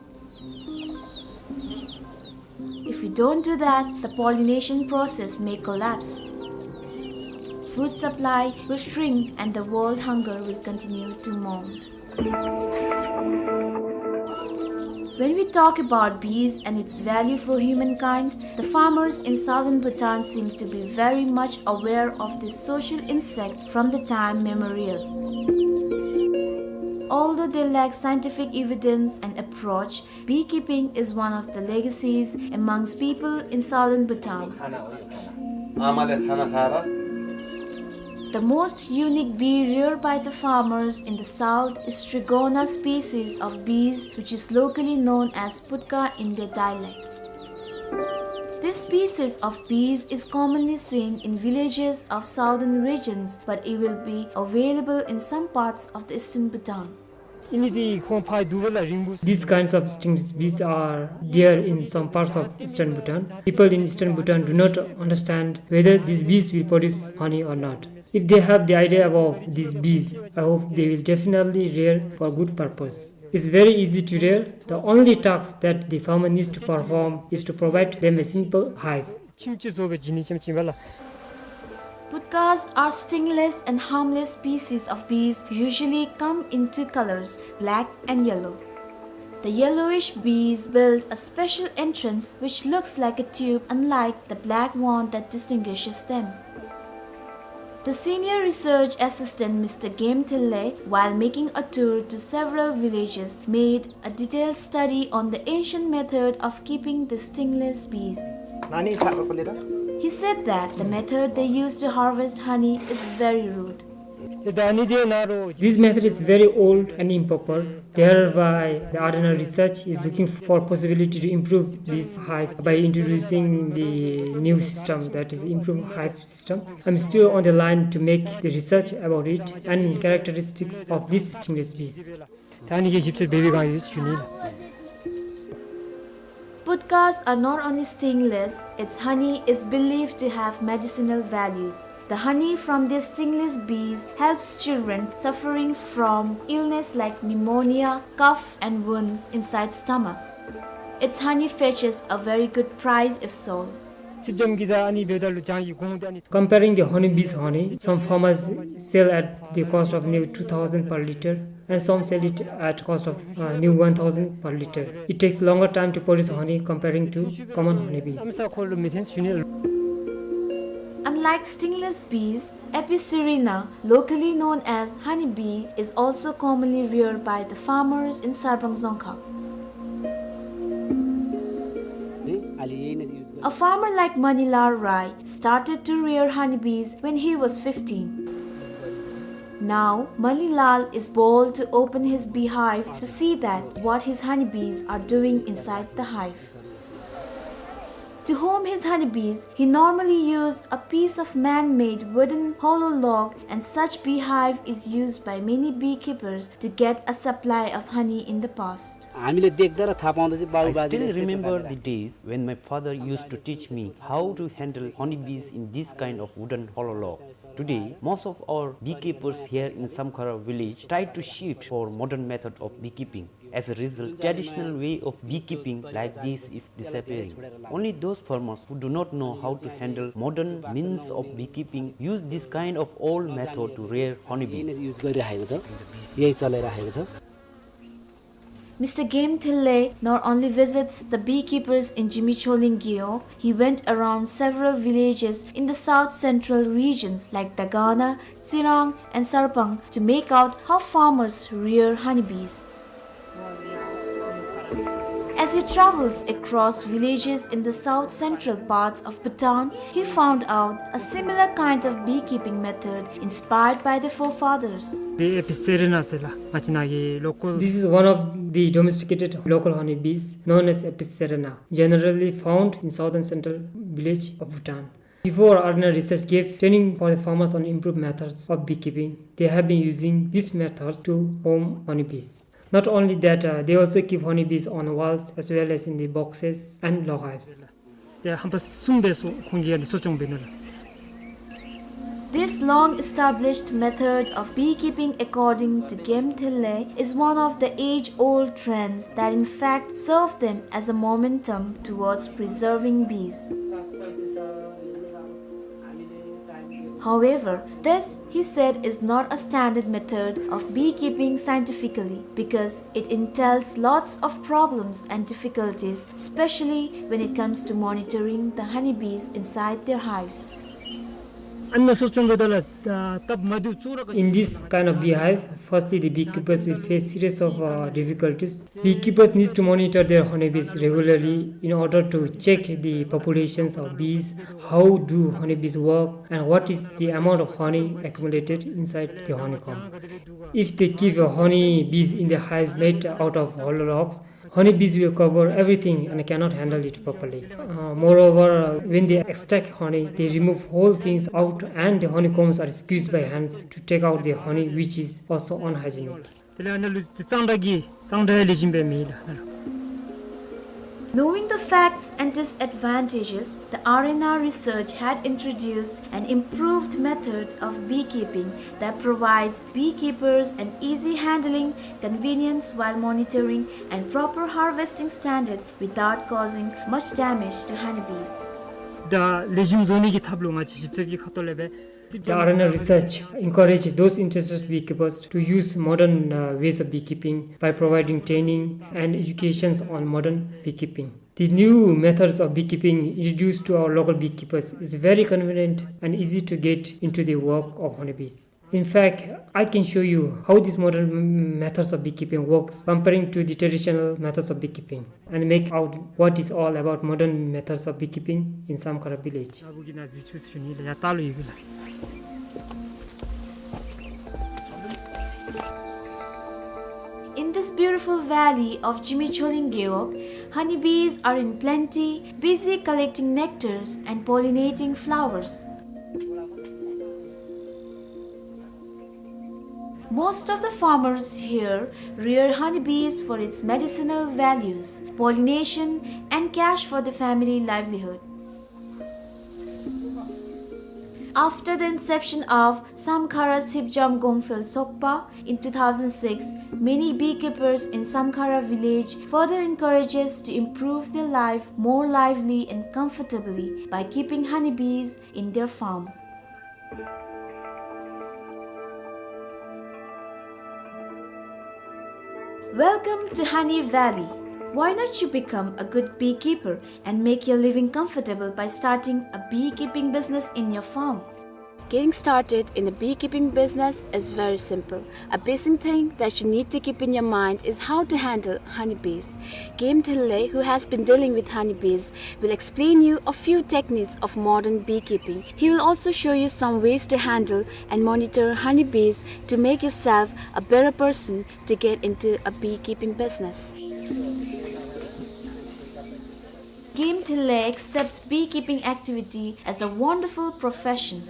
If we don't do that, the pollination process may collapse. Food supply will shrink and the world hunger will continue to mount. When we talk about bees and its value for humankind, the farmers in southern Bhutan seem to be very much aware of this social insect from the time memorial. Although they lack scientific evidence and approach, beekeeping is one of the legacies amongst people in southern Bhutan. The most unique bee reared by the farmers in the south is Strigona species of bees, which is locally known as putka in their dialect. This species of bees is commonly seen in villages of southern regions, but it will be available in some parts of the eastern Bhutan. These kinds of stingless bees are there in some parts of eastern Bhutan. People in eastern Bhutan do not understand whether these bees will produce honey or not. If they have the idea about these bees, I hope they will definitely rear for good purpose. It's very easy to rear. The only task that the farmer needs to perform is to provide them a simple hive. Putkas are stingless and harmless species of bees, usually come in two colors, black and yellow. The yellowish bees build a special entrance which looks like a tube, unlike the black wand that distinguishes them. The senior research assistant, Mister Game Thille, while making a tour to several villages, made a detailed study on the ancient method of keeping the stingless bees. He said that the method they used to harvest honey is very rude. This method is very old and improper. Thereby, the Adana research is looking for possibility to improve this hive by introducing the new system, that is improved hive system. I'm still on the line to make the research about it and characteristics of these stingless bees. Putkas are not only stingless, its honey is believed to have medicinal values. The honey from these stingless bees helps children suffering from illness like pneumonia, cough and wounds inside stomach. Its honey fetches a very good price if sold. Comparing the honeybees honey, some farmers sell at the cost of near two thousand per liter and some sell it at cost of, uh, near one thousand per liter. It takes longer time to produce honey comparing to common honeybees. Unlike stingless bees, Apis cerana, locally known as honeybee, is also commonly reared by the farmers in Sarbang Dzongkhag. A farmer like Manilal Rai started to rear honeybees when he was fifteen. Now, Mali Lal is bold to open his beehive to see that what his honeybees are doing inside the hive. To home his honeybees, he normally used a piece of man-made wooden hollow log, and such beehive is used by many beekeepers to get a supply of honey in the past. हामीले देख्दा र थाहा पाउँदा चाहिँ बाबु I बाजेले still यस्तै remember प्रकारले the days when my father used to teach me how to handle honeybees in this kind of wooden hollow log. Today, most of our beekeepers here in Samkhara village try to shift for modern method of beekeeping. As a result, traditional way of beekeeping like this is disappearing. Only those farmers who do not know how to handle modern means of beekeeping use this kind of old method to rear honeybees. Use गरिराखेको छ, यही चलाइराखेको छ। Mister Game Thille not only visits the beekeepers in Zimichholing Gewog, he went around several villages in the south central regions like Dagana, Tsirang, and Sarpang to make out how farmers rear honeybees. As he travels across villages in the south central parts of Bhutan, he found out a similar kind of beekeeping method inspired by the forefathers. This is one of the domesticated local honeybees known as Apis cerana, generally found in southern central village of Bhutan. Before, Arena Research gave training for the farmers on improved methods of beekeeping. They have been using this method to home honeybees. Not only that, uh, they also keep honeybees on walls as well as in the boxes and log hives. དེ་ཧམ་པ་གསུམ་པའི་སོ་ཁོང་གིས་ཨ་ནི་གསོ་སྐྱོང་འབད་ནུག་ལགས། This long-established method of beekeeping, according to Game Thille, is one of the age-old trends that in fact served them as a momentum towards preserving bees. However, this, he said, is not a standard method of beekeeping scientifically because it entails lots of problems and difficulties, especially when it comes to monitoring the honeybees inside their hives. In this kind of beehive, firstly, the beekeepers will face series of, uh, difficulties. Beekeepers need to monitor their honeybees regularly in order to check the populations of bees, how do honeybees work, and what is the amount of honey accumulated inside the honeycomb. If they keep, uh, honeybees in the hives made out of hollow logs, honeybees will cover everything and cannot handle it properly. Uh, moreover, when they extract honey, they remove whole things out and the honeycombs are squeezed by hands to take out the honey, which is also unhygienic. དེ་ལས་ཨ་ནཱ་ལུ་གཙང་སྦྲ་གི་གཙང་སྦྲའི་ལེགས་ཤོམ་སྦེ་མེད་ལགས། Knowing the facts and disadvantages, the Arena Research had introduced an improved method of beekeeping that provides beekeepers an easy handling, convenience while monitoring, and proper harvesting standard without causing much damage to honeybees. ད་ལེགས་ཤོམ་བཟོ་ནི་གི་ཐབས་ལུ་ང་བཅས་ཞིབ་འཚོལ་གྱི་ཁ་ཐུག་ལས་སྦེ། The Arena Research encourage those interested beekeepers to use modern, uh, ways of beekeeping by providing training and educations on modern beekeeping. The new methods of beekeeping introduced to our local beekeepers is very convenient and easy to get into the work of honeybees. In fact, I can show you how these modern m-, methods of beekeeping works comparing to the traditional methods of beekeeping and make out what is all about modern methods of beekeeping in Samkhara village. In this beautiful valley of Zimichholing Gewog, honeybees are in plenty, busy collecting nectars and pollinating flowers. Most of the farmers here rear honeybees for its medicinal values, pollination, and cash for the family livelihood. After the inception of Samkhara Sipjam Gongphel Sokpa in two thousand six, many beekeepers in Samkhara village further encourages to improve their life more lively and comfortably by keeping honeybees in their farm. Welcome to Honey Valley. Why not you become a good beekeeper and make your living comfortable by starting a beekeeping business in your farm? Getting started in the beekeeping business is very simple. A basic thing that you need to keep in your mind is how to handle honeybees. Game Thille, who has been dealing with honeybees, will explain you a few techniques of modern beekeeping. He will also show you some ways to handle and monitor honeybees to make yourself a better person to get into a beekeeping business. Game Thille accepts beekeeping activity as a wonderful profession.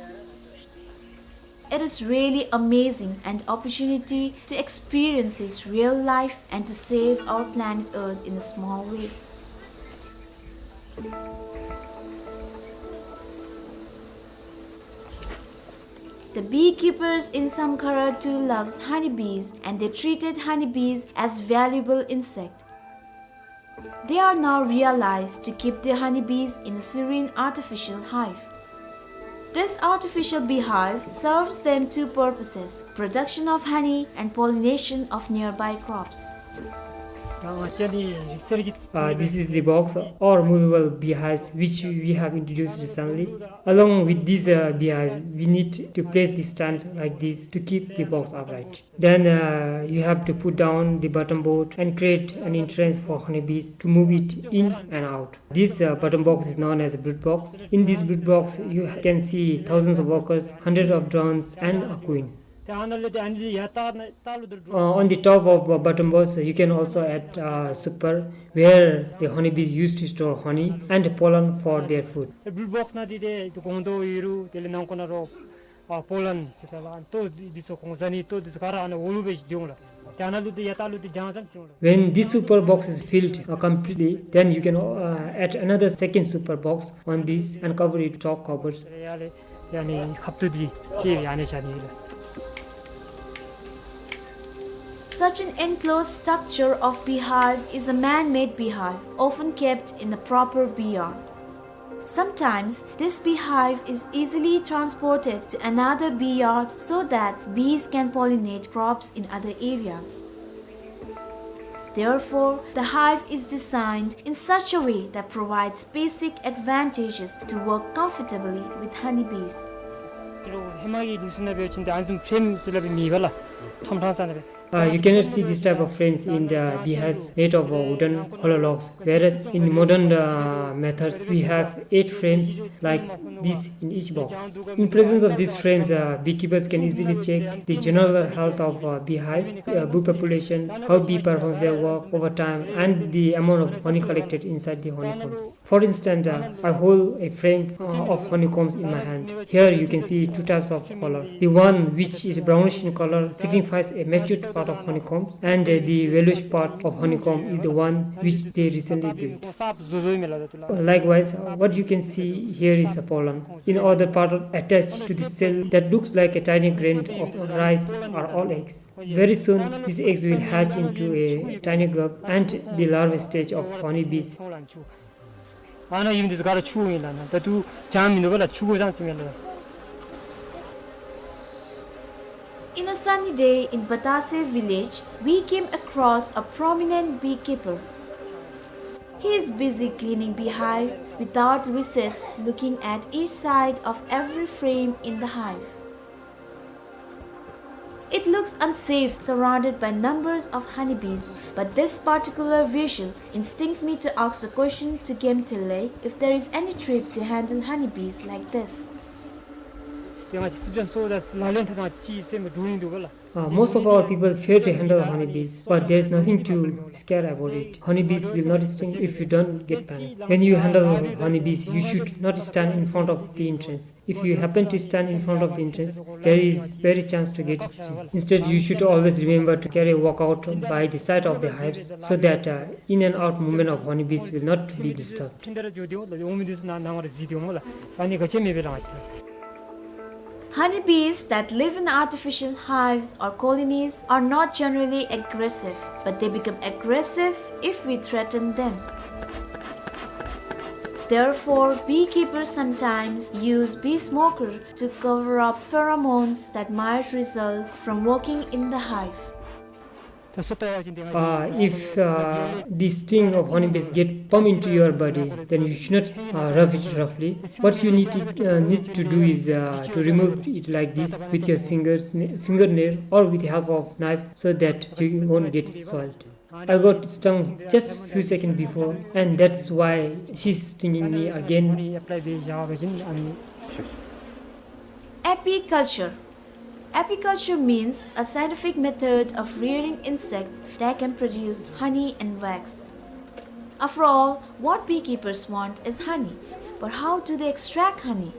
It is really amazing an opportunity to experience his real life and to save our planet Earth in a small way. The beekeepers in Samkhara too loves honeybees, and they treated honeybees as valuable insect. They are now realized to keep their honeybees in a serene artificial hive. This artificial beehive serves them two purposes, production of honey and pollination of nearby crops. Uh, this is the box or movable beehives which we have introduced recently. Along with this, uh, beehive, we need to place the stand like this to keep the box upright. Then, uh, you have to put down the bottom board and create an entrance for honeybees to move it in and out. This, uh, bottom box is known as a brood box. In this brood box, you can see thousands of workers, hundreds of drones, and a queen. Uh, on the top of, uh, bottom box, you can also add, uh, super, where the honeybees used to store honey and pollen for their food. ཨེ་བུལ་བོགས་ནང་འདི་ཏེ་ཏེ་སྒོང་རྡོག་ཡོད་རུང་དེ་ལས་ནང་ཁོག་ནང་རོ་ཨ་པོ་ལན་ཟེར་ཏེ་ལགས་ལྟོ་འདི་ཚུ་གོང་ས་ནི་ལྟོ་འདི་ཚུ་ག་ར་ཨ་ནཱ་འོག་ལུ་སྦེ་སྡོད་འོང་ལགས། ཏེ་ཨ་ནཱ་ལུ་ཏེ་ཡར་ལྟག་ལུ་ཏེ་ལྗང་ལྗང་སྡོད་འོང་ལགས། When this super box is filled, uh, completely, then you can, uh, add another second super box on this and cover it top covers. ཡར་ལས་ཡར་ནི་ཁབ་ཏོ་འདི་ཅིག་ཡར་ནི་བཞག་ནི་ལགས། Such an enclosed structure of beehive is a man-made beehive, often kept in a proper bee yard. Sometimes, this beehive is easily transported to another bee yard so that bees can pollinate crops in other areas. Therefore, the hive is designed in such a way that provides basic advantages to work comfortably with honeybees. ཧེ་མ་གི་ལུགས་སྲོལ་ནང་འབད་བ་ཅིན་ཏེ་ཨ་ནི་བཟུམ་ཕྲེམ་ཟེར་སླབ་མེད་པ་ལགས། ཐམ་ཕྲང་ས་ནང་སྦེ། Uh, you cannot see this type of frames in the beehives made of, uh, wooden hollow logs, whereas in modern, uh, methods we have eight frames like this in each box. In presence of these frames, uh, beekeepers can easily check the general health of, uh, beehive, uh, bee population, how bee performs their work over time, and the amount of honey collected inside the honeycombs. For instance, uh, I hold a frame, uh, of honeycombs in my hand. Here you can see two types of color. The one which is brownish in color signifies a matured part of honeycombs, and, uh, the yellowish part of honeycomb is the one which they recently built. Likewise, uh, what you can see here is a pollen. In other part attached to the cell that looks like a tiny grain of rice are all eggs. Very soon, these eggs will hatch into a tiny grub and the larval stage of honeybees. ཨ་ནཱ་ཨིན་འདི་ཚུ་ག་ར་ཆུ་ཨིན་ལགས། ཨ་ནཱ་ད་ལྟོ་ལྗང་མིན་འདུག་པ་ལགས། ཆུ་གོ་ལྗང་ཅིག་མས་ལགས། In a sunny day in Batase village, we came across a prominent beekeeper. He is busy cleaning beehives without recess, looking at each side of every frame in the hive. It looks unsafe, surrounded by numbers of honeybees, but this particular visual instincts me to ask the question to Game Thille if there is any trick to handle honeybees like this. ཏེ་ང་བཅས་སི་པེན་སོ་ད་ལག་ལེན་འཐབ་ད་ཅིག་སེམས་སྡུག་ཨིན་འདུག་པ་ལགས། Uh, most of our people fear to handle honeybees, but there is nothing to scare about it. Honeybees will not sting if you don't get panic. When you handle honeybees, you should not stand in front of the entrance. If you happen to stand in front of the entrance, there is very chance to get stung. Instead, you should always remember to carry a walk out by the side of the hives so that, uh, in and out movement of honeybees will not be disturbed. Honeybees that live in artificial hives or colonies are not generally aggressive, but they become aggressive if we threaten them. Therefore, beekeepers sometimes use bee smoker to cover up pheromones that might result from working in the hive. Uh, if uh, the sting of honeybees get pump into your body, then you should not uh, rub it roughly. What you need to, uh, need to do is uh, to remove it like this with your fingers, fingernail, or with the help of knife, so that you won't get soiled. I got stung just few seconds before, and that's why she's stinging me again. Apiculture. Apiculture means a scientific method of rearing insects that can produce honey and wax. After all, what beekeepers want is honey. But how do they extract honey?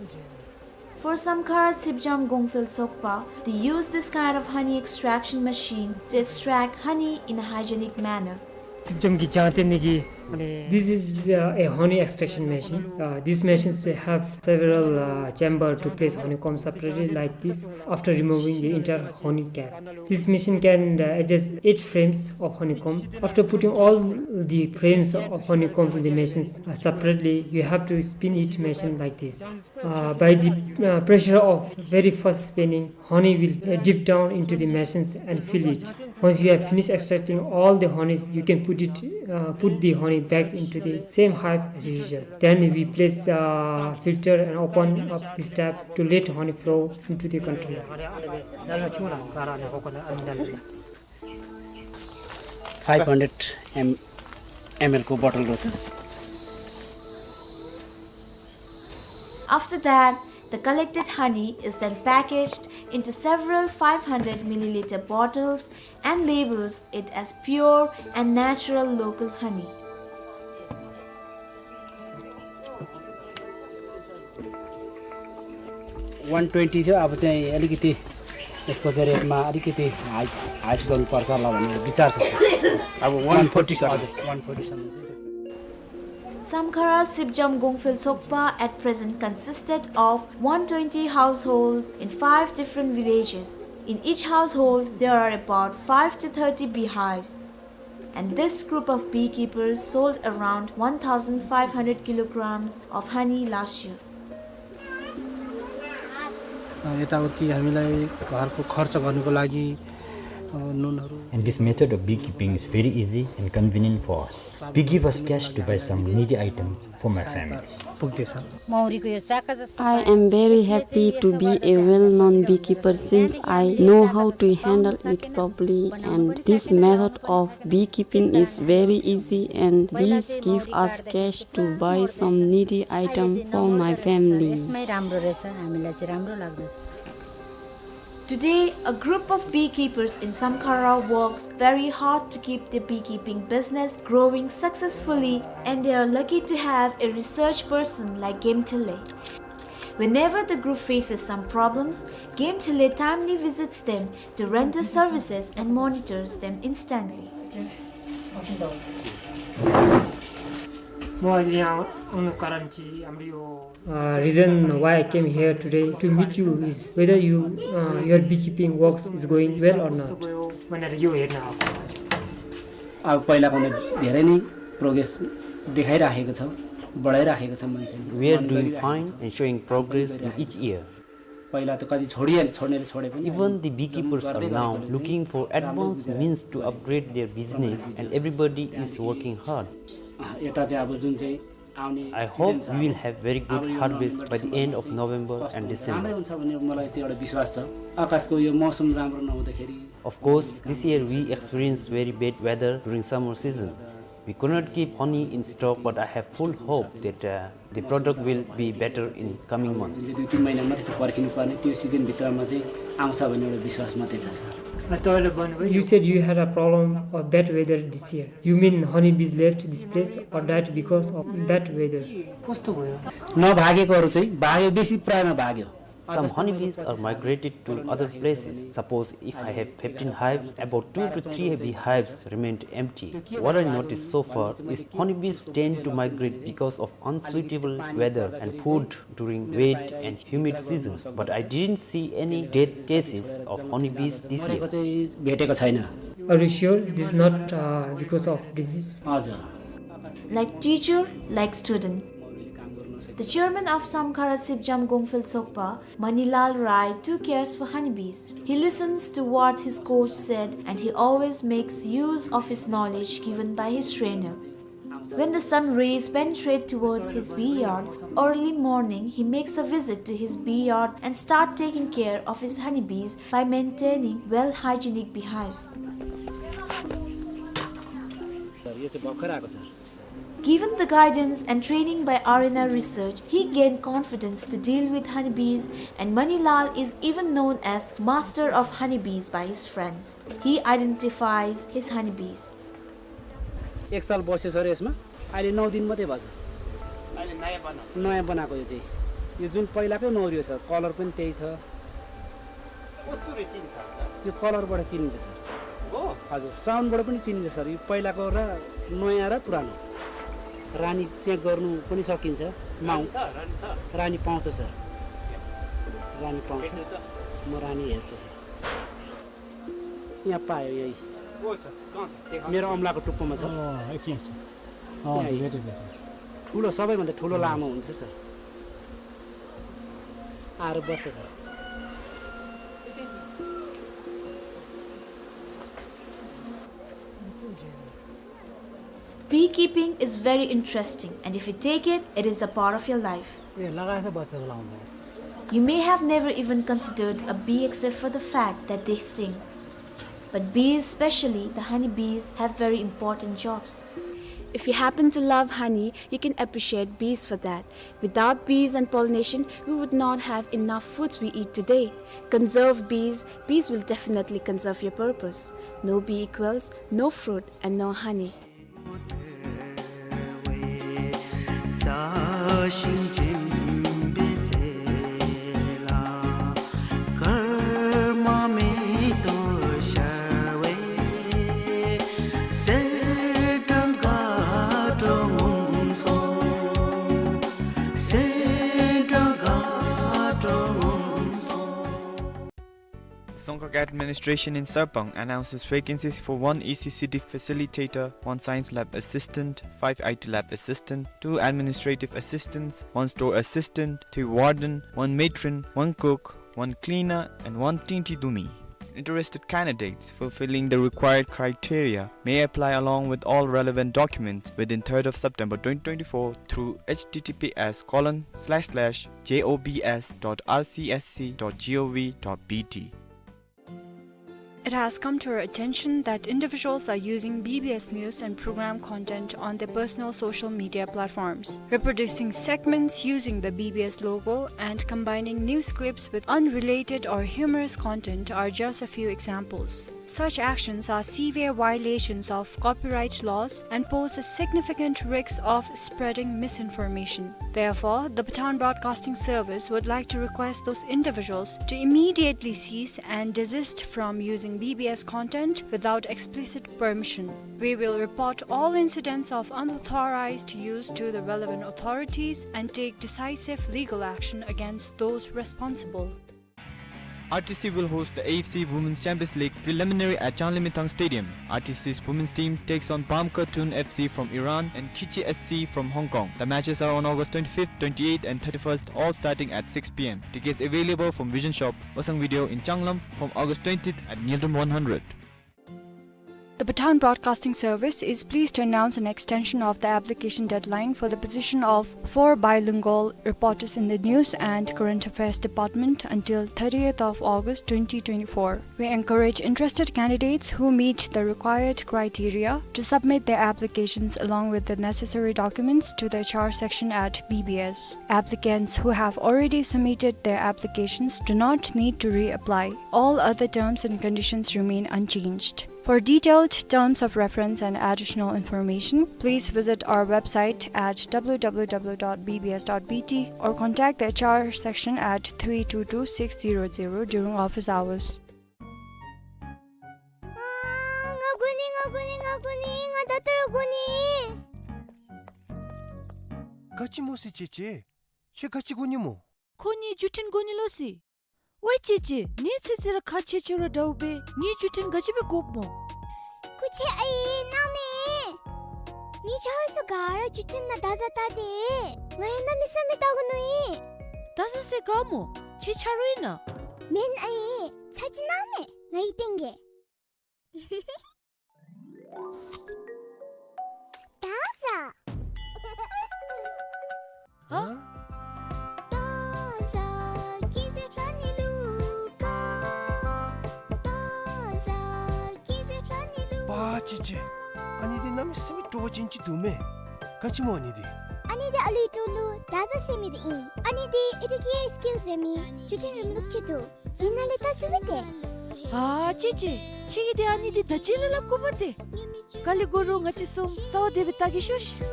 For Samkhara Sipjam Gongphel Sokpa, they use this kind of honey extraction machine to extract honey in a hygienic manner. Sipjam ki jang te ni ki, mane, this is uh, a honey extraction machine. Uh, these machines have several uh, chamber to place honeycomb separately like this after removing the entire honey cap. This machine can uh, adjust eight frames of honeycomb. After putting all the frames of honeycomb in the machines uh, separately, you have to spin each machine like this. Uh, by the uh, pressure of very fast spinning, honey will uh, dip down into the machines and fill it. Once you have finished extracting all the honey, you can put it, uh, put the honey back into the same hive as usual. Then we place uh, filter and open up this tap to let honey flow into the container. Five hundred M L को bottle रहेछ। After that, the collected honey is then packaged into several five hundred milliliter bottles and labels it as pure and natural local honey. One twenty थियो, अब चाहिँ अलिकति यसको चाहिँ रेटमा अलिकति हाई, हाई गर्नुपर्छ होला भन्ने विचार छ। अब one forty सर। हजुर, one forty सम्म चाहिँ। Samkhara Sipjam Gongphel Sokpa at present consisted of one twenty households in five different villages. In each household, there are about five to thirty beehives. And this group of beekeepers sold around one thousand five hundred kilograms of honey last year. यताउति हामीलाई घरको खर्च गर्नको लागि नुनहरू। And this method of beekeeping is very easy and convenient for us. Beekeepers cash to buy some needy items for my family. पुग्दैछ। I am very happy to be a well-known beekeeper since I know how to handle it properly, and this method of beekeeping is very easy and bees give us cash to buy some needy item for my family. यसमै राम्रो रहेछ, हामीलाई चाहिँ राम्रो लाग्दछ। Today, a group of beekeepers in Samkhara works very hard to keep their beekeeping business growing successfully, and they are lucky to have a research person like Gemthele. Whenever the group faces some problems, Gemthele timely visits them to render services and monitors them instantly. म आज यहाँ आउनुको कारण चाहिँ हाम्रो यो Uh, reason why I came here today to meet you is whether you, uh, your beekeeping works is going well or not. भनेर यो हेर्न आएको। अब पहिलाभन्दा धेरै नै प्रोग्रेस देखाइराखेको छ, बढाइराखेको छ मान्छेले। We are doing fine and showing progress in each year. पहिला त कति छोडिहाले, छोड्नेले छोडे पनि। Even the beekeepers are now looking for advanced means to upgrade their business and everybody is working hard. अँ, यता चाहिँ अब जुन चाहिँ आउने season छ, I hope we will have very good harvest by the end of November and December. राम्रै हुन्छ भन्ने मलाई त्यो एउटा विश्वास छ। आकाशको यो मौसम राम्रो नहुँदाखेरि Of course, this year we experienced very bad weather during summer season. We could not keep honey in stock, but I have full hope that, uh, the product will be better in coming months. जुन चाहिँ दुई तिन महिना मात्रै छ पर्खिनु पर्ने, त्यो सिजनभित्रमा चाहिँ आउँछ भन्ने एउटा विश्वास मात्रै छ, sir. You said you had a problem of bad weather this year. You mean honeybees left this place or died because of bad weather? कस्तो भयो? नभागेकोहरू चाहिँ भाग्यो, बेसी प्रायमा भाग्यो। Some honeybees are migrated to other places. Suppose if I have fifteen hives, about two to three beehives remained empty. What I noticed so far is honeybees tend to migrate because of unsuitable weather and food during wet and humid seasons. But I didn't see any death cases of honeybees this year. भेटेको छैन। Are you sure this is not, uh, because of disease? हजुर। Like teacher, like student. The chairman of Samkhara Sipjam Gongphel Sokpa, Manilal Rai, too cares for honeybees. He listens to what his coach said and he always makes use of his knowledge given by his trainer. When the sun rays penetrate towards his bee yard, early morning he makes a visit to his bee yard and start taking care of his honeybees by maintaining well hygienic beehives. Sir, यो चाहिँ भर्खर आएको, sir. Given the guidance and training by R N R Research, he gained confidence to deal with honeybees, and Manilal is even known as master of honeybees by his friends. He identifies his honeybees. एक साल बस्यो सर यसमा, अहिले नौ दिन मात्रै भयो सर। अहिले नयाँ बनाएको। नयाँ बनाएको यो चाहिँ। यो जुन पहिलाकै नौ रहेछ, कलर पनि त्यही छ। कस्तुरी चिन्छ अन्त? यो कलरबाट चिनिन्छ सर। हो? हजुर, साउन्डबाट पनि चिनिन्छ सर। यो पहिलाको र नयाँ र पुरानो। रानी चेक गर्नु पनि सकिन्छ। माउ- रानी छ, रानी छ। रानी पाउँछ सर। रानी पाउँछ। भेट्नु त। म रानी हेर्छु सर। यहाँ पायो यही। को छ? कहाँ छ? देखाउनु। मेरो औँलाको टुप्पोमा छ। अँ, एकछिन। अँ, यहाँ भेटेँ, भेटेँ। ठुलो, सबैभन्दा ठुलो लामो हुन्छ सर। आएर बस्छ sir. Beekeeping is very interesting, and if you take it, it is a part of your life. ए, लगाएछ बच्चाको लाउँदा। You may have never even considered a bee except for the fact that they sting. But bees, especially the honeybees, have very important jobs. If you happen to love honey, you can appreciate bees for that. Without bees and pollination, we would not have enough foods we eat today. Conserve bees, bees will definitely conserve your purpose. No bee equals no fruit and no honey. Songkhag administration in Sarpang announces vacancies for one E C C D facilitator, one science lab assistant, five I T lab assistant, two administrative assistants, one store assistant, three warden, one matron, one cook, one cleaner, and one tingti dumi. Interested candidates fulfilling the required criteria may apply along with all relevant documents within third of September twenty twenty-four through H T T P S colon slash slash J O B S dot R C S C dot G O V dot B T. It has come to our attention that individuals are using B B S news and program content on their personal social media platforms, reproducing segments using the B B S logo and combining news clips with unrelated or humorous content are just a few examples. Such actions are severe violations of copyright laws and pose a significant risk of spreading misinformation. Therefore, the Bhutan Broadcasting Service would like to request those individuals to immediately cease and desist from using B B S content without explicit permission. We will report all incidents of unauthorized use to the relevant authorities and take decisive legal action against those responsible. R T C will host the A F C Women's Champions League preliminary at Changlimithang Stadium. R T C's women's team takes on Bamka Tun F C from Iran and Khichi S C from Hong Kong. The matches are on August twenty-fifth, twenty-eighth and thirty-first, all starting at six P M. Tickets available from Vision Shop, Osang Video in Changlam from August twentieth at Nyldum one hundred. The Bhutan Broadcasting Service is pleased to announce an extension of the application deadline for the position of four bilingual reporters in the News and Current Affairs Department until thirtieth of August twenty twenty-four. We encourage interested candidates who meet the required criteria to submit their applications along with the necessary documents to the H R section at B B S. Applicants who have already submitted their applications do not need to reapply. All other terms and conditions remain unchanged. For detailed terms of reference and additional information, please visit our website at W W W dot B B S dot B T or contact the H R section at three two two six zero zero during office hours. ཨ། ང་དགོ་ནི། ང་དགོ་ནི། ང་དགོ་ནི། ང་ད་ལྟོ་ར་དགོ་ནི། ག་ཅི་སྨོ་སི་ཅེ་ཅེ། ཁྱོད་ག་ཅི་དགོ་ནི་སྨོ། ཁོ་གཉིས་བརྒྱུད་འཕྲིན་དགོ་ནི་ལོ་སི། ཝའི་ཅེ་ཅེ། ངེའི་ཚེ་ཚེ་ར་ཁག་ཆེ་ཆེ་ར་འདྲཝ་སྦེ་ངེའི་བརྒྱུད་འཕྲིན་ག་ཅི་སྦེ་དགོཔ་སྨོ། སྐུ་མཁྱེན་ཨའི་གནམ་མེད། ངེའི་ཆ་རོགས་ཚུ་ག་ར་བརྒྱུད་འཕྲིན་ནང་བདའ་ཟ་ད་དེ། ང་ཡང་གནམ་མེད་ས་མེད་ལྟ་དགོ་མནོ་ཡི། ད་ཟ་ཟེར་ག་སྨོ། ཁྱོད་ཆ་རོགས་ཨིན་ན། མེན་ཨའི། ཚ་གྱང་གནང་མས། ང་ཡི་སྟེང་གི། ད་ཟ། ཧ། པ་ཅི་ཅི། ཨ་ནི་འདི་གནམ་མེད་ས་མེད་སྤྲོ་བ་ཅན་ཅིག་འདུག་མས། ག་ཅི་སྨོ་ཨ་ནི་འདི། ཨ་ནི་འདི་ཨ་ལུའི་སྤྲོ་བོ་ད་ཟ་ཟེར་མི་འདི་ཨིན། ཨ་ནི་འདི་ཨེ་ཌུ་ཀེ་ཡར་སི་ཀིལ་ཟེར་མི་བརྒྱུད་འཕྲིན་རིམ་ལུགས་ཅིག་འདུག། ཨིན་ན་ལས་ད་ཟ་བས་ཏེ། ཨ་ཅི་ཅི། ཁྱོད་ཀྱིས་འདི་ཨ་ནི་འདི་ད་ཅི་ལས་སླབ་དགོ་པ་ཏེ། ག་ལས་དགོ་རུང་ང་བཅས་གསུམ་རྩ་བ་བདེ་སྦེ་ལྟ་གེ་ཤོག་ཤིག།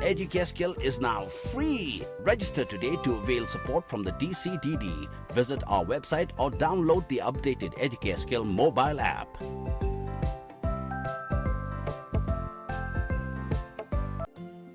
Educare Skill is now free. Register today to avail support from the D C D D. Visit our website or download the updated Educare Skill mobile app.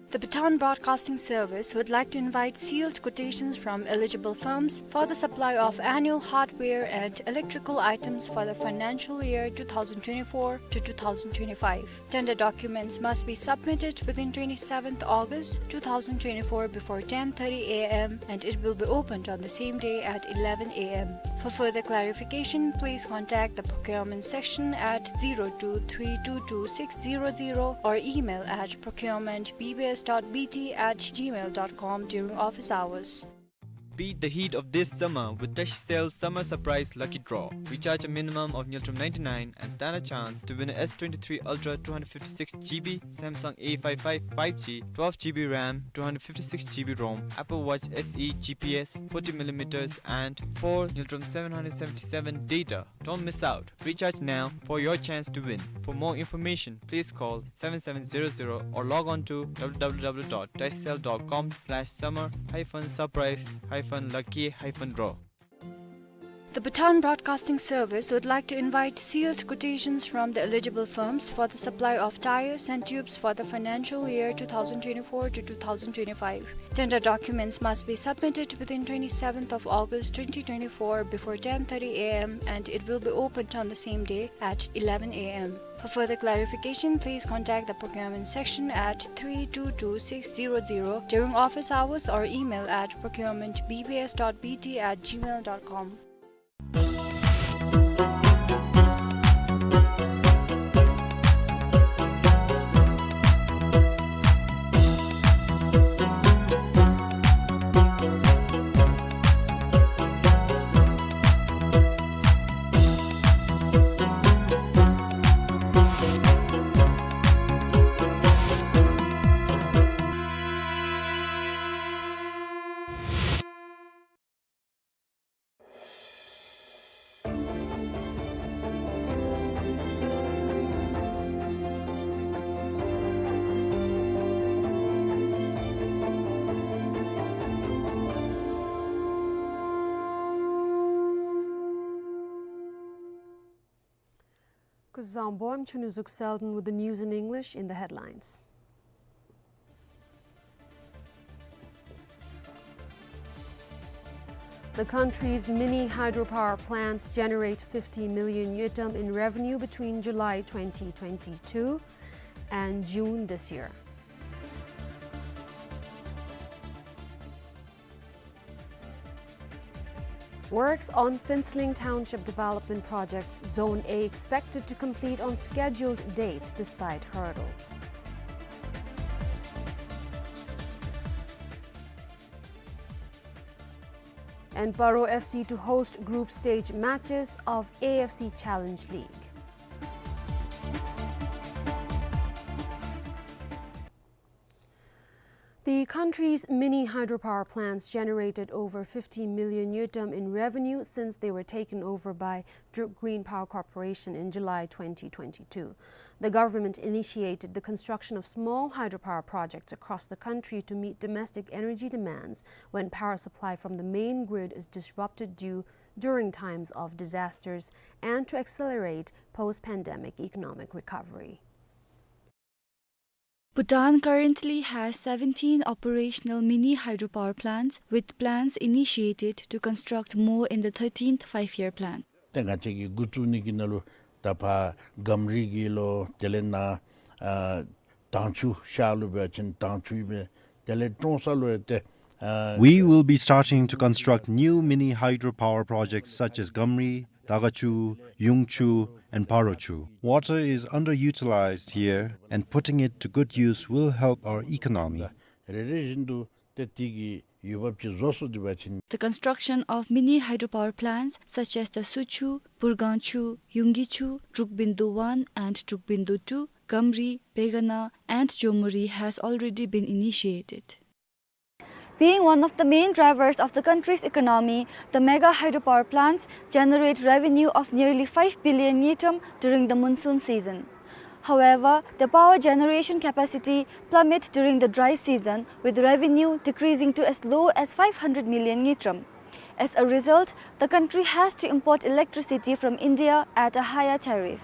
The Bhutan Broadcasting Service would like to invite sealed quotations from eligible firms for the supply of annual hardware and electrical items for the financial year two thousand twenty-four to two thousand twenty-five. Tender documents must be submitted within twenty-seventh August two thousand twenty-four before ten thirty A M, and it will be opened on the same day at eleven A M. For further clarification, please contact the procurement section at zero two three two two six zero zero or email at procurement B B S dot B T at gmail dot com during office hours. Beat the heat of this summer with Tashcell Summer Surprise Lucky Draw. Recharge a minimum of Ngultrum ninety-nine and stand a chance to win a S twenty-three Ultra two hundred fifty-six G B, Samsung A five five five G, twelve G B RAM, two hundred fifty-six G B ROM, Apple Watch S E G P S, forty millimeters, and four Ngultrum seven hundred seventy-seven data. Don't miss out. Recharge now for your chance to win. For more information, please call seven seven zero zero or log on to W W W dot tashcell dot com slash summer hyphen surprise hyphen lucky hyphen draw. The Bhutan Broadcasting Service would like to invite sealed quotations from the eligible firms for the supply of tires and tubes for the financial year two thousand twenty-four to two thousand twenty-five. Tender documents must be submitted within twenty-seventh of August twenty twenty-four before ten thirty A M, and it will be opened on the same day at eleven A M. For further clarification, please contact the procurement section at three two two six zero zero during office hours or email at procurement B B S dot B T at gmail dot com. Kuzuzangpo, I'm Chunuzuk Selden with the news in English in the headlines. The country's mini hydropower plants generate fifty million ngultrum in revenue between July twenty twenty-two and June this year. Works on Phuentsholing Township Development Projects Zone A expected to complete on scheduled date despite hurdles. And Paro F C to host group stage matches of A F C Challenge League. The country's mini hydropower plants generated over fifty million ngultrum in revenue since they were taken over by Druk Green Power Corporation in July twenty twenty-two. The government initiated the construction of small hydropower projects across the country to meet domestic energy demands when power supply from the main grid is disrupted due during times of disasters and to accelerate post-pandemic economic recovery. Bhutan currently has seventeen operational mini hydropower plants, with plans initiated to construct more in the thirteenth Five-Year Plan. ཏེ་ང་བཅས་ཀྱིས་འགོ་བཙུགས་ནི་གི་ནང་ལུ་ད་ཕར་སྒམ་རི་གི་ལོ་དེ་ལས་ནཱ་ཨ་དྭངས་ཆུ་ཤར་ལུ་འབད་བ་ཅིན་དྭངས་ཆུ་ཨིན་པས། དེ་ལས་ཀྲོང་གསར་ལུ་ཡང་ཏེ་ཨ་We will be starting to construct new mini hydropower projects such as Gamri, Dagachu, Yungchu, and Parochu. Water is underutilized here, and putting it to good use will help our economy. རེ་རེ་བཞིན་དུ་ཏེ་དེ་གི་ཡོད་བབ་ཅིག་བཟོ་སོང་དེ་འབད་བ་ཅིན། The construction of mini hydropower plants such as the Suchu, Burgangchu, Yunggichu, Drukbindu one and Drukbindu two, Gamri, Begana, and Jomuri has already been initiated. Being one of the main drivers of the country's economy, the mega hydropower plants generate revenue of nearly five billion ngultrum during the monsoon season. However, the power generation capacity plummet during the dry season, with revenue decreasing to as low as five hundred million ngultrum. As a result, the country has to import electricity from India at a higher tariff.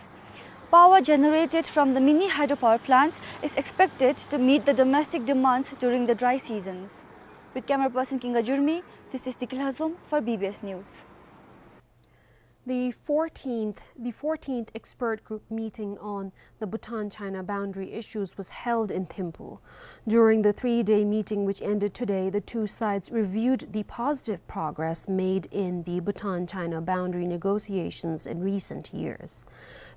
Power generated from the mini hydropower plants is expected to meet the domestic demands during the dry seasons. With camera person Kinga Jurmi, this is Tikil Hazom for B B S News. The fourteenth, the fourteenth expert group meeting on the Bhutan-China boundary issues was held in Thimphu. During the three-day meeting, which ended today, the two sides reviewed the positive progress made in the Bhutan-China boundary negotiations in recent years.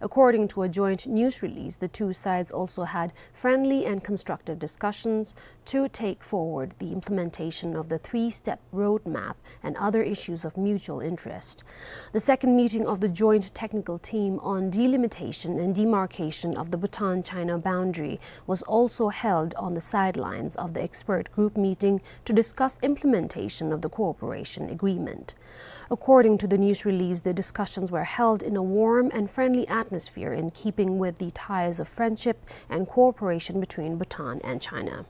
According to a joint news release, the two sides also had friendly and constructive discussions to take forward the implementation of the three-step roadmap and other issues of mutual interest. The second meeting of the Joint Technical Team on Delimitation and Demarcation of the Bhutan-China Boundary was also held on the sidelines of the expert group meeting to discuss implementation of the cooperation agreement. According to the news release, the discussions were held in a warm and friendly atmosphere in keeping with the ties of friendship and cooperation between Bhutan and China.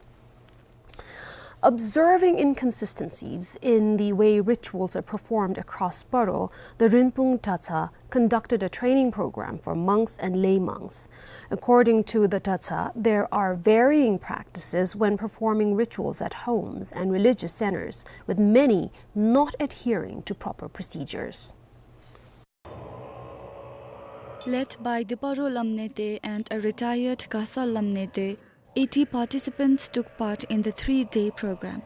Observing inconsistencies in the way rituals are performed across Paro, the Rinpung Dratshang conducted a training program for monks and lay monks. According to the Dratshang, there are varying practices when performing rituals at homes and religious centers, with many not adhering to proper procedures. Led by the Paro Lamnete and a retired Gasa Lamnete, eighty participants took part in the three-day program.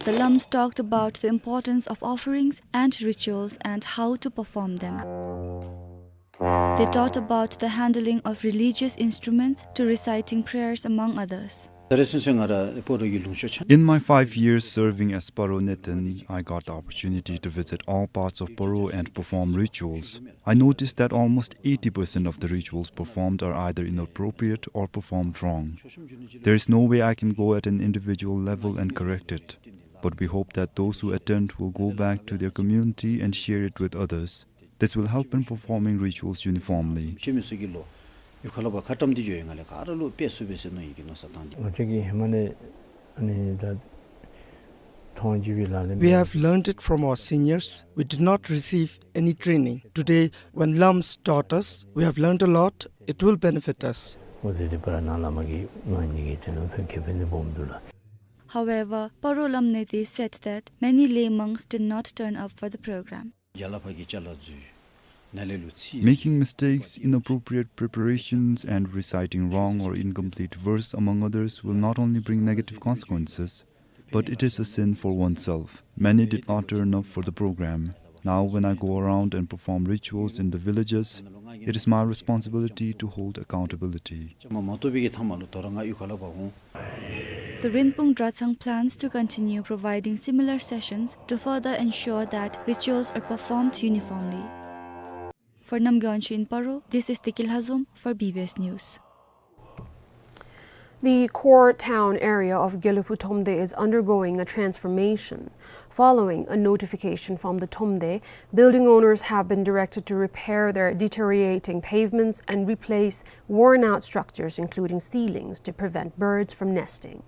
The Lams talked about the importance of offerings and rituals and how to perform them. They taught about the handling of religious instruments to reciting prayers, among others. ད་རེས་སོང་ཙང་ང་ར་སྤ་རོ་གི་ལུང་ཕྱོགས་ཆ། In my five years serving as Paro Neten, I got the opportunity to visit all parts of Paro and perform rituals. I noticed that almost eighty percent of the rituals performed are either inappropriate or performed wrong. There is no way I can go at an individual level and correct it. But we hope that those who attend will go back to their community and share it with others. This will help in performing rituals uniformly. ཁྱེད་མི་ཚུ་གིས་ལོག་ཡུལ་ཁ་ལས་ཕར་ཁ་བཀྲམ་སྟེ་འགྱོ་ཡི། ང་ལས་ག་ར་ལུ་དཔེ་བཟོ་སྦེ་ཟེར་མནོ་ཡི་གི་མནོ་བསམ་བཏང་སྟེ། ང་བཅས་ཀྱིས་ཧེ་མ་ལས་ཨ་ནི་ད་མཐོང་བྱོན་པའི་ལག་ལེན། We have learned it from our seniors. We did not receive any training. Today, when Lams taught us, we have learned a lot. It will benefit us. འོ་དེ་དེ་པར་ནཱ་བླ་མ་གིས་ང་གཉིས་ཀྱི་དེ་ནང་ཕན་ཁེ་ཕན་དེ་སྦོམ་འདུག་ལགས། However, Paro Lamnete said that many lay monks did not turn up for the program. རྒྱ་ལ་ཕར་གྱི་ཅ་ལ་འཛུལ། ནཱ་ལས་ལུ་ཚིག། Making mistakes, inappropriate preparations, and reciting wrong or incomplete verse, among others, will not only bring negative consequences, but it is a sin for oneself. Many did not turn up for the program. Now, when I go around and perform rituals in the villages, it is my responsibility to hold accountability. ཅ་མ་མ་ཐོབ་པའི་གི་མཐའ་མ་ལུ་དོ་རུང་ང་ཡུལ་ཁ་ལས་ཕར་འོང་། The Rinpung Dratshang plans to continue providing similar sessions to further ensure that rituals are performed uniformly. For Namgay Wanchhu in Paro, this is Tikil Hazom for B B S News. The core town area of Gelephu Thromde is undergoing a transformation. Following a notification from the Thromde, building owners have been directed to repair their deteriorating pavements and replace worn-out structures, including ceilings, to prevent birds from nesting.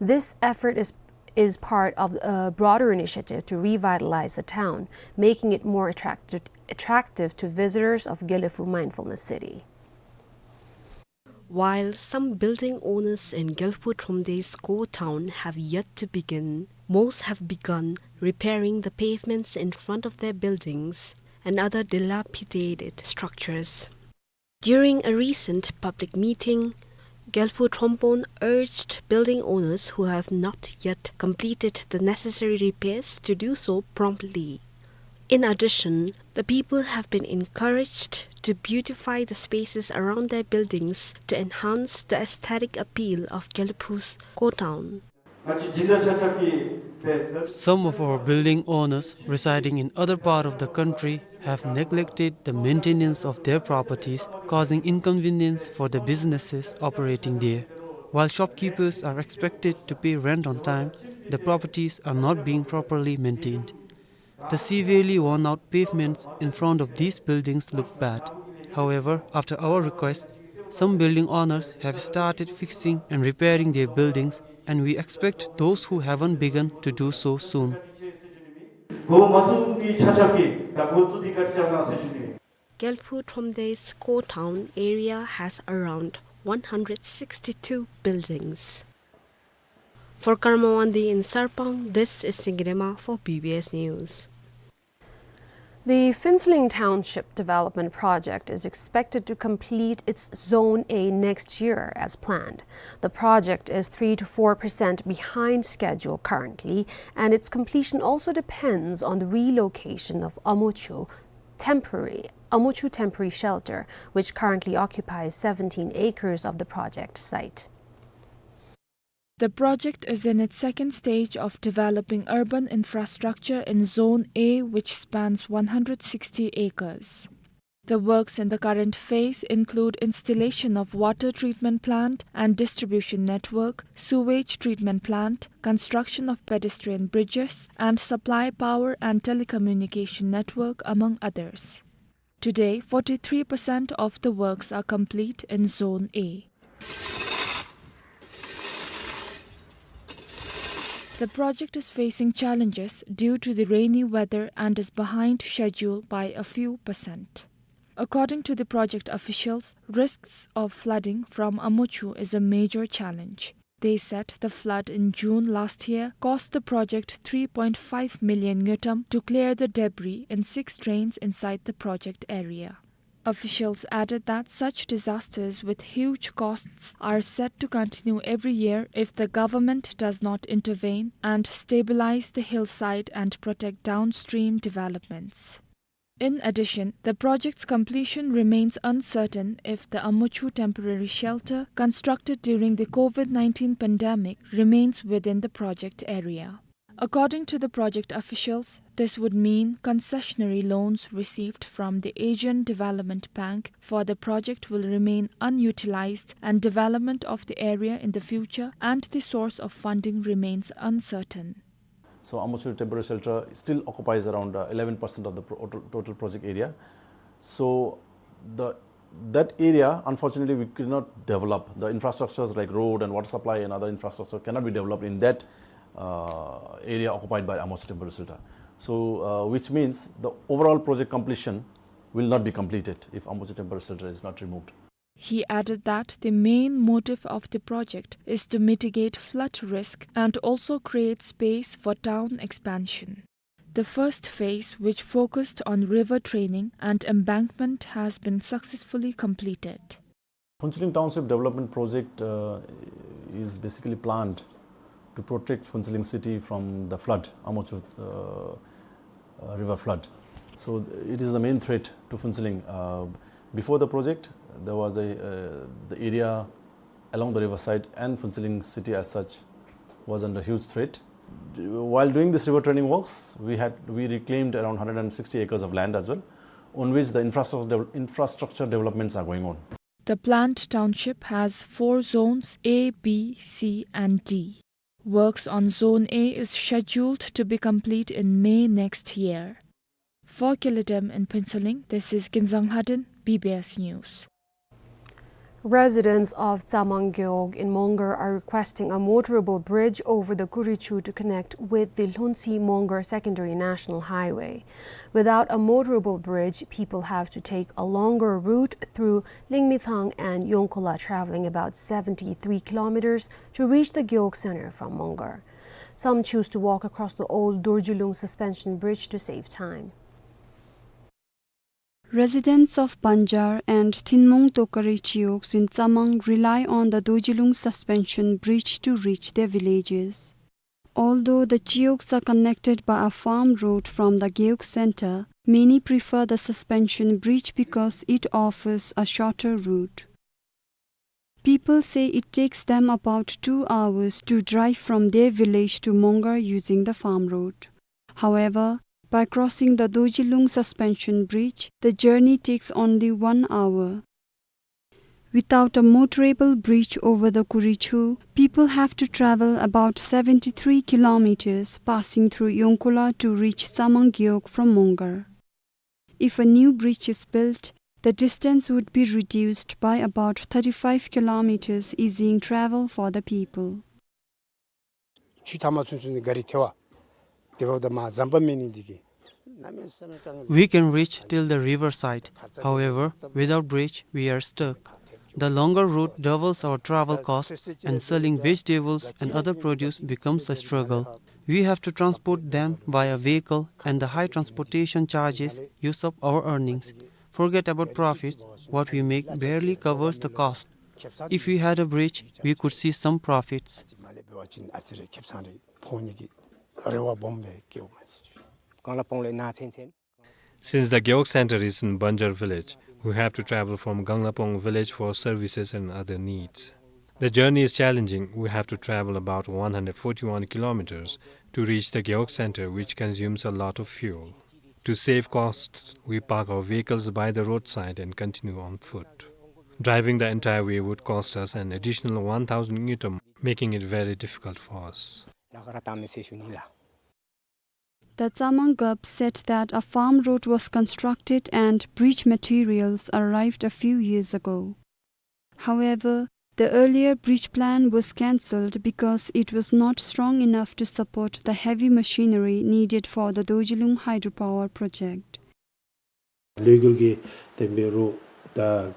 This effort is, is part of a broader initiative to revitalize the town, making it more attractive, attractive to visitors of Gelephu Mindfulness City. While some building owners in Gelephu Thromde's core town have yet to begin Most have begun repairing the pavements in front of their buildings and other dilapidated structures. During a recent public meeting, Gyalpo Trombon urged building owners who have not yet completed the necessary repairs to do so promptly. In addition, the people have been encouraged to beautify the spaces around their buildings to enhance the aesthetic appeal of Gyalpo's Koh Town. Some of our building owners residing in other part of the country have neglected the maintenance of their properties, causing inconvenience for the businesses operating there. While shopkeepers are expected to pay rent on time, the properties are not being properly maintained. The severely worn-out pavements in front of these buildings look bad. However, after our request, some building owners have started fixing and repairing their buildings, and we expect those who haven't begun to do so soon. Gyalpo Tromdei's Koh Town area has around one hundred sixty-two buildings. For Karma Wangdi in Sarpang, this is Singirema for B B S News. The Phuentsholing Township Development Project is expected to complete its Zone A next year as planned. The project is three to four percent behind schedule currently, and its completion also depends on the relocation of Amochu temporary, Amochu temporary shelter, which currently occupies seventeen acres of the project site. The project is in its second stage of developing urban infrastructure in Zone A, which spans one hundred sixty acres. The works in the current phase include installation of water treatment plant and distribution network, sewage treatment plant, construction of pedestrian bridges, and supply power and telecommunication network, among others. Today, forty-three percent of the works are complete in Zone A. The project is facing challenges due to the rainy weather and is behind schedule by a few percent. According to the project officials, risks of flooding from Amochu is a major challenge. They said the flood in June last year cost the project three point five million ngultrum to clear the debris in six drains inside the project area. Officials added that such disasters with huge costs are set to continue every year if the government does not intervene and stabilize the hillside and protect downstream developments. In addition, the project's completion remains uncertain if the Amochu temporary shelter, constructed during the COVID nineteen pandemic, remains within the project area. According to the project officials, this would mean concessionary loans received from the Asian Development Bank for the project will remain unutilized, and development of the area in the future and the source of funding remains uncertain. So Amochu temporary shelter still occupies around, uh, eleven percent of the pro-, total, total project area. So the, that area, unfortunately, we could not develop. The infrastructures like road and water supply and other infrastructure cannot be developed in that, uh, area occupied by Amochu temporary shelter. So, uh, which means the overall project completion will not be completed if Amochu temporary shelter is not removed. He added that the main motive of the project is to mitigate flood risk and also create space for town expansion. The first phase, which focused on river training and embankment, has been successfully completed. Phuentsholing Township Development Project, uh, is basically planned to protect Phuentsholing city from the flood, Amochu, uh, uh, river flood. So it is the main threat to Phuentsholing. Uh, before the project, there was a, uh, the area along the riverside and Phuentsholing city as such was under huge threat. While doing this river training works, we had, we reclaimed around hundred and sixty acres of land as well, on which the infrastructure dev-, infrastructure developments are going on. The planned township has four zones, A, B, C, and D. Works on Zone A is scheduled to be complete in May next year. For Kyalladem in Phuentsholing, this is Kinzang Lhaden, B B S News. Residents of Tsamang Gewog in Mongar are requesting a motorable bridge over the Kurichu to connect with the Lhuntshey-Mongar Secondary National Highway. Without a motorable bridge, people have to take a longer route through Lyngmithang and Yongkhola, traveling about seventy-three kilometers to reach the Gewog Center from Mongar. Some choose to walk across the old Dorjilung suspension bridge to save time. Residents of Banjar and Thinmung Tokari Chiyoks in Tsamang rely on the Dorjilung suspension bridge to reach their villages. Although the Chiyoks are connected by a farm road from the Gewog center, many prefer the suspension bridge because it offers a shorter route. People say it takes them about two hours to drive from their village to Mongar using the farm road. However, by crossing the Dorjilung suspension bridge, the journey takes only one hour. Without a motorable bridge over the Kurichu, people have to travel about seventy-three kilometers, passing through Yongkhola to reach Tsamang Gewog from Mongar. If a new bridge is built, the distance would be reduced by about thirty-five kilometers, easing travel for the people. ཆུ་མཐའ་མ་ཚུན་ཚོད་ནི་ག་རི་ཐལ་བ། དེ་འབདཝ་ད་མར་ཟམ་པ་མེད་ནི་འདི་གིས། We can reach till the river side. However, without bridge, we are stuck. The longer route doubles our travel cost, and selling vegetables and other produce becomes a struggle. We have to transport them via vehicle, and the high transportation charges use up our earnings. Forget about profits, what we make barely covers the cost. If we had a bridge, we could see some profits. Since the Gewog center is in Banjar village, we have to travel from Ganglapong village for services and other needs. The journey is challenging. We have to travel about one hundred forty-one kilometers to reach the Gewog center, which consumes a lot of fuel. To save costs, we park our vehicles by the roadside and continue on foot. Driving the entire way would cost us an additional one thousand ngultrum, making it very difficult for us. The Tsamang Gap said that a farm road was constructed and bridge materials arrived a few years ago. However, the earlier bridge plan was cancelled because it was not strong enough to support the heavy machinery needed for the Dorjilung hydropower project. ལས་འགུལ་གྱི་དེ་འབད་རུང་ད་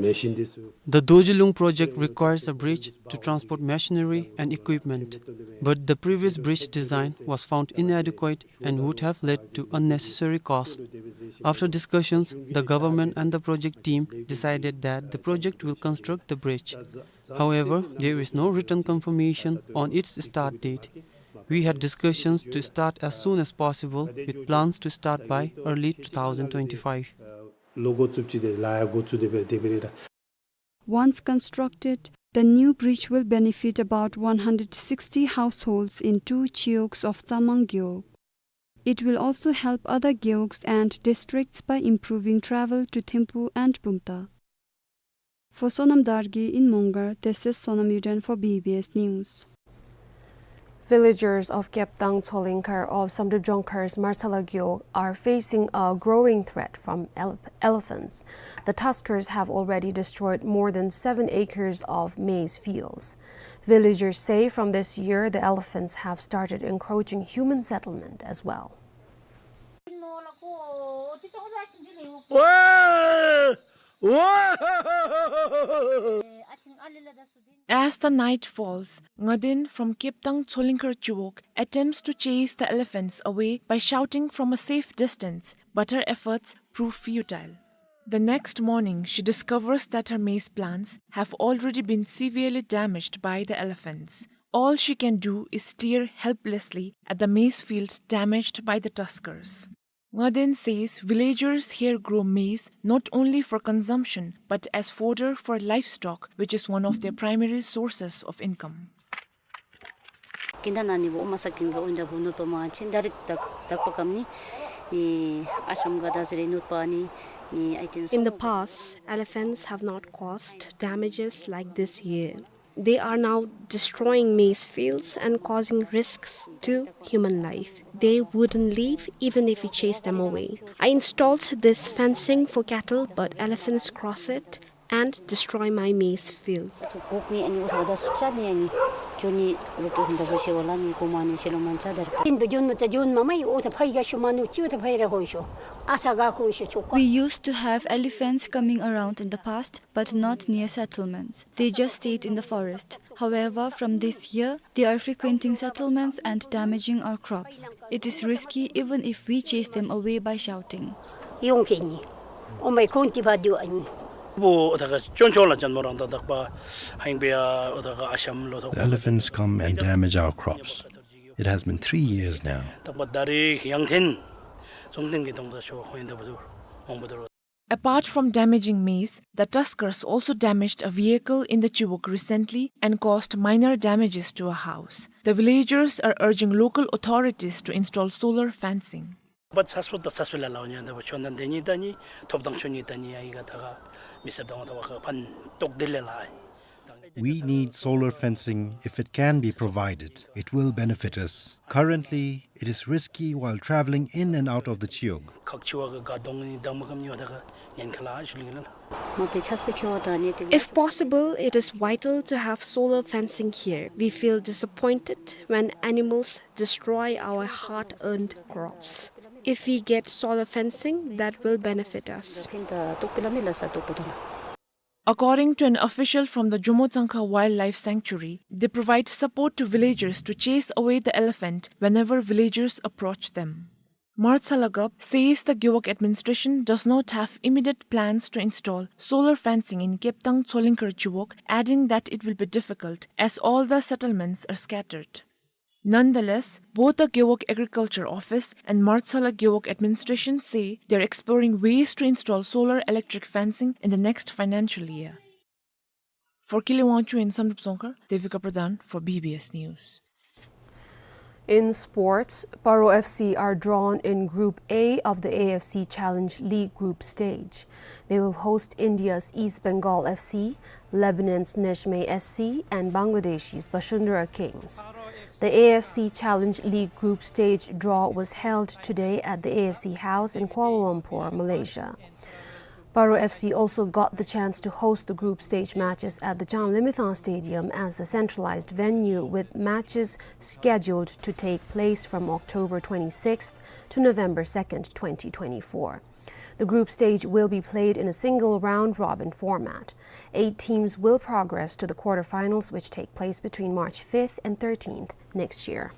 མེ་ཤིན་འདི་ཚུ། The Dorjilung project requires a bridge to transport machinery and equipment, but the previous bridge design was found inadequate and would have led to unnecessary cost. After discussions, the government and the project team decided that the project will construct the bridge. However, there is no written confirmation on its start date. We had discussions to start as soon as possible, with plans to start by early two thousand twenty-five. ལོ་འགོ་བཙུགསཔ་ཅིག་དེ་ལཱ་ཡང་འགོ་བཙུགས་ཏེ་འབད་རུང་དེ་འབད་རུང་ར། Once constructed, the new bridge will benefit about one hundred sixty households in two chiyoks of Tsamang Gewog. It will also help other gewogs and districts by improving travel to Thimphu and Bumthang. For Sonam Dargye in Mongar, this is Sonam Yuden for B B S News. Villagers of Keptang Tsolingkhar of Samdrup Jongkhar's Marsala Gewog are facing a growing threat from ele- elephants. The tuskers have already destroyed more than seven acres of maize fields. Villagers say from this year, the elephants have started encroaching human settlement as well. As the night falls, Ngadin from Keptang Tsolingkhar Chiwog attempts to chase the elephants away by shouting from a safe distance, but her efforts prove futile. The next morning, she discovers that her maize plants have already been severely damaged by the elephants. All she can do is stare helplessly at the maize fields damaged by the tuskers. Ngadin says villagers here grow maize not only for consumption, but as fodder for livestock, which is one of their primary sources of income. ཀིན་ད་ན་ནི་བོ་མ་ས་ཀིན་ག་འོན་ད་བོ་ནོར་པ་མ་ཆིན་ད་རིག་དག་དག་པ་ཀམ་ནི་ནི་ཨ་ཤམ་ག་ད་ཟེར་ནོར་པ་ནི་ནི་ཨའི་ཏེན། In the past, elephants have not caused damages like this year. They are now destroying maize fields and causing risks to human life. They wouldn't leave even if we chase them away. I installed this fencing for cattle, but elephants cross it and destroy my maize field. We used to have elephants coming around in the past, but not near settlements. They just stayed in the forest. However, from this year, they are frequenting settlements and damaging our crops. It is risky even if we chase them away by shouting. ཡོང་ཁེ་ནི། ཨོ་མའི་ཁོང་ཏི་བ་དུ་ཨ་ནི། བུ་ཨོ་ཐ་ག་ཅོན་ཅོ་ལ་ཅན་མོ་རང་ད་དག་པ་ཧིང་པེ་ཨ་ཨོ་ཐ་ག་ཨ་ཤམ་ལོ་ཐོག། The elephants come and damage our crops. It has been three years now. དག་པ་ད་རེས་ཡང་ཐེན་ཙུང་ཐེན་གི་དོང་ད་ཤོ་ཧོ་ཡིན་ད་བ་དུ་མང་པོ་དུ་རོ། Apart from damaging maize, the tuskers also damaged a vehicle in the Chiwok recently and caused minor damages to a house. The villagers are urging local authorities to install solar fencing. པ་ཚས་པོ་ད་ཚས་པོ་ལ་ལའོ་ཉན་ད་བ་ཆོན་དང་དེ་ཉིད་ད་ཉིད་ཐོབ་དང་ཆོ་ཉིད་ད་ཉིད་ཡ་ཡི་ག་ད་ག་མི་སེར་དང་ད་བ་ག་ཕན་ཐོགས་དེ་ལེ་ལ། We need solar fencing. If it can be provided, it will benefit us. Currently, it is risky while traveling in and out of the Chiwog. ཁག་ཆེ་བ་ག་ག་དོང་ནི་དང་མ་གམ་ཉོ་ད་ག་ཉན་ཁ་ལ་ཤུ་ལི་ལ། If possible, it is vital to have solar fencing here. We feel disappointed when animals destroy our hard-earned crops. If we get solar fencing, that will benefit us. According to an official from the Jomo Tsangkha Wildlife Sanctuary, they provide support to villagers to chase away the elephant whenever villagers approach them. Martsala Gap says the Gewog administration does not have immediate plans to install solar fencing in Keptang Tsolingkar Chiwog, adding that it will be difficult as all the settlements are scattered. Nonetheless, both the Gewog Agriculture Office and Martsala Gewog Administration say they are exploring ways to install solar electric fencing in the next financial year. For Kile Wangchuk and Samdrup Songkhar, Devika Pradhan for B B S News. In sports, Paro F C are drawn in Group A of the A F C Challenge League group stage. They will host India's East Bengal F C, Lebanon's Nejmeh S C, and Bangladesh's Bashundhara Kings. The A F C Challenge League group stage draw was held today at the A F C House in Kuala Lumpur, Malaysia. Paro F C also got the chance to host the group stage matches at the Changlimithang Stadium as the centralized venue, with matches scheduled to take place from October twenty-sixth to November second, twenty twenty-four. The group stage will be played in a single round-robin format. Eight teams will progress to the quarterfinals, which take place between March fifth and thirteenth next year.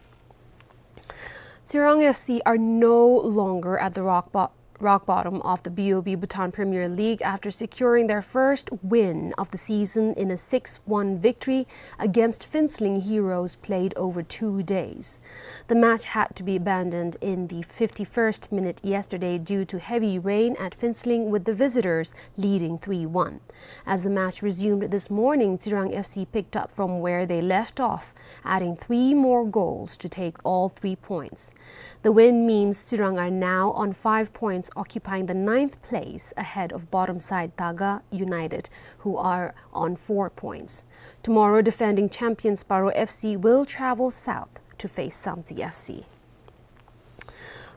Tsirang F C are no longer at the rock bo-, rock bottom of the B O B Bhutan Premier League after securing their first win of the season in a six one victory against Phuentsholing Heroes played over two days. The match had to be abandoned in the fifty-first minute yesterday due to heavy rain at Phuentsholing, with the visitors leading three one. As the match resumed this morning, Tsirang F C picked up from where they left off, adding three more goals to take all three points. The win means Tsirang are now on five points, occupying the ninth place ahead of bottom side Taga United, who are on four points. Tomorrow, defending champions Paro F C will travel south to face Samtse F C.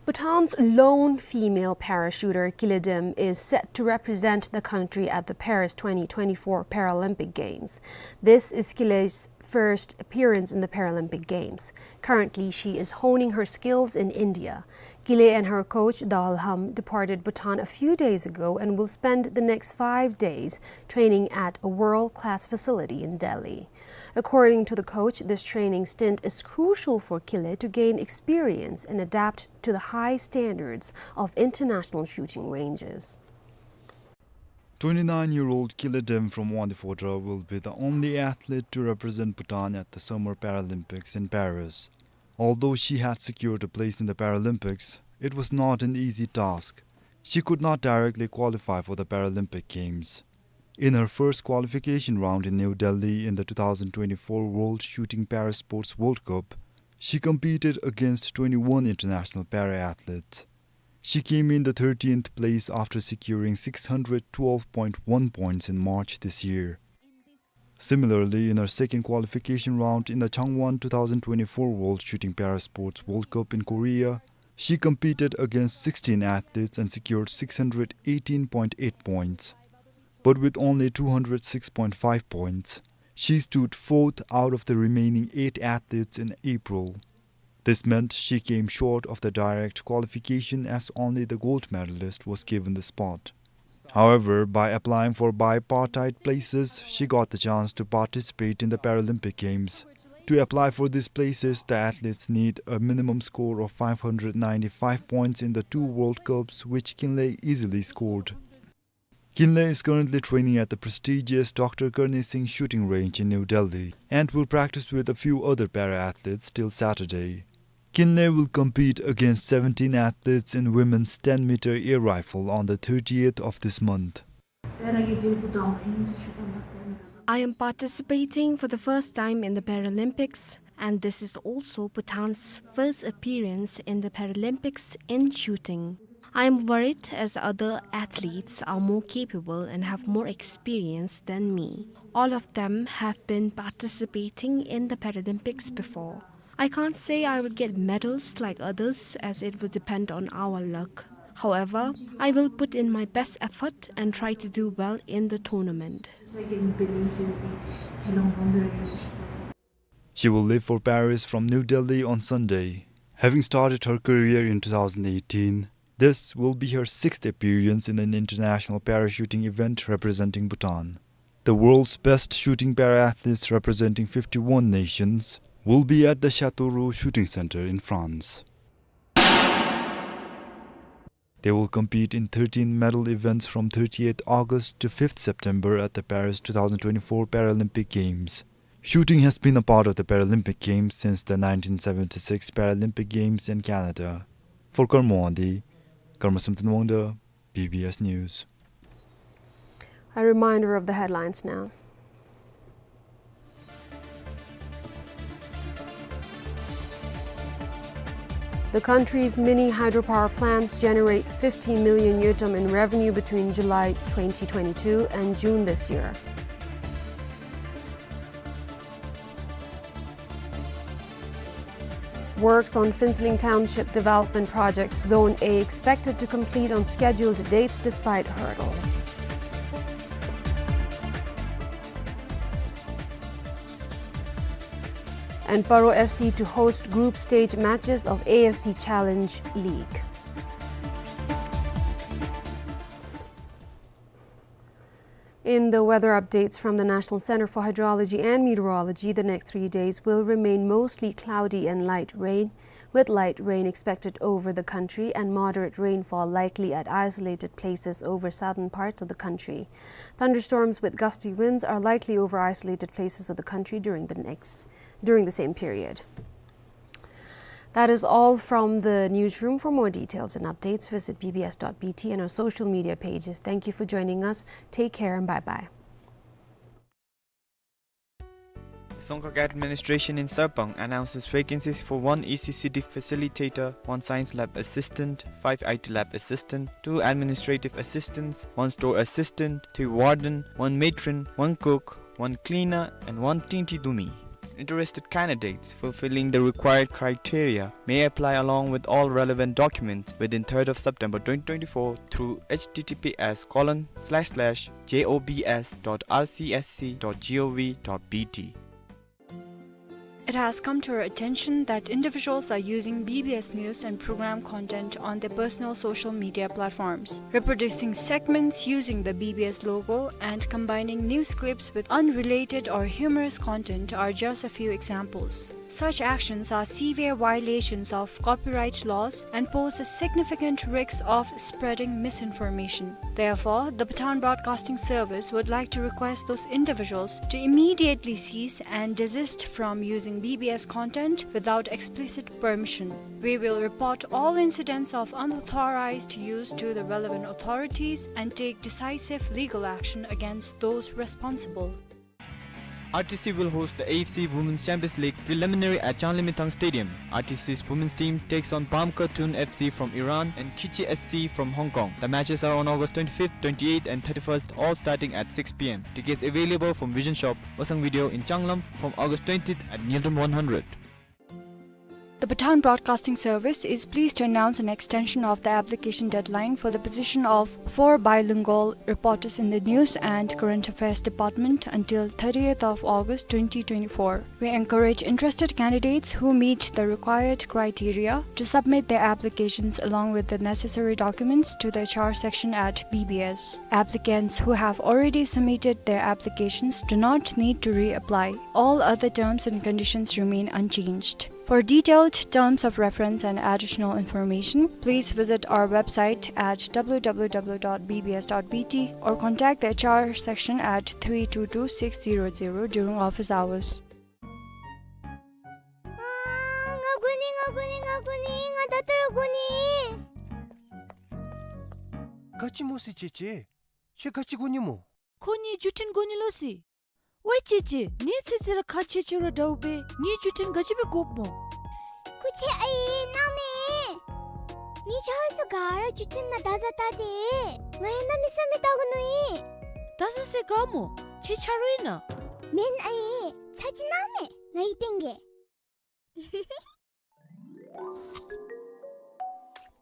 Bhutan's lone female parachuter, Kile Dem, is set to represent the country at the Paris twenty twenty-four Paralympic Games. This is Kile's first appearance in the Paralympic Games. Currently, she is honing her skills in India. Kile and her coach, Daw Lham, departed Bhutan a few days ago and will spend the next five days training at a world-class facility in Delhi. According to the coach, this training stint is crucial for Kile to gain experience and adapt to the high standards of international shooting ranges. Twenty-nine-year-old Kile Dem from Wangdue Phodrang will be the only athlete to represent Bhutan at the Summer Paralympics in Paris. Although she had secured a place in the Paralympics, it was not an easy task. She could not directly qualify for the Paralympic Games. In her first qualification round in New Delhi in the two thousand twenty-four World Shooting Para Sports World Cup, she competed against twenty-one international para athletes. She came in the thirteenth place after securing six hundred twelve point one points in March this year. Similarly, in her second qualification round in the Changwon two thousand twenty-four World Shooting Para Sports World Cup in Korea, she competed against sixteen athletes and secured six hundred eighteen point eight points. But with only two hundred six point five points, she stood fourth out of the remaining eight athletes in April. This meant she came short of the direct qualification, as only the gold medalist was given the spot. However, by applying for bipartite places, she got the chance to participate in the Paralympic Games. To apply for these places, the athletes need a minimum score of five hundred ninety-five points in the two World Cups, which Kinley easily scored. Kinley is currently training at the prestigious Doctor Karni Singh Shooting Range in New Delhi and will practice with a few other para-athletes till Saturday. Kinley will compete against seventeen athletes in women's ten meter air rifle on the thirtieth of this month. I am participating for the first time in the Paralympics, and this is also Bhutan's first appearance in the Paralympics in shooting. I am worried as other athletes are more capable and have more experience than me. All of them have been participating in the Paralympics before. I can't say I will get medals like others, as it will depend on our luck. However, I will put in my best effort and try to do well in the tournament. She will leave for Paris from New Delhi on Sunday. Having started her career in two thousand eighteen, this will be her sixth appearance in an international parachuting event representing Bhutan. The world's best shooting para-athletes representing fifty-one nations will be at the Châteauroux Shooting Center in France. They will compete in thirteen medal events from thirtieth August to fifth September at the Paris two thousand twenty-four Paralympic Games. Shooting has been a part of the Paralympic Games since the nineteen seventy-six Paralympic Games in Canada. For Karma Wangdi, Karma Samten Wangda, B B S News. A reminder of the headlines now. The country's mini hydropower plants generate fifty million ngultrum in revenue between July twenty twenty-two and June this year. Works on Phuentsholing Township Development Project Zone A expected to complete on scheduled dates despite hurdles. And Paro F C to host group stage matches of A F C Challenge League. In the weather updates from the National Center for Hydrology and Meteorology, the next three days will remain mostly cloudy and light rain, with light rain expected over the country and moderate rainfall likely at isolated places over southern parts of the country. Thunderstorms with gusty winds are likely over isolated places of the country during the next, during the same period. That is all from the newsroom. For more details and updates, visit B B S dot B T and our social media pages. Thank you for joining us. Take care and bye-bye. Dzongkhag Administration in Sarpang announces vacancies for one E C C D facilitator, one science lab assistant, five I T lab assistant, two administrative assistants, one store assistant, three warden, one matron, one cook, one cleaner, and one tingti dumi. Interested candidates fulfilling the required criteria may apply along with all relevant documents within third of September twenty twenty-four through H T T P S colon slash slash J O B S dot R C S C dot G O V dot B T. It has come to our attention that individuals are using B B S News and program content on their personal social media platforms. Reproducing segments using the B B S logo and combining news clips with unrelated or humorous content are just a few examples. Such actions are severe violations of copyright laws and pose a significant risk of spreading misinformation. Therefore, the Bhutan Broadcasting Service would like to request those individuals to immediately cease and desist from using B B S content without explicit permission. We will report all incidents of unauthorized use to the relevant authorities and take decisive legal action against those responsible. R T C will host the A F C Women's Champions League preliminary at Changlimithang Stadium. R T C's women's team takes on Bamka Tun F C from Iran and Kichi S C from Hong Kong. The matches are on August twenty-fifth, twenty-eighth, and thirty-first, all starting at six P M. Tickets available from Vision Shop, Osang Video in Changlam from August twentieth at ngultrum one hundred. The Bhutan Broadcasting Service is pleased to announce an extension of the application deadline for the position of four bilingual reporters in the News and Current Affairs Department until thirtieth of August twenty twenty-four. We encourage interested candidates who meet the required criteria to submit their applications along with the necessary documents to the H R section at B B S. Applicants who have already submitted their applications do not need to reapply. All other terms and conditions remain unchanged. For detailed terms of reference and additional information, please visit our website at W W W dot B B S dot B T or contact the H R section at three two two six zero zero during office hours. ཨ་ང་དགོ་ནི། ང་དགོ་ནི། ང་དགོ་ནི། ང་ད་ལྟོ་ར་དགོ་ནི། ག་ཅི་སྨོ་ཟེར་ཅེ་ཅེ། ཁྱོད་ག་ཅི་དགོ་ནི་སྨོ། ཁོ་ངེའི་བརྒྱུད་འཕྲིན་དགོ་ནི་ལོ་ཟེར། ཝའེ་ཅེ་ཅེ། ངེའི་ཚེ་ཚེ་ར་ཁག་ཆེ་ཆེ་ར་འདྲཝ་སྦེ་ངེའི་བརྒྱུད་འཕྲིན་ག་ཅི་སྦེ་དགོཔ་སྨོ། སྐུ་མཁྱེན་ཨའི་གནམ་མེད། ངེའི་ཆ་རོགས་ཚུ་ག་ར་བརྒྱུད་འཕྲིན་ནང་བརྡ་བཟའ་བལྟ་སྟེ། ང་ཡང་གནམ་མེད་ས་མེད་བལྟ་དགོ་ནི་ཨིན། བརྡ་བཟའ་ཟེར་ག་སྨོ། ཁྱེད་ཆ་རོགས་ཨིན་ན། མེན་ཨའི། ཚ་གྱང་གནམ་མེད། ང་གིས་སྟོན་གེ། བརྡ་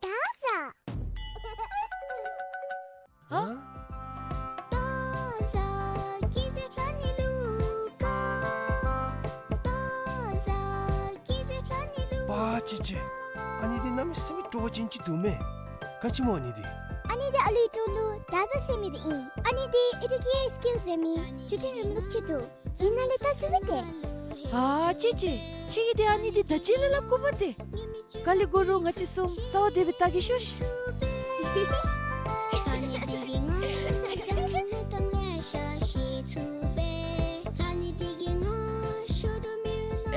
བཟའ། ཧ། པ་ཅི་ཅི། ཨ་ནི་འདི་གནམ་མེད་ས་མེད་སྤྲོ་བ་ཅན་ཅིག་འདུག་མས། ག་ཅི་སྨོ་ཨ་ནི་འདི། ཨ་ནི་འདི་ཨ་ལུའི་ཏོ་ལུ་བརྡ་བཟའ་ཟེར་མི་འདི་ཨིན། ཨ་ནི་འདི་ཨེ་ཌུ་ཀེར་སི་ཀིལ་ཟེར་མི་བརྒྱུད་འཕྲིན་རིམ་ལུགས་ཅིག་འདུག། འདི་ནང་ལས་བལྟ་ཚུགས་པས་ཏེ། ཨ་ཅེ་ཅེ། ཁྱེད་ཀྱིས་འདི་ཨ་ནི་འདི་བརྡ་བརྒྱུད་ལས་སླབ་དགོ་པས་ཏེ། ག་ལས་དགོ་རུང་ང་བཅས་གསུམ་རྩ་བ་བདེ་སྦེ་བལྟ་གེ་ཤོག་ཤིག།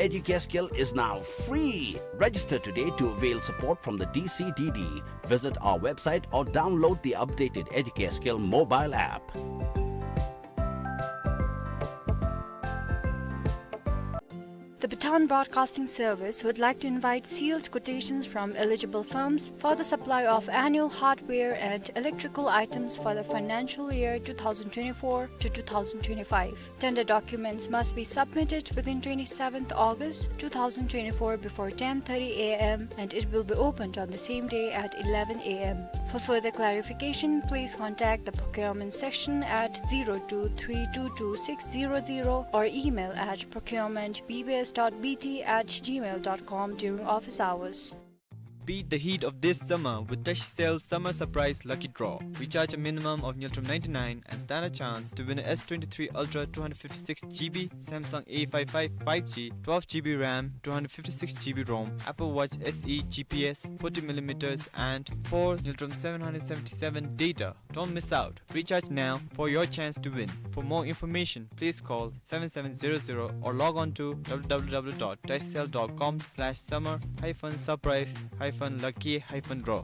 Educare Skill is now free. Register today to avail support from the D C D D. Visit our website or download the updated Educare Skill mobile app. The Bhutan Broadcasting Service would like to invite sealed quotations from eligible firms for the supply of annual hardware and electrical items for the financial year two thousand twenty-four to two thousand twenty-five. Tender documents must be submitted within twenty-seventh August two thousand twenty-four before ten thirty A M and it will be opened on the same day at eleven A M. For further clarification, please contact the procurement section at zero two three two two six zero zero or email at procurement B B S dot B T at gmail dot com during office hours. Beat the heat of this summer with TashiCell Summer Surprise Lucky Draw. Recharge a minimum of Ngultrum ninety-nine and stand a chance to win a S twenty-three Ultra two hundred fifty-six G B, Samsung A five five five G, twelve G B RAM, two hundred fifty-six G B ROM, Apple Watch S E G P S, forty millimeters, and four Ngultrum seven hundred seventy-seven data. Don't miss out. Recharge now for your chance to win. For more information, please call seven seven zero zero or log on to W W W dot tashicell dot com slash summer hyphen surprise hyphen lucky hyphen draw.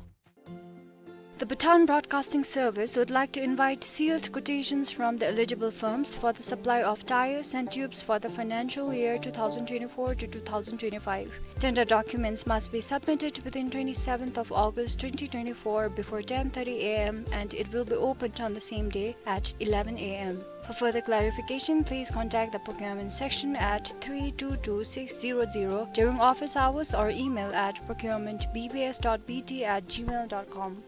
The Bhutan Broadcasting Service would like to invite sealed quotations from the eligible firms for the supply of tires and tubes for the financial year two thousand twenty-four to two thousand twenty-five. Tender documents must be submitted within twenty-seventh of August twenty twenty-four before ten thirty A M and it will be opened on the same day at eleven A M. For further clarification, please contact the procurement section at three two two six zero zero during office hours or email at procurement B B S dot B T at gmail dot com.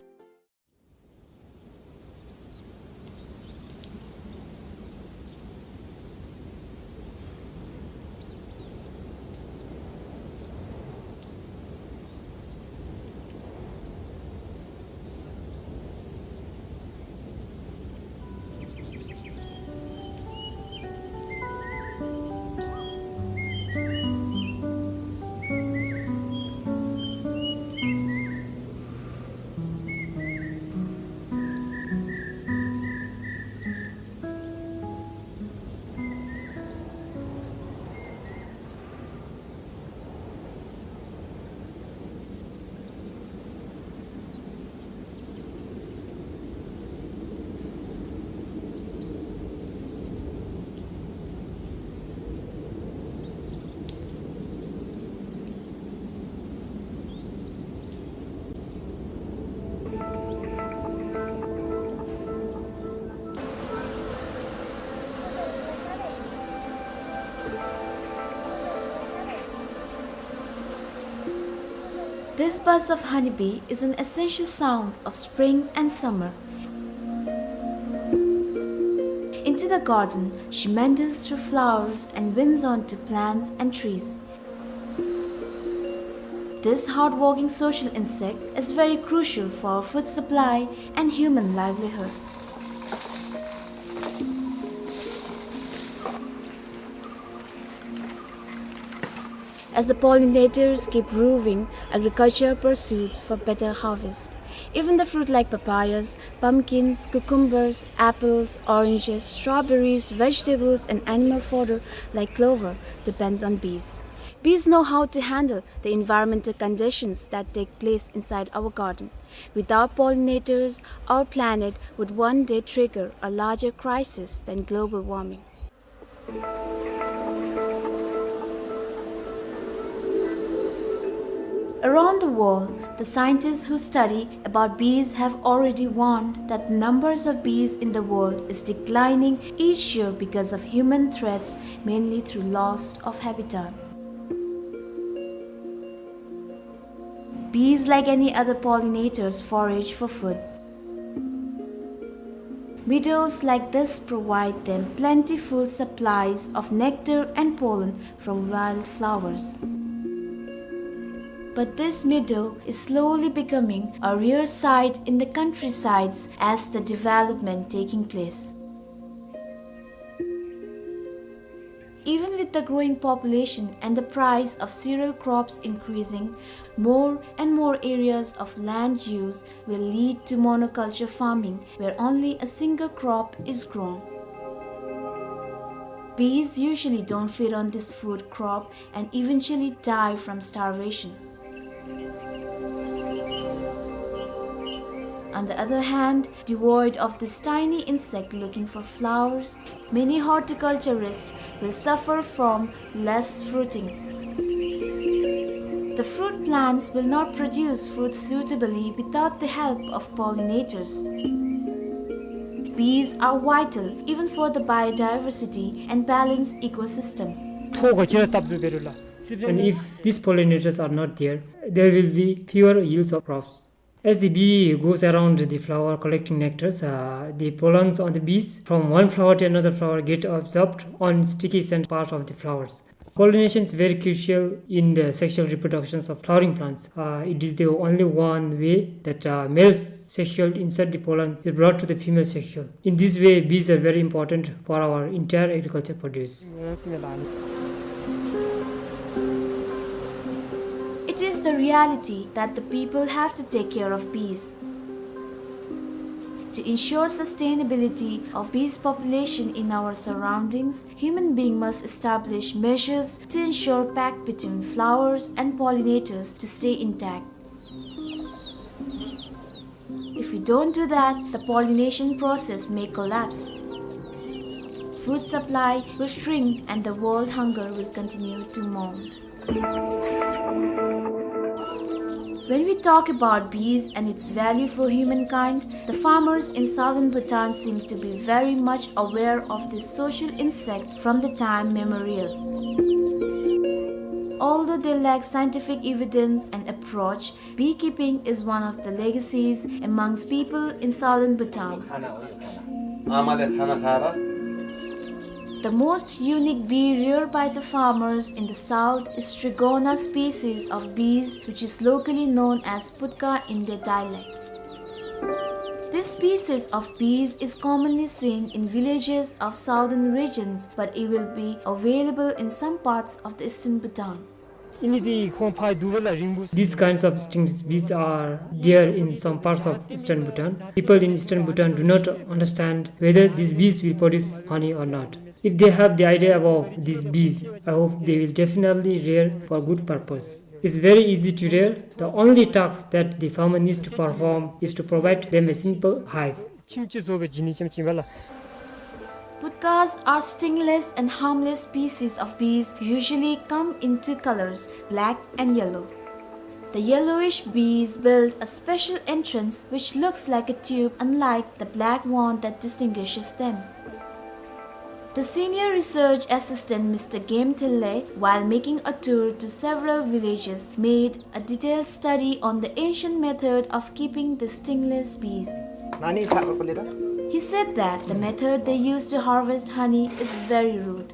This buzz of honeybee is an essential sound of spring and summer. Into the garden, she meanders through flowers and winds onto plants and trees. This hardworking social insect is very crucial for food supply and human livelihood. As the pollinators keep roving, agriculture pursues for better harvest. Even the fruit like papayas, pumpkins, cucumbers, apples, oranges, strawberries, vegetables, and animal fodder like clover depends on bees. Bees know how to handle the environmental conditions that take place inside our garden. Without pollinators, our planet would one day trigger a larger crisis than global warming. Around the world, the scientists who study about bees have already warned that the numbers of bees in the world is declining each year because of human threats, mainly through loss of habitat. Bees, like any other pollinators, forage for food. Meadows like this provide them plentiful supplies of nectar and pollen from wildflowers. But this meadow is slowly becoming a rare sight in the countrysides as the development taking place. Even with the growing population and the price of cereal crops increasing, more and more areas of land use will lead to monoculture farming, where only a single crop is grown. Bees usually don't feed on this food crop and eventually die from starvation. On the other hand, devoid of this tiny insect looking for flowers, many horticulturists will suffer from less fruiting. The fruit plants will not produce fruit suitably without the help of pollinators. Bees are vital even for the biodiversity and balanced ecosystem. ཐོག་ག་ཅི་ར་སྟབས་བཟོ་བེ་རུ་ལ། And if these pollinators are not there, there will be fewer yields of crops. As the bee goes around the flower collecting nectars, uh, the pollens on the bees from one flower to another flower get absorbed on sticky scent part of the flowers. Pollination is very crucial in the sexual reproductions of flowering plants. Uh, it is the only one way that, uh, male sexual insert, the pollen, is brought to the female sexual. In this way, bees are very important for our entire agriculture produce. It is the reality that the people have to take care of bees. To ensure sustainability of bees population in our surroundings, human being must establish measures to ensure pact between flowers and pollinators to stay intact. If we don't do that, the pollination process may collapse. Food supply will shrink and the world hunger will continue to mount. When we talk about bees and its value for humankind, the farmers in southern Bhutan seem to be very much aware of this social insect from the time memorial. Although they lack scientific evidence and approach, beekeeping is one of the legacies amongst people in southern Bhutan. The most unique bee reared by the farmers in the south is Trigona species of bees, which is locally known as putka in their dialect. This species of bees is commonly seen in villages of southern regions, but it will be available in some parts of the eastern Bhutan. These kinds of stingless bees are there in some parts of eastern Bhutan. People in eastern Bhutan do not understand whether these bees will produce honey or not. If they have the idea about these bees, I hope they will definitely rear for good purpose. It's very easy to rear. The only task that the farmer needs to perform is to provide them a simple hive. Putkas are stingless and harmless species of bees, usually come in two colors, black and yellow. The yellowish bees build a special entrance which looks like a tube, unlike the black one that distinguishes them. The senior research assistant, Mister Game Thille, while making a tour to several villages, made a detailed study on the ancient method of keeping the stingless bees. He said that the method they use to harvest honey is very rude.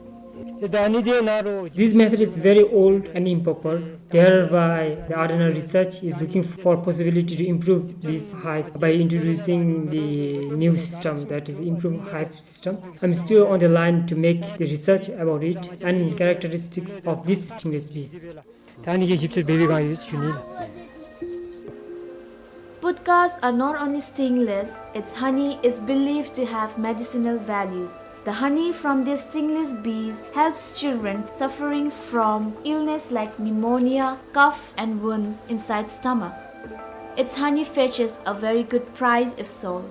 This method is very old and improper. Thereby, the Arena Research is looking for possibility to improve this hive by introducing the new system, that is, improved hive system. I'm still on the line to make the research about it and characteristics of these stingless bees. Podkas are not only stingless, its honey is believed to have medicinal values. The honey from these stingless bees helps children suffering from illness like pneumonia, cough, and wounds inside stomach. Its honey fetches a very good price if sold.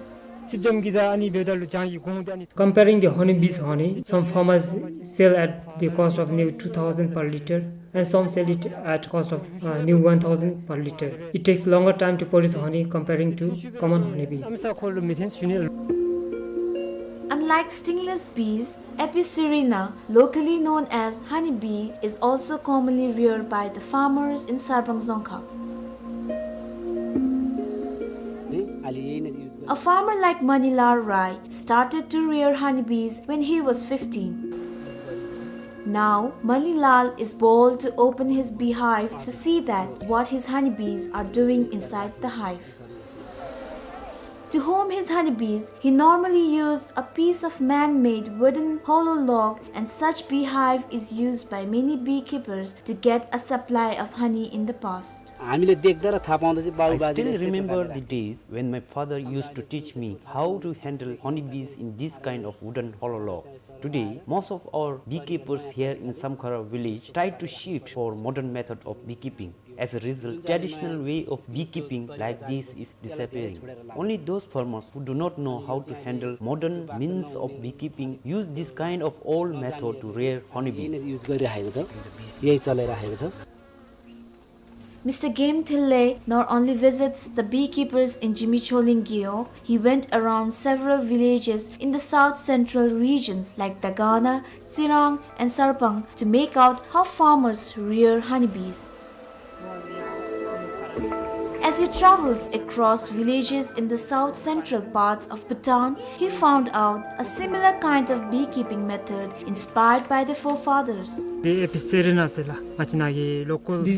Comparing the honeybee's honey, some farmers sell at the cost of new two thousand per liter and some sell it at cost of uh, new one thousand per liter. It takes longer time to produce honey comparing to common honeybees. Unlike stingless bees, Apis cerana, locally known as honeybee, is also commonly reared by the farmers in Sarpang Dzongkha. A farmer like Manilal Rai started to rear honeybees when he was fifteen. Now, Manilal is bold to open his beehive to see that what his honeybees are doing inside the hive. To home his honeybees, he normally used a piece of man-made wooden hollow log, and such beehive is used by many beekeepers to get a supply of honey in the past. I still remember the days when my father used to teach me how to handle honeybees in this kind of wooden hollow log. Today, most of our beekeepers here in Samkhara village tried to shift for modern method of beekeeping. As a result, traditional way of beekeeping like this is disappearing. Only those farmers who do not know how to handle modern means of beekeeping use this kind of old method to rear honeybees. Mister Game Thille not only visits the beekeepers in Jimicholing Gyo, he went around several villages in the south central regions like Dagana, Tsirang, and Sarpang to make out how farmers rear honeybees. As he travels across villages in the south central parts of Bhutan, he found out a similar kind of beekeeping method inspired by the forefathers. This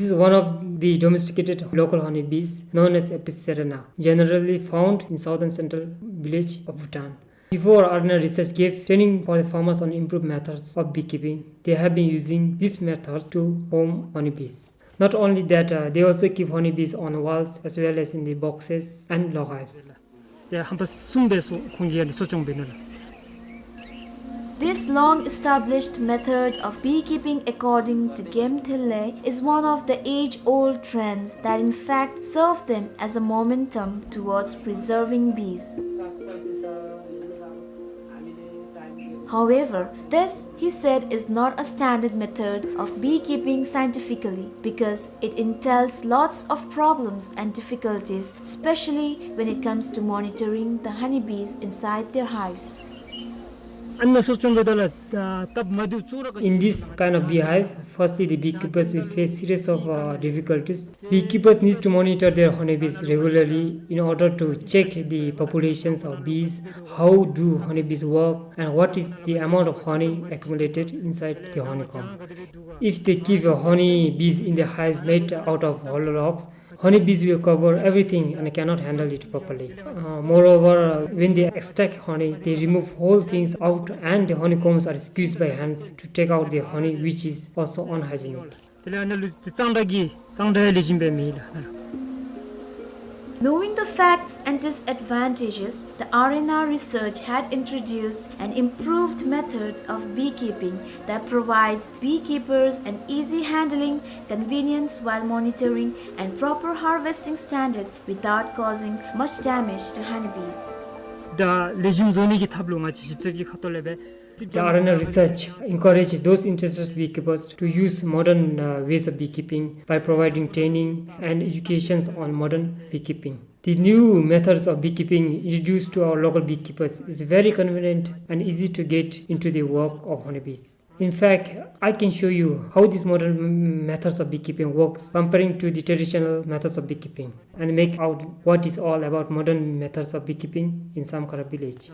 is one of the domesticated local honeybees known as Apis cerana, generally found in southern central village of Bhutan. Before, Arena Research gave training for the farmers on improved methods of beekeeping. They have been using this method to home honeybees. Not only that, uh, they also keep honeybees on walls as well as in the boxes and log hives. This long-established method of beekeeping, according to Game Thille, is one of the age-old trends that in fact serve them as a momentum towards preserving bees. However, this, he said, is not a standard method of beekeeping scientifically because it entails lots of problems and difficulties, especially when it comes to monitoring the honeybees inside their hives. In this kind of beehive, firstly, the beekeepers will face series of, uh, difficulties. Beekeepers need to monitor their honeybees regularly in order to check the populations of bees, how do honeybees work, and what is the amount of honey accumulated inside the honeycomb. If they keep, uh, honeybees in the hives made out of hollow logs, honeybees will cover everything and cannot handle it properly. Uh, moreover, uh, when they extract honey, they remove whole things out and the honeycombs are squeezed by hands to take out the honey, which is also unhygienic. Knowing the facts and disadvantages, the Arena Research had introduced an improved method of beekeeping that provides beekeepers an easy handling, convenience while monitoring, and proper harvesting standard without causing much damage to honeybees. The Arena Research encourage those interested beekeepers to use modern, uh, ways of beekeeping by providing training and educations on modern beekeeping. The new methods of beekeeping introduced to our local beekeepers is very convenient and easy to get into the work of honeybees. In fact, I can show you how these modern m-, methods of beekeeping works comparing to the traditional methods of beekeeping and make out what is all about modern methods of beekeeping in Samkhara village.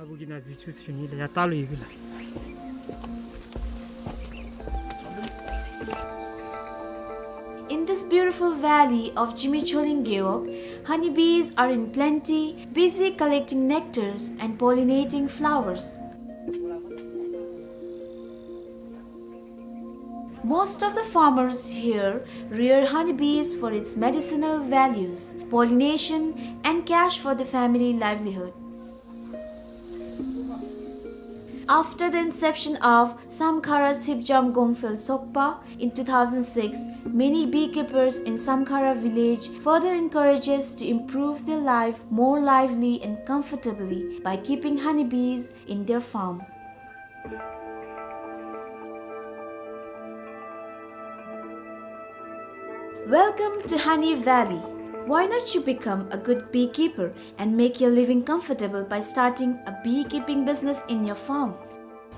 In this beautiful valley of Jimi Choling Gewog, honeybees are in plenty, busy collecting nectars and pollinating flowers. Most of the farmers here rear honeybees for its medicinal values, pollination, and cash for the family livelihood. After the inception of Samkhara Sipjam Gongphel Sokpa in two thousand six, many beekeepers in Samkhara village further encourages to improve their life more lively and comfortably by keeping honeybees in their farm. Welcome to Honey Valley. Why not you become a good beekeeper and make your living comfortable by starting a beekeeping business in your farm?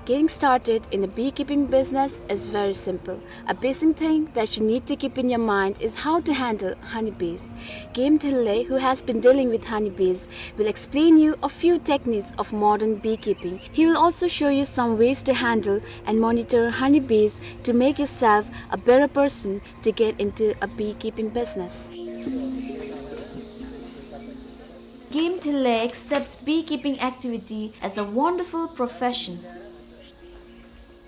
Getting started in a beekeeping business is very simple. A basic thing that you need to keep in your mind is how to handle honeybees. Game Thille, who has been dealing with honeybees, will explain you a few techniques of modern beekeeping. He will also show you some ways to handle and monitor honeybees to make yourself a better person to get into a beekeeping business. Game Thille accepts beekeeping activity as a wonderful profession.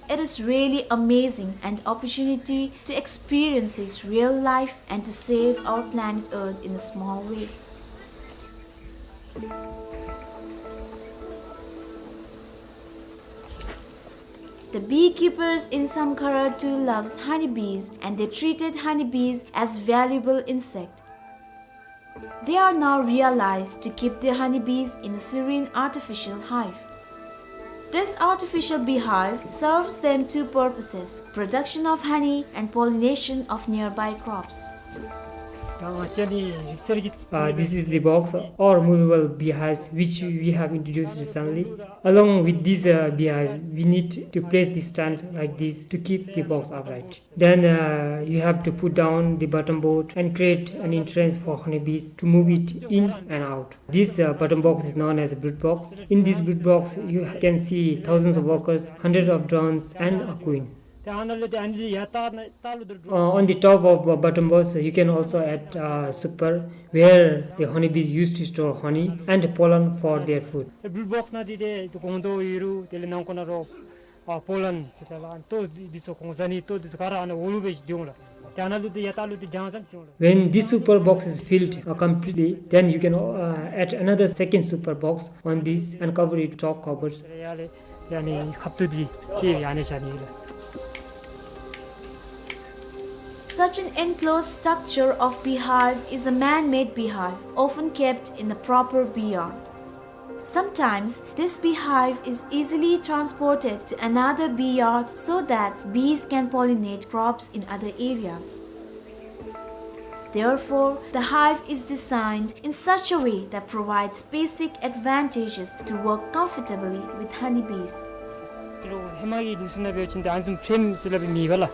It is really amazing an opportunity to experience his real life and to save our planet Earth in a small way. The beekeepers in Samkhara too loves honeybees and they treated honeybees as valuable insect. They are now realized to keep their honeybees in a serene artificial hive. This artificial beehive serves them two purposes, production of honey and pollination of nearby crops. Uh, this is the box or movable beehives which we have introduced recently. Along with this, uh, beehive, we need to place the stand like this to keep the box upright. Then, uh, you have to put down the bottom board and create an entrance for honeybees to move it in and out. This, uh, bottom box is known as a brood box. In this brood box, you can see thousands of workers, hundreds of drones, and a queen. Uh, on the top of, uh, bottom box, you can also add, uh, super, where the honeybees used to store honey and pollen for their food. Brood box ནང་འདི་ཏེ་ཏེ་སྒོང་རྡོག་ཡོད་རུང་དེ་ལས་ནང་ཁོག་ནང་རོ་ཨ་པོ་ལན་ཟེར་ཏེ་ལགས། ལྟོ་འདི་ཚུ་གོང་ཟ་ནི་ལྟོ་འདི་ཚུ་ག་ར་ཨ་ནཱ་འོག་ལུ་སྦེ་སྡོད་འོང་ལགས། ཏེ་ཨ་ནཱ་ལུ་ཏེ་ཡར་ལྟག་ལུ་ཏེ་གྱང་ཙམ་སྡོད་འོང་ལགས། When this super box is filled, uh, completely, then you can, uh, add another second super box on this and cover it top covers. ཡ་ལས་ཡ་ནི་ཁབ་ཏོ་འདི་ཅིག་ཡ་ནི་བཞག་ནི་ལགས། Such an enclosed structure of beehive is a man-made beehive, often kept in a proper bee yard. Sometimes, this beehive is easily transported to another bee yard so that bees can pollinate crops in other areas. Therefore, the hive is designed in such a way that provides basic advantages to work comfortably with honeybees. ཧེ་མ་གི་ལུགས་སྲོལ་ནང་འབད་བ་ཅིན་ཏེ་ཨ་ནི་བཟུམ་ཕྲེམ་ཟེར་སླབ་མེད་པ་ལགས།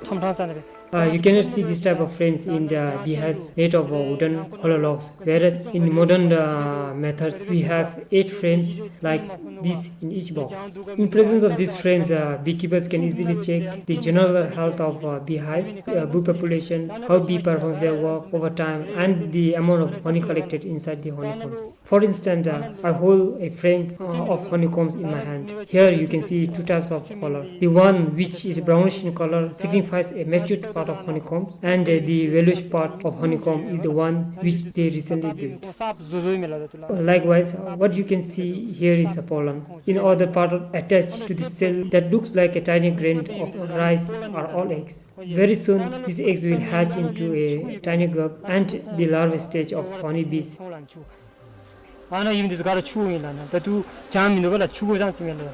ཐོམ་ཕྲང་ས་ནང་སྦེ། Uh, you cannot see this type of frames in the beehives made of, uh, wooden hollow logs, whereas in modern, uh, methods we have eight frames like this in each box. In presence of these frames, uh, beekeepers can easily check the general health of, uh, beehive, uh, bee population, how bee performs their work over time, and the amount of honey collected inside the honeycombs. For instance, uh, I hold a frame, uh, of honeycombs in my hand. Here you can see two types of color. The one which is brownish in color signifies a matured part of honeycombs, and, uh, the yellowish part of honeycomb is the one which they recently built. Likewise, uh, what you can see here is a pollen. In other part attached to the cell that looks like a tiny grain of rice are all eggs. Very soon, these eggs will hatch into a tiny grub and the larva stage of honeybees. ཨ་ནཱ་ཨིན་འདི་ཚུ་ག་ར་ཆུ་ཨིན་ལགས། ཨ་ནཱ་ད་ལྟོ་གྱང་མིན་འདུག་པ་ལགས། ཆུ་གོ་གྱང་ཅིག་ཨིན་ལགས།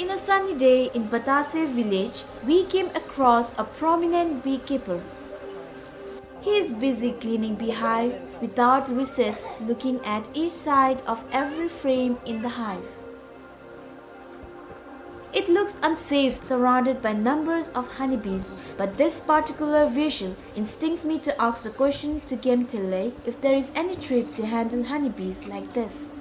In a sunny day in Batase village, we came across a prominent beekeeper. He is busy cleaning beehives without recess, looking at each side of every frame in the hive. It looks unsafe surrounded by numbers of honeybees, but this particular visual instincts me to ask the question to Gemtele if there is any trick to handle honeybees like this.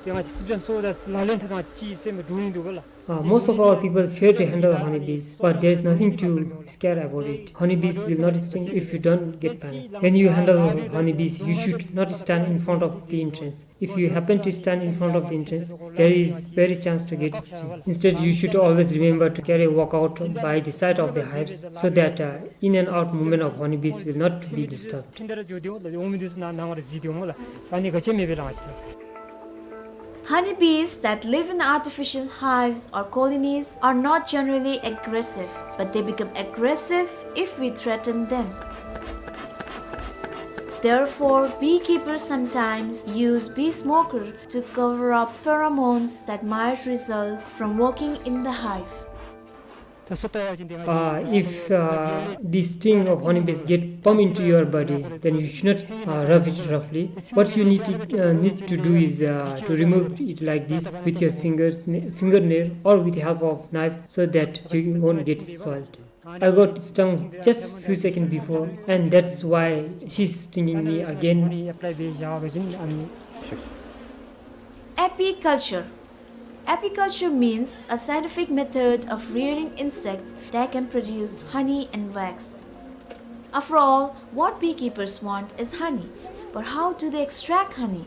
ཡང་སྲིད་འཛིན་སོ་ད་ལག་ལེན་འཐབ་སྟངས་ཅིག་སེམས་འདུག་ཡིན་འདུག་ག་ལགས། Uh, most of our people fear to handle honeybees, but there is nothing to scare about it. Honeybees will not sting if you don't get panic. When you handle honeybees, you should not stand in front of the entrance. If you happen to stand in front of the entrance, there is very chance to get sting. Instead, you should always remember to carry a walkout by the side of the hives so that uh, in and out movement of honeybees will not be disturbed. Honeybees that live in artificial hives or colonies are not generally aggressive, but they become aggressive if we threaten them. Therefore, beekeepers sometimes use bee smoker to cover up pheromones that might result from working in the hive. Uh, if uh, the sting of honeybees get pump into your body, then you should not uh, rub it roughly. What you need to, uh, need to do is uh, to remove it like this with your fingers, fingernail, or with the help of knife, so that you won't get soiled. I got stung just few seconds before, and that's why she's stinging me again. Apiculture. Apiculture means a scientific method of rearing insects that can produce honey and wax. After all, what beekeepers want is honey. But how do they extract honey?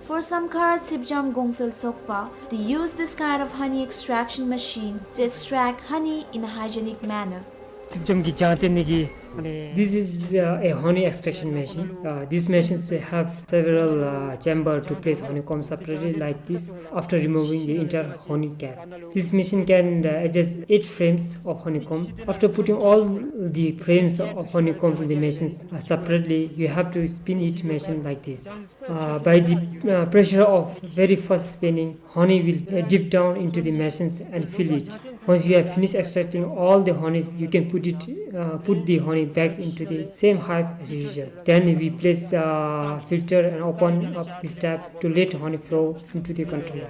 For Samkhara Sipjam Gongphel Sokpa, they use this kind of honey extraction machine to extract honey in a hygienic manner. སྲིབ་འཇམ་གྱི་ལྗང་ཐིང་ནི་གི། This is uh, a honey extraction machine. Uh, these machines have several uh, chamber to place honeycomb separately like this after removing the entire honey cap. This machine can uh, adjust eight frames of honeycomb. After putting all the frames of honeycomb in the machines uh, separately, you have to spin each machine like this. Uh, by the uh, pressure of very fast spinning, honey will uh, dip down into the machines and fill it. Once you have finished extracting all the honey, you can put it, uh, put the honey back into the same hive as usual. Then we place uh, filter and open up this tap to let honey flow into the container.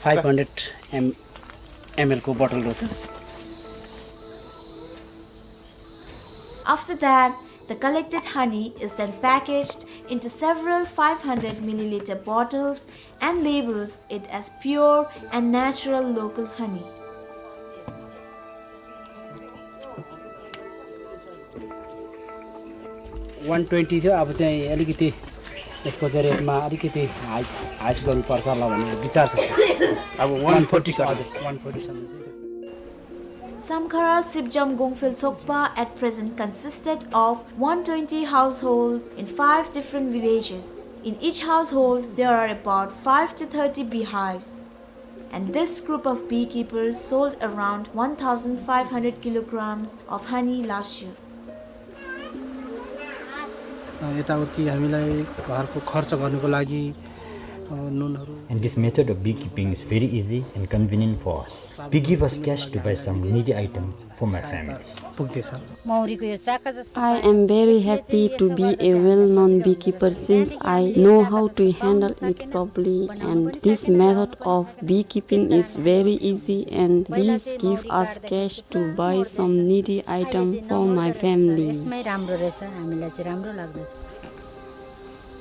Five hundred M L को बोतल रहेछ। After that, the collected honey is then packaged into several five hundred milliliter bottles and labels it as pure and natural local honey. One twenty थियो, अब चाहिँ अलिकति यसको चाहिँ रेटमा अलिकति हाई, हाइस्ट गर्नुपर्छ होला भन्ने विचार छ। अब one forty सर। हजुर, one forty सम्म चाहिँ। Samkhara Sipjam Gongphel Sokpa at present consisted of one twenty households in five different villages. In each household, there are about five to thirty beehives. And this group of beekeepers sold around one thousand five hundred kilograms of honey last year. अ, यताउति हामीलाई घरको खर्च गर्नको लागि, अ, नुनहरू। And this method of beekeeping is very easy and convenient for us. We give us cash to buy some needy items for my family. पुग्दैछ। मौरीको यो चाका जस्तो I am very happy to be a well-known beekeeper since I know how to handle it properly, and this method of beekeeping is very easy and bees give us cash to buy some needy item for my family. यसमै राम्रो रहेछ, हामीलाई चाहिँ राम्रो लाग्दछ।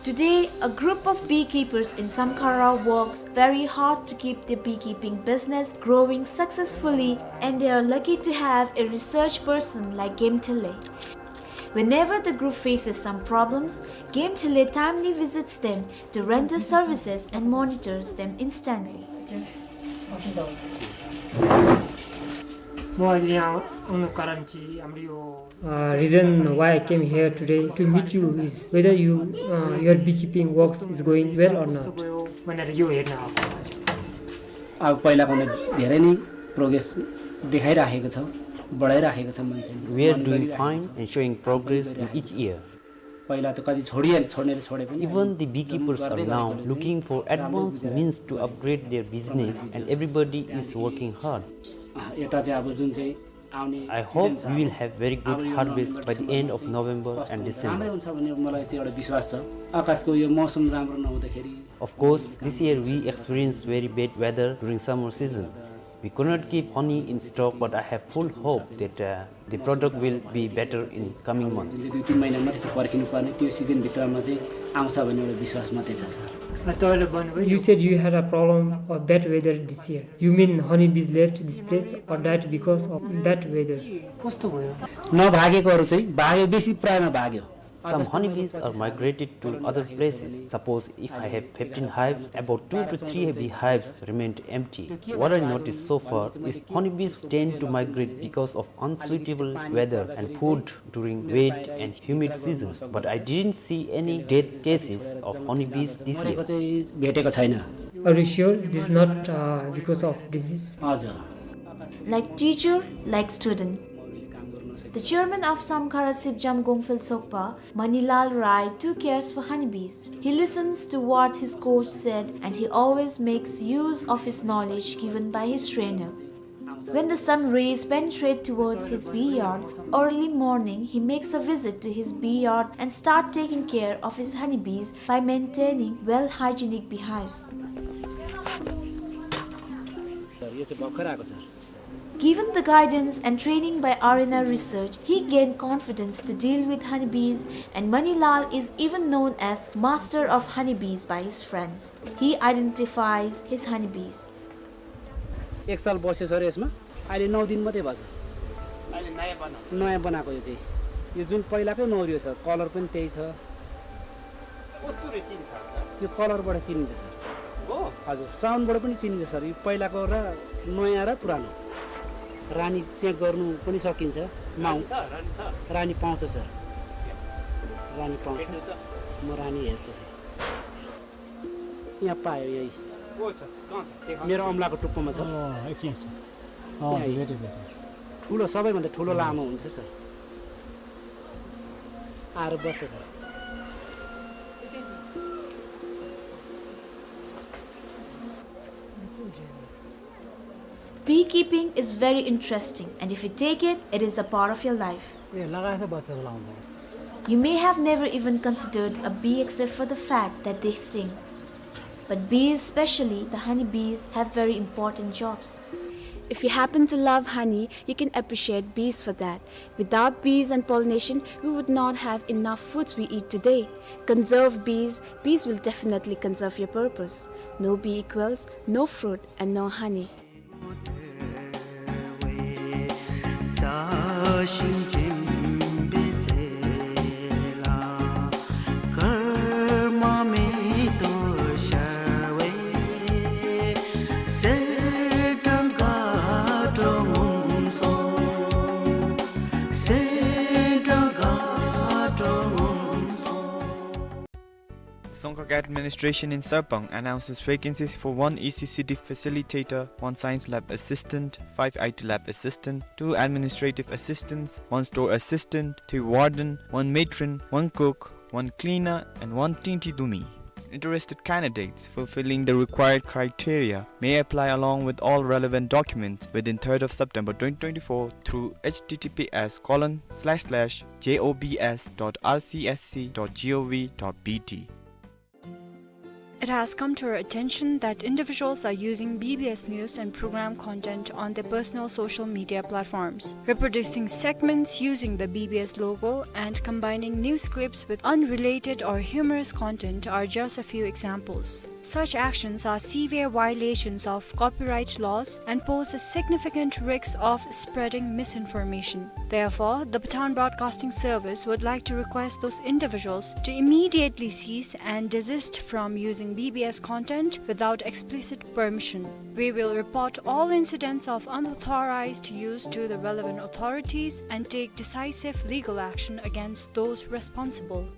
Today, a group of beekeepers in Samkhara works very hard to keep their beekeeping business growing successfully, and they are lucky to have a research person like Gemtele. Whenever the group faces some problems, Gemtele timely visits them to render services and monitors them instantly. म अहिले यहाँ आउनुको कारण चाहिँ हाम्रो यो Uh, reason why I came here today to meet you is whether you, uh, your beekeeping works is going well or not. भनेर यो हेर्न आएको। अब पहिलाभन्दा धेरै नै प्रोग्रेस देखाइराखेको छ, बढाइराखेको छ मान्छेले। We are doing fine and showing progress in each year. पहिला त कति छोडिहाले, छोड्नेले छोडे पनि। Even the beekeepers are now looking for advanced means to upgrade their business, and everybody is working hard. अँ, यता चाहिँ अब जुन चाहिँ आउने I hope season छ, we will have very good अब यो harvest by the November end of December मा कस्तो हुन्छ, November December। राम्रै हुन्छ भन्ने मलाई त्यो एउटा विश्वास छ। आकाशको यो मौसम राम्रो नहुँदाखेरि Of course, this year we experienced very bad weather during summer season. We could not keep honey in stock, but I have full hope that, uh, the product will be better in coming months। जुन चाहिँ दुई तिन महिना मात्रै छ पर्खिनु पर्ने, त्यो season भित्रमा चाहिँ आउँछ भन्ने एउटा विश्वास मात्रै छ, sir. You said you had a problem of bad weather this year. You mean honeybees left this place or died because of bad weather? कस्तो भयो? नभागेकोहरू चाहिँ भाग्यो, बेसी प्रायमा भाग्यो। Some honeybees are migrated to other places. Suppose if I have fifteen hives, about two to three beehives remained empty. What I noticed so far is honeybees tend to migrate because of unsuitable weather and food during wet and humid seasons, but I didn't see any death cases of honeybees this year। मरेको चाहिँ भेटेको छैन। Are you sure this is not, uh, because of disease? हजुर। Like teacher, like student. The chairman of Samkhara Sipjam Gongphel Sokpa, Manilal Rai, too cares for honeybees. He listens to what his coach said and he always makes use of his knowledge given by his trainer. When the sun rays penetrate towards his bee yard, early morning he makes a visit to his bee yard and start taking care of his honeybees by maintaining well hygienic beehives. Sir, यो चाहिँ भर्खर आएको, sir. Given the guidance and training by R N R Research, he gained confidence to deal with honeybees, and Manilal is even known as master of honeybees by his friends. He identifies his honeybees. एक साल बस्यो सर यसमा, अहिले नौ दिन मात्रै भएको छ। अहिले नयाँ बनाएको। नयाँ बनाएको यो चाहिँ। यो जुन पहिलाकै नौरियो छ, colour पनि त्यही छ। कस्तुरी चिन्छ? यो colour बाट चिनिन्छ सर। हो? हजुर, sound बाट पनि चिनिन्छ सर। यो पहिलाको र नयाँ र पुरानो। रानी check गर्नु पनि सकिन्छ। माउ-, रानी छ, रानी छ। रानी पाउँछ सर। रानी पाउँछ। भेट्नु त। म रानी हेर्छु सर। यहाँ पायो यही। को छ? कहाँ छ? देखा। मेरो औँलाको टुप्पोमा छ। अँ, एकछिन, एकछिन। अँ, यहाँ भेटेँ, भेटेँ। ठुलो, सबैभन्दा ठुलो लामो हुन्छ सर। आएर बस्छ sir. Beekeeping is very interesting, and if you take it, it is a part of your life. ए, लगाएछ बच्चाको लाउँदा। You may have never even considered a bee except for the fact that they sting. But bees, especially the honey bees, have very important jobs. If you happen to love honey, you can appreciate bees for that. Without bees and pollination, we would not have enough foods we eat today. Conserve bees, bees will definitely conserve your purpose. No bee equals no fruit and no honey. Songkhag Administration in Sarpang announces vacancies for one E C C D facilitator, one science lab assistant, five I T lab assistant, two administrative assistants, one store assistant, three warden, one matron, one cook, one cleaner, and one tingti dumi. Interested candidates fulfilling the required criteria may apply along with all relevant documents within third of September twenty twenty-four through H T T P S colon slash slash J O B S dot R C S C dot G O V dot B T. It has come to our attention that individuals are using B B S news and program content on their personal social media platforms. Reproducing segments using the B B S logo and combining news clips with unrelated or humorous content are just a few examples. Such actions are severe violations of copyright laws and pose a significant risk of spreading misinformation. Therefore, the Pathan Broadcasting Service would like to request those individuals to immediately cease and desist from using B B S content without explicit permission. We will report all incidents of unauthorized use to the relevant authorities and take decisive legal action against those responsible.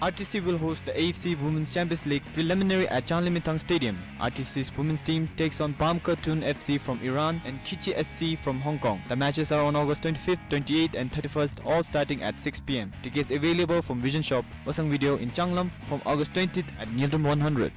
R T C will host the A F C Women's Champions League preliminary at Changlimithang Stadium. R T C's women's team takes on Bamka Tun F C from Iran and Khichi S C from Hong Kong. The matches are on August twenty-fifth, twenty-eighth and thirty-first, all starting at six P M. Tickets available from Vision Shop, Osang Video in Changlam from August twentieth at Ngultrum one hundred.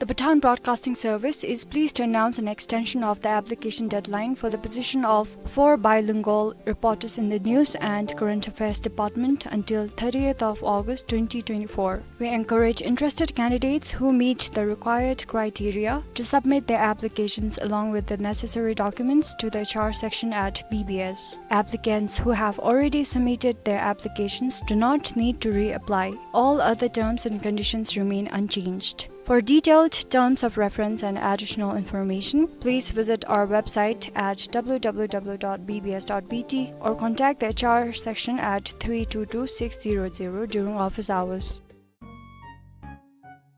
Bhutan Broadcasting Service is pleased to announce an extension of the application deadline for the position of four bilingual reporters in the News and Current Affairs Department until thirtieth of August twenty twenty-four. We encourage interested candidates who meet the required criteria to submit their applications along with the necessary documents to the H R section at B B S. Applicants who have already submitted their applications do not need to reapply. All other terms and conditions remain unchanged. For detailed terms of reference and additional information, please visit our website at W W W dot B B S dot B T or contact the H R section at three two two six zero zero during office hours.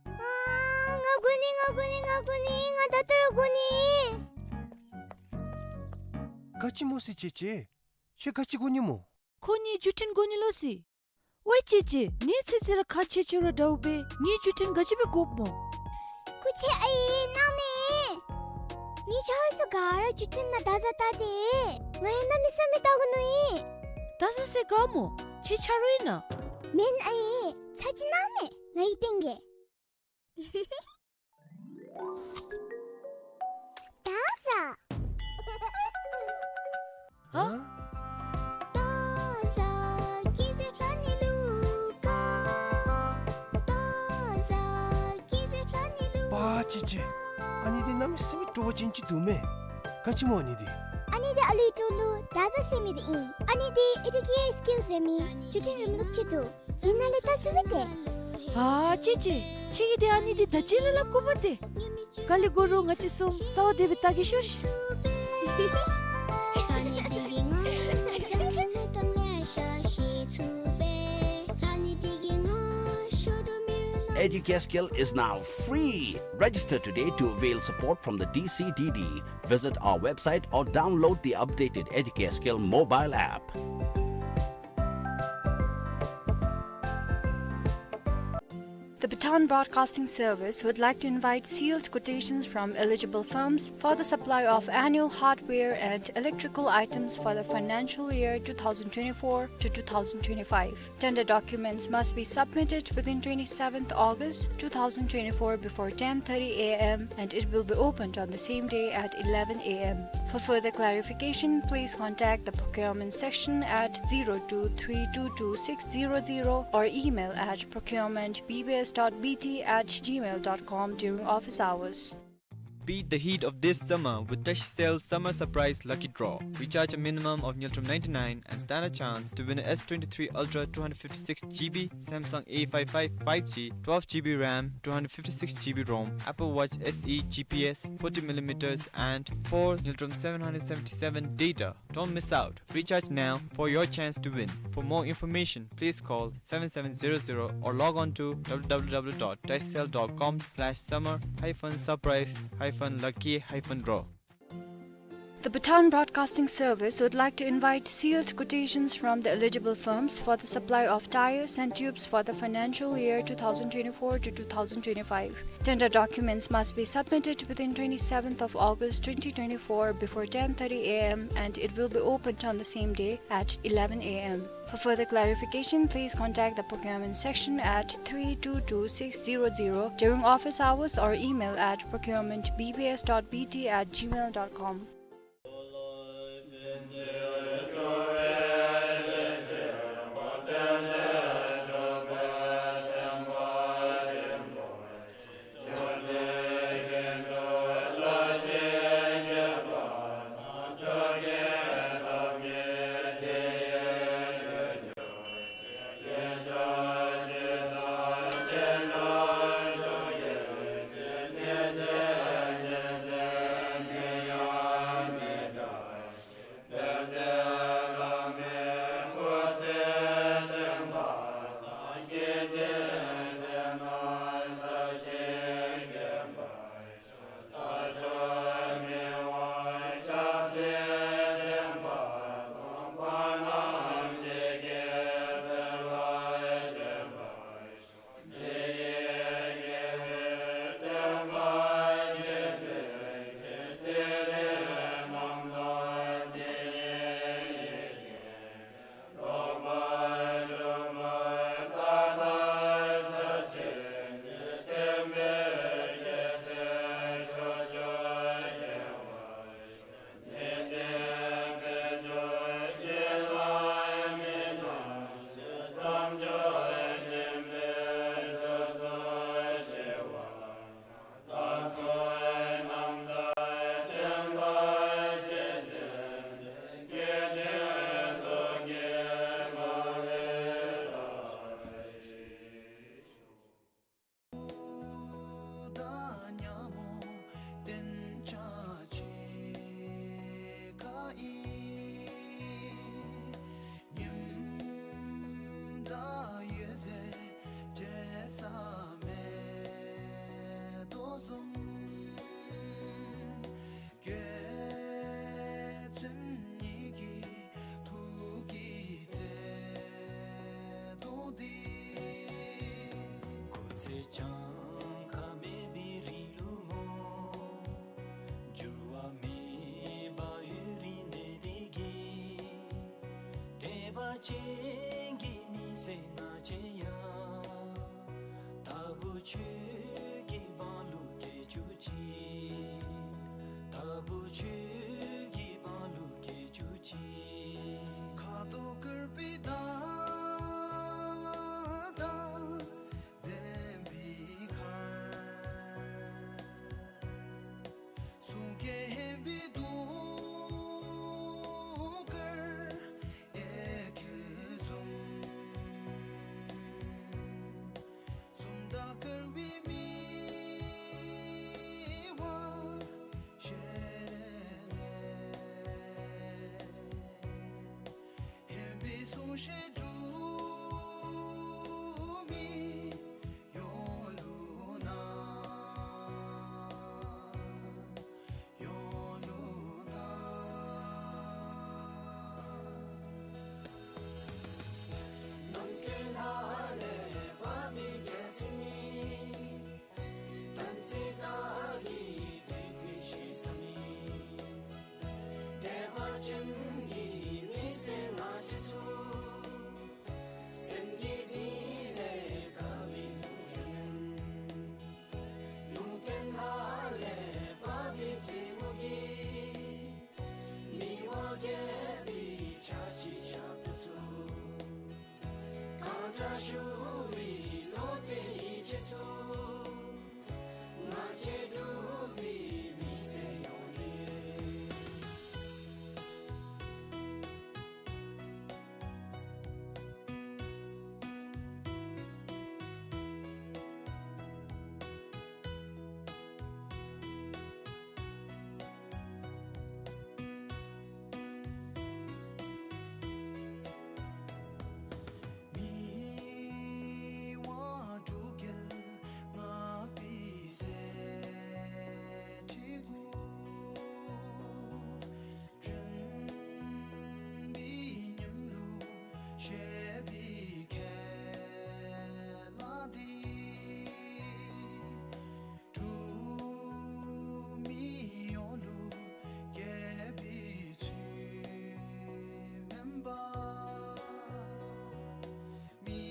ཨ། ང་དགོ་ནི། ང་དགོ་ནི། ང་དགོ་ནི། ང་ད་ལྟོ་ར་དགོ་ནི། ག་ཅི་སྨོ་ཟེར་ཅེ་ཅེ། ཁྱོད་ག་ཅི་དགོ་ནི་སྨོ། ཁོ་ངེའི་བརྒྱུད་འཕྲིན་དགོ་ནི་ལོ་ཟེར། ཝའི་ཅེ་ཅེ། ངེའི་ཚེ་ཚེ་ར་ཁག་ཆེ་ཆེ་ར་འདྲཝ་སྦེ་ངེའི་བརྒྱུད་འཕྲིན་ག་ཅི་སྦེ་དགོཔ་སྨོ། སྐུ་མཁྱེན་ཨའི་གནམ་མེད། ངེའི་ཆ་རོགས་ཚུ་ག་ར་བརྒྱུད་འཕྲིན་ནང་བརྡ་བཟའ་བལྟ་སྟེ། ང་ཡང་གནམ་མེད་ས་མེད་བལྟ་དགོ་ནི་ཨིན། བརྡ་བཟའ་ཟེར་ག་སྨོ། ཁྱོད་ཆ་རོགས་ཨིན་ན། མེན་ཨའི། ཚར་ཅིག་གནམ་མེད། ང་གིས་སྟོན་གེ། བརྡ་བཟའ། ཧ། བརྡ་བཟའ་ཁྱེད་ཀྱིས་བལྟ་ནི་ལུ་ག། བརྡ་བཟའ་ཁྱེད་ཀྱིས་བལྟ་ནི་ལུ་ག། པ་ཅེ་ཅེ། ཨ་ནི་འདི་གནམ་མེད་ས་མེད་སྤྲོ་བ་ཅན་ཅིག་འདུག་མས། ག་ཅི་སྨོ་ཨ་ནི་འདི། ཨ་ནི་འདི་ཨ་ལུའི་ཐོག་ལུ་བརྡ་བཟའ་ཟེར་མི་འདི་ཨིན། ཨ་ནི་འདི་ཨེ་ཌུ་ཀེར་སི་ཀིལ་ཟེར་མི་བརྒྱུད་འཕྲིན་རིམ་ལུགས་ཅིག་འདུག། ཨིན་ན་ལས་བལྟ་ཚུགས་པས་ཏེ། ཨ་ཅེ་ཅེ། ཁྱེད་ཀྱིས་འདི་ཨ་ནི་འདི་ད་ཅི་ལས་སླབ་དགོ་པས་ཏེ། ག་ལས་དགོ་རུང་ང་བཅས་གསུམ་རྩ་བ་བདེ་སྦེ་བལྟ་གེ་ཤོག་ཤིག། Educare Skill is now free. Register today to avail support from the D C D D. Visit our website or download the updated Educare Skill mobile app. The Bhutan Broadcasting Service would like to invite sealed quotations from eligible firms for the supply of annual hardware and electrical items for the financial year two thousand twenty-four to two thousand twenty-five. Tender documents must be submitted within twenty-seventh August two thousand twenty-four before ten thirty A M, and it will be opened on the same day at eleven A M. For further clarification, please contact the procurement section at zero two three two two six zero zero or email at procurement B B S dot B T at gmail dot com during office hours. Beat the heat of this summer with Digicel Summer Surprise Lucky Draw. Recharge a minimum of Ngultrum ninety-nine and stand a chance to win a S twenty-three Ultra two hundred fifty-six G B, Samsung A five five five G, twelve G B RAM, two hundred fifty-six G B ROM, Apple Watch S E G P S, forty millimeters, and four Ngultrum seven hundred seventy-seven data. Don't miss out. Recharge now for your chance to win. For more information, please call seven seven zero zero or log on to W W W dot digicel dot com slash summer hyphen surprise hyphen lucky hyphen draw. The Bhutan Broadcasting Service would like to invite sealed quotations from the eligible firms for the supply of tires and tubes for the financial year two thousand twenty-four to two thousand twenty-five. Tender documents must be submitted within twenty-seventh of August twenty twenty-four before ten thirty A M, and it will be opened on the same day at eleven A M. For further clarification, please contact the procurement section at three two two six zero zero during office hours or email at procurement B B S dot B T at gmail dot com. ཅན་གྱི་མི་སེར་ང་བཅས་ཡང་། དྭགས་པོ་ཆོས་ཀྱི་འབངས་ལུ་སྐྱེ་བཅུག་ཅིག། དྭགས་པོ་ཆོས་ཀྱི་འབངས་ལུ་སྐྱེ་བཅུག་ཅིག། ཁ་དོག་དཀར་པོའི་མདངས་དང་ལྡན་པའི་མཁར། གསུང་སྐད་སྙན་པའི་གདུང་དཀར་གཡས་འཁྱིལ་གསུམ། གསུང་དང་དཀར་བའི་མིག་དབང་ཞལ་ལས། སྙན་པའི་གསུང་བཤད་སྒྲོན་མེ་ཡང་ལུ་སྣང་། ཡང་ལུ་སྣང་། ནམ་མཁའི་ལྷ་ལས་བབས་པའི་རྒྱལ་བཙུན་མི། དམ་ཚིག་དག་གིས་བདེ་བའི་ཞིང་ས་མི། དད་པ་ཅན་གྱི་མི་སེར་ང་བཅས་ཚུ། སེམས་ཀྱི་གཏིང་ལས་དགའ་བའི་ལུང་བསྟན། ལུང་བསྟན་ལྷ་ལས་བབས་པའི་བཙུན་མོ་གིས། མི་དབང་རྒྱལ་པོའི་ཕྱག་ཕྱི་ཞབས་ཏོག་ཚུ། གང་དྲག་ཞུ་བའི་བློ་གཏད་ཡིད་ཆེས་ཚུ། ང་བཅས་འབྲུག་པའི་མི་སེར་ཡོངས་ལུ་ཡོད། མི་དབང་འབྲུག་རྒྱལ་ལྔ་པའི་གསེར་ཁྲི་གུ། བྱོན་པའི་ཉིནམ་ལུ་བཞད་པའི་ཁ་ལས་ཏེ། འབྲུག་མི་ཡོངས་ལུ་དགྱེས་པའི་ཚུལ་མེན་པར། མི་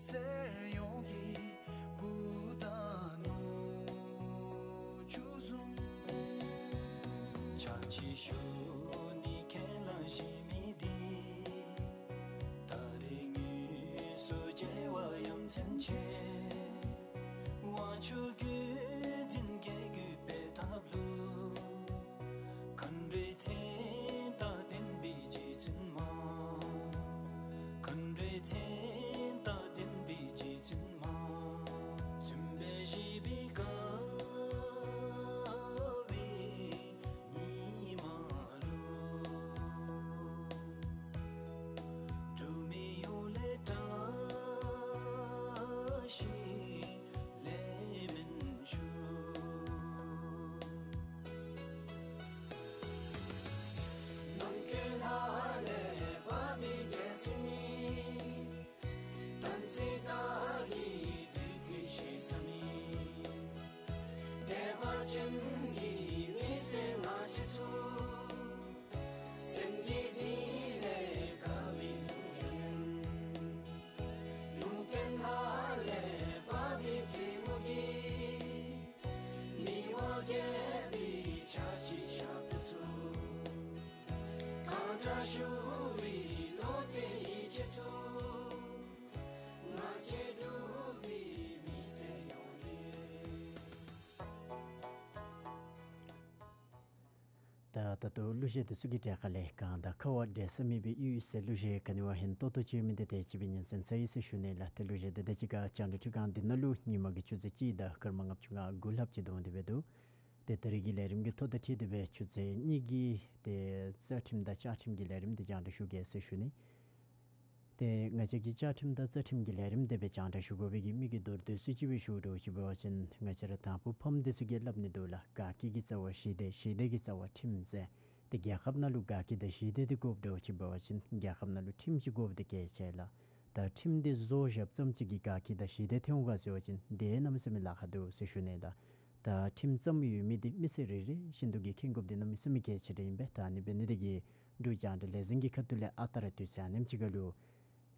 སེར་ཡོངས་ཀྱི་བུ་དང་ནུ་གཅུང་བཟུམ། ཕྱག་ཕྱི་ཞུ་ནི་ཁས་བླངས་བཞེས་མི་འདི། ད་རེས་དངོས་སུ་མཇལ་བ་ཡ་མཚན་ཆེ། དབང་ཕྱུག་བརྒྱུད་འཛིན་རྒྱལ་བརྒྱུད་སྤེལ་ཐབས་ལུ། མཁའ་འགྲོའི་མཚན་རྟགས་ལྡན་པའི་རྗེ་བཙུན་མ། མཁའ་འགྲོའི་མཚན་རྟགས་ལྡན་པའི་རྗེ་བཙུན་མ། བཙུན་པས་བཞེས་པའི་དགའ་བའི་ཉི་མ་ལུ། འབྲུག་མི་ཡོངས་ལས་བཀྲ་ཤིས་ལེགས་སྨོན་ཞུ། ནམ་མཁའི་ལྷ་ལས་བབས་པའི་རྒྱལ་བཙུན་མི། དམ་ཚིག་དག་གིས་བདེ་བའི་ཞིང་ས་མི། དད་པ་ཅན་གྱི་མི་སེར་ང་བཅས་ཚུ། སེམས་ཀྱི་གཏིང་ལས་དགའ་བའི་ལུང་བསྟན། ལུང་བསྟན་ལྷ་ལས་བབས་པའི་བཙུན་མོ་གིས། མི་དབང་རྒྱལ་པོའི་ཕྱག་ཕྱི་ཞབས་ཏོག་ཚུ། གང་དྲག་ཞུ་བའི་བློ་གཏད་ཡིད་ཆེས་ཚུ། ང་བཅས་འབྲུག་པའི་མི་སེར་ཡོངས་ལུ། ད་ད་ལྟོ་གླུ་གཞས་འདི་ཚུ་གི་གྲས་ཁ་ལས་གངས་དང་ཁ་བ་འབྲལ་ས་མེད་པའི་གཡུས་ཟེར་གླུ་གཞས་ག་ནི་བ་ཧིང་ཏོག་ཏོ་ཅིག་ཡོད་མི་འདི་དེ་ཅིག་སྦེ་ཉན་གསན་ཚར་ཡི་ཟེར་ཞུ་ནི་ལགས། ཏེ་གླུ་གཞས་འདི་དང་གཅིག་ཁར་རྒྱང་བསྒྲགས་ཁྲི་སྒང་འདི་ནང་ལུ་ཉིན་མ་གི་ཆུ་ཚོད་གཅིག་དང་སྐར་མ་ལྔ་བཅུ་ང་དགུ་ལྷགཔ་ཅིག་འདུག་སྟེ་འབད་དོ། ཏེ་ད་རིས་ཀྱི་ལས་རིམ་གྱི་ཐོ་དང་འཁྲིལ་ཏེ་སྦེ་ཆུ་ཚོད་གཉིས་ཀྱི་ཏེ་རྩ་ཁྲིམས་དང་བཅའ་ཁྲིམས་ཀྱི་ལས་རིམ་འདི་རྒྱང་བསྒྲགས་ཞུ་གེ་ཟེར་ཞུ་ནི། ཏེ་ང་བཅས་ཀྱི་བཅའ་ཁྲིམས་དང་རྩ་ཁྲིམས་ཀྱི་ལས་རིམ་འདི་སྦེ་རྒྱང་བསྒྲགས་ཞུ་དགོ་པའི་གི་དམིགས་ཡུལ་མདོར་བསྡུས་སུ་ཅིག་སྦེ་ཞུ་དོ་ཅིག་འབད་བ་ཅིན་ང་བཅས་ར་དང་ཕུ་ཕམ་འདི་ཚུ་གིས་སླབ་ནི་འདུག་ལགས། དགའ་སྐྱིད་ཀྱི་རྩ་བ་ཞི་བདེ། ཞི་བདེ་གི་རྩ་བ་ཁྲིམས་ཟེར། ཏེ་རྒྱལ་ཁབ་ནང་ལུ་དགའ་སྐྱིད་དང་ཞི་བདེ་འདི་དགོཔ་འདྲཝ་ཅིག་འབད་བ་ཅིན་རྒྱལ་ཁབ་ནང་ལུ་ཁྲིམས་ཅིག་དགོཔ་འདི་གལ་ཆེ་ལགས། ད་ཁྲིམས་འདི་བཟོ་བཞགཔ་ཙམ་ཅིག་གིས་དགའ་སྐྱིད་དང་ཞི་བདེ་ཐོན་འོང་ག་ཟེར་བ་ཅིན་དེ་གནམ་མེད་ས་མེད་ལཱ་ཁག་འདུག་ཟེར་ཞུ་ནི་ལགས། ད་ཁྲིམས་བརྩམ་ཡོད་མི་འདི་མི་སེར་རེ་རེ་བཞིན་དུ་གིས་མཁྱེན་དགོཔ་འདི་གནམ་མེད་ས་མེད་གལ་ཆེ་དྲགས་ཨིན་པས། ད་ཨ་ནི་འབད་ནི་འདི་གིས་ འབྲུག་རྒྱང་བསྒྲགས་ལས་འཛིན་གྱི་ཁ་ཐུག་ལས་ཨ་རྟག་ར་དུས་ཚོད་ཨ་ནེམ་ཅིག་ཁར་ལུ་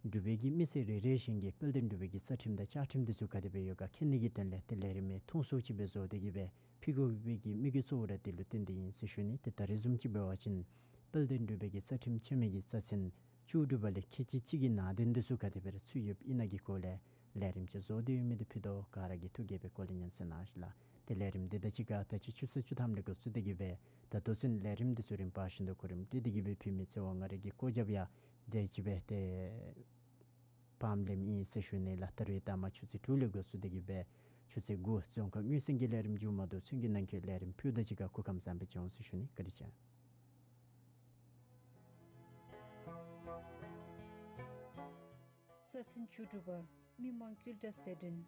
འབྲུག་པའི་གི་མི་སེར་རེ་རེ་བཞིན་གྱིས་དཔལ་ལྡན་འབྲུག་པའི་གི་རྩ་ཁྲིམས་དང་བཅའ་ཁྲིམས་འདི་ཚུ་ག་དེ་སྦེ་ཡོད་ག་མཁྱེན་ནི་གི་དོན་ལས་ཏེ་ལས་རིམ་མཐོང་སོ་ཅིག་སྦེ་བཟོ་སྟེ་གི་སྦེ་ཕུལ་དགོ་པའི་གི་དམིགས་ཡུལ་གཙོ་བོ་ར་དེ་ལུ་བརྟེན་ཏེ་ཨིན་ཟེར་ཞུ་ནི། ཏེ་ད་རེས་བཟུམ་ཅིག་འབད་བ་ཅིན་དཔལ་ལྡན་འབྲུག་པའི་གི་རྩ་ཁྲིམས་ཆེན་མོའི་གི་རྩ་ཚན་བཅུ་དྲུག་པ་ལས་ཁལ་གཅིག་གཅིག་གི་ནང་དོན་འདི་ཚུ་ག་དེ་སྦེ་ར་ཚུད་ཡོདཔ་ཨིན་ན་གི་སྐོར་ལས་ལས་རིམ་ཅིག་བཟོ་སྟེ་ཡོད་མི་འདི་ཕུལ་དོ། ག་ར་གིས་ཐུགས་དགྱེས་པའི་སྒོ་ལས་ཉན་གསན་གནང་ཞིག་ལགས། ཏེ་ལས་རིམ་འདི་དང་གཅིག་ཁར་ད་ཅི་ཆུ་ཚོད་བཅུ་ཐམ་ལས་འགོ་བཙུགས་ཏེ་གི་སྦེ་ད་ལྟོ་ཚུན་ལས་རིམ་འདི་ཚུ་རིམ་པ་བཞིན་དུ་གོ་རིམ་སྒྲིག་སྟེ་གི་སྦེ་ཕུལ་མི་ཚེ་དབང་ང་ར་གིས་བཀོད་རྒྱབ་ཡང་དེ་ཅིག་སྦེ་ཏེ་ཕམ་ལེནམ་ཨིན་ཟེར་ཞུ་ནི་ལགས། ད་རེས་ད་མ་ཆུ་ཚོད་དྲུག་ལས་འགོ་བཙུགས་ཏེ་གི་སྦེ་ཆུ་ཚོད་དགུ་རྫོང་ཁ་དངུལ་སེང་གི་ལས་རིམ་མཇུག་མ་བསྡུ་ཚུན་གྱི་ནང་འཁོད་ལས་རིམ་ཕུལཝ་ད་གཅིག་ཁར་སྐུ་ཁམས་བཟང་པོ་ཅིག་འོང་ཟེར་ཞུ་ནི། བཀའ་དྲིན་ཆེ། རྩ་ཚན་བཅུ་དྲུག་པ། མི་མང་སྐྱུལ་བསྒྲགས་ཟད་འགྲོན།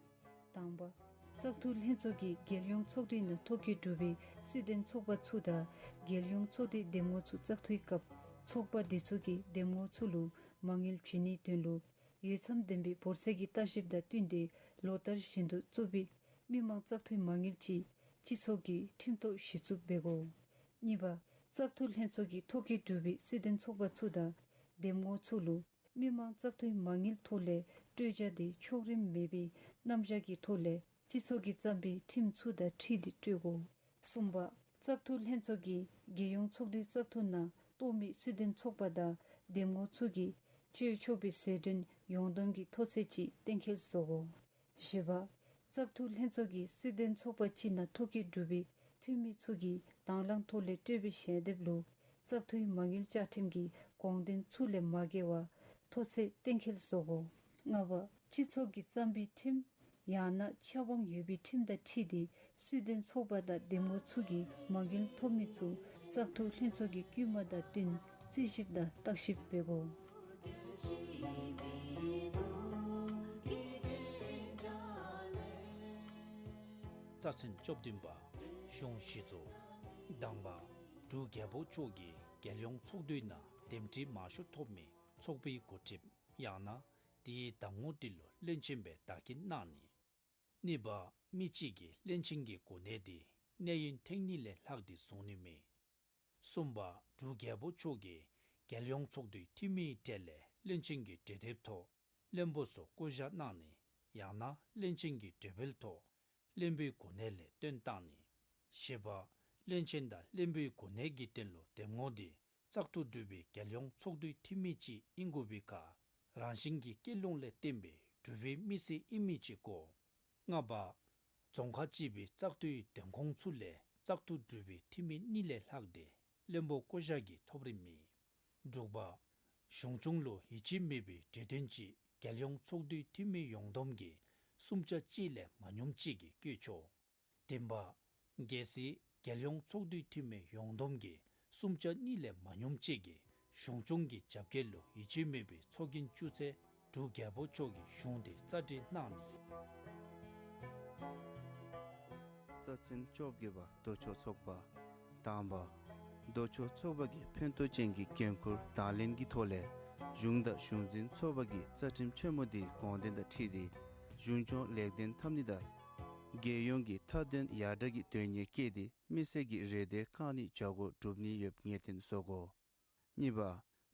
དང་པ། བཙག་འཐུ་ལྷན་ཚོགས་ཀྱིས་རྒྱལ་ཡོངས་ཚོགས་འདུའི་ནང་ཐོ་བཀོད་གྲུབ་པའི་སུད་ལྡན་ཚོགས་པ་ཚུ་དང་རྒྱལ་ཡོངས་ཚོགས་སྡེའི་འདེམས་ངོ་ཚུ་བཙག་འཐུའི་སྐབས་ཚོགས་པ་དེ་ཚུ་གིས་འདེམས་ངོ་ཚུ་ལུ་མ་དངུལ་བྱིན་ནིའི་དོན་ལུ་འོས་འཚམ་ལྡན་པའི་འབོར་ཚད་ཀྱི་ལྟ་ཞིབ་དང་བསྟུན་ཏེ་ལོ་ལྟར་བཞིན་དུ་བཙུགས་པའི་མི་མང་བཙག་འཐུའི་མ་དངུལ་ཅིག་སྤྱི་ཚོགས་ཀྱི་ཁྲིམས་ཐོག་གཞི་བཙུགས་འབད་དགོ། གཉིས་པ། བཙག་འཐུ་ལྷན་ཚོགས་ཀྱིས་ཐོ་བཀོད་གྲུབ་པའི་སུད་ལྡན་ཚོགས་པ་ཚུ་དང་འདེམས་ངོ་ཚུ་ལུ་མི་མང་བཙག་འཐུའི་མ་དངུལ་ཐོག་ལས་སྤྲོད་བྱ་དེ་ཕྱོགས་རིས་མེད་པའི་རྣམ་གཞག་གི་ཐོག་ལས་སྤྱི་ཚོགས་ཀྱིས་བརྩམས་པའི་ཁྲིམས་ཚུ་དང་འཁྲིལ་ཏེ་སྤྲོད་དགོ། གསུམ་པ། བཙག་འཐུ་ལྷན་ཚོགས་ཀྱིས་རྒྱལ་ཡོངས་ཚོགས་འདུའི་བཙག་འཐུ་ནང་གཏོགས་མི་སུད་ལྡན་ཚོགས་པ་དང་འདེམས་ངོ་ཚུ་གིས་སྤྱོད་ཆོག་པའི་ཟད་འགྲོན་ཡོངས་བསྡོམས་ཀྱི་མཐོ་ཚད་ཅིག་གཏན་འཁེལ་བཟོ་དགོ། བཞི་པ། བཙག་འཐུ་ལྷན་ཚོགས་ཀྱིས་སུད་ལྡན་ཚོགས་པ་ཅིག་ནང་ཐོ་བཀོད་གྲུབ་པའི་འཐུས་མི་ཚུ་གིས་དང་བླངས་ཐོག་ལས་སྤྲོད་པའི་ཞལ་འདེབས་ལུ་བཙག་འཐུའི་མ་དངུལ་བཅའ་ཁྲིམས་ཀྱི་དགོངས་དོན་ཚུ་ལས་མ་འགལ་བར་མཐོ་ཚད་གཏན་འཁེལ་བཟོ་དགོ། ལྔ་པ། སྤྱི་ཚོགས་ཀྱིས་བརྩམས་པའི་ཁྲིམས་ཡང་ན་ཆབ་འབངས་འོས་པའི་ཁྲིམས་དང་འཁྲིལ་ཏེ་སུད་ལྡན་ཚོགས་པ་དང་འདེམས་ངོ་ཚུ་གིས་མ་དངུལ་ཐོབ་མི་ཚུ་བཙག་འཐུ་ལྷན་ཚོགས་ཀྱི་བསྐུལ་མ་དང་བསྟུན་རྩིས་ཞིབ་དང་བརྟག་ཞིབ་འབད་དགོ། རྩ་ཚན་བཅུ་བདུན་པ། གཞུང་གཞི་བཙུགས། དང་པ། འབྲུག་རྒྱལ་པོ་མཆོག་གིས་རྒྱལ་ཡོངས་ཚོགས་འདུའི་ནང་འདེམས་ཁྲི་མང་ཤོས་ཐོབ་མི་ཚོགས་པའི་འགོ་ཁྲིདཔ་ཡང་ན་དེའི་གདམ་ངོ་དེ་ལུ་བློན་ཆེན་སྦེ་བདག་འཁྱེར་གནང་ནི། གཉིས་པ། མི་གཅིག་གིས་བློན་ཆེན་གྱི་གོ་གནས་དེ་གནས་ཡུན་ཐེངས་གཉིས་ལས་ལྷག་སྟེ་བཟུང་ནི་མེད། གསུམ་པ། འབྲུག་རྒྱལ་པོ་མཆོག་གིས་རྒྱལ་ཡོངས་ཚོགས་འདུའི་འཐུས་མིའི་གྲས་ལས་བློན་ཆེན་གྱི་གྲོས་འདེབས་ཐོག་བློན་པོ་ཚུ་བསྐོ་བཞག་གནང་ནི་ཡང་ན་བློན་ཆེན་གྱི་གྲོས་འབུལ་ཐོག་བློན་པོའི་གོ་གནས་ལས་བཏོན་གཏང་ནི། བཞི་པ། བློན་ཆེན་དང་བློན་པོའི་གོ་གནས་ཀྱི་དོན་ལུ་འདེམས་ངོ་དེ་བཙག་འཐུ་གྲུབ་པའི་རྒྱལ་ཡོངས་ཚོགས་འདུའི་འཐུས་མི་ཅིག་ཨིན་དགོ་པའི་ཁར་རང་བཞིན་གྱི་སྐྱེས་ལོང་ལས་བརྟེན་པའི་འབྲུག་པའི་མི་སེར་ཨིན་མི་ཅིག་དགོ། ལྔ་པ། རྫོང་ཁག་གཅིག་པའི་བཙག་འཐུའི་འདེམས་ཁོངས་ཚུ་ལས་བཙག་འཐུ་གྲུབ་པའི་འཐུས་མི་གཉིས་ལས་ལྷག་སྟེ་བློན་པོ་བསྐོ་བཞག་གི་ཐོབ་རིན་མེད། དྲུག་པ། གཞུང་སྐྱོང་ལུ་ཡིད་ཆེས་མེད་པའི་གྲོས་དོན་ཅིག་རྒྱལ་ཡོངས་ཚོགས་འདུའི་འཐུས་མི་ཡོངས་བསྡོམས་ཀྱི་སུམ་ཆ་གཅིག་ལས་མ་ཉུངམ་ཅིག་གིས་བསྐོ་ཆོག། བདུན་པ། གལ་སྲིད་རྒྱལ་ཡོངས་ཚོགས་འདུའི་འཐུས་མི་ཡོངས་བསྡོམས་ཀྱི་སུམ་ཆ་གཉིས་ལས་མ་ཉུངམ་ཅིག་གིས་གཞུང་སྐྱོང་གི་རྒྱབ་འགལ་ལུ་ཡིད་ཆེས་མེད་པའི་ཚོགས་རྒྱན་བསྐྱོན་ཚེ་འབྲུག་རྒྱལ་པོ་མཆོག་གིས་གཞུང་དེ་རྩ་འགྲེལ་གནང་ནི། རྩ་ཚན་བཅོ་བརྒྱད་པ། ལྡོག་ཕྱོགས་ཚོགས་པ། དང་པ། ལྡོག་ཕྱོགས་ཚོགས་པ་གི་ཕན་ཐོགས་ཅན་གྱི་འགན་ཁུར་དང་ལེན་གྱི་ཐོག་ལས་གཞུང་དང་གཞུང་འཛིན་ཚོགས་པ་གི་རྩ་ཁྲིམས་ཆེན་མོ་དེའི་དགོངས་དོན་དང་འཁྲིལ་ཏེ་གཞུང་སྐྱོང་ལེགས་ལྡན་འཐབ་ནི་དང་རྒྱལ་ཡོངས་ཀྱི་མཐའ་དོན་ཡར་དྲག་གི་དོན་གཉེར་བསྐྱེད་དེ་མི་སེར་གྱི་རེ་འདོད་བསྐང་ནིའི་བྱ་སྒོ་སྒྲུབ་ནི་ཡོདཔ་ངེས་གཏན་བཟོ་དགོ། གཉིས་པ།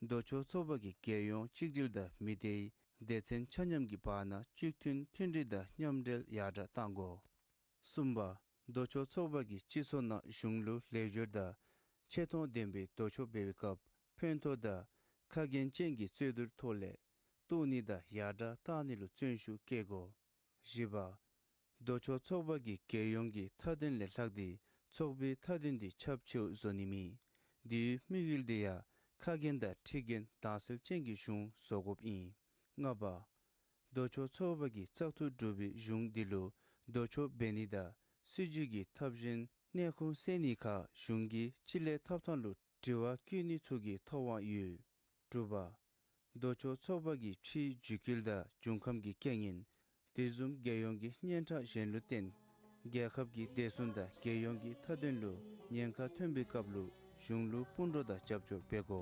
ལྡོག་ཕྱོགས་ཚོགས་པ་གིས་རྒྱལ་ཡོངས་གཅིག་སྒྲིལ་དང་མི་སྡེའི་སྡེ་ཚན་ཆ་མཉམ་གྱི་བར་ན་གཅིག་མཐུན་མཐུན་སྒྲིལ་དང་མཉམ་འབྲེལ་ཡར་དྲག་གཏང་དགོ། གསུམ་པ། ལྡོག་ཕྱོགས་ཚོགས་པ་གིས་སྤྱི་ཚོགས་ནང་གཞུང་ལུ་ལེགས་སྒྱུར་དང་ཆེ་མཐོང་ལྡན་པའི་ལྡོག་ཕྱོགས་འབད་བའི་སྐབས་ཕན་ཐོགས་དང་ཁ་རྒྱན་ཅན་གྱི་རྩོད་བསྡུར་ཐོག་ལས་རྟོགས་ནི་དང་ཡར་དྲག་གཏང་ནི་ལུ་བརྩོན་ཤུགས་བསྐྱེད་དགོ། བཞི་པ། ལྡོག་ཕྱོགས་ཚོགས་པ་གིས་རྒྱལ་ཡོངས་ཀྱི་མཐའ་དོན་ལས་ལྷག་སྟེ་ཚོགས་པའི་མཐའ་དོན་དེ་ཁྱབ་ཆེཝ་བཟོ་ནི་མེད། དེའི་དམིགས་ཡུལ་དེ་ཡང་ཁ་རྒྱན་དང་ཁྲི་རྒྱན་དྭངས་གསལ་ཅན་གྱི་གཞུང་བཟོ་དགོཔ་ཨིན། ལྔ་པ། ལྡོག་ཕྱོགས་ཚོགས་པ་གིས་བཙག་འཐུ་གྲུབ་པའི་གཞུང་དེ་ལུ་ལྡོག་ཕྱོགས་འབད་ནི་དང་སྲིད་བྱུས་ཀྱི་ཐབས་གཞན་གནད་ཁུངས་གསལ་ནི་ཁར་གཞུང་གི་སྤྱི་ལས་ཐོབ་ཐང་ལུ་དྲི་བ་བཀོད་ནི་ཚུ་གི་ཐོབ་དབང་ཡོད། དྲུག་པ། ལྡོག་ཕྱོགས་ཚོགས་པ་གིས་ཕྱིའི་འཇིགས་སྐུལ་དང་འབྱུང་ཁམས་ཀྱི་རྐྱེན་ངན་དེ་བཟུམ་རྒྱལ་ཡོངས་ཀྱི་སྙན་གྲགས་གཞན་ལུ་བརྟེན་རྒྱལ་ཁབ་ཀྱི་བདེ་སྲུང་དང་རྒྱལ་ཡོངས་ཀྱི་མཐའ་དོན་ལུ་ཉེན་ཁ་ཐོན་པའི་སྐབས་ལུ་གཞུང་ལུ་སྤུན་གྲོགས་དང་རྒྱབ་སྐྱོར་འབད་དགོ།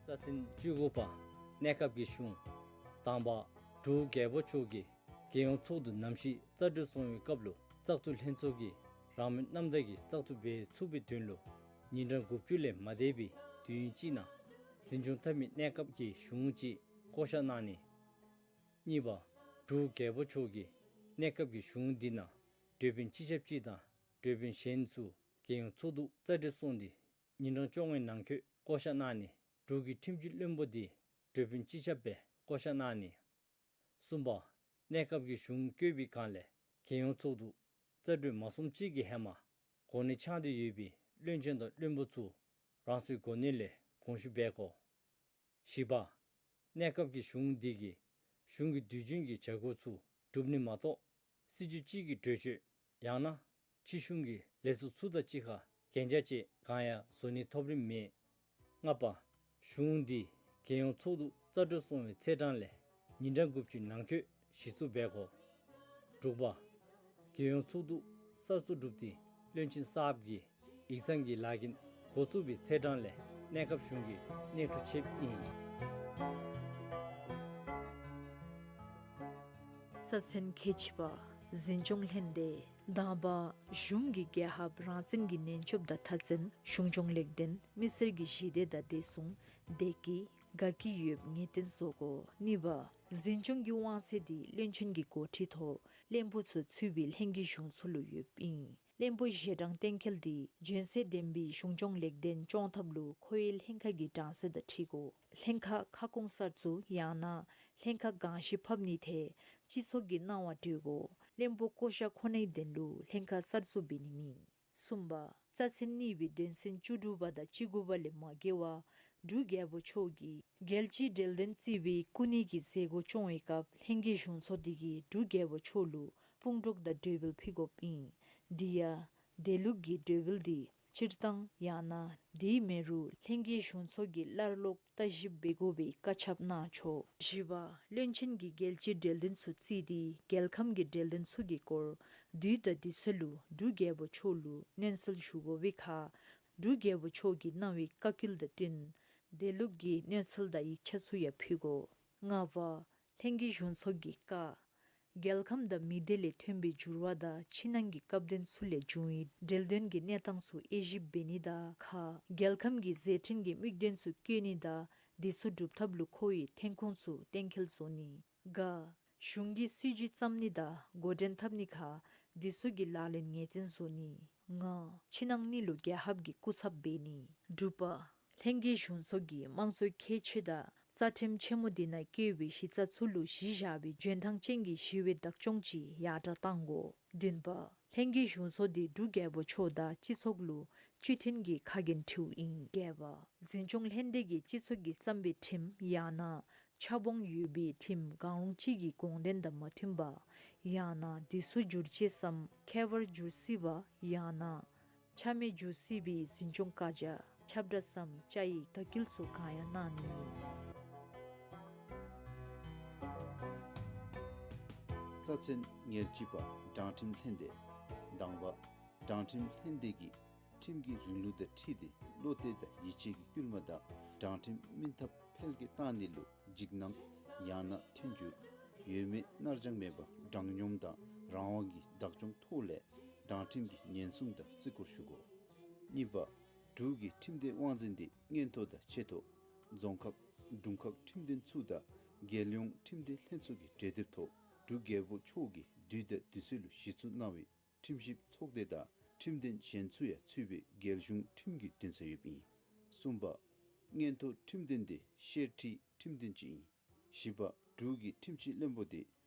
རྩ་ཚན་བཅུ་དགུ་པ། གནས་སྐབས་ཀྱི་གཞུང་། དང་པ། འབྲུག་རྒྱལ་པོ་མཆོག་གིས་ རྒྱལ་ཡོངས་ཚོགས་འདུ་ནམ་ཞིག་རྩ་གྲོལ་སོང་བའི་སྐབས་ལུ་བཙག་འཐུ་ལྷན་ཚོགས་ཀྱིས་རང་མོས་རྣམ་དག་གིས་བཙག་འཐུ་འབད་ཚུགས་པའི་དོན་ལུ་ཉིན་གྲངས་དགུ་བཅུ་ལས་མ་འདས་པའི་དུས་ཡུན་ཅིག་ནང་འཛིན་སྐྱོང་འཐབ་མི་གནས་སྐབས་ཀྱི་གཞུང་ཅིག་བསྐོ་བཞག་གནང་ནི། གཉིས་པ། འབྲུག་རྒྱལ་པོ་མཆོག་གིས་གནས་སྐབས་ཀྱི་གཞུང་འདི་ནང་གྲོས་དཔོན་སྤྱི་ཁྱབ་ཅིག་དང་གྲོས་དཔོན་གཞན་ཚུ་རྒྱལ་ཡོངས་ཚོགས་འདུ་རྩ་གྲོལ་སོང་སྟེ་ཉིན་གྲངས་བཅོ་ལྔའི་ནང་འཁོད་བསྐོ་བཞག་གནང་ནི། འབྲུག་གི་ཁྲིམས་སྤྱི་བློན་པོ་འདི་གྲོས་དཔོན་སྤྱི་ཁྱབ་སྦེ་བསྐོ་བཞག་གནང་ནི། གསུམ་པ། གནས་སྐབས་ཀྱི་གཞུང་བསྐོས་པའི་སྒང་ལས་རྒྱལ་ཡོངས་ཚོགས་འདུ་རྩ་གྲོལ་མ་སོངམ་ཅིག་གི་ཧེ་མ་གོ་གནས་འཆང་སྟེ་ཡོད་པའི་བློན་ཆེན་དང་བློན་པོ་ཚུ་རང་སོའི་གོ་གནས་ལས་དགོངས་ཞུ་འབད་དགོ། བཞི་པ། གནས་སྐབས་ཀྱི་གཞུང་འདི་གིས་གཞུང་གི་དུས་རྒྱུན་གྱི་བྱ་སྒོ་ཚུ་སྒྲུབ་ནི་མ་གཏོགས་སྲིད་བྱུས་ཅིག་གི་གྲོས་ཆོད་ཡང་ན་ཕྱི་གཞུང་གི་ལས་ཚོགས་ཚུ་དང་གཅིག་ཁར་གན་རྒྱ་བཅས་གང་ཡང་བཟོ་ནི་ཐོབ་རིན་མེད། ལྔ་པ། གཞུང་འདི་རྒྱལ་ཡོངས་ཚོགས་འདུ་རྩ་གྲོལ་སོང་བའི་ཚེས་གྲངས་ལས་ཉིན་གྲངས་དགུ་བཅུའི་ནང་འཁོད་གཞི་བཙུགས་འབད་དགོ། དྲུག་པ། རྒྱལ་ཡོངས་ཚོགས་འདུ་གསར་བཙུགས་གྲུབ་སྟེ་བློན་ཆེན་གསརཔ་གིས་ཡིག་ཚང་གི་ལཱ་འགན་འགོ་བཙུགས་པའི་ཚེས་གྲངས་ལས་གནས་སྐབས་གཞུང་གིས་གནས་འཕྲོ་ཆདཔ་ཨིན། རྩ་ཚན་ཁལ་གཅིག་པ། འཛིན་སྐྱོང་ལྷན་སྡེ། དང་པ། གཞུང་གིས་རྒྱལ་ཁབ་རང་བཙན་གྱི་ཉེན་སྐྱོབ་དང་མཐའ་མཚན་གཞུང་སྐྱོང་ལེགས་ལྡན་མི་སེར་གྱི་ཞི་བདེ་དང་བདེ་སྲུང་བདེ་སྐྱིད་དགའ་སྐྱིད་ཡོདཔ་ངེས་གཏན་བཟོ་དགོ། གཉིས་པ། འཛིན་སྐྱོང་གི་དབང་ཚད་འདི་བློན་ཆེན་གྱི་འགོ་ཁྲིད་ཐོག་བློན་པོ་ཚུ་ཚུད་པའི་ལྷན་རྒྱས་གཞུང་ཚོགས་ལུ་ཡོདཔ་ཨིན། བློན་པོ་ཞལ་གྲངས་གཏན་འཁེལ་འདི་འཇོན་ཚད་ལྡན་པའི་གཞུང་སྐྱོང་ལེགས་ལྡན་སྐྱོང་ཐབས་ལུ་ཁོ་ཡི་ལྷན་ཁག་གི་གྲངས་ཚད་དང་འཁྲིལ་དགོ། ལྷན་ཁག་ཁ་སྐོང་གསར་བཙུགས་ཡང་ན་ལྷན་ཁག་གང་ཞིག་ཕབ་ནི་ཐད་སྤྱི་ཚོགས་ཀྱི་གནང་བ་སྤྲོད་དགོ། བློན་པོ་བསྐོ་བཞག་ཁོ་ནའི་དོན་ལུ་ལྷན་ཁག་གསར་བཙུགས་འབད་ནི་མེད། གསུམ་པ། རྩ་ཚན་གཉིས་པའི་དོན་ཚན་བཅུ་དྲུག་པ་དང་བཅུ་དགུ་པ་ལས་མ་འགལ་བར་འབྲུག་རྒྱལ་པོ་མཆོག་གིས་རྒྱལ་སྤྱིའི་འབྲེལ་དོན་རྩིས་པའི་སྐུ་ཉིད་ཀྱི་མཛད་སྒོ་སྐྱོང་བའི་སྐབས་ལྷན་རྒྱས་གཞུང་ཚོགས་འདི་གིས་འབྲུག་རྒྱལ་པོ་མཆོག་ལུ་དཔུང་གྲོགས་དང་གྲོས་འབུལ་ཕུལ་དགོཔ་ཨིན། དེ་ཡང་དེ་ལུགས་ཀྱི་གྲོས་འབུལ་འདི་སྤྱིར་བཏང་ཡང་ན་དེའི་མེན་རུང་ལྷན་རྒྱས་གཞུང་ཚོགས་ཀྱི་སླར་ལོག་བརྟག་ཞིབ་འབད་དགོ་པའི་བཀའ་ཁྱབ་གནང་ཆོག། བཞི་པ། བློན་ཆེན་གྱིས་རྒྱལ་སྤྱིའི་འབྲེལ་དོན་ཚུ་རྩིས་ཏེ་རྒྱལ་ཁམས་ཀྱི་འབྲེལ་དོན་ཚུ་གི་སྐོར་དུས་དང་དུས་ཚོད་ལུ་འབྲུག་རྒྱལ་པོ་མཆོག་ལུ་མནན་གསོལ་ཞུ་དགོ་པའི་ཁར་འབྲུག་རྒྱལ་པོ་མཆོག་གིས་གནང་བའི་བཀའ་བཀོད་དང་བསྟུན་དེ་ལུགས་ཀྱི་མནན་གསོལ་དང་ཡིག་ཆ་ཚུ་ཡང་ཕུལ་དགོ། ལྔ་པ། ལྷན་རྒྱས་གཞུང་ཚོགས་ཀྱི་བཀའ། རྒྱལ་ཁམས་དང་མི་སྡེ་ལས་ཐོན་པའི་འགྱུར་བ་དང་ཕྱི་ནང་གི་སྐབས་དོན་ཚུ་ལས་བྱུང་བའི་འབྲེལ་དོན་གྱི་གནས་སྟངས་ཚུ་དབྱེ་ཞིབ་འབད་ནི་དང་ཁ། རྒྱལ་ཁམས་ཀྱི་མཛད་འཕྲིན་གྱི་དམིགས་དོན་ཚུ་བཀོད་ནི་དང་དེ་ཚུ་སྒྲུབ་ཐབས་ལུ་མཁོ་བའི་ཐོན་ཁུངས་ཚུ་གཏན་འཁེལ་བཟོ་ནི། ག། གཞུང་གི་སྲིད་བྱུས་བརྩམ་ནི་དང་འགོ་འདྲེན་འཐབ་ནི་ཁར་དེ་ཚུ་གི་ལག་ལེན་ངེས་གཏན་བཟོ་ནི། ལྔ། ཕྱི་ནང་གཉིས་ལུ་རྒྱལ་ཁབ་ཀྱི་སྐུ་ཚབ་འབད་ནི། དྲུག་པ། ལྷན་རྒྱས་གཞུང་ཚོགས་ཀྱིས་དམངས་གཙོའི་ཁྱད་ཆོས་དང་རྩ་ཁྲིམས་ཆེན་མོ་འདི་ནང་བཀོད་པའི་གཞི་རྩ་ཚུ་ལུ་གཞི་བཞག་པའི་འཇོན་ཐང་ཅན་གྱི་ཞི་བའི་བདག་སྐྱོང་ཅིག་ཡར་དྲག་གཏང་དགོ། བདུན་པ། ལྷན་རྒྱས་གཞུང་ཚོགས་འདི་འབྲུག་རྒྱལ་པོ་མཆོག་དང་སྤྱི་ཚོགས་ལུ་སྤྱི་མཐུན་གྱི་ཁ་འགན་འཁྲིཝ་ཨིན། བརྒྱད་པ། འཛིན་སྐྱོང་ལྷན་སྡེ་གིས་སྤྱི་ཚོགས་ཀྱིས་བརྩམས་པའི་ཁྲིམས་ཡང་ན་ཆབ་འོང་ཡོད་པའི་ཁྲིམས་གང་རུང་ཅིག་གི་དགོངས་དོན་དང་མ་མཐུན་པ་ཡང་ན་དེ་ཚུ་བསྒྱུར་བཅོས་སམ་ཁྱད་པར་འགྱུར་སྲིད་པ་ཡང་ན་ཆ་མེད་འགྱུར་སྲིད་པའི་འཛིན་སྐྱོང་བཀའ་རྒྱ་ཁྱབ་བསྒྲགས་སམ་བཅའ་ཡིག་དག་སྐུལ་ཚུ་གང་ཡང་གནང་ནི་མེད། རྩ་ཚན་ཉེར་གཅིག་པ། དྲང་ཁྲིམས་ལྷན་སྡེ། དང་པ། དྲང་ཁྲིམས་ལྷན་སྡེ་གིས་ཁྲིམས་ཀྱི་རིང་ལུགས་དང་འཁྲིལ་ཏེ་བློ་གཏད་དང་ཡིད་ཆེས་ཀྱི་སྐུལ་མ་དང་དྲང་ཁྲིམས་སྨིན་ཐབས་འཕེལ་རྒྱས་གཏང་ནི་ལུ་འཇིགས་སྣང་ཡང་ན་མཐུན་འགྱུར་ཡོད་མེད་རྣར་སྦྱང་མེད་པར་དྲང་སྙོམས་དང་རང་དབང་གི་བདག་སྐྱོང་ཐོག་ལས་དྲང་ཁྲིམས་ཀྱི་ཉེན་སྲུང་དང་བརྩི་བཀུར་ཞུ་དགོ། གཉིས་པ། འབྲུག་གི་ཁྲིམས་སྡེའི་དབང་འཛིན་འདི་མངོན་མཐོ་དང་ཆེ་མཐོ་རྫོང་ཁག་དྲུང་ཁག་ཁྲིམས་དོན་ཚུ་དང་རྒྱལ་ཡོངས་ཁྲིམས་སྡེ་ལྷན་ཚོགས་ཀྱི་གྲོས་འདེབས་ཐོག་འབྲུག་རྒྱལ་པོ་མཆོག་གིས་དུས་དང་དུས་ཚོད་ལུ་གཞི་བཙུགས་གནང་བའི་ཁྲིམས་ཞིབ་ཚོགས་སྡེ་དང་ཁྲིམས་དོན་གཞན་ཚུ་ཡང་ཚུད་པའི་རྒྱལ་གཞུང་ཁྲིམས་ཀྱི་འདུན་ས་ཡོདཔ་ཨིན། གསུམ་པ། མངོན་མཐོ་ཁྲིམས་དོན་འདི་ཤེར་ཁྲིའི་ཁྲིམས་དོན་ཅིག་ཨིན། བཞི་པ། འབྲུག་གི་ཁྲིམས་ཞིབ་བློན་པོ་འདི་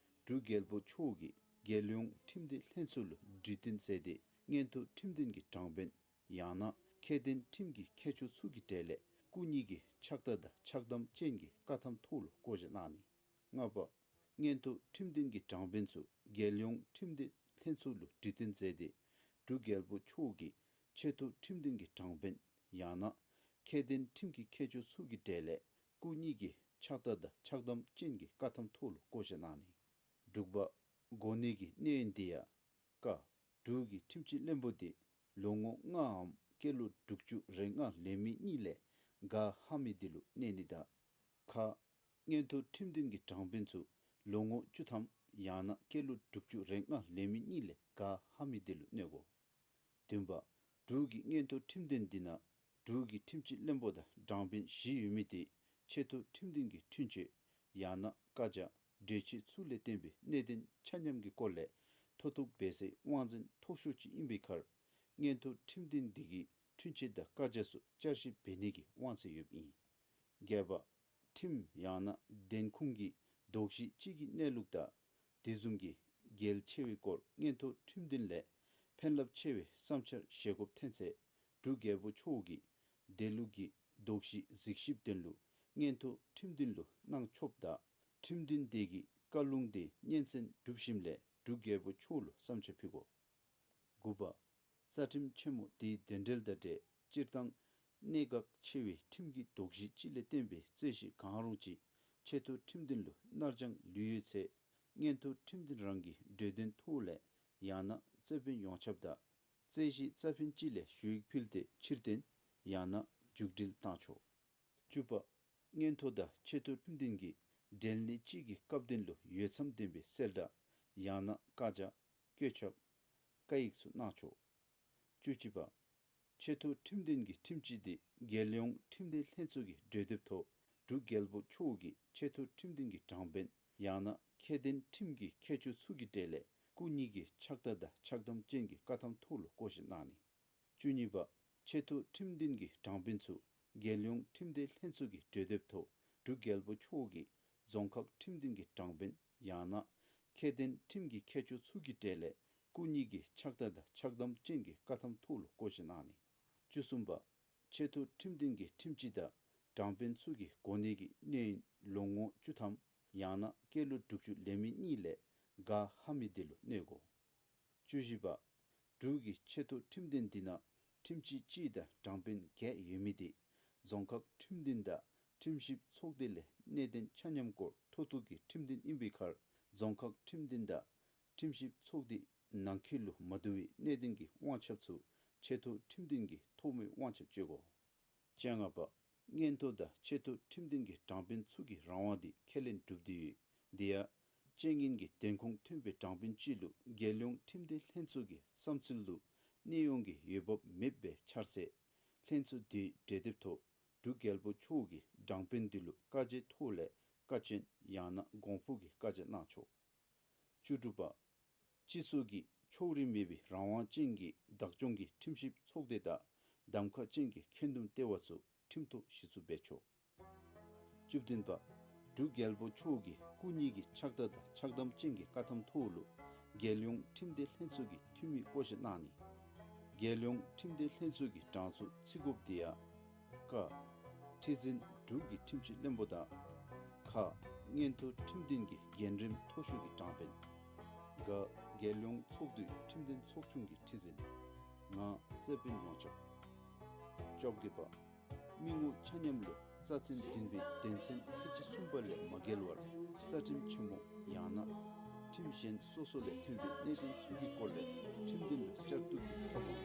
འབྲུག་རྒྱལ་པོ་མཆོག་གིས་རྒྱལ་ཡོངས་ཁྲིམས་སྡེ་ལྷན་ཚོགས་ལུ་གྲོས་བསྟུན་མཛད་དེ་མངོན་མཐོ་ཁྲིམས་དོན་གྱི་དྲང་དཔོན་ཡང་ན་ཁྱད་ལྡན་ཁྲིམས་ཀྱི་མཁས་མཆོག་ཚུ་གི་གྲས་ལས་སྐུ་ཉིད་ཀྱི་ཕྱག་རྟགས་དང་ཕྱག་དམ་ཅན་གྱི་བཀའ་ཐམ་ཐོག་ལུ་བསྐོ་བཞག་གནང་ནི། ལྔ་པ། མངོན་མཐོ་ཁྲིམས་དོན་གྱི་དྲང་དཔོན་ཚུ་རྒྱལ་ཡོངས་ཁྲིམས་སྡེ་ལྷན་ཚོགས་ལུ་གྲོས་བསྟུན་མཛད་དེ་འབྲུག་རྒྱལ་པོ་མཆོག་གིས་ཆེ་མཐོ་ཁྲིམས་དོན་གྱི་དྲང་དཔོན་ཡང་ན་ཁྱད་ལྡན་ཁྲིམས་ཀྱི་མཁས་མཆོག་ཚུ་གི་གྲས་ལས་སྐུ་ཉིད་ཀྱི་ཕྱག་རྟགས་དང་ཕྱག་དམ་ཅན་གྱི་བཀའ་ཐམ་ཐོག་ལུ་བསྐོ་བཞག་གནང་ནི། དྲུག་པ། གོ་གནས་ཀྱི་གནས་ཡུན་འདི་ཡང་། ཀ། འབྲུག་གི་ཁྲིམས་ཞིབ་བློན་པོ་འདི་ལོ་ངོ་ལྔའམ་སྐྱེས་ལོ་དྲུག་ཅུ་རེ་ལྔ་ལང་མི་གཉིས་ལས་ག་ལྷག་མི་འདི་ལུ་གནས་ནི་དང་། ཁ། མངོན་མཐོ་ཁྲིམས་དོན་གྱི་དྲང་དཔོན་ཚུ་ལོ་ངོ་བཅུ་ཐམ་ ཡང་ན་སྐྱེས་ལོ་དྲུག་ཅུ་རེ་ལྔ་ལང་མི་གཉིས་ལས་ག་ལྷག་མི་དེ་ལུ་གནོད་དགོ། བདུན་པ། འབྲུག་གི་མངོན་མཐོ་ཁྲིམས་ལྡན་འདི་ནང་འབྲུག་གི་ཁྲིམས་སྤྱི་བློན་པོ་དང་དྲང་དཔོན་བཞི་ཡོད་མི་དེ་ཆེ་མཐོ་ཁྲིམས་ལྡན་གྱི་འཁྲུན་ཆོད་ཡང་ན་བཀའ་རྒྱ་གྲོས་ཆོད་ཚུ་ལས་བརྟེན་པའི་གནད་དོན་ཆ་མཉམ་གྱི་སྐོར་ལས་མཐོ་གཏུགས་འབད་སའི་དབང་འཛིན་མཐོ་ཤོས་ཅིག་ཨིན་པའི་ཁར་མངོན་མཐོ་ཁྲིམས་ལྡན་འདི་གིས་འཁྲུན་ཆོད་དང་བཀའ་རྒྱ་ཚུ་བསྐྱར་ཞིབ་འབད་ནི་གི་དབང་ཚད་ཡོདཔ་ཨིན། བརྒྱད་པ། ཁྲིམས་ཡང་ན་བདེན་ཁུངས་ཀྱི་དོགས་གཞི་ཅིག་གི་གནས་ལུགས་དང་དེ་བཟུམ་གྱི་གལ་ཆེ་བའི་སྐོར་མངོན་མཐོ་ཁྲིམས་ལྡན་ལས་ཕན་རླབས་ཆེ་བའི་བསམ་འཆར་བཞེས་དགོཔ་ཐོན་ཚེ་འབྲུག་རྒྱལ་པོ་མཆོག་གིས་དེ་ལུགས་ཀྱི་དོགས་གཞི་གཟིགས་ཞིབ་དོན་ལུ་མངོན་མཐོ་ཁྲིམས་ལྡན་ལུ་གནང་ཆོགཔ་དང་ཁྲིམས་ལྡན་དེ་གིས་བཀའ་ལུང་དེ་སྙན་གསན་གྲུབ་ཞིནམ་ལས་འབྲུག་རྒྱལ་པོ་མཆོག་ལུ་བསམ་འཆར་ཕུལ་དགོ། དགུ་པ། རྩ་ཁྲིམས་ཆེན་མོ་དེའི་དོན་འགྲེལ་དང་འབྲེལ་སྤྱིར་བཏང་གནད་འགག་ཆེ་བའི་ཁྲིམས་ཀྱི་དོགས་གཞི་ཅིག་ལས་བརྟེན་པའི་རྩོད་གཞི་གང་རུང་ཅིག་ཆེ་མཐོ་ཁྲིམས་ལྡན་ལུ་ནར་འགྱངས་ལུས་ཡོད་ཚེ་མངོན་མཐོ་ཁྲིམས་ལྡན་རང་གི་གྲོས་དོན་ཐོག་ལས་ཡང་ན་རྩོད་དཔོན་ཡོངས་ཁྱབ་དང་རྩོད་གཞི་རྩ་ཕན་ཅིག་ལས་ཞུ་ཡིག་ཕུལ་ཏེ་ཕྱིར་འཐེན་ཡང་ན་མཇུག་སྒྲིལ་གཏང་ཆོག། བཅུ་པ། མངོན་མཐོ་དང་ཆེ་མཐོ་ཁྲིམས་ལྡན་གྱི་འབྲེལ་གནས་ཅིག་གི་སྐབས་དོན་ལུ་འོས་འཚམ་ལྡན་པའི་གསལ་བསྒྲགས་ཡང་ན་བཀའ་རྒྱ་བཀོད་ཁྱབ་བཀའ་ཡིག་ཚུ་གནང་ཆོག། བཅུ་གཅིག་པ། ཆེ་མཐོ་ཁྲིམས་ལྡན་གྱི་ཁྲིམས་སྤྱི་དེ་རྒྱལ་ཡོངས་ཁྲིམས་སྡེ་ལྷན་ཚོགས་ཀྱི་གྲོས་འདེབས་ཐོག་འབྲུག་རྒྱལ་པོ་མཆོག་གིས་ཆེ་མཐོ་ཁྲིམས་ལྡན་གྱི་དྲང་དཔོན་ཡང་ན་ཁྱད་ལྡན་ཁྲིམས་ཀྱི་མཁས་མཆོག་ཚུ་གི་གྲས་ལས་སྐུ་ཉིད་ཀྱི་ཕྱག་རྟགས་དང་ཕྱག་དམ་ཅན་གྱི་བཀའ་ཐམ་ཐོག་ལུ་བསྐོ་བཞག་གནང་ནི། བཅུ་གཉིས་པ། ཆེ་མཐོ་ཁྲིམས་ལྡན་གྱི་དྲང་དཔོན་ཚུ་རྒྱལ་ཡོངས་ཁྲིམས་སྡེ་ལྷན་ཚོགས་ཀྱི་གྲོས་འདེབས་ཐོག་འབྲུག་རྒྱལ་པོ་མཆོག་གིས་རྫོང་ཁག་ཁྲིམས་ལྡན་གྱི་དྲང་དཔོན་ཡང་ན་ཁྱད་ལྡན་ཁྲིམས་ཀྱི་མཁས་མཆོག་ཚུ་གི་གྲས་ལས་སྐུ་ཉིད་ཀྱི་ཕྱག་རྟགས་དང་ཕྱག་དམ་ཅན་གྱི་བཀའ་ཐམ་ཐོག་ལུ་བསྐོ་བཞག་གནང་ནི། བཅུ་གསུམ་པ། ཆེ་མཐོ་ཁྲིམས་ལྡན་གྱི་ཁྲིམས་སྤྱི་དང་དྲང་དཔོན་ཚུ་གི་གོ་གནས་ཀྱི་གནས་ཡུན་ལོ་ངོ་བཅུ་ཐམ་ཡང་ན་སྐྱེས་ལོ་དྲུག་ཅུ་ལང་མི་གཉིས་ལས་ག་ལྷག་མི་དེ་ལུ་གནོད་དགོ། བཅུ་བཞི་པ། འབྲུག་གི་ཆེ་མཐོ་ཁྲིམས་ལྡན་འདི་ནང་ཁྲིམས་སྤྱི་གཅིག་དང་དྲང་དཔོན་བརྒྱད་ཡོད་མི་དེ་རྫོང་ཁག་ཁྲིམས་ལྡན་དང་ཁྲིམས་ཞིབ་ཚོགས་སྡེ་ལས་གནད་དོན་ཆ་མཉམ་སྐོར་མཐོ་གཏུགས་ཀྱི་ཁྲིམས་དོན་ཨིན་པའི་ཁར་རྫོང་ཁག་ཁྲིམས་ལྡན་དང་ཁྲིམས་ཞིབ་ཚོགས་སྡེ་ནང་འཁོད་ལུ་མ་བསྡུ་བའི་གནད་དོན་གྱི་དབང་ཆབ་ཚུ་ཆེ་མཐོ་ཁྲིམས་ལྡན་གྱི་ཐོག་མའི་དབང་ཆ་སྤྱོད་དགོ། བཅོ་ལྔ་པ། མངོན་མཐོ་དང་ཆེ་མཐོ་ཁྲིམས་ལྡན་གྱི་དྲང་དཔོན་ཚུ་གི་རང་དབང་དེ་ཁས་ལེན་གྲུབ་སྟེ་ཡོད། དེ་ཡང་རྐྱེན་ངན་གྱི་བདེན་ཁུངས་ཐོན་པའི་དྲང་དཔོན་ཅིག་ལུ་རྒྱལ་ཡོངས་ཁྲིམས་སྡེ་ལྷན་ཚོགས་ཀྱི་བསམ་ཚུལ་ལུ་གནས་དབྱུང་གི་འོས་འབབ་མེདཔ་སྦེ་འཆར་ཚེ་ལྷན་ཚོགས་དེའི་གྲོས་འདེབས་ཐོག་འབྲུག་རྒྱལ་པོ་མཆོག་གིས་དྲང་དཔོན་དེ་ལུ་བཀའ་རྒྱའི་ཐོག་ལས་བཀའ་བཀྱོན་ཡང་ན་དགོངས་ཕོག་གི་བཀའ་རྒྱ་གནང་ཆོག། བཅུ་དྲུག་པ། སྤྱི་ཚོགས་ཀྱི་ཕྱོགས་རིས་མེད་པའི་རང་དབང་ཅན་གྱི་བདག་སྐྱོང་གི་ཁྲིམས་ཞིབ་ཚོགས་སྡེ་དང་གདམ་ཁ་ཅན་གྱི་ཁྱོན་བསྡོམས་ལྟེ་བ་ཚུ་ཁྲིམས་ཐོག་གཞི་བཙུགས་འབད་ཆོག། བཅུ་བདུན་པ། འབྲུག་རྒྱལ་པོ་མཆོག་གིས་སྐུ་ཉིད་ཀྱི་ཕྱག་རྟགས་དང་ཕྱག་དམ་ཅན་གྱི་བཀའ་ཐམ་ཐོག་ལུ་རྒྱལ་ཡོངས་ཁྲིམས་སྡེ་ལྷན་ཚོགས་ཀྱི་འཐུས་མི་བསྐོ་བཞག་གནང་ནི། རྒྱལ་ཡོངས་ཁྲིམས་སྡེ་ལྷན་ཚོགས་ཀྱི་གྲངས་སུ་ཚུད་དགོཔ་དེ་ཡང་། ཀ། ཁྲི་འཛིན་འབྲུག་གི་ཁྲིམས་སྤྱི་བློན་པོ་དང་། ཁ། མངོན་མཐོ་ཁྲིམས་ལྡན་གྱི་འགན་རིམ་མཐོ་ཤོས་ཀྱི་དྲང་དཔོན། ག། རྒྱལ་ཡོངས་ཚོགས་འདུའི་ཁྲིམས་དོན་ཚོགས་ཆུང་གི་ཁྲི་འཛིན། ང་། རྩོད་དཔོན་ཡོངས་ཁྱབ། བཅོ་བརྒྱད་པ། མི་ངོ་ཆ་མཉམ་ལུ་རྩ་ཚན་བདུན་པའི་དོན་ཚན་ཁལ་གཅིག་གསུམ་པ་ལས་མ་འགལ་བར་རྩ་ཁྲིམས་ཆེན་མོ་ཡང་ན་ཁྲིམས་གཞན་སོ་སོ་ལས་ཐོན་པའི་གནད་དོན་ཚུ་གི་སྐོར་ལས་ཁྲིམས་དོན་ལུ་བསྐྱར་བསྡུ་གི་ཐོབ་པ།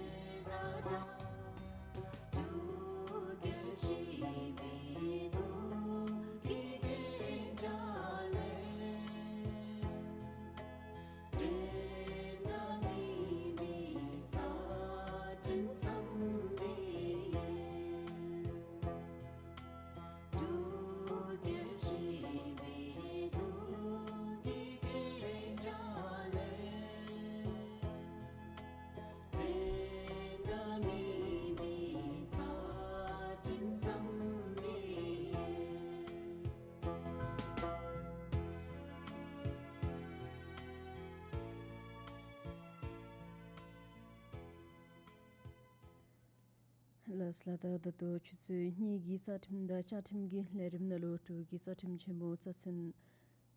ལགས་ལགས། ད་ད་ལྟོ་ཆུ་ཚོད་གཉིས་ཀྱི་རྩ་ཁྲིམས་དང་བཅའ་ཁྲིམས་ཀྱི་ལས་རིམ་ནང་ལུ་འབྲུག་གི་རྩ་ཁྲིམས་ཆེན་མོ་རྩ་ཚན་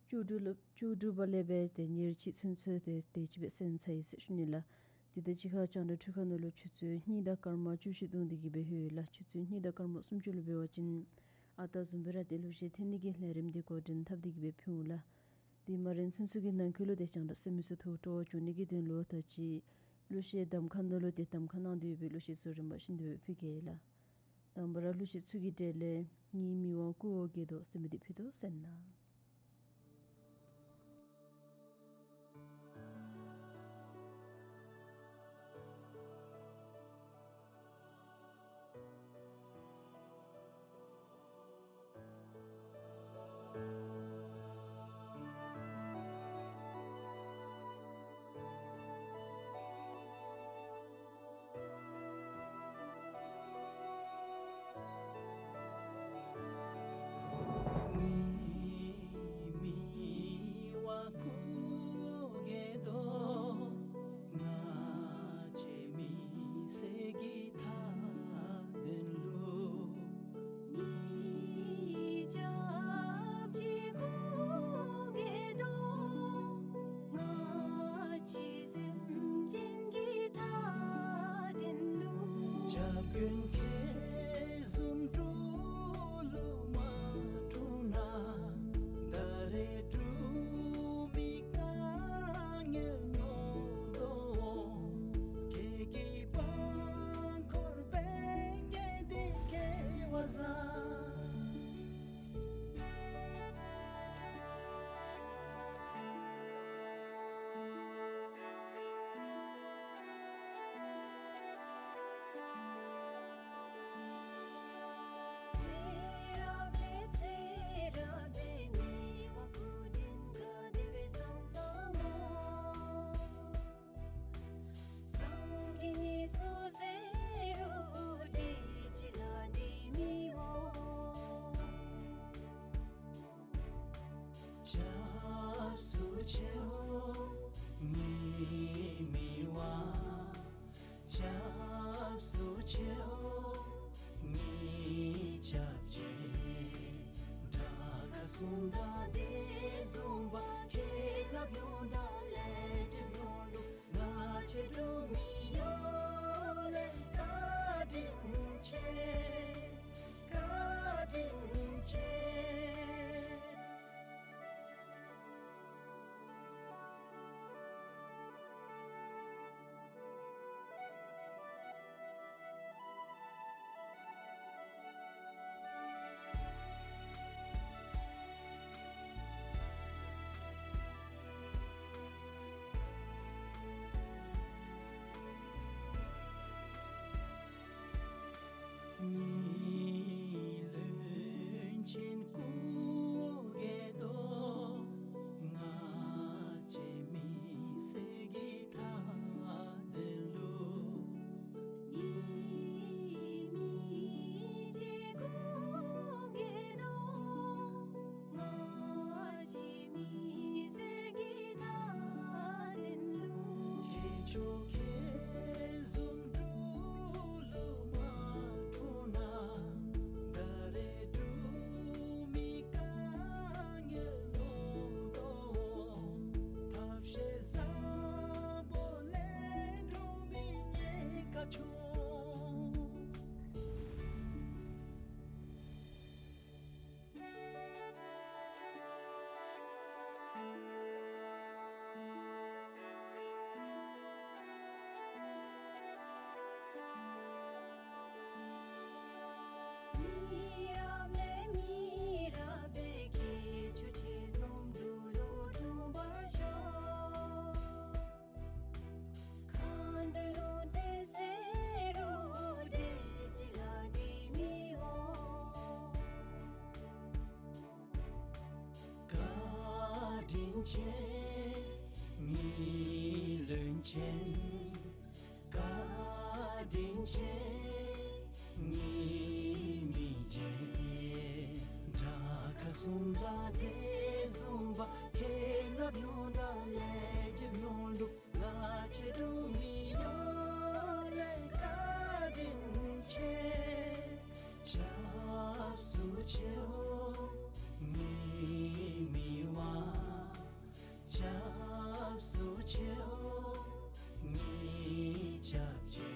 བཅུ་དྲུག་ལུ་བཅུ་དྲུག་པ་ལས་སྦེ་ཏེ་ཉེར་གཅིག་ཚུན་ཚོད་དེ་དེ་ཅིག་སྦེ་གསན་ཚར་ཡི་ཟེར་ཞུ་ནི་ལགས། དེ་དང་གཅིག་ཁར་རྒྱང་བསྒྲགས་འཕྲུལ་ཁང་ནང་ལུ་ཆུ་ཚོད་གཉིས་དང་སྐར་མ་བཅུ་བཞི་བརྡུངས་ཏེ་གི་སྦེ་ལྷོད་ཡི་ལགས། ཆུ་ཚོད་གཉིས་དང་སྐར་མ་སུམ་ཅུ་ལུ་འབད་བ་ཅིན་ཨ་རྟག་བཟུམ་སྦེ་ར་ཏེ་གླུ་གཞས་འཐེན་ནི་གི་ལས་རིམ་འདི་འགོ་འདྲེན་འཐབ་སྟེ་གི་སྦེ་ཕུལ་འོང་ལགས། དེ་མ་རན་ཚུན་ཚོད་ཀྱི་ནང་འཁོད་ལུ་ཏེ་རྒྱང་བསྒྲགས་གསན་མི་ཚུ་ཐུགས་སྤྲོ་བ་བྱུང་ནི་གི་དོན་ལུ་ད་ཅི་གླུ་གཞས་གདམ་ཁ་ནང་ལུ་ཏེ་གདམ་ཁ་གནང་སྟེ་ཡོད་པའི་གླུ་གཞས་ཚུ་རིམ་པ་བཞིན་དུ་ཕུལ་གེ་ལགས། དང་པ་ར་གླུ་གཞས་ཚུ་གི་གྲས་ལས་ངེའི་མིག་དབང་བསྐུར་འོ་བརྒྱལ་དོ་ཟེར་མི་འདི་ཕུལ་དོ་གསན་གནང་། ཉི་མའི་དབང་། སྐྱབས་སུ་མཆིའོ། ཉིད་སྐྱབས་རྗེ། དགྲ་ཁ་བསུམ་དང་དེ་བཟུམ་པ། ཁྱེད་རྣམས་ཡོངས་དང་ལས་ཀྱི་ཡོངས་ལུ། ང་བཅས་འབྲུག་མི་ཡོངས་ལས་བཀའ་དྲིན་ཆེ། བཀའ་དྲིན་ཆེ། ཉི་གླིང་ཆེན་སྐུ་འགྱེད་དོ། ང་བཅས་མི་སེར་གྱི་མཐའ་དོན་ལུ། ཉི་མའི་རྗེ་སྐུ་འགྱེད་དོ། ང་བཅས་མི་སེར་གྱི་མཐའ་དོན་ལུ། ཁྱེད་ཆོས་ཁྱེད་བཟུམ་འབྲུག་ལུ་མ་འཁྲུངས་ན། ད་རེས་འབྲུག་མི་དཀའ་ངལ་ནོར་དོ། ཐབས་ཤེས་བཟང་པོ་ལས་འབྲུག་མི་ཉེན་ཁ་ཆུང་། མི་རབས་ལས་མི་རབས་སྦེ་ཁྱེད་ཆོས་ཁྱེད་བཟུམ་འབྲུག་ལུ་འཁྲུངས་པར་ཤོག། མཁའ་འགྲོ་ལུང་བསྟན་ཟེར་རུང་དེ་ཅིག་ལས་འདས་མི་འོང་། བཀའ་དྲིན་ཆེ། ཉི་གླིང་ཆེན། བཀའ་དྲིན་ཆེ། ཉི་མའི་རྗེ། དགྲ་ཁ་བསུམ་དང་དེ་བཟུམ་པ། ཁྱེད་རྣམས་ཡོངས་དང་ལས་ཀྱི་ཡོངས་ལུ། ང་བཅས་འབྲུག་མི་ཡོངས་ལས་བཀའ་དྲིན་ཆེ། སྐྱབས་སུ་མཆིའོ། ཉི་མའི་དབང་། སྐྱབས་སུ་མཆིའོ། ཉིད་སྐྱབས་རྗེ།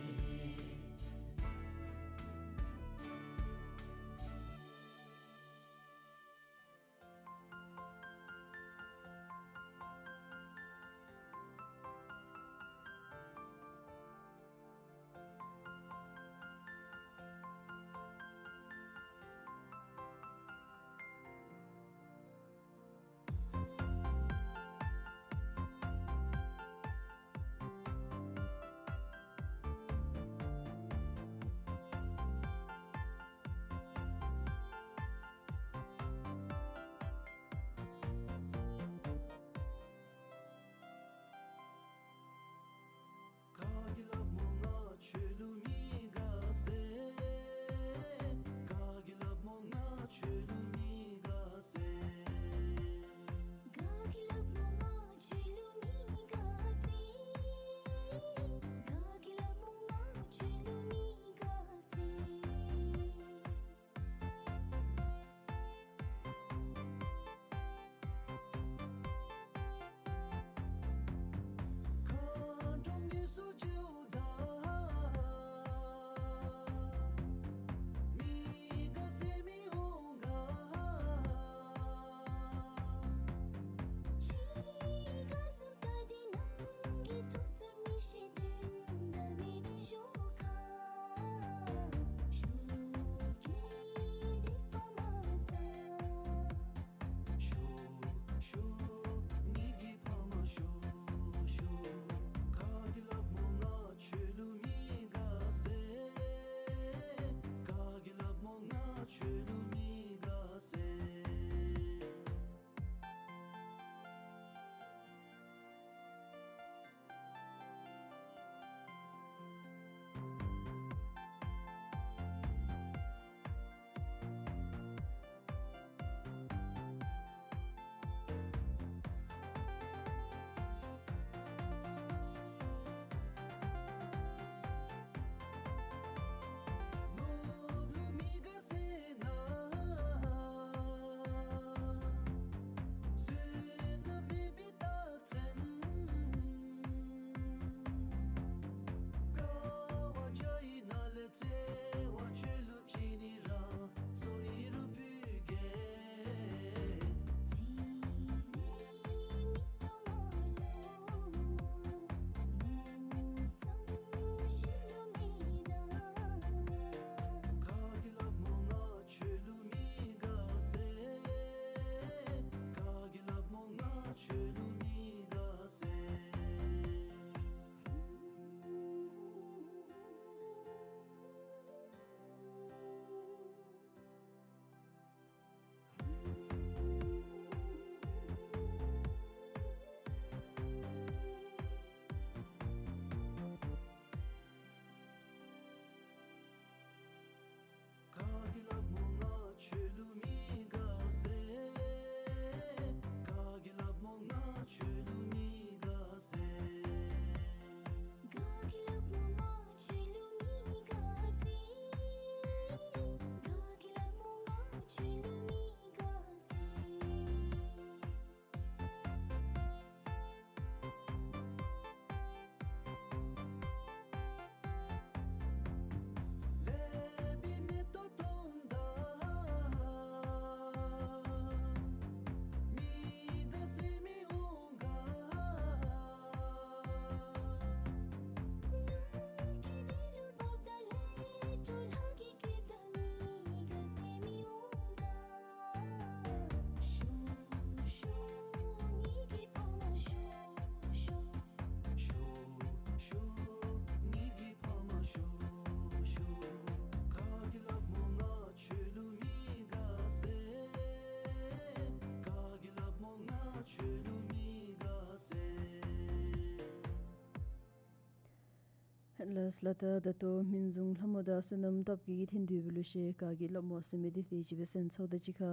ལགས། ད་ལྟོ་སྨན་བཟུང་ལྷ་མོ་དང་བསོད་ནམས་སྟོབས་རྒྱས་ཀྱིས་འཐེན་དོ་བའི་གླུ་གཞས་ག་གི་སླབ་སྨོ་ཟེར་མི་འདི་དེ་ཅིག་སྦེ་གསན་ཚརཝ་ད་གཅིག་ཁར་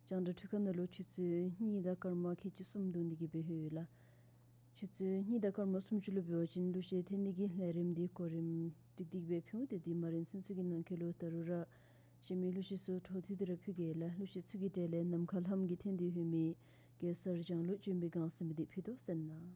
རྒྱང་བསྒྲགས་འཕྲུལ་ཁང་ནང་ལུ་ཆུ་ཚོད་གཉིས་དང་སྐར་མ་ཁལ་གཅིག་གསུམ་བརྡུང་ནི་གི་སྦེ་ལྷོད་ལགས། ཆུ་ཚོད་གཉིས་དང་སྐར་མ་སུམ་ཅུ་ལུ་འབད་བ་ཅིན་གླུ་གཞས་འཐེན་ནི་གི་ལས་རིམ་འདི་གོ་རིམ་ཀྲིག་ཀྲི་སྦེ་ཕུལ། ཏེ་འདི་མ་རན་ཚུན་ཚོད་ཀྱི་ནང་འཁོད་ལུ་ད་རུང་ར་གཞན་མི་གླུ་གཞས་ཚུ་འཕྲོ་མཐུད་དེ་ར་ཕུལ་གེ་ལགས། གླུ་གཞས་ཚུ་གི་གྲས་ལས་ནམ་མཁའ་ལྷམོ་གིས་འཐེན་ཏེ་ཡོད་མི་གེ་སར་རྒྱང་གླུ་བྱོན་པའི་སྒང་ཟེར་མི་འདི་ཕུལ་དོ། གསན་གནང་།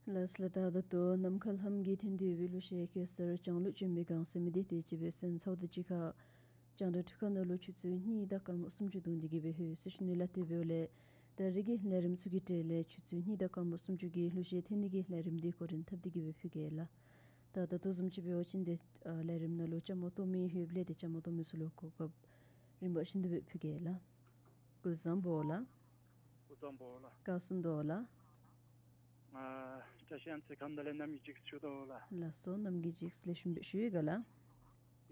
ལགས་ལགས། ད་ད་ལྟོ་ནམ་མཁའ་ལྷམ་གྱིས་འཐེན་ཏེ་ཡོད་པའི་གླུ་གཞས་གེ་སར་བྱང་ལུ་བྱོན་པའི་གང་ཟེར་མི་འདི་ཏེ་སྤྱི་པའི་གསན་ཚརཝ་ད་གཅིག་ཁར་རྒྱང་བསྒྲགས་འཕྲུལ་ཁང་ནང་ལུ་ཆུ་ཚོད་གཉིས་དང་སྐར་མ་སུམ་ཅུ་བརྡུངས་ཏེ་གི་སྦེ་ལྷོད་ཟེར་ཞུ་ནི་ལགས། དེ་འབདཝ་ལས་ད་རིས་ཀྱི་ལས་རིམ་ཚུ་གི་གྲས་ལས་ཆུ་ཚོད་གཉིས་དང་སྐར་མ་སུམ་ཅུ་གི་གླུ་གཞས་འཐེན་ནི་གི་ལས་རིམ་འདི་འགོ་འདྲེན་འཐབ་སྟེ་གི་སྦེ་ཕུལ་གེ་ལགས། ད་ད་ལྟོ་བཟུམ་ཅིག་འབད་བ་ཅིན་ཏེ་ཨ་ལས་རིམ་ནང་ལུ་བཅའ་མར་གཏོགས་མི་ཡོདཔ་ལས་ཏེ་བཅའ་མར་གཏོགས་མི་ཚུ་ལུ་གོ་སྐབས་རིམ་པ་བཞིན་དུ་སྦེ་ཕུལ་གེ་ལགས། སྐུ་གཟུགས་བཟང་པོ་ལགས། སྐུ་གཟུགས་བཟང་པོ་ལགས། བཀའ་གསུང་དོ་ལགས། ང་བཀྲ་ཤིས་གཡང་རྩེ་ཁམས་དྭངས་ལས་རྣམ་རྒྱལ་འཇིགས་ཞུ་དོ་ལགས། ལགས་སོ། རྣམ་རྒྱལ་འཇིགས་ལེགས་ཤོམ་སྦེ་བཞུགས་ཡི་ག་ལགས།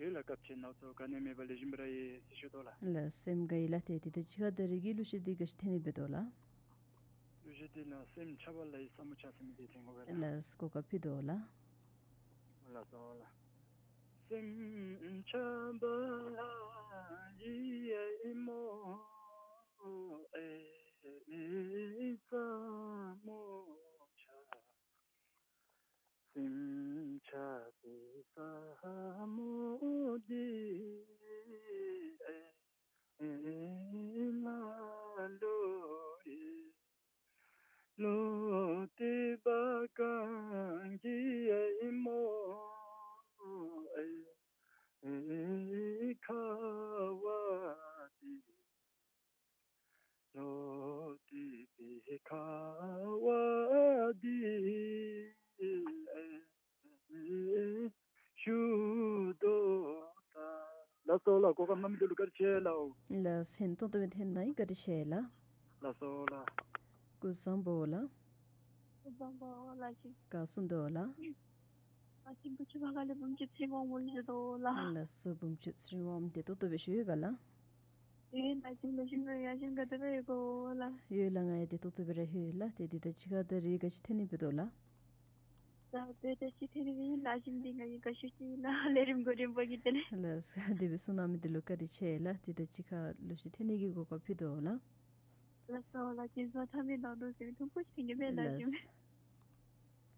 ཡོད་ལགས། སྐབས་ཅིག་ནང་ཚོ་ག་ནི་མེད་པར་ལེགས་ཤོམ་སྦེ་ར་ཡོད་ཟེར་ཞུ་དོ་ལགས། ལགས་སེམས་དགའ་ཡི་ལགས། ཏེ་དེ་དང་གཅིག་ཁར་ད་རིས་ཀྱི་གླུ་གཞས་འདི་ག་ཅི་འཐེན་ནི་འབད་དོ་ལགས། གླུ་གཞས་འདི་ལགས་སེམས་ཆགས་པ་ལ་ཡི་ས་མོ་ཆགས་ཟེར་མི་འདི་འཐེན་དགོ་པས་ལགས། ལགས་གོ་སྐབས་ཕུལ་དོ་ལགས། ལགས་སོ་ལགས། སེམས་ཆགས་པ་ལ་ཡི་ཨེ་མོ་ཨེ་ས་མོ་ཆགས། སེམས་ཆགས་པའི་ས་མོ་འདི་ཨེ་ལ་ལོ་ཡི་ལོ་ཏེ་བ་གང་གི་ཨེ་མོ་ཨེ་ཨེ་ཁ་བ་འདི་ལོ་ཏེ་བའི་ཁ་བ་འདི་ཨེ་ཞུ་དོ་ད། ལགས་སོ་ལགས། གོ་སྐབས་གནང་མི་འདི་ལུ་བཀའ་དྲིན་ཆེ་ལགས། ལགས་ཧིང་ཏོང་ཏོ་སྦེ་འཐེན་གནང་ཡི། བཀའ་དྲིན་ཆེ་ལགས། ལགས་སོ་ལགས། སྐུ་གཟུགས་བཟང་པོ་ལགས། སྐུ་གཟུགས་བཟང་པོ་ལགས་ཅིག། བཀའ་གསུང་དོ་ལགས། ཨ་ཅིག་བུ་ཆུ་བ་ག་ལས་བུམ་ཆུ་ཚེ་དབང་མོ་ལུ་ཞུ་དོ་ལགས། ལགས་སོ། བུམ་ཆུ་ཚེ་དབང་བདེ་ཏོག་ཏོ་སྦེ་བཞུགས་ཡི་ག་ལགས། ཡོད་ལགས་ཅིག། ལེགས་ཤོམ་སྦེ་ཡར་ཞུ་ག་དེ་སྦེ་ཡོད་ག་ལགས། ཡོད་ལགས། ང་ཡང་བདེ་ཏོག་ཏོ་སྦེ་ར་ཡོད་ལགས། ཏེ་དེ་དང་གཅིག་ཁར་ད་རིས་ག་ཅི་འཐེན་ནི་འབད་དོ་ལགས། ད་དེ་ད་ཅི་འཐེན་ནི་འབད་ལགས་ཞུ་མི་འདི་ང་གིས་ག་ཞུ་ཅི་ལགས། ལས་རིམ་འགོ་འདྲེན་པ་གིས་དེ་ལས། ལགས་སོ། དེ་སྦེ་གསུང་གནང་མི་འདི་ལུ་བཀའ་དྲིན་ཆེ་ལགས། དེ་དང་གཅིག་ཁར་གླུ་གཞས་འཐེན་ནི་གི་གོ་སྐབས་ཕུལ་དོ་ལགས། ལགས་སོ་ལགས། དགེ་རྩ་ཐ་མའི་ནང་དུ་ཟེར་མི་ཐུང་ཀུ་ཅིག་འཐེན་གེ་སྦེ་ལགས་ཞུ།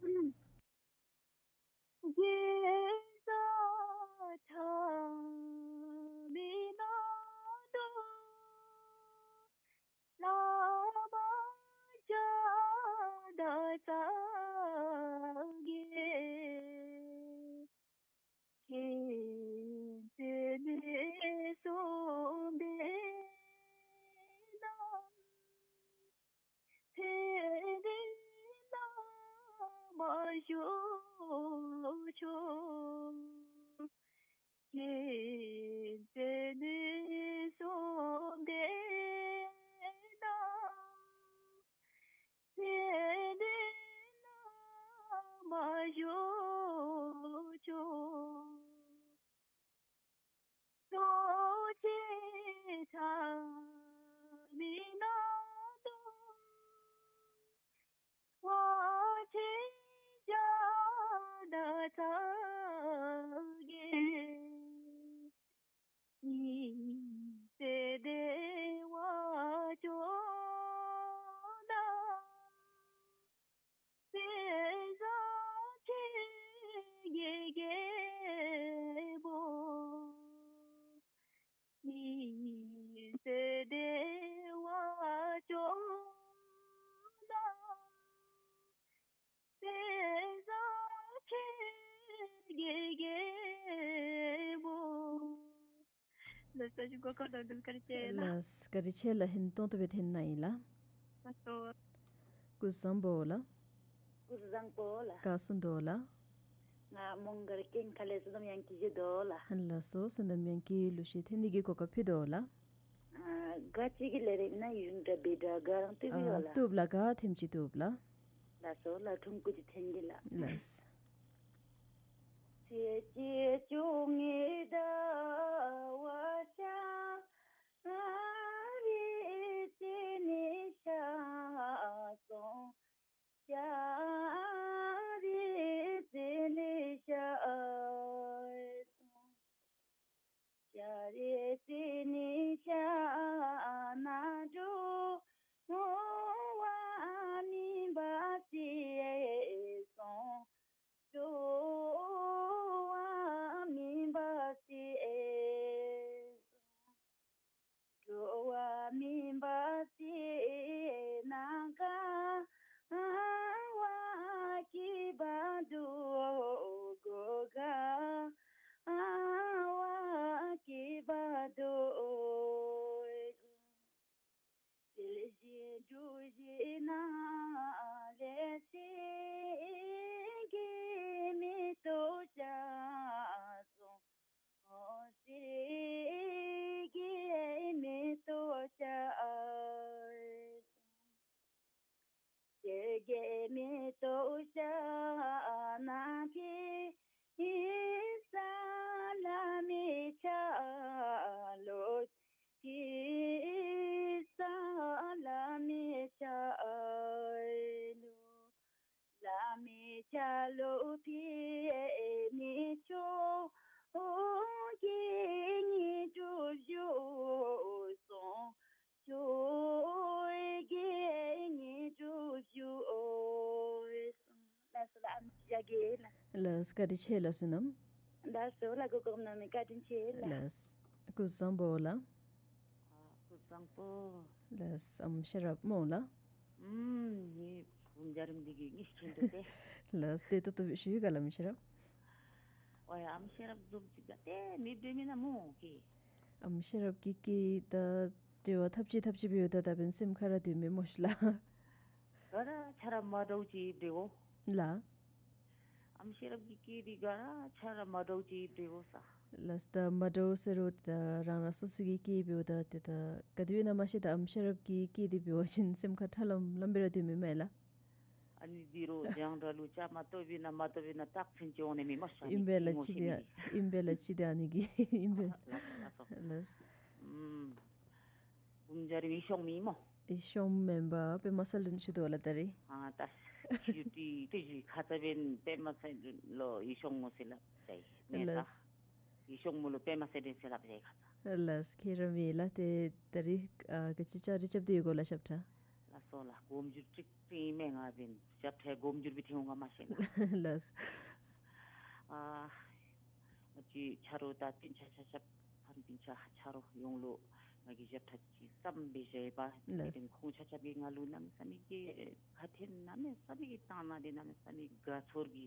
ལགས། དགེ་རྩ་ཐ་མའི་ནང་དུ་བླ་མ་བརྒྱ་དང་རྩ་བརྒྱད་མཁྱེན་བརྩེ་ནུས་གསུངས་པས་ན། ཕན་བདེ་བླ་མ་ཞུ་ཆོག། མཁྱེན་བརྩེ་ནུས་གསུངས་པས་ན། ཕན་བདེ་བླ་མ་ཞུ་ཆོག། རྡོ་རྗེ་ཐ་མའི་ནང་དུ་དབང་ཆེན་བརྒྱ་དང་རྩ་བརྒྱད་ཉི་ཚེ་བདེ་བ་སྐྱོང་དང་། དཔལ་བཟང་ཆེ་རྒྱལ་རྒྱལ་པོ། ཉི་ཚེ་བདེ་བ་སྐྱོང་དང་། དཔལ་བཟང་ཆེ་རྒྱལ་རྒྱལ་པོ། ལགས་སོ། གོ་སྐབས་གནང་མི་འདི་ལུ་བཀའ་དྲིན་ཆེ་ལགས། ལགས། བཀའ་དྲིན་ཆེ་ལགས། ཧིང་ཏོང་ཏོ་སྦེ་འཐེན་གནང་ཡི་ལགས། ལགས་སོ། སྐུ་གཟུགས་བཟང་པོ་ལགས། སྐུ་གཟུགས་བཟང་པོ་ལགས། བཀའ་གསུང་དོ་ལགས། ང་མོང་སྒར་ཀན་ཁ་ལས་བསོད་ནམས་དབྱངས་སྐྱིད་ཟེར་དོ་ལགས། ལགས་སོ། བསོད་ནམས་དབྱངས་སྐྱིད་གླུ་གཞས་འཐེན་ནི་གི་གོ་སྐབས་ཕུལ་དོ་ལགས། ཨ་ག་ཅི་གི་ལས་རིམ་ཨིན་ན། ཡུན་འདྲ་བི་ཌ་ག་ར་བཏུབ་ཨིན་ཨ་ལགས། བཏུབ་ལགས། ག་ཐེངས་ཅིག་བཏུབ་ལགས། ལགས་སོ་ལགས། ཐུང་ཀུ་ཅིག་འཐེན་གེ་ལགས། ལགས། འགྲོ་བ་མེད་པ་སེལ་ནམ་མཁའ་ གེ་མེ་ཏོག་ཤ་ན་ཕི་ས་ལ་མེ་ཆ་ལོ་ཕི་ས་ལ་མེ་ཆ་ལོ། ལ་མེ་ཆ་ལོ་ཕི་ནི་ཆོས་ཀྱི་དངོས་གྲུབ་ཞུ་སོང་། ཆོས་ཀྱི་དངོས་གྲུབ་ཞུ་སོང་། ལགས་སོ་ལགས། ཨམ་ཅི་བྱ་གི་ལགས། ལགས་བཀའ་དྲིན་ཆེ་ལགས་བསོད་ནམས། ལགས་སོ་ལགས། གོ་སྐབས་གནང་མི་བཀའ་དྲིན་ཆེ་ལགས། ལགས། སྐུ་གཟུགས་བཟང་པོ་ལགས། ཨ་སྐུ་གཟུགས་བཟང་པོ། ལགས། ཨམ་ཤེས་རབ་སྨོ་ལགས། ཨུམ་ངེའི་བུམོ་འཇའ་རིསམོ་འདི་གིས་ངེའི་ཤེས་འདུག་སྟེ། ལགས། བདེ་ཏོག་ཏོ་སྦེ་བཞུགས་ཡི་ག་ལགས་ཨམ་ཤེས་རབ། ཨོ་ཡ་ཨམ་ཤེས་རབ་བཟུམ་ཅིག་ག་ཏེ་མེདཔ་འདྲ་མེན་ན་སྨོ་གི། ཨམ་ཤེས་རབ་ཀྱི་སྐད་ད་འབྲེལ་བ་ཐབས་ཅིག་ཐབས་ཅིག་འབདཝ་ད་ད་འབདན་སེམས་ཁར་ར་སྡོད་མི་སྨོ་ཤི་ལགས། ག་ར་ཆ་ར་མ་འདྲཝ་ཅིག་འབྲེལ་བ། ལགས། ཨམ་ཤེས་རབ་ཀྱི་སྐད་འདི་ག་ར་ཆ་ར་མ་འདྲཝ་ཅིག་འབྲེལ་བ་ས། ལགས། ད་མ་འདྲཝ་ཟེར་རུང་ད་རང་རང་སོ་སོ་གི་སྐད་འབདཝ་ད་ཏེ་ད་ག་དེ་སྦེ་ཨིན་ན་མ་ཤེས། ད་ཨམ་ཤེས་རབ་ཀྱི་སྐད་འདི་འབད་བ་ཅིན་སེམས་ཁར་ཁྲ་ལམ་ལམ་སྦེ་ར་སྡོད་མི་མས་ལགས། ཨ་ནི་འདི་རུང་རྒྱང་གྲགས་ལུ་བཅའ་མར་གཏོགསཔ་ཨིན་ན་མ་གཏོགསཔ་ཨིན་ན་རྟགས་མཚན་ཅིག་འོང་ནི་མས་སྨོ་ཤི། ཨིན་པས་ལགས། ཅི་དེ་ཨིན་པས་ལགས། ཅི་དེ་ཨ་ནི་གི་ཨིན་པས། ལགས་སོ་ལགས་སོ། ལགས། ཨུམ་བུམོ་འཇའ་རིསམོ་ཡིད་གཤོངམ་ཨིན་སྨོ། ཡིད་གཤོངམ་མེན་པར་པདྨ་གསལ་སྒྲོན་ཞུ་དོ་ལགས་ད་རིས། ཨ་ད་ཞུ་ཏི་ཏི་ཞུ་ཁ་ཙ་འབདན་པདྨ་གསལ་སྒྲོན་ལུ་ཡིད་གཤོངམ་ཟེར་སླབ་ཅི། ངེ་ད་ལགས། ཡིད་གཤོངམ་ལུ་པདྨ་གསལ་སྒྲོན་ཟེར་སླབ་ཅི་ཁ་ཙ། ལགས། ཁྱེད་ར་མེན་ལགས། ཏེ་ད་རིས་ཨ་ག་ཅི་བཅའ་སྒྲིག་རྐྱབ་སྟེ་ཡོད་གོ་ལགས་ཞབས་ཁྲ། ལགས་སོ་ལགས། གོམ་འགྱུར་ཅིག་ཏི་མེན་ང་འབདན་ཞབས་ཁྲའི་གོམ་འགྱུར་སྦེ་ཐོན་འོང་ག་མ་ཤེས་ལགས། ལགས། ཨ་ང་བཅས་ཆ་རོགས་དང་སྤུན་ཆ་ཆ་ཁྱབ་ཕམ་སྤུན་ཆ་ཆ་རོགས་ཡོངས་ལུ་ང་གིས་ཞབས་ཁྲ་ཅིག་བརྩམས་སྦེ་བཞག་ཡི་པ། ལགས། དེ་ཁོང་ཆ་ཁྱབ་ཀྱིས་ང་ལུ་གནམ་མེད་ས་མེད་ཀྱི་ཁ་འཕྲིན་གནམ་མེད་ས་མེད་ཀྱི་བཏང་གནང་སྟེ་གནམ་མེད་ས་མེད་དགའ་ཚོར་གྱི་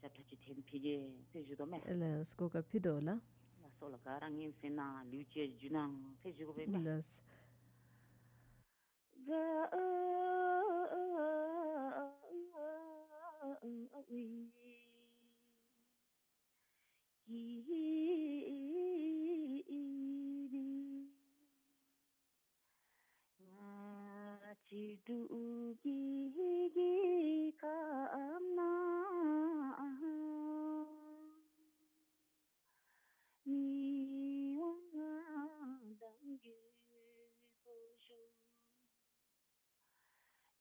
ཞབས་ཁྲ་ཅིག་འཐེན་ཕུལ་གེ་ཟེར་ཞུ་དོ་མས། ལགས། གོ་སྐབས་ཕུལ་དོ་ལགས། ལགས་སོ་ལགས། ག་ར་ངལ་སེམས་ནང་ལུས་ཅིག་འཇུ་གནང་ཟེར་ཞུ་དགོ་པས་མས། ལགས། ང་བཅས་འབྲུག་གི་རྒྱལ་ཁབ་ནང་མི་དབང་མངའ་བདག་རྒྱལ་པོ་མཆོག་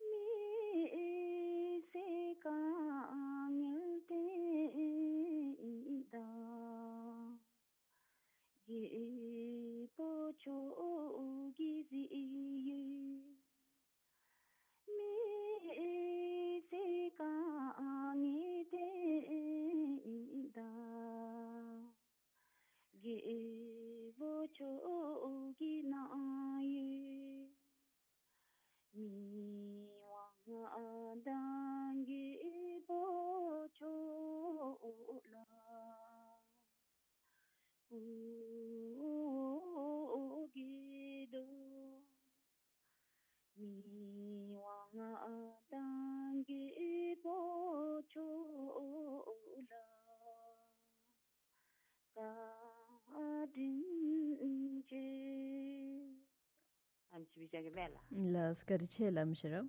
མི་སེར་དཀའ་ངལ་དེ་དང་རྒྱལ་པོ་མཆོག་གི་གཟི་འོད། མི་སེར་དཀའ་ངལ་དེ་དང་རྒྱལ་པོ་མཆོག་གི་གནང་ཡོད། མི་དབང་མངའ་བདག་རྒྱལ་པོ་མཆོག་ལ་སྐུ་གི་དོ། མི་དབང་མངའ་བདག་རྒྱལ་པོ་མཆོག་ལ་བཀའ་དྲིན་ཆེ། ཨམ་ཅིག་སྦེ་བཅར་གེ་མས་ལགས། ལགས། བཀའ་དྲིན་ཆེ་ལགས་ཨམ་ཤེས་རབ།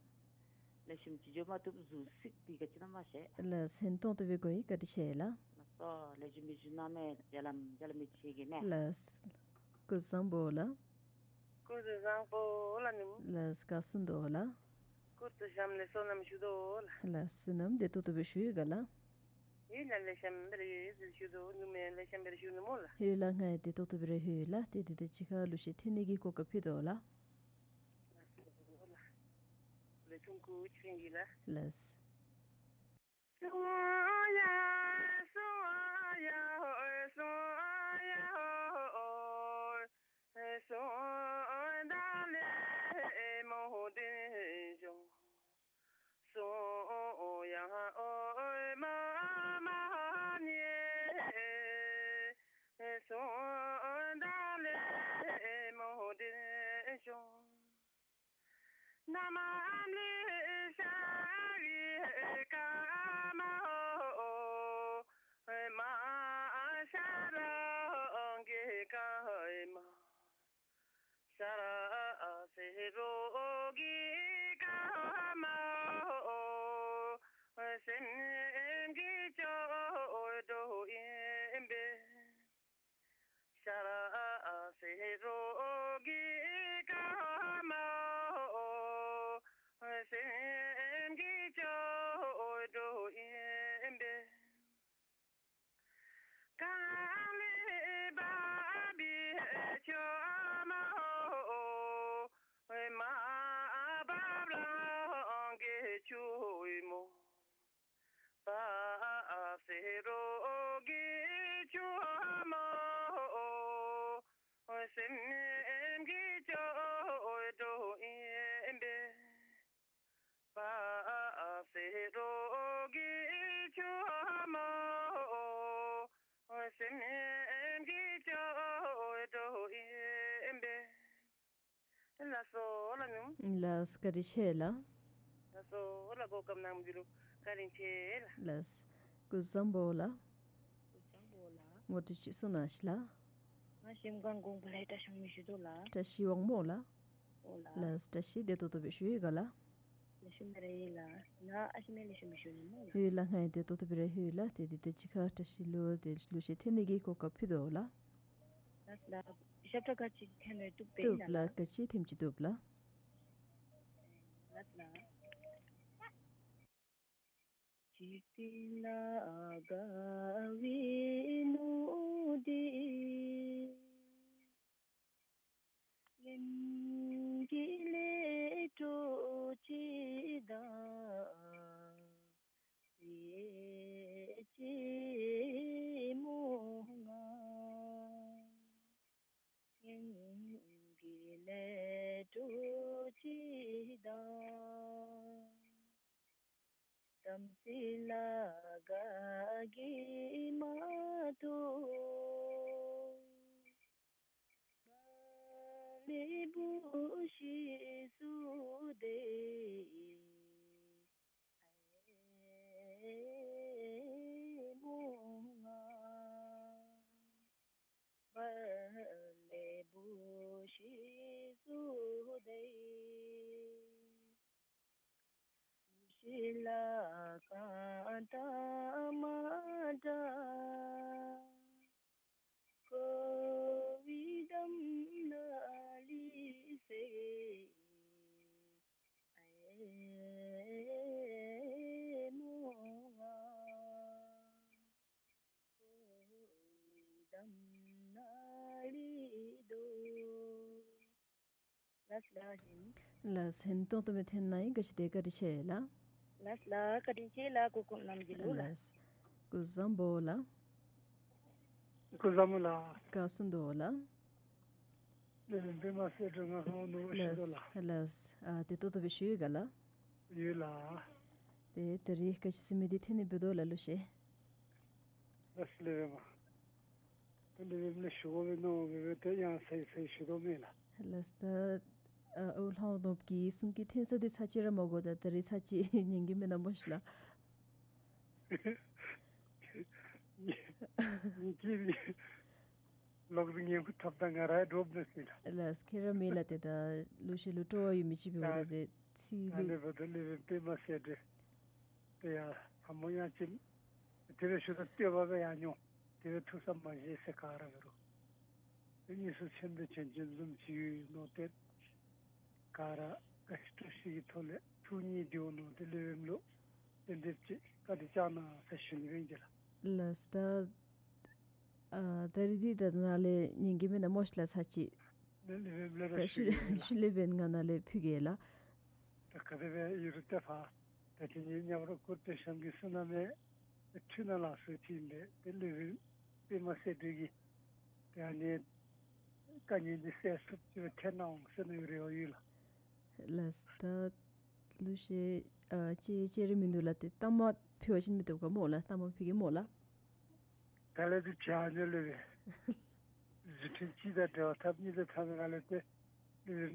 ལེགས་ཤོམ་ཅིག་འགྱོ་མ་བཏུབ་ཟུར་གཟིགས་འདི་ག་ཅི་ཨིན་ན་མ་ཤེས། ལགས། ཧན་ཏོང་ཏོ་སྦེ་གོ་ཡི། བཀའ་དྲིན་ཆེ་ལགས། ལགས་སོ། ལེགས་ཤོམ་སྦེ་བཞུགས་གནང་མས། ཡ་ལམ་ཡ་ལམ་སྦེ་བྱེད་གེ་མས། ལགས། སྐུ་གཟུགས་བཟང་པོ་ལགས། སྐུ་གཟུགས་བཟང་པོ་ལགས་ནི། ལགས། བཀའ་གསུང་དོ་ལགས། སྐུ་གཟུགས་བཟང་ལེགས་སོ་ནམ་ཞུ་དོ་ལགས། ལགས། བསོད་ནམས། བདེ་ཏོག་ཏོ་སྦེ་བཞུགས་ཡི་ག་ལགས། ཡོད་ལགས། ལེགས་ཤོམ་སྦེ་ར་ཡོད་ཟེར་ཞུ་དོ། ནུ་མས་ལེགས་ཤོམ་སྦེ་ར་བཞུགས་ནུག་སྨོ་ལགས། ཡོད་ལགས། ང་ཡང་བདེ་ཏོག་ཏོ་སྦེ་ར་ཡོད་ལགས། ཏེ་དེ་དང་གཅིག་ཁར་ལུ་ཤེད་ཐོན་ནི་གི་གོ་སྐབས་ཕུལ་དོ་ལགས། ལགས་སོ་ལགས། ལེགས་ཐུང་ཀུ་ཅིག་ཨིན་གི་ལགས། ལགས། ཆུ་མོ་སེམས་ཀྱི་སྐྱོ་བྲོ་ཡིན་པས། ལགས་སོ་ལགས་ནུ། ལགས་བཀའ་དྲིན་ཆེ་ལགས། ལགས་སོ་ལགས། གོ་སྐབས་གནང་མི་འདི་ལུ་བཀའ་དྲིན་ཆེ་ལགས། ལགས། སྐུ་གཟུགས་བཟང་པོ་ལགས། སྐུ་གཟུགས་བཟང་པོ་ལགས། ངོ་སྤྲོད་ཅིག་གསུང་གནང་ཤིག་ལགས། ང་གཞལམ་སྒང་གོང་པ་ལས་བཀྲ་ཤིས་འོང་མི་ཞུ་དོ་ལགས། བཀྲ་ཤིས་དབང་མོ་ལགས། ཨོ་ལགས། ལགས་བཀྲ་ཤིས་བདེ་ཏོག་ཏོ་སྦེ་བཞུགས་ཡི་ག་ལགས། ལེགས་ཤོམ་སྦེ་ར་ཡོད་ལགས། ང་ཨ་ཞེ་མེད་ལེགས་ཤོམ་སྦེ་བཞུགས་ནི་སྨོ་ལགས། ཡོད་ལགས། ང་ཡང་བདེ་ཏོག་ཏོ་སྦེ་ར་ཡོད་ལགས། ཏེ་འདི་ད་ཅི་ཁ་བཀྲ་ཤིས་ལུ་ཏེ་གླུ་གཞས་འཐེན་ནི་གི་གོ་སྐབས་ཕུལ་དོ་ལགས། ལགས་ལགས། ཞབས་ཁྲ་ག་ཅི་འཐེན་རུང་བཏུབ་པས་ལགས། བཏུབ་ལགས། ག་ཅི་འཐེནམ་ཅིག་བཏུབ་ལགས། ལགས་ལགས། འཇིག་རྟེན་ལ་དགའ་བའི་ནོར་འདི། ངན་གྱི་ལས་འཕྲོ་ཅི་དང་ཡེ་ཅི་སྨོ་ང་། ངན་གྱི་ལས་འཕྲོ་ཅི་དང་། དམ་ཚིག་ལ་དགའ་གིས་མ་གཏོགས། ལས་བུ་ཤི་སུ་དེ་ཨེ་མོ་ང་། ལས་བུ་ཤི་སུ་དེ། ཤི་ལ་གང་དྲག་མ་དྲག་ཁོ་བོའི་གཏམ་ནང་ལུས་ཟེར་ཨེ་མོ་ང་། ཁོ་བོའི་གཏམ་ནང་ལུས་དོ། ལགས་ལགས་ཨིན། ལགས་ཨིན། ཏོག་ཏོ་སྦེ་འཐེན་གནང་ཡི། ག་ཅི་དེ་བཀའ་དྲིན་ཆེ་ལགས། ལགས་ལགས། བཀའ་དྲིན་ཆེ་ལགས། གོ་སྐབས་གནང་མི་འདི་ལུ་ལགས། ལགས། སྐུ་གཟུགས་བཟང་པོ་ལགས། སྐུ་གཟུགས་བཟང་པོ་ལགས། ག་གསུང་དོ་ལགས། ལས་བུམ་པདྨ་གསལ་སྒྲོན་ང་ལྷོ་ནུབ་བཞུགས་དོ་ལགས། ལགས་ལགས། ཨ་ཏེ་ཏོག་ཏོ་སྦེ་བཞུགས་ཡི་ག་ལགས། ཡོད་ལགས། ཏེ་ད་རིས་ག་ཅི་ཟེར་མི་འདི་འཐེན་ནི་འབད་དོ་ལགས་གླུ་གཞས། ལགས་ལས་བུམ་པ། ད་ལས་བུམ་ལས་ཞུ་དགོ་པས་མནོ་སྦེ་ཏེ་ཡང་སེ་སེ་ཞུ་དོ་མེད་ལགས། ལགས་ད་ཨ་ཨོ་ལྷོ་ནུབ་ཀྱི་གསུང་གི་འཐེན་ས་འདི་ཚར་གཅིག་ར་མ་གོ། ད་ད་རིས་ཚར་གཅིག་ཉན་གྱི་མེན་ན་སྨོ་ཤིག་ལགས། ཉན་གྱི་མེད། ལོག་སྟེ་ཉན་ཁུག་འཐབ་ད་ང་ར་འདྲོག་མས་ཟེར་ལགས། ལགས་ཁྱེད་ར་མེད་ལགས། ཏེ་ད་གླུ་གཞས་ལུ་སྤྲོ་བ་ཡོད་མི་ཅིག་འབད་བ་ད་ཏེ་ཚིག་ད་ལུ་ལས་བུམ་ད་ལས་བུམ་པདྨ་གསལ་སྒྲོན། ཏེ་ཡ་ལྷ་མོ་དབྱངས་ཅན། དེ་སྦེ་ཞུ་ད་བསྟོད་པ་སྦེ་ཡང་མྱོང་། དེ་སྦེ་ཐུགས་བསམ་མ་བཞེས་ཟེར་ག་ར་འབད་རུང་། ཏེ་གཉིས་སུ་ཆེན་པོའི་བྱོན་བྱོནམ་བཟུམ་ཅིག་ཡོད་མནོ་སྟེ། ག་ར་དགའ་བསུ་སྤྲོ་བསུ་གི་ཐོག་ལས་ཐུགས་མཉེས་དེ་འོང་མནོ་སྟེ་ལས་བུམ་ལུ་གསོལ་འདེབས་ཅིག་བཀའ་དྲིན་བསྐྱང་གནང་ཟེར་ཞུ་ནི་ཨིན་གྱི་ལགས། ལགས་ད་ཨ་ད་རིས་འདི་ད་ནཱ་ལས་ཉན་གྱི་མེན་ན་སྨོ་ཤིག་ལགས་ཚར་གཅིག། ལས་ལས་བུམ་ལས་ར་ད་ཞུ་ཞུ་ཡི་ལགས། ཤུལ་ལས་འབདན་ང་ནཱ་ལས་ཕུལ་གེ་ལགས། ད་ག་དེ་སྦེ་ཡོད་རུང་ཏེ་ཕར་ད་དེ་ཉིནམ་ཉམ་རོགས་སྐུ་སྟོད་ཤམ་གྱི་བསོད་ནམས་མེད། ཏེ་འཁྲུལ་སྣང་ལ་སོགས་ཅིག་ཨིན་པས། ཏེ་ལས་བུམ་པདྨ་གསལ་སྒྲོན་གྱིས་ཏེ་ཨ་ནི་དཀའ་ངལ་འདི་སེལ་ཚུགསཔ་ཅིག་སྦེ་འཐེན་གནང་འོང་ཟེར་ནི་རེ་བ་ཡོད་ལགས། ལགས་ད་གླུ་གཞས་ཨ་ཅིག་ཅིག་ར་མིན་འདུག་ལགས། ཏེ་གཏའ་མ་ཕུལ་བ་ཅིན་མི་བཏུབ་ག་སྨོ་ལགས། གཏའ་མ་ཕུལ་གེ་སྨོ་ལགས། དེ་ལས་འདི་བྱ་ཉོ་ལས་བུམ་རྫུ་འཕྲུལ་གཅིག་དང་འབྲེལ་བ་འཐབ་ནི་དང་འཐབ་ནི་ག་ལས་ཏེ་ལས་བུམ་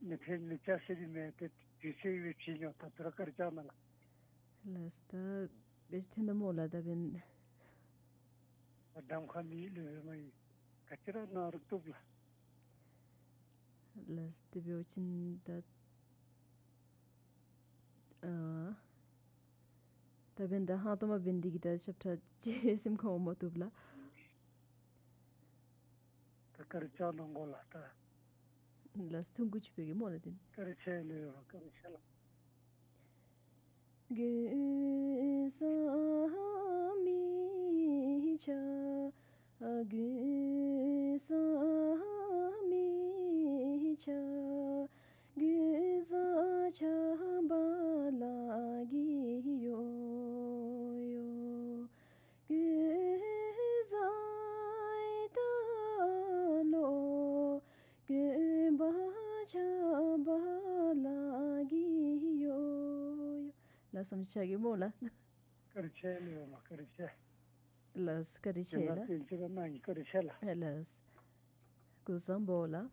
མི་འཐེན་ནི་ཅ་ཆས་འདི་མེད། ཏེ་དུས་ཚོད་ཡོད་པའི་བྱིན་ནོ། ད་ལྟོ་ར་བཀའ་དྲིན་བསྐྱང་གནང་ལགས། ལགས་ད་ག་ཅི་འཐེན་ད་སྨོ་ལགས། ད་འབདན་གདམ་ཁ་མེད་ལས་བུམ་མ་ཡིན། ག་ཅི་ར་གནང་རུང་བཏུབ་ལགས། ལགས་དེ་འབད་བ་ཅིན་ད་ཨ་ད་འབདན་ད་ཧང་སྟོང་མ་འབད་ནི་འདི་གིས་ད་ཞབས་ཁྲ་ཅིག་སེམས་ཁར་འོང་མ་བཏུབ་ལགས། ད་བཀའ་དྲིན་བསྐྱང་གནང་དགོ་ལགས་ད། ལགས་ཐུང་ཀུ་ཅིག་འབད་གེ་སྨོ་ལགས་དེ། བཀའ་དྲིན་ཆེ་ལགས། བཀའ་དྲིན་ཆེ་ལགས། གུ་ཟ་མི་ཆ། གུ་ཟ་མི་ཆ། གུ་ཟ་ཆ་བ་ལ་གི་ཡོ་ཡོ། གུ་ཟ་ད་ལོ། གུ་བ་ཆ་བ་ལ་གི་ཡོ་ཡོ། ལགས་བསམ་ཤེས་གེ་སྨོ་ལགས། བཀའ་དྲིན་ཆེ་ལགས་ཡོད་མ། བཀའ་དྲིན་ཆེ། ལགས་སོ། བཀའ་དྲིན་ཆེ་ལགས། དེ་ན་སེམས་ཅན་རྣམས་ཀྱི་བཀའ་དྲིན་ཆེ་ལགས། ལགས་སོ། སྐུ་གཟུགས་བཟང་པོ་ལགས།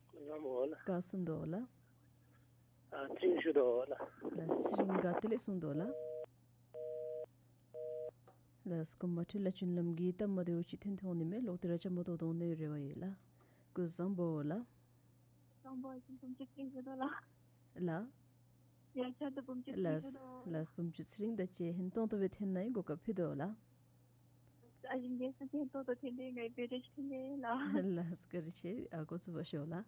སྐུ་གཟུགས་བཟང་པོ་ལགས། ག་གསུངས་དོ་ལགས། ཨ་ཚེ་རིང་ཞུ་དོ་ལགས། ལགས་སོ། ཚེ་རིང་ག་ཏེ་ལས་གསུངས་དོ་ལགས། ལགས་སོ། གོ་མ་ཐོས་ལགས། རྒྱུན་ལམ་གྱི་སྟབས་མ་བདེཝ་ཅིག་ཐོན་ཐོན་འོང་ནི་མས། ལོག་སྟེ་ར་རྐྱངམ་ཅིག་འོང་ནིའི་རེ་བ་ཡོད་ལགས། སྐུ་གཟུགས་བཟང་པོ་ལགས། བཟང་པོ་ཨ་ཅིན་བུམོ་ཅིག་ཅིག་ཞུ་དོ་ལགས། ལགས། ཡ་ཆ་ཏོ་བུམོ་ཅིག་ཅིག་ལགས་སོ། ཞུ་དོ། ལགས་སོ། བུམོ་ཅིག་ཚེ་རིང་དང་བཅས་ཧིང་གཏམ་དང་འབད་ཐོན་ནི་གོ་སྐབས་ཕུལ་དོ་ལགས། ཨ་ཞེ་གིས་ཧིང་གཏམ་དང་འབད་ཐོན་ཏེ་ང་བེ་ཏྲེ་ཞིག་ཐོན་ཏེ་ལགས། ལགས་སོ། བཀའ་དྲིན་ཆེ། ཨ་འགོ་བཙུགས་པར་ཞུ་ལགས།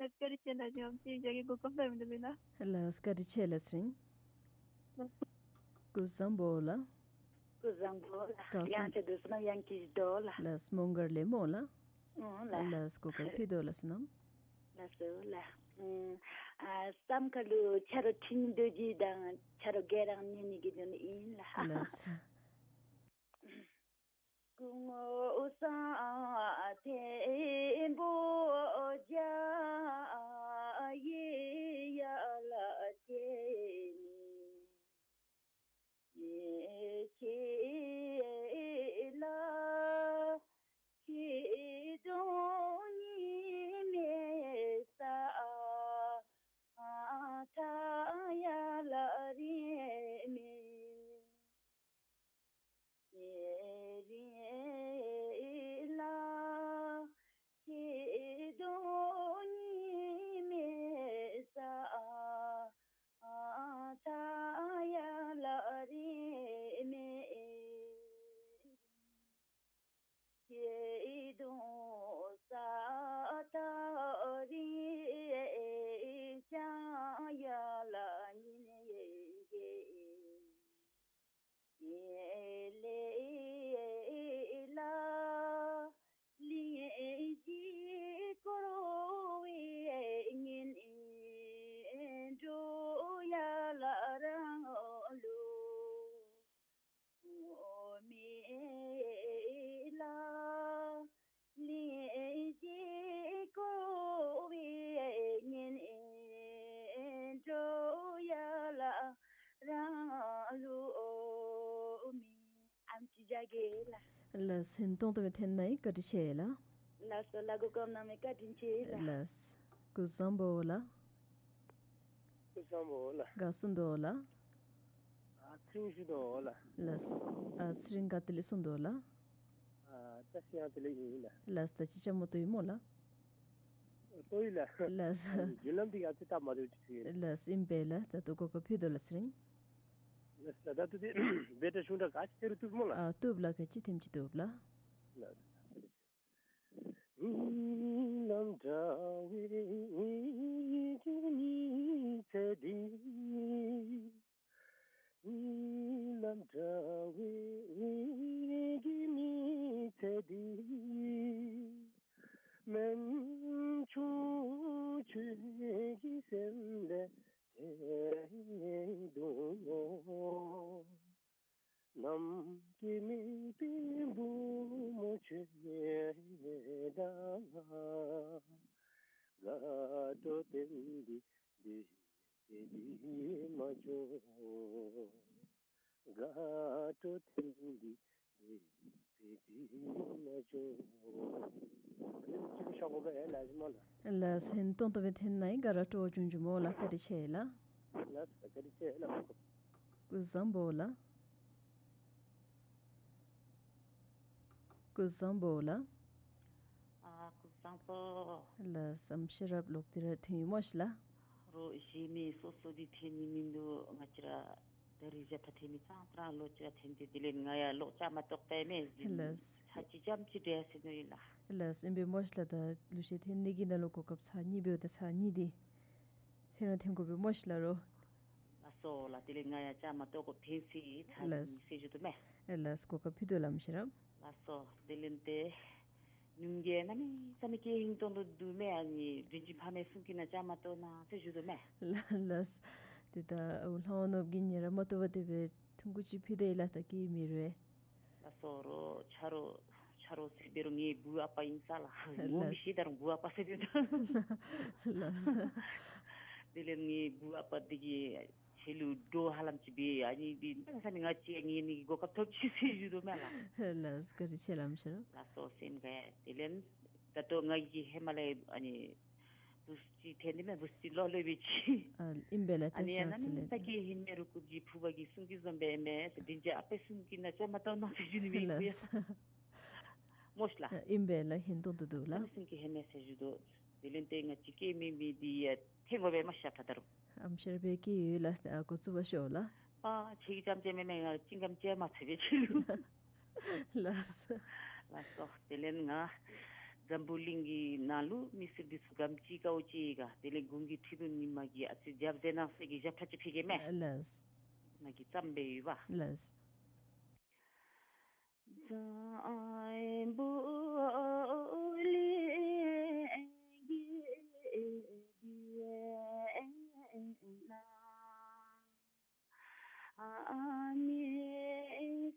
ལགས་བཀའ་དྲིན་ཆེ་ལགས། ཉམས་ཅིག་བཞག་གི་གོ་སྐབས་ལུ་མི་འདུག་པས་ལགས། ལགས་བཀའ་དྲིན་ཆེ་ལགས་ཚེ་རིང་། སྐུ་གཟུགས་བཟང་པོ་ལགས། སྐུ་གཟུགས་བཟང་པོ་ལགས། ག་གསུངས། ཡང་ཆ་དུས་སུ་ནམ་ཡང་ཀི་དོ་ལགས། ལགས་མོང་སྒར་ལས་སྨོ་ལགས། ཨོ་ལགས། ལགས་གོ་སྐབས་ཕུལ་དོ་ལགས་བསོད་ནམས། ལགས་སོ་ལགས། ཨ་བསམ་ཁ་ལུ་ཆ་རོགས་འཕྲིན་རྡོ་རྗེ་དང་ཆ་རོགས་ག་ར་ཉན་ནི་གི་དོན་ཨིན་ལགས། ལགས། སྐུ་ངོ་བསམ་ཐེངས་པོ་བརྒྱ་ཡི་ཡར་ལ་བལྟས་ནས། ཁྱེད་ལ་ཁྱེད་དོན་གཉིས་མེད་ས་ཐ་ཡ་ལ་རིང་མེད། ཉེ་རིང་ལ་ཁྱེད་དོན་གཉིས་མེད་ས་ཐ་ཡ་ལ་རིང་མེད། ཁྱེད་དོན་ས་ཐ་རིང་ཅང་ཡ་ལ་ཉིན་ཡེ་གེ། ཉེ་ལེ་ལ་ལིང་ཇི་སྐོར་བའི་ཉིན་འགྲོ་ཡ་ལ་རང་ལུ་མེད་ལ། ལིང་ཇི་སྐོར་བའི་ཉིན་འགྲོ་ཡ་ལ་རང་ལུ་མེད། ཨམ་ཅིག་བཞག་གེ་ལགས། ལགས་སོ། ཧིང་གཏམ་དང་འབད་ཐོན་ནི་བཀའ་དྲིན་ཆེ་ལགས། ལགས་སོ་ལགས། གོ་སྐབས་གནང་མི་བཀའ་དྲིན་ཆེ་ལགས། ལགས་སོ། སྐུ་གཟུགས་བཟང་པོ་ལགས། སྐུ་གཟུགས་བཟང་པོ་ལགས། ག་གསུངས་དོ་ལགས། ཨ་ཚེ་རིང་ཞུ་དོ་ལགས། ལགས་སོ། ཨ་ཚེ་རིང་ག་ཏེ་ལས་གསུངས་དོ་ལགས། ཨ་ད་ཤི་ཡང་དེ་ལས་ཨིན་ལགས། ལགས་སོ། ད་ཅི་ཅ་མོ་ཏོ་ཨིན་སྨོ་ལགས། ཏོ་ཨིན་ལགས། ལགས་སོ། རྒྱུན་ལམ་འདི་ཨ་ཙི་སྟབས་མ་བདེཝ་ཅིག་ཐོན་ཡི། ལགས་སོ། ཨིན་པས་ལགས། ད་ལྟོ་གོ་སྐབས་ཕུལ་དོ་ལགས་ཚེ་རིང་། ལགས་སོ། ད་ལྟོ་འདི་འབད་ད་ཤུལ་ད་ག་ཅི་ཟེར་རུང་བཏུབ་སྨོ་ལགས། ཨ་བཏུབ་ལགས། ག་ཅི་ཐེངས་ཅིག་བཏུབ་ལགས། ལགས་སོ། ཉི་ལམ་འདྲ་བའི་ངེད་ཀྱི་མི་ཚེ་འདི། ཉི་ལམ་འདྲ་བའི་ངེད་ཀྱི་མི་ཚེ་འདི། སྨན་ཆུང་ཁྱོད་ཀྱི་སེམས་ལས་ཐལ་འདུག་ནོ། ནམ་སྐྱེ་མེད་པའི་བུ་མོ་ཁྱོད་དང་། དགའ་སྤྲོ་སྟོན་ཏེ་འདི་དེ་འདི་མ་འགྱོ། དགའ་སྤྲོ་སྟོན་ཏེ་འདི་དེ་འདི་མ་འགྱོ། ལགས་སོ། ཧིང་གཏམ་དང་འབད་ཐོན་ནི་ག་ར་སྤྲོ་བ་བྱུང་བྱུངམ་སྨོ་ལགས། བཀའ་དྲིན་ཆེ་ལགས། ལགས་སོ། བཀའ་དྲིན་ཆེ་ལགས། སྐུ་གཟུགས་བཟང་པོ་ལགས། སྐུ་གཟུགས་བཟང་པོ་ལགས། ཨ་སྐུ་གཟུགས་བཟང་པོ། ལགས་སམ་ཤེས་རབ་ལོག་སྟེ་ར་ཐོན་ཡི་སྨོ་ཤི་ལགས། རོགས་གཞན་མི་སོ་སོ་འདི་ཐོན་ནི་མིན་འདུག། ང་བཅས་ར་ད་རིས་ཞབས་ཁྲ་ཐོན་མི་ཙང་ཙང་ལོག་ཅི་ར་ཐོན་ཏེ་དེ་ལས་ང་ཡང་ལོག་བཅའ་མར་གཏོགས་པའི་མེད་ཟེར། ལགས། ཚར་གཅིག་ཙམ་ཅིག་འདྲ་ཟེར་མནོ་ཡི་ལགས། ལགས་ཨིན་པས་སྨོ་ཤི་ལགས། ད་ལུ་ཤེ་ཐོན་ནི་གི་ནང་ལུ་གོ་སྐབས་ཚར་གཉིས་འབདཝ་ད་ཚར་གཉིས་འདི་ཐོན་ར་ཐོན་དགོ་པས་སྨོ་ཤི་ལགས་རོགས། ལགས་སོ་ལགས། དེ་ལས་ང་ཡང་བཅའ་མར་གཏོགས་དགོཔ་ཐོན་ཅི་ཚར་ལགས། གཉིས་ཟེར་ཞུ་དོ་མས། ལགས་གོ་སྐབས་ཕུལ་དོ་ལགས་ཤེས་རབ། ལགས་སོ། དེ་ལས་ཏེ་ཉུང་གི་གནམ་མེད་ས་མེད་སྐད་ཧིང་གཏོང་དོ་འདུག་མས། ཨ་ནི་དྲིན་ཅན་ཕ་མའི་གསུང་གི་ནང་བཅའ་མར་གཏོགས་གནང་ཟེར་ཞུ་དོ་མས། ལགས་ལགས། ཏེ་ད་ཨ་ལྷ་དབང་ནོར་བུ་གིས་ཉེ་རང་མ་བཏུབ་པར་དེ་སྦེ་ཐུང་ཀུ་ཅིག་ཕུལ་ད་ཡི་ལགས། ད་སྐད་མི་རུང་། ལགས་སོ། རོགས་ཆ་རོགས་ཆ་རོགས་ཟེར་འབད་རུང་ངེའི་བུ་ཨ་པ་ཨིན་ས་ལགས། ངོ་མི་ལགས། ཤེས་ད་རུང་བུ་ཨ་པ་ཟེར་འབོ་དོ། ལགས། དེ་ལས་ངེའི་བུ་ཨ་པ་འདི་གིས་ཁྱོད་ལུ་སྤྲོ་ཧ་ལམ་ཅིག་འབད། ཨ་ནི་འདི་གནམ་མེད་ས་མེད་ང་བཅས་ཉན་ནི་གི་གོ་སྐབས་ཐོབ་ཅི་ཟེར་ཞུ་དོ་མས་ལགས། ལགས་བཀའ་དྲིན་ཆེ་ལགས་ཤེས་རབ། ལགས་སོ་སེམས་དགའ། དེ་ལས་ད་ལྟོ་ང་གིས་ཧེ་མ་ལས་ཨ་ནི་བུཚ་ཅིག་ཐོན་ཏེ་མས། བུཚ་ཅིག་ལོ་ལོ་སྦེ་ཅིག། ཨ་ཨིན་པས་ལགས། ཨ་ནི་ཡང་ན་ནི་ད་སྐད་ཧིང་མེད་རུང་རྐུབ་ཀྱི་ཕུ་བ་གི་གསུང་གི་བཟུམ་སྦེ་མས། དྲིན་ཅན་ཨ་པའི་གསུང་གི་ནང་བཅའ་མར་གཏོགས་གནང་ཟེར་ཞུ་ནི་མས་ལགས། སྨོ་ཤི་ལགས། ཨིན་པས་ལགས། ཧིང་གཏོང་དོ་འདུག་ལགས། ཨ་ནི་གསུང་གི་ཧེ་མ་ཟེར་ཞུ་དོ། དེ་ལས་ཏེ་ང་བཅས་སྐད་མེད་མི་འདི་ཡང་ཐོན་དགོ་པས་སྨོ་ཤི་ད་ད་རུང་། ཨམ་ཤེས་རབ་སྦེ་སྐྱེས་ཡོད་ལགས། ཨ་འགོ་བཙུགས་པར་ཤོག་ལགས། ཨ་ཁྱོད་ཀྱིས་ཙམ་ཅིག་མེན་མེན་ང་ཅིག་གམ་ཅིག་མ་ཚད་པའི་ཕྱིར་ལུ། ལགས་སོ། ལགས་སོ། དེ་ལས་ང་འཛམ་བུ་གླིང་གི་ནང་ལུ་མི་སེར་འདི་ཚུ་ག་དེམ་ཅིག་དཀའཝ་སྤྱད་ཡི་ག། དེ་ལས་དགུང་གི་ཁྲི་གདུགས་ཉི་མ་གིས་ཨ་ཙི་རྒྱབ་མཛད་གནང་ཟེར་གྱི་ཞབས་ཁྲ་ཅིག་ཕུལ་གེ་མས། ལགས། ང་གིས་བརྩམས་སྦེ་ཡོད་པ། ལགས། འཛམ་བུ་གླིང་གི་གདན་ནང་ཨ་མི་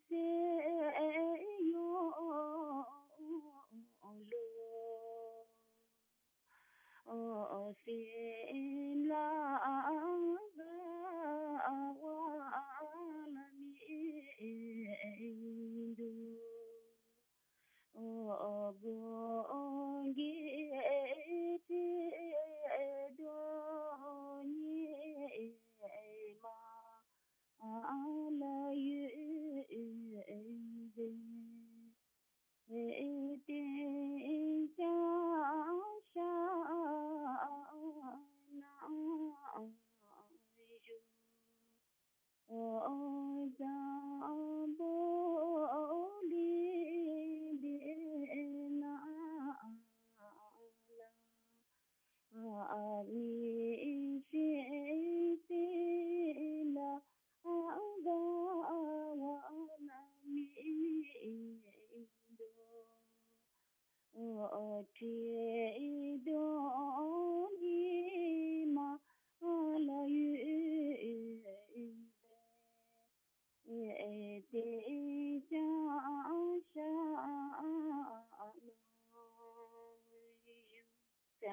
སེར་ཡོངས་ལུ་ཨོ་སེམས་ལ་དགའ་བ་ལ་མི་འདུག། ཨོ་དགུང་གི་ཁྲི་གདུགས་ཉི་མ་ལ་ཡོད་ཟེར། ཨེ་ཏེ་ཅང་ཤ་ན་ཞུ། ཨོ་འཛམ་བུ་གླིང་འདི་ནང་ལུ་ཨ་མི་སེར་སེར་ལ་དགའ་བ་ལ་མི་འདུག། ཨོ་ཁྲི་གདུགས་ཉི་མ་ལ་ཡོད་ཟེར། ཨེ་ཏེ་ཅང་ཤ་ན་ཞུ།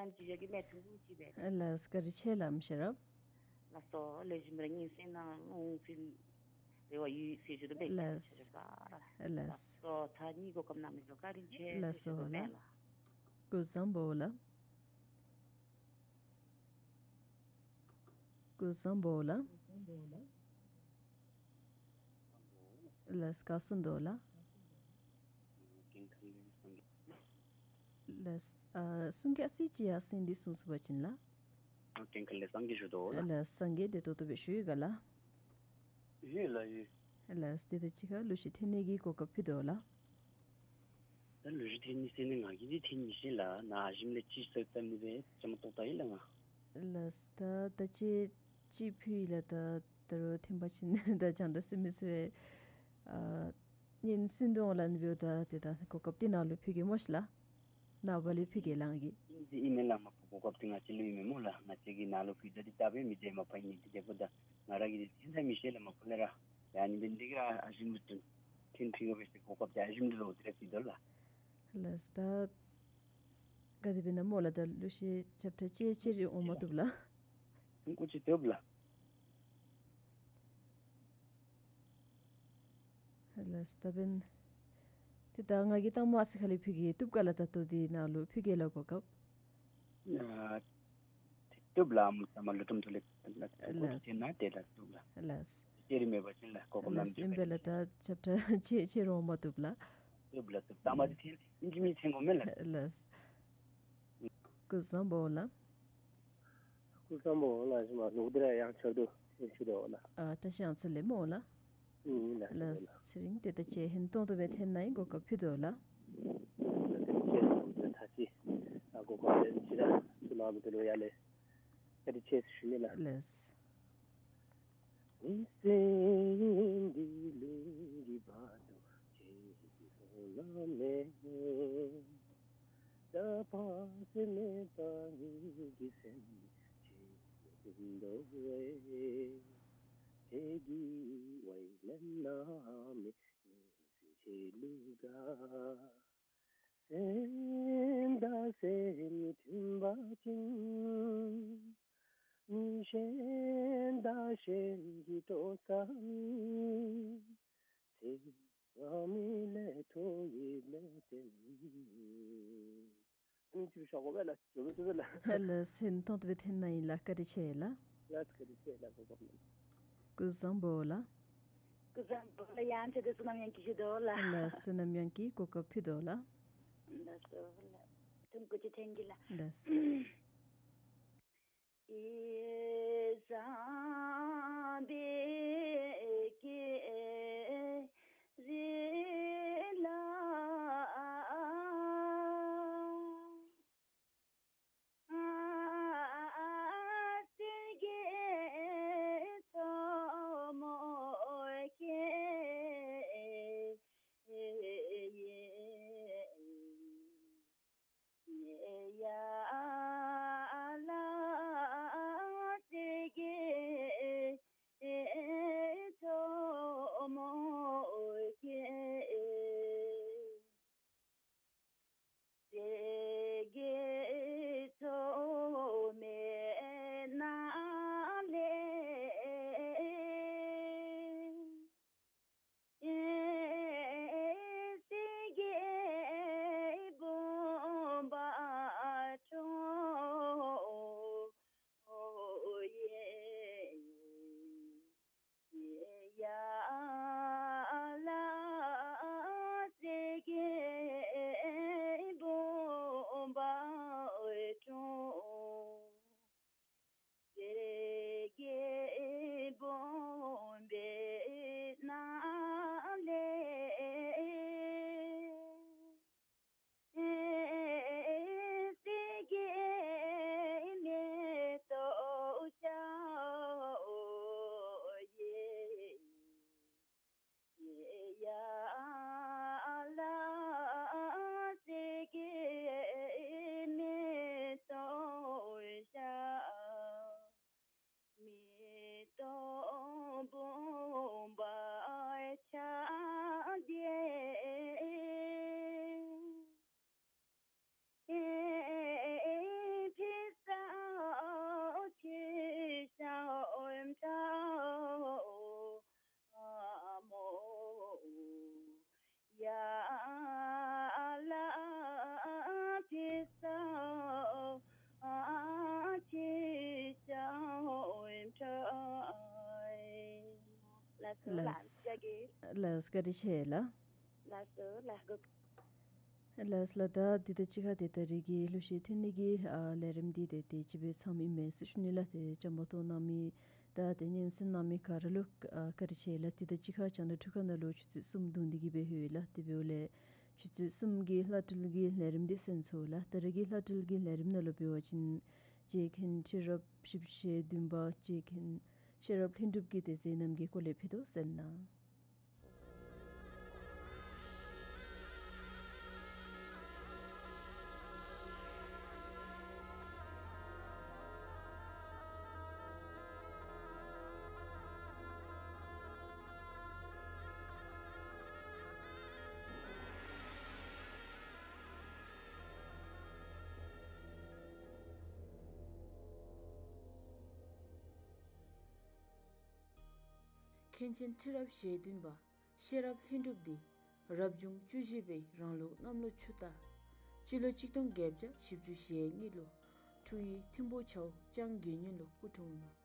ཨ་ནི་ཅིག་ཡ་གི་མེད་ཐུང་ཀུ་ཅིག་སྦེ། ལགས་བཀའ་དྲིན་ཆེ་ལགས་ཤེས་རབ། ལགས་སོ། ལེགས་ཤོམ་ར་སྙན་གསན་གནང་འོང་ཟེར་རེ་བ་ཡོད་ཟེར་ཞུ་དོ་མས། ལགས། ལགས་ལགས། སོ། ད་ནི་གོ་སྐབས་གནང་མི་ལུ་བཀའ་དྲིན་ཆེ། ལགས་སོ་ལགས། སྐུ་གཟུགས་བཟང་པོ་ལགས། སྐུ་གཟུགས་བཟང་པོ་ལགས། ལགས་བཀའ་གསུང་དོ་ལགས། ལགས། ཨ་གསུང་གི་ཨ་ཙི་ཅིག་ཡར་སེང་སྟེ་གསུང་ཚུགས་པ་ཅིན་ལགས། ཨ་གིས་ཁ་ལས་སངས་རྒྱས་ཞུ་དོ་ལགས། ལགས་སངས་རྒྱས་བདེ་ཏོག་ཏོ་སྦེ་བཞུགས་ཡི་ག་ལགས། ཡོད་ལགས་ཡོད། ལགས་དེ་དང་གཅིག་ཁར་ལུ་ཤེ་ཐོན་ནི་གི་གོ་སྐབས་ཕུལ་དོ་ལགས། ད་ལུ་ཤེ་ཐོན་ནི་ཟེར་ནི་ང་གིས་འདི་ཐོན་ནི་ཟེར་ལགས། ནཱ་ཨ་ཞིམ་ལས་ཅིག་ཟེར་བཏང་ནི་སྦེ་བཅའ་མར་གཏོགས་ད་ཡི་ལགས་ང་། ལགས། ད་ད་ཅི་ཅིག་ཕུལ་ཡི་ལགས། ད་ད་རུང་ཐོན་པ་ཅིན་ད་རྒྱང་བསྒྲགས་ཟེར་མི་ཚུ་ཡང་ཨ་སྙན་གསན་དོ་འོང་ལགས། ཨ་ནི་འབདཝ་ད་ཏེ་ད་གོ་སྐབས་འདི་ནཱ་ལུ་ཕུལ་གེ་སྨོ་ཤི་ལགས། ནངས་པ་ལས་ཕུལ་གེ་ལགས་ང་གིས། ཨིན་ཟེར་ཨིན་མས་ལགས། མ་པ་གོ་སྐབས་འདི་ང་བཅས་ལུ་ཨིན་མས་སྨོ་ལགས། ང་བཅས་ཀྱིས་ནཱ་ལུ་ཕུལ་ད་འདི་ད་འབད་མི་འདི་མ་པ་ཨིན། དེ་འབདཝ་ད་ང་ར་གིས་འདི་ཐོན་ད་མི་ཤེས་ལགས། མ་པ་ལས་ར་ཡ་ནི་འབད་ནི་འདི་གིས་ར་ཨ་ཞིམ་ལུ་ཐོན་ཐོན་ཕུལ་དགོ་པས་ཟེར་གོ་སྐབས་འདི་ཨ་ཞིམ་ལུ་ལོག་སྟེ་ར་ཕུལ་དོ་ལགས། ལགས། ད་ག་དེ་སྦེ་ཨིན་ན་སྨོ་ལགས། ད་ལུ་ཤེ་ཞབས་ཁྲ་ཅིག་ཅིག་རེ་འོང་མ་བཏུབ་ལགས། ཐུང་ཀུ་ཅིག་བཏུབ་ལགས། ལགས། ད་འབདན་ཏེ་ད་ང་གིས་ལྟ་མ་ཚིག་ཁ་ལས་ཕུལ་གེ། བཏུབ་ག་ལགས། ད་ལྟོ་འདི་ནཱ་ལུ་ཕུལ་གེ་ལགས་གོ་སྐབས། ཨ་ཏེ་ བཏུབ་ལགས། ཨམ་ཚ་མ་ལུ་ཏུམ་ཏུ་ལེ་ལགས། ལགས། དེ་ན་དེ་ལ་བཏུབ་ལགས། ལགས། ཅེ་རི་མེད་པ་ཅིན་ལགས་གོ་སྐབས་ལགས། གནང་ཨིན་པས་ལགས། ད་ཆབ་ཁྲ་ཆེ་ཆེ་རོང་མ་བཏུབ་ལགས། བཏུབ་ལགས་བཏུབ། ད་མ་དེ་ཐེན་ཨིན་ཇི་མི་ཐེན་གོ་མེན་ལགས། ལགས། སྐུ་གཟུགས་བཟང་པོ་ལགས། སྐུ་གཟུགས་བཟང་པོ་ལགས། ཞུ་མ་ནུག་དེ་ར་ཡང་ཆར་དུ་ཨིན་ཆུ་དོ་ལགས། ཨ་བཀྲ་ཤིས་ཨ་ཚ་ལེ་མོ་ལགས། ཨིན་ལགས། ལགས། ཚེ་རིང་དེ་ད་ཅི་ཧིན་ཏོང་ཏོ་སྦེ་ཐེན་ནང་གོ་སྐབས་ཕུལ་དོ་ལགས། ད་ཅི་ཨ་གོ་སྐབས་ལེན་ཅི་ར་ཚུ་ལ་མི་དེ་ལུ་ཡ་ལེ། བཀའ་དྲིན་ཆེ་ཞུ་ནི་ལགས། ལགས། སེམས་དང་སེམས་མཐུན་པ་ཅིན། མི་གཞན་དང་གཞན་གྱི་ལྟོ་ཟ་མི། ཚེ་སྔ་མའི་ལས་ཐོག་ཡིད་ལས་བརྟེན། ཨིན་ཅི་ཤོ་གོ་བེ་ལགས། ཇོ་བེ་ཇོ་བེ་ལགས། ལགས། ཧིན་ཏོང་ཏོ་སྦེ་ཐེན་ནང་ཨིན་ལགས། བཀའ་དྲིན་ཆེ་ལགས། ལགས་བཀའ་དྲིན་ཆེ་ལགས། གོ་སྐབས་ལགས། སྐུ་གཟུགས་བཟང་པོ་ལགས། སྐུ་གཟུགས་བཟང་པོ་ལགས། ཡང་ཆ་དེ་བསོད་ནམས་ཡང་གིས་ཞུ་དོ་ལགས། ལགས། བསོད་ནམས་ཡང་གིས་གོ་སྐབས་ཕུལ་དོ་ལགས། ལགས་སོ་ལགས། ཐུམ་ཀུ་ཅིག་ཐེན་གི་ལགས། ལགས། ལགས། ལགས། བཀའ་དྲིན་ཆེ་ལགས། ལགས་སོ་ལགས། ལགས་ལགས། ད་འདི་དང་གཅིག་ཁར་ཏེ་ད་རིས་ཀྱི་གླུ་གཞས་འཐེན་ནི་གི་ཨ་ལས་རིམ་འདི་ཏེ་ཏེ་ཅིག་སྦེ་མཚམས་ཨིན་མས་ཟེར་ཞུ་ནི་ལགས། ཏེ་བཅའ་མར་གཏོགས་གནང་མི་ད་ཏེ་སྙན་གསན་གནང་མི་ག་ར་ལུ་ཨ་བཀའ་དྲིན་ཆེ་ལགས། འདི་དང་གཅིག་ཁར་རྒྱང་བསྒྲགས་འཕྲུལ་ཁང་ནང་ལུ་ཆུ་ཚོད་གསུམ་བརྡུང་སྟེ་གི་སྦེ་ལྷོད་ཡི་ལགས། དེ་འབདཝ་ལས་ཆུ་ཚོད་གསུམ་གྱི་ལྷ་བྲིས་ཀྱི་ལས་རིམ་འདི་གསན་ཚུགས་ལགས། ད་རིས་ཀྱི་ལྷ་བྲིས་ཀྱི་ལས་རིམ་ནང་ལུ་འབད་བ་ཅིན་རྗེ་མཁན་ཁྲི་རབས་བཞི་བཅུ་ཞེ་བདུན་པ་རྗེ་མཁན་ཤེས་རབ་ལྷུན་གྲུབ་ཀྱི་ཏེ་མཛད་རྣམ་གྱི་སྐོར་ལས་ཕུལ་དོ་གསན་གནང་། མཁན་ཆེན་ཁྲི་རབས་ཞེ་བདུན་པ་ཤེས་རབ་ལྷུན་གྲུབ་འདི་རབ་བྱུང་བཅུ་བཞི་པའི་རང་ལུགས་གནམ་ལོ་ཆུ་རྟ་སྤྱི་ལོ་གཅིག་སྟོང་བརྒྱད་བརྒྱ་བཞི་བཅུ་ཞེ་གཉིས་ལུ་ ཁྲུ་ཡི་ཐིམ་ཕུག་ཆའོ་ཅང་དགེ་བསྙེན་ལུ་སྐུ་འཁྲུངས་ནུག།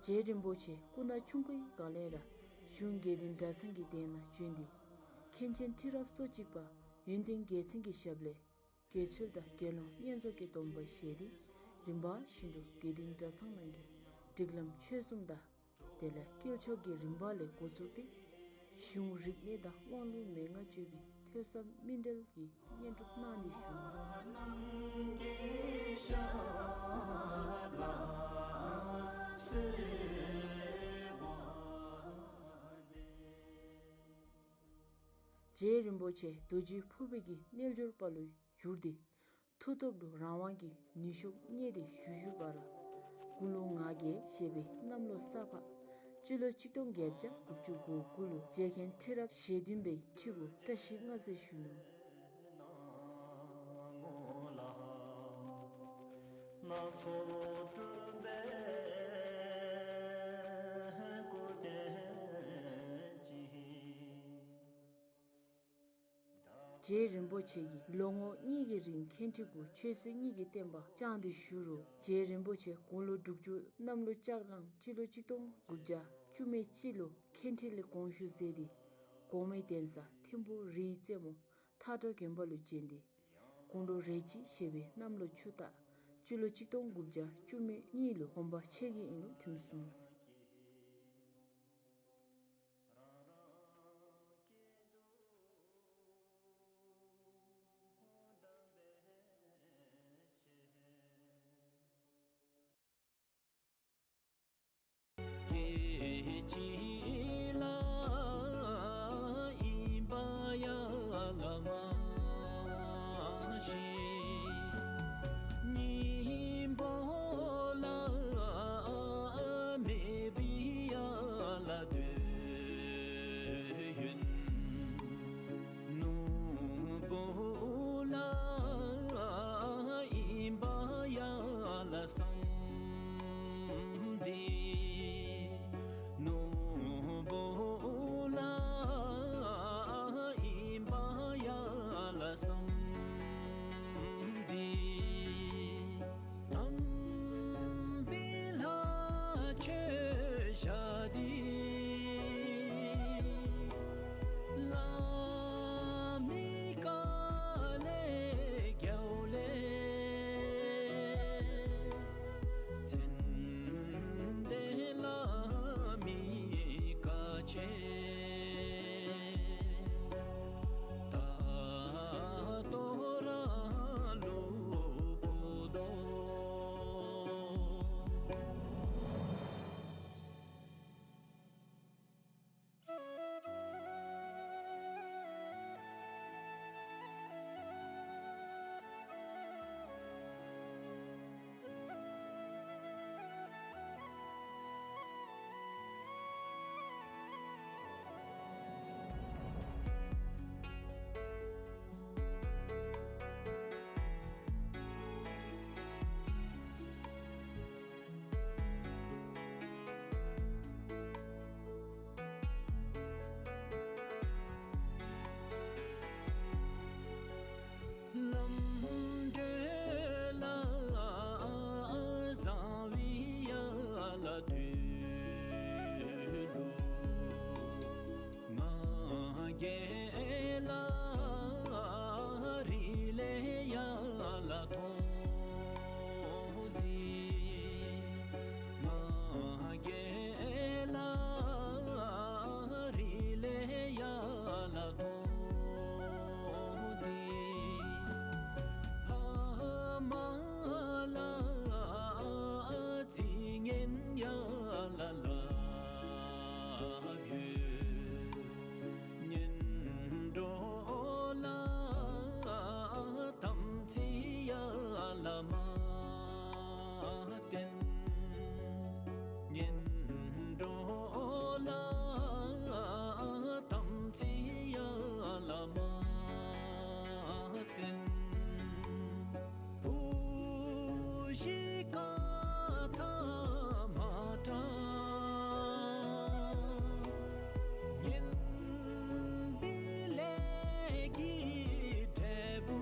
རྗེ་རིན་པོ་ཆེ་སྐུ་ན་ཆུང་ཀུའི་སྒང་ལས་ར་གཞུང་དགེ་འདུན་གྲྭ་ཚང་གི་གདན་ལ་བྱོན་ཏེ་མཁན་ཆེན་ཁྲི་རབས་སོ་གཅིག་པ་ཡོན་ཏན་རྒྱལ་མཚན་གྱི་ཞབས་ལས་དགེ་ཚུལ་དང་དགེ་སློང་བསྙེན་རྫོགས་ཀྱི་སྡོམ་པ་བཞེས་ཏེ་རིམ་པ་བཞིན་དུ་དགེ་འདུན་གྲྭ་ཚང་ནང་གི་སྒྲིག་ལམ་ཆོས་གསུམ་དང་དེ་ལས་དཀྱིལ་ཆོག་གི་རིམ་པ་ལས་འགོ་བཙུགས་ཏེ་གཞུང་རིག་གནས་དང་དབང་ལུང་མན་ངག་བཅས་པའི་ཐོས་བསམ་སྨིན་གྲོལ་གྱི་བསྙེན་སྒྲུབ་གནང་ནི་ཞུ། རྗེ་རིན་པོ་ཆེ་རྡོ་རྗེ་ཕུར་པའི་གི་རྣལ་འབྱོར་པ་ལུ་གྱུར་ཏེ་མཐུ་སྟོབས་ལུ་རང་དབང་གི་ནུས་ཤུགས་རྙེད་དེ་བཞུགས་བཞུགས་པ་ར་དགུང་ལོ་ང་བརྒྱད་བཞེས་པའི་གནམ་ལོ་ས་ཕག་སྤྱི་ལོ་གཅིག་སྟོང་བརྒྱད་བརྒྱ་དགུ་བཅུ་གོ་དགུ་ལུ་རྗེ་མཁན་ཁྲི་རབས་ཞེ་བདུན་པའི་ཁྲི་གུ་བཀྲ་ཤིས་མངའ་གསོལ་ཞུ་ནུག། རྗེ་རིན་པོ་ཆེ་གིས་ལོ་ངོ་གཉིས་ཀྱི་རིང་མཁན་ཁྲི་གུ་ཆོས་སྲིད་གཉིས་ཀྱི་བསྟན་པ་བསྐྱངས་ཏེ་བཞུགས་རུང་རྗེ་རིན་པོ་ཆེ་དགུང་ལོ་དྲུག་ཅུ་གནམ་ལོ་ལྕགས་གླང་སྤྱི་ལོ་གཅིག་སྟོང་དགུ་བརྒྱ་བཅུ་མེད་གཅིག་ལུ་མཁན་ཁྲི་ལས་དགོངས་ཞུ་མཛད་དེ་གོང་མའི་གདན་ས་ཐིམ་ཕུག་རིའི་རྩེ་མོ་ཐག་སྒྲ་དགོན་པ་ལུ་བྱོན་ཏེ་དགུང་ལོ་རེ་གཅིག་བཞེས་པའི་གནམ་ལོ་ཆུ་སྟག་སྤྱི་ལོ་གཅིག་སྟོང་དགུ་བརྒྱ་བཅུ་མེད་གཉིས་ལུ་དགོངས་པ་ཆེ་གེ་ཨིན་ལུ་ཐིམ་སོང་། སྐད་ཅིག་ལ་ཨིན་པ་ཡར་ལ་མ་ཤེས། སྙིང་པོ་ལ་མེད་པའི་ཡར་ལ་འདོད་ཡོན། ནོར་བུ་ལ་ཨིན་པ་ཡར་ལ་བསམ་སྟེ། ནོར་བུ་ལ་ཨིན་པ་ཡར་ལ་བསམ་སྟེ། དམ་པའི་ལྷ་མཆོད་བྱ་སྟེ། བླ་མའི་བཀའ་ལས་རྒྱལ་བ་ལས། ཤི་ཀ་ཐ་མ་ཏྲ་ངན་པའི་ལས་ཀྱི་འབྲས་བུ་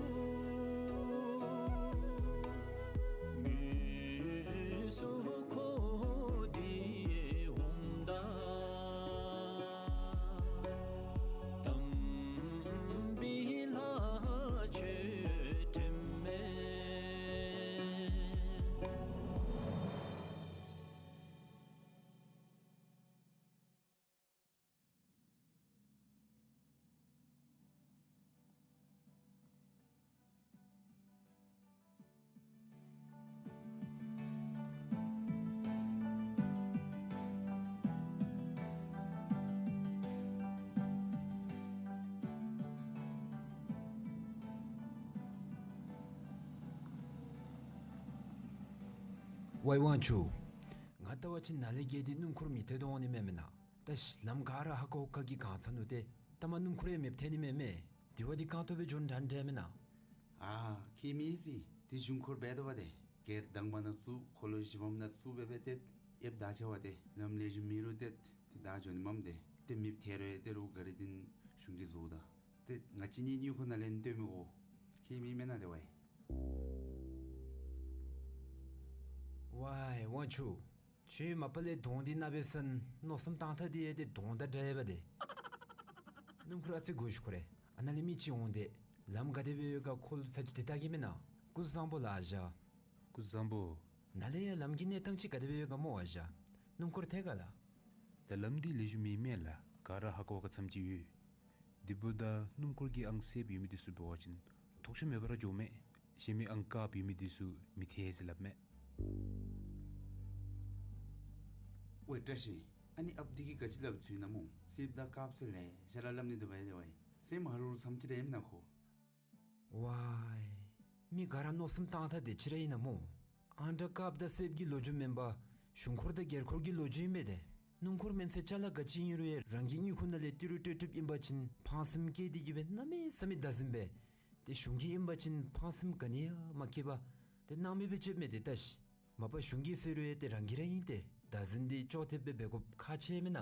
མི་སུ་ཁོ་དེ་འོང་ད། དམ་པའི་ལྷ་ཆོས་སྒྲོན་མེ། ཝའི་དབང་ཕྱུག། ང་ལྟ་བ་ཅིན་ནཱ་ལས་བརྒལ་ཏེ་སྣུམ་འཁོར་མི་ཐོན་དོ་འོང་ནི་མས་མེན་ན། ད་ལམ་ག་ར་ཧ་ཀོ་ཀ་གི་གང་ཚ་ནུག་ཏེ་ད་མ་སྣུམ་འཁོར་ཡང་མེདཔ་ཐལ་ནི་མས་མེན། དེ་བ་འདི་རྐང་ཐོག་སྦེ་འགྱོ་ནི་དྲག་དྲག་མེན་ན། ཨ་ཁྱད་མེད་ཟེར། ཏེ་གཞུང་འཁོར་འབད་དོ་བ་ཏེ་གེར་དང་པ་ནང་བཙུགས་འཁོར་ལོ་བཞི་པམ་ནང་བཙུགས་འབད་འབད་ཏེ་ཡེབ་ད་ཆ་བ་ཏེ་ལམ་ལེགས་ཤོམ་མེད་རུང་ཏེ་ཏེ་ད་འགྱོ་ནི་མས་ཏེ། ཏེ་མེདཔ་ཐལ་རུང་ཡང་ཏེ་རུང་གཱ་རི་འདི་གཞུང་གིས་བཟོཝ་ད། ཏེ་ང་བཅས་གཉིས་སྣུམ་འཁོར་ནང་ལས་ནི་སྟོན་མི་དགོ། ཁྱད་མེད་མེན་ན་ཏེ་ཝའི། ཝའི་དབང་ཕྱུག། ཁྱོད་མ་པ་ལས་གདོང་འདི་ནག་པས་ཟེར་མནོ་བསམ་བཏང་ཐངས་འདི་ཡང་ཏེ་གདོང་དང་འདྲ་ཡི་པ་ཏེ། སྣུམ་འཁོར་ཨ་ཙི་སྒུག་ཤིག་ཁོ་རེ། ཨ་ནཱ་ལས་མི་ཅིག་འོང་སྟེ་ལམ་ག་དེ་སྦེ་ཡོད་ག་ཁོ་ལུ་ཚར་ཅིག་དྲི་བལྟ་གེ་མེན་ན། སྐུ་གཟུགས་བཟང་པོ་ལགས་ཨ་ཞང་། སྐུ་གཟུགས་བཟང་པོ། ནཱ་ལས་ཡར་ལམ་གྱི་གནས་སྟངས་ཅིག་ག་དེ་སྦེ་ཡོད་ག་སྨོ་ཨ་ཞང་། སྣུམ་འཁོར་ཐལ་ག་ལགས། ད་ལམ་འདི་ལེགས་ཤོམ་མེན་མས་ལགས། ག་ར་ཧ་ཀོ་ཀ་ཙམ་ཅིག་ཡོད། དེ་འབདཝ་ད་སྣུམ་འཁོར་གྱི་ཨང་གསརཔ་ཡོད་མི་འདི་ཚུ་འབད་བ་ཅིན་ཐོགས་ཆགས་མེད་པར་འགྱོཝ་མས། གཞན་མི་ཨང་བཀགཔ་ཡོད་མི་འདི་ཚུ་མི་ཐལ་ཟེར་སླབ་མས། ཝའི་བཀྲ་ཤིས། ཨ་ནི་ཨཔ་འདི་གིས་ག་ཅི་སླབ་ཚུགས་ན་སྨོ། གསརཔ་དང་བཀགཔ་ཟེར་ལེ་ཤ་ར་སླབ་ནི་འདུག་པ་ཏེ་ཝའི། སེམས་ཧ་རུ་རུ་ཙམ་ཅིག་ར་ཨིནམ་ན་ཁོ། ཝའི། མི་ག་ར་མནོ་བསམ་བཏང་ཐངས་དེ་ཅིག་ར་ཨིན་ན་སྨོ། ཨ་ནི་འདྲ་བཀགཔ་དང་གསརཔ་གི་ལོ་རྒྱུས་མེན་པར་གཞུང་འཁོར་དང་སྒེར་འཁོར་གྱི་ལོ་རྒྱུས་ཨིན་པས་ཏེ། སྣུམ་འཁོར་མེན་ཚེ་ཅ་ལ་ག་ཅི་ཨིན་རུང་ཡང་རང་གི་སྣུམ་འཁོར་ནང་ལས་ཏི་རུ་སྤྲོད་སྤྲོདཔ་ཨིན་པ་ཅིན་ཕངས་སེམས་བསྐྱེད་དེ་གིས་སྦེ་གནམ་མེད་ས་མེད་བདག་འཛིན་འབད། ཏེ་གཞུང་གིས་ཨིན་པ་ཅིན་ཕངས་སེམས་ག་ནི་ཡང་མ་བསྐྱེད་པར་ཏེ་སྣང་མེད་སྦེ་སྤྱོདཔ་མས་ཏེ་ད་ཤི། མ་པ་གཞུང་གིས་ཟེར་རུང་ཡང་ཏེ་རང་གིས་ར་ཨིན་ཏེ་བདག་འཛིན་འདི་ཅོག་འཐདཔ་སྦེ་འབད་དགོཔ་ཁག་ཆེ་མེན་ན།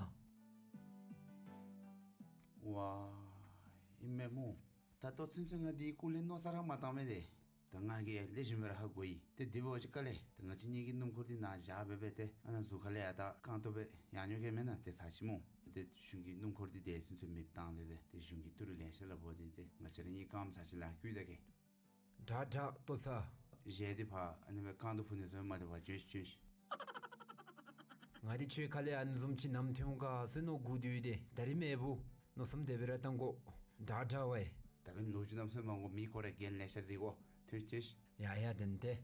ཝའི་ཨིན་མས་སྨོ། ད་ལྟོ་ཚུན་ཚོད་ང་འདི་སྐོར་ལས་མནོ་བསམ་ར་མ་བཏང་མས་ཏེ། ད་ང་གིས་ལེགས་ཤོམ་སྦེ་ར་ཧ་གོ་ཡི། ཏེ་དེ་འབད་བ་ཅིན་དཀའ་ལས་ད་ང་བཅས་གཉིས་ཀྱིས་སྣུམ་འཁོར་འདི་ནཱ་བཞག་འབད་འབད་ཏེ་ཨ་ནཱ་ཟུར་ཁ་ལས་ཡར་ད་རྐང་ཐོག་སྦེ་ཡར་འགྱོ་གེ་མེན་ན་ཏེ་ཚར་ཅིག་སྨོ། ཏེ་གཞུང་གིས་སྣུམ་འཁོར་འདི་དེ་ཚུན་ཚོད་མེདཔ་བཏང་འབད་འབད་ཏེ་གཞུང་གིས་ཏི་རུ་ལེ་ཤ་ལུ་འབོ་སྟེ་ཏེ་ང་བཅས་ར་གཉིས་རྐངམ་ཚར་ཅིག་ལཱ་བསྐུལ་ད་གེ། དྲག་དྲག་ལྟོ་ཚང་། གཞས་འདི་ཕར་ཨ་ནི་སྦེ་རྐང་སྟོང་ཕུ་ནི་བཟུམ་མ་འདི་ཕར་བྱོན་ཤིག་བྱོན་ཤིག། ང་འདི་ཁྱོད་ཁ་ལས་ཨ་ནི་བཟུམ་ཅིག་ནམ་ཐོན་འོང་ག་ཟེར་མནོ་སྒུག་སྡོད་ཡི་ཏེ་ད་རིས་མེད་བུ། མནོ་བསམ་དེ་སྦེ་ར་བཏང་དགོ། དྲག་དྲག་ཝའི། ད་འབདན་ལོ་རྒྱུས་གནམ་མེད་ས་མེད་མང་དགོ། མི་ཁོ་ར་རྒན་ལེ་ཤ་ཟེར་དགོ། ཐོན་ཤིག་ཐོན་ཤིག། ཡ་ཡ་དེན་ཏེ།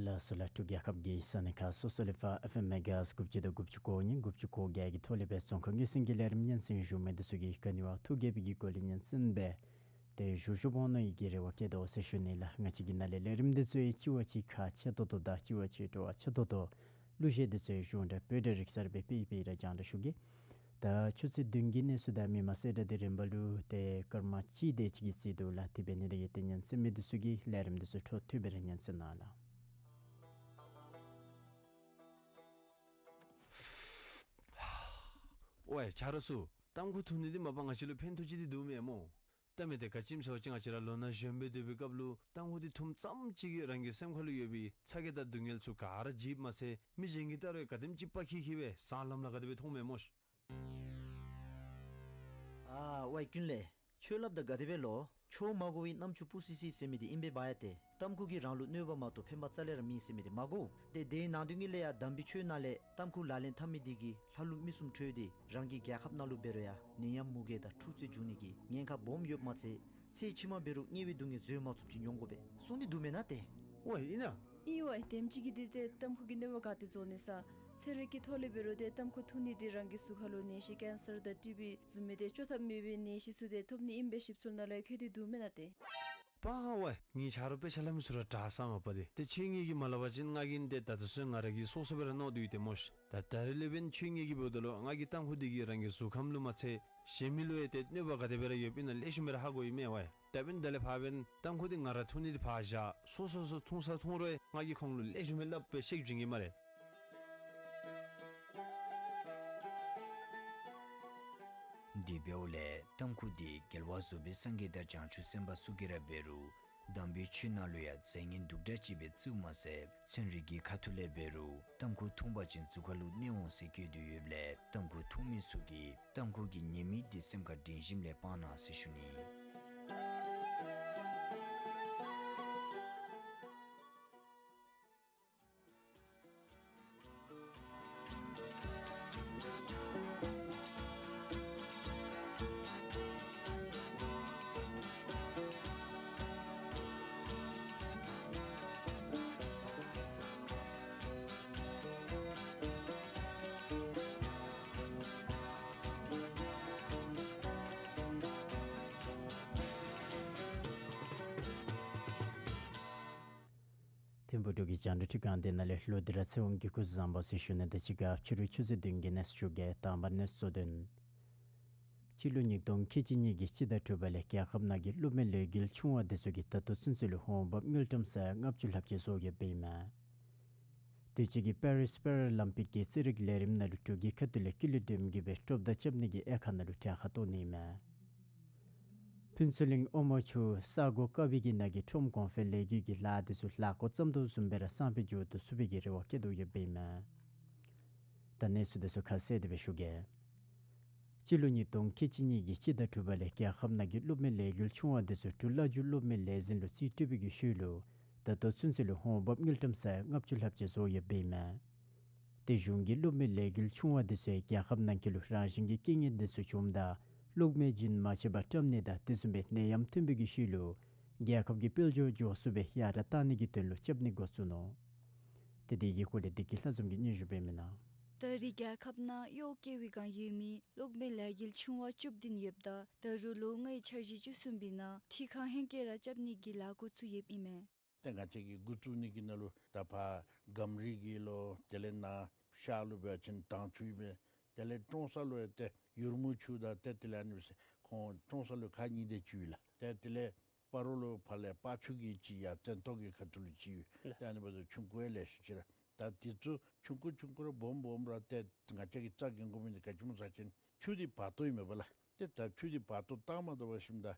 ལགས་སོ་ལགས། འབྲུག་རྒྱལ་ཁབ་ཀྱི་ས་གནས་ཁག་སོ་སོ་ལས་ཕར་ཨེཕ་ཨེམ་མེ་ག་ཧརཊ་དགུ་བཅུ་དང་དགུ་བཅུ་གོ་གཉིས་དགུ་བཅུ་གོ་བརྒྱད་ཀྱི་ཐོག་ལས་སྦེ་ཚོང་ཁང་གི་སེང་གེ་ལས་རིམ་སྙན་གསན་ཞུ་མི་འདི་ཚུ་གིས་ག་ནི་བ་ཐུགས་དགྱེས་པའི་གི་སྒོ་ལས་སྙན་གསན་འབད་དེ་བཞུགས་བཞུགས་འོང་ནི་གི་རེ་བ་བསྐྱེད་དོ་ཟེར་ཞུ་ནི་ལགས། ང་བཅས་ཀྱི་ནཱ་ལས་ལས་རིམ་འདི་ཚུ་གཅིག་བ་གཅིག་ཁ་ཆེ་ཏོག་ཏོ་དང་གཅིག་བ་གཅིག་སྤྲོ་བ་ཆེ་ཏོག་ཏོ། གླུ་གཞས་འདི་ཚུ་གཞུང་འབྲེལ་བོད་འབྲེལ་རིག་གསར་སྦེ་སྤེལ་སྤེལ་ར་སྦྱང་ར་ཞུ་གེ། ད་ཆུ་ཚོད་བདུན་གྱི་གནས་ཚུལ་དང་མི་མང་གསལ་བསྒྲགས་འདི་རིམ་པ་ལུ་ཏེ་སྐར་མ་གཅིག་དེ་ཅིག་གི་རྩིས་འདུག་ལགས། དེ་འབད་ནི་དེ་གིས་ཏེ་སྙན་གསན་མི་འདི་ཚུ་གིས་ལས་རིམ་འདི་ཚུ་འཕྲོ་མཐུད་སྦེ་ར་སྙན་གསན་གནང་ལགས། ཝའི་ཆ་རོགས་ཚུ། ཏམ་ཁུ་འཐུང་ནི་འདི་མ་པ་ང་བཅས་ལུ་ཕན་ཐོགས་ཅིག་འདི་འདུག་མས་སྨོ། ད་མེན་ཏེ་ག་ཅི་སྨོ་ཟེར་བ་ཅིན་ང་བཅས་ར་ལོ་ན་གཞོན་པའི་སྡོད་པའི་སྐབས་ལུ་ཏམ་ཁུ་འདི་འཐུངམ་ཙམ་ཅིག་གིས་རང་གི་སེམས་ཁ་ལུ་ཡོད་པའི་ཚ་གྱང་དང་སྡུག་བསྔལ་ཚུ་ག་ར་འཇིགཔ་མ་ཚད་མི་གཞན་གྱིས་བལྟ་རུང་ག་དེམ་ཅིག་དཔའ་ཁི་ཁི་སྦེ་སྲང་ལམ་ལུ་ག་དེ་སྦེ་མཐོངམ་མས་སྨོ་ཤིག། ཨ་ཝའི་ཀུན་ལེགས། ཁྱོད་སླབ་ད་ག་དེ་སྦེ་ལོ། ཆོས་མ་གོ་བའི་རྣམ་ཅོ་སྤུ་སི་སི་ཟེར་མི་འདི་ཨིན་པས་པ་ཡ། ཏེ་ཏམ་ཁུ་གིས་རང་ལུ་གནོད་པ་མ་གཏོགས་ཕན་པ་རྩ་ལས་ར་མེད་ཟེར་མི་འདི་མ་གོ། ཏེ་དེའི་ནང་དོན་གྱི་ལས་ཡང་དམ་པའི་ཆོས་ནང་ལས་ཏམ་ཁུ་ལག་ལེན་འཐབ་མི་འདི་གིས་ལྷ་ཀླུ་མི་གསུམ་བྲོས་ཏེ་རང་གི་རྒྱལ་ཁབ་ནང་ལུ་འབད་རུང་ཡང་ནད་ཡམས་མུ་གེ་དང་འཁྲུག་རྩོད་འབྱུང་ནི་གི་ཉེན་ཁ་སྦོམ་ཡོདཔ་མ་ཚད་ཚེ་ཕྱི་མ་འབད་རུང་དམྱལ་བའི་སྡུག་བསྔལ་བཟོད་མ་ཚུགསཔ་ཅིག་མྱོང་དགོ་པས་གསུངས་ཏེ་འདུག་མེན་ན་ཏེ། ཝའི་ཨིན་ན། ཨིན་ཝའི། དེམ་ཅིག་གིས་འདི་ཏེ་ཏམ་ཁུ་གི་གནོད་པ་ག་ཏེ་བཟོ་ནི་ས། ཚན་རིག་གི་ཐོག་ལས་འབད་རུང་ཏེ་ཏམ་ཁུ་འཐུང་ནི་འདི་རང་གི་གཟུགས་ཁ་ལུ་ནད་གཞི་ཀེན་སར་དང་ཊི་བི་བཟུམ་མའི་ཏེ་བཅོས་ཐབས་མེད་པའི་ནད་གཞི་ཚུ་ཏེ་ཐོབ་ནི་ཨིན་པའི་ཞིབ་འཚོལ་ནང་ལུ་ཡང་བཀོད་དེ་འདུག་མེན་ན་ཏེ། པ་ཝའི་ངེའི་ཆ་རོགས་དཔེ་ཆ་སླབ་མི་ཚུ་ར་དྲག་ས་མ་པ་ཏེ། ཏེ་ཁྱོད་ངེ་གི་མ་སླབ་པ་ཅིན་ང་གིས་ཏེ་ད་ལྟོ་ཚུན་ང་ར་གིས་སོ་སོ་སྦེ་ར་མནོ་སྡོད་ཡི་ཏེ་སྨོ་ཤ། ད་ད་རེས་ལས་འབདན་ཁྱོད་ངེ་གི་འབདཝ་ད་ལུ་ང་གི་ཏམ་ཁུ་འདི་གིས་རང་གི་གཟུགས་ཁམས་ལུ་མ་ཚད་གཞན་མི་ལུ་ཡང་ཏེ་གནོད་པ་ག་དེ་སྦེ་ར་ཡོདཔ་ཨིན་ན་ལེགས་ཤོམ་སྦེ་ར་ཧ་གོ་ཡི་མས་ཝའི། ད་འབདན་ད་ལས་ཕར་འབདན་ཏམ་ཁུ་འདི་ང་ར་འཐུང་ནི་འདི་ཕར་བཞག། སོ་སོ་སོ་འཐུང་ས་འཐུང་རུང་ཡང་ང་གིས་ཁོང་ལུ་ལེགས་ཤོམ་སྦེ་སླབ་སྦེ་བཤད་བྱིན་གེ་སྨ་རེ། དེ་འབདཝ་ལས་ཏམ་ཁུ་འདི་རྒྱལ་བ་བཟོ་བའི་སངས་རྒྱས་དང་བྱང་ཆུབ་སེམས་དཔའ་ཚུ་གིས་ར་འབད་རུང་དམ་པའི་ཆོས་ནང་ལུ་ཡང་རྫས་ངན་དུག་དྲགས་ཅིག་སྦེ་བརྩིཝ་མ་ཚད་ཚན་རིག་གི་ཁ་ཐུག་ལས་འབད་རུང་ཏམ་ཁུ་འཐུང་པ་ཅིན་གཟུགས་ཁ་ལུ་གནོད་འོང་ཟེར་བཀོད་དེ་ཡོདཔ་ལས་ཏམ་ཁུ་འཐུང་མི་ཚུ་གིས་ཏམ་ཁུ་གི་ཉེས་དམིགས་འདི་སེམས་ཁར་དྲན་ཞིནམ་ལས་སྤང་གནང་ཟེར་ཞུ་ནི། ཐིམ་ཕུག་འབྲུག་གི་རྒྱང་བསྒྲགས་ཁང་འདི་ནང་ལས་ལོག་སྟེ་ར་ཚེ་དབང་གིས་སྐུ་གཟུགས་བཟང་པོ་ཟེར་ཞུ་ནི་དང་གཅིག་ཁར་ཕྱི་རུ་ཆུ་ཚོད་བདུན་གྱི་གནས་ཚུལ་ཞུ་གེ། དང་པ་གནས་ཚུལ་གཙོ་དོན། སྤྱི་ལོ་ཉིས་སྟོང་ཁལ་གཅིག་གཉིས་ཀྱི་སྤྱི་ཟླ་དྲུག་པ་ལས་རྒྱལ་ཁབ་ནང་གི་སློབ་མའི་ལས་འགུལ་ཆུང་བ་འདི་ཚུ་གིས་ད་ལྟོ་ཚུན་ཚོད་ལུ་འོང་འབབ་དངུལ་ཀྲམ་ས་ཡ་ལྔ་བཅུ་ལྷགཔ་ཅིག་བཟོ་ཡོདཔ་ཨིན་མས། དུས་ཅི་གི་པེ་རིས་པེ་ར་ལིམ་པིག་གི་རྩེད་རིགས་ལས་རིམ་ནང་ལུ་འབྲུག་གི་ཁ་ཐུག་ལས་ཀུན་ལེགས་སྒྲོལམ་གིས་སྦེ་སྤྲོ་བརྡ་རྐྱབ་ནི་གི་དབྱེ་ཁག་ནང་ལུ་གྲལ་ཁར་གཏོགས་ནི་ཨིན་མས། ཕུན་ཚོགས་གླིང་ཨོ་མོ་ཆུ་ས་གོ་ཀ་བི་གི་ནང་གི་ཁྲོམ་གོང་འཕེལ་ལས་འགུལ་གྱི་ལཱ་འདི་ཚུ་ལཱ་འགོ་བརྩམ་དོ་བཟུམ་སྦེ་ར་སང་ཕོད་མཇུག་བསྡུ་ཚུགས་པའི་གི་རེ་བ་བསྐྱེད་དོ་ཡོདཔ་ཨིན་མས། ད་གནས་ཚུལ་འདི་ཚུ་ཁ་གསལ་དེ་སྦེ་ཞུ་གེ། སྤྱི་ལོ་ཉིས་སྟོང་ཁལ་གཅིག་གཉིས་ཀྱི་སྤྱི་ཟླ་དྲུག་པ་ལས་རྒྱལ་ཁབ་ནང་གི་སློབ་མའི་ལས་འགུལ་ཆུང་བ་འདི་ཚུ་འབྲུག་བླ་སྒྱུར་སློབ་མའི་ལས་འཛིན་ལུ་རྩིས་སྤྲོད་པའི་གི་ཤུལ་ལུ་ད་ལྟོ་ཚུན་ཚོད་ལུ་འོང་འབབ་དངུལ་ཀྲམ་ས་ཡ་ལྔ་བཅུ་ལྷགཔ་ཅིག་བཟོ་ཡོདཔ་ཨིན་མས། ཏེ་གཞུང་གིས་སློབ་མའི་ལས་འགུལ་ཆུང་བ་འདི་ཚུ་རྒྱལ་ཁབ་ནང་འཁོད་ལུ་རང་བཞིན་གྱི་རྐྱེན་ངན་འདི་ཚུ་བྱུངམ་ད་གློག་མེ་རྒྱུན་མ་ཆད་པར་བཀྲམ་ནི་དང་དེ་བཟུམ་སྦེ་ནད་ཡམས་ཐོན་པའི་གི་ཤུལ་ལུ་རྒྱལ་ཁབ་ཀྱི་དཔལ་འབྱོར་མགྱོགས་སུ་སྦེ་ཡར་དྲག་གཏང་ནི་གི་དོན་ལུ་རྐྱབ་ནི་འགོ་བཙུགས་ནུག། ཏེ་དེ་གི་སྐོར་ལས་བདེ་སྐྱིད་ལྷ་འཛོམས་ཀྱིས་སྙན་ཞུ་འབདཝ་ཨིན་ན། ད་རེས་རྒྱལ་ཁབ་ནང་གཡོག་བཀོལ་བའི་བསྒང་ཡོད་མི་གློག་མེ་ལས་འགུལ་ཆུང་བ་བཅུ་བདུན་ཡོདཔ་ད་ད་རུང་ལོ་ལྔའི་འཆར་གཞི་བཅུ་གསུམ་པའི་ནང་འཕྲུལ་ཁང་ཧེང་སྐལ་ར་རྐྱབ་ནི་གི་ལཱ་འགོ་བཙུགས་ཡོདཔ་ཨིན་མས། ཏེ་ང་བཅས་ཀྱིས་འགོ་བཙུགས་ནི་གི་ནང་ལུ་ད་ཕར་སྒམ་རི་གི་ལོ་དེ་ལས་ནཱ་ཤར་ལུ་འབད་བ་ཅིན་དྭངས་ཆུ་ཨིན་མས། དེ་ལས་ཀྲོང་གསར་ལུ་ཡང་ཏེ་ཡུར་མུ་ཆུ་དང་ཏེ་དེ་ལས་ཨ་ནི་སྦེ་ཁོང་ཀྲོང་གསར་ལུ་ཁག་གཉིས་དེ་ཅིག་ཡོད་ལགས། ཏེ་དེ་ལས་སྤ་རོ་ལུ་ཕར་ལས་སྤ་ཆུ་གི་ཅིག་ཡར་བཙན་ཐོག་གི་ཁ་ཐུག་ལུ་ཅིག་ཡོད། ལགས། ཏེ་ཨ་ནི་འབདཝ་ད་ཆུང་ཀུ་ཡང་ལེ་ཤ་ཅིག་ར། ད་དེ་ཚུ་ཆུང་ཀུ་ཆུང་ཀུ་ར་སྦོམ་སྦོམ་ར་ཏེ་ང་བཅས་ཀྱིས་རྩ་འགེངས་དགོ་མི་འདི་ག་ཅི་སྨོ་ཟེར་བ་ཅིན་ཆུ་འདི་བར་སྟོང་ཨིན་མས་པ་ལགས། ཏེ་ད་ཆུ་འདི་བར་སྟོང་བཏང་མ་བཏུབ་པར་ཞིནམ་ད་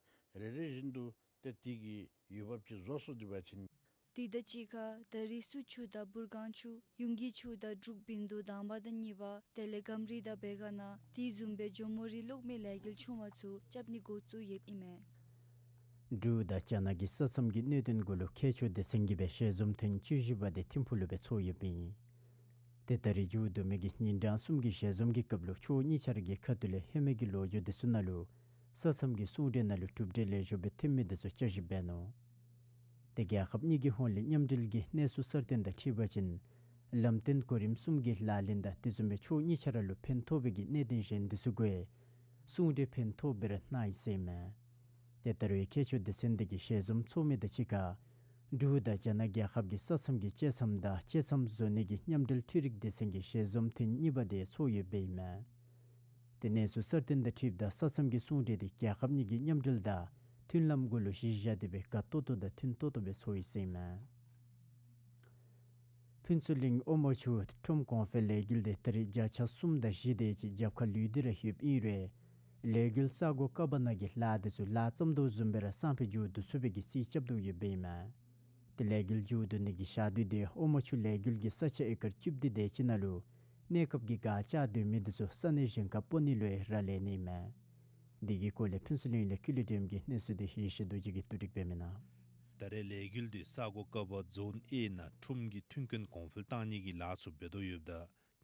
རེ་རེ་བཞིན་དུ་ཏེ་དེ་གི་ཡུལ་བབ་ཅིག་བཟོ་སོང་འདུག་པ་ཅིན། དེ་དང་གཅིག་ཁར་ད་རེས་སུ་ཆུ་དང་སྦུར་སྒང་ཆུ་ཡུང་གི་ཆུ་དང་འབྲུག་བིན་དུ་དང་པ་དང་གཉིས་པ་དེ་ལས་སྒམ་རི་དང་བེ་ག་ན་དེ་བཟུམ་སྦེ་ཇོ་མོ་རི་གློག་མེ་ལས་འགུལ་ཆུང་བ་ཚུ་རྐྱབ་ནི་འགོ་བཙུགས་ཡོདཔ་ཨིན་མས། འབྲུག་དང་རྒྱ་ནག་གི་ས་མཚམས་ཀྱི་གནད་དོན་གུ་ལུ་མཁས་མཆོག་སྡེ་ཚན་གྱིས་སྦེ་ཞལ་འཛོམས་ཐེངས་བཅུ་བཞི་པ་དེ་ཐིམ་ཕུག་ལུ་སྦེ་ཚོགས་ཡོདཔ་ཨིན། ཏེ་ད་རེས་མཇུག་བསྡུ་མི་གི་ཉིན་གྲངས་གསུམ་གྱི་ཞལ་འཛོམས་ཀྱི་སྐབས་ལུ་ཕྱོགས་གཉིས་ཆ་ར་གི་ཁ་ཐུག་ལས་ཧེ་མའི་གི་ལོ་རྒྱུས་འདི་ཚུ་ནང་ལུ་ས་མཚམས་ཀྱི་གསུང་གྲོས་ནང་ལུ་གྲུབ་འབྲས་ལེགས་ཤོམ་སྦེ་ཐོན་མི་འདི་ཚུ་བསྐྱར་ཞིབ་འབད་ནུག། ཏེ་རྒྱལ་ཁབ་གཉིས་ཀྱི་ཧོངས་ལས་མཉམ་འབྲེལ་གྱི་གནས་ཚུལ་གསར་བཏོན་དང་འཁྲིལ་བ་ཅིན་ལམ་སྟོན་གོ་རིམ་གསུམ་གྱི་ལག་ལེན་དང་དེ་བཟུམ་སྦེ་ཕྱོགས་གཉིས་ཆ་ར་ལུ་ཕན་ཐོགས་པའི་གི་གནད་དོན་གཞན་འདི་ཚུ་གུ་གསུང་གྲོས་ཕན་ཐོགས་སྦེ་ར་གནང་ཡི་ཟེར་ཨིན་མས། ཏེ་ད་རེས་མཁས་མཆོག་སྡེ་ཚན་འདི་གིས་ཞལ་འཛོམས་ཚོགས་མི་དང་གཅིག་ཁར་འབྲུག་དང་རྒྱ་ནག་རྒྱལ་ཁབ་ཀྱི་ས་མཚམས་ཀྱི་བཅད་མཚམས་དང་བཅད་མཚམས་བཟོ་ནི་གི་མཉམ་འབྲེལ་འཕྲུལ་རིག་སྡེ་ཚན་གྱི་ཞལ་འཛོམས་ཐེངས་གཉིས་པ་དེ་ཚོགས་ཡོདཔ་ཨིན་མས། ཏེ་གནས་ཚུལ་གསར་བཏོན་དང་འཁྲིལཝ་ད་ས་མཚམས་ཀྱི་གསུང་གྲོས་དེ་རྒྱལ་ཁབ་གཉིས་ཀྱི་མཉམ་འབྲེལ་དང་མཐུན་ལམ་གུ་ལུ་གཞི་བཞག་སྟེ་སྦེ་དགའ་ཏོག་ཏོ་དང་མཐུན་ཏོག་ཏོ་སྦེ་ཚོགས་ཡི་ཟེར་ཨིན་མས། ཕུན་ཚོགས་གླིང་ཨོ་མོ་ཆུ་ཁྲོམ་གོང་འཕེལ་ལས་འགུལ་དེ་ད་རེས་བརྒྱ་ཆ་གསུམ་དང་བཞི་དེ་ཅིག་རྒྱབ་ཁར་ལུས་ཏེ་ར་ཡོདཔ་ཨིན་རུང་ལས་འགུལ་ས་གོ་ཀ་བ་ནང་གི་ལཱ་དེ་ཚུ་ལཱ་བརྩམ་དོ་བཟུམ་སྦེ་ར་སང་ཕོད་མཇུག་བསྡུ་ཚུགས་པའི་གི་རྩིས་རྐྱབ་དོ་ཡོདཔ་ཨིན་མས། ཏེ་ལས་འགུལ་མཇུག་བསྡུ་ནི་གི་ཞག་དུས་དེ་ཨོ་མོ་ཆུ་ལས་འགུལ་གྱི་ས་ཆ་ཨེ་ཀར་བཅུ་བདུན་དེ་ཅིག་ནང་ལུ་གནས་སྐབས་ཀྱི་སྒར་བཅག་སྡོད་མི་དེ་ཚུ་ས་གནས་གཞན་ཁར་སྤོ་ནི་ལུ་ཡང་རག་ལས་ནི་ཨིན་མས། དེ་གི་སྐོར་ལས་ཕུན་ཚོགས་གླིང་ལས་ཀུན་ལེགས་སྒྲོལམ་གྱིས་གནས་ཚུལ་དེ་ཡེ་ཤེས་རྡོ་རྗེ་གིས་བསྡུ་སྒྲིག་འབདཝ་ཨིན་ན། ད་རེས་ལས་འགུལ་དེ་ས་གོ་ཀ་བ་ཛོན་ཨེ་ནང་ཁྲོམ་གྱི་མཐུན་རྐྱེན་གོང་འཕེལ་བཏང་ནི་གི་ལཱ་ཚུ་འབད་དོ་ཡོདཔ་ད་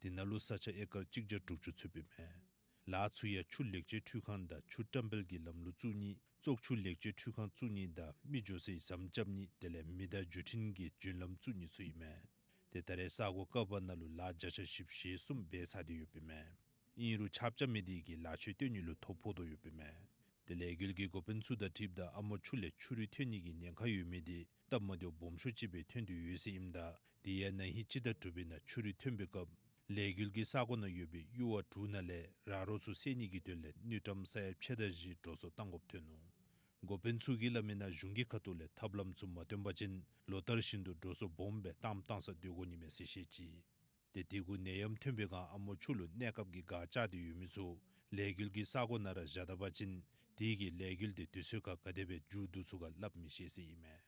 དེ་ནང་ལུ་ས་ཆ་ཨེ་ཀར་གཅིག་བརྒྱ་དྲུག་ཅུ་ཚུདཔ་ཨིན་མས། ལཱ་ཚུ་ཡང་ཆུ་ལེགས་བཅོས་འཕྲུལ་ཁང་དང་ཆུ་བཀྲམ་སྤེལ་གྱི་ལམ་ལུགས་བཙུགས་ནི་བཙོག་ཆུ་ལེགས་བཅོས་འཕྲུལ་ཁང་བཙུགས་ནི་དང་མི་འགྱོ་སའི་ཟམ་རྐྱབ་ནི་དེ་ལས་མེ་མདའ་བརྒྱུད་འཕྲིན་གྱི་རྒྱུན་ལམ་བཙུགས་ནི་ཚུ་ཨིན་མས། ཏེ་ད་རེས་ས་གོ་ཀ་བ་ནང་ལུ་ལཱ་བརྒྱ་ཆ་བཞི་བཅུ་ཞེ་གསུམ་འབད་ཚར་ཏེ་ཡོདཔ་ཨིན་མས། ཨིན་རུང་ཆ་བཞག་མི་དེ་གིས་ལཱ་ཚུ་སྟོན་ནི་ལུ་ཐོ་ཕོག་དོ་ཡོདཔ་ཨིན་མས། ཏེ་ལས་འགུལ་གྱི་འགོ་དཔོན་ཚུ་དང་འཁྲིལཝ་ད་ཨ་མོ་ཆུ་ལས་ཆུ་རུད་ཐོན་ནི་གི་ཉེན་ཁ་ཡོད་མི་དེ་སྟབས་མ་བདེཝ་སྦོམ་ཤོས་ཅིག་སྦེ་ཐོན་ཏེ་ཡོད་ཟེར་ཨིནམ་ད་དེ་ཡང་ན་ཧིང་སྤྱི་ཟླ་དྲུག་པའི་ནང་ཆུ་རུད་ཐོན་པའི་སྐབས་ལས་འགུལ་གྱི་ས་གོ་ནང་ཡོད་པའི་གཡུར་བ་དྲུག་ནང་ལས་ར་རོ་ཚུ་བསལ་ནི་གི་དོན་ལས་དངུལ་ཀྲམ་ས་ཡ་ཕྱེད་དང་བཞི་འགྲོ་སོང་བཏང་དགོཔ་ཐོན་ནུག། འགོ་དཔོན་ཚུ་གིས་སླབ་མི་ནང་གཞུང་གི་ཁ་ཐུག་ལས་ཐབས་ལམ་ཚུ་མ་བཏོན་པ་ཅིན་ལོ་ལྟར་བཞིན་དུ་འགྲོ་སོང་སྦོམ་སྦེ་བཏངམ་བཏང་ས་སྡོད་དགོ་ནི་མས་ཟེར་བཤད་ཅི། ཏེ་དེ་གུ་ནད་ཡམས་ཐོན་པའི་སྒང་ཨ་མོ་ཆུ་ལུ་གནས་སྐབས་ཀྱི་སྒར་བཅགས་ཏེ་ཡོད་མི་ཚུ་ལས་འགུལ་གྱི་ས་གོ་ནང་ར་བཞག་ད་པ་ཅིན་དེ་གིས་ལས་འགུལ་དེ་དུས་ཚོད་ཁར་ག་དེ་སྦེ་མཇུག་བསྡུ་ཚུགས་ག་སླབ་མི་ཤེས་ཟེར་ཨིན་མས།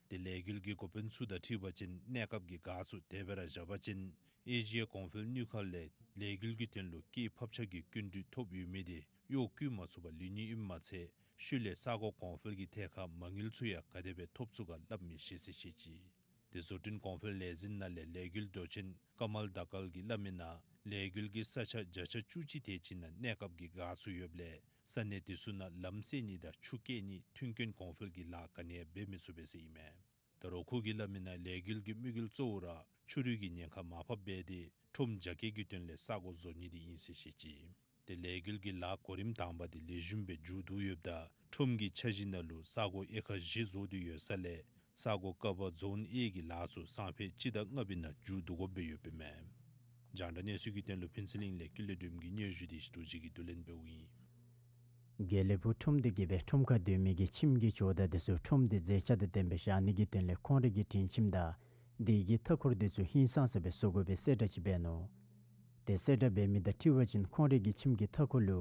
ཏེ་ལས་འགུལ་གྱི་འགོ་དཔོན་ཚུ་དང་འཁྲིལ་བ་ཅིན་གནས་སྐབས་ཀྱི་སྒར་ཚུ་དེ་སྦེ་ར་བཞག་པ་ཅིན་ཨེ་ཤི་ཡ་གོང་འཕེལ་དངུལ་ཁང་ལས་ལས་འགུལ་གྱི་དོན་ལུ་སྐྱེད་ཕབ་ཆག་གི་སྐྱིན་འགྲུལ་ཐོབ་ཡོད་མི་དེ་གཡོག་བཀོལ་མ་ཚུགས་པར་ལུས་ནི་ཨིནམ་མ་ཚད་ཤུལ་ལས་ས་གོ་གོང་འཕེལ་གྱི་ཐད་ཁར་མ་དངུལ་ཚུ་ཡང་ག་དེ་སྦེ་ཐོབ་ཚུགས་ག་སླབ་མི་ཤེས་ཟེར་བཤད་ཅི། ཏེ་བཟོ་སྐྲུན་གོང་འཕེལ་ལས་འཛིན་ནང་ལས་ལས་འགུལ་མདོ་ཆེན་ཀ་མལ་དཱ་ཀལ་གྱིས་སླབ་མི་ནང་ལས་འགུལ་གྱི་ས་ཆ་བརྒྱ་ཆ་བཅུ་གཅིག་དེ་ཅིག་ནང་གནས་སྐབས་ཀྱི་སྒར་ཚུ་ཡོདཔ་ལས་ས་གནས་དེ་ཚུ་ནང་ལམ་བསལ་ནི་དང་ཆུ་བསྐྱལ་ནི་མཐུན་རྐྱེན་གོང་འཕེལ་གྱི་ལཱ་ག་ནི་ཡང་འབད་མི་ཚུགས་པས་ཟེར་ཨིན་མས། ད་རུང་ཁོ་གིས་སླབ་མི་ནང་ལས་འགུལ་གྱི་དམིགས་ཡུལ་གཙོ་བོ་ར་ཆུ་རུད་ཀྱི་ཉེན་ཁ་མར་ཕབ་འབད་དེ་ཁྲོམ་རྒྱ་སྐྱེད་ཀྱི་དོན་ལས་ས་གོ་བཟོ་ནི་དེ་ཨིན་ཟེར་བཤད་ཅི། ཏེ་ལས་འགུལ་གྱི་ལཱ་གོ་རིམ་དང་པ་དེ་ལེགས་ཤོམ་སྦེ་མཇུག་བསྡུ་ཡོདཔ་ད་ཁྲོམ་གྱི་འཆར་གཞི་ནང་ལུ་ས་གོ་ཨེ་ཀར་བཞི་བཟོ་སྟེ་ཡོད་ས་ལས་ས་གོ་ཀ་བ་ཛོན་ཨེ་གི་ལཱ་ཚུ་སང་ཕོད་སྤྱི་ཟླ་ལྔ་པའི་ནང་མཇུག་བསྡུ་དགོཔ་སྦེ་ཡོདཔ་ཨིན་མས། རྒྱང་བསྒྲགས་གནས་ཚུལ་གྱི་དོན་ལུ་ཕུན་ཚོགས་གླིང་ལས་ཀུན་ལེགས་སྒྲོལ་མ་གི་སྙན་ཞུ་དེ་ཞིབ་ཏོག་ཅིག་གིས་བསྡུ་ལེན་འབདཝ་ཨིན། དགེ་ལེགས་ཕུག་ཁྲོམ་སྡེ་གིས་སྦེ་ཁྲོམ་ཁར་སྡོད་མི་གི་ཁྱིམ་གྱི་ཇོ་བདག་དེ་ཚུ་ཁྲོམ་དེ་མཛེས་ཆ་དང་ལྡན་པའི་བཞག་ནི་གི་དོན་ལས་ཁོང་རའི་གི་དྲིན་ཁྱིམ་དང་དེ་གི་མཐའ་འཁོར་དེ་ཚུ་ཧིང་སངས་ས་སྦེ་བཟོ་དགོ་པའི་གསལ་བསྒྲགས་ཅིག་འབད་ནུག། ཏེ་གསལ་བསྒྲགས་འབད་མི་དང་འཁྲིལ་བ་ཅིན་ཁོང་རའི་གི་ཁྱིམ་གྱི་མཐའ་འཁོར་ལུ་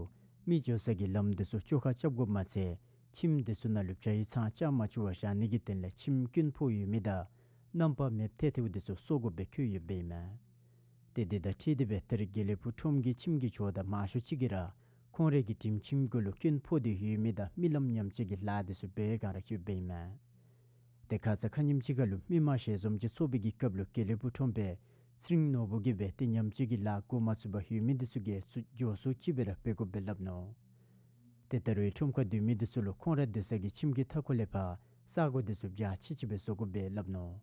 མི་འགྱོ་ས་གི་ལམ་དེ་ཚུ་བཅོ་ཁ་རྐྱབ་དགོཔ་མ་ཚད་ཁྱིམ་དེ་ཚུ་ནང་ལུ་བྱ་ཡི་ཚང་རྐྱབ་མ་བཅུག་པར་བཞག་ནི་གི་དོན་ལས་ཁྱིམ་སྐྱོན་ཕོག་ཡོད་མི་དང་རྣམ་པར་མེདཔ་ཐལ་ཐལཝ་དེ་ཚུ་བཟོ་དགོཔ་སྦེ་བཀོད་ཡོདཔ་ཨིན་མས། ཏེ་དེ་དང་འཁྲིལ་ཏེ་སྦེ་ད་རིས་དགེ་ལེགས་ཕུག་ཁྲོམ་གྱི་ཁྱིམ་གྱི་ཇོ་བདག་མང་ཤོས་ཅིག་གིས་ར་ཁོང་རའི་གི་དྲིན་ཁྱིམ་གུ་ལུ་སྐྱོན་ཕོག་སྟེ་ཡོད་མི་དང་རྨི་ལམ་ཉམས་བཅོས་ཀྱི་ལཱ་དེ་ཚུ་འབད་བའི་སྒང་ར་ཡོདཔ་ཨིན་མས། ཏེ་ཁ་ཙ་ཁ་ཉིནམ་ཅིག་ཁར་ལུ་མི་མང་ཞལ་འཛོམས་ཅིག་ཚོགས་པའི་གི་སྐབས་ལུ་དགེ་ལེགས་ཕུག་ཁྲོམ་པའི་ཚེ་རིང་ནོར་བུ་གིས་སྦེ་ཏེ་ཉམས་བཅོས་ཀྱི་ལཱ་འགོ་མ་བཙུགས་པར་ཡོད་མི་དེ་ཚུ་གིས་ཚུར་འགྱོ་ཚུགསཔ་ཅིག་སྦེ་ར་འབད་དགོཔ་སྦེ་སླབ་ནུག། ཏེ་ད་རུང་ཁྲོམ་ཁར་སྡོད་མི་དེ་ཚུ་ལུ་ཁོང་ར་སྡོད་ས་གི་ཁྱིམ་གྱི་མཐའ་འཁོར་ལས་ཕར་ས་གོ་དེ་ཚུ་བྱ་ཆི་ཆི་སྦེ་བཟོ་དགོཔ་སྦེ་སླབ་ནུག།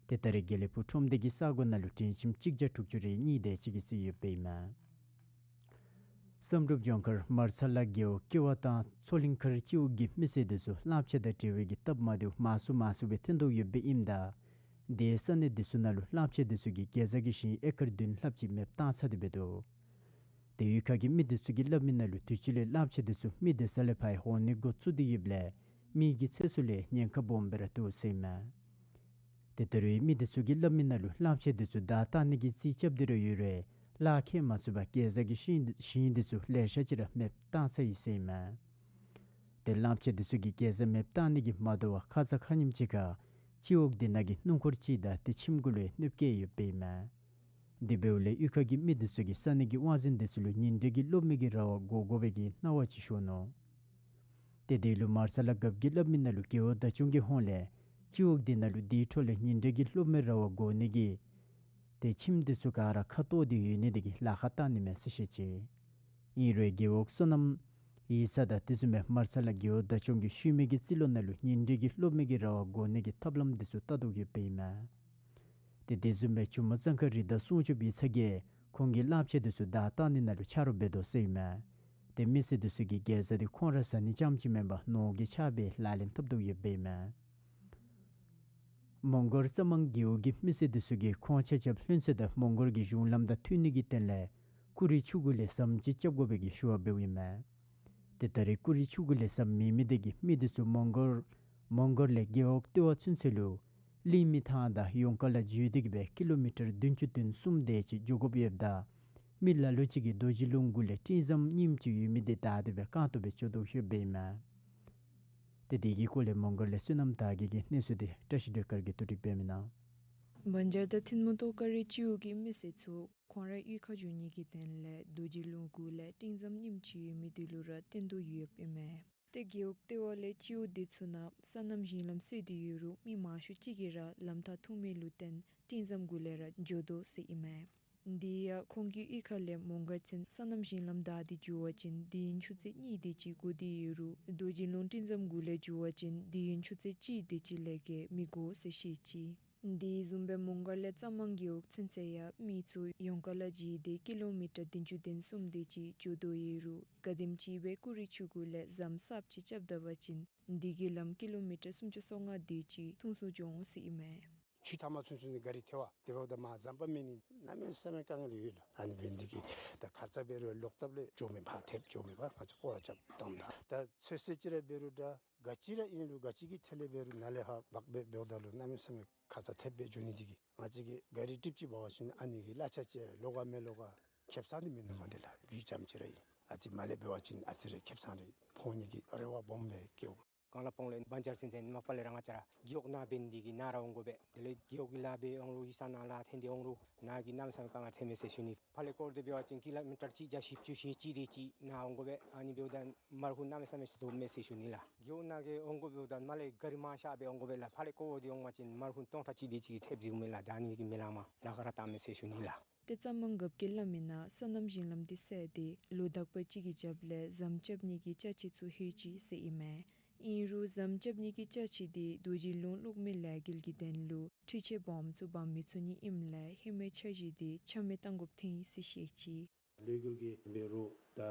ཏེ་ད་རིས་དགེ་ལེགས་ཕུག་ཁྲོམ་སྡེ་གི་ས་གོ་ནང་ལུ་དྲིན་ཁྱིམ་གཅིག་བརྒྱ་དྲུག་ཅུ་རེ་གཉིས་དེ་ཅིག་གི་རྩིས་ཡོདཔ་ཨིན་མས། བསམ་གྲུབ་ལྗོངས་མཁར་མར་ཚ་ལ་རྒེད་འོག་ཀེ་བ་དང་མཚོ་གླིང་མཁར་སྤྱི་འོག་གི་མི་སེར་དེ་ཚུ་གླང་ཆེན་དང་འབྲེལ་བའི་གི་སྟབས་མ་བདེཝ་མང་སུ་མང་སུ་སྦེ་ཐོན་དོ་ཡོདཔ་ཨིནམ་ད་དེའི་ས་གནས་དེ་ཚུ་ནང་ལུ་གླང་ཆེན་དེ་ཚུ་གིས་གེ་ཛ་གི་ཞིང་ཨེ་ཀར་བདུན་ལྷགཔ་ཅིག་མེདཔ་བཏང་ཚར་ཏེ་འབད་དོ། ཏེ་གཡུས་ཁ་གི་མི་དེ་ཚུ་གིས་སླབ་མི་ནང་ལུ་དུས་ཅི་ལས་གླང་ཆེན་དེ་ཚུ་མི་སྡོད་ས་ལས་ཕར་འོང་ནི་འགོ་བཙུགས་ཏེ་ཡོདཔ་ལས་མི་གི་ཚེ་སྲོག་ལུ་ཉེན་ཁ་སྦོམ་སྦེ་ར་འདུག་ཟེར་ཨིན་མས། ཏེ་ད་རུང་མི་དེ་ཚུ་གིས་སླབ་མི་ནང་ལུ་གླང་ཆེན་དེ་ཚུ་བདའ་བཏང་ནི་གི་རྩིས་རྐྱབ་སྟེ་ར་ཡོད་རུང་ལཱ་ཁེལ་མ་ཚུགས་པར་གེ་ཛ་གི་ཞིང་ཞིང་དེ་ཚུ་ལེ་ཤ་ཅིག་ར་མེདཔ་བཏང་ཚར་ཡི་ཟེར་ཨིན་མས། ཏེ་གླང་ཆེན་དེ་ཚུ་གིས་གེ་ཛ་མེདཔ་བཏང་ནི་གིས་མ་དོ་བར་ཁ་ཙ་ཁ་ཉིནམ་ཅིག་ཁར་སྤྱི་འོག་དེ་ནང་གི་སྣུམ་འཁོར་ཅིག་དང་ཏེ་ཁྱིམ་གུ་ལུ་ཡང་གནོདཔ་བཀལ་ཡོདཔ་ཨིན་མས། དེ་འབདཝ་ལས་གཡུས་ཁ་གི་མི་དེ་ཚུ་གིས་ས་གནས་ཀྱི་དབང་འཛིན་དེ་ཚུ་ལུ་ཉིན་དྲོད་ཀྱི་གློག་མེ་གི་ར་བ་བསྒོར་དགོ་པའི་གི་གནང་བ་ཅིག་ཞུ་ནུག། ཏེ་དེ་ལུ་མར་ཚ་ལ་རྒཔོ་གིས་སླབ་མི་ནང་ལུ་རྒེད་འོག་བདག་སྐྱོང་གི་ཧོངས་ལས་སྤྱི་འོག་དེ་ནང་ལུ་དེའི་འཕྲོ་ལས་ཉིན་དྲོད་ཀྱི་གློག་མེ་ར་བ་བསྒོར་ནི་གིས་ཏེ་ཁྱིམ་དེ་ཚུ་ག་ར་ཁ་བཏོག་སྟེ་ཡོད་ནི་དེ་གིས་ལཱ་ཁག་བཏང་ནི་མས་ཟེར་བཤད་ཅི། ཨིན་རུང་རྒེད་འོག་སོ་ནམ་ཡིག་ཚང་དང་དེ་བཟུམ་སྦེ་མར་ཚ་ལ་རྒེད་འོག་བདག་སྐྱོང་གིས་ཤུལ་མའི་གི་རྩིས་ལོ་ནང་ལུ་ཉིན་དྲོད་ཀྱི་གློག་མེ་གི་ར་བ་བསྒོར་ནི་གི་ཐབས་ལམ་དེ་ཚུ་བལྟ་དོ་ཡོདཔ་ཨིན་མས། ཏེ་དེ་བཟུམ་སྦེ་ཇོ་མོ་གཙང་ཁ་རི་དྭགས་སྲུང་སྐྱོབ་ཡིག་ཚང་གིས་ཁོང་གི་གླང་ཆེན་དེ་ཚུ་བདའ་བཏང་ནི་ནང་ལུ་ཆ་རོགས་འབད་དོ་ཟེར་ཨིན་མས། ཏེ་མི་སེར་དེ་ཚུ་གིས་གེ་ཛ་དེ་ཁོང་ར་ཟ་ནི་རྐྱངམ་ཅིག་མེན་པར་ནོར་གྱིས་ཆགས་པའི་ལག་ལེན་འཐབ་དོ་ཡོདཔ་ཨིན་མས། མོང་སྒར་རྩ་མང་རྒེད་འོག་གི་མི་སེར་དེ་ཚུ་གིས་ཁོང་ཆ་ཁྱབ་ལྷུན་རྩེ་དང་མོང་སྒར་གྱི་གཞུང་ལམ་དང་མཐུད་ནི་གི་དོན་ལས་ཀུ་རི་ཆུ་གུ་ལས་ཟམ་ཅིག་རྐྱབ་དགོ་པའི་གི་ཞུ་བ་འབདཝ་ཨིན་མས། ཏེ་ད་རེས་ཀུ་རི་ཆུ་གུ་ལས་ཟམ་མེད་མི་དེ་གིས་མི་དེ་ཚུ་མོང་སྒར་མོང་སྒར་ལས་རྒེད་འོག་ལྟེ་བ་ཚུན་ཚོད་ལུ་གླིང་མི་ཐང་དང་ཡོངས་ཁ་ལས་བརྒྱུད་དེ་གི་སྦེ་ཀི་ལོ་མི་ཊར་བདུན་ཅུ་དོན་གསུམ་དེ་ཅིག་འགྱོ་དགོཔ་ཡོདཔ་ད་མི་ལ་ལུ་ཅིག་གིས་རྡོ་རྗེ་ལུང་གུ་ལས་སྤྲིན་ཟམ་རྙིངམ་ཅིག་ཡོད་མི་དེ་བདའ་སྟེ་སྦེ་རྐང་སྟོང་སྦེ་འགྱོ་དོ་ཡོདཔ་ཨིན་མས། ཏེ་དེ་གི་སྐོར་ལས་མོང་སྒར་ལས་བསོད་ནམས་དར་རྒྱས་ཀྱིས་གནས་ཚུལ་དེ་བཀྲ་ཤིས་སྒྲོལ་དཀར་གྱིས་བསྡུ་སྒྲིག་འབད་མི་ནང་། མ་ཇར་དང་ཐིན་མོང་ཏོག་ཀ་རི་སྤྱི་འོག་གི་མི་སེར་ཚུ་ཁོང་རའི་གཡུས་ཁར་འགྱོ་ནི་གི་དོན་ལས་རྡོ་རྗེ་ལུང་གུ་ལས་སྤྲིན་ཟམ་རྙིངམ་ཅིག་ཡོད་མི་དེ་ལུ་ར་བརྟེན་དོ་ཡོདཔ་ཨིན་མས། ཏེ་རྒེད་འོག་ལྟེ་བ་ལས་སྤྱི་འོག་དེ་ཚུ་ནང་སོ་ནམ་ཞིང་ལམ་བསལ་ཏེ་ཡོད་རུང་མི་མང་ཤོས་ཅིག་གིས་ར་ལམ་ཐག་ཐུང་མི་ལུ་བརྟེན་སྤྲིན་ཟམ་གུ་ལས་ར་འགྱོ་དོ་ཟེར་ཨིན་མས། དེ་ཡང་ཁོང་གི་གཡུས་ཁ་ལས་མོང་སྒར་ཚུན་སོ་ནམ་ཞིང་ལམ་བདའ་སྟེ་འགྱོ་བ་ཅིན་དུས་ཡུན་ཆུ་ཚོད་གཉིས་དེ་ཅིག་འགོར་ཏེ་ཡོད་རུང་རྡོ་རྗེ་ལུང་སྤྲིན་ཟམ་གུ་ལས་འགྱོ་བ་ཅིན་དུས་ཡུན་ཆུ་ཚོད་གཅིག་དེ་ཅིག་ལས་བརྒལ་མི་འགོར་ཟེར་བཤད་ཅི། དེ་བཟུམ་སྦེ་མོང་སྒར་ལས་ཙ་མང་རྒེད་འོག་ཚུན་ཚོད་ཡང་མི་ཚུ་ཡོངས་ཁ་ལས་བརྒྱུད་དེ་ཀི་ལོ་མི་ཊར་བདུན་ཅུ་དོན་གསུམ་དེ་ཅིག་འགྱོ་དོ་ཡོད་རུང་ག་དེམ་ཅིག་སྦེ་ཀུ་རི་ཆུ་གུ་ལས་ཟམ་གསརཔ་ཅིག་རྐྱབ་ད་པ་ཅིན་དེ་གིས་ལམ་ཀི་ལོ་མི་ཊར་སུམ་ཅུ་སོ་ལྔ་དེ་ཅིག་ཐུང་སུ་འགྱོ་འོང་ཟེར་ཨིན་མས། ཆུ་མཐའ་མ་ཚུན་ཚོད་ནི་ག་རི་ཐལ་བ། དེ་འབདཝ་ད་མར་ཟམ་པ་མེད་ནི་གནམ་མེད་ས་མེད་དཀའ་ངལ་ཡོད་ལགས། ཨ་ནི་འབད་ནི་དེ་གིས་ད་ཁ་ཙ་འབད་རུང་ལོག་ལྟབ་ལས་འགྱོ་མི་ཕར་ཐེབས་འགྱོ་མི་ཕར་ང་བཅས་སྐོར་ར་རྐྱབ་བཏངམ་ད། ད་ཚོད་བསྲེ་ཅིག་ར་འབད་རུང་འདྲ་ག་ཅི་ར་ཨིན་རུང་ག་ཅི་གི་ཐད་ལས་འབད་རུང་ནཱ་ལས་ཕར་འབག་སྦེ་འབདཝ་ད་ལུ་གནམ་མེད་ས་མེད་ཁ་ཙ་ཐེབས་སྦེ་འགྱོ་ནི་དེ་གིས་ང་བཅས་ཀྱིས་ག་རི་ཊིབ་ཅིག་འབག་པ་ཅིན་ཨ་ནི་གི་གླ་ཆ་ཅིག་ལོག་ག་མི་ལོག་ག་ཁེ་སང་འདི་མིན་ནུག་མ་འདི་ལགས། རྒྱུ་ཙམ་ཅིག་ར་ཨིན། ཨ་ཙི་མར་ལས་འབད་བ་ཅིན་ཨ་ཙི་རེ་ཁེ་སང་རེ་ཕོག་ནི་གི་རེ་བ་སྦོམ་སྦེ་བསྐྱེད། གངས་ལ་སྤང་ལས་བན་ཆ་ཚུན་ཚོད་མ་པ་ལས་ར་ང་བཅས་ར་རྒེད་འོག་ནང་འབད་ནི་དེ་གིས་ནཱ་ར་འོང་དགོ་པས། དེ་ལས་རྒེད་འོག་གི་ལཱ་འབད་འོང་རུང་ཡིག་ཚང་ནང་ལཱ་འཐོན་ཏེ་འོང་རུང་ནཱ་གིས་གནམ་མེད་ས་མེད་དཀའ་ངལ་ཐོན་མས་ཟེར་ཞུ་ནི། ཕར་ལས་སྐོར་ཏེ་འབད་བ་ཅིན་ཀི་ལོ་མི་ཊར་གཅིག་བརྒྱ་བཞི་བཅུ་ཞེ་གཅིག་དེ་ཅིག་ནཱ་འོང་དགོ་པས། ཨ་ནི་འབདཝ་ད་མར་ཁུངས་གནམ་མེད་ས་མེད་རྫོགས་མས་ཟེར་ཞུ་ནི་ལགས། རྒེད་འོག་ནང་གི་འོང་དགོ་འབདཝ་ད་མར་ལས་ག་རི་མང་ཤོས་སྦེ་འོང་དགོ་པས་ལགས། ཕར་ལས་སྐོར་ཏེ་འོང་པ་ཅིན་མར་ཁུངས་སྟོང་ཕྲག་གཅིག་དེ་ཅིག་ཐེབས་འགྱོཝ་མས་ལགས། ད་ཨ་ནི་གིས་མི་ལང་མ་ལཱ་ཁག་ར་བཏང་མས་ཟེར་ཞུ་ནི་ལགས། ཏེ་ཙ་མང་རྒཔོ་གི་བླམ་ཨིན་ན་སོ་ནམ་ཞིང་ལམ་འདི་བསལ་ཏེ་ལོ་དག་པ་ཅིག་གི་རྒྱབ་ལས་ཟམ་རྐྱབ་ནི་གི་ཅ་ཆས་ཚུ་ལྷོད་ཅི་ཟེར་ཨིན་མས། ཨིན་རུང་ཟམ་རྐྱབ་ནི་གི་ཅ་ཆས་འདི་རྡོ་རྗེ་ལུང་གློག་མེ་ལས་འགུལ་གྱི་དོན་ལུ་འཕྲུལ་ཆས་སྦོམ་ཚུ་འབག་མི་ཚུགས་ནི་ཨིནམ་ལས་ཧེ་མའི་འཆར་གཞི་འདི་ཆ་མེད་གཏང་དགོཔ་ཐོན་ཡི་ཟེར་བཤད་ཅི། ལས་འགུལ་གྱི་འབད་རུང་ད་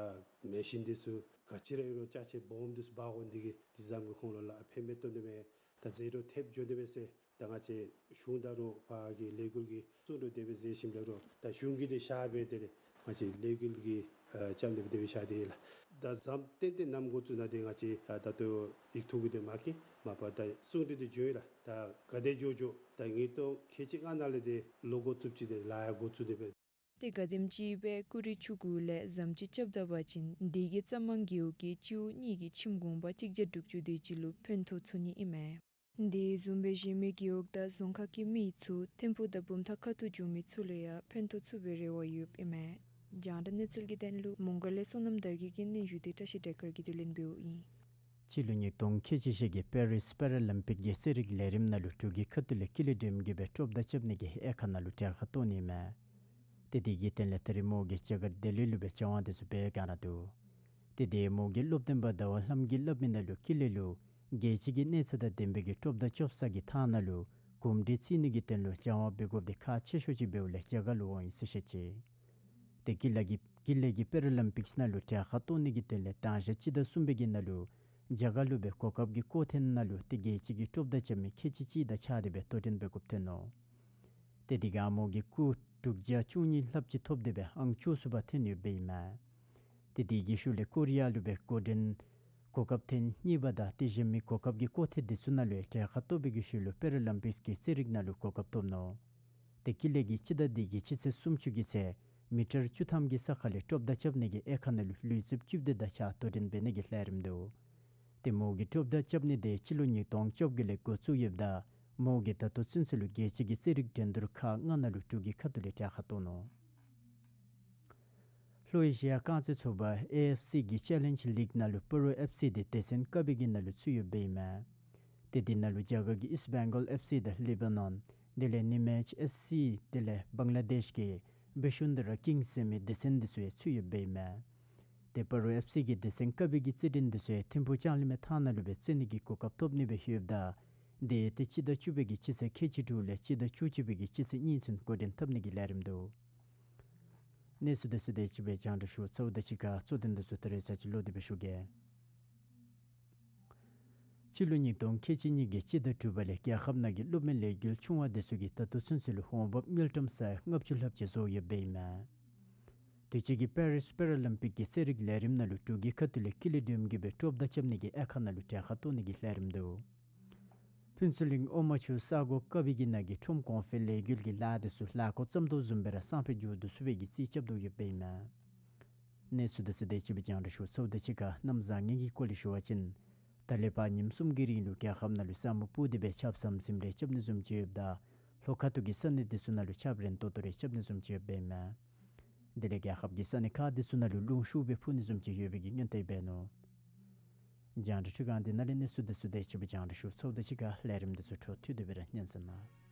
མེ་ཤིན་འདི་ཚུ་ག་ཅི་ར་ཨིན་རུང་ཅ་ཆས་སྦོམ་འདི་ཚུ་འབག་འོང་འདི་གིས་འདི་ཟམ་གྱི་ཁོངས་ལུ་ལཱ་ཕན་མི་ཐོགས་ནི་མས། ད་ཟད་འགྲོ་ཐེབས་འགྱོ་ནི་མས་ཟེར་ད་ང་བཅས་གཞུང་དང་རོགས་ཕར་གྱི་ལས་འགུལ་གྱི་བཙུགས་འགྲོ་དེ་སྦེ་མཛད་ཞིནམ་ལས་རོགས་ད་གཞུང་གིས་དེ་བཞག་སྦེ་དེ་ལས་ང་བཅས་ལས་འགུལ་གྱི་ཨ་རྐྱབ་ནི་སྦེ་དེ་སྦེ་བཞག་སྟེ་ལགས། ད་ཟམ་ཏན་ཏན་ནམ་འགོ་བཙུགས་ན་དེ་ང་བཅས་ད་ད་ལྟོ་ཡིག་ཐོག་གི་དེ་མ་མཁྱེན་མ་པ་ད་གསུང་གྲོས་དེ་བྱུང་ཡི་ལགས། ད་ག་དེ་མགྱོགས་མགྱོགས་ད་ཉིས་སྟོང་ཁལ་གཅིག་ལྔ་ནང་ལས་དེ་ལོ་འགོ་བཙུགས་ཅི། དེ་ལཱ་ཡང་འགོ་བཙུགས་ནི་སྦེ། ཏེ་ག་དེམ་ཅིག་སྦེ་ཀུ་རི་ཆུ་གུ་ལས་ཟམ་ཅིག་རྐྱབ་ད་པ་ཅིན་དེ་གིས་ཙ་མང་རྒེད་འོག་གི་སྤྱི་འོག་གཉིས་ཀྱི་ཁྱིམ་གུང་པ་གཅིག་བརྒྱ་དྲུག་ཅུ་དེ་ཅིག་ལུ་ཕན་ཐོགས་ཚུགས་ནི་ཨིན་མས། དེ་བཟུམ་སྦེ་གཞན་མི་རྒེད་འོག་དང་རྫོང་ཁག་གི་མི་ཚུ་ཐིམ་ཕུག་དང་བུམ་ཐང་ཁ་ཐུག་འགྱོ་མི་ཚུ་ལུ་ཡང་ཕན་ཐོགས་ཚུགས་པའི་རེ་བ་ཡོདཔ་ཨིན་མས། རྒྱང་བསྒྲགས་གནས་ཚུལ་གྱི་དོན་ལུ་མོང་སྒར་ལས་བསོད་ནམས་དར་རྒྱས་ཀྱི་སྙན་ཞུ་དེ་བཀྲ་ཤིས་བདེ་དཀར་གྱིས་བསྡུ་ལེན་འབདཝ་ཨིན། སྤྱི་ལོ་ཉིས་སྟོང་ཁལ་གཅིག་བཞི་གི་པེ་རིས་པེ་ར་ལིམ་པིག་གི་རྩེད་རིགས་ལས་རིམ་ནང་ལུ་འབྲུག་གི་ཁ་ཐུག་ལས་ཀི་ལི་སྒྲོལམ་གྱིས་སྦེ་སྤྲོ་བརྡ་རྐྱབ་ནི་གི་དབྱེ་ཁག་ནང་ལུ་གྲལ་ཁར་གཏོགས་ནི་མས། ཏེ་དེ་གི་དོན་ལས་ད་རེས་མོ་གིས་རྒྱ་གར་ལྡི་ལི་ལུ་སྦེ་བྱ་བ་དེ་ཚུ་འབད་བསྒང་ར་འདུག། ཏེ་དེ་མོ་གི་སློབ་སྟོན་པ་ཟླ་བ་ལྷམ་གྱིས་སླབ་མི་ནང་ལུ་ཀི་ལི་ལུ་རྒྱལ་སྤྱི་གི་གནས་ཚད་དང་ལྡན་པའི་གི་སྤྲོ་བརྡ་རྐྱབ་ས་གི་ཐང་ནང་ལུ་གོམས་འདྲིས་བརྩི་ནི་གི་དོན་ལུ་བྱ་བ་འབད་དགོཔ་དེ་ཁག་ཆེ་ཤོས་ཅིག་འབདཝ་ལས་རྒྱ་གར་ལུ་འོང་ཡི་ཟེར་བཤད་ཅི། ཏེ་ཀི་ལི་གི་ཀི་ལི་གི་པེ་ར་ལིམ་པིགསི་ནང་ལུ་གྲལ་ཁར་གཏོགས་ནི་གི་དོན་ལས་གདན་ཞག་སྤྱི་ཟླ་གསུམ་པའི་གི་ནང་ལུ་རྒྱ་གར་ལུ་སྦེ་གོ་སྐབས་ཀྱི་སྐོར་ཐེངས་ནང་ལུ་ཏེ་རྒྱལ་སྤྱི་གི་སྤྲོ་བརྡ་རྐྱབ་མི་ཁལ་གཅིག་གཅིག་དང་གཅིག་ཁར་སྦེ་དོ་འགྲན་འབད་དགོཔ་ཐོན་ནུག། ཏེ་དེ་གིས་མོ་གིས་སྐུ་དྲུག་བརྒྱ་བཅུ་གཉིས་ལྷགཔ་ཅིག་ཐོབ་སྟེ་སྦེ་ཨང་བཅུ་གསུམ་པ་ཐོན་ཡོདཔ་ཨིན་མས། ཏེ་དེ་གི་ཤུལ་ལས་ཀོ་རི་ཡ་ལུ་སྦེ་འགོ་འདྲེན་གོ་སྐབས་ཐེངས་གཉིས་པ་དང་ཏེ་གཞན་མི་གོ་སྐབས་ཀྱི་སྐོར་ཐེངས་དེ་ཚུ་ནང་ལུ་ཡང་གྲལ་ཁར་གཏོགས་པའི་གི་ཤུལ་ལུ་པེ་ར་ལིམ་པིགསི་གི་རྩེད་རིགས་ནང་ལུ་གོ་སྐབས་ཐོབ་ནུག། ཏེ་ཀི་ལི་གིས་སྤྱི་ཟླ་འདི་གི་སྤྱི་ཚེས་སུམ་ཅུ་གི་ཚེ་མི་ཊར་བཅུ་ཐམ་གྱི་ས་ཁ་ལས་སྤྲོ་བརྡ་རྐྱབ་ནི་གི་དབྱེ་ཁག་ནང་ལུ་ལུས་རྩལཔ་བཅུ་བདུན་དང་གཅིག་ཁར་དོ་འགྲན་འབད་ནི་གི་ལས་རིམ་འདུག། ཏེ་མོ་གིས་སྤྲོ་བརྡ་རྐྱབ་ནི་དེ་སྤྱི་ལོ་ཉིས་སྟོང་བཅོ་བརྒྱད་ལས་འགོ་བཙུགས་ཡོདཔ་ད་མོ་གིས་ད་ལྟོ་ཚུན་ཚོད་ལུ་རྒྱལ་སྤྱི་གི་རྩེད་རིགས་འགྲན་བསྡུར་ཁག་ལྔ་ནང་ལུ་འབྲུག་གི་ཁ་ཐུག་ལས་གྲལ་ཁར་གཏོགས་ནུག། ལྷོ་ཨེ་ཤི་ཡ་རྐང་རྩེད་ཚོགས་པ་ཨེ་ཨེཕ་སི་གི་ཅེ་ལེནཇ་ལིག་ནང་ལུ་སྤ་རོ་ཨེཕ་སི་དེ་སྡེ་ཚན་ཀ་བི་གི་ནང་ལུ་ཚུད་ཡོདཔ་ཨིན་མས། ཏེ་དེ་ནང་ལུ་རྒྱ་གར་གྱི་ཨིསཊ་བེང་གཱལ་ཨེཕ་སི་དང་ལེ་བྷ་ནོན་དེ་ལས་ནི་མེཇ་ཨེཕ་སི་དེ་ལས་བང་ལ་དེཤ་གི་བི་ཤུན་དར་ཀིངསི་ཟེར་མི་སྡེ་ཚན་དེ་ཚུ་ཡང་ཚུད་ཡོདཔ་ཨིན་མས། ཏེ་སྤ་རོ་ཨེཕ་སི་གི་སྡེ་ཚན་ཀ་བི་གི་རྩེད་འགྲན་དེ་ཚུ་ཡང་ཐིམ་ཕུག་ལྕང་གླིང་མའི་ཐང་ནང་ལུ་སྦེ་རྩེ་ནི་གི་གོ་སྐབས་ཐོབ་ནི་སྦེ་ཡོདཔ་ད་དེ་ཏེ་སྤྱི་ཟླ་བཅུ་པའི་གི་སྤྱི་ཚེས་ཁལ་གཅིག་དྲུག་ལས་སྤྱི་ཟླ་བཅུ་གཅིག་པའི་གི་སྤྱི་ཚེས་གཉིས་ཚུན་འགོ་འདྲེན་འཐབ་ནི་གི་ལས་རིམ་འདུག། གནས་ཚུལ་དེ་ཚུ་དེ་ཅིག་སྦེ་རྒྱང་བསྒྲགས་ཞུ་ཚརཝ་དང་གཅིག་ཁར་གཙོ་དོན་དེ་ཚུ་ད་རེས་ཚར་གཅིག་ལོག་སྟེ་སྦེ་ཞུ་གེ། སྤྱི་ལོ་ཉིས་སྟོང་ཁལ་གཅིག་གཉིས་ཀྱི་སྤྱི་ཟླ་དྲུག་པ་ལས་རྒྱལ་ཁབ་ནང་གི་གློག་མེ་ལས་འགུལ་ཆུང་བ་དེ་ཚུ་གིས་ད་ལྟོ་ཚུན་ཚོད་ལུ་འོང་འབབ་དངུལ་ཀྲམ་ས་ཡ་ལྔ་བཅུ་ལྷགཔ་ཅིག་བཟོ་ཡོདཔ་ཨིན་མས། དུས་ཅི་གི་པེ་རིས་པེ་ར་ལིམ་པིག་གི་རྩེད་རིགས་ལས་རིམ་ནང་ལུ་འབྲུག་གི་ཁ་ཐུག་ལས་ཀི་ལི་སྒྲོལམ་གྱིས་སྦེ་སྤྲོ་བརྡ་རྐྱབ་ནི་གི་དབྱེ་ཁག་ནང་ལུ་གྲལ་ཁར་གཏོགས་ནི་གི་ལས་རིམ་འདུག། ཕུན་ཚོགས་གླིང་ཨོ་མ་ཆུ་ས་གོ་ཀ་བི་གི་ནང་གི་ཁྲོམ་གོང་འཕེལ་ལས་འགུལ་གྱི་ལཱ་དེ་ཚུ་ལཱ་འགོ་བརྩམ་དོ་བཟུམ་སྦེ་ར་སང་ཕོད་མཇུག་བསྡུ་ཚུགས་པའི་གི་རྩིས་རྐྱབ་དོ་ཡོདཔ་ཨིན་མས། གནས་ཚུལ་དེ་ཚུ་དེ་ཅིག་སྦེ་རྒྱང་བསྒྲགས་ཞུ་ཚརཝ་དང་གཅིག་ཁར་གནམ་བཟང་ངན་གྱི་སྐོར་ལས་ཞུ་བ་ཅིན་ད་ལས་ཕར་ཉིནམ་གསུམ་གྱི་རིང་ལུ་རྒྱལ་ཁབ་ནང་ལུ་ས་སྨུག་སྤུབས་ཏེ་སྦེ་ཆརཔ་ཟམ་ཟིམ་རེ་རྐྱབ་ནི་བཟུམ་ཅིག་ཡོདཔ་ད་ལྷོ་ཁ་ཐུག་གི་ས་གནས་དེ་ཚུ་ནང་ལུ་ཆརཔ་རན་ཏོག་ཏོ་རེ་རྐྱབ་ནི་བཟུམ་ཅིག་ཡོདཔ་ཨིན་མས། དེ་ལས་རྒྱལ་ཁབ་ཀྱི་ས་གནས་ཁག་དེ་ཚུ་ནང་ལུ་རླུང་ཤུགས་སྦེ་འཕུ་ནི་བཟུམ་ཅིག་ཡོད་པའི་གི་སྔོན་བརྡ་འབད་ནུག། རྒྱང་བསྒྲགས་འཕྲུལ་ཁང་འདི་ནང་ལས་གནས་ཚུལ་དེ་ཚུ་དེ་ཅིག་སྦེ་རྒྱང་བསྒྲགས་ཞུ་ཚརཝ་དང་གཅིག་ཁར་ལས་རིམ་དེ་ཚུ་འཕྲོ་མཐུད་དེ་སྦེ་ར་སྙན་གསན་གནང་།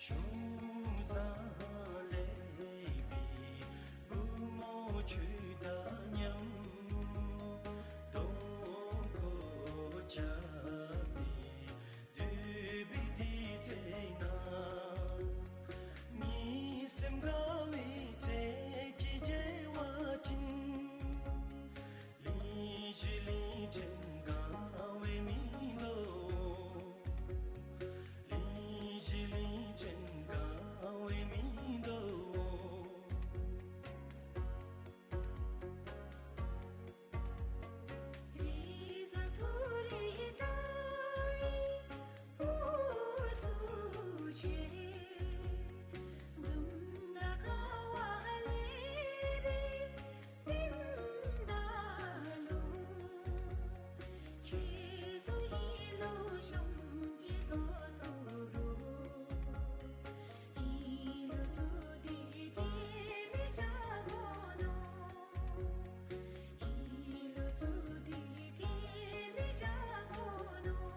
གཞུང་བཟང་ལེགས་པའི་བུ་མོ་ཁྱོད་དང་མཉམ། གདོང་ཁ་རྒྱབ་སྟེ་སྡོད་པའི་དུས་ཚོད་ན། ངའི་སེམས་དགའ་བའི་ཚིག་གཅིག་བརྗེད་པ་ཅིན། གླིང་བཞི་གླིང་ཕྲན་གང་བའི་མིང་འདོགས། གླིང་བཞི་གླིང་ཕྲན་གང་བའི་མིང་འདོགས། རི་གཟར་ཐོ་རེ་བཀྲ་བའི་དབུས་སུ་ཁྱོད། འཛུམ་དང་དགའ་བ་ལེན་པའི་དེམ་དག་ལུ། ཁྱེད་ཚུ་ཡིད་ལུ་ཤོམ་ཅིག་བཟོ་དོ་རུང་། ཡིད་ལུ་བཙུགས་ཏེ་དྲན་མི་བཞག་དགོ་མནོ། ཡིད་ལུ་བཙུགས་ཏེ་དྲན་མི་བཞག་དགོ་མནོ།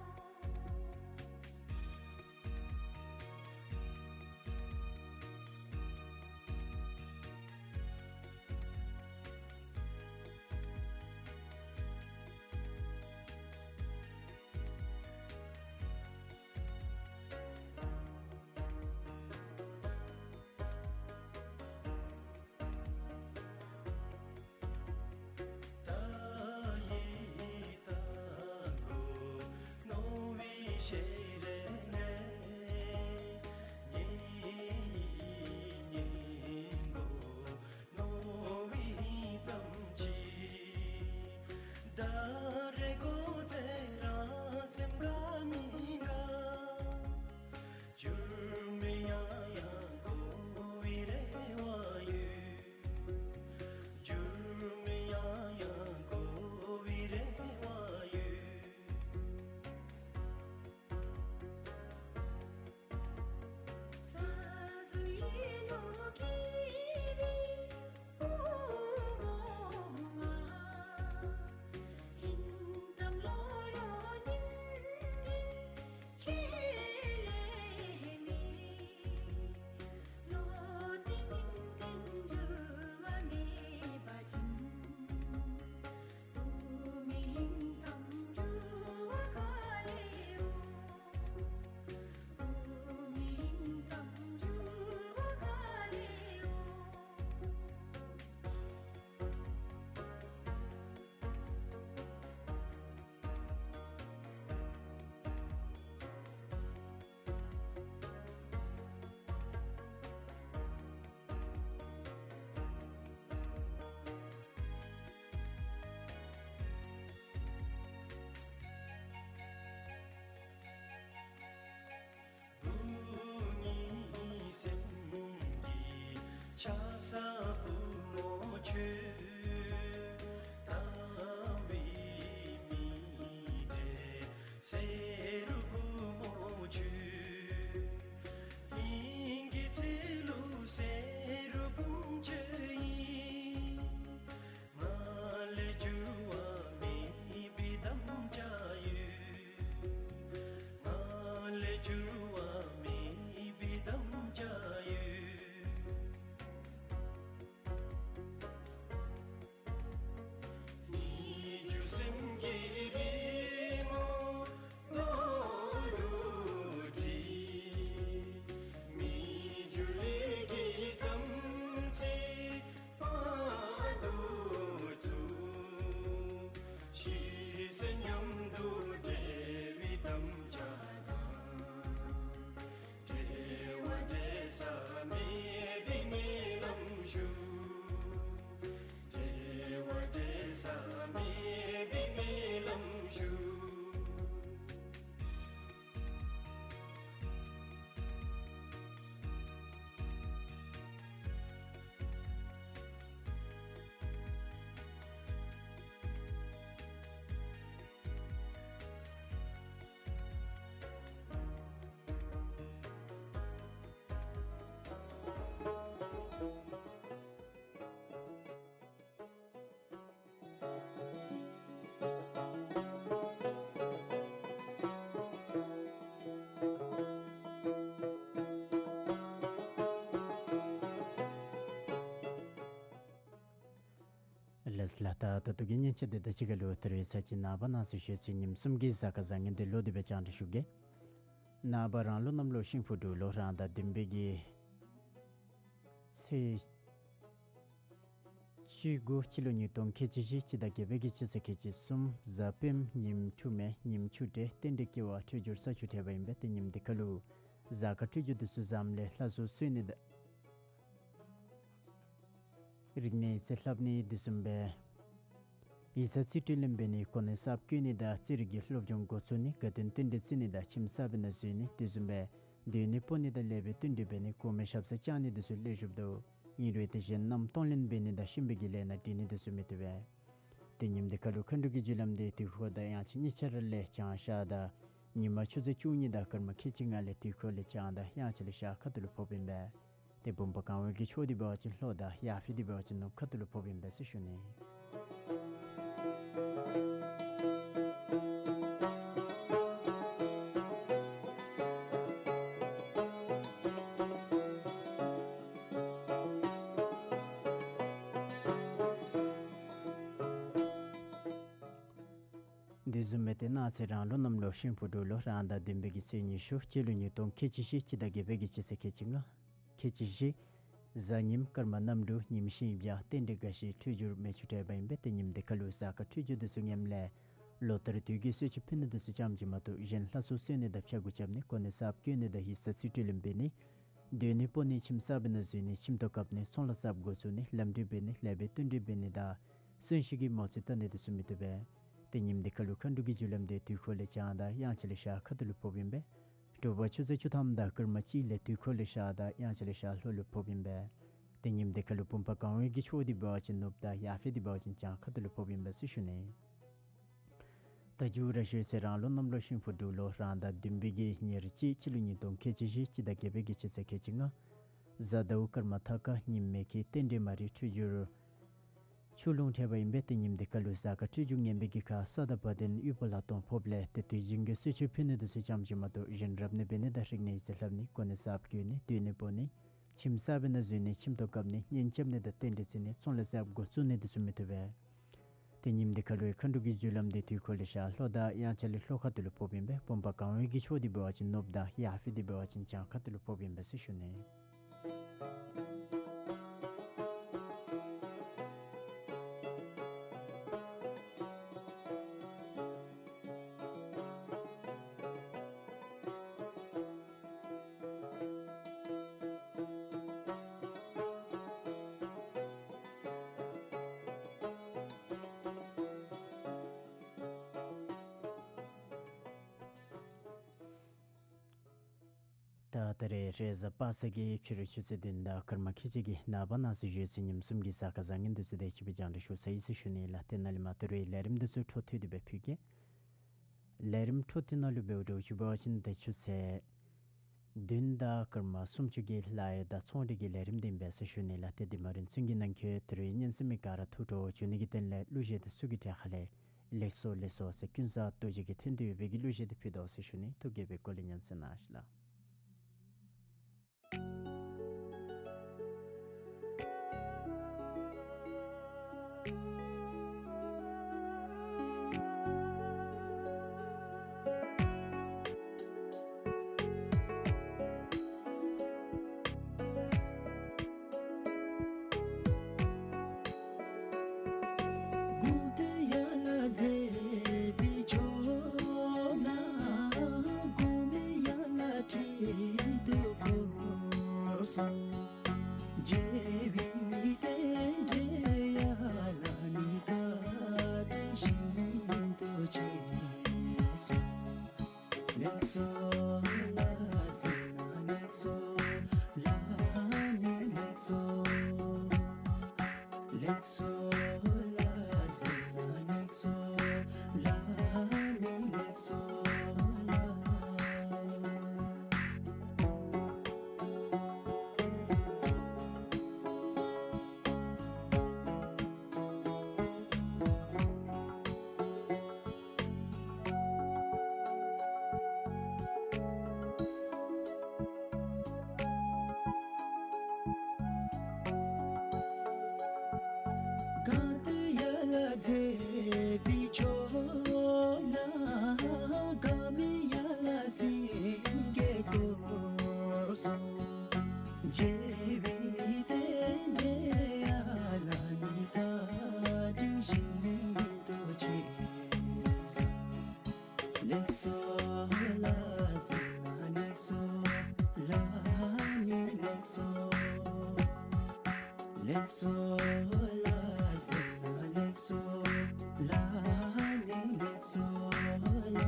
ད་ཡི་ད་གོ་མནོ་བའི་ཤེས་རབ་ནས། ཉེ་ཉེ་གོ་མནོ་བའི་གཏམ་ཅིག། ད་རེས་གོ་ཚེ་རང་སེམས་དགའ་མི་དགའ། འགྱུར་མེད་ཡང་ཡང་དགོ་པའི་རེ་བ་ཡོད། འགྱུར་མེད་ཡང་ཡང་དགོ་པའི་རེ་བ་ཡོད། ས་སུ་ཡི་ལུ་སྐྱིད་པའི་བུ་མོ་མ། ཧིང་གཏམ་བློ་རོགས་ཉིན་མཐུད་ཁྱོད་ལས་མེད། བློ་གཏད་ཉིན་མཐུད་འགྱུར་བ་མེད་པ་ཅིན། བུ་མོའི་ཧིང་གཏམ་འགྱུར་བ་ག་ལས་འོང་། བུ་མོའི་ཧིང་གཏམ་འགྱུར་བ་ག་ལས་འོང་། བུ་ངའི་སེམས་ཀྱི་ཆགས་ས་བུ་མོ་ཁྱོད། དྭངས་པའི་མིག་འབྲས་བསེ་རུ་བུ་མོ་ཁྱོད། དབྱིངས་ཀྱི་ཚལ་ལུ་བསེ་རུ་བུམོ་ཁྱོད་ཨིན། ང་ལས་འགྱུར་བ་མེད་པའི་དམ་བཅའ་ཡོད། ང་ལས་འགྱུར་བ་མེད་པའི་དམ་བཅའ་ཡོད། ལགས། ད་ད་ལྟོ་གི་ཉན་ཆ་འདི་དང་གཅིག་ཁར་ལུ་ད་རིས་ཚར་གཅིག་ནངས་པ་གནངས་ཚེ་ཞོལ་ཚེས་ཉིནམ་གསུམ་གྱི་གཟའ་སྐར་བཟང་ངན་འདི་ལོག་སྟེ་སྦེ་རྒྱང་བསྒྲགས་ཞུ་གེ། ནངས་པ་རང་ལོ་གནམ་ལོ་ཤིང་ཕོ་འབྲུག་ལོ་རང་ཟླ་བདུན་པའི་གི་ཚེས་བཅུ་དགུ་སྤྱི་ལོ་ཉིས་སྟོང་ཁལ་གཅིག་བཞི་སྤྱི་ཟླ་བརྒྱད་པའི་གི་སྤྱི་ཚེས་ཁལ་གཅིག་གསུམ་གཟའ་སྤེནམ་ཉིནམ་འཁྱུ་མེད་ཉིནམ་འཁྱུ་འདྲེས་རྟེན་འབྲེལ་སྐྱེ་བ་འཕྲོད་སྦྱོར་ས་བཅུ་ཐེབས་པ་ཨིན་པས། ཏེ་ཉིནམ་འདི་ཁར་ལུ་གཟའ་སྐར་འཕྲོད་སྦྱོར་འདི་ཚུ་བཟངམ་ལས་ལྷ་གསོལ་གསོལ་ནི་དང་རིག་གནས་ཡིག་རྩིས་ལྷབ་ནི་དེ་བཟུམ་སྦེ་ཡིག་ཚང་རྩིས་སྤྲོད་ལེན་འབད་ནི་གོ་གནས་གསརཔ་བསྐོ་ནི་དང་རྩིས་རིག་གི་སློབ་སྦྱོང་འགོ་བཙུགས་ནི་དགའ་སྟོན་རྟེན་འབྲེལ་བརྩི་ནི་དང་ཁྱིམ་གསར་པའི་ནང་འཛུལ་ནི་དེ་བཟུམ་སྦེ་སྡོད་གནས་སྤོ་ནི་དང་ལེགས་པའི་བསྟུན་གྲོས་འབད་ནི་གོང་མའི་ཞབས་སར་བཅར་ནི་དེ་ཚུ་ལེགས་ཤོམ་འདུག། ཨིན་རུང་དེ་བཞིན་མནའམ་གཏོང་ལེན་འབད་ནི་དང་གཤིན་པོའི་གི་ལས་སྣ་འདྲེན་ནི་དེ་ཚུ་མི་བཏུབ་པས། ཏེ་ཉིནམ་འདི་ཁར་ལུ་མཁའ་འགྲོ་གི་རྒྱུ་ལམ་འདི་དུས་འཁོར་དང་དབྱངས་ཅན་གཉིས་ཆ་ར་ལས་བྱང་ཤར་དང་ཉིན་མ་ཆུ་ཚོད་བཅུ་གཉིས་དང་སྐར་མ་ཁལ་གཅིག་ལྔ་ལས་དུས་འཁོར་ལས་བྱང་དང་དབྱངས་ཅན་ལས་ཤར་ཁ་ཐུག་ལུ་ཕོགཔ་ཨིན་པས། ཏེ་བུམ་པ་གང་བའི་གི་ཕྱོགས་འདི་འབད་བ་ཅིན་ལྷོ་དང་ཡར་ཕྱོགས་འདི་འབད་བ་ཅིན་ནུབ་ཁ་ཐུག་ལུ་ཕོགཔ་ཨིན་པས་ཟེར་ཞུ་ནི། དེ་བཟུམ་སྦེ་ཏེ་གནངས་ཚེ་རང་ལུགས་གནམ་ལོ་ཤིང་ཕོ་འབྲུག་ལོ་རང་ཟླ་བདུན་པའི་གི་ཚེས་ཉི་ཤུ་སྤྱི་ལོ་ཉིས་སྟོང་ཁལ་གཅིག་བཞི་སྤྱི་ཟླ་བརྒྱད་པའི་གི་སྤྱི་ཚེས་ཁལ་གཅིག་ལྔ་ཁལ་གཅིག་བཞི་གཟའ་ཉིམ་སྐར་མ་གནམ་འབྲུག་ཉིམ་ཤིང་བྱ་རྟེན་འབྲེལ་དགའ་ཞིང་འཕྲོད་སྦྱོར་མེ་ཆུ་འདྲེས་པ་ཨིན་པས། ཏེ་ཉིནམ་འདི་ཁར་ལུ་གཟའ་སྐར་འཕྲོད་སྦྱོར་འདི་ཚུ་ངནམ་ལས་ལོ་ལྟར་དུས་ཀྱི་གསོལ་མཆོད་ཕུལ་ནི་འདི་ཚུ་ཙམ་ཅིག་མ་གཏོགས་གཞན་ལྷ་གསོལ་གསོལ་ནི་དང་ཕྱག་འགུ་རྐྱབ་ནི་གོ་གནས་གསརཔ་བསྐོ་ནི་དང་ཡིག་ཚང་རྩིས་སྤྲོད་ལེན་འབད་ནི་སྡོད་གནས་སྤོ་ནི་ཁྱིམ་གསར་པའི་ནང་འཛུལ་ནི་ཁྱིམ་ཐོག་བཀབ་ནི་ཚོང་ལཱ་གསརཔ་འགོ་བཙུགས་ནི་ལམ་འགྲུལ་འབད་ནི་ལེགས་པའི་བསྟུན་གྲོས་འབད་ནི་དང་གསོན་གཤིན་གྱི་མོ་རྩིས་བལྟ་ནི་དེ་ཚུ་མི་བཏུབ་པས། ཏེ་ཉིནམ་འདི་ཁར་ལུ་མཁའ་འགྲོ་གི་རྒྱུ་ལམ་འདི་དུས་འཁོར་ལས་བྱང་དང་དབྱངས་ཅན་ལས་ཤར་ཁ་ཐུག་ལུ་ཕོགཔ་ཨིན་པས། དྲོ་པ་ཆུ་ཚོད་བཅུ་ཐམ་དང་སྐར་མ་གཅིག་ལས་དུས་འཁོར་ལས་ཤར་དང་དབྱངས་ཅན་ལས་ཤར་ལྷོ་ལུ་ཕོགཔ་ཨིན་པས། ཏེ་ཉིནམ་འདི་ཁར་ལུ་བུམ་པ་གང་བའི་གི་ཕྱོགས་འདི་འབད་བ་ཅིན་ནུབ་དང་ཡར་ཕྱོགས་འདི་འབད་བ་ཅིན་བྱང་ཁ་ཐུག་ལུ་ཕོགཔ་ཨིན་པས་ཟེར་ཞུ་ནི། ད་མཇུག་ར་ཞོལ་ཚེ་རང་ལུགས་གནམ་ལོ་ཤིང་ཕོ་འབྲུག་ལོ་རང་ཟླ་བདུན་པའི་གི་ཉེར་གཅིག་སྤྱི་ལོ་ཉིས་སྟོང་ཁལ་གཅིག་བཞི་སྤྱི་ཟླ་བརྒྱད་པའི་གི་སྤྱི་ཚེས་ཁལ་གཅིག་ལྔ་གཟའ་ཟླཝ་སྐར་མ་ཐ་སྐར་ཉིམ་མེ་ཁྱི་རྟེན་འབྲེལ་མ་རིག་འཕྲོད་སྦྱོར་ཆུ་ཀླུང་འདྲེས་པ་ཨིན་པས། ཏེ་ཉིནམ་འདི་ཁར་ལུ་གཟའ་སྐར་འཕྲོད་སྦྱོར་ངན་པའི་གི་ཁར་ས་དང་བ་དན་དབུལ་པོ་ལ་སྟོང་ཕོགཔ་ལས་ཏེ་དུས་རྒྱུན་གྱི་གསོལ་མཆོད་ཕུལ་ནི་དེ་ཚུ་ཙམ་ཅིག་མ་གཏོགས་གཞན་རབ་གནས་འབད་ནི་དང་རིག་གནས་ཡིག་རྩིས་ལྷབ་ནི་གོ་གནས་གསརཔ་བསྐོ་ནི་སྡོད་གནས་སྤོ་ནི་ཁྱིམ་གསར་པའི་ནང་འཛུལ་ནི་ཁྱིམ་ཐོག་བཀབ་ནི་གཉེན་རྐྱབ་ནི་དང་རྟེན་འབྲེལ་བརྩི་ནི་ཚོང་ལཱ་གསརཔ་འགོ་བཙུགས་ནི་དེ་ཚུ་མི་བཏུབ་པས། ཏེ་ཉིནམ་འདི་ཁར་ལུ་མཁའ་འགྲོ་གི་རྒྱུ་ལམ་འདི་དུས་འཁོར་ལས་ཤར་ལྷོ་དང་དབྱངས་ཅན་ལས་ལྷོ་ཁ་ཐུག་ལུ་ཕོགཔ་ཨིན་པས། བུམ་པ་གང་བའི་གི་ཕྱོགས་འདི་འབད་བ་ཅིན་ནུབ་དང་ཡར་ཕྱོགས་འདི་འབད་བ་ཅིན་བྱང་ཁ་ཐུག་ལུ་ཕོགཔ་ཨིན་པས་ཟེར་ཞུ་ནི། ད་ད་རེས་རེས་གཟའ་པ་སངས་ཀྱི་ཕྱི་རུ་ཆུ་ཚོད་བདུན་དང་སྐར་མ་ཁལ་གཅིག་གི་ནངས་པ་གནངས་ཚེ་ཞོལ་ཚེས་ཉིནམ་གསུམ་གྱི་གཟའ་སྐར་བཟང་ངན་འདི་ཚུ་དེ་ཅིག་སྦེ་རྒྱང་བསྒྲགས་ཞུ་ཚར་ཡི་ཟེར་ཞུ་ནི་ལགས། ཏེ་ནཱ་ལས་མར་ད་རེས་ལས་རིམ་འདི་ཚུ་འཕྲོ་མཐུད་དེ་སྦེ་ཕུལ་གེ། ལས་རིམ་འཕྲོ་མཐུད་ནང་ལུ་འབདཝ་འདྲཝ་ཅིག་འབད་བ་ཅིན་ཏེ་ཆུ་ཚོད་བདུན་དང་སྐར་མ་སུམ་ཅུ་གི་ལཱ་གཡོག་དང་ཚོང་འབྲེལ་གྱི་ལས་རིམ་འདི་ཨིན་པས་ཟེར་ཞུ་ནི་ལགས། ཏེ་འདི་མ་རིམ་ཚུན་གྱི་ནང་འཁོད་ད་རེས་སྙན་གསན་མི་ག་ར་ཐུགས་སྤྲོ་བྱུང་ནི་གི་དོན་ལས་གླུ་གཞས་དང་ཚིག་གི་གྲས་ཁ་ལས་ལེགས་སོ་ལེགས་སོ་ཟེར་ཀུན་བཟང་རྡོ་རྗེ་གིས་འཐེན་ཏེ་ཡོད་པའི་གི་གླུ་གཞས་འདི་ཕུལ་དོ་ཟེར་ཞུ་ནི། ཐུགས་དགྱེས་པའི་སྒོ་ལས་སྙན་གསན་གནང་ཞིག་ལགས། མཛད་པའི་ཕྱོགས་ལ་གང་མི་ཡར་ལ་སེང་གེ་བསྐོར་སོང་། རྒྱལ་བའི་རྟེན་འབྲེལ་ཡར་ལ་ནི་བཀའ་དྲིན་ཤིན་ཏུ་ཆེ་སོང་། ལེགས་སོ་ལ་ཟེར་ན་ལེགས་སོ་ལ་ནི་ལེགས་སོ། ལེགས་སོ་ལ་ཟེར་ན་ལེགས་སོ་ལ་ནི་ལེགས་སོ་ལ།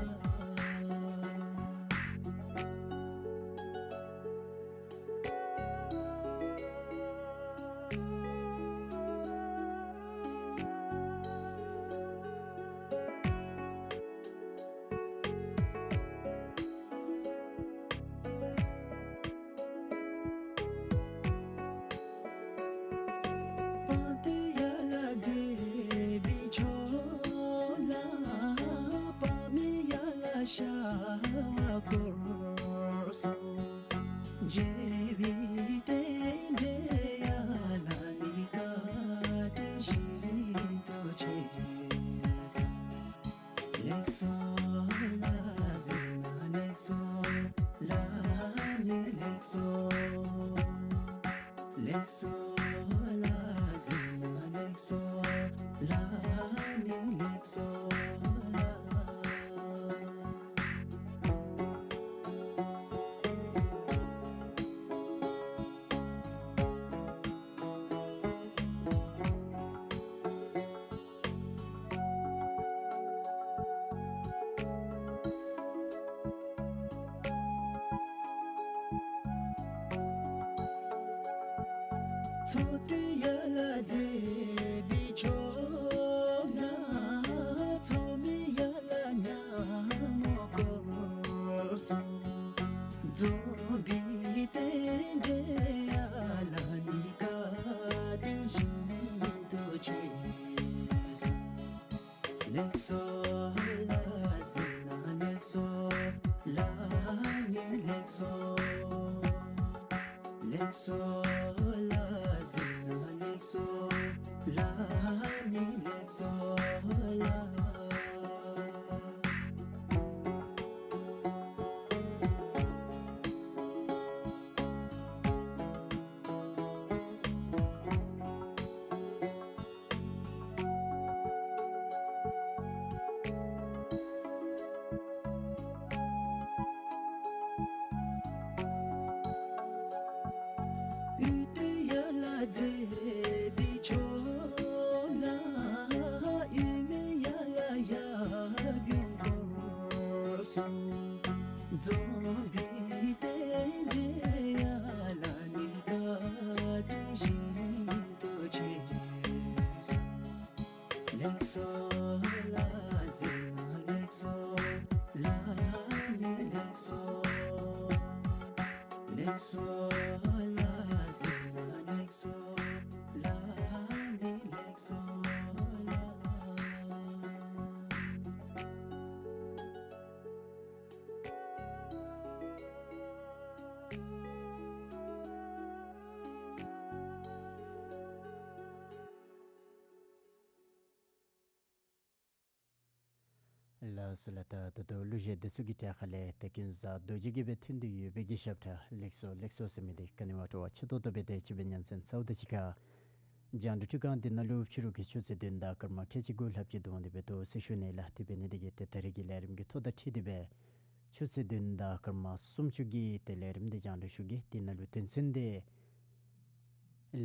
སྤང་སྟེ་ཡར་ལ་མཛད་པའི་ཕྱོགས་ལ་དཔག་མེད་ཡར་ལ་ཤར་བ་བསྐོར་སོང་། རྒྱལ་བའི་རྟེན་འབྲེལ་ཡར་ལ་ནི་བཀའ་དྲིན་ཤིན་ཏུ་ཆེ་སོང་། ལེགས་སོ་ལ་ཟེར་ན་ལེགས་སོ་ལ་ནི་ལེགས་སོ། ལེགས་སོ་ལ་ཟེར་ན་ལེགས་སོ་ལ་ནི་ལེགས་སོ་ལ། ཚོགས་དུས་ཡར་ལ་མཛད་པའི་ཕྱོགས་ལ་ཚོགས་མི་ཡར་ལ་ཉ་མོ་བསྐོར་སོང་། འཛོམས་པའི་རྟེན་འབྲེལ་ཡར་ལ་ནི་བཀའ་དྲིན་ཤིན་ཏུ་ཆེ་སོང་། ལེགས་སོ་ལ་ཟེར་ན་ལེགས་སོ་ལ་ནི་ལེགས་སོ། ལེགས་སོ་ལ་ཟེར་ན་ལེགས་སོ་ལ་ནི་ལེགས་སོ་ལ། དབུས་སྟོད་ཡར་ལ་མཛད་པའི་ཕྱོགས་ལ་དབུས་མེད་ཡར་ལ་ཡབ་ཡུམ་བསྐོར་སོང་། འཛོམས་པའི་རྟེན་འབྲེལ་ཡར་ལ་ནི་བཀའ་དྲིན་ཤིན་ཏུ་ཆེ་སོང་། ལེགས་སོ་ལ་ཟེར་ན་ལེགས་སོ་ལ་ནི་ལེགས་སོ། ལེགས་སོ་ལ་ཟེར་ན་ལེགས་སོ་ལ་ནི་ལེགས་སོ་ལ། ལགས་སོ་ལགས། ད་ད་ལྟོ་གླུ་གཞས་འདི་ཚུ་གི་གྲས་ཁ་ལས་ད་ཀུན་བཟང་རྡོ་རྗེ་གིས་སྦེ་འཐེན་ཏེ་ཡོད་པའི་གི་ཞབས་ཁྲ་ལེགས་སོ་ལེགས་སོ་ཟེར་མི་འདི་ག་ནི་བ་འདྲཝ་ཆེ་ཏོག་ཏོ་སྦེ་དེ་ཅིག་སྦེ་ཉན་གསན་ཚརཝ་ད་གཅིག་ཁར་རྒྱང་བསྒྲགས་འཕྲུལ་ཁང་འདི་ནང་ལུ་ཕྱི་རུ་གི་ཆུ་ཚོད་བདུན་དང་སྐར་མ་ཁལ་གཅིག་དགུ་ལྷགཔ་ཅིག་འདུག་འདི་སྦེ་འདུག་ཟེར་ཞུ་ནི་ལགས། དེ་འབད་ནི་འདི་གིས་ཏེ་ད་རིས་ཀྱི་ལས་རིམ་གྱི་ཐོ་དང་འཁྲིལ་ཏེ་སྦེ་ཆུ་ཚོད་བདུན་དང་སྐར་མ་སུམ་ཅུ་གི་ཏེ་ལས་རིམ་འདི་རྒྱང་བསྒྲགས་ཞུ་གེ། དེ་ནང་ལུ་དོན་ཚན་འདི་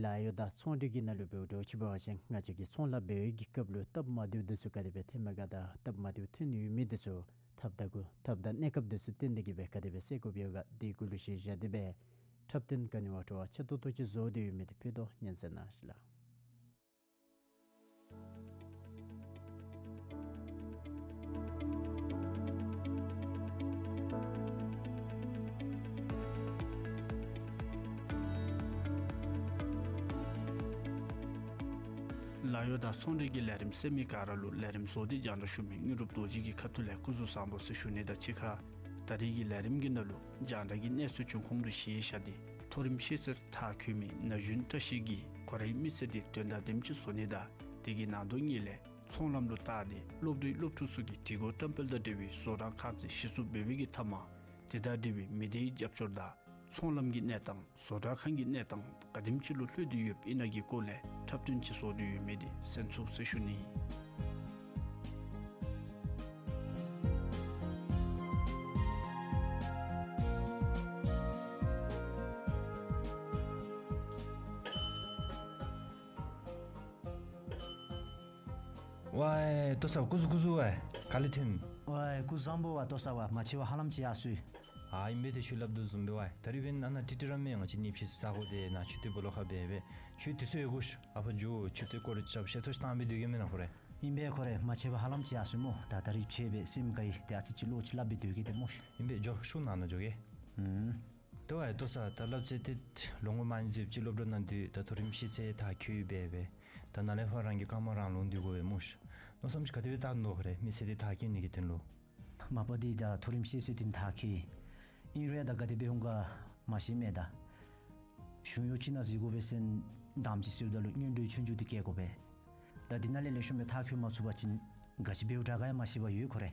ལཱ་གཡོག་དང་ཚོང་འབྲེལ་གྱི་ནང་ལུ་འབདཝ་འདྲཝ་ཅིག་འབད་བ་ཅིན་ང་བཅས་ཀྱིས་ཚོང་ལཱ་འབད་བའི་གི་སྐབས་ལུ་སྟབས་མ་བདེཝ་འདི་ཚུ་ག་དེ་སྦེ་ཐོནམ་ག་དང་སྟབས་མ་བདེཝ་ཐོན་ཡོད་མི་འདི་ཚུ་ཐབས་དང་གུ་ཐབས་དང་གནས་སྐབས་འདི་ཚུ་བསྟུན་ཏེ་གི་སྦེ་ག་དེ་སྦེ་སེལ་དགོཔ་ཡོད་ག་དེ་གུ་ལུ་གཞི་བཞག་སྟེ་སྦེ་འཁྲབ་སྟོན་ག་ནི་བ་འདྲཝ་ཆེ་ཏོག་ཏོ་ཅིག་བཟོ་སྟེ་ཡོད་མི་འདི་ཕུལ་དོ། ཉན་གསན་གནང་ཞིག་ལགས། ལཱ་གཡོག་དང་ཚོང་འབྲེལ་གྱི་ལས་རིམ་གསན་མི་ག་ར་ལུ་ལས་རིམ་བཟོ་སྟེ་རྒྱང་བསྒྲགས་ཞུ་མི་དངོས་གྲུབ་རྡོ་རྗེ་གི་ཁ་ཐུག་ལས་སྐུ་གཟུགས་བཟང་པོ་ཟེར་ཞུ་ནི་དང་གཅིག་ཁར་ད་རིས་ཀྱི་ལས་རིམ་གྱི་ནང་ལུ་རྒྱང་བསྒྲགས་ཀྱི་གནས་ཚུལ་བྱུང་ཁུངས་ལུ་གཞི་བཞག་སྟེ་མཐོ་རིམ་ཤེས་ཚད་མཐར་འཁྱོལ་མི་ན་གཞོན་བཀྲ་ཤིས་ཀྱིས་ཁོ་རའི་མི་ཚེ་འདི་དོན་དང་ལྡནམ་ཅིག་བཟོ་ནི་དང་དེ་གི་ནང་དོན་དངོས་ལས་ ཚོང་ལམ་ལུ་བལྟ་སྟེ་སློབ་གྲྭའི་སློབ་ཕྲུག་ཚུ་གིས་དྲི་གོ་བཀྲམ་སྤེལ་དང་འབྲེལ་བའི་བཟོ་གྲྭ་ཁང་ཚུ་ཞིག་གསོ་འབད་བའི་གི་མཐའ་མ་དེ་དང་འབྲེལ་བའི་མི་སྡེའི་རྒྱབ་སྐྱོར་དང་ཚོང་ལམ་གྱི་གནས་སྟངས་བཟོ་གྲྭ་ཁང་གི་གནས་སྟངས་ག་དེམ་ཅིག་ལུ་ལྷོད་དེ་ཡོདཔ་ཨིན་ན་གི་སྐོར་ལས་འཁྲབ་སྟོན་ཅིག་བཟོ་དོ་ཡོད་མི་དེ་གསན་ཚུགས་ཟེར་ཞུ་ནི། ཝའེ་ཏོ་ས་སྐུ་གཟུགས་སྐུ་གཟུགས་ཝའེ་ག་ལས་ཐོནམ། ཝའེ་སྐུ་གཟུགས་བཟང་པོ་ཝའེ་ཏོ་ས་ཝའེ་མ་ཆེ་བ་ཧ་ལམ་ཅིག་ཡར་སོ་ཡི། ཨ་ཨིན་པས་ཏེ་ཁྱོད་སླབ་དོ་བཟུམ་སྦེ་ཝའེ་ད་རིས་འབདན་ཨ་ནཱ་ཀྲིག་ཀྲི་ར་མེན་ང་བཅས་གཉིས་ཕྱད་ས་གོ་དེ་ནཱ་ཆུ་སྟོད་སྦོ་ལོགས་ཁར་སྦེ་སྦེ་ཁྱོད་དུས་ཚོད་ཡོད་གོ་ཤིག་ཨ་ཕར་འགྱོ་ཆུ་སྟོད་སྐོར་ར་རྐྱབ་ཤེས་ཐོ་ཅིག་བཏང་སྦེ་སྡོད་གེ་མེན་ན་ཁོ་རེ། ཨིན་པས་ཁོ་རེ་མ་ཆེ་བ་ཧ་ལམ་ཅིག་ཡར་སོ་སྨོ། ད་ད་རིས་ཕྱད་སྦེ་སེམས་དགའ་ཡི། ཏེ་ཨ་ཙི་ཅིག་ལོག་ཅིག་སླབ་སྦེ་སྡོད་གེ་ཏེ་སྨོ་ཤིག་ཨིན་པས་འགྱོ་ཤུལ་ནང་ན་འགྱོ་གེ། ཨུམ། ཏེ་ཝའེ་ཏོ་ས་ད་སླབ་ཚེ་ཏེ་ལོ་ངོ་མ་ནི་ཟེར་ཅིག་སློབ་གྲྭ་ནང་སྡོད་ད་མཐོ་རིམ་ཤེས་ཚད་མཐར་འཁྱོལ་སྦེ་སྦེ་ད་ནཱ་ལས་ཕར་རང་གི་རྐངམ་རང་ལོང་སྡོད་དགོ་པས་སྨོ་ཤིག་མནོ་བསམ་ཅིག་ག་དེ་སྦེ་བཏང་དོ་ཁོ་རེ་མི་ཚེ་འདི་མཐར་འཁྱོལ་ནི་གི་དོན་ལུ། མ་པ་འདི་ད་མཐོ་རིམ་ཤེས་ཚད་འདི་མཐར་འཁྱོལ་ཨིན་རུང་ཡང་ད་ག་དེ་སྦེ་འོང་ག་མ་ཤེས་མས། ད་གཞུང་གཡོག་ཅིག་ནང་འཛུལ་དགོ་པས་ཟེར་དམ་ཅིག་གསོལཝ་ད་ལུ་སྔོན་འགྲོའི་ཆོས་རྒྱུགས་འདི་བཀལ་དགོ་པས། ད་འདི་ནང་ལས་ལེགས་ཤོམ་སྦེ་མཐར་འཁྱོལ་མ་ཚུགས་པ་ཅིན་ག་ཅི་འབདཝ་དྲག་ག་ཡང་མ་ཤེས་པར་ཡོད་ཁོ་རེ།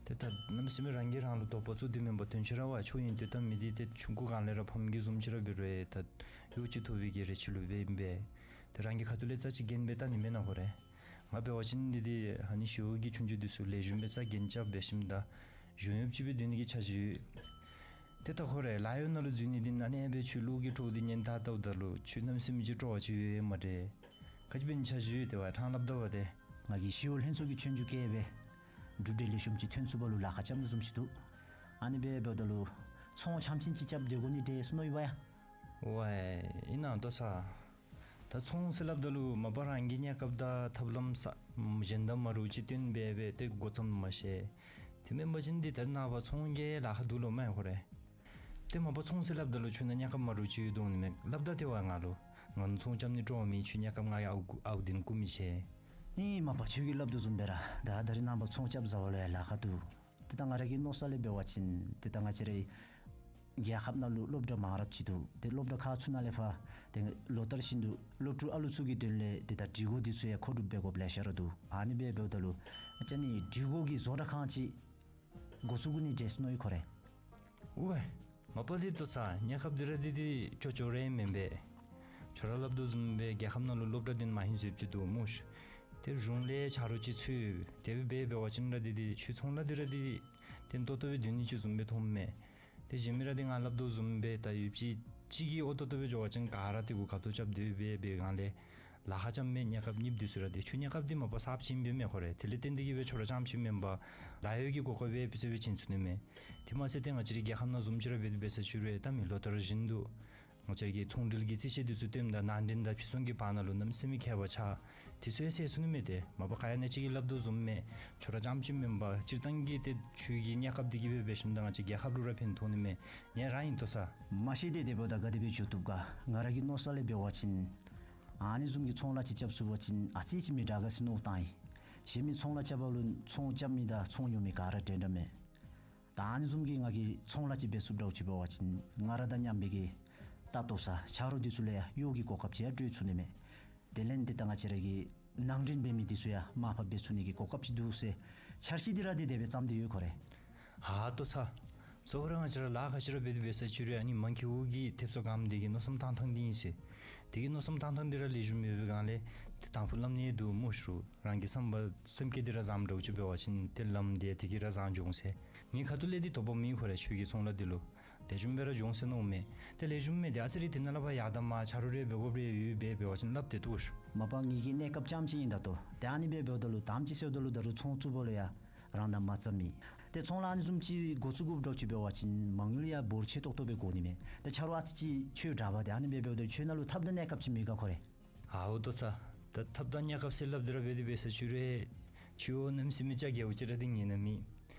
ཏེ་ད་གནམ་མེད་ས་མེད་རང་གིས་རང་ལུ་དོགས་པ་བཙུགས་ཏེ་མེན་པར་དོན་ཆེ་ར་ཝའེ་ཆོས་ཡོན་ཏན་དང་མི་འདི་ཏེ་ཆུང་ཀུ་སྒང་ལས་ར་ཕམ་གི་བཟུམ་ཅིག་ར་འབད་རུང་ད་གཡོག་ཅིག་ཐོབ་པའི་གི་རེ་ཆེ་ལུ་འབད་ཨིན་པས། ཏེ་རང་གི་ཁ་ཐུག་ལས་རྩ་ཅིག་འགན་སྦེ་བལྟ་ནི་མེན་ན་ཁོ་རེ། ང་འབད་བ་ཅིན་འདི་འདི་ཨ་ནི་ཞི་གཡོག་གི་ཆོས་རྒྱུགས་འདི་ཚུ་ལེགས་ཤོམ་སྦེ་རྩ་འགེངས་རྐྱབ་འབད་ཞིནམ་ད་གཞུང་གཡོགཔ་ཅིག་སྦེ་སྡོད་ནི་གི་འཆར་གཞི་ཡོད། ཏེ་ད་ཁོ་རེ་ལཱ་གཡོག་ནང་ལུ་འཛུལ་ནི་འདི་ཨ་ནི་སྦེ་ཁྱོད་བློ་གི་འཕྲོ་འདི་ཉན་ད་བལྟཝ་ད་ལུ་ཁྱོད་གནམ་མེད་ས་མེད་ཅིག་སྤྲོ་བ་ཅིག་ཡོད་ཡོད་སྨ་རེ། ག་ཅི་འབད་ནི་འཆར་གཞི་ཡོད་ཏེ་ཝའེ་ཕྲང་སླབ་ད་པ་ཏེ། ང་གིས་ཞི་གཡོག་ལྷན་ཚོགས་ཀྱི་ཆོས་རྒྱུགས་བཀལ་སྦེ་གྲུབ་འབྲས་ལེགས་ཤོམ་ཅིག་ཐོན་ཚུགས་པ་ལུ་ལཱ་ཁག་རྐྱབ་ནི་བཟུམ་ཅིག་འདུག་ཨ་ནི་སྦེ་འབདཝ་ད་ལུ་ཚོང་རྐྱངམ་ཅིག་རྐྱབ་སྡོད་དགོ་ནི་འདྲས་ཟེར་མནོ་ཡི་པ་ཡ། ཝའེ་ཨིན་ན་ཏོ་ས། ད་ཚོང་ཟེར་སླབ་ད་ལུ་མ་པ་རང་གི་གནས་སྐབས་དང་ཐབས་ལམ་ས་གཞན་དང་མ་འདྲཝ་ཅིག་སྟོན་སྦེ་སྦེ་ཏེ་འགོ་བརྩམ་མ་ཤེས། དེ་མེན་པ་ཅིན་འདི་ད་རེས་ནངས་པ་ཚོང་གི་ལཱ་ཁག་འདུག་ལོ་མས་ཁོ་རེ། ཏེ་མ་པ་ཚོང་ཟེར་སླབ་ད་ལུ་ཁྱོད་ནང་གནས་སྐབས་མ་འདྲཝ་ཅིག་ཡོད་དོ་ནི་མས། སླབ་ད་ཏེ་ཝའེ་ང་ལུ་ང་ཚོང་རྐྱབ་ནི་སྤྲོ་བ་མེད། ཁྱོད་གནས་སྐབས་ང་གིས་ཨའུ་ཨའུ་དིན་བཀུག་མི་ཤེས། ཨིན་མ་པ་ཁྱོད་ཀྱིས་སླབ་དོ་བཟུམ་སྦེ་ར་ད་ད་རེས་ནངས་པ་ཚོང་རྐྱབ་བཟའ་བ་ལུ་ཡང་ལཱ་ཁག་འདུག། ཏེ་ད་ང་ར་གི་མནོ་ས་ལས་འབད་བ་ཅིན་ཏེ་ད་ང་བཅས་རའི་རྒྱལ་ཁབ་ནང་ལུ་སློབ་གྲྭ་མང་རབས་ཅིག་འདུག། ཏེ་སློབ་གྲྭ་ཁག་ཚུ་ནང་ལས་ཕར་ཏེ་ལོ་ལྟར་བཞིན་དུ་སློབ་ཕྲུག་ཨ་ལུ་ཚུ་གི་དོན་ལས་ཏེ་ད་སྒྲིག་གོ་འདི་ཚུ་ཡང་མཁོ་སྒྲུབ་འབད་དགོཔ་ལེ་ཤ་ར་འདུག། ཨ་ནི་སྦེ་འབདཝ་ད་ལུ་ཨ་ཙི་ནི་སྒྲིག་གོ་གི་བཟོ་གྲྭ་ཁང་ཅིག་འགོ་བཙུགས་དགོ་ནི་འདྲས་མནོ་ཡི་ཁོ་རེ། ཝའེ་མ་པ་འདི་ཏོ་ས་གནས་སྐབས་འདི་ར་འདི་འདི་ཅོག་ཅོག་ར་མེན་པས། ཁྱོད་ར་སླབ་དོ་བཟུམ་སྦེ་རྒྱལ་ཁབ་ནང་ལུ་སློབ་གྲྭ་འདི་མ་ཧིང་བཟུམ་ཅིག་འདུག་སྨོ་ཤིག། ཏེ་གཞུང་ལས་ཆ་རོགས་ཅིག་འཚོལ་དེ་སྦེ་འབད་བ་ཅིན་ར་འདི་འདི་ཁྱོད་ཚོང་ལཱ་འདི་ར་འདི་འདི་ཏེ་ཏོག་ཏོ་སྦེ་སྡོད་ནི་ཅིག་བཟུམ་སྦེ་མཐོངམ་མས། ཏེ་གཞན་མི་ར་འདི་ང་སླབ་དོ་བཟུམ་སྦེ་ད་ཡུདཔ་ཅིག་གཅིག་གིས་ཨོ་ཏོག་ཏོ་སྦེ་འགྱོ་བ་ཅིན་ག་ར་ཏེ་གུ་ཁ་ཐུག་རྐྱབ་སྡོད་སྦེ་འབད་སྒང་ལས་ལཱ་ཁག་རྐྱབ་མི་གནས་སྐབས་གཉིས་འདི་ཚུ་ར་ཏེ་ཁྱོད་གནས་སྐབས་འདི་མ་པ་གསརཔ་ཅིག་ཨིན་པས་མས་ཁོ་རེ། དེ་ལས་བརྟེན་ཏེ་གིས་སྦེ་ཁྱོད་ར་རྐྱངམ་ཅིག་མེན་པར་ལཱ་གཡོག་གི་གོ་སྐབས་སྦེ་ཕུལ་ཚུགས་སྦེ་བྱིན་ཚུགས་ནི་མས། དེ་མ་ཚད་ཏེ་ང་བཅས་རའི་རྒྱལ་ཁབ་ནང་བཟུམ་ཅིག་ར་འབད་དེ་འབད་ས་ཅིག་རུང་ད་མི་ལོ་ལྟར་བཞིན་དུ་ང་བཅས་ཀྱི་ཚོང་འབྲེལ་གྱི་རྩིས་བཤེར་འདི་ཚུ་སྟོནམ་ད་ནང་འདྲེན་དང་ཕྱིར་ཚོང་གི་བར་ན་ལུ་གནམ་མེད་ས་མེད་ཁྱད་པར་ཆགས། དེ་ཚུ་ཡང་སེལ་ཚུགས་ནི་མས། ཏེ་མ་པ་ག་ཡང་ན་ཅིག་གིས་སླབ་དོ་བཟུམ་མས། ཁྱོད་ར་རྐྱངམ་ཅིག་མེན་པར་སྤྱིར་བཏང་གི་ཏེ་ཁྱོད་ཀྱི་གནས་སྐབས་འདི་གིས་སྦེ་འབད་ཞིནམ་ད་ང་བཅས་རྒྱལ་ཁབ་ལུ་ར་ཕན་ཐོགས་ནི་མས། ངེ་ར་ཨིན་ཏོ་ས། མ་ཤེས་ཏེ་དེ་འབདཝ་ད་ག་དེ་སྦེ་འགྱོ་བཏུབ་ག། ང་ར་གི་མནོ་ས་ལས་འབད་བ་ཅིན་ཨ་ནི་བཟུམ་གྱི་ཚོང་ལཱ་ཅིག་རྐྱབ་ཚུགས་པ་ཅིན་ཨ་ཙི་ཅིག་མི་དྲག་ག་ཟེར་མནོ་བཏང་ཡི། གཞན་མི་ཚོང་ལཱ་རྐྱབ་པ་ལུ་ཚོང་རྐྱབ་མི་དང་ཚོང་ཉོ་མི་ག་ར་འདྲན་འདྲ་མས། ད་ཨ་ནི་བཟུམ་གྱི་ང་གིས་ཚོང་ལཱ་ཅིག་འབད་ཚུགསཔ་འདྲཝ་ཅིག་འབད་བ་ཅིན་ང་ར་དང་མཉམ་པའི་གི་ད་ཏོ་ས་ཆ་རོགས་འདི་ཚུ་ལུ་ཡང་གཡོག་གི་གོ་སྐབས་ཅིག་ཡང་སྤྲོད་ཚུགས་ནི་མས། དེ་ལས་འདི་ད་ང་བཅས་ར་གི་ནང་འདྲེན་འབད་མི་འདི་ཚུ་ཡང་མར་ཕབ་འབད་ཚུགས་ནི་གི་གོ་སྐབས་ཅིག་འདུག་ཟེར་འཆར་གཞི་འདི་ར་འདི་དེ་སྦེ་བརྩམས་ཏེ་ཡོད་ཁོ་རེ། ཨ་ཏོ་ས། གཙོ་བོ་ར་ང་བཅས་ར་ལཱ་ག་ཅི་ར་འབད་དེ་འབད་ས་ཅིག་རུང་ཨ་ནི་མང་ཁེ་བོ་གི་ཐེབས་སོ་གམ་འདི་གི་མནོ་བསམ་བཏང་ཐངས་འདི་ཨིན་ཟེར། དེ་གི་མནོ་བསམ་བཏང་ཐངས་འདི་ར་ལེགས་ཤོམ་ཡོད་པའི་སྒང་ལས་ཏེ་དང་ཕུ་ལམ་ནི་འདུག་སྨོ་ཤིག། རང་གི་བསམ་པ་སེམས་བསྐྱེད་འདི་ར་བཟངམ་འདྲཝ་ཅིག་འབད་བ་ཅིན་ཏེ་ལམ་འདི་དེ་གིས་ར་བཟང་འགྱོ་འོང་ཟེར། ངེའི་ཁ་ཐུག་ལས་འདི་དོགས་པ་མེད་ཁོ་རེ། ཁྱོད་ཀྱི་ཚོང་ལཱ་འདི་ལུ་ལེགས་ཤོམ་སྦེ་ར་འགྱོ་འོང་ཟེར་མནོཝ་མས། ཏེ་ལེགས་ཤོམ་མས་ཏེ་ཨ་ཙི་རེ་དེ་ནང་ལས་ཕར་ཡར་དང་མར་ཆ་རོགས་རེ་འབད་དགོཔ་རེ་ཡོད་པས་འབད་བ་ཅིན་སླབ་སྟེ་འདུག་ཤིག། མ་པ་ངེ་གི་གནས་སྐབས་རྐྱངམ་ཅིག་ཨིན་ད་ལྟོ། ཏེ་ཨ་ནི་སྦེ་འབདཝ་ད་ལུ་དང་པ་ཅིག་ཟེརཝ་ད་ལུ་ད་རུང་ཚོང་བཙུགས་པ་ལུ་ཡང་རང་དང་མ་འཚམས་མི། ཏེ་ཚོང་ལཱ་ཨ་ནི་བཟུམ་ཅིག་འགོ་བཙུགས་དགོཔ་འདྲཝ་ཅིག་འབད་བ་ཅིན་མ་དངུལ་ཡང་འབོར་ཆེ་ཏོག་ཏོ་སྦེ་དགོ་ནི་མས། ཏེ་ཆ་རོགས་ཨ་ཙི་ཅིག་ཁྱོད་དྲག་པ་ཏེ་ཨ་ནི་སྦེ་འབདཝ་ད་ཁྱོད་ནང་ལུ་ཐབས་དང་གནས་སྐབས་ཅིག་མེད་ག་ཁོ་རེ། ཨའོ་ཏོ་ས། ད་ཐབས་དང་གནས་སྐབས་ཟེར་སླབ་སྟེ་ར་འབད་དེ་འབད་ས་ཅིག་རུང་ཁྱོད་གནམ་མེད་ས་མེད་ཅིག་རྒྱལ་པོ་ཅིག་ར་འདི་ངེ་ནི་མེད།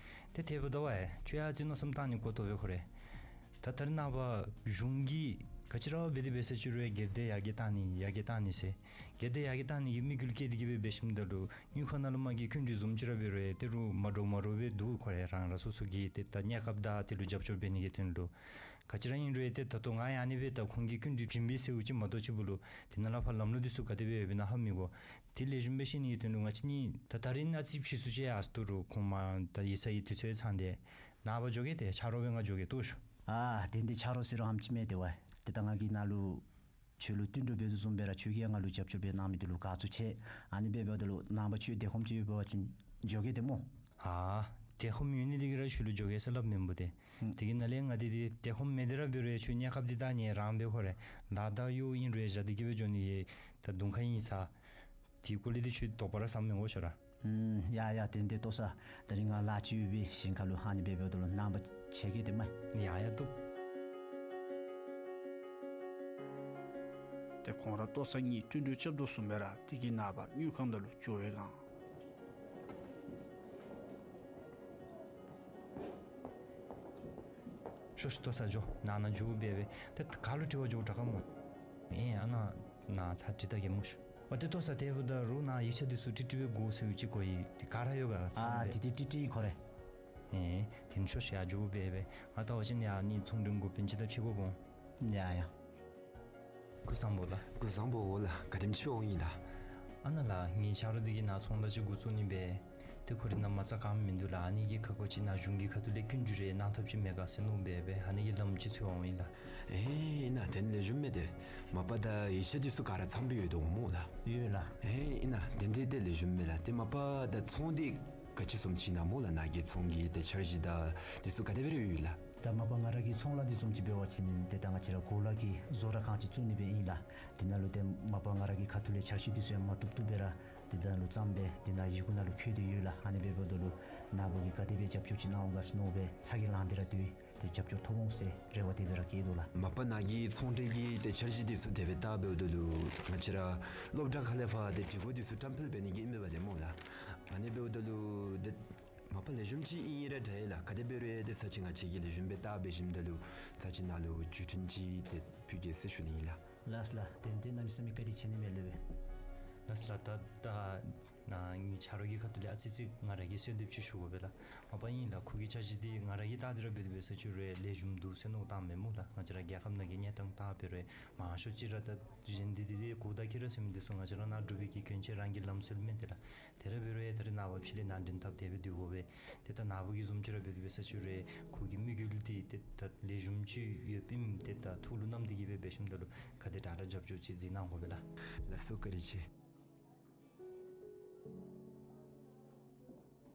ཏེ་དེ་འབདཝ་ད་ཝའེ་ཁྱོད་ཡང་ཨ་ཙི་མནོ་བསམ་བཏང་ནི་དགོ་དོ་བས་ཁོ་རེ། ད་ད་རེས་ནངས་པ་གཞུང་གིས་ ག་ཅི་ར་འབད་དེ་འབད་ས་ཅིག་རུང་སྒེར་སྡེ་ཡར་རྒྱས་བཏང་ནི་ཡར་རྒྱས་བཏང་ནི་ཟེར། སྒེར་སྡེ་ཡར་རྒྱས་བཏང་ནི་གི་དམིགས་ཡུལ་བསྐྱེད་དེ་གི་སྦེ་འབད་ཞིནམ་ད་ལུ་དངུལ་ཁང་ནང་ལུ་མ་གི་སྐྱིན་འགྲུལ་བཟུམ་ཅིག་ར་འབད་རུང་ཏེ་རུང་མ་འདྲཝ་མ་འདྲཝ་སྦེ་འདུག། ཁོ་ར་རང་རང་སོ་སོ་གི་ཏེ་ད་གནས་སྐབས་དང་དེ་ལུ་རྒྱབ་སྐྱོར་འབད་ནི་གི་དོན་ལུ། ག་ཅི་ར་ཨིན་རུང་ཏེ་ད་ལྟོ་ང་ཡང་ཨ་ནི་སྦེ་ད་ཁོང་གིས་སྐྱིན་འགྲུལ་བྱིན་པས་ཟེརཝ་ཅིག་མ་གཏོགས་ཅིག་པོ་ལུ་དེ་ནང་ལས་ཕར་ལམ་ལུགས་འདི་ཚུ་ག་དེ་སྦེ་ཡོདཔ་ཨིན་ན་ཧ་མི་གོ། དེ་ལེགས་ཤོམ་སྦེ་ཤེས་ནི་གི་དོན་ལུ་ང་བཅས་གཉིས་ད་ད་རིས་ནཱ་ཅིག་ཕྱིས་སུ་ཅིག་ཡར་སོང་རུང་ཁོང་མར་ད་ཡིག་ཚང་གི་དུས་ཚོད་ཚང་སྟེ་ནངས་པ་འགྱོ་གེ། ཏེ་ཆ་རོགས་སྦེ་ང་འགྱོ་གེ་ལྟོས་ཤོག། ཨ་དེ་འདི་ཆ་རོགས་ཟེར་རུང་ཧ་ལམ་ཅིག་མས། དེ་བ་ཏེ་ད་ང་གིས་ནཱ་ལུ་ཁྱོད་ལུ་བསྟུན་གྲོས་འབད་དོ་བཟུམ་སྦེ་ར་ཁྱོད་ཀྱིས་ཡང་ང་ལུ་རྒྱབ་སྐྱོར་འབད་གནང་མི་འདི་ལུ་དགའ་ཚོར་ཆེ། ཨ་ནི་སྦེ་འབདཝ་ད་ལུ་ནངས་པ་ཁྱོད་དེ་ཁོམ་ཅིག་ཡོད་པ་ཅིན་འགྱོ་གེ་ཏེ་སྨོ། ཨ་དེ་ཁོམ་ཡོད་ནི་འདི་གིས་ར་ཁྱོད་ལུ་འགྱོ་གེ་ཟེར་སླབ་མེན་པོ་ཏེ། ཨུམ། དེ་གི་ནང་ལས་ང་འདི་འདི་དེ་ཁོམ་མེད་དེ་ར་འབད་རུང་ཁྱོད་གནས་སྐབས་འདི་ད་ནི་རང་འབད་ཁོ་རེ་ལཱ་ད་གཡོག་ཨིན་རུང་བཞག་སྟེ་གི་སྦེ་འགྱོ་ནི་གི་ད་གདོང་ཁ་ཨིན་ས། དེ་སྐོར་ལས་འདི་ཁྱོད་དོགས་པ་ར་ཟ་མི་དགོ་ཤོག་ར། ཨུམ། ཡ་ཡ་དེ་འདི་ལྟོ་ས། ད་རིས་ང་ལཱ་ཅིག་ཡོད་པའི་ཞིནམ་ཁར་ལུ་ཨ་ནི་སྦེ་འབདཝ་ད་ལུ་ནངས་པ་ཕྱད་གེ་ཏེ་མས། ཡ་ཡ་ལྟོ། ཏེ་ཁོང་ར་ལྟོ་ས་གཉིས་བསྟུན་གྲོས་རྐྱབ་དོ་བཟུམ་སྦེ་ར་དེ་གི་ནངས་པ་དངུལ་ཁང་ནང་ལུ་འགྱོ་བའི་སྒང་ཤོག་ཤོག་ལྟོ་ས་འགྱོ། ནང་ན་འགྱོ་སྦེ་སྦེ་ཏེ་ག་ལུ་དྲི་བར་འགྱོ་དྲག་ག་སྨོ། ཨེ་ཨ་ནཱ་ནཱ་ཚར་དྲི་ད་གེ་སྨོ་ཤོག། ཨོ་ཏེ་ལྟོ་ས་དེ་འབདཝ་ད་རུང་ནཱ་ཡིག་ཆ་འདི་ཚུ་ཀྲིག་ཀྲི་སྦེ་དགོ་ཟེརཝ་ཅིག་གོ་ཡི། དེ་ག་ར་ཡོད་ག་ཚང་ཨ་སྦེ། དེ་དེ་ཀྲིག་ཀྲི་ཁོ་རེ། ཨེ་དེ་ནི་ཤོག་ཤོག་ཡར་འགྱོ་སྦེ་སྦེ་ང་ལྟ་བ་ཅིན་ཡར་ནི་ཚོང་འགྲེམས་འགོ་དཔོན་ཅིག་དང་ཕྱད་དགོ་འོང་། ཡ་ཡ། སྐུ་གཟུགས་བཟང་པོ་ལགས། སྐུ་གཟུགས་བཟང་པོ་ལགས། ག་དེམ་ཅིག་འོང་ཡི་ལགས། ཨ་ནཱ་ལགས་ངེའི་ཆ་རོགས་འདི་གིས་ནཱ་ཚོང་ལཱ་ཅིག་འགོ་བཙུགས་ནི་སྦེ། ཏེ་ཁོ་རའི་ནང་མ་རྩ་གང་མིན་འདུག་ལགས། ཨ་ནི་གི་ཁ་སྐོང་ཅིག་ནཱ་གཞུང་གི་ཁ་ཐུག་ལས་སྐྱིན་འགྲུལ་རེ་གནང་ཐབས་ཅིག་མེད་ག་ཟེར་མནོ་སྦེ་སྦེ་ཨ་ནི་གི་ལམ་ཅིག་འཚོལ་བར་འོང་ཡི་ལགས། ཨེ་ཨིན་ན་དེ་ལེགས་ཤོམ་མས། ཏེ་མ་པ་ད་ཡིག་ཆ་འདི་ཚུ་ག་ར་ཚངམ་སྦེ་ཡོད་དོ་སྨོ་ལགས། ཡོད་ལགས། ཨེ་ཨིན་ན་དེ་འདི་ཏེ་ལེགས་ཤོམ་མས་ལགས། ཏེ་མ་པ་ད་ཚོང་འདི་ག་ཅི་བཟུམ་ཅིག་ཨིན་ན་སྨོ་ལགས། ནཱ་གི་ཚོང་གི་ཏེ་འཆར་གཞི་དང་འདི་ཚུ་ག་དེ་སྦེ་ར་ཡོད་ལགས། ད་མ་པ་ང་ར་གི་ཚོང་ལཱ་འདི་བཟུམ་ཅིག་འབད་བ་ཅིན་ཏེ་ད་ང་བཅས་ར་གོ་ལ་གི་བཟོ་གྲྭ་ཁང་ཅིག་བཙུགས་ནི་སྦེ་ཨིན་ལགས། དེ་ནང་ལུ་ཏེ་མ་པ་ང་ར་གི་ཁ་ཐུག་ལས་འཆར་གཞི་འདི་ཚུ་ཡང་མ་བཏུབ་བཏུབ་སྦེ་ར་དེ་ནང་ལུ་བརྩམས་སྦེ་དེ་ནང་ཡི་གུ་ནང་ལུ་བཀོད་དེ་ཡོད་ལགས། ཨ་ནི་སྦེ་འབདཝ་ད་ལུ་ནཱ་བུ་གིས་ག་དེ་སྦེ་རྒྱབ་སྐྱོར་ཅིག་གནང་འོང་ག་ཟེར་མནོ་སྦེ་ཚ་གྱང་ལང་སྟེ་ར་སྡོད་ཡི། ཏེ་རྒྱབ་སྐྱོར་ཐོབ་འོང་ཟེར་རེ་བ་དེ་སྦེ་ར་བསྐྱེད་དོ་ལགས། མ་པ་ནཱ་གི་ཚོང་འབྲེལ་གྱི་ཏེ་འཆར་གཞི་འདི་ཚུ་དེ་སྦེ་བལྟ་འབདཝ་ད་ལུ་ང་བཅས་ར་སློབ་གྲྭ་ཁ་ལས་ཕར་ཏེ་སྒྲིག་གོ་འདི་ཚུ་བཀྲམ་སྤེལ་འབད་ནི་གི་ཨིན་མས་པ་ཏེ་སྨོ་ལགས། ཨ་ནི་འབདཝ་ད་ལུ་ཏེ་མ་པ་ལེགས་ཤོམ་ཅིག་ཨིན་ར་འདྲ་ཡི་ལགས། ག་དེ་འབད་རུང་ཏེ་ཚར་ཅིག་ང་བཅས་ཀྱིས་ལེགས་ཤོམ་སྦེ་བལྟ་འབད་ཞིནམ་ད་ལུ་ཚར་ཅིག་ནཱ་ལུ་བརྒྱུད་འཕྲིན་ཅིག་ཏེ་ཕུལ་གེ་ཟེར་ཞུ་ནི་ཨིན་ལགས། ལགས་ལགས། ཏེ་ཏེ་གནམ་མེད་ས་མེད་བཀའ་དྲིན་ཆེ་ནི་མས་ལགས། ལགས་ལགས། ད་ད་ནཱ་ངེའི་ཆ་རོགས་ཀྱི་ཁ་ཐུག་ལས་ཨ་ཙི་ཅིག་ང་ར་གིས་གསོལ་འདེབས་ཅིག་ཞུ་དགོ་པས་ལགས། མ་པ་ཨིན་ལགས། ཁོ་གི་འཆར་གཞི་འདི་ང་ར་གིས་བལྟ་སྟེ་ར་འབད་དེ་འབད་ས་ཅིག་རུང་ལེགས་ཤོམ་འདུག་ཟེར་མནོ་བཏངམ་མས་སྨོ་ལགས། ང་བཅས་ར་རྒྱལ་ཁབ་ནང་གི་གནས་སྟངས་བལྟ་འབད་རུང་མང་ཤོས་ཅིག་ར་ད་གཞན་འདི་འདི་འདི་གུ་དང་ཁྱད་ར་ཟེར་མི་འདི་ཚུ་ང་བཅས་ར་ནཱ་འབྲུག་པའི་གི་གྱོན་ཆས་རང་གི་ལམ་སྲོལ་མས་ཏེ་ལགས། དེ་ར་འབད་རུང་ད་རེས་ནངས་པ་ཕྱི་ལས་ནང་འདྲེན་འཐབ་སྟེ་སྦེ་སྡོད་དགོ་པས། ཏེ་ད་ནཱ་བུ་གི་བཟུམ་ཅིག་ར་འབད་དེ་འབད་ས་ཅིག་རུང་ཁོ་གི་དམིགས་ཡུལ་འདི་ཏེ་ད་ལེགས་ཤོམ་ཅིག་ཡོདཔ་ཨིནམ་ཏེ་ད་ཐུགས་ལུ་བསྣམས་ཏེ་གི་སྦེ་འབད་ཞིནམ་ད་ལུ་ག་དེ་དྲག་དྲག་རྒྱབ་སྐྱོར་ཅིག་མཛད་གནང་དགོ་པས་ལགས། ལགས་སོ་བཀའ་དྲིན་ཆེ།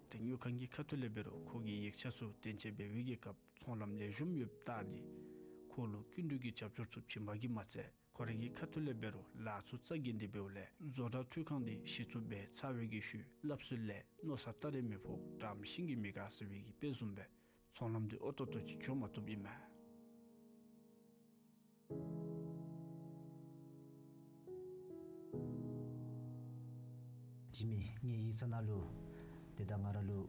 ཏེ་དངུལ་ཁང་གི་ཁ་ཐུག་ལས་འབད་རུང་ཁོ་གི་ཡིག་ཆ་ཚུ་དན་འཇལ་འབད་བའི་གི་སྐབས་ཚོང་ལམ་ལེགས་ཤོམ་ཡོདཔ་བལྟ་སྟེ་ཁོ་ལུ་སྐྱིན་འགྲུལ་གྱི་རྒྱབ་སྐྱོར་ཚུ་བྱིན་པ་གིས་མ་ཚད་ཁོ་རའི་གི་ཁ་ཐུག་ལས་འབད་རུང་ལཱ་ཚུ་རྩ་འགེངས་ཏེ་འབདཝ་ལས་བཟོ་གྲྭ་འཕྲུལ་ཁང་འདི་གཞི་བཙུགས་འབད་ཚར་བའི་གི་ཤུལ་སླབ་སྲོལ་ལས་མནོ་ས་སྟ་རེ་མི་ཕོག་དགྲ་ཤིང་གིས་མི་བཀག་ཟེར་བའི་གི་དཔེ་བཟུམ་སྦེ་ཚོང་ལམ་འདི་ཨོ་ཏོག་ཏོ་ཅིག་འགྱོ་མ་བཏུབ་ཨིན་མས། འཇིགས་མེད་ངེའི་ཡིག་ཚང་ནང་ལུ་ཏེ་ད་ང་ར་ལུ་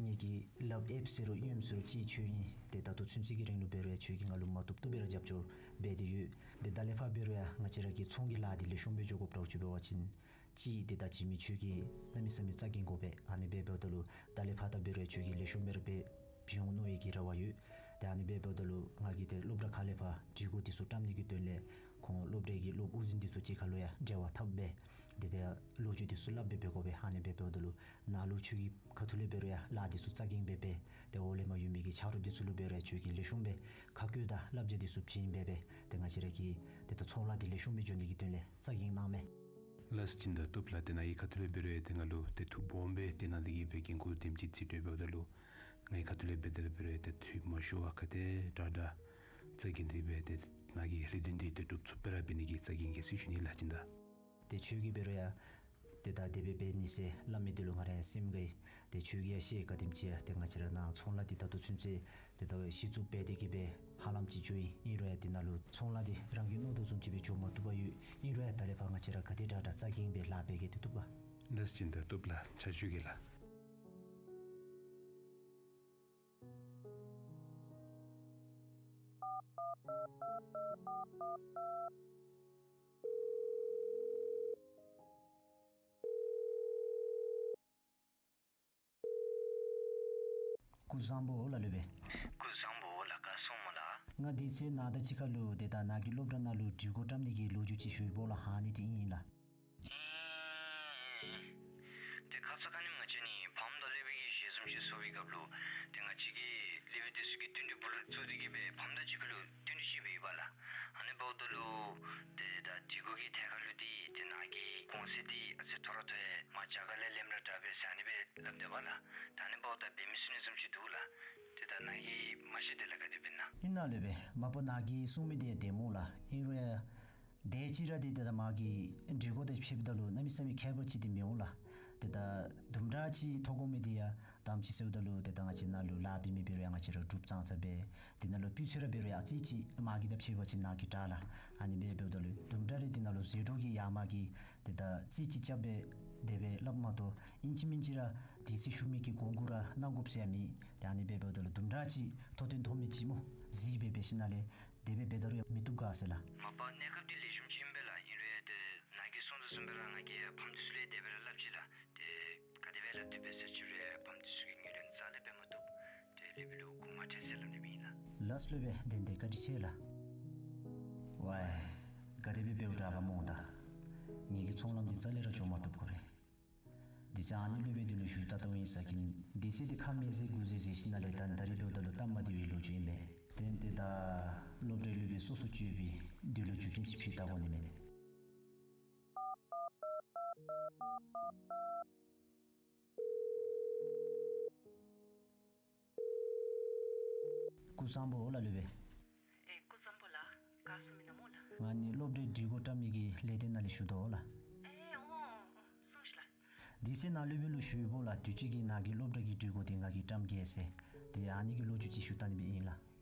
ངེ་གི་ལགཔ་ཨེབ་ཟེར་རུང་གཡོནམ་ཟེར་རུང་ཅིག་ཁྱོད་ཨིན། ཏེ་ད་ལྟོ་ཚུན་ཚོད་ཀྱི་རིང་ལུ་འབད་རུང་ཡང་ཁྱོད་ཀྱིས་ང་ལུ་མ་བཏུབ་བཏུབ་སྦེ་ར་རྒྱབ་སྐྱོར་འབད་དེ་ཡོད། ཏེ་ད་ལས་ཕར་འབད་རུང་ཡང་ང་བཅས་ར་གི་ཚོང་གི་ལཱ་འདི་ལེགས་ཤོམ་སྦེ་འགྱོ་དགོཔ་འདྲཝ་ཅིག་འབད་བ་ཅིན་ཅིག་ཏེ་ད་འཇིགས་མེད་ཁྱོད་ཀྱིས་གནམ་མེད་ས་མེད་རྩ་འགེངས་དགོ་པས། ཨ་ནི་སྦེ་འབདཝ་ད་ལུ་ད་ལས་ཕར་ད་འབད་རུང་ཡང་ཁྱོད་ཀྱིས་ལེགས་ཤོམ་སྦེ་ར་འབད་བྱིན་འོང་མནོ་བའི་གི་རེ་བ་ཡོད། ཏེ་ཨ་ནི་སྦེ་འབདཝ་ད་ལུ་ང་གིས་ཏེ་སློབ་གྲྭ་ཁ་ལས་ཕར་སྒྲིག་གོ་འདི་ཚུ་བཀྲམ་ནི་གི་དོན་ལས་ཁོང་སློབ་གྲྭའི་གི་སློབ་དབུ་འཛིན་འདི་ཚུ་གཅིག་ཁར་ལུ་ཡང་འབྲེལ་བ་འཐབ་སྦེ་ཏེ་ཏེ་ལོ་རྒྱུས་འདི་ཚུ་སླབ་སྦེ་འབད་དགོ་པས། ཨ་ནི་སྦེ་འབདཝ་ད་ལུ་ནཱ་ལུ་ཁྱོད་ཀྱི་ཁ་ཐུག་ལས་འབད་རུང་ཡང་ལཱ་འདི་ཚུ་རྩ་འགེངས་འབད་འབད་ཏེ་འོག་ལས་མར་ཡོད་མི་གི་ཆ་རོགས་འདི་ཚུ་ལུ་འབད་རུང་ཡང་ཁྱོད་ཀྱིས་ལེགས་ཤོམ་སྦེ་ཁ་བཀོད་དང་བསླབ་བྱ་འདི་ཚུ་བྱིན་འབད་འབད་ཏེ་ང་བཅས་ར་གི་ཏེ་ད་ཚོང་ལཱ་འདི་ལེགས་ཤོམ་སྦེ་འགྱོ་ནི་གི་དོན་ལས་རྩ་འགེངས་གནང་མས། ལགས་སོ་སྦྱིན་བདག་སྟོབས་ལགས། ཏེ་ནཱ་གི་ཁ་ཐུག་ལས་འབད་རུང་ཡང་ཏེ་ང་ལུ་ཏེ་ཐུགས་སྦོམ་སྦེ་ཏེ་གནང་སྟེ་གི་སྦེ་འགན་ཁུར་དེམ་ཅིག་བརྩི་སྤྲོད་འབདཝ་ད་ལུ་ནཱ་གི་ཁ་ཐུག་ལས་འབད་དེ་འབད་རུང་ཡང་ཏེ་ཐུགས་མ་ཞུ་བར་ག་དེ་དྲག་དྲག་རྩ་འགེངས་ཏེ་སྦེ་ཏེ་ནཱ་གི་རེ་འདུན་འདི་ཏེ་འགྲུབ་ཚུགསཔ་སྦེ་ར་འབད་ནི་གི་རྩ་འགེངས་གེ་ཟེར་ཞུ་ནི་ལགས་སྦྱིན་བདག། ཏེ་ཁྱོད་ཀྱིས་འབད་རུང་ཡང་ཏེ་ད་དེ་སྦེ་འབད་ནི་ཟེར་སླབ་མི་འདི་ལུ་ང་ར་ཡང་སེམས་དགའ་ཡི། ཏེ་ཁྱོད་ཀྱིས་ཡང་ཤེས་ག་དེམ་ཅིག་ཡང་ཏེ་ང་བཅས་ར་ནཱ་ཚོང་ལཱ་འདི་ད་ལྟོ་ཚུན་ཚོད་ཏེ་ད་གཞི་བཙུགས་འབད་དེ་གི་སྦེ་ཧ་ལམ་ཅིག་འགྱོ་ཡི། ཨིན་རུང་ཡང་ཏེ་ནཱ་ལུ་ཚོང་ལཱ་འདི་རང་གིས་མནོ་དོ་བཟུམ་ཅིག་སྦེ་འགྱོ་མ་བཏུབ་པར་ཡོད། ཨིན་རུང་ཡང་ད་ལས་ཕར་ང་བཅས་ར་ག་དེ་དྲག་དྲག་རྩ་འགེངས་སྦེ་ལཱ་འབད་གེ་ཏེ་བཏུབ་ག། ལགས་སྦྱིན་བདག་སྟོབས་ལགས། ཕྱག་ཞུ་གེ་ལགས། སྐུ་བཟང་པོ་ལགས། ལོས་སྦེ། སྐུ་བཟང་པོ་ལགས། ག་སོང་སྨོ་ལགས། ང་དེ་ཚེ་ནཱ་ད་ཅི་ཁ་ལུ་ཏེ་ད་ནཱ་གི་སློབ་གྲྭ་ནང་ལུ་སྒྲིག་གོ་བཀྲམ་ནི་གི་ལོ་རྒྱུས་ཅིག་ཞུ་བའི་སྦོ་ལགས། ཨ་ནི་དེ་ཨིན་ལགས། ཨིན། ཏེ་ཁ་ཙ་ཁ་ཉིནམ་ང་བཅས་ནི་ཕམ་དང་སློབ་དཔོན་གྱི་ཞལ་འཛོམས་ཅིག་སོང་བའི་སྐབས་ལུ་ཏེ་ང་བཅས་ཀྱིས་སློབ་དཔོན་དེ་ཚུ་གི་བསྟུན་གྲོས་སྦོ་ལོགས་བཙུགས་ཏེ་གི་སྦེ་ཕམ་དང་གཅིག་ཁར་ལུ་བསྟུན་གྲོས་ཅིག་འབད་ཡི་པ་ལགས། ཨ་ནི་འབདཝ་ད་ལུ་ཏེ་ད་སྒྲིག་གོ་གི་ཐད་ཁར་ལུ་འདི་ཏེ་ནཱ་གི་གོང་ཚད་འདི་ཨ་ཙི་མཐོ་ར་མཐོ་ཡི། མར་རྒྱ་གར་ལས་ལེནམ་ར་དྲག་པས་ཟེར་ཨ་ནི་སྦེ་སླབ་དེས་པ་ལགས། ད་ཨ་ནི་འབདཝ་ད་འབད་མི་ཚུགས་ནི་བཟུམ་ཅིག་འདུག་ལགས། ཏེ་ད་ནཱ་གིས་མ་ཤེས་དེ་ལགས། ག་དེ་སྦེ་ཨིན་ན། ཨིན་ན་ལོས་སྦེ། མ་པ་ནཱ་གིས་གསུང་མི་འདི་བདེན་སྨོ་ལགས། ཨིན་རུང་ཡང་དེ་ཅིག་ར་འདི་ཏེ་ད་མ་གི་སྒྲིག་གོ་དེ་ཕྱདཔ་ད་ལུ་གནམ་མེད་ས་མེད་ཁྱད་པར་ཅིག་འདི་མི་འོང་ལགས། ཏེ་ད་དུམ་གྲ་ཅིག་མཐོ་དགོ་མི་འདི་ཡང་དམ་ཅིག་ཟེརཝ་ད་ལུ་ཏེ་ད་ང་བཅས་ནཱ་ལུ་ལཱ་འབད་མི་འབད་རུང་ཡང་ང་བཅས་ར་འབྲུགཔ་ཙང་ཙ་འབད། དེ་ནང་ལུ་སྤུས་ཚད་ར་འབད་རུང་ཡང་ཨ་ཙི་ཅིག་མ་གི་དང་ཕྱད་པ་ཅིན་ནཱ་གིས་དྲག་ལགས། ཨ་ནི་སྦེ་འབདཝ་ད་ལུ་དུམ་གྲ་རེ་དེ་ནང་ལུ་ཟད་འགྲོ་གི་ཡར་མར་གྱི་ཏེ་ད་ཨ་ཙི་ཅིག་རྐྱབ་སྦེ་དེ་སྦེ་སླབ་མ་གཏོགས་ཨིན་ཅི་མིན་ཅི་ར་དུས་ཚོད་ཞུ་མི་གི་གོང་གུ་ར་གནང་དགོཔ་ཟེར་མེད། ཏེ་ཨ་ནི་སྦེ་འབདཝ་ད་ལུ་དུམ་གྲ་ཅིག་མཐོ་དོན་མཐོ་མི་ཅིག་སྨོ་གཟིགས་སྦེ་འབད་ཞིནམ་ལས་དེ་སྦེ་འབད་ད་རུང་ཡང་མི་བཏུབ་ག་ཟེར་ལགས། མ་པ་གནས་སྐབས་འདི་ལེགས་ཤོམ་ཅིག་ཨིན་པས་ལགས། ཨིན་རུང་ཡང་ཏེ་ནཱ་གིས་གསུངས་དོ་བཟུམ་སྦེ་ར་ང་གིས་ཕམ་དེ་ཚུ་ལུ་དེ་སྦེ་ར་སླབ་ཅི་ལགས། ཏེ་ག་དེ་སྦེ་སླབ་དེ་སྦེ་ཟེར་ཅི་རུང་ཡང་ཕམ་དེ་ཚུ་གིས་ངོས་ལེན་རྩ་ལས་འབད་མ་བཏུབ། ཏེ་སློབ་དཔོན་ལུ་གོ་མ་ཁྲེལ་ཟེར་སླབ་ནི་ཨིན་ལགས། ལགས་སོ་ལོས་སྦེ། དེ་ལས་བཀའ་དྲིན་ཆེ་ལགས། ཝའི། ག་དེ་སྦེ་འབདཝ་དྲག་ག་སྨོ་ད། ངེ་གི་ཚོང་ལམ་འདི་རྩ་ལས་ར་འགྱོ་མ་བཏུབ་ཁོ་རེ། དེ་ཚེ་ཨ་ནི་སློབ་དཔོན་འདི་ལུ་ཞུ་བལྟ་བལྟཝ་ཨིན་ས་ཅིན་དེ་ཚེ་འདི་ཁ་མེད་ཟེར་དགུ་ཟེར་ཟེར་ཞིནམ་ལས་ད་ད་རིས་འབདཝ་ད་ལུ་སྟབས་མ་བདེ་བའི་ལོ་རྒྱུས་ཨིན་པས། དེ་ལས་ཏེ་ད་སློབ་གྲྭའི་སློབ་དཔོན་སོ་སོ་བཅོས་པའི་འདི་ལུ་བརྒྱུད་འཕྲིན་ཅིག་ཕུལ་བལྟ་དགོ་ནི་མས། སྐུ་བཟང་པོ་ལགས། ལོས་སྦེ། ཨེ་སྐུ་བཟང་པོ་ལགས། ག་གསུང་མི་ཨིན་ན་སྨོ་ལགས། ང་ནི་སློབ་གྲྭའི་སྒྲིག་གོ་བཀྲམ་མི་གི་ལས་སྡེ་ནང་ལས་ཞུ་དོ་ལགས། ཨེ་ཨོ་ཨོ་གསུངས་ཤིག་ལགས། དེ་ཚེ་ནཱ་སློབ་དཔོན་ལུ་ཞུ་བའི་སྦོ་ལགས། དུས་ཅི་གི་ནཱ་གི་སློབ་གྲྭ་གི་སྒྲིག་གོ་འདི་ང་གིས་བཀྲམ་གེ་ཟེར། ཏེ་ཨ་ནི་གི་ལོ་རྒྱུས་ཅིག་ཞུ་བལྟ་ནི་སྦེ་ཨིན་ལགས།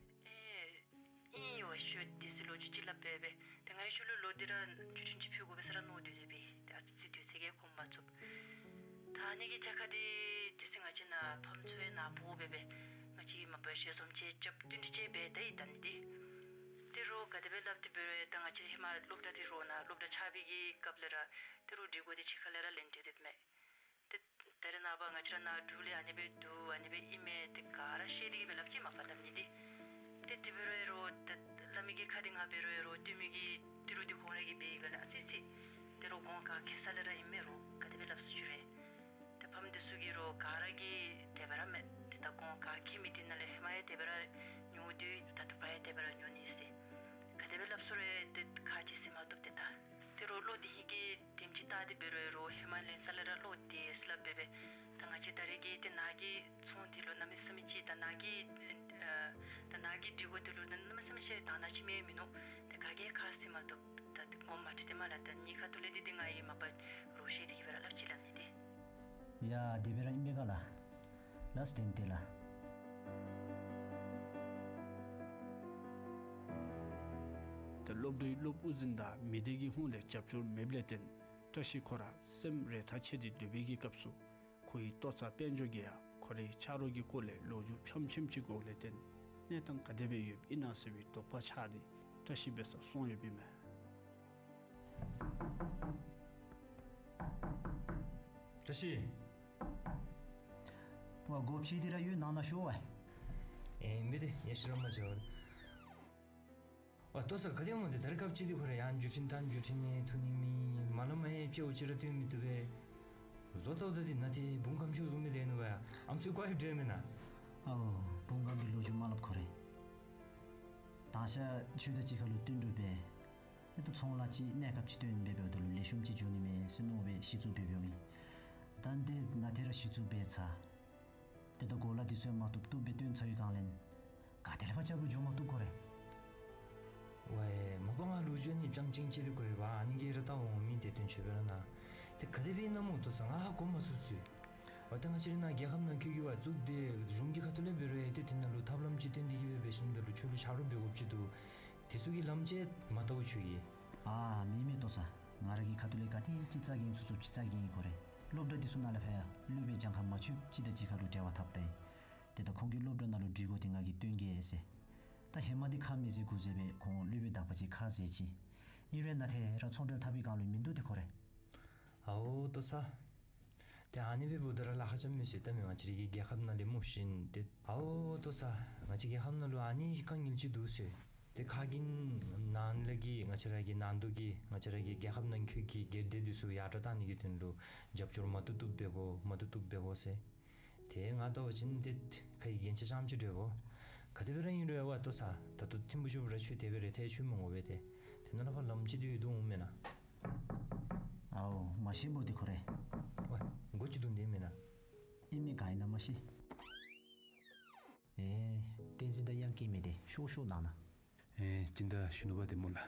ཨེ་ཨིན་ཡོད་ཤོད། དེ་ཚེ་ལོ་རྒྱུས་ཅིག་སླབ་སྦེ་སྦེ་ཏེ་ང་ཡང་ཤུལ་ལུ་ལོག་སྟེ་ར་བརྒྱུད་འཕྲིན་ཅིག་ཕུལ་དགོ་པས་ཟེར་ར་མནོ་སྡོད་སྦེ་ཏེ་ཨ་ཙི་ཅིག་དུས་ཚོད་ཀྱིས་ཁོམ་མ་ཚུགས། ད་ཨ་ནི་གི་ཐད་ཁར་འདི་དེ་ཚེ་ང་བཅས་ནཱ་ཕམ་ཚུ་ཡང་ནཱ་འབོ་སྦེ་སྦེ་ང་བཅས་མ་པ་ཞལ་འཛོམས་ཅིག་རྐྱབ་བསྟུན་གྲོས་ཅིག་འབད་ད་ཡི། ད་ནི་འདི་ཏེ་རོགས་ག་དེ་སྦེ་སླབ་སྟེ་འབད་རུང་ད་ང་བཅས་ཧེ་མ་སློབ་གྲྭ་འདི་རོགས་ནཱ་སློབ་གྲྭ་ཆགས་པའི་གི་སྐབས་ལས་ར་ཏེ་རོགས་སྒྲིག་གོ་འདི་ཕྱི་ཁ་ལས་ར་ལེན་ཏེ་སྡོདཔ་མས། ཏེ་ད་རེས་ནངས་པ་ང་བཅས་ར་ནཱ་འབྲུག་ལས་ཨ་ནི་སྦེ་འདུག་ཨ་ནི་སྦེ་ཨིན་མས། ཏེ་ག་ར་ཤེས་ཏེ་གི་སྦེ་སླབ་ཅི་མ་པ་སླབ་ནི་འདི། ཏེ་དེ་འབད་རུང་ཡང་རོགས་ཏེ་སླབ་མི་གི་ཁ་འདི་ང་འབད་རུང་ཡང་རོགས་སྟོན་མི་གི་ཏི་རུ་འདི་ཁོང་ར་གིས་འབད་ཡི་ག་ལགས། ཨ་ཙི་ཅིག་ཏེ་རོགས་གོང་ག་ཁེ་ས་ལས་ར་ཨིན་མས། རོགས་ག་དེ་སྦེ་སླབ་སུ་ཅི་རུང་ཏེ་ཕམ་འདི་ཚུ་གིས་རོགས་ག་ར་གིས་དེ་སྦེ་ར་མས། ཏེ་ད་གོང་ག་ཁེ་མི་འདི་ནང་ལས་ཧེ་མ་ཡང་དེ་སྦེ་ར་ཉོ་དོ། ད་ལྟོ་ཕར་ཡང་དེ་སྦེ་ར་ཉོ་ནི་ཟེར། ག་དེ་སྦེ་སླབ་སུ་རུང་ཏེ་ཁ་ཅིག་ཟེར་མ་བཏུབ། ཏེ་ད་ཏེ་རོགས་བློ་བདེ་ཧིང་གིས་དེམ་ཅིག་བལྟ་སྟེ་འབད་རུང་ཡང་རོགས་ཧེ་མ་ལེན་ས་ལས་ར་བློ་བདེ་ཟེར་སླབ་སྦེ་སྦེ་ད་ང་བཅས་ད་རེས་ཀྱི་ཏེ་ནཱ་གི་ཚོང་འདི་ལུ་གནམ་མེད་ས་མེད་ཅིག་ད་ནཱ་གི་ཨ་ད་ནཱ་གི་སྒྲིག་གོ་འདི་ལུ་གནམ་མེད་ས་མེད་ཅིག་དང་ན་ཅིག་མེད་མིན་ནུག། ཏེ་ག་གིས་ཁ་ཟེར་མ་བཏུབ། ད་ཏེ་དགོངསམ་མ་ཁྲེལ་ཏེ་མ་ལགས། ད་ངེའི་ཁ་ཐུག་ལས་འདི་ཏེ་ང་གིས་མ་པ་རོགས་ཤེས་ཏེ་གི་སྦེ་ར་སླབ་ཅི་སླབ་ནི་འདི། ཡ་དེ་སྦེ་ར་ཨིན་པས་ག་ལགས། ལགས་སོ་ཏེ་ཏེ་ལགས། ད་སློབ་གྲྭའི་སློབ་དབུ་འཛིན་དང་མི་སྡེ་གི་ཧོངས་ལས་རྒྱབ་སྐྱོར་མེདཔ་ལས་བརྟེན་བཀྲ་ཤིས་ཁོ་ར་སེམས་རེ་ཐག་ཆད་དེ་སྡོད་པའི་གི་སྐབས་སུ་ཁོའི་ལྟོ་ཚང་དཔལ་འབྱོར་གྱིས་ཡང་ཁོ་རའི་ཆ་རོགས་ཀྱི་སྐོར་ལས་ལོ་རྒྱུས་ཕྱམ་ཕྱམ་ཅིག་དགོཔ་ལས་བརྟེན་གནས་སྟངས་ག་དེ་སྦེ་ཡོདཔ་ཨིན་ན་ཟེར་བའི་དོགས་པ་ཆགས་ཏེ་བཀྲ་ཤིས་འབད་སར་སོང་ཡོདཔ་ཨིན་མས། བཀྲ་ཤིས། ཝ་སྒོ་ཕྱེ་སྟེ་ར་ཡོད། ནང་ན་ཤོག་ཝ། ཨེ་མི་དེ་ཡ་ཤི་ར་མ་བྱོ། ཝ་ལྟོ་ཚང་ག་དེ་སྨོ། ཏེ་ད་རེས་སྐབས་ཅིག་འདི་ཁོ་ར་ཡང་བརྒྱུད་འཕྲིན་དང་བརྒྱུད་འཕྲིན་ནི་ཐུགས་ནི་མི་མ་ལོ་མ་ཡང་སྤྱོད་ཅིག་ར་སྟོན་མི་བཏུབ་པས། བཟོ་ལྟཝ་ད་འདི་ནཱ་ཏེ་བུམོ་གམ་ཤུ་བཟུམ་སྦེ་ལེན་ནུག་པ། ཡ་ཨམ་སྲུའི་བཀའ་ཡིག་འདྲ་མེན་ན། ཨའོ་བུམོ་གམ་གྱི་ལོ་རྒྱུས་མ་སླབ་ཁོ་རེ། དང་ཤ་ཁྱོད་དང་གཅིག་ཁར་ལུ་བསྟུན་གྲོས་འབད། ཏེ་ད་ཚོང་ལཱ་ཅིག་གནས་སྐབས་ཅིག་སྟོན་འབད་འབདཝ་ད་ལུ་ལེགས་ཤོམ་ཅིག་འགྱོ་ནི་མས་ཟེར་མནོ་སྦེ་གཞི་བཙུགས་འབད་འབདཝ་ཨིན། ད་ཏེ་ནཱ་ཏེ་ར་གཞི་བཙུགས་འབད་ཚར། ཏེ་ད་གོ་ལ་འདི་ཚུ་ཡང་མ་བཏུབ་བཏུབ་སྦེ་སྟོན་ཚར་བའི་སྒང་ལས་ག་ཏེ་ལས་ཕར་རྒྱབ་ལུ་འགྱོ་མ་བཏུབ་ཁོ་རེ། ཝའེ་མ་པ་ང་ལུ་ཅོ་ནི་ཅང་ཅིང་ཅིག་ལུ་གོ་ཡོད་པ། ཨ་ནི་གིས་ར་བལྟ་འོང་མི་འདི་སྟོན་ཆོག་པས་ར་ན། ཏེ་ག་དེ་སྦེ་ཨིན་ན་སྨོ་ལྟོ་ཚང་ང་ཧ་གོ་མ་ཚུགས་ཚུལ། ཝ་ད་ང་བཅས་ར་ནཱ་རྒྱལ་ཁབ་ནང་འཁོད་ཀྱི་ཝ་འཛུགས་ཏེ་གཞུང་གི་ཁ་ཐུག་ལས་འབད་རུང་ཡང་ཏེ་དེ་ནང་ལུ་ཐབས་ལམ་ཅིག་སྟོན་ཏེ་གི་སྦེ་འབད་ཞིནམ་ད་ལུ་ཁྱོད་ལུ་ཆ་རོགས་འབད་དགོཔ་ཅིག་འདུག། དེ་ཚུ་གི་ལམ་ཅིག་མ་བལྟཝ་ཁྱོད་ཀྱིས། ཨ་མེན་མེན་ལྟོ་ཚང་། ང་ར་གི་ཁ་ཐུག་ལས་ག་ཏེ་ཅིག་རྩ་འགེངས་ཚུགས་ཚུགསཔ་ཅིག་རྩ་འགེངས་ཡི་ཁོ་རེ། སློབ་གྲྭ་འདི་ཚུ་ནང་ལས་ཕར་ཡང་སློབ་དཔོན་གྱངས་ཁ་མ་ཆོདཔ་ཅིག་དང་གཅིག་ཁར་ལུ་འབྲེལ་བ་འཐབ་ད་ཡི། ཏེ་ད་ཁོང་གི་སློབ་གྲྭ་ནང་ལུ་སྒྲིག་གོ་འདི་ང་གིས་སྟོན་གེ་ཟེར། ད་ཧེ་མ་འདི་ཁ་མི་བཟེད་དགུ་བཟེད་སྦེ་ཁོང་སློབ་དཔོན་དག་པ་ཅིག་ཁ་བཟེད་ཅི། ཨིན་རུང་ནཱ་ཏེ་ར་ཚོང་འབྲེལ་འཐབ་པའི་སྒང་ལུ་མིན་འདུག་ཏེ་ཁོ་རེ། ཨའོ་ཏོ་ས། ཏེ་ཨ་ནི་སྦེ་འབདཝ་ད་ར་ལཱ་ཁག་ཅིག་མི་བཟོད་ད་མི་ང་བཅས་ར་གི་རྒྱལ་ཁབ་ནང་ལས་སྨོ་ཤིན་ཏེ། ཨའོ་ཏོ་ས། ང་བཅས་རྒྱལ་ཁབ་ནང་ལུ་ཨ་ནི་དཀའ་ངལ་ཅིག་འདུག་ཟེར། ཏེ་ཁ་གི་ནང་ལས་ཀྱི་ང་བཅས་ར་གི་ནང་དུ་གི་ང་བཅས་ར་གི་རྒྱལ་ཁབ་ནང་འཁོད་ཀྱི་སྒེར་སྡེ་འདི་ཚུ་ཡར་དྲག་བཏང་ནི་གི་དོན་ལུ་རྒྱབ་སྐྱོར་མ་བཏུབ་བཏུབ་འབད་དགོ་མ་བཏུབ་བཏུབ་འབད་དགོ་ཟེར། ཏེ་ང་ལྟ་བ་ཅིན་ཏེ་ཁ་གི་རྒྱན་ཆ་རྐྱངམ་ཅིག་འདྲ་བོ། ག་དེ་སྦེ་ར་ཨིན་རུང་ཝ་ཏོ་ས། ད་ལྟོ་ཐིམ་ཕུག་ཆུ་བུར་ར་ཆོས་དེ་སྦེ་རེ་ཐལ་ཆུ་མི་ངོ་བས་ཏེ། ཏེ་ནཱ་ལས་ཕར་ལམ་ཅིག་འདི་ཡོད་དོ་འོང་མེན་ན། ཨའོ་མ་ཤེས་འབོ་ཏེ་ཁོ་རེ། ཝ་མགུ་ཅིག་རྡུང་དེ་མེན་ན། ཨིན་མི་ག་ཨིན་ན་མ་ཤེས། ཨེ་བསྟན་འཛིན་དང་དབྱངས་སྐྱིད་མི་དེ་ཤོག་ཤོག་ནང་ན། ཨེ་སྦྱིན་བདག་གཞོན་ནུ་པ་དེ་སྨོ་ལགས།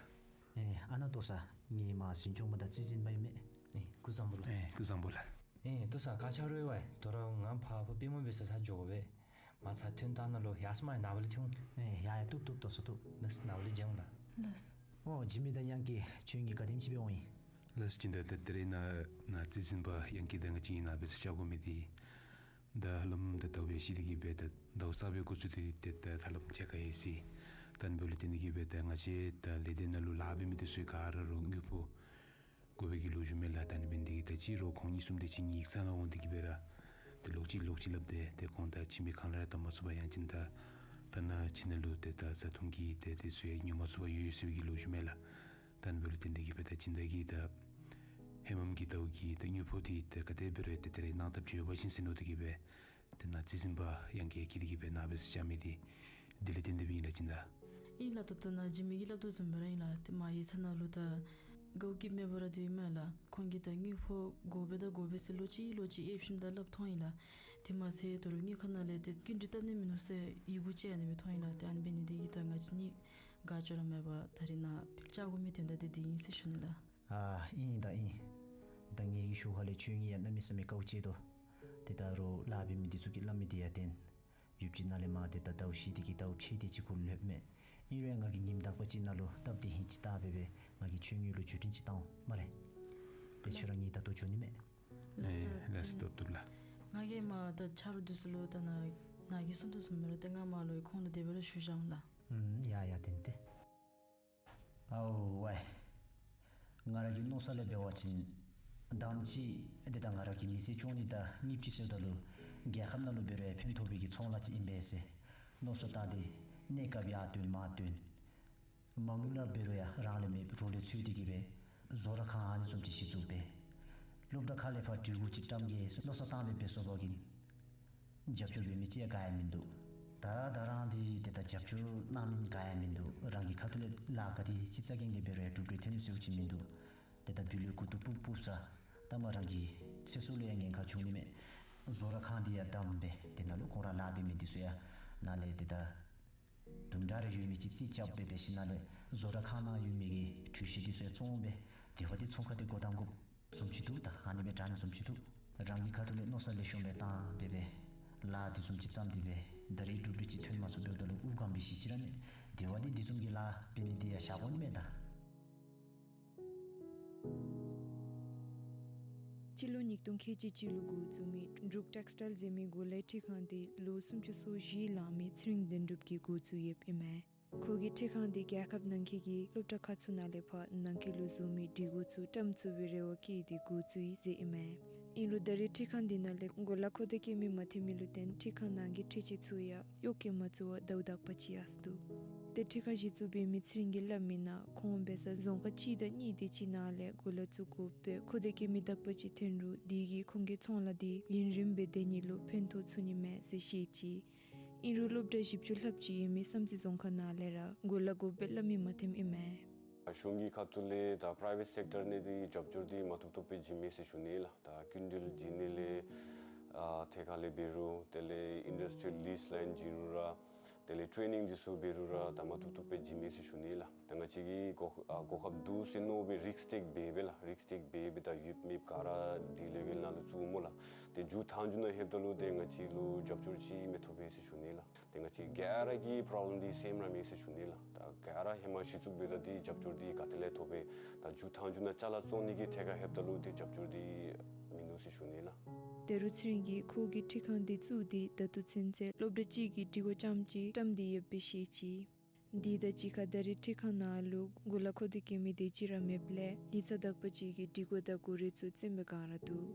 ཨེ་ཨ་ནཱ་ཏོ་ས། ངེའི་མ་གཟིམ་ཆུང་པ་དང་རྩིས་འཛིན་པ་ཨིན་མས། ཨེ་སྐུ་བཟང་པོ་ལགས། ཨེ་སྐུ་བཟང་པོ་ལགས། ཨེ་ཏོ་ས་ག་ཅི་ར་ཝ་ད་རུང་ང་ཕར་ཕར་དཔོན་སློབ་དཔོན་ས་ས་འགྱོ་དགོ་པས། མ་ཚད་ཐོན་ཐངས་ནང་ལུ་ཡར་སོང་མ་ཡར་ནཱ་ཕར་ལས་ཐོན། ཨེ་ཡ་ཡ་བཏུབ་བཏུབ་ཏོ་ས་བཏུབ། ལགས་ནཱ་ཕར་ལས་འགྱོ་འོང་ལགས། ལགས། ཨོ་འཇིགས་མེད་དང་དབྱངས་སྐྱིད་ཁྱོད་གཉིས་ག་དེམ་ཅིག་སྦེ་འོང་ཡི། ལགས་སྦྱིན་བདག་ད་ད་རེས་ནཱ་ནཱ་རྩིས་འཛིན་པ་དབྱངས་སྐྱིད་དང་ང་བཅས་གཉིས་ནཱ་སྦེ་ས་བཅར་དགོ་མི་འདི། ད་ཧ་ལམ་ད་ཟླཝ་ཡ་བཞི་དེ་གི་སྦེ་ད་ཟླཝ་གསར་པའི་འགོ་བཙུགས་ཏེ་ཏེ་ད་ཧ་ལམ་ཕྱེད་ཀ་ཡར་སོ་ཡི། ད་ཨ་ནི་འབདཝ་ལས་ཏེ་ཨ་ནི་གི་སྦེ་ད་ང་བཅས་ད་ལས་སྡེ་ནང་ལུ་ལཱ་འབད་མི་འདི་ཚུ་ག་ར་རོགས་དངུལ་ཕོགས་དགོ་པའི་གི་ལོ་རྒྱུས་མས་ལགས། ད་ཨ་ནི་འབད་ནི་དེ་གིས་ད་ཅི་རོགས་ཁོང་གཉིས་གསུམ་དེ་ཅིག་ཉིག་ཙམ་ནང་འོང་སྟེ་གི་སྦེ་ར་ཏེ་ལོག་ཅི་ལོག་ཅི་སླབ་སྟེ་ཏེ་ཁོང་ད་ཁྱིམ་གྱི་ཁང་གླ་ར་བཏབ་མ་ཚུགས་པར་ཡང་ཅིན་ད་ད་ནཱ་ཁྱིམ་ནང་ལུ་ཏེ་ད་བཟའ་འཐུང་གི་ཏེ་དེ་ཚུ་ཡང་ཉོ་མ་ཚུགས་པར་ཡོད་ཡོད་ཟེར་བའི་གི་ལོ་རྒྱུས་མས་ལགས། ད་ཨ་ནི་འབདཝ་ལས་ཏེ་ཨ་ནི་དེ་གིས་སྦེ་ད་སྦྱིན་བདག་གིས་ད་ཧེ་མམ་གྱི་ཟླཝ་གི་ད་དངུལ་ཕོགས་འདི་ད་ག་དེ་འབད་རུང་ཏེ་ད་རེས་གནང་ཐབས་ཅིག་ཡོད་པ་ཅིན་ཟེར་མནོ་སྟེ་གི་སྦེ་ཏེ་ནཱ་རྩིས་འཛིན་པ་དབྱངས་སྐྱིད་ཁྱིད་དེ་གི་སྦེ་ནཱ་སྦེ་ས་བཅར་མི་འདི་དེ་ལས་བརྟེན་ཏེ་སྦེ་ཨིན་ལགས་སྦྱིན་བདག། ཨིན་ལགས། ད་ལྟོ་ནཱ་འཇིགས་མེད་ཀྱིས་སླབ་དོ་བཟུམ་སྦེ་ར་ཨིན་ལགས། ཏེ་མར་ཡར་ས་ནང་ལུ་ད་དགའཝ་སྐྱིད་མེད་པར་ར་སྡོད་ཡི་མས་ལགས། ཁོང་གིས་ད་དངུལ་ཕོགས་དགོ་པས་ད་དགོ་པས་ཟེར་ལོག་ཅི་ལོག་ཅི་ཨེབ་ཞིནམ་ད་སླབ་ཐོན་ཡི་ལགས། དེ་མ་ཚད་ད་རུང་དངུལ་ཁང་ནང་ལས་ཏེ་སྐྱིན་འགྲུལ་བཏབ་ནི་མིན་ནུག་ཟེར་ཡི་གུ་ཅིག་ཨ་ནི་སྦེ་ཐོན་ཡི་ལགས། ཏེ་ཨ་ནི་འབད་ནི་དེ་གིས་ད་ང་བཅས་གཉིས་དགའ་སྐྱོ་ར་མེད་པར་ད་རེས་ནཱ་བཅར་དགོ་མི་དོན་དག་འདི་འདི་ཨིན་ཟེར་ཞུ་ནི་ལགས། ཨ་ཨིན་ད་ཨིན། ད་ངེ་གི་ཤུལ་ཁ་ལས་ཁྱོད་གཉིས་ཡང་གནམ་མེད་ས་མེད་དཀའཝ་སྤྱད་དོ། ཏེ་ད་རུང་ལཱ་འབད་མི་འདི་ཚུ་གིས་སླབ་མི་དེ་ཡང་བརྟེན། ཡུདཔ་ཅིག་ནང་ལས་མར་ཏེ་ད་ཟླཝ་བཞི་དེ་གི་ཟླཝ་ཕྱེད་དེ་ཅིག་གུ་ལྷོདཔ་མས། ཨིན་རུང་ང་གིས་ཉིནམ་དག་པ་ཅིག་ནང་ལུ་སྟབས་བདེ་ཧིང་ཅིག་བལྟ་སྦེ་སྦེ་ང་གིས་ཁྱོད་གཉིས་ལུ་བརྒྱུད་འཕྲིན་ཅིག་བཏང་འོང་སྨ་རེ། ཏེ་ཁྱོད་ར་གཉིས་ད་ལྟོ་འགྱོ་ནི་མས། ལགས་སོ། ཨེ་ལགས་སོ། བཏུབ་བཏུབ་ལགས། ང་གིས་མར་ད་ཆ་རོགས་འདི་ཚུ་ལུ་ད་ནཱ་ནཱ་གིས་གསུངས་དོ་བཟུམ་སྦེ་ར་ཏེ་ང་མར་ལུ་ཁོང་ལུ་དེ་སྦེ་ར་ཞུ་བཞག་འོང་ལགས། ཨུམ་ཡ་ཡ་བརྟེན་ཏེ། ཨའོ་ཝའི། ང་ར་གི་མནོ་ས་ལས་འབད་བ་ཅིན་དང་པ་ཅིག་ཏེ་ད་ང་ར་གི་མི་ཚེ་སྐྱོང་ནི་དང་གཉིས་པ་ཅིག་ཟེརཝ་ད་ལུ་རྒྱལ་ཁབ་ནང་ལུ་འབད་རུང་ཡང་ཕན་ཐོགས་པའི་གི་ཚོང་ལཱ་ཅིག་ཨིན་པས་ཟེར་མནོ་བསམ་བཏང་སྟེ་གནས་སྐབས་ཡར་བཏོན་མར་བཏོན། མ་དངུལ་ནང་འབད་རུང་ཡང་རང་ལས་མེད་རོགས་ལས་འཚོལ་ཏེ་གི་སྦེ་བཟོ་གྲྭ་ཁང་ཨ་ནི་བཟུམ་ཅིག་གཞི་བཙུགས་འབད། སློབ་གྲྭ་ཁ་ལས་ཕར་སྒྲིག་གོ་ཅིག་བཀྲམ་གེ་ཟེར་མནོ་བསམ་བཏང་སྦེ་འབད་སོང་པ་གིས་རྒྱབ་སྐྱོར་འབད་མི་ཅིག་ཡང་ག་ཡང་མིན་འདུག། ད་ད་རང་འདི་ཏེ་ད་རྒྱབ་སྐྱོར་གནང་མི་ག་ཡང་མིན་འདུག། རང་གི་ཁ་ཐུག་ལས་ལཱ་ག་དེ་ཅིག་རྩ་འགེངས་ཏེ་འབད་རུང་ཡང་གྲུབ་འབྲས་ཐོན་ནི་ཟེར་བ་ཅིན་མིན་འདུག། ཏེ་ད་བུ་ལུ་མགུ་ཏོ་སྤུབ་སྤུབ་ས་ད་མ་རང་གི་ཚེ་སྲོག་ལུ་ཡང་ཉེན་ཁ་འབྱུང་ནི་མས། བཟོ་གྲྭ་ཁང་འདི་ཡང་བསྡམས་སྦེ་ཏེ་ནཱ་ལུ་ཁོང་ར་ལཱ་འབད་མི་འདི་ཚུ་ཡང་ནཱ་ལས་ཏེ་ད་དུམ་གྲ་རེ་ཡོད་མི་ཅིག་རྩིས་རྐྱབ་སྦེ་འབད་ཞིནམ་ལས་བཟོ་གྲྭ་ཁང་ནང་ཡོད་མི་གི་འཕྲུལ་ཆས་འདི་ཚུ་ཡང་བཙོང་སྦེ་དེ་བ་འདི་ཚོང་ཁང་འདི་སྒོ་བསྡམ་དགོཔ་བཟུམ་ཅིག་འདུག། ད་ཨ་ནི་སྦེ་དྲག་ནི་བཟུམ་ཅིག་འདུག། རང་གི་ཁ་ཐུག་ལས་མནོ་བསམ་ལེགས་ཤོམ་སྦེ་བཏང་སྦེ་སྦེ་ལཱ་འདི་བཟུམ་ཅིག་བརྩམས་ཏེ་སྦེ་ད་རེས་གྲུབ་འབྲས་ཅིག་ཐོན་མ་ཚུགས་འབདཝ་ད་ལུ་དབུགས་སྒམ་སྦེ་ཞིག་ཅི་ར་མེད། དེ་བ་འདི་འདི་བཟུམ་གྱི་ལཱ་འབད་ནི་འདི་ཡང་ཤ་བོ་ནི་མས་ད། སྤྱི་ལོ་ཉིས་སྟོང་ཁལ་གཅིག་གཅིག་ལུ་འགོ་བཙུགས་མི་འབྲུག་ཊེགསི་ཊའིལ་ཟེར་མི་གོ་ལའི་འཕྲུལ་ཁང་འདི་ལོ་སུམ་ཅུ་སོ་བཞི་ལང་མི་ཚེ་རིང་དོན་གྲུབ་ཀྱིས་འགོ་བཙུགས་ཡོདཔ་ཨིན་མས། ཁོ་གི་འཕྲུལ་ཁང་འདི་རྒྱལ་ཁབ་ནང་འཁོད་ཀྱི་སློབ་གྲྭ་ཁག་ཚུ་ནང་ལས་ཕར་ནང་འཁོད་ལུ་བཟོ་མི་སྒྲིག་གོ་ཚུ་བཀྲམ་ཚུགས་པའི་རེ་བ་བསྐྱེད་དེ་འགོ་བཙུགས་ཡི་ཟེར་ཨིན་མས། ཨིན་རུང་ད་རེས་འཕྲུལ་ཁང་འདི་ནང་ལས་གོ་ལ་མཁོ་དོན་སྐྱེལ་མི་མ་ཐོན་མི་ལུ་བརྟེན་འཕྲུལ་ཁང་ནང་གི་འཕྲུལ་ཆས་ཚུ་ཡང་གཡོག་བཀོལ་མ་ཚུགས་པར་ཟླཝ་དག་པ་ཅིག་ཡར་སོ་འདུག། ཏེ་འཕྲུལ་ཁང་གཞི་བཙུགས་འབད་མི་ཚེ་རིང་གིས་སླབ་མི་ནང་ཁོང་འབད་སར་རྫོང་ཁག་གཅིག་དང་གཉིས་དེ་ཅིག་ནང་ལས་གོ་ལ་བཙུགས་དགོཔ་སྦེ་མཁོ་དོན་སྐྱེལ་མི་དག་པ་ཅིག་ཐོན་རུང་དེ་གིས་ཁོང་གི་ཚོང་ལཱ་འདི་ཡུན་རིངམོ་སྦེ་སྡོད་ནི་ལུ་ཕན་ཐོགས་ཚུགས་ནི་མས་ཟེར་བཤད་ཅི། ཨིན་རུང་སློབ་གྲྭ་བཞི་བཅུ་ལྷགཔ་ཅིག་ཡོད་མི་བསམ་རྩེ་རྫོང་ཁག་ནང་ལས་ར་གོ་ལ་དགོཔ་སྦེ་སླབ་མི་མ་ཐོནམ་ཨིན་མས། གཞུང་གི་ཁ་ཐུག་ལས་དང་པ་རའི་ཝེཊ་སེཀ་ཊར་ནང་འདི་རྒྱབ་སྐྱོར་འདི་མ་བཏུབ་བཏུབ་སྦེ་བྱིན་མས་ཟེར་ཞུ་ནི་ལགས། ད་སྐྱིན་འགྲུལ་བྱིན་ནི་ལས་ཨ་ཐད་ཁར་ལས་འབད་རུང་དེ་ལས་ཨིན་ཌསི་ཊི་རི་ཡལ་ལིསི་ལཱའིན་བྱིན་རུང་ར་དེ་ལས་ཊེ་ནིང་འདི་ཚུ་འབད་རུང་ར་ད་མ་བཏུབ་བཏུབ་སྦེ་བྱིན་མས་ཟེར་ཞུ་ནི་ལགས། ད་ང་བཅས་ཀྱིས་གོ་ཨ་གོ་སྐབས་འདུག་ཟེར་མནོ་སྦེ་རིསཀ་ཊེཀ་འབད་སྦེ་ལགས། རིསཀ་ཊེཀ་འབད་སྦེ་ད་ཡོདཔ་མེདཔ་ག་ར་དེ་ལས་ཀྱི་ནང་ལུ་བཙུགས་སྨོ་ལགས། ཏེ་མཇུག་མཐའ་མཇུག་ནང་ལྷོདཔ་ད་ལུ་ཏེ་ང་བཅས་ལུ་རྒྱབ་སྐྱོར་ཅིག་མི་ཐོབ་པས་ཟེར་ཞུ་ནི་ལགས། ཏེ་ང་བཅས་ག་ར་གི་པོརོབ་ལེམ་འདི་སེམ་ར་མས་ཟེར་ཞུ་ནི་ལགས། ད་ག་ར་ཧེ་མ་གཞི་བཙུགས་འབདཝ་ད་འདི་རྒྱབ་སྐྱོར་འདི་ག་ཏེ་ལས་ཐོབ་པས། ད་མཇུག་མཐའ་མཇུག་ནང་ཅ་ལ་བཙོང་ནི་གི་ཐད་ཁར་ལྷོདཔ་ད་ལུ་འདི་རྒྱབ་སྐྱོར་འདི་མིན་ནུག་ཟེར་ཞུ་ནི་ལགས། ད་རུང་ཚེ་རིང་གིས་ཁོ་གིས་འཕྲུལ་ཁང་འདི་བཙུགས་ཏེ་ད་ལྟོ་ཚུན་ཚོད་སློབ་གྲྭ་གཅིག་གི་སྒྲིག་གོ་རྐྱངམ་ཅིག་བཀྲམ་སྟེ་ཡོདཔ་སྦེ་བཤད་ཅི། དེ་དང་གཅིག་ཁར་ད་རེས་འཕྲུལ་ཁང་ནང་ལུ་གུ་ལུ་འཁོར་ཏེ་གི་མི་དེ་ཅིག་ར་མེདཔ་ལས་ཡིག་ཚང་བདག་པོ་ཅིག་གིས་སྒྲིག་གོ་དང་གོ་རིམ་ཚུ་བཙུགས་པའི་བསྒང་ར་འདུག།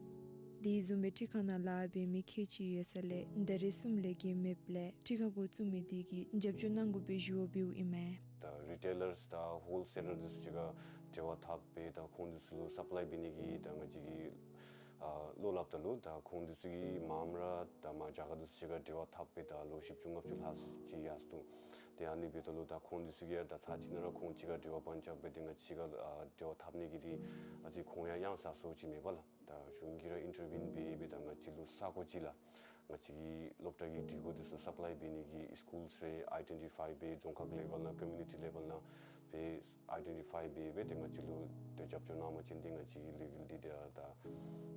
དེ་བཟུམ་སྦེ་འཕྲུལ་ཁང་ནང་ལཱ་འབད་མི་ཁལ་གཅིག་ཡོད་ས་ལས་ད་རེས་གསུམ་ལས་བརྒལ་མེདཔ་ལས་འཕྲུལ་ཁང་འགོ་བཙུགས་མི་དེ་གིས་རྒྱབ་སྐྱོར་གནང་དགོ་པའི་ཞུ་བ་འབདཝ་ཨིན་མས། ད་རི་ཊེ་ལརསི་དང་ཧོལ་སེ་ལར་འདི་ཚུ་གཅིག་ཁར་འབྲེལ་བ་འཐབ་སྦེ་ད་ཁོང་འདི་ཚུ་ལུ་སབ་ལའི་འབད་ནི་གི་ད་ང་བཅས་ཀྱིས་ཨ་བློ་སླབ་ད་ལུ་ད་ཁོང་འདི་ཚུ་གིས་མངམ་ར་ད་མར་རྒྱ་གར་འདི་ཚུ་གཅིག་ཁར་འབྲེལ་བ་འཐབ་སྦེ་ད་ལོ་བཞི་བཅུ་ལྔ་བཅུ་ལྷག་ཅིག་ཡར་སོ་ནུག། ཏེ་ཨ་ནི་འབདཝ་ད་ལུ་ད་ཁོང་འདི་ཚུ་གིས་ཡང་ད་ཚར་གཅིག་ནང་ར་ཁོང་གཅིག་ཁར་འབྲེལ་བ་བར་ཆད་འབད་དེ་ང་བཅས་གཅིག་ཁར་ཨ་འབྲེལ་བ་འཐབ་ནི་གི་འདི་ཨ་ཙི་ཁོང་ཡང་གཡང་ཟ་སོ་ཅིག་མེད་པས་ལགས། ད་གཞུང་གིས་ར་ཨིན་ཊར་བིན་འབད་སྦེ་ད་ང་བཅས་ལུ་ས་གོ་ཅིག་ལགས། ང་བཅས་ཀྱི་སློབ་གྲྭ་གི་སྒྲིག་གོ་འདི་ཚུ་སབ་ལའི་འབད་ནི་གི་སི་ཀུལསི་རེ་ཨའི་ཌེན་ཊི་ཕའི་འབད་རྫོང་ཁག་ལེ་བཱལ་ནང་ཀོ་མིའུ་ནི་ཊི་ལེ་བཱལ་ནང་འབད་ཨའི་ཌེན་ཊི་ཕའི་འབད་སྦེ་ཏེ་ང་བཅས་ལུ་ཏེ་རྒྱབ་སྐྱོར་གནང་བ་ཅིན་ཏེ་ང་བཅས་ཀྱི་ལས་འགུལ་འདི་ཏེ་ད་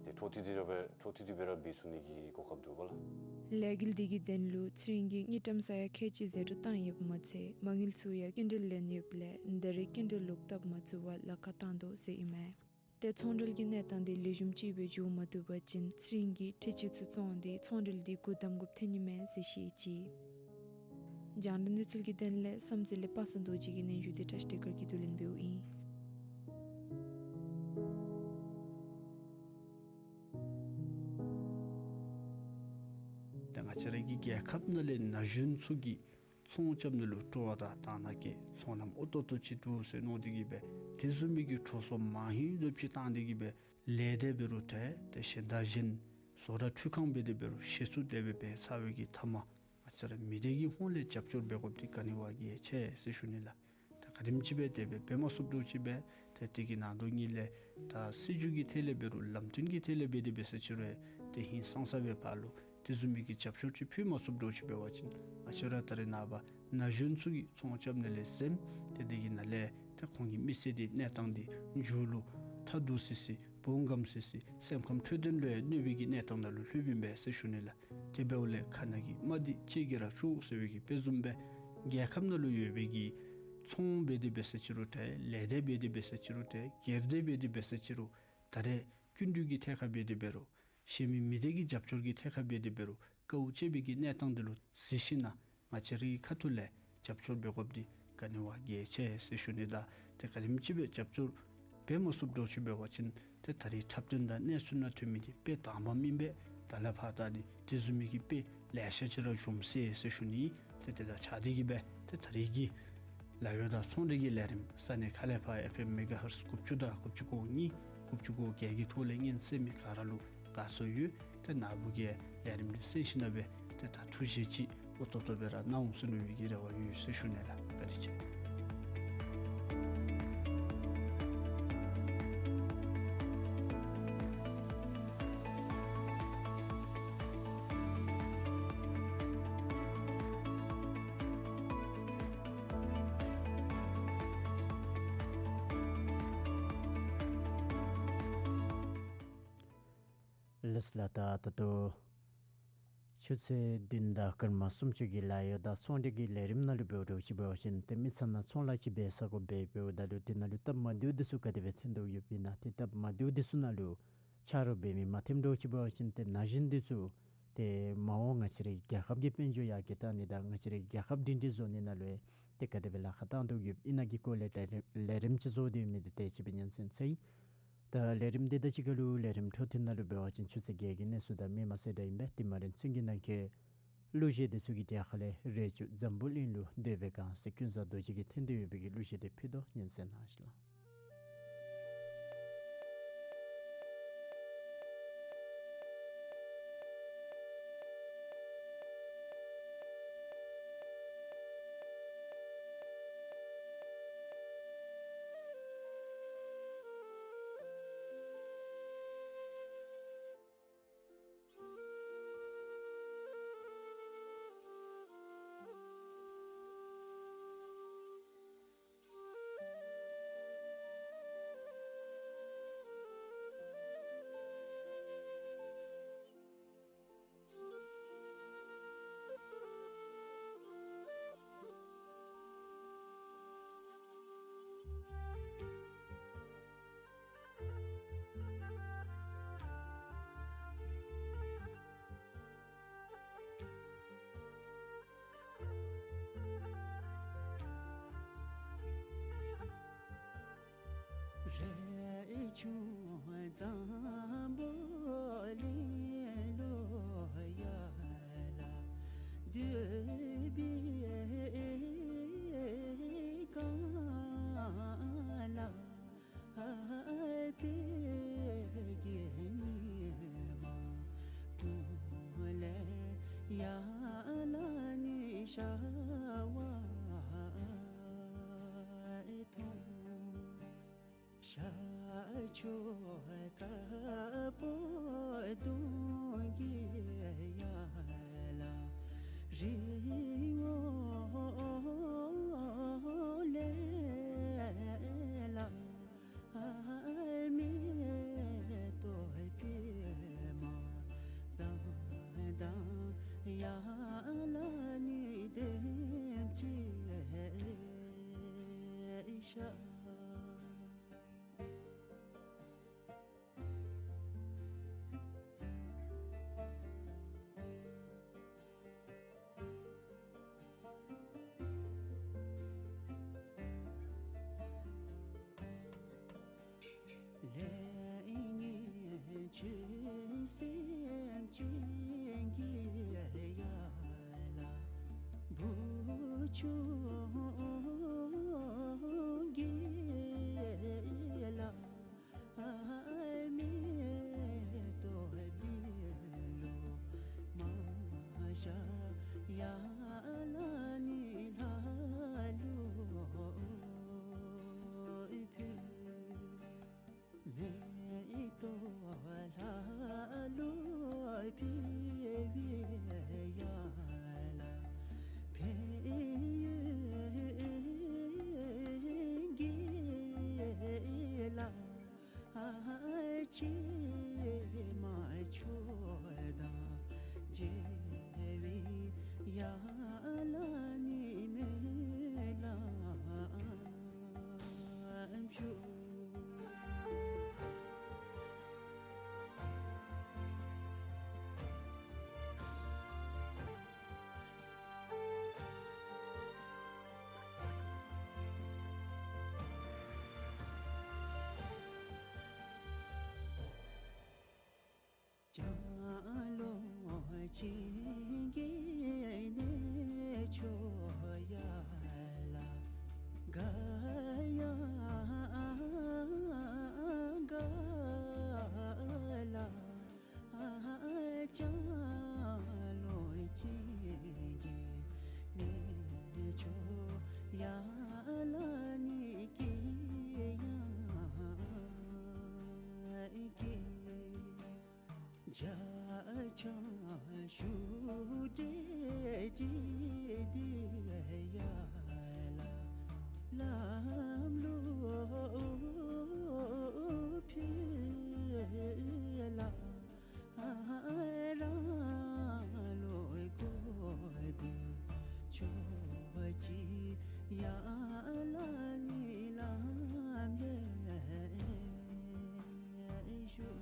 ཏེ་འཕྲོ་མཐུད་དེ་ར་འབད་འཕྲོ་མཐུད་དེ་སྦེ་ར་འབད་ཚུགས་ནི་གི་གོ་སྐབས་འདུག་པ་ལགས། ལས་འགུལ་འདི་གི་དོན་ལུ་ཚེ་རིང་གིས་དངུལ་ཀྲམ་ས་ཡ་ཁལ་གཅིག་ཟད་འགྲོ་བཏང་ཡོདཔ་མ་ཚད་མ་དངུལ་ཚུ་ཡང་སྐྱིན་འགྲུལ་ལེན་ཡོདཔ་ལས་ད་རེས་སྐྱིན་འགྲུལ་ལོག་བཏབ་མ་ཚུགས་པར་ལཱ་ཁག་བཏང་དོ་ཟེར་ཨིན་མས། ཏེ་ཚོང་འབྲེལ་གྱི་གནས་སྟངས་འདི་ལེགས་ཤོམ་ཅིག་སྦེ་འགྱོ་མ་བཏུབ་པ་ཅིན་ཚེ་རིང་གིས་འཕྲུལ་ཆས་ཚུ་བཙོང་སྟེ་ཚོང་འབྲེལ་འདི་འགོ་དམ་འགོཔ་འཐོན་ནི་མས་ཟེར་བཤད་ཅི། རྒྱང་བསྒྲགས་གནས་ཚུལ་གྱི་དོན་ལས་བསམ་རྩེ་ལས་པ་སངས་རྡོ་རྗེ་གི་སྙན་ཞུ་འདི་བཀྲ་ཤིས་བདེ་སྐར་གྱིས་བསྡུ་ལེན་འབདཝ་ཨིན། ད་ང་བཅས་ར་གི་རྒྱལ་ཁབ་ནང་ལས་ན་གཞོན་ཚུ་གིས་ཚོང་རྐྱབ་ནི་ལུ་སྤྲོ་བ་དང་དང་ན་གི་ཚོང་ལམ་ཨོ་ཏོ་ཏོ་ཅིག་འདུག་ཟེར་མནོ་སྟེ་གིས་སྦེ་དེ་བཟུམ་མའི་གི་འཕྲོ་སོང་མ་ཧིང་འདོད་ཅིག་བཏང་སྟེ་གིས་སྦེ་ལས་དེ་འབད་རུང་ཏེ་ཏེ་གཞན་དང་གཞན་བཟོ་གྲྭ་འཕྲུལ་ཁང་འབད་དེ་འབད་རུང་གཞི་བཙུགས་དེ་སྦེ་འབད་ཚར་བའི་གི་མཐའ་མ་ང་བཅས་ར་མི་སྡེ་གི་ཧོངས་ལས་རྒྱབ་སྐྱོར་འབད་དགོཔ་འདི་ག་ནི་བ་གལ་ཆེ་ཟེར་ཞུ་ནི་ལགས། ད་ག་དེམ་ཅིག་སྦེ་དེ་སྦེ་འབད་མ་ཚུགསཔ་འདྲཝ་ཅིག་སྦེ་ཏེ་དེ་གི་ནང་དོག་ཉིད་ལས་ད་སྲིད་བྱུས་ཀྱི་ཐད་ལས་འབད་རུང་ལམ་སྟོན་གྱི་ཐད་ལས་འབད་དེ་འབད་ས་ཅིག་རུང་ཏེ་ཧིང་སངས་ས་སྦེ་ཕར་ལུ་དེ་བཟུམ་མའི་གི་རྒྱབ་སྐྱོར་ཅིག་ཕུལ་མ་ཚུགསཔ་འདྲཝ་ཅིག་འབད་བ་ཅིན་ང་བཅས་ར་ད་རེས་ནངས་པ་ན་གཞོན་ཚུ་གིས་ཚོང་རྐྱབ་ནི་ལས་ཟེར་ཏེ་དེ་གི་ནང་ལས་ཏེ་ཁོང་གི་མི་ཚེ་འདི་གནས་སྟངས་འདི་མཇུག་ལུ་ཐ་དུ་སི་སི་བོང་སྒམ་སི་སི་སེམས་ཁམས་འཕྲོད་བསྟེན་ལུ་ཡང་གནོད་པའི་གི་གནས་སྟངས་ནང་ལུ་ལྷོདཔ་ཨིན་པས་ཟེར་ཞུ་ནི་ལགས། དེ་འབདཝ་ལས་ཁ་ནང་གི་རྨ་འདི་ལྕེ་གིས་ར་བཅད་ཟེར་བའི་གི་དཔེ་བཟུམ་སྦེ་རྒྱལ་ཁབ་ནང་ལུ་ཡོད་པའི་གི་ཚོང་འབད་དེ་འབད་ས་ཅིག་རུང་ཏེ་ལས་སྡེ་འབད་དེ་འབད་ས་ཅིག་རུང་ཏེ་སྒེར་སྡེ་འབད་དེ་འབད་ས་ཅིག་རུང་ད་རེས་སྐྱིན་འགྲུལ་གྱི་ཐད་ཁར་འབད་དེ་འབད་རུང་གཞན་མི་མི་སྡེ་གི་རྒྱབ་སྐྱོར་གྱི་ཐད་ཁར་འབད་དེ་འབད་རུང་དཀའཝ་སྤྱད་པའི་གི་གནས་སྟངས་འདི་ལུ་གཟིགས་ཞིན་ན་ང་བཅས་རའི་ཁ་ཐུག་ལས་རྒྱབ་སྐྱོར་འབད་དགོཔ་འདི་ག་ནི་བ་གལ་ཆེ་ཟེར་ཞུ་ནི་དང་ཏེ་ག་དེམ་ཅིག་སྦེ་རྒྱབ་སྐྱོར་འབད་མ་ཚུགསཔ་འདྲཝ་ཅིག་འབད་བ་ཅིན་ཏེ་ད་རེས་འཁྲབ་སྟོན་དང་གནས་ཚུལ་ནང་ཐོན་མི་འདི་དཔེ་དང་པམ་ཨིན་པས། ད་ལས་ཕར་ད་འདི་དེ་བཟུམ་མའི་གི་དཔེ་ལེ་ཤ་ཅིག་ར་འབྱུང་སྲིད་ཟེར་ཞུ་ནི། ཏེ་དེ་དང་ཆ་སྟེ་གིས་སྦེ་ཏེ་ད་རེས་ཀྱི་ལཱ་གཡོག་དང་ཚོང་འབྲེལ་གྱི་ལས་རིམ་ས་གནས་ཁ་ལས་ཕར་ཨེཕ་ཨེམ་མེ་ག་ཧར་ཊི་དགུ་བཅུ་དང་དགུ་བཅུ་གོ་གཉིས་དགུ་བཅུ་གོ་བརྒྱད་ཀྱི་ཐོག་ལས་སྙན་གསན་མི་ག་ར་ལུ་དགའ་ཚོར་ཡོད། ཏེ་ནཱ་བུ་གིས་ལས་རིམ་འདི་གསན་ཞིན་ན་སྦེ་ཏེ་ད་ཐུགས་བཞེས་ཅིག་ཨོ་ཏོག་ཏོ་སྦེ་ར་གནང་འོང་ཟེར་མནོ་བའི་གི་རེ་བ་ཡོད་ཟེར་ཞུ་ནི་ལགས། བཀའ་དྲིན་ཆེ། ལགས་སོ་ལགས། ད་ད་ལྟོ་ཆུ་ཚོད་བདུན་དང་སྐར་མ་སུམ་ཅུ་གི་ལཱ་གཡོག་དང་ཚོང་འབྲེལ་གྱི་ལས་རིམ་ནང་ལུ་འབདཝ་འདྲཝ་ཅིག་འབད་བ་ཅིན་ཏེ་མི་ཚང་ནང་ཚོང་ལཱ་ཅིག་འབད་ས་གོ་འབད་འབདཝ་ད་ལུ་དེ་ནང་ལུ་སྟབས་མ་བདེཝ་འདི་ཚུ་ག་དེ་སྦེ་ཐོན་དོ་ཡོདཔ་ཨིན་ན། ཏེ་སྟབས་མ་བདེཝ་འདི་ཚུ་ནང་ལུ་ཆ་རོགས་འབད་མི་མ་ཐོནམ་འདྲཝ་ཅིག་འབད་བ་ཅིན་ཏེ་ན་གཞོན་འདི་ཚུ་ཏེ་མ་འོངས་ང་བཅས་རའི་རྒྱལ་ཁབ་ཀྱི་དཔལ་འབྱོར་ཡར་རྒྱས་གཏང་ནི་དང་ང་བཅས་རའི་རྒྱལ་ཁབ་སྒྲིང་སྒྲིང་བཟོ་ནི་ནང་ལུ་ཏེ་ག་དེ་སྦེ་ལཱ་ཁག་བཏང་དོ་ཡོདཔ་ཨིན་ན་གི་སྐོར་ལས་ལས་རིམ་ཅིག་བཟོ་སྟེ་ཡོད་མི་འདི་དེ་ཅིག་སྦེ་ཉན་ཚུན་ཚོད་ཨིན། ད་ལས་རིམ་འདི་དང་གཅིག་ཁར་ལུ་ལས་རིམ་འཕྲོ་མཐུད་ནང་ལུ་འབད་བ་ཅིན་ཆུ་ཚོད་བརྒྱད་ཀྱི་གནས་ཚུལ་དང་མི་མང་གསལ་བསྒྲགས་ཨིན་པས། དེ་མ་རན་ཚུན་གྱི་ནང་འཁོད་གླུ་གཞས་འདི་ཚུ་གི་གྲས་ཁ་ལས་རས་ཆུ་འཛམ་བུ་གླིང་ལུ་སྡོད་པའི་གང་ཟེར་ཀུན་བཟང་རྡོ་རྗེ་གིས་འཐེན་ཏེ་ཡོད་པའི་གི་གླུ་གཞས་འདི་ཕུལ་དོ། ཉན་གསན་གནང་ཞིག་ལགས། ཡོད་པའི་གང་ལ་ཕེབས་ཀྱི་ཉི་མ་ཀུན་ལས་ཡར་ལ་ནི་ཤར་བ་མཐོང་། ཤར་ཕྱོགས་དཀར་པོ་གདོང་གི་ཡར་ལ་རི་བོ་ལས་ལ་མེ་ཏོག་པདྨ་དང་ཡར་ལ་ནི་ལྡེམ་ལྕེ་ཤར། ལས་ངན་ཆོས་སེམས་ཅན་གྱི་ཡར་ལ་བུ་ཆུང་གི་ལ་མེ་ཏོག་འདི་ལོ་མ་ཤར་ཡར་ལ་ནི་ལྷ་ལུ་ཕུལ། མེ་ཏོག་ལྷ་ལུ་ཕུལ་བའི་ཡར་ལ་ཕན་ཡོན་གྱི་ལ་ཕྱི་མ་ཆོས་དང་མཇལ་བའི་ཡར་ལ་ནི་སྨོན་ལམ་ཞུ། ལྕང་ལོ་ཆེན་གྱི་གནས་མཆོག་ཡར་ལ་དགའ་ཡང་དགའ་ལ། ལྕང་ལོ་ཆེན་གྱི་གནས་མཆོག་ཡར་ལ་ནི་སྐྱིད་ཡང་སྐྱིད། བྱ་ཆང་ཞུ་འདྲེ་འདྲེ་འདི་ཡར་ལ་ལམ་ལུ་ཕུལ་ལ། རང་ལུ་དགོ་པའི་ཆོས་ཅིག་ཡར་ལ་ནི་ལམ་ལས་ཞུ།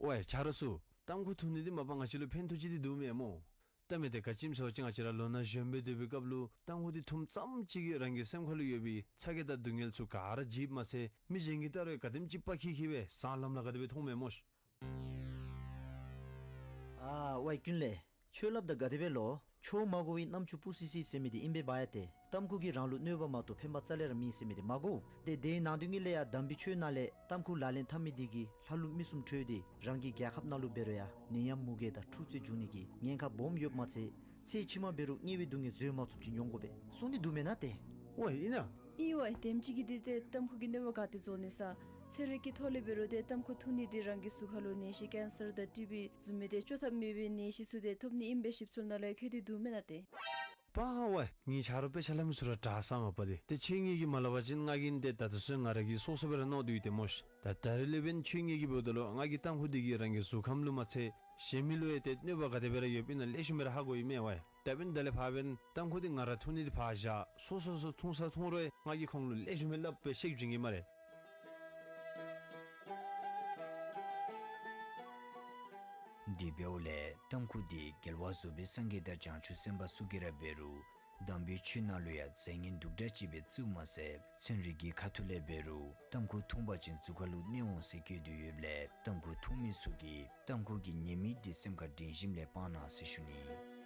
ཝའེ་ཆ་རོགས་ཚུ། ཏམ་ཁུ་འཐུང་ནི་འདི་མ་པ་ང་བཅས་ལུ་ཕན་ཐོགས་ཅིག་འདི་འདུག་མེན་མོ། ཏམ་མེ་དེ་ག་ཅི་སྨོ་ཟེར་བ་ཅིན་ང་བཅས་ར་ལོ་ན་གཞོནམ་སྦེ་སྡོད་པའི་སྐབས་ལུ་ཏམ་ཁུ་འདི་འཐུངམ་ཙམ་ཅིག་གིས་རང་གི་སེམས་ཁ་ལུ་ཡོད་པའི་ཚ་གྱང་དང་སྡུག་བསྔལ་ཚུ་ག་ར་བརྗིདཔ་མ་ཚད་མི་གཞན་གྱི་ལྟ་རུང་ག་དེམ་ཅིག་དཔའ་ཁེ་ཁེ་སྦེ་བཟང་ལམ་ལ་ག་དེ་སྦེ་མཐོངམ་མེན་མོ་ཤིག། ཨ་ཝའེ་ཀུན་ལེགས། ཁྱོད་སླབ་ད་ག་དེ་སྦེ་ལོ། ཆོས་མ་གོ་བའི་རྣམ་ཅོ་སྤུ་སི་སི་ཟེར་མི་འདི་ཨིན་པས་པ་ཡ། ཏེ་ཏམ་ཁུ་གིས་རང་ལུ་གནོད་པ་མ་གཏོགས་ཕན་པ་རྩ་ལས་ར་མེད་ཟེར་མི་འདི་མ་གོ། ཏེ་དེའི་ནང་དོན་གྱི་ལས་ཡང་དམ་པའི་ཆོས་ནང་ལས་ཏམ་ཁུ་ལག་ལེན་འཐབ་མི་འདི་གིས་ལྷ་ཀླུ་མི་གསུམ་ཁྲོས་ཏེ་རང་གི་རྒྱལ་ཁབ་ནང་ལུ་འབད་རུང་ཡང་ནད་ཡམས་མུ་གེ་དང་འཁྲུག་རྩོད་འབྱུང་ནི་གི་ཉེན་ཁ་སྦོམ་ཡོདཔ་མ་ཚད་ཚེ་ཕྱི་མ་འབད་རུང་དམྱལ་བའི་སྡུག་བསྔལ་བཟོད་མ་ཚུགསཔ་ཅིག་མྱོང་དགོ་པས་གསུངས་ཏེ་འདུག་མེན་ན། ཏེ་ཝའེ་ཨིན་ན། ཨིན་ཝའེ། དེམ་ཅིག་གིས་འདི་ཏེ་ཏམ་ཁུ་གིས་གནོད་པ་ག་ཏེ་བཟོ་ནི་ས། ཚན་རིག་གི་ཐོག་ལས་འབད་རུང་ཏེ་ཏམ་ཁུ་འཐུང་ནི་འདི་རང་གི་གཟུགས་ཁ་ལུ་ནད་གཞི་ཀེན་སར་དང་ཊི་བི་བཟུམ་མའི་ཏེ་བཅོ་ཐབས་མེད་པའི་ནད་གཞི་ཚུ་ཏེ་ཐོབ་ནི་ཨིན་པའི་ཞིབ་འཚོལ་ནང་ལུ་ཡང་འཁོད་དེ་འདུག་མེན་ན་ཏེ། པ་ཝའེ། ངེའི་ཆ་རོགས་དཔེ་ཆ་སླབ་མི་ཚུ་ར་དྲག་ས་མ་པ་ཏེ། ཏེ་ཁྱོད་ངེ་གིས་མ་སླབ་པ་ཅིན་ང་གིས་ཏེ་ད་ལྟོ་ཚུན་ང་ར་གིས་སོ་སོ་སྦེ་ར་མནོ་སྡོད་ཡི་ཏེ་མོ་ཤིག། ད་ད་རིས་ལས་འབདན་ཁྱོད་ངེ་གིས་འབདཝ་ད་ལུ་ང་གིས་ཏམ་ཁུ་འདི་གིས་རང་གི་གཟུགས་ཁམས་ལུ་མ་ཚད་གཞན་མི་ལུ་ཡང་ཏེ་གནོད་པ་ག་དེ་སྦེ་ར་ཡོདཔ་ཨིན་ན་ལེགས་ཤོམ་སྦེ་ར་ཧ་གོ་ཡི་མས་ཝའེ། ད་འབདན་ད་ལས་ཕར་འབདན་ཏམ་ཁུ་འདི་ང་ར་འཐུང་ནི་འདི་ཕར་བཞག། སོ་སོ་སོ་འཐུང་ས་འཐུང་རུང་ང་གིས་ཁོང་ལུ་ལེགས་ཤོམ་སྦེ་སླབ་སྦེ་བཤད་བྱིན་གེ་སྨ་རེ། དེ་འབདཝ་ལས་ཏམ་ཁུ་འདི་རྒྱལ་བ་རྫོགས་པའི་སངས་རྒྱས་དང་བྱང་ཆུབ་སེམས་དཔའ་ཚུ་གིས་ར་འབད་རུང་དམ་པའི་ཆོས་ནང་ལུ་ཡང་རྫས་ངན་དུག་དྲགས་ཅིག་སྦེ་བརྩིཝ་མ་ཚད་ཚན་རིག་གི་ཁ་ཐུག་ལས་འབད་རུང་ཏམ་ཁུ་འཐུང་པ་ཅིན་གཟུགས་ཁ་ལུ་ནད་འོང་ཟེར་བཀོད་དེ་ཡོདཔ་ལས་ཏམ་ཁུ་འཐུང་མི་ཚུ་གིས་ཏམ་ཁུ་གི་ཉེས་དམིགས་འདི་སེམས་ཁར་དྲན་ཞིནམ་ལས་སྤང་གནང་ཟེར་ཞུ་ནི།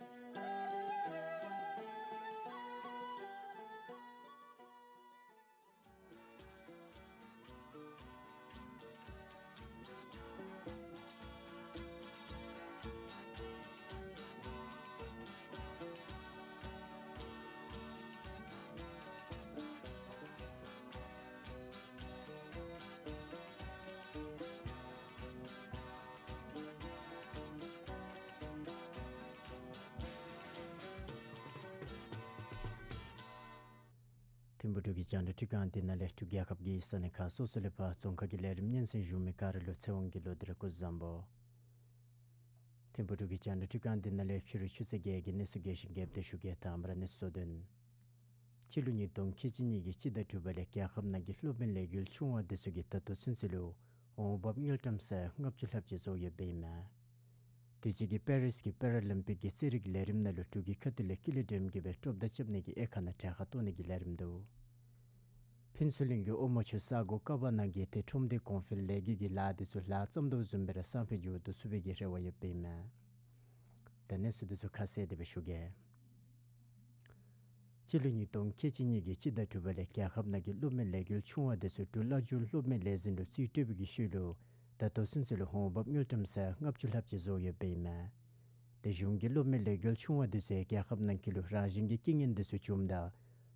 ཐིམ་ཕུ་འབྲུག་གི་རྒྱང་བསྒྲགས་འཕྲུལ་ཁང་འདི་ནང་ལས་འབྲུག་རྒྱལ་ཁབ་ཀྱི་ས་གནས་ཁག་སོ་སོ་ལས་ཕར་རྫོང་ཁ་གི་ལས་རིམ་སྙན་གསན་ཞུ་མི་ག་ར་ལུ་ཚེ་དབང་གི་བློ་འདི་ར་སྐུ་གཟུགས་བཟང་པོ། ཐིམ་ཕུ་འབྲུག་གི་རྒྱང་བསྒྲགས་འཕྲུལ་ཁང་འདི་ནང་ལས་ཕྱི་རུ་ཆུ་ཚོད་བརྒྱད་ཀྱི་གནས་ཚུལ་རྒྱས་ཤིང་རྒྱསཔ་དེ་ཞུ་གེ། དང་པ་ར་གནས་ཚུལ་གཙོ་དོན། སྤྱི་ལོ་ཉིས་སྟོང་ཁལ་གཅིག་གཉིས་ཀྱི་སྤྱི་ཟླ་དྲུག་པ་ལས་རྒྱལ་ཁབ་ནང་གི་སློབ་མའི་ལས་འགུལ་ཆུང་བ་འདི་ཚུ་གིས་ད་ལྟོ་ཚུན་ཚོད་ལུ་འོང་འབབ་དངུལ་ཀྲམ་ས་ཡ་ལྔ་བཅུ་ལྷགཔ་ཅིག་བཟོ་ཡོདཔ་ཨིན་མས། དུས་ཅི་གི་པེ་རིས་ཀྱི་པེ་ར་ལིམ་པིག་གི་རྩེད་རིགས་ལས་རིམ་ནང་ལུ་འབྲུག་གི་ཁ་ཐུག་ལས་ཀི་ལི་སྒྲོལམ་གྱིས་སྦེ་སྤྲོ་བརྡ་རྐྱབ་ནི་གི་དབྱེ་ཁ་ནང་གྲལ་ཁར་གཏོགས་ནི་གི་ལས་རིམ་འདུག། ཕུན་ཚོགས་གླིང་གི་ཨོ་མ་ཆུ་ས་སྒོ་ཀ་བ་ནང་གི་ཏེ་ཁྲོམ་སྡེ་གོང་འཕེལ་ལས་འགུལ་གྱི་ལཱ་འདི་ཚུ་ལཱ་བརྩམ་དོ་བཟུམ་སྦེ་ར་སང་ཕོད་མཇུག་བསྡུ་ཚུགས་པའི་གི་རེ་བ་ཡོདཔ་ཨིན་མས། ད་གནས་ཚུལ་འདི་ཚུ་ཁ་གསལ་དེ་སྦེ་ཞུ་གེ། སྤྱི་ལོ་ཉིས་སྟོང་ཁལ་གཅིག་གཉིས་ཀྱི་སྤྱི་ཟླ་དྲུག་པ་ལས་རྒྱལ་ཁབ་ནང་གི་སློབ་མའི་ལས་འགུལ་ཆུང་བ་འདི་ཚུ་འབྲུག་བླ་སྒྲུབ་སློབ་མའི་ལས་འཛིན་ལུ་རྩིས་སྤྲོད་པའི་གི་ཤུལ་ལུ་ད་ལྟོ་ཚུན་ཚོད་ལུ་འོང་འབབ་དངུལ་ཀྲམ་ས་ཡ་ལྔ་བཅུ་ལྷགཔ་ཅིག་བཟོ་ཡོདཔ་ཨིན་མས། ཏེ་གཞུང་གིས་སློབ་མའི་ལས་འགུལ་ཆུང་བ་འདི་ཚུ་རྒྱལ་ཁབ་ནང་འཁོད་ལུ་རང་བཞིན་གྱི་རྐྱེན་ངན་འདི་ཚུ་བྱུངམ་ད་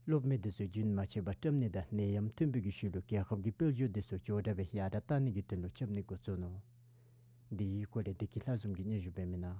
སློབ་མ་འདི་ཚུ་རྒྱུན་མ་ཆད་པར་བཀྲམ་ནི་དང་ནད་ཡམས་ཐོན་པའི་གི་ཤུལ་ལུ་རྒྱལ་ཁབ་ཀྱི་དཔལ་འབྱོར་འདི་ཚུ་མགྱོགས་དྲགས་སྦེ་ཡར་དྲགས་གཏང་ནི་གི་དོན་ལུ་རྐྱབ་ནི་འགོ་བཙུགས་ནུག། འདི་གི་སྐོར་ལས་བདེ་སྐྱིད་ལྷ་འཛོམས་ཀྱིས་སྙན་ཞུ་འབད་མི་ནང་།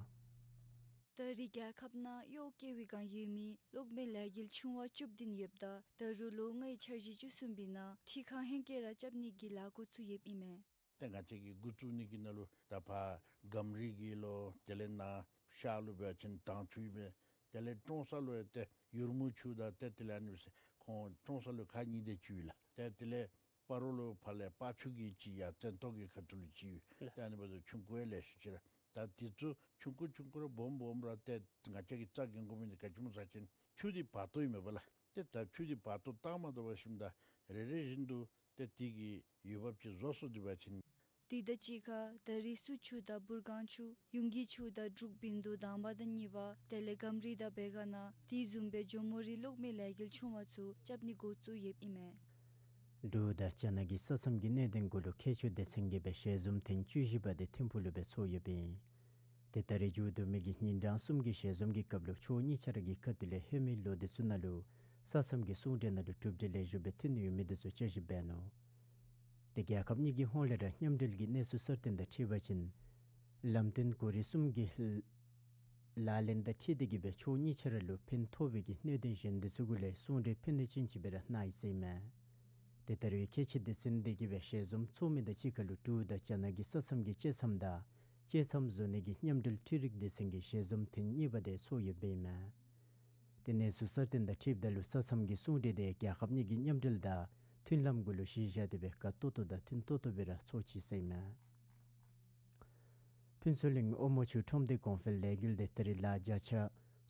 ད་རེས་རྒྱལ་ཁབ་ནང་གཡོག་བཀོལ་བའི་བསྒང་ཡོད་མི་སློབ་མའི་ལས་འགུལ་ཆུང་བ་བཅུ་བདུན་ཡོདཔ་ད་ད་རུང་ལོ་ལྔའི་འཆར་གཞི་བཅུ་གསུམ་པའི་ནང་འཁྲི་ཁང་ཧེང་སྐལ་ར་རྐྱབ་ནི་གི་ལཱ་འགོ་བཙུགས་ཡོདཔ་ཨིན་མས། ཏེ་ང་བཅས་ཀྱིས་འགོ་བཙུགས་ནི་གི་ནང་ལུ་ད་ཕར་སྒམ་རི་གི་ལོ་དེ་ལས་ནཱ་ཤར་ལུ་འབད་བ་ཅིན་དྭངས་ཆུ་ཨིན་མས། དེ་ལས་ཀྲོང་གསར་ལུ་ཡང་ཏེ་ཡུར་མུ་ཆུ་དང་ཏེ་དེ་ལས་ཨ་ནི་སྦེ་ཁོང་ཀྲོང་གསར་ལུ་ཁག་གཉིས་དེ་ཅིག་ཡོད་ལགས། ཏེ་དེ་ལས་སྤ་རོ་ལུ་ཕར་ལས་སྤ་ཆུ་གི་ཅིག་ཡར་བཙན་ཏོ་གི་ཁ་ཐུག་ལུ་ཅིག་ཡོད། ཏེ་ཨ་ནི་འབདཝ་ད་ཆུང་ཀུ་ཡང་ལེ་ཤ་ཅིག་ར། ད་དེ་ཚུ་ཆུང་ཀུ་ཆུང་ཀུ་ར་སྦོམ་སྦོམ་ར་ཏེ་ང་བཅས་ཀྱིས་རྩ་འགེངས་དགོ་མི་འདི་ག་ཅི་སྨོ་ཟེར་བ་ཅིན་ཆུ་འདི་བར་སྟོང་ཨིན་མས་པ་ལགས། ཏེ་ད་ཆུ་འདི་བར་སྟོང་བཏང་མ་བཏུབ་པར་ཞིནམ་ད་རེ་རེ་བཞིན་དུ་ཏེ་དེ་གི་འོས་འབབ་ཅིག་བཟོ་སོང་དེ་འབད་བ་ཅིན། དེ་དང་གཅིག་ཁར་ད་རེས་སུ་ཆུ་དང་བུར་སྒང་ཆུ་ཡུང་གི་ཆུ་དང་འབྲུག་བིན་དུ་དང་པ་དང་གཉིས་པ་དེ་ལས་སྒམ་རི་དང་བེ་ག་ན་དེ་བཟུམ་སྦེ་ཇོ་མོ་རི་སློབ་མའི་ལས་འགུལ་ཆུང་བ་ཚུ་རྐྱབ་ནི་འགོ་བཙུགས་ཡོདཔ་ཨིན་མས། འབྲུག་དང་རྒྱ་ནག་གི་ས་མཚམས་ཀྱི་གནད་དོན་གུ་ལུ་མཁས་མཆོག་སྡེ་ཚན་གྱིས་སྦེ་ཞལ་འཛོམས་ཐེངས་བཅུ་བཞི་པ་དེ་ཐིམ་ཕུག་ལུ་སྦེ་ཚོགས་ཡོདཔ་ཨིན། ཏེ་ད་རེས་མཇུག་བསྡུ་མི་གི་ཉིན་གྲངས་གསུམ་གྱི་ཞལ་འཛོམས་ཀྱི་སྐབས་ལུ་ཕྱོགས་གཉིས་ཆ་ར་གི་ཁ་ཐུག་ལས་ཧེ་མའི་ལོ་འདི་ཚུ་ནང་ལུ་ས་མཚམས་ཀྱི་གསུང་གྲོས་ནང་ལུ་གྲུབ་འབྲས་ལེགས་ཤོམ་སྦེ་ཐོན་ནི་ཡོད་མི་འདི་ཚུ་བསྐྱར་ཞིབ་འབད་ནུག། ཏེ་རྒྱལ་ཁབ་གཉིས་ཀྱི་ཧོངས་ལས་ར་མཉམ་འབྲེལ་གྱི་གནས་ཚུལ་གསར་བཏོན་དང་འཁྲིལ་བ་ཅིན་ལམ་སྟོན་གོ་རིམ་གསུམ་གྱི་ལག་ལེན་དང་འཁྲིལ་ཏེ་གི་སྦེ་ཕྱོགས་གཉིས་ཆ་ར་ལུ་ཕན་ཐོགས་པའི་གི་གནད་དོན་གཞན་འདི་ཚུ་གུ་ལས་གསུང་གྲོས་ཕན་ནུས་ཅན་ཅིག་སྦེ་ར་གནང་ཡི་ཟེར་ཨིན་མས། ཏེ་ད་རེས་མཁས་མཆོག་སྡེ་ཚན་འདི་གིས་སྦེ་ཞལ་འཛོམས་ཚོགས་མི་དང་གཅིག་ཁར་ལུ་འབྲུག་དང་རྒྱ་ནག་གི་ས་མཚམས་ཀྱི་བཅད་མཚམས་དང་བཅད་མཚམས་བཟོ་ནི་གི་མཉམ་འབྲེལ་འཕྲུལ་རིག་སྡེ་ཚན་གྱི་ཞལ་འཛོམས་ཐེངས་གཉིས་པ་དེ་ཚོགས་ཡོདཔ་ཨིན་མས། ཏེ་གནས་ཚུལ་གསར་བཏོན་དང་འཁྲིལཝ་ད་ལུ་ས་མཚམས་ཀྱི་གསུང་གྲོས་དེ་རྒྱལ་ཁབ་གཉིས་ཀྱི་མཉམ་འབྲེལ་དང་མཐུན་ལམ་གུ་ལུ་གཞི་བཞག་སྟེ་སྦེ་དགའ་ཏོག་ཏོ་དང་མཐུན་ཏོག་ཏོ་སྦེ་ར་ཚོགས་ཅི་ཟེར་ཨིན་མས། ཕུན་ཚོགས་གླིང་ཨོ་མོ་ཆུ་ཁྲོམ་སྡེ་གོང་འཕེལ་ལས་འགུལ་དེ་ད་རེས་ལཱ་བརྒྱ་ཆ་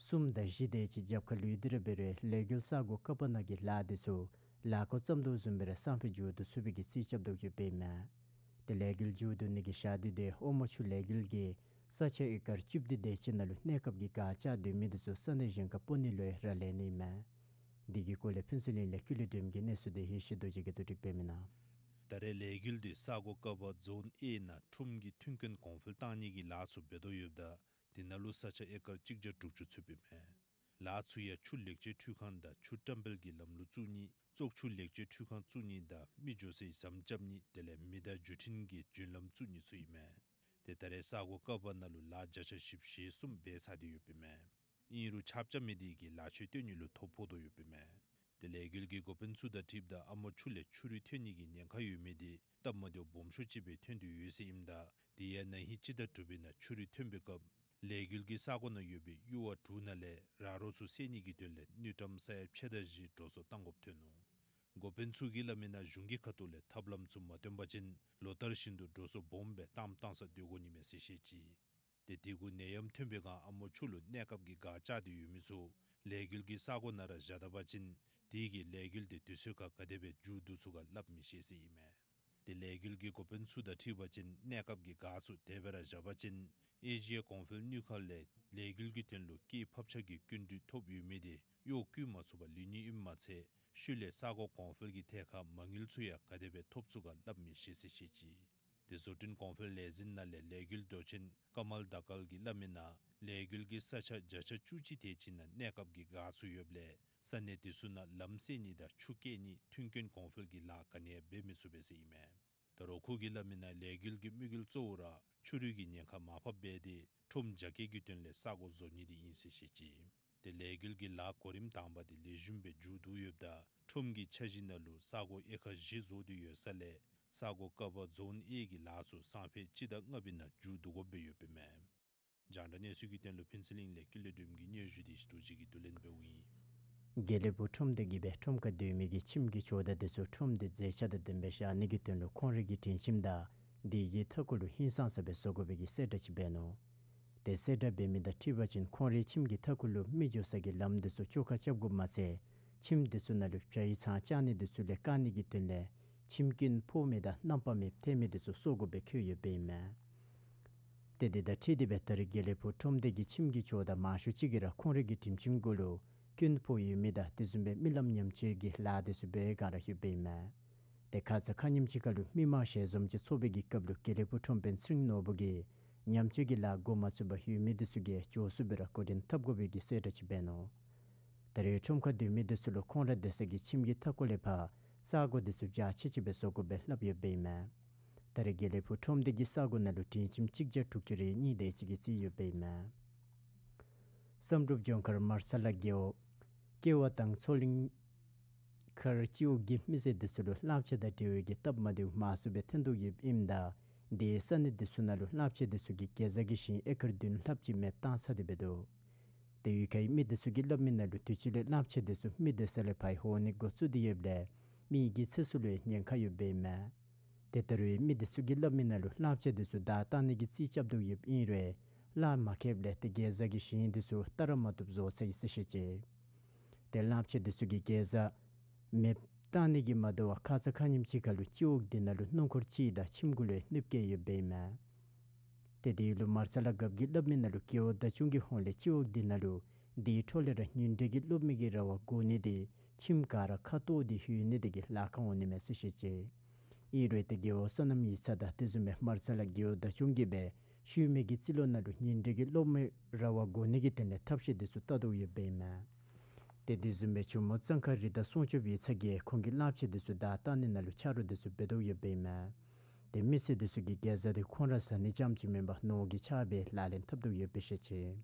གསུམ་དང་བཞི་དེ་ཅིག་རྒྱབ་ཁར་ལུས་ཏེ་ར་འབད་རུང་ལས་འགུལ་ས་སྒོ་ཀ་བ་ནང་གི་ལཱ་འདི་ཚུ་ལཱ་འགོ་བརྩམ་དོ་བཟུམ་སྦེ་ར་སང་ཕོད་མཇུག་བསྡུ་ཚུགས་པའི་གི་རྩིས་རྐྱབ་དོ་ཡོདཔ་ཨིན་མས། ཏེ་ལས་འགུལ་མཇུག་བསྡུ་ནི་གི་ཞག་འདི་དེ་ཨོ་མོ་ཆུ་ལས་འགུལ་གྱིས་ས་ཆ་ཨེ་ཀར་བཅུ་བདུན་དེ་ཅིག་ནང་ལུ་གནས་སྐབས་ཀྱི་ག་ཅི་སྡོད་མི་འདི་ཚུ་ས་གནས་གཞན་ཁར་སྤོ་ནི་ལུ་ཡང་རག་ལས་ནི་ཨིན་མས། འདི་གི་སྐོར་ལས་ཕུན་ཚོགས་གླིང་ལས་ཀུན་ལེགས་སྒྲོལམ་གྱི་གནས་ཚུལ་དེ་ཡེ་ཤེས་རྡོ་རྗེ་གིས་བསྡུ་སྒྲིག་འབད་མི་ནང་། ད་རེས་ལས་འགུལ་འདི་ས་སྒོ་ཀ་བ་ཛོན་ཨེ་ནང་ཁྲོམ་གྱི་མཐུན་རྐྱེན་གོང་འཕེལ་བཏང་ནི་གི་ལཱ་ཚུ་འབད་དོ་ཡོདཔ་ད་དེ་ནང་ལུ་ས་ཆ་ཨེ་ཀར་གཅིག་བརྒྱ་དྲུག་ཅུ་ཚུད་པའི་མས། ལཱ་ཚུ་ཡང་ཆུ་ལེགས་བཅོས་འཕྲུལ་ཁང་དང་ཆུ་བཀྲམ་སྤེལ་གྱི་ལམ་ལུགས་བཙུགས་ནི་བཙོག་ཆུ་ལེགས་བཅོས་འཕྲུལ་ཁང་བཙུགས་ནི་དང་མི་འགྱོ་སའི་ཟམ་རྐྱབ་ནི་དེ་ལས་མེ་མདའ་བརྒྱུད་འཕྲིན་གྱི་བརྒྱུད་ལམ་བཙུགས་ནི་ཚུ་ཨིན་མས། ཏེ་ད་རེས་ས་སྒོ་ཀ་བ་ནང་ལུ་ལཱ་བརྒྱ་ཆ་བཞི་བཅུ་ཞེ་གསུམ་འབད་ཚར་ཏེ་ཡོདཔ་ཨིན་མས། ཨིན་རུང་ཆག་རྐྱབ་མི་དེ་གིས་ལཱ་ཆས་སྟོན་ནི་ལུ་ཐོ་ཕོག་དོ་ཡོདཔ་ཨིན་མས། ཏེ་ལས་འགུལ་གྱི་འགོ་དཔོན་ཚུ་དང་འཁྲིལཝ་ད་ཨ་མོ་ཆུ་ལས་ཆུ་རུད་ཐོན་ནི་གི་ཉེན་ཁ་ཡོད་མི་དེ་སྟབས་མ་བདེཝ་སྦོམ་ཤོས་ཅིག་སྦེ་ཐོན་ཏེ་ཡོད་ཟེར་ཨིནམ་ད་དེ་ཡང་ན་ཧིང་སྤྱི་ཟླ་དྲུག་པའི་ནང་ཆུ་རུད་ཐོན་པའི་སྐབས་ ལས་འགུལ་གྱི་ས་གོ་ནང་ཡོད་པའི་ཡུར་བ་དྲུག་ནང་ལས་ར་རོ་ཚུ་བསལ་ནི་གི་དོན་ལས་དངུལ་ཀྲམ་ས་ཡ་ཕྱེད་དང་བཞི་འགྲོ་སོང་བཏང་དགོཔ་ཐོན་ནུག། འགོ་དཔོན་ཚུ་གིས་སླབ་མི་ནང་གཞུང་གི་ཁ་ཐུག་ལས་ཐབས་ལམ་ཚུ་མ་སྟོན་པ་ཅིན་ལོ་ལྟར་བཞིན་དུ་འགྲོ་སོང་སྦོམ་སྦེ་བཏངམ་བཏང་ས་སྡོད་དགོ་ནི་མས་ཟེར་བཤད་ཅི། ཏེ་དེ་གུ་ནད་ཡམས་ཐོན་པའི་སྒང་ཨ་མོ་ཆུ་ལུ་གནས་སྐབས་ཀྱི་སྒར་བཅགས་ཏེ་ཡོད་མི་ཚུ་ལས་འགུལ་གྱི་ས་གོ་ནང་ར་བཞག་ད་པ་ཅིན་དེ་གིས་ལས་འགུལ་དེ་དུས་ཚོད་ཁར་ག་དེ་སྦེ་མཇུག་བསྡུ་ཚུགས་ག་སླབ་མི་ཤེས་ཟེར་ཨིན་མས། ཏེ་ལས་འགུལ་གྱི་འགོ་དཔོན་ཚུ་དང་འཁྲིལ་བ་ཅིན་གནས་སྐབས་ཀྱི་སྒར་ཚུ་དེ་སྦེ་ར་བཞག་པ་ཅིན་ཨེ་ཤི་ཡ་གོང་འཕེལ་དངུལ་ཁང་ལས་ལས་འགུལ་གྱི་དོན་ལུ་སྐྱེད་ཕབ་ཆག་གི་སྐྱིན་འགྲུལ་ཐོབ་ཡོད་མི་དེ་གཡོག་བཀོལ་མ་ཚུགས་པར་ལུས་ནི་ཨིནམ་མ་ཚད་ཤུལ་ལས་ས་གོ་གོང་འཕེལ་གྱི་ཐད་ཁར་མ་དངུལ་ཚུ་ཡང་ག་དེ་སྦེ་ཐོབ་ཚུགས་ག་སླབ་མི་ཤེས་ཟེར་བཤད་ཅི། ཏེ་བཟོ་སྐྲུན་གོང་འཕེལ་ལས་འཛིན་ནང་ལས་ལས་འགུལ་མདོ་ཆེན་ཀ་མལ་དཱ་ཀལ་གྱིས་སླབ་མི་ནང་ལས་འགུལ་གྱི་ས་ཆ་བརྒྱ་ཆ་བཅུ་གཅིག་དེ་ཅིག་ནང་གནས་སྐབས་ཀྱི་སྒར་ཚུ་ཡོདཔ་ལས་ས་གནས་དེ་ཚུ་ནང་ལམ་བསལ་ནི་དང་ཆུ་བསྐྱལ་ནི་མཐུན་རྐྱེན་གོང་འཕེལ་གྱི་ལཱ་ག་ནི་ཡང་འབད་མི་ཚུགས་པས་ཟེར་ཨིན་མས། ད་རུང་ཁོ་གིས་སླབ་མི་ནང་ལས་འགུལ་གྱི་དམིགས་ཡུལ་གཙོ་བོ་ར་ཆུ་རུད་ཀྱི་ཉེན་ཁ་མར་ཕབ་འབད་དེ་ཁྲོམ་རྒྱ་སྐྱེད་ཀྱི་དོན་ལས་ས་གོ་བཟོ་ནི་དེ་ཨིན་ཟེར་བཤད་ཅི། ཏེ་ལས་འགུལ་གྱི་ལཱ་གོ་རིམ་དང་པ་དེ་ལེགས་ཤོམ་སྦེ་མཇུག་བསྡུ་ཡོདཔ་ད་ཁྲོམ་གྱི་འཆར་གཞི་ནང་ལུ་ས་གོ་ཨེ་ཀར་བཞི་བཟོ་སྟེ་ཡོད་ས་ལས་ས་གོ་ཀ་བ་ཛོན་ཨེ་གི་ལཱ་ཚུ་སང་ཕོད་སྤྱི་ཟླ་ལྔ་པའི་ནང་མཇུག་བསྡུ་དགོཔ་སྦེ་ཡོདཔ་ཨིན་མས། རྒྱང་བསྒྲགས་གནས་ཚུལ་གྱི་དོན་ལུ་ཕུན་ཚོགས་གླིང་ལས་ཀུན་ལེགས་སྒྲོལ་མ་གི་སྙན་ཞུ་དེ་ཞིབ་ཏོག་ཅིག་གིས་བསྡུ་ལེན་འབདཝ་ཨིན། དགེ་ལེགས་ཕུག་ཁྲོམ་སྡེ་གིས་སྦེ་ཁྲོམ་ཁར་སྡོད་མི་གི་ཁྱིམ་གྱི་ཇོ་བདག་དེ་ཚུ་ཁྲོམ་དེ་མཛེས་ཆ་དང་ལྡནམ་སྦེ་བཞག་ནི་གི་དོན་ལུ་ཁོང་རའི་གི་དྲན་ཁྱིམ་དང་དེ་གི་མཐའ་འཁོར་ལུ་ཧིང་སངས་ས་སྦེ་བཟོ་དགོ་པའི་གི་གསལ་བསྒྲགས་ཅིག་འབད་ནུག། ཏེ་གསལ་བསྒྲགས་འབད་མི་དང་འཁྲིལ་བ་ཅིན་ཁོང་རའི་ཁྱིམ་གྱི་མཐའ་འཁོར་ལུ་མི་འགྱོ་ས་གི་ལམ་དེ་ཚུ་བཅོ་ཁ་རྐྱབ་དགོཔ་མ་ཚད་ཁྱིམ་དེ་ཚུ་ནང་ལུ་བྱ་ཡི་ཚང་བཅའ་ནི་དེ་ཚུ་ལས་བཀག་ནི་གི་དོན་ལས་ཁྱིམ་སྐྱོན་ཕོག་མི་དང་རྣམ་པར་མེདཔ་ཐལ་མི་དེ་ཚུ་གསོ་དགོཔ་སྦེ་བཀོད་ཡོདཔ་ཨིན་མས། ཏེ་དེ་དང་འཁྲིལ་ཏེ་སྦེ་ད་རེས་དགེ་ལེགས་ཕུག་ཁྲོམ་སྡེ་གི་ཁྱིམ་གྱི་ཇོ་བདག་མང་ཤོས་ཅིག་གིས་ར་ཁོང་རའི་གི་དྲིམ་ཆེན་གུ་ལུ་སྐྱོན་ཕོག་ཡོད་མི་དང་དེ་བཟུམ་སྦེ་རྨི་ལམ་ཉམས་བཅོས་ཀྱི་ལཱ་དེ་ཚུ་འབད་བའི་སྒང་ར་ཡོདཔ་ཨིན་མས། ཏེ་ཁ་ཙ་ཁ་ཉིནམ་ཅིག་ཁ་ལུ་མི་མང་ཞལ་འཛོམས་ཅིག་ཚོགས་པའི་གི་སྐབས་ལུ་དགེ་ལེགས་ཕུག་ཁྲོམ་དཔོན་ཚེ་རིང་ནོར་བུ་གིས་ཉམས་བཅོས་ཀྱི་ལཱ་འགོ་མ་བཙུགས་པར་ཡོད་མི་དེ་ཚུ་གིས་མགྱོགས་སུ་སྦེ་ར་འགོ་འདྲེན་འཐབ་དགོ་པའི་གི་གསལ་བསྒྲགས་ཅིག་འབད་ནུག། ད་རེས་ཁྲོམ་ཁར་སྡོད་མི་དེ་ཚུ་ལུ་ཁོང་ར་སྡོད་ས་གི་ཁྱིམ་གྱི་མཐའ་འཁོར་ལས་ཕར་ས་གོ་དེ་ཚུ་རྒྱ་ཆེ་ཆེ་སྦེ་བཟོ་དགོ་པའི་སླབ་ཡོདཔ་ཨིན་མས། ད་རེས་དགེ་ལེགས་ཕུག་ཁྲོམ་སྡེ་གི་ས་གོ་ནང་ལུ་དྲིན་ཆེན་གཅིག་བརྒྱ་དྲུག་ཅུ་རེ་གཉིས་དེ་ཅིག་གིས་རྩིས་ཡོདཔ་ཨིན་མས། བསམ་གྲུབ་ལྗོངས་མཁར་མར་ཚ་ལ་རྒེད་འོག་ཀེ་བ་དང་མཚོ་གླིང་མཁར་སྤྱི་འོག་གི་མི་སེར་དེ་ཚུ་ལུ་གླང་ཆེན་དང་འབྲེལ་བའི་གི་སྟབས་མ་བདེཝ་མང་སུ་སྦེ་ཐོན་དོ་ཡོདཔ་ཨིནམ་ད་དེའི་ས་གནས་དེ་ཚུ་ནང་ལུ་གླང་ཆེན་དེ་ཚུ་གི་གེ་ཛ་གི་ཞིང་ཨེ་ཀར་བདུན་ལྷགཔ་ཅིག་མེདཔ་བཏང་ཚར་ཏེ་འབད་དོ། ཏེ་གཡུས་ཁའི་མི་དེ་ཚུ་གིས་སླབ་མི་ནང་ལུ་དུས་ཅི་ལུ་གླང་ཆེན་དེ་ཚུ་མི་སྡོད་ས་ལས་ཕར་འོང་ནི་འགོ་བཙུགས་ཏེ་ཡོདཔ་ལས་མིའི་གི་ཚེ་སྲོག་ལུ་ཉེན་ཁ་ཡོདཔ་ཨིན་མས། ཏེ་ད་རུང་མི་དེ་ཚུ་གིས་སླབ་མི་ནང་ལུ་གླང་ཆེན་དེ་ཚུ་བདའ་བཏང་ནི་གི་རྩིས་རྐྱབ་དོ་ཡོདཔ་ཨིན་རུང་གླང་མ་ཁེབས་ལས་ཏེ་གེ་ཛ་གི་ཞིང་དེ་ཚུ་སྟ་ར་མ་བཏུབ་བཟོ་ཚར་ཡི་ཟེར་བཤད་ཅི། ཏེ་གླང་ཆེན་དེ་ཚུ་གིས་གེ་ཛ་མེདཔ་བཏང་ནི་གིས་མ་དོ་བར་ཁ་ཙ་ཁ་ཉིནམ་ཅིག་ཁ་ལུ་སྤྱི་འོག་དེ་ནང་ལུ་སྣུམ་འཁོར་གཅིག་དང་ཁྱིམ་གུ་ལུ་ཡང་གནོདཔ་བཀལ་ཡོདཔ་ཨིན་མས། ཏེ་དེ་ལུ་མར་ཚ་ལ་རྒཔོ་གིས་སླབ་མི་ནང་ལུ་རྒེད་འོག་བདག་སྐྱོང་གི་ཧོངས་ལས་སྤྱི་འོག་དེ་ནང་ལུ་དེའི་འཕྲོ་ལས་ར་ཉིན་དྲོད་ཀྱི་གློག་མེ་གི་ར་བ་དགོ་ནི་དེ་ཁྱིམ་ག་ར་ཁ་ཐོག་སྟེ་ཡོད་ནི་དེ་གིས་ལཱ་ཁག་འོང་ནི་མས་ཟེར་བཤད་ཅི། ཨིན་རུང་ཏེ་རྒེད་འོག་སོ་ནམ་ཡིག་ཚང་དང་དེ་བཟུམ་སྦེ་མར་ཚ་ལ་རྒེད་འོག་བདག་སྐྱོང་གིས་སྦེ་ཤུལ་མའི་གི་རྩིས་ལོ་ནང་ལུ་ཉིན་དྲོད་ཀྱི་གློག་མེ་ར་བ་དགོ་ནི་གི་དོན་ལས་ཐབས་ཤེས་དེ་ཚུ་བལྟ་དོ་ཡོདཔ་ཨིན་མས། ཏེ་དེ་བཟུམ་སྦེ་ཇོ་མོ་གཙང་ཁ་རི་དྭགས་སྲུང་སྐྱོབ་ཡིག་ཚང་གིས་ཁོང་གི་གླང་ཆེན་དེ་ཚུ་བདའ་བཏང་ནི་ནང་ལུ་ཆ་རོགས་དེ་ཚུ་འབད་དོ་ཡོདཔ་ཨིན་མས། ཏེ་མི་སེར་དེ་ཚུ་གིས་གེ་ཛ་དེ་ཁོང་ར་ཟ་ནི་རྐྱངམ་ཅིག་མེན་པར་ནོར་གྱིས་ཆགས་སྦེ་ལག་ལེན་འཐབ་དོ་ཡོདཔ་སྦེ་བཤད་ཅི།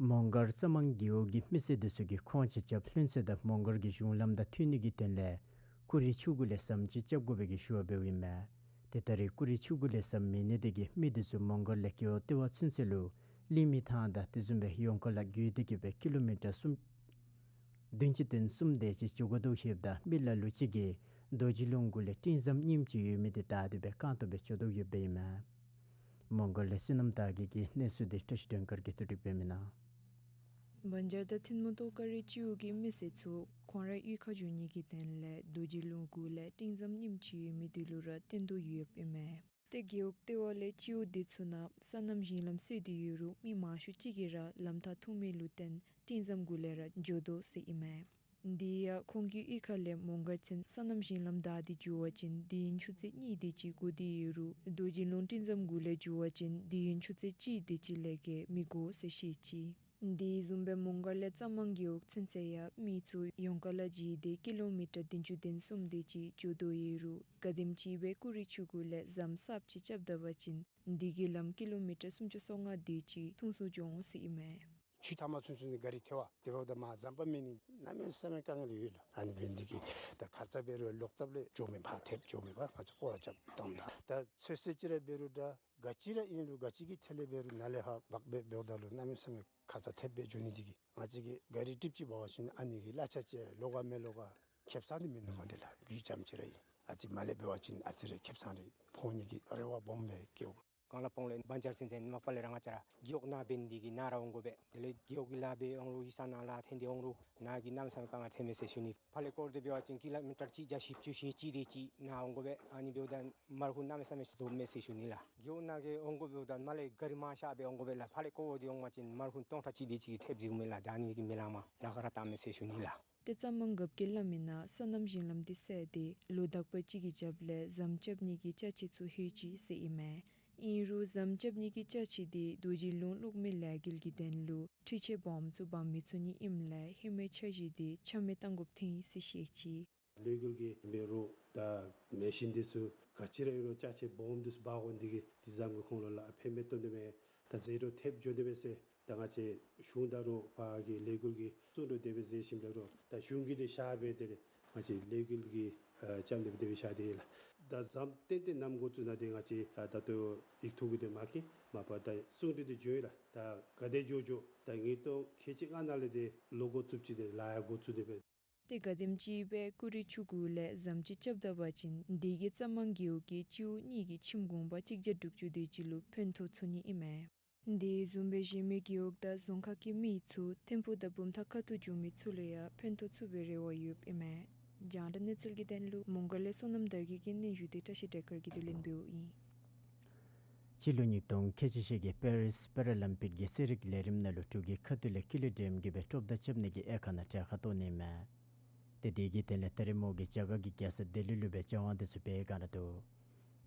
མོང་སྒར་རྩ་མང་རྒེད་འོག་གི་མི་སེར་དེ་ཚུ་གིས་ཁོང་ཆ་ཁྱབ་ལྷུན་རྩེ་དང་མོང་སྒར་གྱི་གཞུང་ལམ་དང་མཐུད་ནི་གི་དོན་ལས་ཀུ་རི་ཆུ་གུ་ལས་ཟམ་ཅིག་རྐྱབ་དགོ་པའི་གི་ཞུ་བ་འབདཝ་ཨིན་མས། ཏེ་ད་རེས་ཀུ་རི་ཆུ་གུ་ལས་ཟམ་མེད་ནི་དེ་གིས་མི་དེ་ཚུ་མོང་སྒར་ལས་རྒེད་འོག་ལྟེ་བ་ཚུན་ཚོད་ལུ་གླིང་མི་ཐང་དང་དེ་བཟུམ་སྦེ་ཡོངས་ཁ་ལ་བརྒྱུད་དེ་གི་སྦེ་ཀི་ལོ་མི་ཊར་གསུམ་བདུན་ཅུ་དོན་གསུམ་དེ་ཅིག་འགྱོ་དགོ་དོ་ཡོདཔ་ད་མི་ལ་ལུ་ཅིག་གིས་རྡོ་རྗེ་ལུང་གུ་ལས་སྤྲིན་ཟམ་རྙིངམ་ཅིག་ཡོད་མི་དེ་བདའ་སྟེ་སྦེ་རྐང་སྟོང་སྦེ་འགྱོ་དོ་ཡོདཔ་ཨིན་མས། མོང་སྒར་ལས་བསོད་ནམས་དར་རྒྱས་ཀྱི་གནས་ཚུལ་དེ་བཀྲ་ཤིས་སྒྲོལ་དཀར་གྱིས་བསྡུ་སྒྲིག་འབདཝ་ཨིན་མས། བན་ཇར་དང་ཐུན་མོང་ཐོག་ཀ་རི་སྤྱི་འོག་གི་མི་སེར་ཚུ་ཁོང་རའི་གཡུས་ཁར་འགྱོ་ནི་གི་དོན་ལས་རྡོ་རྗེ་ལུང་གུ་ལས་སྤྲིན་ཟམ་རྙིངམ་ཅིག་ཡོད་མི་དེ་ལུ་ར་བརྟེན་དོ་ཡོདཔ་ཨིན་མས། ཏེ་རྒེད་འོག་ལྟེ་བ་ལས་སྤྱི་འོག་དེ་ཚུ་ནང་སོ་ནམ་ཞིང་ལམ་བསལ་ཏེ་ཡོད་རུང་མི་མང་ཤོས་ཅིག་གིས་ར་ལམ་ཐག་ཐུང་མི་ལུ་བརྟེན་སྤྲིན་ཟམ་གུ་ལས་ར་འགྱོ་དོ་ཟེར་ཨིན་མས། དེ་ཡང་ཁོང་གི་གཡུས་ཁ་ལས་མོང་སྒར་ཚུན་སོ་ནམ་ཞིང་ལམ་བདའ་སྟེ་འགྱོ་བ་ཅིན་དུས་ཡུན་ཆུ་ཚོད་གཉིས་དེ་ཅིག་འགོར་ཏེ་ཡོད་རུང་རྡོ་རྗེ་ལུང་སྤྲིན་ཟམ་གུ་ལས་འགྱོ་བ་ཅིན་དུས་ཡུན་ཆུ་ཚོད་གཅིག་དེ་ཅིག་ལས་བརྒལ་མི་འགོར་ཟེར་བཤད་ཅི། དེ་བཟུམ་སྦེ་མོང་སྒར་ལས་རྩ་མང་རྒེད་འོག་ཚུན་ཚོད་ཡང་མི་ཚུ་ཡོངས་ཁ་ལ་བརྒྱུད་དེ་ཀི་ལོ་མི་ཊར་བདུན་ཅུ་དོན་གསུམ་དེ་ཅིག་འགྱོ་དོ་ཡོད་རུང་ག་དེམ་ཅིག་སྦེ་ཀུ་རི་ཆུ་གུ་ལས་ཟམ་གསརཔ་ཅིག་རྐྱབ་ད་པ་ཅིན་དེ་གིས་ལམ་ཀི་ལོ་མི་ཊར་སུམ་ཅུ་སོ་ལྔ་དེ་ཅིག་ཐུང་སུ་འགྱོ་འོང་ཟེར་ཨིན་མས། ཆུ་མཐའ་མ་ཚུན་ཚོད་ནི་ག་རི་ཐལ་བ་དེ་འབདཝ་ད་མར་ཟམ་པ་མེད་ནི་གནམ་མེད་ས་མེད་དཀའ་ངལ་ཡོད་ལགས། ཨ་ནི་འབད་ནི་དེ་གིས་ད་ཁ་ཙ་འབད་རུང་ལོག་ལྟབ་ལས་འགྱོ་མི་ཕར་ཐལ་འགྱོ་མི་ཕར་ང་བཅས་སྐོར་ར་རྐྱབ་བཏངམ་ད་ད་ཚོད་བསྲེ་ཅིག་ར་འབད་རུང་ད་ ག་ཅི་ར་ཨིན་རུང་ག་ཅི་གི་ཐད་ལས་འབད་རུང་ནཱ་ལས་ཕར་འབག་སྦེ་འབདཝ་ད་ལུ་གནམ་མེད་ས་མེད་ཁ་ཙ་ཐེབས་སྦེ་འགྱོ་ནི་འདི་གིས་ང་བཅས་ཀྱིས་གཱ་རི་ཊིཔ་ཅིག་འབག་པ་ཅིན་ཨ་ནི་གི་གླ་ཆ་ཅིག་ལོག་ག་མི་ལོག་ག་ཁེ་སང་འདི་མིན་འདུག་མས། དེ་ལགས་རྒུད་ཙམ་ཅིག་ར་ཨིན། ཨ་ཙི་མར་ལས་འབད་བ་ཅིན་ཨ་ཙི་རེ་ཁེ་སང་རེ་ཕོག་ནི་གི་རེ་བ་སྦོམ་སྦེ་བསྐྱེདཔ། གང་ལ་སྤང་ལས་བན་ཇར་ཚུན་ཚོད་མ་པ་ལས་ར་ང་བཅས་ར་རྒེད་འོག་ནང་འབད་ནི་འདི་གིས་ནཱ་ར་འོང་དགོ་པས། དེ་ལས་རྒེད་འོག་གི་ལཱ་འབད་འོང་རུང་ཡིག་ཚང་ནང་ལཱ་འཐོན་ཏེ་འོང་རུང་ནཱ་གིས་གནམ་མེད་ས་མེད་དཀའ་ངལ་ཐོན་མས་ཟེར་ཞུ་ནི། ཕར་ལས་སྐོར་འདི་འབད་བ་ཅིན་ཀི་ལོ་མི་ཊར་གཅིག་བརྒྱ་བཞི་བཅུ་ཞེ་གཅིག་དེ་ཅིག་ནཱ་འོང་དགོ་པས། ཨ་ནི་འབདཝ་ད་མར་ཁུ་གནམ་མེད་ས་མེད་རྫོགས་མས་ཟེར་ཞུ་ནི་ལགས། རྒེད་འོག་ནང་གི་འོང་དགོ་འབདཝ་ད་མར་ལས་གཱ་རི་མང་ཤོས་སྦེ་འོང་དགོ་པས་ལགས། ཕར་ལས་སྐོར་འདི་འོང་པ་ཅིན་མར་ཁུ་སྟོང་ཕྲག་གཅིག་དེ་ཅིག་གིས་ཐེབས་འགྱོཝ་མས་ལགས། ད་ཨ་ནི་གིས་མི་ལང་མ་ལཱ་ཁག་ར་བཏང་མས་ཟེར་ཞུ་ནི་ལགས། ཏེ་གཙང་པ་རྒཔོ་གིས་སླབ་མི་ནང་སོ་ནམ་ཞིང་ལམ་འདི་བསལ་ཏེ་ལོ་དག་པ་ཅིག་གི་རྒྱབ་ལས་ཟམ་རྐྱབ་ནི་གི་ཅ་ཆས་ཚུ་ལྷོད་ཅི་ཟེར་ཨིན་མས། ཨིན་རུང་ཟམ་རྐྱབ་ནི་གི་ཅ་ཆས་འདི་རྡོ་རྗེ་ལུང་གློག་མེ་ལས་འགུལ་གྱི་དོན་ལུ་འཕྲུལ་ཆས་སྦོམ་ཚུ་འབག་མི་ཚུགས་ནི་ཨིནམ་ལས་ཧེ་མའི་འཆར་གཞི་འདི་ཆ་མེད་གཏང་དགོཔ་ཐོན་ཡི་ཟེར་བཤད་ཅི། ལས་འགུལ་གྱི་འབད་རུང་ད་མེ་ཤིན་འདི་ཚུ་ག་ཅི་ར་ཨིན་རུང་ཅ་ཆས་སྦོམ་འདི་ཚུ་འབག་འོང་འདི་གིས་འདི་ཟམ་གྱི་ཁོངས་ལུ་ལཱ་ཕན་མི་ཐོགས་ནི་མས། ད་ཟད་འགྲོ་ཐེབས་འགྱོ་ནི་མས་ཟེར་ད་ང་བཅས་གཞུང་དང་རུང་ཕར་གྱི་ལས་འགུལ་གྱི་གསུང་སྒྲོས་དེ་སྦེ་མཛད་ཞིནམ་ལས་རུང་ད་གཞུང་གིས་དེ་བཞག་སྦེ་དེ་ལས་ང་བཅས་ལས་འགུལ་གྱི་ཨ་རྐྱབ་ནི་སྦེ་དེ་སྦེ་བཞག་སྟེ་ཡོད་ལགས། ད་ཟམ་ཏན་ཏན་བསྣམ་འགོ་བཙུགས་ནི་འདི་ང་བཅས་ད་ད་ལྟོ་ཡིག་ཐོག་གི་དེ་མ་མཁྱེན། མ་པ་ད་གསུང་སྒྲོས་དེ་བྱུང་ཡི་ལགས། ད་ག་དེ་འགྱོ་འགྱོ་ད་ཉིས་སྟོང་ཁལ་གཅིག་ལྔ་ནང་ལས་དེ་ལོག་འགོ་བཙུགསཔ་ཅིག་དེ་ལཱ་ཡང་འགོ་བཙུགས་ནི་སྦེ། ཏེ་ག་དེམ་ཅིག་སྦེ་ཀུ་རེ་ཆུ་གུ་ལས་ཟམ་ཅིག་རྐྱབ་ད་པ་ཅིན་དེ་གིས་གཙང་པ་རྒེད་འོག་གི་སྤྱི་འོག་གཉིས་ཀྱི་ཁྱིམ་གུང་པ་གཅིག་བརྒྱ་དྲུག་ཅུ་དེ་ཅིག་ལུ་ཕན་ཐོགས་ཚུགས་ནི་ཨིན་མས། དེ་བཟུམ་སྦེ་གཞན་མི་རྒེད་འོག་དང་རྫོང་ཁག་གི་མི་ཚུ་ཐིམ་ཕུག་དང་བུམ་ཐང་ཁ་ཐུག་འགྱོ་མི་ཚུ་ལུ་ཡང་ཕན་ཐོགས་ཚུགས་པའི་རེ་བ་ཡོདཔ་ཨིན་མས། རྒྱང་བསྒྲགས་གནས་ཚུལ་གྱི་དོན་ལུ་མོང་སྒར་ལས་བསོད་ནམས་དར་རྒྱས་ཀྱི་སྙན་ཞུ་དེ་བཀྲ་ཤིས་བདེ་སྐར་གྱིས་དེ་ལེན་འབདཝ་ཨིན། སྤྱི་ལོ་ཉིས་སྟོང་ཁལ་གཅིག་བཞི་གི་པེ་རིས་པེ་ར་ལིམ་པིག་གི་རྩེད་རིགས་ལས་རིམ་ནང་ལུ་འབྲུག་གི་ཁ་ཐུག་ལས་ཀི་ལི་སྒྲེམ་གྱིས་སྦེ་སྤྲོ་བརྡ་རྐྱབ་ནི་གི་དབྱེ་ཁག་ནང་གྲལ་ཁར་གཏོགས་ནི་མས། ཏེ་དེ་གི་དོན་ལས་ད་རེས་མོ་གིས་རྒྱ་གར་གྱི་རྒྱལ་ས་ལྡི་ལི་ལུ་སྦེ་བྱ་དབང་དེ་ཚུ་འབད་བའི་སྒང་ར་འདུག།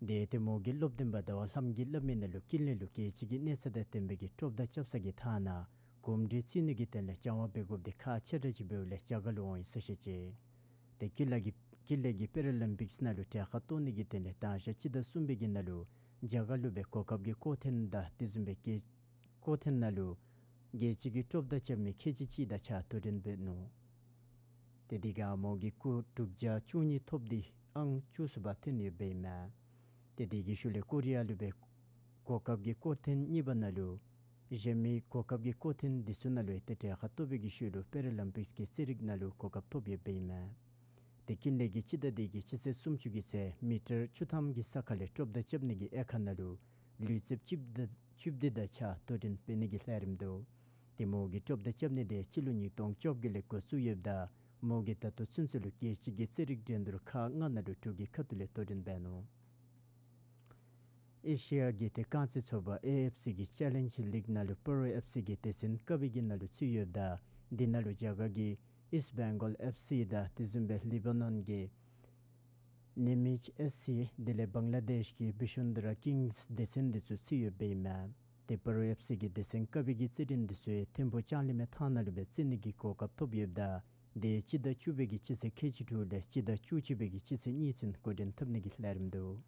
དེ་ཏེ་མོ་གི་སློབ་སྟོན་པ་ཟླ་བ་ལྷམ་གྱིས་སླབ་མི་ནང་ལུ་ཀུན་གླེང་ལུ་རྒྱལ་སྤྱི་གི་གནས་ཚད་དང་བསྟུན་པའི་གི་སྤྲོ་བརྡ་རྐྱབ་ས་གི་ཐ་ན་གོམས་འདྲིས་བརྩི་ནི་གི་དོན་ལས་བྱ་དབང་འབད་དགོཔ་འདི་ཁག་ཆེ་དྲགས་ཅིག་འབདཝ་ལས་རྒྱ་གར་ལུ་འོང་ཡི་ཟེར་བཤད་ཅི། ཏེ་ཀུན་གླེང་གི་ཀུན་གླེང་གི་པེ་ར་ལིམ་པིགསི་ནང་ལུ་གྲལ་ཁར་གཏོགས་ནི་གི་དོན་ལས་དང་ཞག་སྤྱི་ཟླ་གསུམ་པའི་གི་ནང་ལུ་རྒྱ་གར་ལུ་སྦེ་གོ་སྐབས་ཀྱི་སྐོར་ཐེངས་དང་དེ་བཟུམ་སྦེ་རྒྱལ་སྐོར་ཐེངས་ནང་ལུ་རྒྱལ་སྤྱི་གི་སྤྲོ་བརྡ་རྐྱབ་མི་ཁལ་གཅིག་གཅིག་དང་གཅིག་ཁར་དོ་འགྲན་འབད་ནུག། ཏེ་དེ་སྒང་མོ་གིས་སྐུགས་དྲུག་བརྒྱ་བཅུ་གཉིས་ཐོབ་སྟེ་ཨང་བཅུ་གསུམ་པ་ཐོན་ཡོདཔ་ཨིན་མས། ཏེ་དེ་གི་ཤུལ་ལས་ཀོ་རི་ཡ་ལུ་སྦེ་གོ་སྐབས་ཀྱི་སྐོར་ཐེངས་གཉིས་པ་ནང་ལུ་གཞན་མི་གོ་སྐབས་ཀྱི་སྐོར་ཐེངས་འདི་ཚུ་ནང་ལུ་ཡང་ཏེ་གྲལ་ཁར་གཏོགས་པའི་གི་ཤུལ་ལུ་པེ་ར་ལིམ་པིགསི་གི་རྩེད་རིགས་ནང་ལུ་གོ་སྐབས་ཐོབ་ཡོདཔ་ཨིན་མས། ཏེ་ཀུན་གླེང་གི་སྤྱི་ཟླ་འདི་གི་སྤྱི་ཚེས་སུམ་ཅུ་གི་ཚེ་མི་ཊར་བཅུ་ཐམ་གྱི་ས་ཁ་ལས་སྤྲོ་བརྡ་རྐྱབ་ནི་གི་དབྱེ་ཁག་ནང་ལུ་ལུས་རྩལཔ་བཅུ་བདུན་བཅུ་བདུན་དང་གཅིག་ཁར་དོ་འགྲན་འབད་ནི་གི་ལས་རིམ་འདུག། ཏེ་མོ་གིས་སྤྲོ་བརྡ་རྐྱབ་ནི་དེ་སྤྱི་ལོ་ཉིས་སྟོང་བཅོ་བརྒྱད་ལས་འགོ་བཙུགས་ཡོདཔ་ད་མོ་གིས་ད་ལྟོ་ཚུན་ཚོད་ལུ་རྒྱལ་སྤྱི་གི་རྩེད་རིགས་འགྲན་བསྡུར་ཁག་ལྔ་ནང་ལུ་འབྲུག་གི་ཁ་ཐུག་ལས་དོ་འགྲན་འབད་ནུག། ཨེ་ཤི་ཡ་གི་ཏེ་རྐང་རྩེད་ཚོགས་པ་ཨེ་ཨེཕ་སི་གི་ཅེ་ལེནཇ་ལིག་ནང་ལུ་པ་རོ་ཨེཕ་སི་གིས་སྡེ་ཚན་ཀ་པའི་གི་ནང་ལུ་ཚུད་ཡོདཔ་ད་དེ་ནང་ལུ་རྒྱ་གར་གྱི་ཨིསཊ་བེང་གཱལ་ཨེཕ་སི་དང་དེ་བཟུམ་སྦེ་ལི་བ་ནོན་གྱི་ནེ་མིཆ་ཨེཕ་སི་དེ་ལས་བང་ལ་དེཤ་གི་བི་ཤུན་དྲ་ཀིངས་སྡེ་ཚན་འདི་ཚུ་ཚུད་ཡོདཔ་ཨིན་མས། ཏེ་པ་རོ་ཨེཕ་སི་གི་སྡེ་ཚན་ཀ་པའི་གི་རྩེད་འགྲན་འདི་ཚུ་ཐིམ་ཕུག་ལྕང་གླིང་མའི་ཐང་ནང་ལུ་སྦེ་རྩེད་ནི་གི་གོ་སྐབས་ཐོབ་ཡོདཔ་ད་དེ་སྤྱི་ཟླ་བཅུ་པའི་གི་སྤྱི་ཚེས་ཁལ་གཅིག་དྲུག་ལས་སྤྱི་ཟླ་བཅུ་གཅིག་པའི་གི་སྤྱི་ཚེས་གཉིས་ཚུན་འགོ་འདྲེན་འཐབ་ནི་གི་ལས་རིམ་འདུག།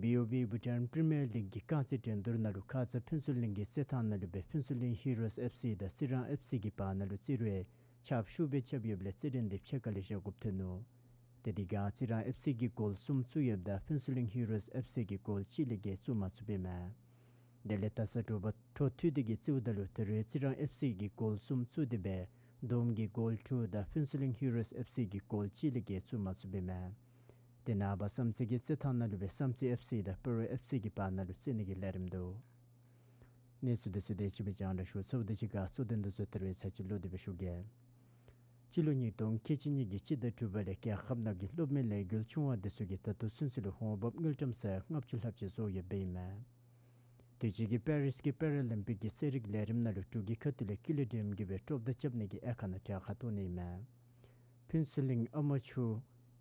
བི་ཨོ་བི་བྷུ་ཊཱན་པི་རི་མི་ཡར་ལིག་གི་རྐང་རྩེད་འགྲན་བསྡུར་ནང་ལུ་ཁ་ཙ་ཕུན་ཚོགས་གླིང་གི་རྩེད་ཐང་ནང་ལུ་སྦེ་ཕུན་ཚོགས་གླིང་ཧི་རོས་ཨེཕ་སི་དང་རྩི་རང་ཨེཕ་སི་གི་བར་ན་ལུ་རྩེད་རེས་ཁྱབ་ཤུགས་སྦེ་རྐྱབ་ཡོདཔ་ལས་རྩེད་འགྲན་འདི་ཕྱེད་ཀ་ལས་བཞག་དགོཔ་ཐོན་ནུག། ཏེ་དེ་སྒང་རྩི་རང་ཨེཕ་སི་གིས་གོལ་གསུམ་བཙུགས་ཡོདཔ་ད་ཕུན་ཚོགས་གླིང་ཧི་རོས་ཨེཕ་སི་གིས་གོལ་གཅིག་ལས་བརྒལ་བཙུགས་མ་ཚུགསཔ་ཨིན་མས། དེ་ལས་ད་ས་དྲོ་པ་འཕྲོ་མཐུད་དེ་གི་རྩེདཔ་ད་ལུ་ད་རེས་རྩི་རང་ཨེཕ་སི་གིས་གོལ་གསུམ་བཙུགས་ཏེ་སྦེ་བསྡོམས་ཀྱིས་གོལ་དྲུག་དང་ཕུན་ཚོགས་གླིང་ཧི་རོས་ཨེཕ་སི་གིས་གོལ་གཅིག་ལས་བརྒལ་བཙུགས་མ་ཚུགསཔ་ཨིན་མས། ཏེ་ནངས་པ་བསམ་རྩེ་གི་རྩེད་ཐང་ནང་ལུ་སྦེ་བསམ་རྩེ་ཨེཕ་སི་དང་པ་རོ་ཨེཕ་སི་གི་བར་ན་ལུ་རྩེད་ནི་གི་ལས་རིམ་འདུག། གནས་ཚུལ་འདི་ཚུ་དེ་ཅིག་སྦེ་རྒྱང་བསྒྲགས་ཞུ་ཚརཝ་ད་གཅིག་ཁར་གཙོ་དོན་འདི་ཚུ་ད་རེས་ཚར་གཅིག་ལོག་སྟེ་སྦེ་ཞུ་གེ། སྤྱི་ལོ་ཉིས་སྟོང་ཁལ་གཅིག་གཉིས་ཀྱི་སྤྱི་ཟླ་དྲུག་པ་ལས་རྒྱལ་ཁབ་ནང་གི་གློག་མེ་ལས་འགུལ་ཆུང་བ་འདི་ཚུ་གིས་ད་ལྟོ་ཚུན་ཚོད་ལུ་འོང་འབབ་དངུལ་ཀྲམ་ས་ཡ་ལྔ་བཅུ་ལྷགཔ་ཅིག་བཟོ་ཡོདཔ་ཨིན་མས། དུས་ཅི་གི་པེ་རིས་ཀྱི་པེ་ར་ལིམ་པིག་གི་རྩེད་རིགས་ལས་རིམ་ནང་ལུ་འབྲུག་གི་ཁ་ཐུག་ལས་ཀི་ལོ་གྲམ་གྱིས་སྦེ་སྤྲོ་བརྡ་རྐྱབ་ནི་གི་དབྱེ་ཁག་ནང་གྲལ་ཁར་གཏོགས་ནི་ཨིན་མས། ཕུན་ཚོགས་གླིང་ཨ་མ་ཆུ་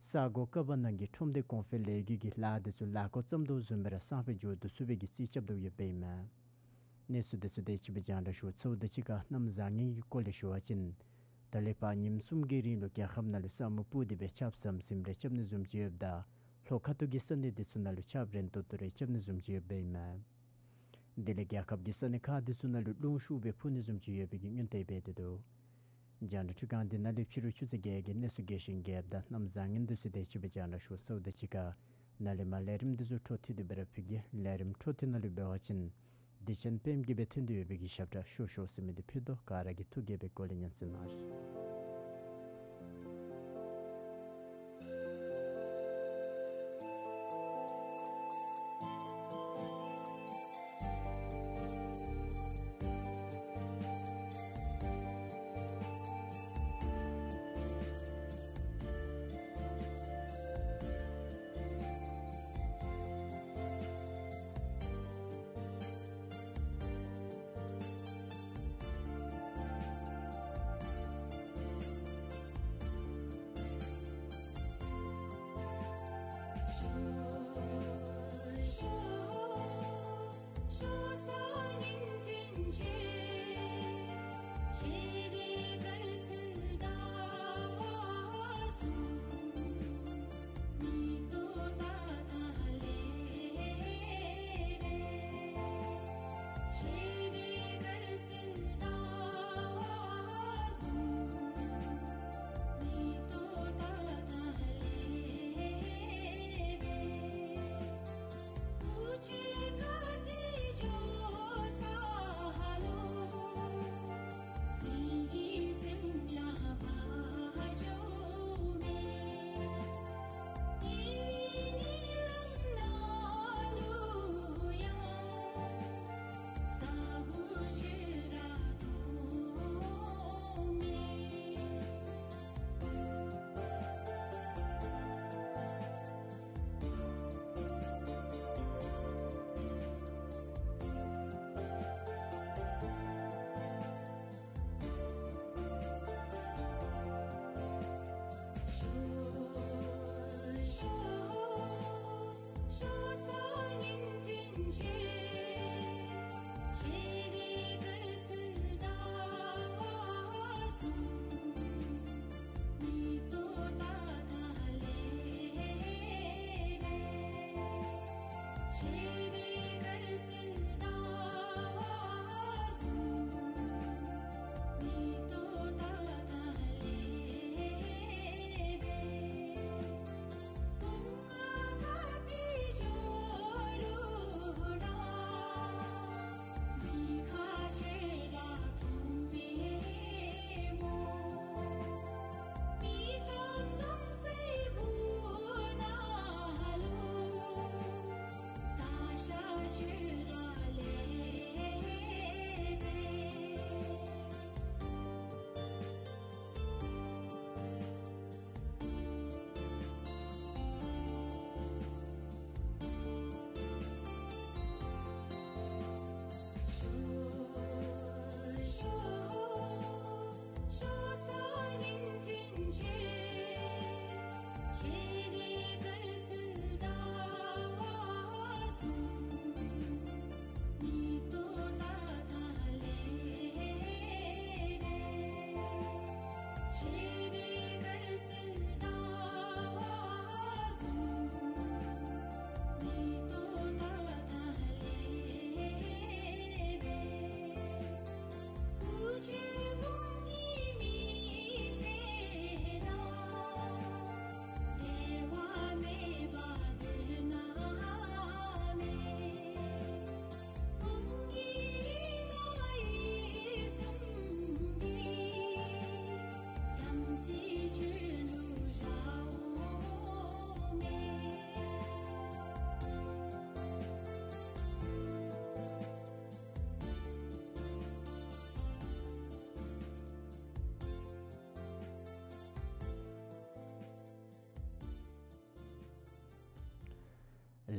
ས་སྒོ་ཀ་བ་ནང་གི་ཁྲོམ་སྡེ་གོང་འཕེལ་ལས་འགུལ་གྱི་ལཱ་འདི་ཚུ་ལཱ་འགོ་བརྩམ་དོ་བཟུམ་སྦེ་ར་སང་ཕོད་མཇུག་བསྡུ་ཚུགས་པའི་གི་རྩིས་རྐྱབ་དོ་ཡོདཔ་ཨིན་མས། གནས་ཚུལ་འདི་ཚུ་དེ་ཅིག་སྦེ་རྒྱང་བསྒྲགས་ཞུ་ཚརཝ་ད་གཅིག་ཁར་གནམ་བཟང་ངན་གྱི་སྐོར་ལས་ཞུ་བ་ཅིན་ད་ལས་ཕར་ཉིནམ་གསུམ་གྱི་རིང་ལུ་རྒྱལ་ཁབ་ནང་ལུ་ས་སྨུག་སྤུབས་ཏེ་སྦེ་ཆརཔ་ཟམ་ཟིམ་རེ་རྐྱབ་ནི་བཟུམ་ཅིག་ཡོདཔ་ད་ལྷོ་ཁ་ཐུག་གི་ས་གནས་འདི་ཚུ་ནང་ལུ་ཆརཔ་རན་ཏོག་ཏོ་རེ་རྐྱབ་ནི་བཟུམ་ཅིག་ཡོདཔ་ཨིན་མས། དེ་ལས་རྒྱལ་ཁབ་ཀྱི་ས་གནས་ཁག་འདི་ཚུ་ནང་ལུ་རླུང་ཤུགས་སྦེ་འཕུ་ནི་བཟུམ་ཅིག་ཡོད་པའི་གི་སྔོན་བརྡ་འབད་དེ་འདུག། རྒྱང་བསྒྲགས་འཕྲུལ་ཁང་འདི་ནང་ལས་ཕྱི་རུ་ཆུ་ཚོད་བརྒྱད་ཀྱི་གནས་ཚུལ་རྒྱས་ཤིང་རྒྱསཔ་དང་གནམ་བཟང་ངན་འདི་ཚུ་དེ་ཅིག་སྦེ་རྒྱང་བསྒྲགས་ཞུ་ཚརཝ་ད་གཅིག་ཁར་ ནཱ་ལས་མར་ལས་རིམ་འདི་ཚུ་འཕྲོ་མཐུད་དེ་སྦེ་ར་ཕུལ་གེ། ལས་རིམ་འཕྲོ་མཐུད་ནང་ལུ་འབད་བ་ཅིན་བདེ་ཆེན་དཔལམོ་གིས་སྦེ་ཐོན་ཏེ་ཡོད་པའི་གི་ཞབས་ཁྲ་ཤོག་ཤོག་ཟེར་མི་འདི་ཕུལ་དོ། ག་ར་གིས་ཐུགས་དགྱེས་པའི་སྒོ་ལས་ཉན་གསན་གནང་ཡིག།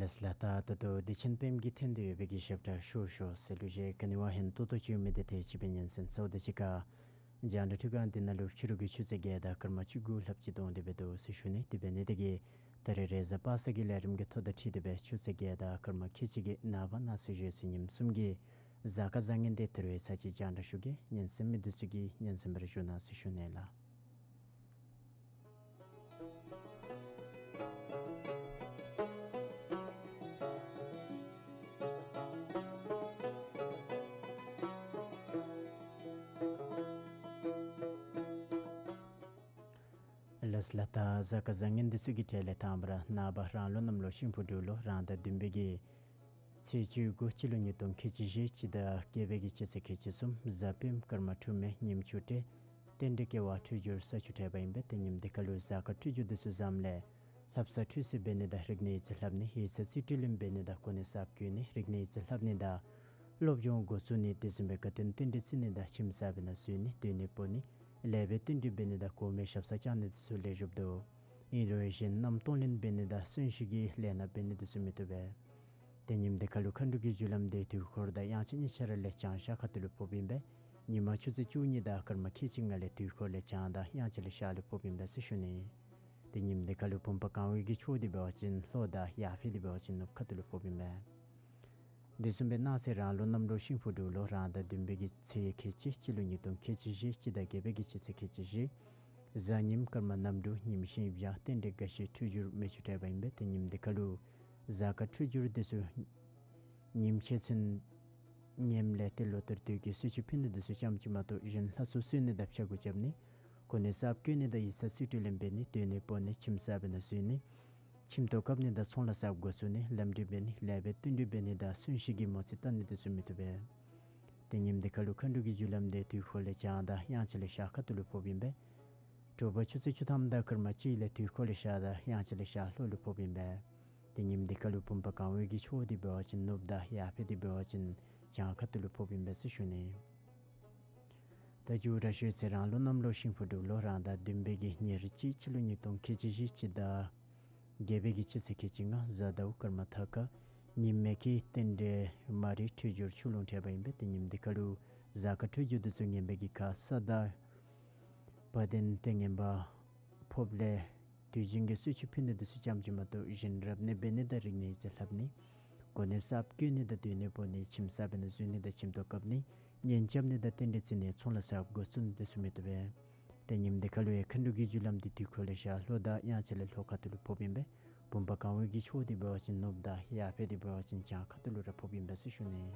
ལགས་ལགས། ད་ད་ལྟོ་བདེ་ཆེན་དཔལམོ་གིས་ཐོན་ཏེ་ཡོད་པའི་གི་ཞབས་ཁྲ་ཤོག་ཤོག་ཟེར་གླུ་གཞས་ག་ནི་བ་ཧེང་ཏོག་ཏོ་ཅིག་ཡོད་མི་འདི་ཏེ་ཅིག་སྦེ་ཉན་གསན་ཟེརཝ་ད་གཅིག་ཁར་རྒྱང་བསྒྲགས་འཕྲུལ་ཁང་འདི་ནང་ལུ་ཕྱི་རུ་གི་ཆུ་ཚོད་བརྒྱད་དང་སྐར་མ་བཅུ་དགུ་ལྷགཔ་ཅིག་ཐོན་ཏེ་འབད་དོ་ཟེར་ཞུ་ནི། དེ་འབད་ནི་དེ་གིས་ད་རེས་རེས་གཟའ་པ་སངས་ཀྱི་ལས་རིམ་གྱི་ཐོག་དང་འཁྲིལ་ཏེ་སྦེ་ཆུ་ཚོད་བརྒྱད་དང་སྐར་མ་ཁལ་གཅིག་གི་ནངས་པ་གནངས་ཚེ་གཞེས་ཚེ་ཉིནམ་གསུམ་གྱི་གཟའ་སྐར་བཟང་ངན་འདི་ད་རེས་ཚར་གཅིག་རྒྱང་བསྒྲགས་ཞུ་གེ། ཉན་གསན་མི་འདི་ཚུ་གིས་ཉན་གསན་པར་བཞུགས་གནང་ཟེར་ཞུ་ནི་ལགས། ལགས་ལགས། ད་གཟའ་སྐར་བཟང་ངན་འདི་ཚུ་གི་གྲས་ལས་དང་པ་ར་ནངས་པ་རང་ལོ་གནམ་ལོ་ཤིང་ཕོ་འབྲུག་ལོ་རང་ཟླ་བདུན་པའི་གི་ཚེས་བཅུ་དགུ་སྤྱི་ལོ་ཉིས་སྟོང་ཁལ་གཅིག་བཞི་སྤྱི་ཟླ་བརྒྱད་པའི་གི་སྤྱི་ཚེས་ཁལ་གཅིག་གསུམ་གཟའ་སྤེནམ་སྐར་མ་འཁྲུལ་མེད་ཉིནམ་བཅུ་སྤྲེལ་རྟེན་འབྲེལ་སྐྱེ་བ་འཁྲུལ་འགྱུར་ས་བཅུ་འཕྲད་པ་ཨིན་པས། ཏེ་ཉིནམ་འདི་ཁ་ལུ་གཟའ་སྐར་འཁྲུལ་འགྱུར་འདི་ཚུ་བཟངམ་ལས་ལྷ་བསངས་ཁྲུས་གསོལ་འབད་ནི་དང་རིག་གནས་ཡིག་རྩིས་ལྷབ་ནི་ཡིག་ཚང་རྩིས་སྤྲོད་ལེན་འབད་ནི་དང་གོ་གནས་གསརཔ་བཀོད་ནི་རིག་གནས་ཡིག་རྩིས་ལྷབ་ནི་དང་སློབ་སྦྱོང་འགོ་བཙུགས་ནི་དེ་བཟུམ་སྦེ་དགའ་སྟོན་རྟེན་འབྲེལ་བརྩི་ནི་དང་ཁྱིམ་གསར་འབད་ནང་བཟོ་ནི་སྡོད་གནས་སྤོ་ནི་ལེགས་པའི་བསྟུན་གྲོས་འབད་ནི་དང་གོང་མའི་ཞབས་སར་བཅར་ནི་འདི་ཚུ་ལེགས་ཤོམ་འདུག། ཨིན་རུང་གཞན་མནའམ་གཏོང་ལེན་འབད་ནི་དང་གསོན་གཤིན་གྱི་ལས་སྣ་འབད་ནི་འདི་ཚུ་མི་བཏུབ་པས། ཏེ་ཉིནམ་འདི་ཁ་ལུ་མཁའ་འགྲོ་གི་རྒྱུ་ལམ་འདི་དུས་འཁོར་དང་དབྱངས་འཆར་གཉིས་ཆ་ར་ལས་བྱང་ཤར་ཁ་ཐུག་ལུ་ཕོགཔ་ཨིན་པས། ཉིན་མ་ཆུ་ཚོད་བཅུ་གཉིས་དང་སྐར་མ་ཁལ་གཅིག་ལྔ་ལས་དུས་འཁོར་ལས་བྱང་དང་དབྱངས་འཆར་ལས་ཤར་ལུ་ཕོགཔ་ཨིན་པས་ཟེར་ཞུ་ནི། ཏེ་ཉིནམ་འདི་ཁ་ལུ་བུམ་པ་གང་བའི་གི་ཕྱོགས་འདི་འབད་བ་ཅིན་ལྷོ་དང་ཡར་ཕེབས་འདི་འབད་བ་ཅིན་ནུབ་ཁ་ཐུག་ལུ་ཕོགཔ་ཨིན་པས། དེ་བཟུམ་སྦེ་གནངས་ཚེ་རང་ལུགས་གནམ་ལོ་ཤིང་ཕོ་འབྲུག་ལོ་རང་ཟླ་བདུན་པའི་གི་ཚེས་ཁལ་གཅིག་སྤྱི་ལོ་ཉིས་སྟོང་ཁལ་གཅིག་བཞི་སྤྱི་ཟླ་བརྒྱད་པའི་གི་སྤྱི་ཚེས་ཁལ་གཅིག་བཞི་གཟའ་ཉིམ་སྐར་མ་གནམ་གྲུ་ཉིམ་ཤིང་བྱ་རྟེན་འབྲེལ་དགའ་བཞི་འཁྲུལ་འགྱུར་མེ་བཅུ་འཕྲད་པ་ཨིན་པས། ཏེ་ཉིནམ་འདི་ཁ་ལུ་གཟའ་སྐར་འཁྲུལ་འགྱུར་འདི་ཚུ་ཉིམ་ཕྱེད་ཚུན་ངནམ་ལས་ཏེ་ལོ་ལྟར་དུས་ཀྱི་གསོལ་མཆོད་ཕུལ་ནི་འདི་ཚུ་ཙམ་ཅིག་མ་གཏོགས་གཞན་ལྷ་སྲུང་གསོལ་ནི་དང་ཕྱག་གུ་རྐྱབ་ནི་གོ་གནས་གསརཔ་བཀོད་ནི་དང་ཡིག་ཚང་རྩིས་སྤྲོད་ལེན་འབད་ནི་སྡོད་གནས་སྤོ་ནི་ཁྱིམ་གསར་འབད་ནང་བཟོ་ནི་ཁྱིམ་ཐོག་བཀབ་ནི་དང་ཚོང་ལཱ་གསརཔ་འགོ་བཙུགས་ནི་ལམ་འགྲུལ་འབད་ནི་ལེགས་པའི་བསྟུན་གྲོས་འབད་ནི་དང་གསོན་གཤིན་གྱི་མོ་རྩིས་བལྟ་ནི་འདི་ཚུ་མི་བཏུབ་པས། ཏེ་ཉིནམ་འདི་ཁ་ལུ་མཁའ་འགྲོ་གི་རྒྱུ་ལམ་འདི་དུས་འཁོར་ལས་བྱང་དང་དབྱངས་འཆར་ལས་ཤར་ཁ་ཐུག་ལུ་ཕོགཔ་ཨིན་པས། དྲོ་པ་ཆུ་ཚོད་བཅུ་ཐམ་དང་སྐར་མ་གཅིག་ལས་དུས་འཁོར་ལས་ཤར་དང་དབྱངས་འཆར་ལས་ཤར་ལྷོ་ལུ་ཕོགཔ་ཨིན་པས། ཏེ་ཉིནམ་འདི་ཁ་ལུ་བུམ་པ་གང་བའི་གི་ཕྱོགས་འདི་འབད་བ་ཅིན་ནུབ་དང་ཡར་ཕེབས་འདི་འབད་བ་ཅིན་བྱང་ཁ་ཐུག་ལུ་ཕོགཔ་ཨིན་པས་ཟེར་ཞུ་ནི། ད་མཇུག་ར་ཞུ་ཚེ་རང་ལུགས་གནམ་ལོ་ཤིང་ཕོ་འབྲུག་ལོ་རང་ཟླ་བདུན་པའི་གི་ཉེར་གཅིག་སྤྱི་ལོ་ཉིས་སྟོང་ཁལ་གཅིག་བཞི་སྤྱི་ཟླ་བརྒྱད་པའི་གི་སྤྱི་ཚེས་ཁལ་གཅིག་ལྔ་གཟའ་ཟླཝ་སྐར་མ་ཐ་སྐར་ཉི་མའི་གི་རྟེན་འབྲེལ་མ་རིག་འཁྲུལ་འགྱུར་ཆུ་ཀླུང་འཕྲད་པ་ཨིན་པས། ཏེ་ཉིནམ་འདི་ཁ་ལུ་གཟའ་སྐར་འཁྲུལ་འགྱུར་འདི་ཚུ་ངན་པའི་གི་ཁར་ས་དང་བ་དན་ཏེ་ངན་པ་ཕོགཔ་ལས་དུས་རྒྱུན་གྱི་གསོལ་མཆོད་ཕུལ་ནི་འདི་ཚུ་ཙམ་ཅིག་མ་གཏོགས་གཞན་རབ་གནས་འབད་ནི་དང་རིག་གནས་ཡིག་རྩིས་ལྷབ་ནི་གོ་གནས་གསརཔ་བཀོད་ནི་དང་སྡོད་གནས་སྤོ་ནི་ཁྱིམ་གསར་འབད་ནང་བཟོ་ནི་དང་ཁྱིམ་ཐོག་བཀབ་ནི་གཉེན་རྐྱབ་ནི་དང་རྟེན་འབྲེལ་བརྩི་ནི་ཚོང་ལཱ་གསརཔ་འགོ་བཙུགས་ནི་འདི་ཚུ་མི་བཏུབ་པས། ཏེ་ཉིནམ་འདི་ཁ་ལུ་ཡང་མཁའ་འགྲོ་གི་རྒྱུ་ལམ་འདི་དུས་འཁོར་ལས་ཤར་ལྷོ་དང་དབྱངས་འཆར་ལས་ལྷོ་ཁ་ཐུག་ལུ་ཕོགཔ་ཨིན་པས། བུམ་པ་གང་བའི་གི་ཕྱོགས་འདི་འབད་བ་ཅིན་ནུབ་དང་ཡར་ཕེབས་འདི་འབད་བ་ཅིན་བྱང་ཁ་ཐུག་ལུ་ར་ཕོགཔ་ཨིན་པས་ཟེར་ཞུ་ནི།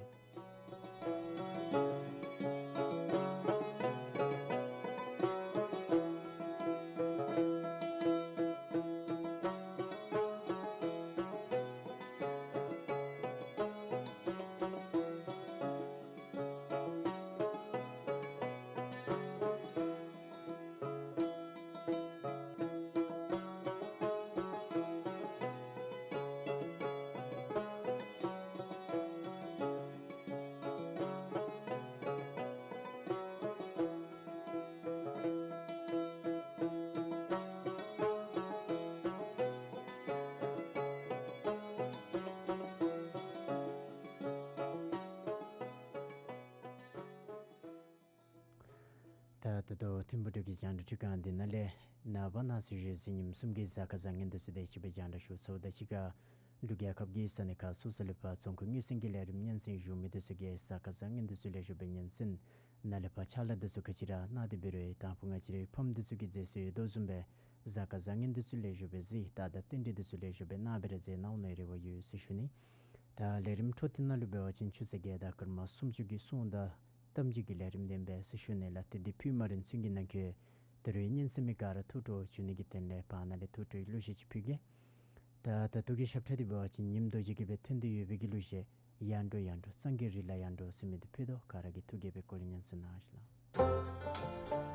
ད་ད་ལྟོ་ཐིམ་ཕུག་འབྲུག་གི་རྒྱང་བསྒྲགས་ཁྲི་ཁང་འདི་ནང་ལས་ནངས་པ་གནངས་ཚེ་གཞེས་ཚེས་ཉིནམ་གསུམ་གྱི་གཟའ་སྐར་བཟང་ངན་འདི་ཚུ་དང་གཅིག་ཁར་རྒྱང་བསྒྲགས་ཞུ་ཚརཝ་ད་གཅིག་ཁར་འབྲུག་རྒྱལ་ཁབ་ཀྱི་ས་གནས་ཁག་སོ་སོ་ལས་ཕར་ཚོང་ཁང་དངུལ་སེང་གི་ལས་རིམ་སྙན་གསན་ཞུ་མི་འདི་ཚུ་གིས་གཟའ་སྐར་བཟང་ངན་འདི་ཚུ་ལེགས་ཤོམ་སྦེ་ཉན་ཟིན། ནཱ་ལས་ཕར་ཕྱག་ལཱ་འདི་ཚུ་ག་ཅི་ར་གནང་སྟེ་འབད་རུང་ཡང་དང་ཕུ་ང་བཅས་རའི་ཕམ་འདི་ཚུ་གིས་མཛད་སྲོལ་ཡོད་དོ་བཟུམ་སྦེ་གཟའ་སྐར་བཟང་ངན་འདི་ཚུ་ལེགས་ཤོམ་སྦེ་གཟིགས། ད་ད་རྟེན་འབྲེལ་འདི་ཚུ་ལེགས་ཤོམ་སྦེ་གནང་སྦེ་ར་མཛད་གནང་ནི་རེ་བ་ཡོད་ཟེར་ཞུ་ནི། ད་ལས་རིམ་འཕྲོ་མཐུད་ནང་ལུ་འབད་བ་ཅིན་ཆུ་ཚོད་བརྒྱད་དང་སྐར་མ་སུམ་ཅུ་གི་གསུང་དང་གཏམ་རྒྱུད་ཀྱི་ལས་རིམ་འདི་ཨིན་པས་ཟེར་ཞུ་ནི་ལགས། ཏེ་འདི་ཕུལ་མ་རན་ཚུན་གྱི་ནང་འཁོད་ད་རུང་སྙན་གསན་མི་ག་ར་ཐུགས་སྤྲོ་བྱུང་ནི་གི་དོན་ལས་བར་ན་ལས་ཐུགས་སྤྲོའི་གླུ་གཞས་ཅིག་ཕུལ་གེ། ད་ད་ལྟོ་གི་ཞབས་ཁྲ་འདི་འབད་བ་ཅིན་ཉིམ་རྡོ་རྗེ་གིས་སྦེ་འཐེན་ཏེ་ཡོད་པའི་གི་གླུ་གཞས་ཡར་འགྲོ་ཡར་འགྲོ་གཙང་གི་རི་ལ་ཡར་འགྲོ་ཟེར་མི་འདི་ཕུལ་དོ། ག་ར་གིས་ཐུགས་དགྱེས་པའི་སྒོ་ལས་ཉན་གསན་གནང་ཞིག་ལགས།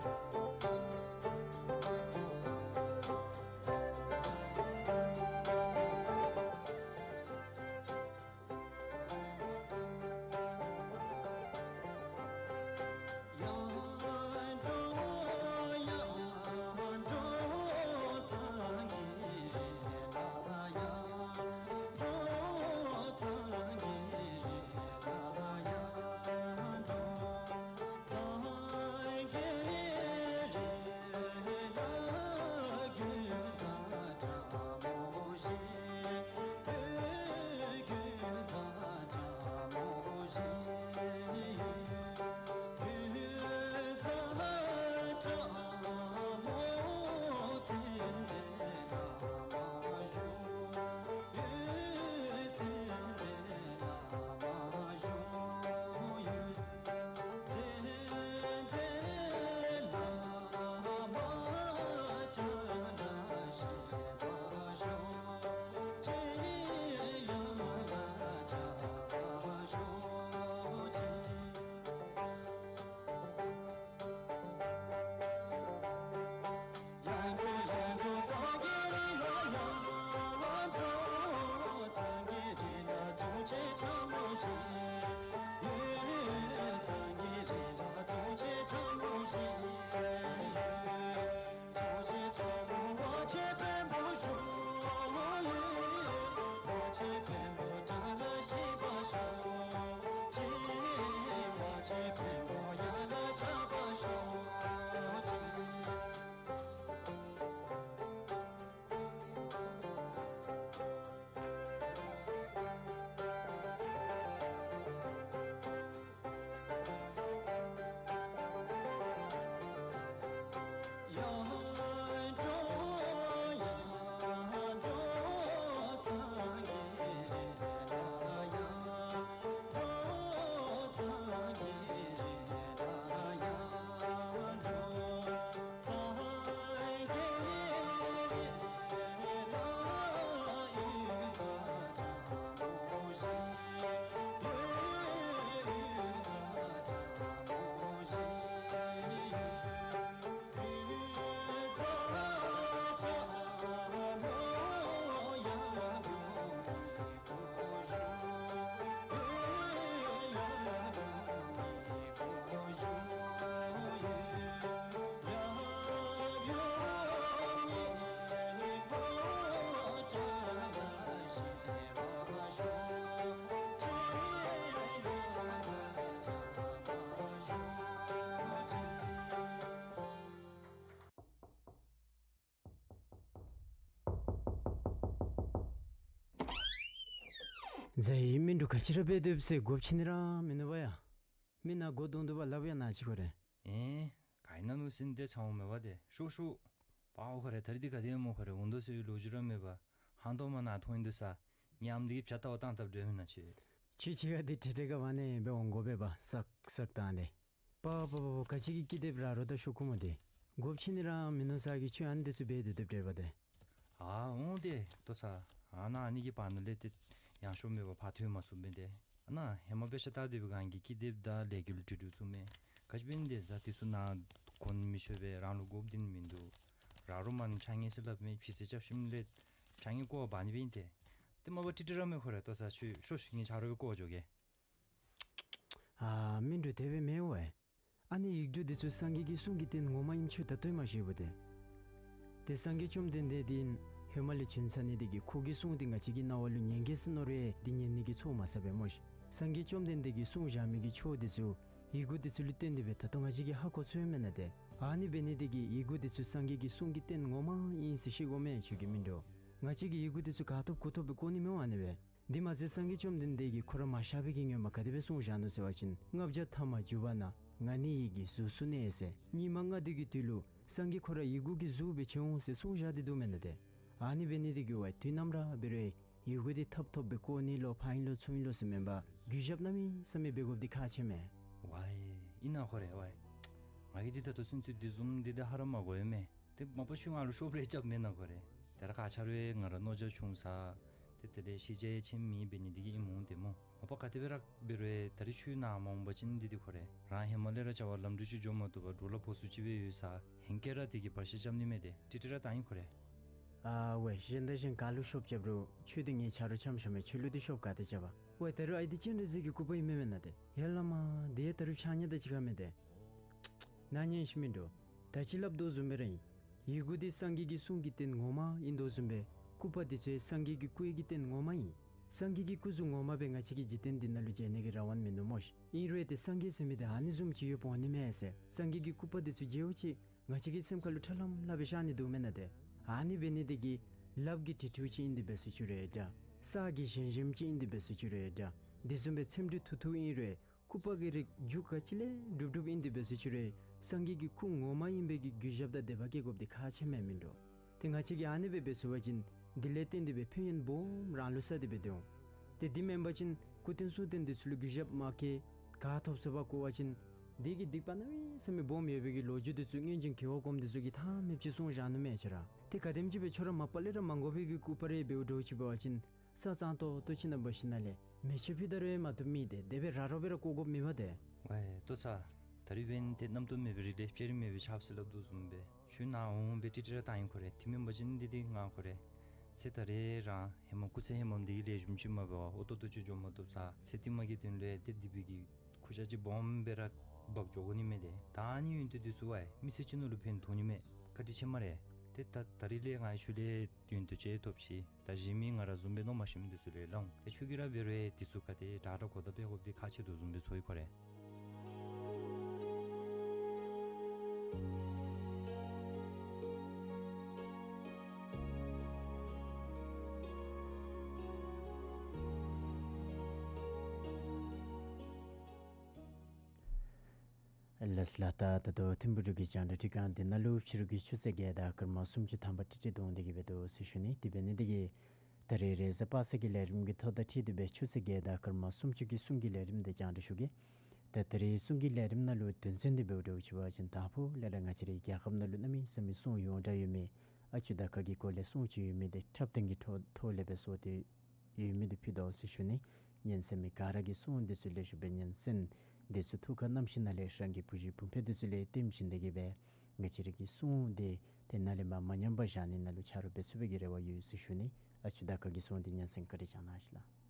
ཛའི་མི་འདྲུ་ག་ཅི་ར་འབད་སྡོདཔ་ཟེར་མགུ་ཕྱེ་ནི་ར་མིན་ནུག་པ་ཡ། མི་ནཱ་མགུ་གདོང་དུ་བ་ལགཔ་ཡ་ནཱ་ཅིག་ཁོ་རེ། ཨེ་ག་ཨིན་ན་ནུག་ཟེར་ཏེ་ཆ་འོང་མས་པ་ཏེ། ཤོག་ཤོག། པའོ་ཁོ་རེ་ད་རིས་འདི་ག་དེ་སྦེ་སྨོ་ཁོ་རེ། འོང་དོ་ཟེར་བའི་ལོ་རྒྱུས་ར་མེད་པ། ཧང་སྟོང་མར་ནཱ་ཐོན་ཡི་འདུག་ས། ཉམས་འདི་གིས་བྱ་ལྟ་བ་བཏང་བཏངམ་འདྲ་མེན་ན་ཁྱོད། ཁྱོད་ཅིག་ཁར་འདི་ཁྲེ་ཁྲེ་ག་བ་ནེ་སྦེ་འོང་དགོ་པས་པ། སག་སག་བཏང་སྟེ། པ་པ་པ་པ། ག་ཅི་གི་ཀི་དེབ་ར་རོ་ད་ཤོག་ཁུ་མོ་འདི། མགུ་ཕྱེ་ནི་ར་མིན་ནུག་ས་གི་ཁྱོད་ཨ་ནི་འདི་ཚུ་འབད་དེ་སྡོདཔ་འདྲས་པ་ཏེ། ཨ་འོང་ཏེ་ལྟོ་ཚང་། ཨ་ནཱ་ཨ་ནི་གི་བར་ན་ལས་ཏེ་ཡང་ཤོ་མེད་པར་ཕར་ཐོན་མ་ཚུགསཔ་མས་ཏེ། ཨ་ནཱ་ཧེ་མ་དཔེ་ཆ་ལྟ་སྡོད་པའི་སྒང་གི་ཀི་དེབ་དང་ལས་འགུལ་གྲུབ་གྲུབ་ཚུ་མས། ག་ཅི་འབད་ནི་ཏེ་ད་དེ་ཚུ་ནཱ་གོན་མི་ཆོག་པས། རང་ལུ་དགོཔ་འདི་ནི་མིན་འདུག། ར་རོ་མར་ཕྱགས་སྙིགས་ཟེར་སླབ་མི་ཕྱི་ཚེ་སྐྱབས་ཤིག་ལས་ཕྱགས་སྙིགས་བཀོ་བར་འབག་ནི་འབད་ཨིན་ཏེ། ཏེ་མ་པ་ཀྲིག་ཀྲི་ར་མས་ཁོ་རེ། ལྟོ་ཚང་ཁྱོད་ཤོག་ཤིག། ངེའི་ཆ་རོགས་སྦེ་བཀོ་འགྱོ་གེ། ཨ་མི་འདྲུ་དེ་སྦེ་མེན་པས། ཨ་ནི་ཡིག་འབྲུ་འདི་ཚུ་སངས་རྒྱས་ཀྱི་གསུང་གི་རྟེན་ངོ་མ་ཨིནམ་ཁྱོད་ད་ལྟོ་ཡང་མ་ཤེས་པས་ཏེ། ཏེ་སངས་རྒྱས་བཅོམ་ལྡན་འདས་འདི་ཧེ་མ་ལས་བྱོན་ཚར་ནི་འདི་གིས་ཁོ་གི་གསུང་འདི་ང་བཅས་ཀྱི་རྣ་བ་ལུ་ཉན་གེ་ཟེར་མནོ་རུང་འདི་ཉན་ནི་གི་ཚོར་མ་ཟ་བས་སྨོ་ཤིག། སངས་རྒྱས་བཅོམ་ལྡན་འདས་ཀྱིས་གསུངས་བཞག་མི་གི་ཆོས་འདི་ཚུ་ཡི་གུ་འདི་ཚུ་ལུ་བརྟེན་ཏེ་སྦེ་ད་ལྟོ་ང་བཅས་ཀྱིས་ཧ་གོ་ཚུགས་ཡོདཔ་མེན་ན་ཏེ། ཨ་ནི་འབད་ནི་འདི་གིས་ཡི་གུ་འདི་ཚུ་སངས་རྒྱས་ཀྱི་གསུང་གི་རྟེན་ངོ་མ་ཨིན་ཟེར་ཤེས་དགོ་མས་ཁྱོད་ཀྱིས་མི་འདྲུ། ང་བཅས་ཀྱིས་ཡི་གུ་འདི་ཚུ་ག་ཐོབ་གུ་ཐོབ་སྦེ་བཀོ་ནི་མི་འོང་ཨ་ནི་སྦེ། འདི་མ་ཚད་སངས་རྒྱས་བཅོམ་ལྡན་འདས་ཀྱིས་ཁོ་ར་མ་གཤགས་པའི་གི་སྔོན་མ་ག་དེ་སྦེ་གསུངས་བཞག་ནུག་ཟེར་བ་ཅིན། ལྔ་བརྒྱ་ཐ་མ་བརྒྱུད་པ་ན་ང་ནི་ཡི་གེའི་གཟུགས་སུ་གནས་ཟེར། སྙིགས་མ་ལྔ་སྡེ་གི་དུས་ལུ་སངས་རྒྱས་ཁོ་ར་ཡི་གུ་གི་གཟུགས་སྦེ་བྱོན་འོང་ཟེར་གསུངས་བཞག་སྟེ་འདུག་མེན་ན་ཏེ། ཨ་ནི་འབད་ནི་འདི་གིས་ཝའི་དུས་ནམ་ར་འབད་རུང་ཡི་གུ་འདི་ཐོབ་ཐོབ་སྦེ་བཀོ་ནི་ལོ་ཕར་ཨིན་ལོ་ཚུར་ཨིན་ལོ་ཟེར་མེན་པར་གུས་ཞབས་གནམ་མེད་ས་མེད་འབད་དགོཔ་འདི་ཁག་ཆེ་མས། ཝའི་ཨིན་ན་ཁོ་རེ་ཝའི། ང་གིས་འདི་ད་ལྟོ་ཚུན་ཚོད་འདི་བཟུམ་འདི་ད་ཧ་ར་མ་གོ་ཡོད་མས། ཏེ་མ་པ་ཁྱོད་ང་ལུ་ཤོབ་རེ་རྐྱབ་མེན་ན་ཁོ་རེ། ད་ར་ག་ཅི་རུང་ང་ར་མནོ་རྒྱ་ཆུང་ས། ཏེ་དེ་ལས་ཤེས་རྒྱ་ཡང་ཆེ་མི་འབད་ནི་འདི་གིས་ཨིནམ་འོང་ཏེ་སྨོ། མ་པ་ག་དེ་སྦེ་ར་འབད་རུང་ད་རིས་ཁྱོད་ནཱ་མ་འོང་པ་ཅིན་འདི་འདི་ཁོ་རེ། རང་ཧེ་མ་ལས་ར་བྱ་བ་ལམ་འགྲོ་ཅིག་འགྱོ་མ་བཏུབ་པར་འགྲོ་ལ་ཕོག་ས་ཅིག་སྦེ་ཡོད་ས། ཧེང་སྐལ་ར་དེ་གིས་བར་ཆད་རྐྱབ་ནི་མས་ཏེ། ཀྲིག་ཀྲི་ར་བཏང་ཡི་ཁོ་རེ། ཨ་ཝའི་གཞན་དང་གཞན་ག་ལུ་ཤོབ་རྐྱབ་རུང་ཁྱོད་འདི་ངེའི་ཆ་རོགས་འཆམ་འཆམ་མས། ཁྱོད་ལུ་འདི་ཤོབ་ག་ཏེ་རྐྱབ་པ། ཝའི་ད་རུང་ཨའི་འདི་སྤྱན་རས་གཟིགས་ཀྱི་སྐུ་པར་ཨིན་མས་མེན་ན་ཏེ། ཡ་ལ་མ་འདི་ཡང་ད་རུང་ཕྱགས་སྙིགས་དང་གཅིག་ཁར་མས་ཏེ། ནཱ་ཉན་ཤིག་མི་འདྲུ། ད་ཅི་སླབ་དོ་བཟུམ་སྦེ་ར་ཨིན། ཡི་གུ་འདི་སངས་རྒྱས་ཀྱི་གསུང་གི་རྟེན་ངོ་མ་ཨིན་དོ་བཟུམ་སྦེ་སྐུ་པར་འདི་ཚུ་ཡང་སངས་རྒྱས་ཀྱི་སྐུ་ཡི་གི་རྟེན་ངོ་མ་ཨིན། སངས་རྒྱས་ཀྱི་སྐུ་གཟུགས་ངོ་མ་སྦེ་ང་བཅས་ཀྱི་འཇིག་རྟེན་འདི་ནང་ལུ་མཇལ་ནི་གི་རང་དབང་མིན་ནུག་སྨོ་ཤིག། ཨིན་རུང་ཏེ་སངས་རྒྱས་ཟེར་མི་འདི་ཨ་ནི་བཟུམ་ཅིག་ཡོདཔ་འོང་ནི་མས་ཟེར་སངས་རྒྱས་ཀྱི་སྐུ་པར་འདི་ཚུ་མཇལཝ་ཅིག་ང་བཅས་ཀྱི་སེམས་ཁ་ལུ་ཁྲ་ལམ་ལམ་སྦེ་ཤར་ནི་འདུག་མེན་ན་ཏེ། ཨ་ནི་འབད་ནི་འདི་གིས་ལགཔ་གི་བྲིས་འཕྲུལ་ཅིག་ཨིན་ཏེ་འབད་ཟེར་ཞུ་རུང་འདྲ། ས་གི་ཞལ་ཆེམས་ཅིག་ཨིན་ཏེ་འབད་ཟེར་ཞུ་རུང་འདྲ། འདི་བཟུམ་སྦེ་ཚེམ་དྲུབ་ཐུར་ཐུར་ཨིན་རུང་སྐུ་པར་གྱི་རིགས་རྒྱུ་ག་ཅི་ལས་སྒྲུབ་སྒྲུབ་ཨིན་ཏེ་འབད་ཟེར་ཞུ་རུང་སངས་རྒྱས་ཀྱི་སྐུ་ངོ་མ་ཨིན་པའི་གི་གུས་ཞབས་དང་དད་པ་བསྐྱེད་དགོཔ་འདི་ཁག་ཆེ་མས་མི་འདྲུ། ཏེ་ང་བཅས་ཀྱིས་ཨ་ནི་སྦེ་འབད་ཚུགས་པ་ཅིན་འདི་ལས་བརྟེན་ཏེ་སྦེ་ཕན་ཡོན་སྦོམ་རང་ལུ་བསགས་ཏེ་སྦེ་སྡོད་འོང་། ཏེ་འདི་མེན་པ་ཅིན་སྐུ་རྟེན་གསུང་རྟེན་འདི་ཚུ་ལུ་གུས་ཞབས་མ་བསྐྱེད་ག་ཐོབ་ཚུགས་པར་བཀོ་བ་ཅིན་འདི་གིས་སྡིག་པ་གནམ་མེད་ས་མེད་སྦོམ་ཡོད་པའི་གི་ལོ་རྒྱུས་འདི་ཚུ་སྔོན་བྱོན་རྒྱལ་བ་གོངམ་འདི་ཚུ་གིས་ཐ་མལ་པ་ཅིག་གསུངས་བཞག་ནུག་མེན་ན་ཅིག་ར། ཏེ་ག་དེམ་ཅིག་སྦེ་ཁྱོད་ར་མ་པ་ལས་ར་མ་གོ་བའི་གི་སྐུ་པར་རེ་འབདཝ་འདྲཝ་ཅིག་འབད་བ་ཅིན་ས་གཙང་ཏོག་ཏོ་ཅིག་ནང་འབག་ཞིནམ་ལས་མེ་མཆོད་ཕུལ་ད་རུང་ཡང་མ་བཏུབ་མི་འདི་དེ་སྦེ་ར་རོ་སྦེ་ར་བཀོ་དགོཔ་མེན་པ་ཏེ། ཝའི་ལྟོ་ཚང་། ད་རིས་འབདན་ཏེ་རྣམ་རྟོག་མེད་པའི་རི་ལས་ལྕགས་རི་མེད་པའི་ཆརཔ་ཟེར་སླབ་དོ་བཟུམ་སྦེ་ཁྱོད་ནཱ་འོང་འོང་སྦེ་ཀྲིག་ཀྲི་ར་བཏང་ཡི་ཁོ་རེ། དེ་མེན་པ་ཅིན་འདི་འདི་ང་ཁོ་རེ་ཚེ་ད་རེས་རང་ཧེ་མ་སྐུ་ཚེ་ཧེ་མ་འདི་གི་ལེགས་ཤོམ་ཅིག་མ་འབད་བར་ཨོ་ཏོ་ཏོ་ཅིག་འགྱོ་མ་བཏུབ་ས། ཚེ་ཐིམ་གྱི་དོན་ལས་ཏེ་སྡིག་པའི་གི་ཁུར་ཆ་ཅིག་སྦོམ་སྦེ་ར་འབག་འགྱོ་དགོ་ནི་མས་ཏེ། ད་ཨ་ནི་ཡོན་ཏན་འདི་ཚུ་ཝའི་མི་ཚེ་གཅིག་ནང་ལུ་ཕན་ཐོགས་ནི་མས། བཀའ་དྲིན་ཆེ་སྨ་རེ། ཏེ་ད་ད་རིས་ལས་ང་ཡང་ཁྱོད་ལས་ཡོན་ཏན་ཅིག་ཐོབ་ཅི། ད་གཞན་མི་ང་ར་བཟུམ་སྦེ་མནོ་མ་ཤེས་མི་འདི་ཚུ་ལུ་ཡང་སླབ་འོང་། ཏེ་ཁྱོད་ཀྱིས་ར་འབད་རུང་འདི་ཚུ་ག་དེ་དྲག་དྲག་གོ་བརྡ་སྤེལ་དགོཔ་འདི་ཁག་ཆེ་དོ་བཟུམ་སྦེ་ཚོར་ཡི་ཁོ་རེ། ལགས་ལགས། ད་ད་ལྟོ་ཐིམ་ཕུག་འབྲུག་གི་རྒྱང་བསྒྲགས་ཁྲི་ཁང་འདི་ནང་ལུ་ཕྱི་རུ་གི་ཆུ་ཚོད་བརྒྱད་དང་སྐར་མ་སུམ་ཅུ་ཐམ་པ་ཀྲིག་ཀྲི་འདུག་འདི་གིས་འབད་དོ་ཟེར་ཞུ་ནི། དེ་འབད་ནི་འདི་གིས་ད་རིས་རེས་གཟའ་པ་སངས་ཀྱི་ལས་རིམ་གྱི་ཐོག་དང་འཁྲིལ་ཏེ་སྦེ་ཆུ་ཚོད་བརྒྱད་དང་སྐར་མ་སུམ་ཅུ་གི་གསུང་གི་ལས་རིམ་འདི་རྒྱང་བསྒྲགས་ཞུ་གེ། ད་ད་རིས་གསུང་གི་ལས་རིམ་ནང་ལུ་དོན་ཚན་འདི་འབདཝ་འདྲཝ་ཅིག་འབད་བ་ཅིན་དང་ཕུ་ལས་ར་ང་བཅས་རའི་རྒྱལ་ཁབ་ནང་ལུ་གནམ་མེད་ས་མེད་གསུང་ཡོངས་གྲགས་ཡོད་མི་ཨ་ཅུ་ད་ཀ་གི་སྐོར་ལས་གསུང་ཅིག་ཡོད་མི་འདི་འཁྲབ་སྟོན་གྱི་ཐོག་ཐོག་ལས་སྦེ་བཟོ་སྟེ་ཡོད་མི་འདི་ཕུལ་དོ་ཟེར་ཞུ་ནི། ཉན་གསན་མི་ག་ར་གིས་གསུང་འདི་ཚུ་ལེགས་ཤོམ་སྦེ་ཉན་གསན། འདི་ཚུ་ཐུགས་ཁར་བསྣམས་ཞིནམ་ལས་རང་གི་བུ་གཞི་བུ་འཕེལ་འདི་ཚུ་ལས་བསྟུན་ཞིནམ་འདི་གིས་སྦེ་ང་བཅས་ར་གི་གསུང་འདི་ཏེ་ནཱ་ལས་མར་མ་ཉམས་པར་བཞག་ནི་ནང་ལུ་ཆ་རོགས་འབད་ཚུགས་པའི་གི་རེ་བ་ཡོད་ཟེར་ཞུ་ནི། ཨ་ཅུ་ད་ཀ་གི་གསུང་འདི་ཉན་གསན་བཀའ་དྲིན་བསྐྱང་གནང་ཞུ་ལགས།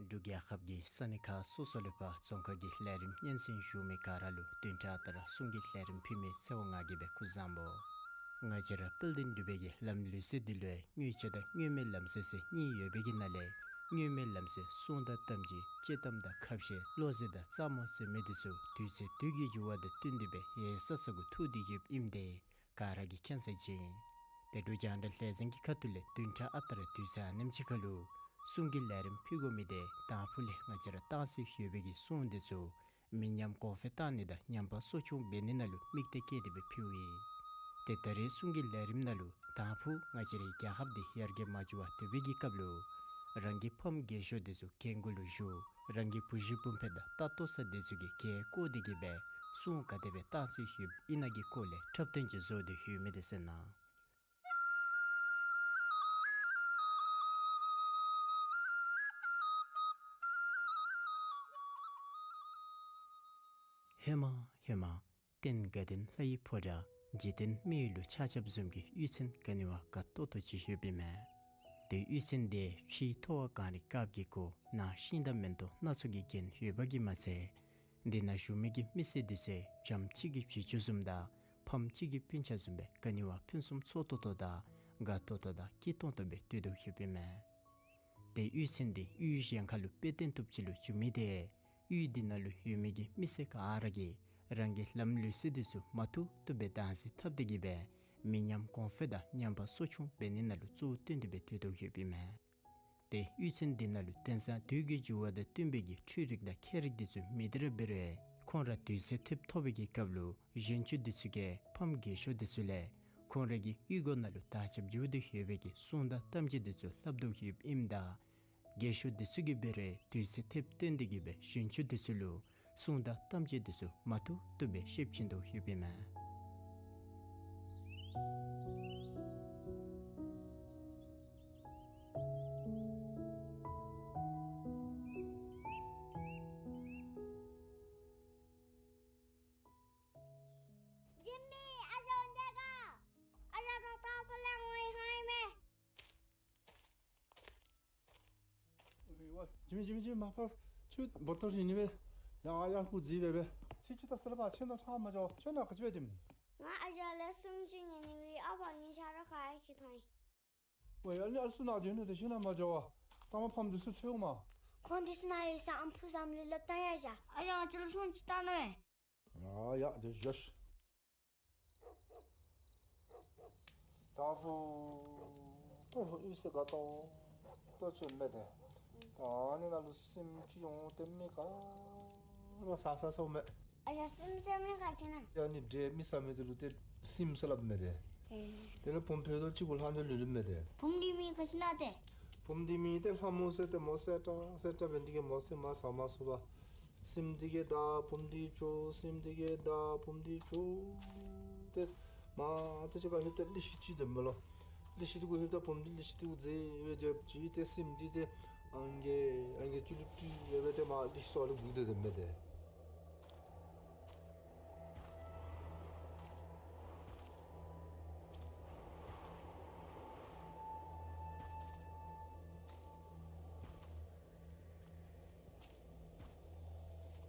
འབྲུག་རྒྱལ་ཁབ་ཀྱི་ས་གནས་ཁག་སོ་སོ་ལས་ཕར་རྫོང་ཁ་གི་ལས་རིམ་སྙན་གསན་ཞུ་མི་ག་ར་ལུ་བདུན་ཕྲག་ལྟར་གསུང་གི་ལས་རིམ་ཕུལ་མི་ཚེ་དབང་ང་གིས་སྦེ་སྐུ་གཟུགས་བཟང་པོ། ང་བཅས་ར་དཔལ་ལྡན་འབྲུག་པའི་གི་ལམ་ལུགས་ཟེར་འདི་ལུ་དངོས་བྱེད་དང་དངོས་མེད་ལམ་ཟེར་ཟེར་གཉིས་ཡོད་པའི་གི་ནང་ལས་དངོས་མེད་ལམ་ཟེར་སྲུང་དང་དམ་བཅའ་སྤྱོད་དམ་དང་ཁ་བཤད་བློ་གཟེར་དང་རྩ་མོ་ཟེར་མི་འདི་ཚུ་དུས་ཚོད་དུས་ཀྱི་འགྱུར་བ་དང་བསྟུན་ཏེ་སྦེ་ཡལ་ས་ས་གུ་ཐུག་སྟེ་ཡོདཔ་ཨིནམ་འདི་ག་ར་གིས་མཁྱེན་གསལ་ཅིག་ཨིན། ཏེ་འབྲུག་རྒྱང་བསྒྲགས་ལས་འཛིན་གྱི་ཁ་ཐུག་ལས་བདུན་ཕྲག་ཨ་རྟག་ར་དུས་ཚོད་ཨ་ནེམ་ཅིག་ཁར་ལུ་སྲུང་གི་ལས་རིམ་ཕུལ་དགོ་མི་འདི་དང་ཕུ་ལས་ང་བཅས་ར་བཏང་སྲོལ་ཡོད་པའི་གི་སྲུང་འདི་ཚུ་མི་ཉམས་གོང་འཕེལ་གཏང་ནི་དང་ཉམས་པ་གསོ་སྐྱོང་འབད་ནི་ནང་ལུ་དམིགས་གཏད་བསྐྱེད་དེ་སྦེ་ཕུལཝ་ཨིན། ཏེ་ད་རེས་སྲུང་གི་ལས་རིམ་ནང་ལུ་དང་ཕུ་ང་བཅས་རའི་རྒྱལ་ཁབ་འདི་ཡར་རྒྱས་མ་འགྱོ་བར་སྡོད་པའི་གི་སྐབས་ལུ་རང་གི་ཕམ་རྒས་ཤོས་འདི་ཚུ་རྒན་རྒོན་ལུ་བཞུགས། རང་གི་བུ་གཞི་སྤུན་ཕ་དང་ལྟ་ལྟོ་ས་འདི་ཚུ་གིས་གལ་བཀོད་དེ་གི་སྦེ་སྲུང་ག་དེ་སྦེ་བཏང་སྲོལ་ཡོདཔ་ཨིན་ན་གི་སྐོར་ལས་འཁྲབ་སྟོན་ཅིག་བཟོ་སྟེ་ཡོད་མི་འདི་གསན་གནང་། ཧེ་མ་ཧེ་མ། སྟེང་དགའ་ལྡན་ལྷ་ཡི་ཕོ་བྲང་། འཇིག་རྟེན་མི་ཡུལ་ལུ་ཆ་ཁྱབ་བཟུམ་གྱི་གཡུས་ཚན་ག་ནི་བ་དགའ་ཏོག་ཏོ་ཅིག་ཡོདཔ་ཨིན་མས། ཏེ་གཡུས་ཚན་འདི་ཕྱི་ཐོ་བ་གངས་རི་དཀརཔོ་གིས་བསྐོར། ནང་ཤིང་དང་མེ་ཏོག་སྣ་ཚོགས་ཀྱིས་བརྒྱན་ཡོདཔ་གིས་མ་ཚད་འདི་ནང་བཞུགས་མི་གི་མི་སེར་འདི་ཚུ་བྱམས་གཅིག་གི་བྱི་ཅུང་བཟུམ་དང་ཕམ་གཅིག་གི་སྤུན་ཆ་བཟུམ་སྦེ་ག་ནི་བ་ཕུན་སུམ་ཚོགས་ཏོག་ཏོ་དང་དགའ་ཏོག་ཏོ་དང་སྐྱིད་ཏོང་ཏོ་སྦེ་སྡོད་དོ་ཡོདཔ་ཨིན་མས། ཏེ་གཡུས་ཚན་འདི་གཡུས་གཞན་ཁ་ལུ་དཔེ་སྟོན་བཏུབ་ཅིག་ལུ་འགྱུར་མི་འདི་གཡུས་འདི་ནང་ལུ་ཡོད་མི་གི་མི་སེར་ག་ར་གིས་རང་གི་ལམ་ལུགས་སྲོལ་འདི་ཚུ་མ་བཏུབ་བཏུབ་སྦེ་བདག་འཛིན་འཐབ་སྟེ་གི་སྦེ་མི་ཉམས་གོང་འཕེལ་དང་ཉམས་པ་གསོ་སྐྱོང་འབད་ནི་ནང་ལུ་གཙོ་བོ་བཏོན་ཏེ་སྦེ་སྡོད་དོ་ཡོདཔ་ཨིན་མས། ཏེ་གཡུས་ཚན་འདི་ནང་ལུ་དེང་སང་དུས་ཀྱི་འགྱུར་བ་དང་བསྟུན་པའི་གི་འཕྲུལ་རིག་དང་ཁྱད་རིག་འདི་ཚུ་མེད་དེ་ར་འབད་རུང་ཁོང་ར་དུས་ཚོད་ཐེབས་ཐོབ་པའི་གི་སྐབས་ལུ་གཞོན་སྐྱེས་འདི་ཚུ་གིས་ཕམ་རྒས་ཤོས་འདི་ཚུ་ལས་ཁོང་རའི་གི་གཡུས་སྒོ་ནང་ལུ་དར་ཁྱབ་འགྱོ་སྟེ་ཡོད་པའི་གི་སྲུང་དང་དམ་བཅའ་འདི་ཚུ་སླབ་དོ་ཡོདཔ་ཨིནམ་ད་རྒས་ཤོས་འདི་ཚུ་གིས་འབད་རུང་དུས་ཚོད་ཐེབས་བཏོན་ཏེ་གི་སྦེ་གཞོན་སྐྱེས་འདི་ཚུ་ལུ་སྲུང་དང་དམ་བཅའ་འདི་ཚུ་མ་བཏུབ་བཏུབ་སྦེ་བཤདཔ་ཅིན་དོ་ཡོདཔ་ཨིན་མས། ཇིམ་མི་ཨ་ཞང་འདི་ག། ཨ་ཞང་ད་ད་ཕར་ལས་ངོ་ཡི་ཧང་ཡི་མས། ཨོ་ཨོ། ཇིམ་མི་ཇིམ་མི་ཇིམ་མི་མ་ཕར་ཁྱོད་བོ་ཏོ་ཞིག་ཉོ་སྦེ་ཡར་ཡར་ཧུ་ཛི་སྦེ་སྦེ། ཚེ་ཁྱོད་ད་སི་ལ་པ་ཆེ་ནོ་ཁྲ་མ་འགྱོ་ཁྱོད་ནཱ་ག་ཅི་སྦེ་སྡོདམ། ང་ཨ་ཞང་ལས་གསུམ་ཅིག་ཉོ་ནི་སྦེ་ཨ་པ་ངེ་ཆ་ར་ཁ་ཡ་ཁྱེར་ཐོན་ཡི། ཝའི་ཨ་ལི་ཨ་ལི་ཚུ་ནཱ་སྡོད་ནུག། དེ་ཤེས་ན་མ་འགྱོ་བ། ད་མ་ཕམ་འདི་ཚུ་འཚོལ་འོང་མས། ཁོང་འདི་ཚུ་ནཱ་ཡོད་ས་ཨམ་ཕུག་ཟམ་ལུ་སླབ་བཏང་ཡར་བཞག། ཨ་ཞང་ང་བཅས་ལུ་སོང་ཅིག་བཏང་གནང་མས། ཨ་ཡ་དེ་བཞག། ད་ཕུ་ཏོ་ཕུ་གཡུས་ཚན་དགའ་ཏོག་ཏོ་ཅིག་མས་ཏེ། ད་ཨ་ནི་ནང་ལུ་སྲིནམོ་ཅིག་འོང་སྟེ་མི་ག་ར་བཟའ་བཟའ་སོངམ་མས། ཨ་ཞང་སྲིནམོ་ཟེར་མི་ག་ཅི་ཨིན་ན། ཡ་ནི་འདྲེ་མི་ཟ་མི་འདི་ལུ་ཏེ་སྲིནམོ་ཟེར་སླབ་མས་ཏེ། ཨེ། དེ་ལས་བུམོ་ཕོ་ཏོ་གཅིག་གུ་ལྷག་འདི་ལུ་ལུ་མས་ཏེ། བུམོ་འདི་མིང་ག་ཅི་ཨིན་ན་ཏེ། བུམོ་འདི་མིང་ཏེ་ལྷ་མོ་ཟེར་ཏེ་མོ་སེར་ཏ་སེར་ཏ་འབད་ནི་དེ་གིས་མོ་ཟེར་མ་ཟ་མ་ཟ་བ། སྲིནམོ་འདི་གི་མདའ་བུམོ་འདི་གིས་འཕྱོག། སྲིནམོ་འདི་གི་མདའ་བུམོ་འདི་གིས་འཕྱོག། ཏེ་མ་ཏེ་ཅིག་ཁར་ལྷོདཔ་ད་གླི་ཤིང་ཅིག་སྡོདཔ་མས་ལོ། གླི་ཤིང་འདི་གུ་ལྷོདཔ་ད་བུམོ་འདི་གླི་ཤིང་འདི་གུ་འཛེགས་སྦེ་སྡོདཔ་ཅིག་ཏེ་སྲིནམོ་འདི་ཏེ་ཨང་རྒས་ཨང་རྒས་ཅིག་ལུ་སྤྲུལ་སྦེ་ཏེ་མར་གླི་ཤིང་ཚུ་ལུ་སྒུག་སྡོད་སྡོདཔ་མས་ཏེ།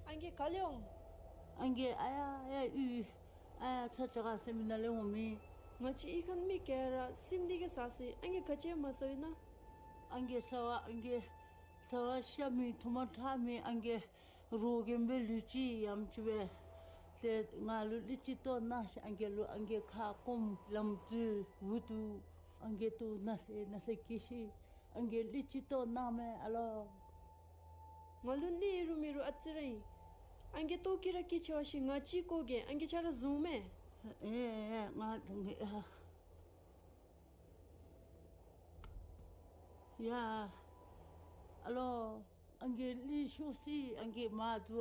ཨང་རྒས་ག་ལས་འོང་། ཨང་རྒས་ཨ་ཡ་ཨ་ཡ་ཨུ་ཨ་ཡ་ཚ་ཅ་ག་ཟེར་མི་ནང་ལས་འོང་མི། ང་བཅས་གཡུས་ཁར་མི་ག་ར་སྲིནམོ་འདི་གིས་ཟ་ཟེར། ཨང་རྒས་ག་ཅི་མ་ཟ་བས་ན། ཨང་རྒས་ཟ་བ་ཨང་རྒས་ཟ་བ་ཤ་མེད་ཐུར་མ་ཁྲག་མེད། ཨང་རྒས་རོ་རྒན་སྦེ་ལུས་ཅི་ཡང་ཅིག་སྦེ། ཏེ་ང་ལུ་གླི་ཅིག་བཏོག་གནང་ཤིག། ཨང་རྒས་ལུ་ཨང་རྒས་ཁ་སྐོམ། ལམ་འགྲོ་འུ་སྡུག། ཨང་རྒས་ལུ་ན་ཚ་ན་ཚ་སྐྱེ་ཤི། ཨང་རྒས་གླི་ཅིག་བཏོག་གནང་མས་ཨ་ལོ། ང་ལུ་གླི་ཨིན་རུང་མེད་རུང་ཨ་ཙི་ར་ཨིན། ཨང་རྒས་ལྟོ་གི་ར་སྐྱིད་ཆེ་བ་ཅིན་ང་གཅིག་བཀོ་གེ། ཨང་རྒས་ཁྱོད་ར་བཟུང་མས། ཨེ་ཨེ་ང་ཐང་གི་ཨ། ཡ་ཨ་ལོ། ཨང་རྒས་གླི་ཤོར་སོ་ཡི། ཨང་རྒས་མར་དུ་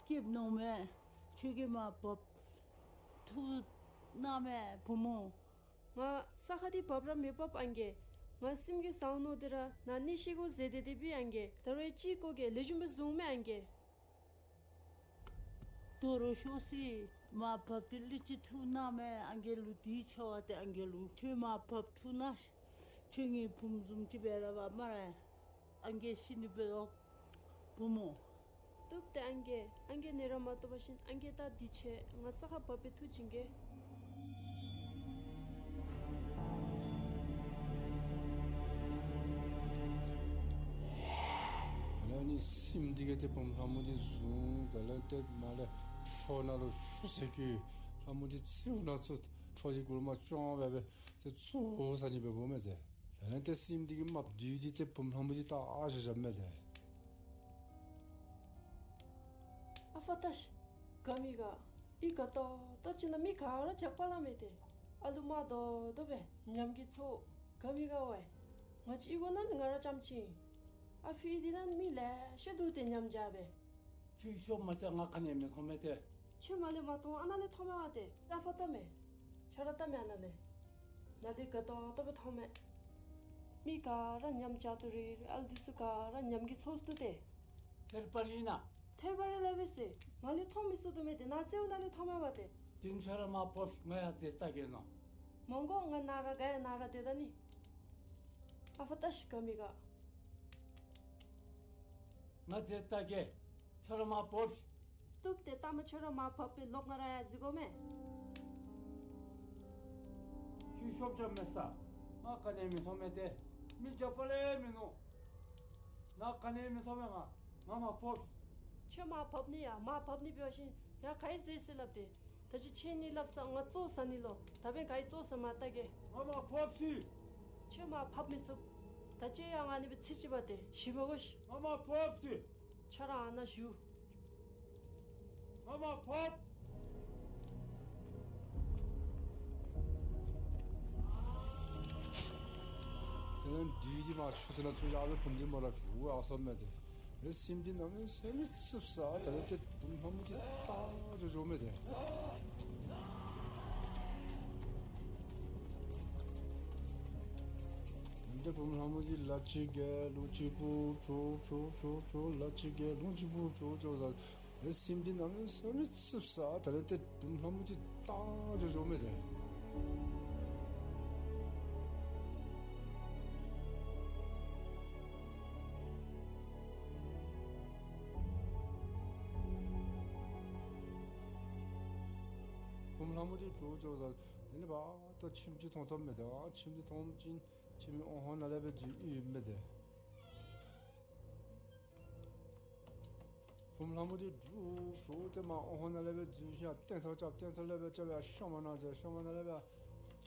སྐྱེལ་ནི་མས། ཁྱོད་ཀྱིས་མར་བབས་འཐུ་གནང་མས་བུ་མོ། ང་ས་ཁར་འདི་བབས་ར་མི་བབས་ཨང་རྒས། ང་སྲིནམོ་གིས་ཟ་འོང་མནོ་སྟེ་ར་ནཱ་གནས་ཤིང་གུ་འཛེགས་ཏེ་འདི་སྦེ་ཨང་རྒས། ད་རུང་གཅིག་བཀོ་གེ། ལེགས་ཤོམ་སྦེ་བཟུང་མས་ཨང་རྒས། དོ་རུང་ཤོར་སོ་ཡི། མར་བབས་ཏེ་གླི་ཅིག་འཐུ་གནང་མས། ཨང་རྒས་ལུ་དེ་ཆེ་བ་ཏེ་ཨང་རྒས་ལུ། ཁྱོད་མར་བབས་འཐུ་གནང་། ཁྱོད་ངེའི་བུམོ་བཟུམ་ཅིག་འབད་དཝ་སྨ་རེ། ཨང་རྒས་ཤི་ནི་འབད་དོ་བུ་མོ། བཏུབ་ཏེ་ཨང་རྒས། ཨང་རྒས་ནད་ར་མ་བཏུབ་པ་ཅིན་ཨང་རྒས་ད་འདི་ཆེ། ང་ས་ཁར་བབས་སྦེ་འཐུ་བྱིན་གེ། ཨ་ནི་སྲིནམོ་འདི་གིས་ཏེ་བུམོ་ལྷ་མོ་འདི་བཟུང་། དེ་ལས་ཏེ་མར་ལས་ཁྲོ་ནང་ལུ་ཤུགས་ཟེར་གྱི་ལྷ་མོ་འདི་ཚེའུ་ནང་བཙུགས། ཁྲོ་འདི་མགུར་མ་ཅོང་འབད་སྦེ་ཏེ་བཙོ་བཟའ་ནི་འབདཝ་མས་ཏེ། དེ་ལས་ཏེ་སྲིནམོ་འདི་གིས་རྨགཔ་བདུད་འདི་ཏེ་བུམོ་ལྷ་མོ་འདི་བཏགས་བཞག་བཞགཔ་མས་ཏེ། ཨ་ཕོ་བཀྲ་ཤིས། ག་མི་ག། ཨི་དགའ་ཏོག་ཏོ་ཅིག་ནང་མི་ག་ར་ཇག་པ་ལང་མས་ཏེ། ཨ་ལུ་དམར་ཏོག་ཏོ་སྦེ་ཉམས་ཀྱི་ཚོར། ག་མི་ག་ཝའི། ང་བཅས་ཨི་གོ་ནང་ང་ར་རྐྱངམ་ཅིག་ཨིན། ཨ་ཕི་འདི་ནང་མི་ལེ་ཤ་འདུག་ཏེ་ཉམས་ཆག་སྦེ། ཁྱོད་ཤོབ་མ་རྐྱབ། ང་ག་ནི་མི་མཐོང་མས་ཏེ། ཁྱོད་མར་ལས་མ་མཐོང་། ཨ་ནཱ་ལས་མཐོང་མས་པ་ཏེ། ཨ་ཕོ་བལྟ་མས། ཁྱོད་ར་བལྟ་མས་ཨ་ནཱ་ལས། ནཱ་ལས་དགའ་ཏོག་ཏོ་སྦེ་མཐོང་མས། མི་ག་ར་ཉམས་ཆག་ཏོ་རེ་རེ། ཨ་ལུ་འདི་ཚུ་ག་ར་ཉམས་ཀྱི་ཚོར་སྟེ། ཐེར་པ་རེ་ཨིན་ན། ཐེར་པ་རེ་སླབ་པས་ཟེར། མར་ལས་མཐོང་མི་ཚུགས་དོ་མས་ཏེ། ནཱ་ཚེའུ་ནང་ལས་མཐོང་མས་པ་ཏེ། དེ་ཁྱོད་ར་མར་བབས་ཤིག། ང་ཡར་འཛེགས་བལྟ་གེ་ནོ། མ་དགོ། ང་ནཱ་ར་ག་ཡང་ནཱ་ར་སྡོད་ད་ནི། ཨ་ཕོ་བཀྲ་ཤིས། ག་མི་ག། ང་འཛེགས་བལྟ་གེ། ཁྱོད་ར་མར་བབས་ཤིག། བཏུབ་ཏེ། ལྟ་མ་ཁྱོད་ར་མར་བབས་པའི་ལོག་ང་ར་ཡར་འཛེགས་དགོ་མས། ཁྱོད་ཤོབ་རྐྱབ་མས་ས། ང་ག་ནི་མི་མཐོང་མས་ཏེ། མི་ཇག་པ་ལས་མིན་ནུག། ང་ག་ནི་མི་མཐོང་མས། ང་ང་མར་བབས། ཁྱོད་མར་བབས་ནི་ཡ། མར་བབས་ནི་འབད་བ་ཅིན་ཡར་ག་ཡི་འཛེགས་ཟེར་སླབ་སྟེ། ད་ཅི་ཁྱོད་ནི་སླབ་ས་ང་བཙོ་བཟའ་ནི་ལོ། ད་འབདན་ག་ཡི་བཙོ་བཟའ་མར་བལྟ་གེ། ང་མར་བབས་ཤིག། ཁྱོད་མར་བབས་མི་ཚུགས། ད་ཅི་ཡང་ང་ནི་སྦེ་ཚིག་ཅིག་པ་ཏེ་ཞི་བ་གོ་ཤིག། ང་མར་བབས་ཤིག། ཁྱོད་ར་ཨ་ནཱ་བཞུགས། ང་མར་བབས། དེ་ལས་བདུད་འདི་མར་ཆུ་ཚན་ནང་བཙུགས་བཞག་སྦེ་བུམོ་འདི་མར་ལུ་བཞུགས་ཡར་སོངམ་མས་ཏེ། ཨེ་སྲིནམོ་འདི་གནམ་མེད་ས་མེད་ཙིགཔ་ཟ། དེ་ལས་ཏེ་བུམོ་ལྷ་མོ་འདི་བལྟ་འགྱོ་འགྱོཝ་མས་ཏེ། དེ་ལས་ཏེ་བུམོ་ལྷ་མོ་འདི་ལ་ཅིག་གེ་ལུ་ཅིག་བུ་ཆོ་ཆོ་ཆོ་ཆོ། ལ་ཅིག་གེ་ལུ་ཅིག་བུ་ཆོ་ཆོ་ཟེར། ཨེ་སྲིནམོ་འདི་གནམ་མེད་ས་མེད་ཙིགཔ་ཟ། དེ་ལས་ཏེ་བུམོ་ལྷ་མོ་འདི་བལྟ་འགྱོ་འགྱོཝ་མས་ཏེ། བུམོ་ལྷ་མོ་འདི་བྱོག་བྱོག་ཟེར། དེ་ལས་འབདཝ་ད་ཁྱིམ་ཅིག་མཐོང་མཐོངམ་མས་ཏེ། ཨ་ཁྱིམ་འདི་མཐོངམ་ཅིག་ཁྱིམ་གྱི་ཨོང་ཧོང་ནང་ལས་སྦེ་འཛུལ་ཡོདཔ་མས་ཏེ། བུམོ་ལྷ་མོ་འདི་འདྲུག་འདྲུག་སྟེ་མར་ཨོང་ཧོང་ནང་ལས་སྦེ་འཛུལ་ཞིནམ་སྟེང་ཐོག་རྐྱབ། སྟེང་ཐོག་ལས་སྦེ་རྐྱབ་ཡར་ཤམ་པ་ནང་འཛེགས། ཤམ་པ་ནང་ལས་སྦེ་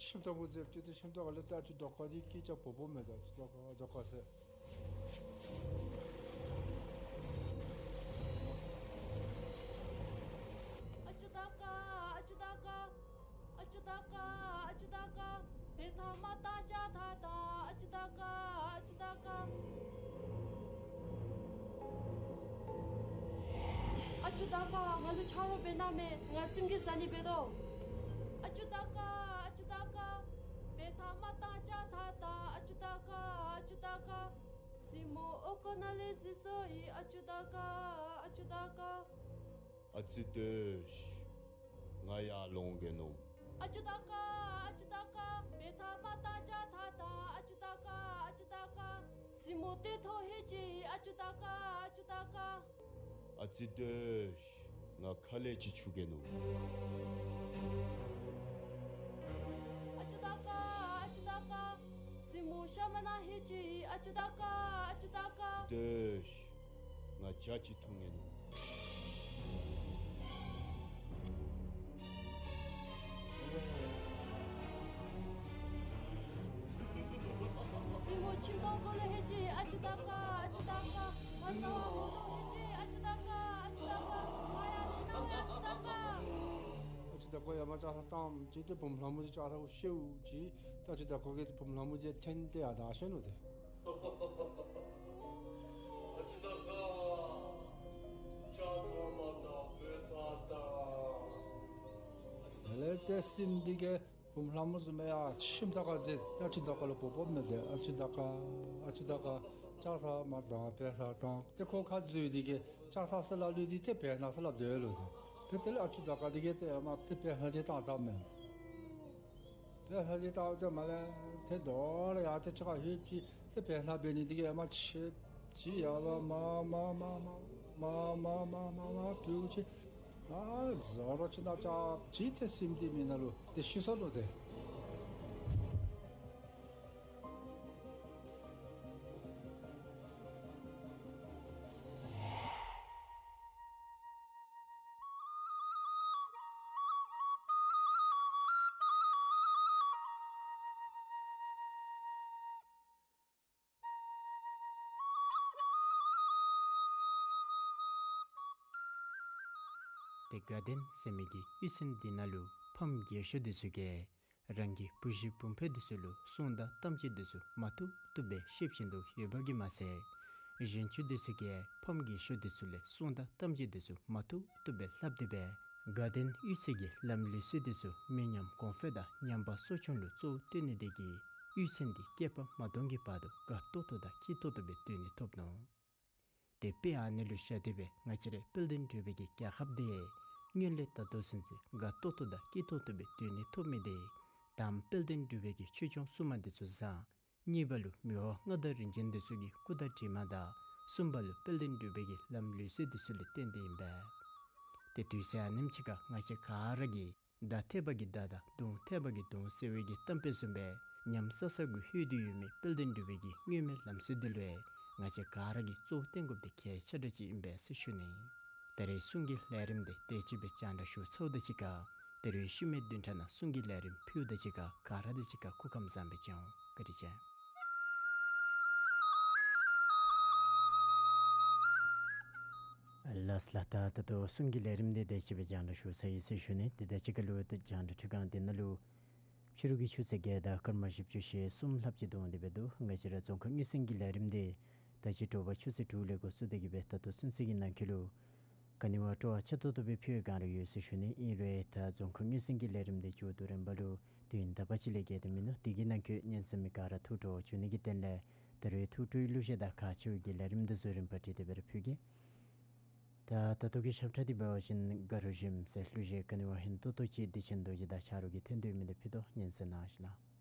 ཁྱིམ་ཐོག་གུ་འཛེགས། ཅི་སྟེ་ཁྱིམ་ཐོག་ཁ་ལས་ཏེ་ཨ་ཅུ་དར་དཀར་འདི་སྐད་རྐྱབ་འབོ་འབོཝ་མས་ཏེ། ཨ་ཅུ་དར་དཀར་དར་དཀར་ཟེར། ཨ་ཅུ་དར་དཀར། ཨ་ཅུ་དར་དཀར། ཨ་ཅུ་དར་དཀར། ཨ་ཅུ་དར་དཀར། བེ་ཐང་མར་བཏང་ལྕགས་ཐག་བཏང་། ཨ་ཅུ་དར་དཀར། ཨ་ཅུ་དར་དཀར། ཨ་ཅུ་དར་དཀར། ང་ལུ་ཆ་རོགས་འབད་གནང་མས། ང་སྲིནམོ་གིས་བཟའ་ནི་འབད་དོ། ཨ་ཅུ་དར་དཀར། ཨ་ཅུ་དར་དཀར། བེ་ཐང་མར་བཏང་ལྕགས་ཐག་བཏང་། ཨ་ཅུ་དར་དཀར། ཨ་ཅུ་དར་དཀར། སྲིནམོ་ཨོ་ཁོ་ན་ལས་གཟིགས་སོ་ཡི། ཨ་ཅུ་དར་དཀར། ཨ་ཅུ་དར་དཀར། ཨ་ཙི་སྡོད་ཤིག། ང་ཡར་ལོང་གེ་ནོ། ཨ་ཅུ་དར་དཀར། ཨ་ཅུ་དར་དཀར། བེ་ཐང་མར་བཏང་ལྕགས་ཐག་བཏང་། ཨ་ཅུ་དར་དཀར། ཨ་ཅུ་དར་དཀར། སྲིནམོ་སྟོད་ཐོག་ལྷོད་ཅི། ཨ་ཅུ་དར་དཀར། ཨ་ཅུ་དར་དཀར། ཨ་ཙི་སྡོད་ཤིག། ང་ཁ་ལས་ཅིག་འཁྱུ་གེ་ནོ། ཨ་ཅུ་དར་དཀར། ཨ་ཅུ་དར་དཀར། སྲིནམོ་ཤམ་པ་ནང་ལྷོད་ཅི། ཨ་ཅུ་དར་དཀར། ཨ་ཅུ་དར་དཀར། སྡོད་ཤིག། ང་ཇ་ཅིག་འཐུང་གེ་ནོ། སྲིནམོ་ཁྱིམ་ཐོག་ཁ་ལུ་ལྷོད་ཅི། ཨ་ཅུ་དར་དཀར། ཨ་ཅུ་དར་དཀར། ང་ས་ཕོ་ཐོག་ལྷོད་ཅི། ཨ་ཅུ་དར་དཀར། ཨ་ཅུ་དར་དཀར། ང་ཡར་ལེན་གནང་མས། ཨ་ཅུ་དར་དཀར། ཨ་ཅུ་དར་དཀར་ཡར་མར་ལྕགས་ཐག་བཏངམ་ཅིག་ཏེ་བུམོ་ལྷ་མོ་འདི་ལྕགས་ཐག་གུ་ཤེའུ་ཅིག། ད་ཨ་ཅུ་དར་དཀར་གྱིས་བུམོ་ལྷ་མོ་འདི་འཐེན་ཏེ་ཡར་བདའ་ཤོར་ནུག་ཏེ། ཨ་ཅུ་དར་དཀར། ལྕགས་ཐག་མ་བཏང་བོད་ཐག་བཏང་། དེ་ལས་ཏེ་སྲིནམོ་འདི་གིས་བུམོ་ལྷ་མོ་བཟུམ་སྦེ་ཡར་ཁྱིམ་ཐོག་ཁར་འཛེགས། ཨ་ཅུ་དར་དཀར་ལུ་འབོ་འབོཝ་མས་ཏེ། ཨ་ཅུ་དར་དཀར། ཨ་ཅུ་དར་དཀར། ལྕགས་ཐག་མ་བཏང་བོད་ཐག་བཏང་། ཏེ་ཁོ་ཁ་འཛུལ་འདི་གིས་ལྕགས་ཐག་ཟེར་སླབ་ལུགས་འདི་ཏེ་བེ་ནག་ཟེར་སླབ་སྡོད་ལོ་ཏེ། ཏེ་དེ་ལས་ཨ་ཅུ་དར་དཀར་འདི་གིས་ཏེ་ཡར་མར་ཏེ་བེ་ནག་འདི་བཏང་བཏངམ་མས། བེ་ནག་འདི་བཏང་སྟེ་མར་ལས་ཏེ་དོ་རུང་ཡར་ཏེ་ཕྱི་ཁར་ལྷོདཔ་ཅིག་ཏེ་བེ་ནག་འབད་ནི་འདི་གིས་ཡར་མར་ཆེབ་ཅིག་ཡར་ལས་མར་མར་མར་བུད་ཅི། ཨ་ཟ་རོ་ཅིག་ནང་རྐྱབ་ཅི། ཏེ་སྲིནམོ་འདི་མེ་ནང་ལུ་ཏེ་ཤི་སོ་ནུག་ཏེ། ཏེ་དགའ་ལྡན་ཟེར་མི་གི་གཡུས་ཚན་འདི་ནང་ལུ་ཕམ་རྒས་ཤོས་འདི་ཚུ་གིས་རང་གི་བུ་གཞི་བུམོ་འདི་ཚུ་ལུ་གསུང་དང་གཏམ་ཅིག་འདི་ཚུ་མ་བཏུབ་བཏུབ་སྦེ་བཤདཔ་ཅིག་འདུག་ཡོདཔ་གིས་མ་ཚད་གཞོན་སྐྱེས་འདི་ཚུ་གིས་ཕམ་རྒས་ཤོས་འདི་ཚུ་ལས་གསུང་དང་གཏམ་ཅིག་འདི་ཚུ་མ་བཏུབ་བཏུབ་སྦེ་ལྷབ་སྟེ་སྦེ་དགའ་ལྡན་གཡུས་ཚན་གྱི་ལམ་ལུགས་སྲོལ་འདི་ཚུ་མི་ཉམས་གོང་འཕེལ་དང་ཉམས་པ་གསོ་སྐྱོང་ལུ་གཙོ་བོ་བཏོན་ནི་དེ་གིས་གཡུས་ཚན་འདི་བསྐལ་པ་མ་སྟོང་གི་བར་དུ་དགའ་ཏོག་ཏོ་དང་སྐྱིད་ཏོག་ཏོ་སྦེ་སྡོད་ནི་ཐོབ་ནུག། ཏེ་དཔེ་ཨ་ནི་ལུ་བཞག་སྟེ་སྦེ་ང་བཅས་རའི་དཔལ་ལྡན་འབྲུག་པའི་གི་རྒྱལ་ཁབ་འདི་སྔོན་ལས་ད་ལྟོ་ཚུན་ཚོད་དགའ་ཏོག་ཏོ་དང་སྐྱིད་ཏོག་ཏོ་སྦེ་སྡོད་ནི་ཐོབ་མི་འདི་དང་དཔལ་ལྡན་འབྲུག་པའི་གི་ཆོས་སྐྱོང་སྲུང་མ་འདི་ཚུ་བཟང་། གཉིས་པ་ལུ་མི་དབང་མངའ་བདག་རིན་ཆེན་འདི་ཚུ་གི་སྐུ་དྲིན་དྲི་མ་དང་གསུམ་པ་ལུ་དཔལ་ལྡན་འབྲུག་པའི་གི་ལམ་ལུགས་སྲོལ་འདི་ཚུ་ལས་བརྟེན་ཏེ་ཨིན་པས། ཏེ་དུས་ཚོད་ཨ་ནེམ་ཅིག་ཁར་ང་བཅས་ག་ར་གིས་མདའ་ཐེབ་པ་གིས་མདའ་དང་མདུང་ཐེབ་པ་གིས་མདུང་ཟེར་བའི་གི་གཏམ་དཔེ་བཟུམ་སྦེ་ཉམས་ས་ས་གུ་ལྷོད་དེ་ཡོད་མི་དཔལ་ལྡན་འབྲུག་པའི་གི་སྔོན་མའི་ལམ་སྲོལ་འདི་ལུ་ཡང་ང་བཅས་ག་ར་གིས་གཙོ་བོ་བསྟེན་དགོཔ་འདི་གལ་ཆེ་དྲགས་ཅིག་ཨིན་པས་ཟེར་ཞུ་ནི། ད་རེས་གསུང་གི་ལས་རིམ་འདི་དེ་ཅིག་སྦེ་རྒྱང་བསྒྲགས་ཞུ་ཚརཝ་དང་གཅིག་ཁར་ད་རེས་ཤུལ་མའི་བདུན་ཕྲག་ནང་གསུང་གི་ལས་རིམ་ཕུལཝ་དང་གཅིག་ཁར་ག་ར་དང་གཅིག་ཁར་སྐུ་ཁམས་བཟང་པོ་ཅིག་འོང་། བཀའ་དྲིན་ཆེ། ལགས་ལགས། ད་ད་ལྟོ་གསུང་གི་ལས་རིམ་འདི་དེ་ཅིག་སྦེ་རྒྱང་བསྒྲགས་ཞུ་ཚར་ཡི་ཟེར་ཞུ་ནི། དེ་དང་གཅིག་ཁར་ལུ་ད་རྒྱང་བསྒྲགས་འཕྲུལ་ཁང་འདི་ནང་ལུ་ཕྱི་རུ་གི་ཆུ་ཚོད་བརྒྱད་དང་སྐར་མ་བཞི་བཅུ་ཞེ་གསུམ་ལྷགཔ་ཅིག་འདུག་སྟེ་སྦེ་འདུག། ང་བཅས་ར་རྫོང་ཁ་དངུལ་སྲང་གི་ལས་རིམ་འདི་ད་ཅི་དྲོ་པ་ཆུ་ཚོད་དྲུག་ལས་འགོ་བཙུགས་ཏེ་གི་སྦེ་ད་ལྟོ་ཚུན་ཚོད་ཀྱི་ནང་འཁོད་ལུ་ག་ནི་བ་སྤྲོ་བ་ཆེ་ཏོག་ཏོ་སྦེ་ཕུལ་བའི་བསྒང་ར་ཡོད་ཟེར་ཞུ་ནི། ཨིན་རུང་ད་རྫོང་ཁ་དངུལ་སྲང་གི་ལས་རིམ་འདི་མཇུག་བསྡུ་རན་པ་ལུ་དུས་ཡུན་དག་པ་ཅིག་ལས་བརྒལ་ཏེ་མིན་ནུག། དེ་གི་ནང་འཁོད་ཉན་གསན་མི་ག་ར་ཐུགས་སྤྲོ་བ་བྱུང་ནི་གི་དོན་ལས་ད་རུང་ཐུགས་སྤྲོའི་གླུ་གཞས་དང་ག་ཅི་བའི་གི་ལས་རིམ་འདི་ཚུ་རིམ་པ་བསྒྲིགས་ཏེ་སྦེ་ར་ཕུལ་གེ། ད་ད་ལྟོ་གི་ཞབས་ཁྲ་འདི་འབད་བ་ཅིན་དགའ་རུ་བཞིན་ཟེར་གླུ་གཞས་ག་ནི་བ་ཧན་ཏོང་ཏོ་ཅིག་བདེ་ཆེན་རྡོ་རྗེ་དང་ཆ་རོགས་ཀྱིས་འཐེན་དོ་ཡོད་མི་འདི་ཕུལ་དོ། ཉན་གསན་གནང་ཞིག་ལགས།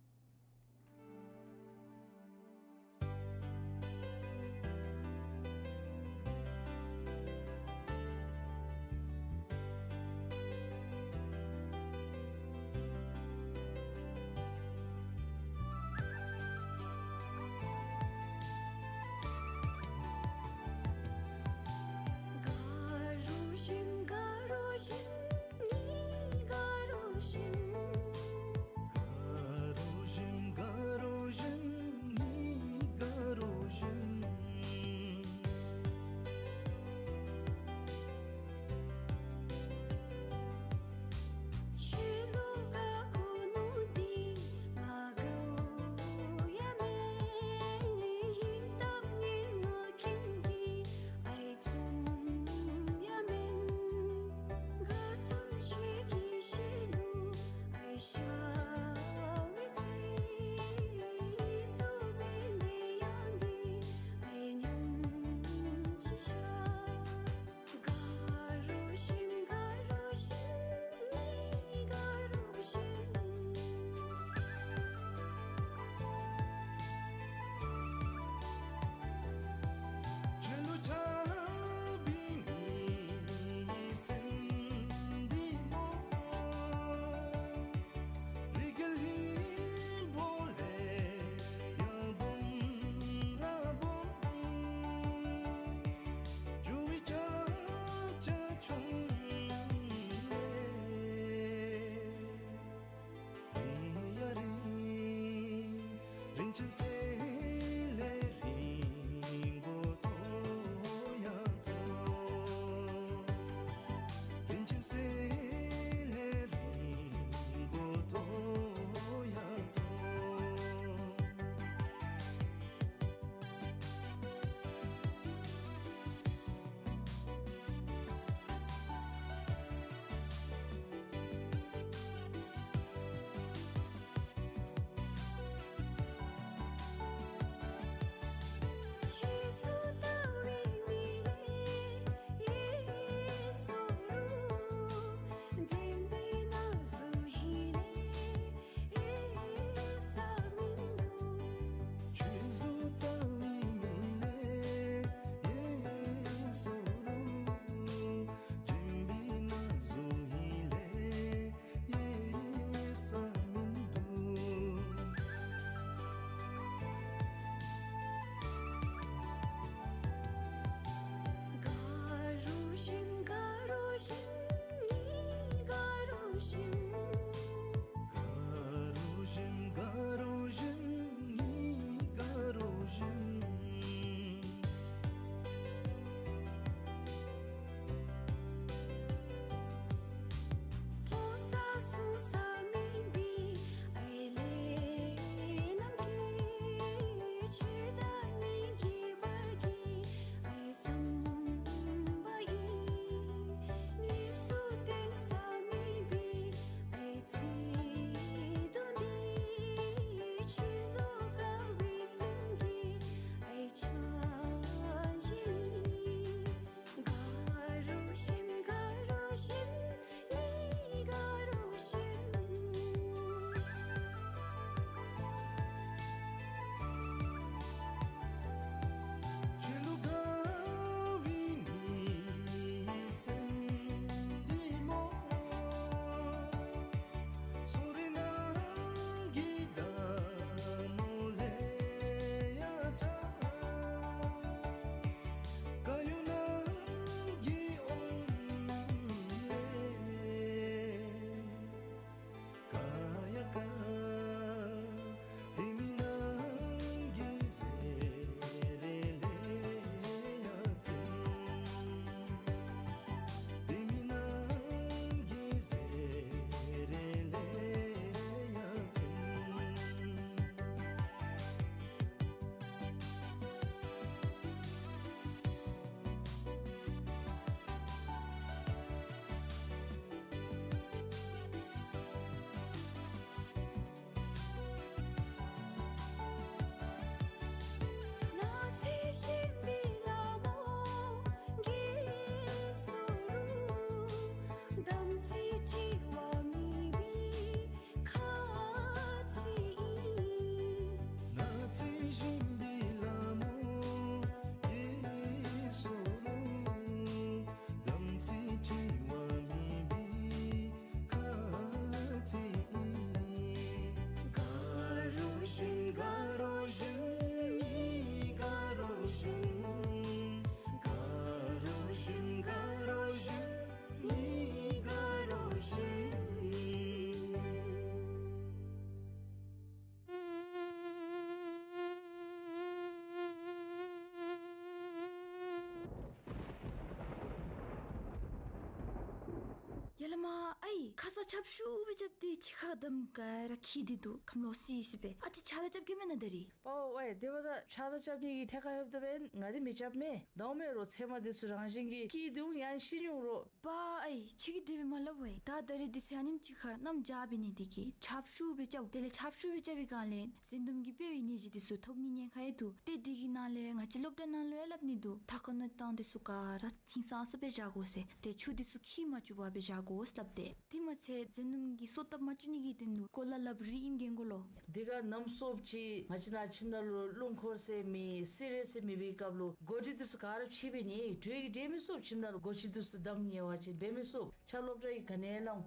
ཨའི་ཁ་ཙ་ཆབ་ཤུགས་སྦེ་རྐྱབ་སྟེ་ཕྱི་ཁར་འདམ་ག་ར་འཁྱིད་དེ་འདུག། ཁམས་ལོག་སི་སི་སྦེ། ཨ་ཙི་ཕྱག་ལཱ་རྐྱབ་གེ་མེན་ན་ད་རིས། པའོ་ཝའི་དེ་འབདཝ་ད་ཕྱག་ལཱ་རྐྱབ་ནི་གི་ཐད་ཁར་ཡོདཔ་ད་འབདན་ང་འདི་མི་རྐྱབ་མས། ད་འོང་མས་རོགས་ཚལ་མ་འདི་ཚུ་རང་བཞིན་གྱིས་སྐྱེས་ཏེ་འོང་ཡང་ཤི་འོང་རོགས། པ་ཨའི་ཁྱོད་ཀྱིས་དེ་སྦེ་མ་སླབ་ཝའི། ད་ད་རིས་འདི་ཚུ་ཨ་ནེམ་ཅིག་ཁར་གནམ་བྱཱར་འབད་ནི་དེ་གིས་ཆབ་ཤུགས་སྦེ་རྐྱབ། དེ་ལས་ཆབ་ཤུགས་སྦེ་རྐྱབ་པའི་སྒང་ལས་ཟན་དུམ་གྱི་དཔེ་བའི་ནད་གཞི་འདི་ཚུ་ཐོབ་ནི་ཉེན་ཁ་ཡང་འདུག། ཏེ་འདི་གི་ནང་ལས་ང་བཅས་སློབ་གྲྭ་ནང་ལུ་ཡང་སླབ་ནི་འདུག། མཐའ་འཁོར་གནོད་སྟངས་འདི་ཚུ་ག་ར་ཆིང་སང་སང་སྦེ་བཞག་དགོ་ཟེར། ཏེ་ཆུ་འདི་ཚུ་འཁྱིལ་མ་བཅུག་པར་སྦེ་བཞག་དགོ་སླབ་སྟེ། དེ་མ་ཚད་ཟན་དུམ་གྱི་གསོ་ཐབས་མ་བཅུག་ནི་གི་དོན་ལུ་གོ་ལ་ལགཔ་རིལ་ཨིན་གེན་གོ་ལོ། དེ་ཁར་གནམ་སྲོབ་ཅིག་ང་བཅས་ནཱ་ཁྱིམ་ནང་ལུ་རླུང་འཁོར་ཟེར་མེད་སི་རེ་ཟེར་མེད་པའི་སྐབས་ལུ་སྒོ་སྒྲིག་འདི་ཚུ་ག་ར་ཕྱེ་སྦེ་ཉལ། དྲོད་ཀྱིས་འདྲེན་མི་ཚུགས། ཁྱིམ་ནང་ལུ་སྒོ་ཕྱེ་འདི་ཚུ་བསྡམས་ཉལ་བ་ཅིན་འབད་མི་ཚུགས། ཕྱག་སློབ་གྲྭ་གི་ག་ནི་ཡང་སླབ།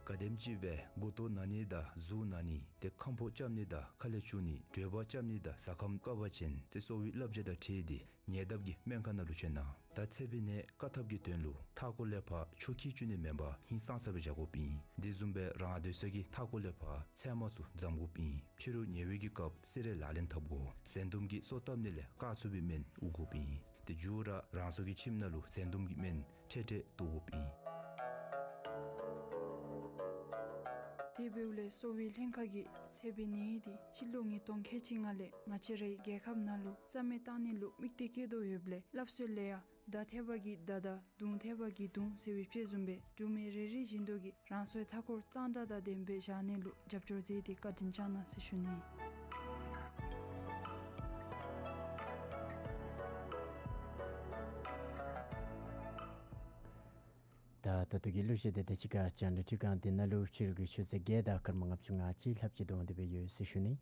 ག་དེམ་ཅིག་སྦེ་མགུ་ཏོ་ན་ནི་དང་གཟུགས་ན་ནི་ཏེ་ཁམ་ཕོ་རྐྱབ་ནི་དང་ཁ་ལས་བཅུག་ནི་དྲོད་འབར་རྐྱབ་ནི་དང་ཟ་ཁམས་བཀག་པ་ཅིན་ཏེ་གསོ་བའི་བསླབ་བྱ་དང་འཁྲིལ་ཏེ་ཉེ་འདབས་ཀྱི་སྨན་ཁང་ནང་ལུ་བྱོན་གནང་། ད་ཚད་པའི་ནད་བཀག་ཐབས་ཀྱི་དོན་ལུ་མཐའ་འཁོར་ལས་ཕར་ཆུ་འཁྱིལ་བཅུག་ནི་མེན་པར་ཧིང་སངས་ས་སྦེ་བཞག་དགོཔ་ཨིན། དེ་བཟུམ་སྦེ་རང་སྡོད་ས་གི་མཐའ་འཁོར་ལས་ཕར་ཚལ་མ་ཚུ་འཛམ་དགོཔ་ཨིན། ཕྱི་རུ་ཉལ་བའི་གི་སྐབས་སི་རེ་ལག་ལེན་འཐབ་དགོ། ཟན་དུམ་གྱི་གསོ་བཏབ་ནི་ལས་བཀག་ཚུགས་པའི་སྨན་དབུར་དགོཔ་ཨིན། ཏེ་མཇུག་ར་རང་སོ་གི་ཁྱིམ་ནང་ལུ་ཟན་དུམ་གྱི་སྨན་འཕྲལ་འཕྲལ་བཏོག་དགོཔ་ཨིན། དེ་འབདཝ་ལས་གསོ་བའི་ལྷན་ཁག་གིས་ཚད་པའི་ནད་འདི་སྤྱི་ལོ་ཉིས་སྟོང་ཁལ་གཅིག་ལྔ་ལས་ང་བཅས་རའི་རྒྱལ་ཁབ་ནང་ལུ་རྩ་མེད་བཏང་ནི་ལུ་དམིགས་གཏད་བསྐྱེད་དོ་ཡོདཔ་ལས་སླབ་སྲོལ་ལས་ཡང་མདའ་འཐེན་པ་གིས་མདའ་དང་མདུང་འཐེན་པ་གིས་མདུང་ཟེར་བའི་དཔྱེ་བཟུམ་སྦེ་འབྲུག་མི་རེ་རེ་བཞིན་དུ་གིས་རང་སོའི་མཐའ་འཁོར་གཙང་སྦྲ་དང་ལྡནམ་སྦེ་བཞག་ནི་ལུ་རྒྱབ་སྐྱོར་མཛད་དེ་བཀའ་དྲིན་བསྐྱང་གནང་ཟེར་ཞུ་ནི། ད་ད་ལྟོ་གི་གླུ་གཞས་འདི་དང་གཅིག་ཁར་རྒྱང་བསྒྲགས་འཕྲུལ་ཁང་འདི་ནང་ལུ་ཕྱི་རུ་གི་ཆུ་ཚོད་བརྒྱད་དང་སྐར་མ་ལྔ་བཅུ་ང་གཅིག་ལྷགཔ་ཅིག་འགོར་ཏེ་སྦེ་ཡོད་ཟེར་ཞུ་ནི།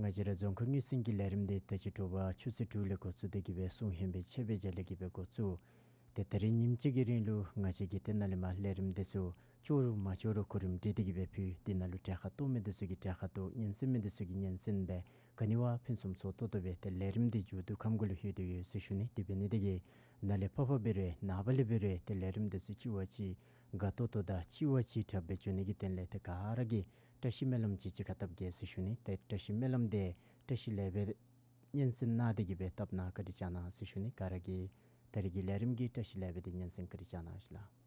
ང་བཅས་ར་རྫོང་ཁ་དངུལ་སྲང་གི་ལས་རིམ་འདི་ད་ཅི་དྲོ་པ་ཆུ་ཚོད་དྲུག་ལས་འགོ་བཙུགས་ཏེ་གི་སྦེ་གསུང་ཧེ་མའི་ཆེད་སྦེ་རྒྱ་ལས་ཀྱི་སྦེ་འགོ་བཙུགས། ཏེ་ད་རིས་ཉིནམ་གཅིག་གི་རིང་ལུ་ང་བཅས་ཀྱིས་ཏེ་ནཱ་ལས་མར་ལས་རིམ་འདི་ཚུ་ལྕོགས་རུང་མ་ལྕོགས་རུང་གོ་རིམ་སྒྲིག་སྟེ་གི་སྦེ་ཕུལ། དེ་ནང་ལུ་གྲལ་ཁར་གཏོགས་མི་འདི་ཚུ་གིས་གྲལ་ཁར་གཏོགས། སྙན་གསན་མི་འདི་ཚུ་གིས་སྙན་གསན་སྦེ་ག་ནི་བ་ཕུན་སུམ་ཚོགས་ཏོག་ཏོ་སྦེ་ཏེ་ལས་རིམ་འདི་མཇུག་བསྡུ་ཁམས་གུ་ལུ་ལྷོད་དེ་ཡོད་ཟེར་ཞུ་ནི། དེ་འབད་ནི་དེ་གིས་ནཱ་ལས་ཕར་ཕར་འབད་རུང་ནངས་པ་ལས་འབད་རུང་ཏེ་ལས་རིམ་འདི་ཚུ་གཅིག་བ་གཅིག་དགའ་ཏོག་ཏོ་དང་གཅིག་བ་གཅིག་དྲགཔ་སྦེ་འགྱོ་ནི་གི་དོན་ལས་ཏེ་ག་ར་གིས་བཀྲ་ཤིས་སྨོན་ལམ་ཅིག་གཅིག་ཁར་བཏབ་གེ་ཟེར་ཞུ་ནི། ཏེ་བཀྲ་ཤིས་སྨོན་ལམ་འདི་བཀྲ་ཤིས་ལེགས་པའི་སྙན་གསན་གནང་སྟེ་གི་སྦེ་བཏབ་གནང་བཀའ་དྲིན་བསྐྱང་གནང་ཟེར་ཞུ་ནི། ག་ར་གིས་ད་རིས་ཀྱི་ལས་རིམ་གྱི་བཀྲ་ཤིས་ལེགས་པའི་འདི་སྙན་གསན་བཀའ་དྲིན་བསྐྱང་གནང་ཞུ་ལགས།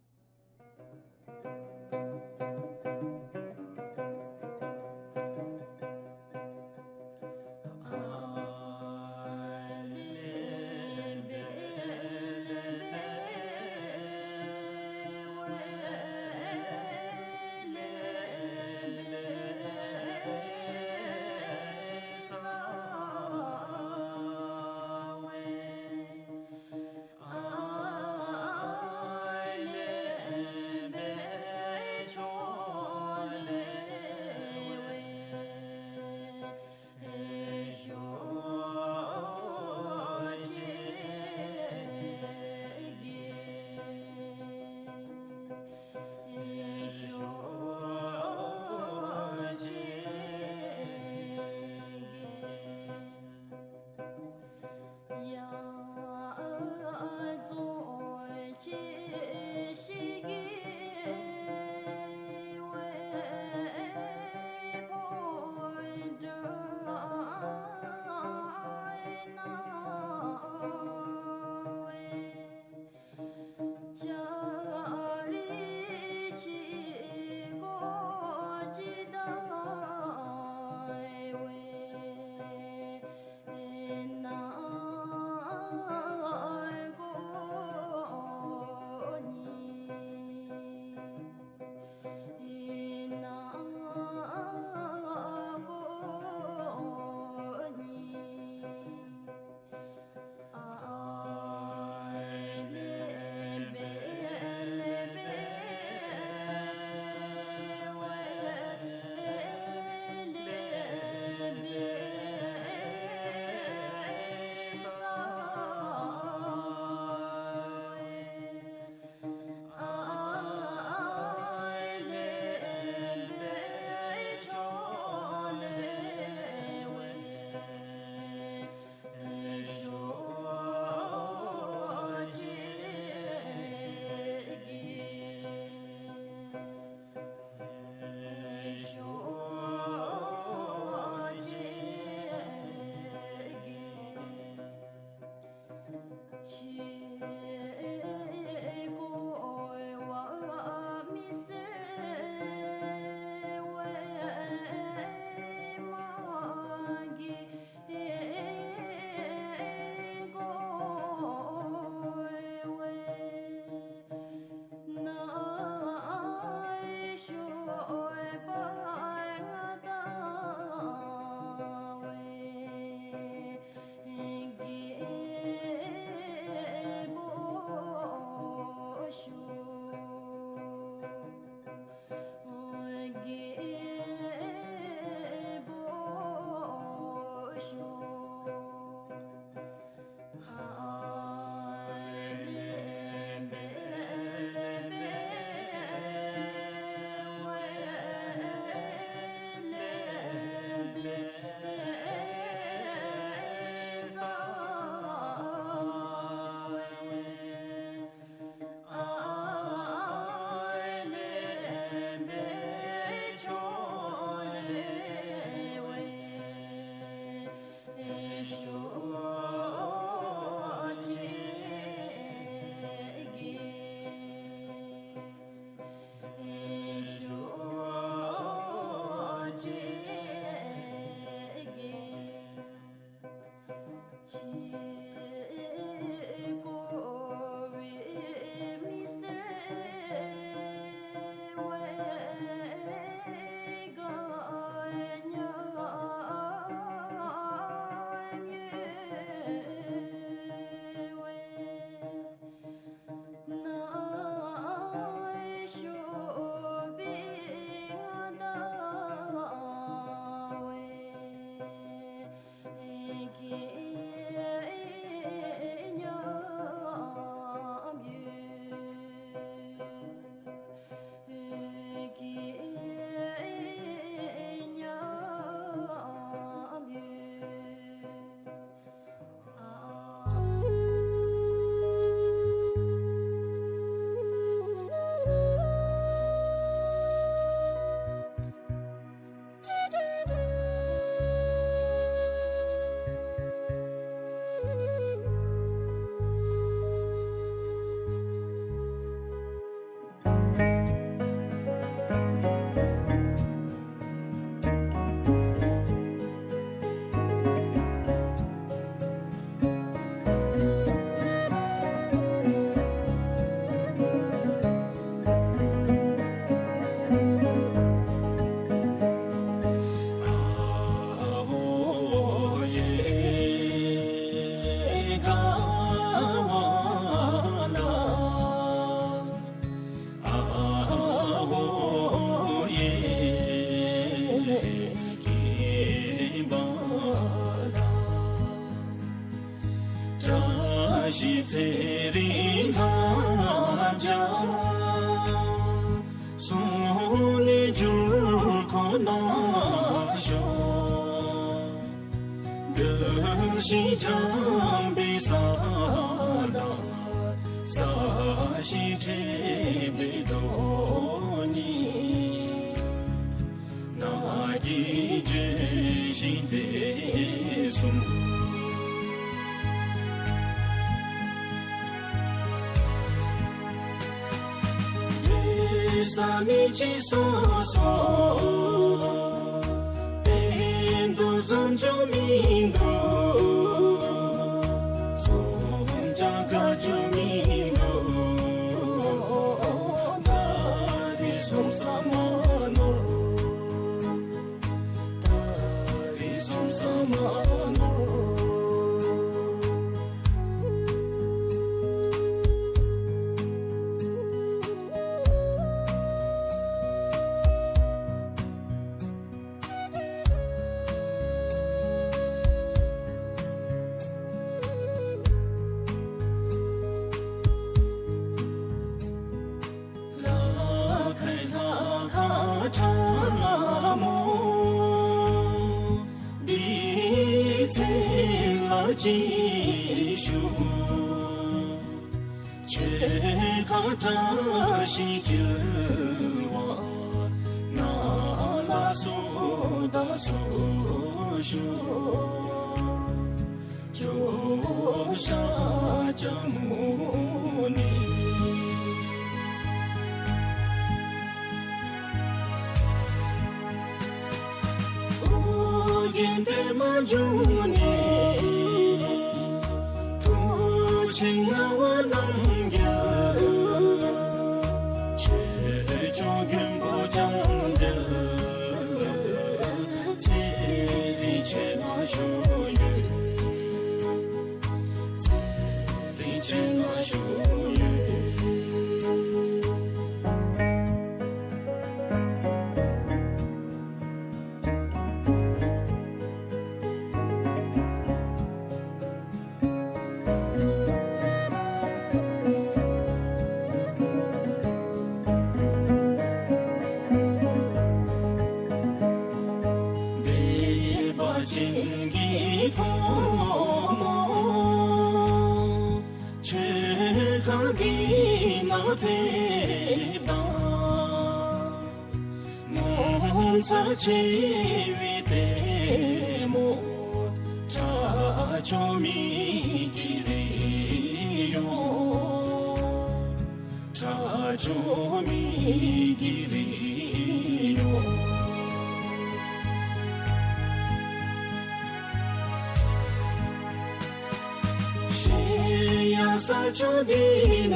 ན་ཤོག། འདུལ་ཞིང་འཇམ་པའི་ས་དང་། ས་གཞི་ཕྲེང་བའི་དོན་ནི། ནགས་ཀྱི་ལྗོན་ཤིང་དེ་གསུམ། ལུས་ས་མི་གཅིག་སོ་སོ། དཔལ་དུ་འཛོམས་ཆོག་མི་འདུག། འཛོམས་ཀྱང་དགའ་ཆོག་མི་འདུག། ད་རེས་འཛོམས་ས་མ་ནོར། ད་རེས་འཛོམས་ས་མ་ནོར། ལ་ཁའི་ལྷ་ཁང་ཁྲ་མོ་འདི་ཚེ་ལ་ཅིག་བཞུགས། ཆོས་ཁ་བཀྲ་ཤིས་འཁྱིལ་བ་ནང་ལ་སོ་ད་སོ་ཞུ། ཇོ་ཤཱཀྱ་མུ་ནི། ཨོ་རྒྱན་པདྨ་འབྱུང་གནས། མཐུ་ཆེན་ངག་དབང་རྣམ་རྒྱལ། ཆོས་སྐྱོང་མགོན་པོ་ལྕམ་དྲལ། ཚེ་རིང་ཆེ་ལ་ཞུ་ཡོད། ཚེ་རིང་ཆེ་ལ་ཞུ་ཡོད། བདེ་བ་ཅན་གྱི་ཕོ་མོ་ཆོས་ཁང་འདི་ནང་ཕེབས་དང་། ངོ་མཚར་ཆེ་བའི་ལྟད་མོ་ཁྲ་ཆོ་མི་གི་རི་ཡོ། ཁྲ་ཆོ་མི་གི་རི་ཡོ། ཤེས་ཡ་ས་ཆ་འདི་ན་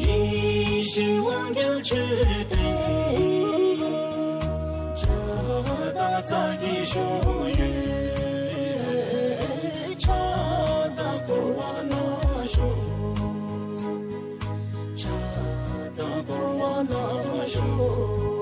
ཡེ་ཤེས་དབང་རྒྱལ་མཆོད་རྟེན་ཕྱག་དང་ཚ་གྱང་བཞུགས་ཡོད། ཕྱག་དང་བསྐོར་བ་གནང་ཤོག། ཕྱག་དང་བསྐོར་བ་གནང་ཤོག།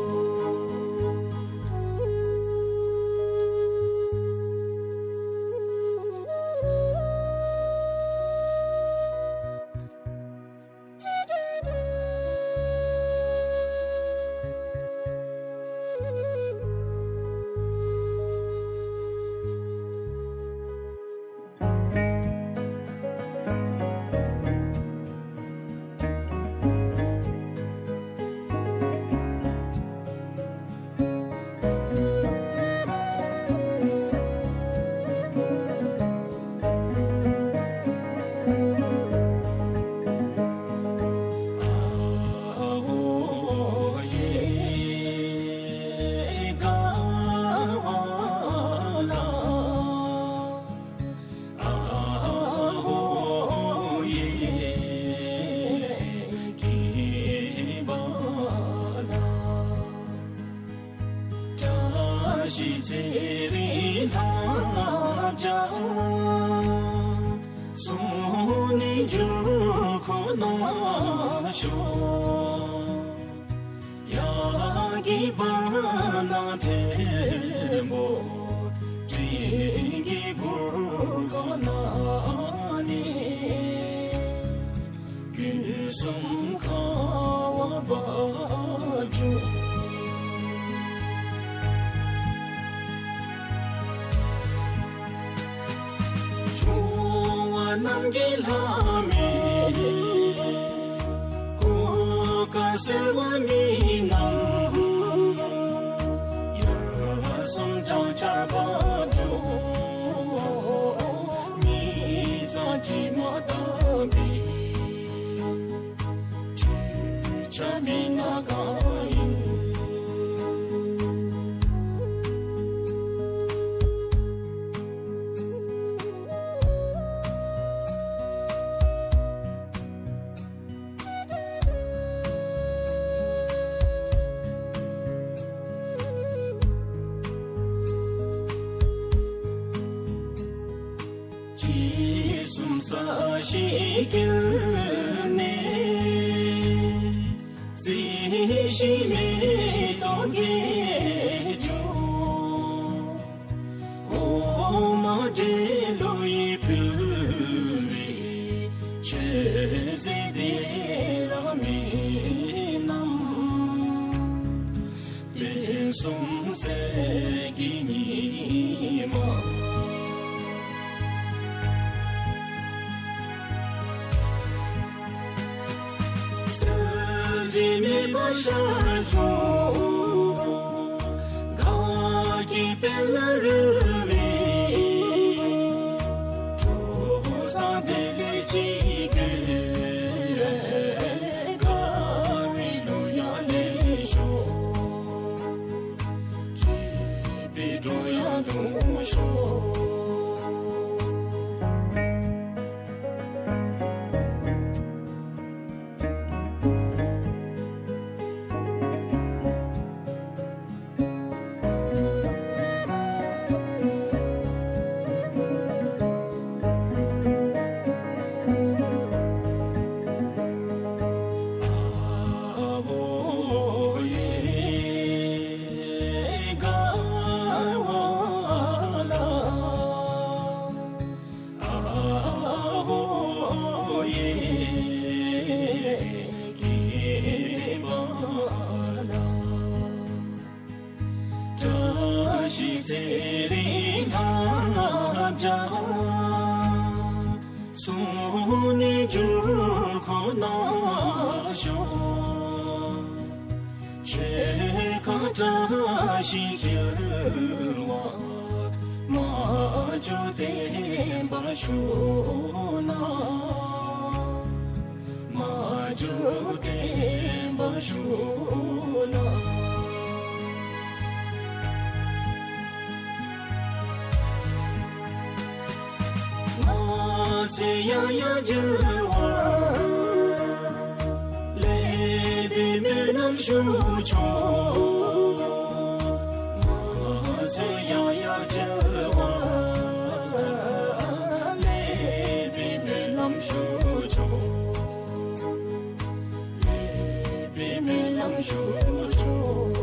བཀྲ་ཤིས་ཚེ་རིང་ལྷ་བརྒྱ་གསུང་ནི་འགྱུར་ཁོ་ན་ཤོག། ཡ་གི་བར་ན་ཐེམ་པོ་སྤྲིན་གྱི་གུར་ཁ་ན་ནི། ཀུན་གསུམ་ཁ་བ་བ་ཇུ། རྣམས་ཀྱི་ལྷ་མོ། གོ་བ་གསལ་བ་མི་རྣམས། ཡར་སོང་བགྲང་བྱ་བར་འགྲོ། མི་གཙང་དྲི་མ་དག་པའི། ཆུ་ཆ་མི་ནག་གང་ཡིན། ཅི་གསུངས་ས་ཞིག་གི་ནས། རྩི་ཤིང་མེ་ཏོག་གི་འགྲོ། འོ་མ་འབྲས་ལོ་ཡི་ཕུལ་བའི། མཆོད་རྫས་འདི་ར་མི་རྣམས། དུས་གསུམ་གསེར་གྱི་ཉི་མ། གསེར་དྲི་མེད་པ་ཤར་བྱུང་། དགའ་སྐྱིད་དཔལ་ལ་རོལ་བའི། གྲོགས་བཟང་དེ་ལས་ཅི་དགོས། དགའ་བའི་གླུ་དབྱངས་ལེན་ཤོག། སྐྱིད་པའི་བྲོ་ཡང་གཏོང་ཤོག། བཀྲ་ཤིས་ཚེ་རིང་ལྷ་བརྒྱ། གསུང་ནི་འགྱུར་ཁོ་ན་ཤོག། ཆོས་ཁ་བཀྲ་ཤིས་འཁྱིལ་བ། མ་འགྱུར་བརྟན་པར་བཞུགས་གནང་། མ་འགྱུར་བརྟན་པར་བཞུགས་གནང་། མ་ཚད་ཡང་ཡང་འགྱུར་བ། ལེགས་པའི་སྨོན་ལམ་ཞུ་ཆོག། མ་ཚད་ཡང་ཡང་འགྱུར་བ། ལེགས་པའི་སྨོན་ལམ་ཞུ་ཆོག། ལེགས་པའི་སྨོན་ལམ་ཞུ་ཆོག།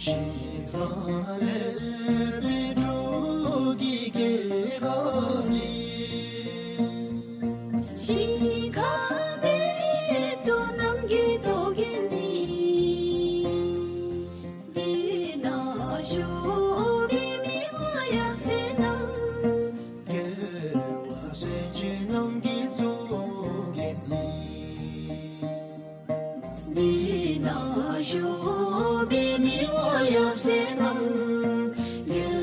ཞིང་ས་ལེགས་པའི་འབྲུག་གི་རྒྱལ་ཁབ་ནི། ཞིང་ཁམས་མེ་ཏོག་རྣམས་ཀྱི་རྡོ་རྗེ་ནི། འདི་ན་བཞུགས་པའི་མི་དབང་ཡབ་སྲས་རྣམས། རྒྱལ་བ་སྲས་ཆེན་རྣམས་ཀྱི་གཙུག་རྒྱན་ནི། འདི་ན་བཞུགས་པའི་མི་དབང་ཡབ་སྲས་རྣམས། རྒྱལ་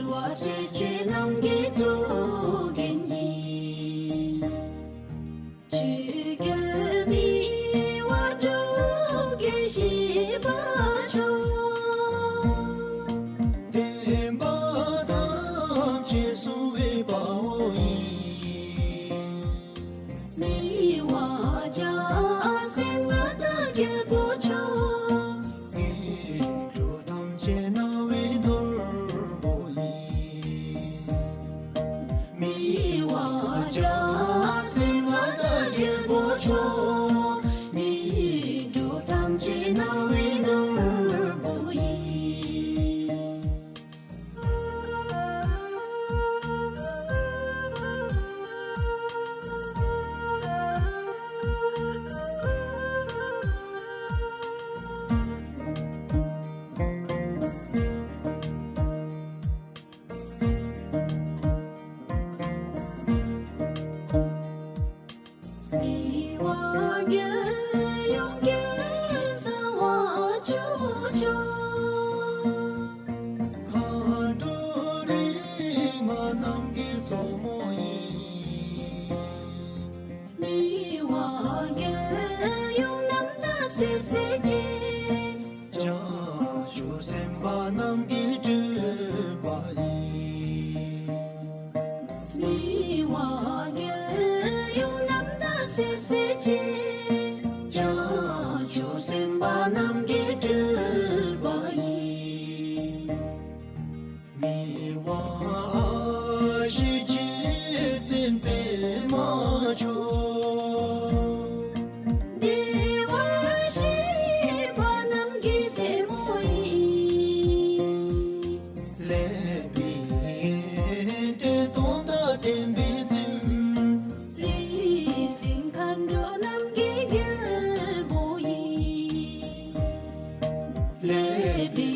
བ་སྲས་ཆེན་རྣམས་ཀྱི་གཙུག་རྒྱན་ནི། ཆོས་རྒྱལ་མི་དབང་འབྲུག་རྒྱལ་བཞི་པ་མཆོག། སྲུང་བའི་དཔའ་བོ་ཡིན། མི་དབང་འཇའ་ཚོན་མངའ་བདག་རྒྱལ་པོ་མཆོག། མི་འགྲོ་ཐམས་ཅད་སྣང་བའི་ནོར་བུ་ཡིན། མི་དབང་འཇའ་ཚོན་མངའ་བདག་རྒྱལ་པོ་མཆོག། མི་འགྲོ་ཐམས་ཅད་སྣང་བའི་ནོར་བུ་ཡིན། མི་དབང་རྒྱལ་ཡུམ་རྒྱལ་བཟང་བ་མཆོག་མཆོག། མཁའ་འགྲོ་རིགས་ལྔ་རྣམས་ཀྱི་སྲུང་མ་ཡིན། མི་དབང་རྒྱལ་ཡུམ་རྣམ་དག་སྲས་སྲས་ཆེན། བྱང་ཆུབ་སེམས་དཔའ་རྣམས་ཀྱི་སྤྲུལ་པ་ཡིན། མི་དབང་རྒྱལ་ཡུམ་རྣམ་དག་སྲས་སྲས་ཆེན། བྱང་ཆུབ་སེམས་དཔའ་རྣམས་ཀྱི་སྤྲུལ་པ་ཡིན། མི་དབང་ཨ་ཞེ་རྗེ་བཙུན་པདྨ་མཆོག། བདེ་བར་གཤེགས་པ་རྣམས་ཀྱི་སྲས་མོ་ཡིན། ལེགས་པའི་ཡོན་ཏན་སྟོང་དང་ལྡན་པའི་བཙུན། རིག་འཛིན་མཁའ་འགྲོ་རྣམས་ཀྱི་རྒྱལ་མོ་ཡིན། ལེགས་པའི་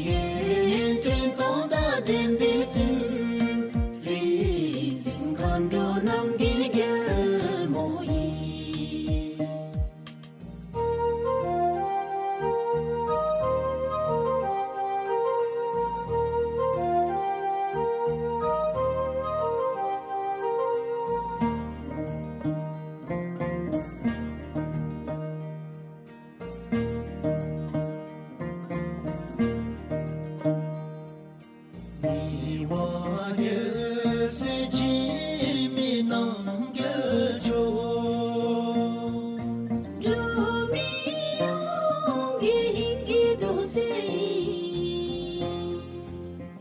ཡོན་ཏན་སྟོང་དང་ལྡན་པའི་བཙུན། རིག་འཛིན་མཁའ་འགྲོ་རྣམས་ཀྱི་རྒྱལ་མོ་ཡིན། མི་དབང་རྒྱལ་སྲས་འཆི་མེད་རྣམ་རྒྱལ་མཆོག། འགྲོ་མི་ཡོངས་ཀྱི་དབྱིངས་ཀྱི་འདུ་འཛི་ཡིས།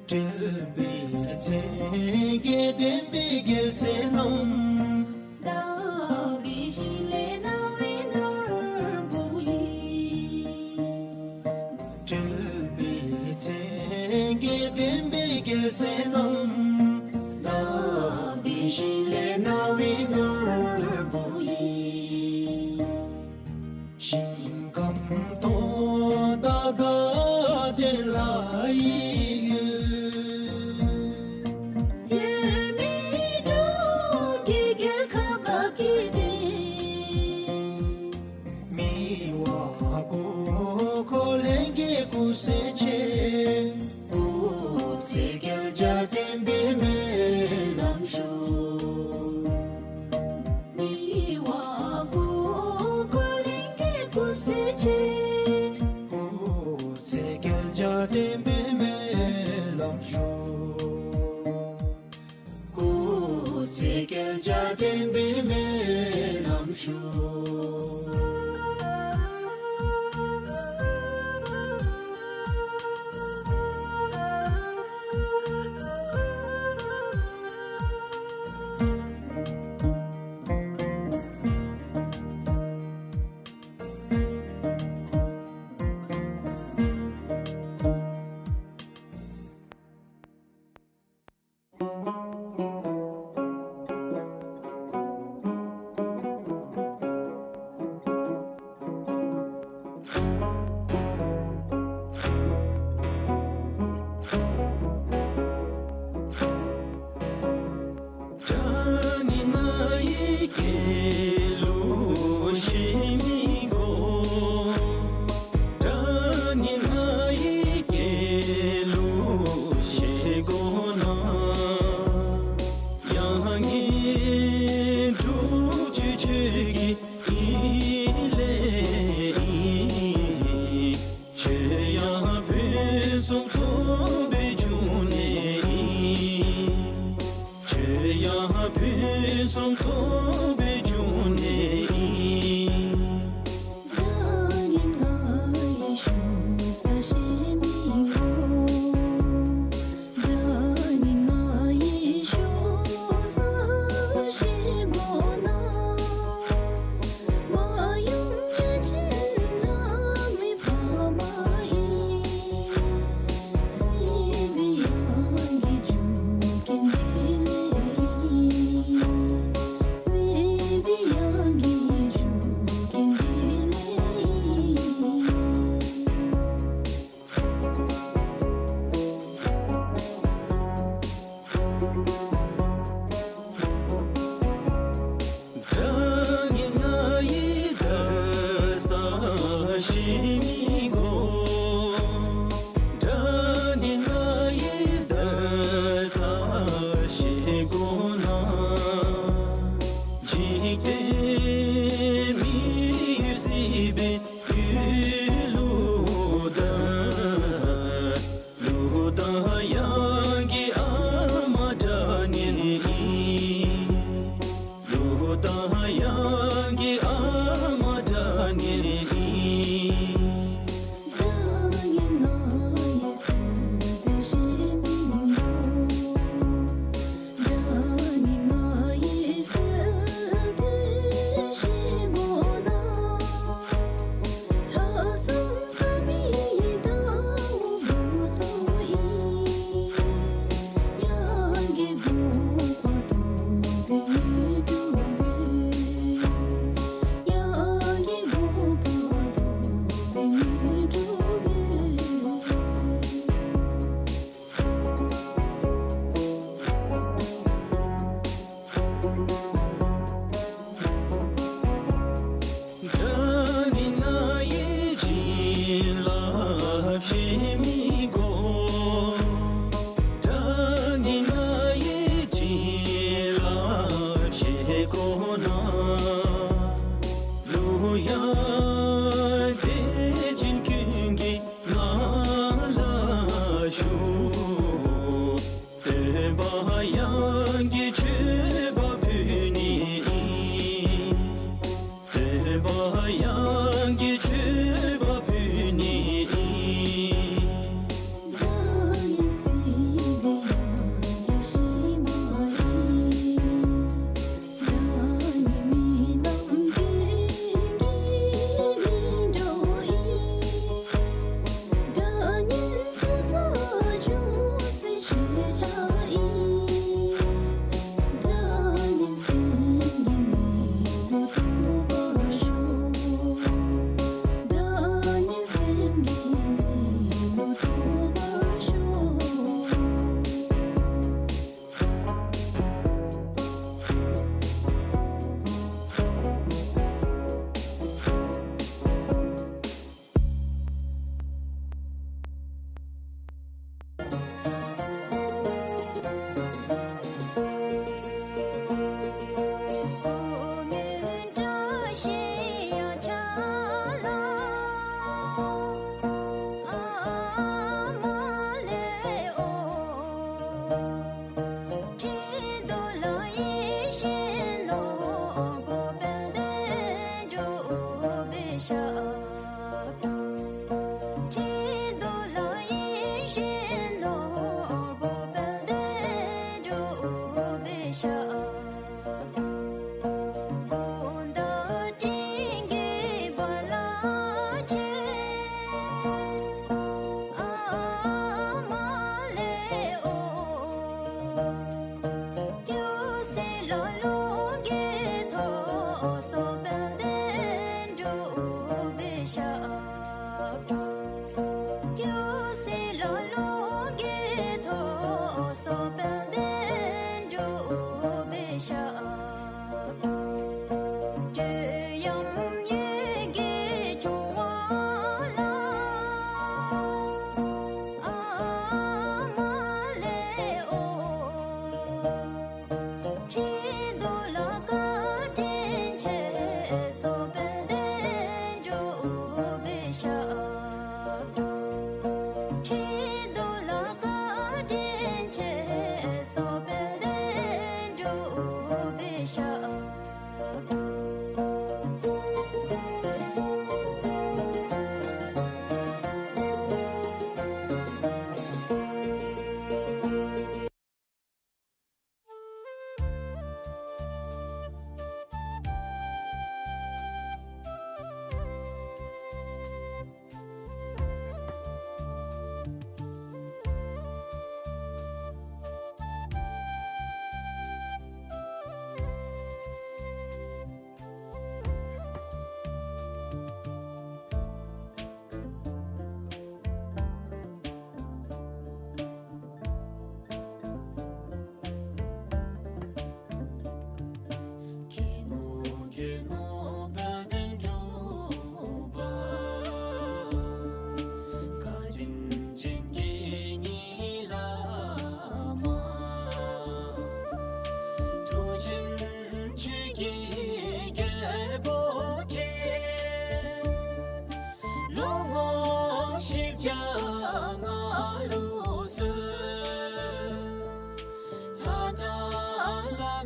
སྤྲུལ་པའི་མཚན་བརྒྱད་ལྡན་པའི་རྒྱལ་སྲས་རྣམས། དག་པའི་ཞིང་ལས་སྣང་བའི་ནོར་བུ་ཡིས། སྤྲུལ་པའི་མཚན་བརྒྱད་ལྡན་པའི་རྒྱལ་སྲས་རྣམས། དག་པའི་ཞིང་ལས་སྣང་བའི་ནོར་བུ་ཡིས། ཞིང་ཁམས་སྟོང་དང་དགའ་ལྡན་ལྷ་ཡི་ཡུལ། དབྱེར་མེད་འབྲུག་གི་རྒྱལ་ཁབ་ཀྱི་སྟེང་། མི་དབང་གུར་འཁོར་ལྷན་རྒྱས་སྐུ་ཚེ་ཆེ། སྐུ་ཚེ་བསྐལ་བརྒྱར་བརྟན་པའི་སྨོན་ལམ་ཞུ། མི་དབང་གུར་འཁོར་ལྷན་རྒྱས་སྐུ་ཚེ་ཆེ། སྐུ་ཚེ་བསྐལ་བརྒྱར་བརྟན་པའི་སྨོན་ལམ་ཞུ། སྐུ་ཚེ་བསྐལ་བརྒྱར་བརྟན་པའི་སྨོན་ལམ་ཞུ། གསུམ་ཚོགས་པའི་འབྱུང་གནས་ཨིན། འཇིག་རྟེན་མི་ཡུལ་སྲིད་པའི་ཡུལ་ལུ་ད་ལུ་ད་ཡང་གི་ཨ་མ་དྲག་ངན་ཨིན། ལུ་ད་ཡང་གི་ཨ་མ་དྲག་ངན་ཨིན། དགྲ་ངན་ང་ཡི་བྱིན་རླབས་བཞེས་མི་དགོ། དགྲ་ངན་ང་ཡི་བྱིན་རླབས་བཞེས་དགོ་ན། ལུ་ཡང་དེ་བཞིན་ཀུན་གྱི་ངང་ལ་བཞུགས། སྟོན་པ་ཡང་གི་མཆོད་པ་ཕུལ་ནི་ཨིན། སྟོན་པ་ཡང་གི་མཆོད་པ་ཕུལ་ནི་ཨིན།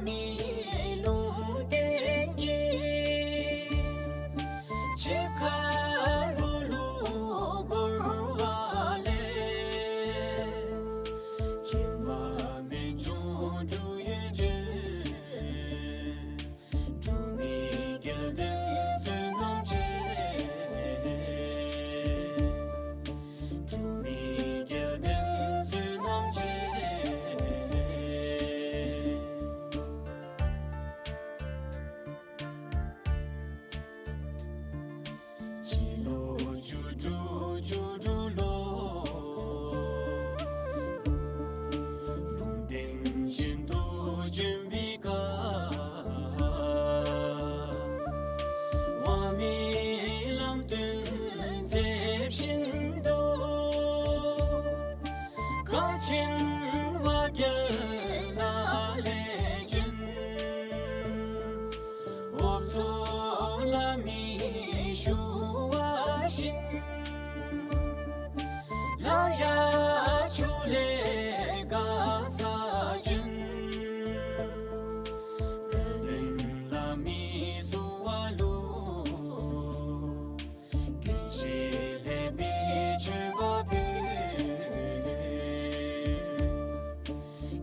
མི་ལུང་བསྟན་གྱི་ཆིབས་ཁ་ལྷུག་ལྷུག་བསྐོར་བ་ལས། བྱོན་པ་སྨན་ལྗོངས་འབྲུག་ཡུལ་བྱོན། འབྲུག་མི་སྐལ་ལྡན་བསོད་ནམས་ཆེ། འབྲུག་མི་སྐལ་ལྡན་བསོད་ནམས་ཆེ། སྤྱི་ལོ་བཅུ་དྲུག་བཅུ་དྲུག་ལོ། ལུང་བསྟན་བཞིན་དུ་བྱོན་པའི་སྐབས། དབང་མེད་ལམ་སྟོན་མཛད་བཞིན་དུ། མཁར་ཆེན་བ་རྒྱལ་ལ་ལས་བྱོན། འོབ་མཚོ་ལ་མི་ཞུ་བ་བཞིན། སླར་ཡང་ཕྱོགས་ལས་མགར་ས་བྱོན། དཔལ་ལྡན་ལ་མི་གསོལ་བ་ལུ། ཀུན་ཤེས་ལེགས་པའི་མཆོད་པ་ཕུལ།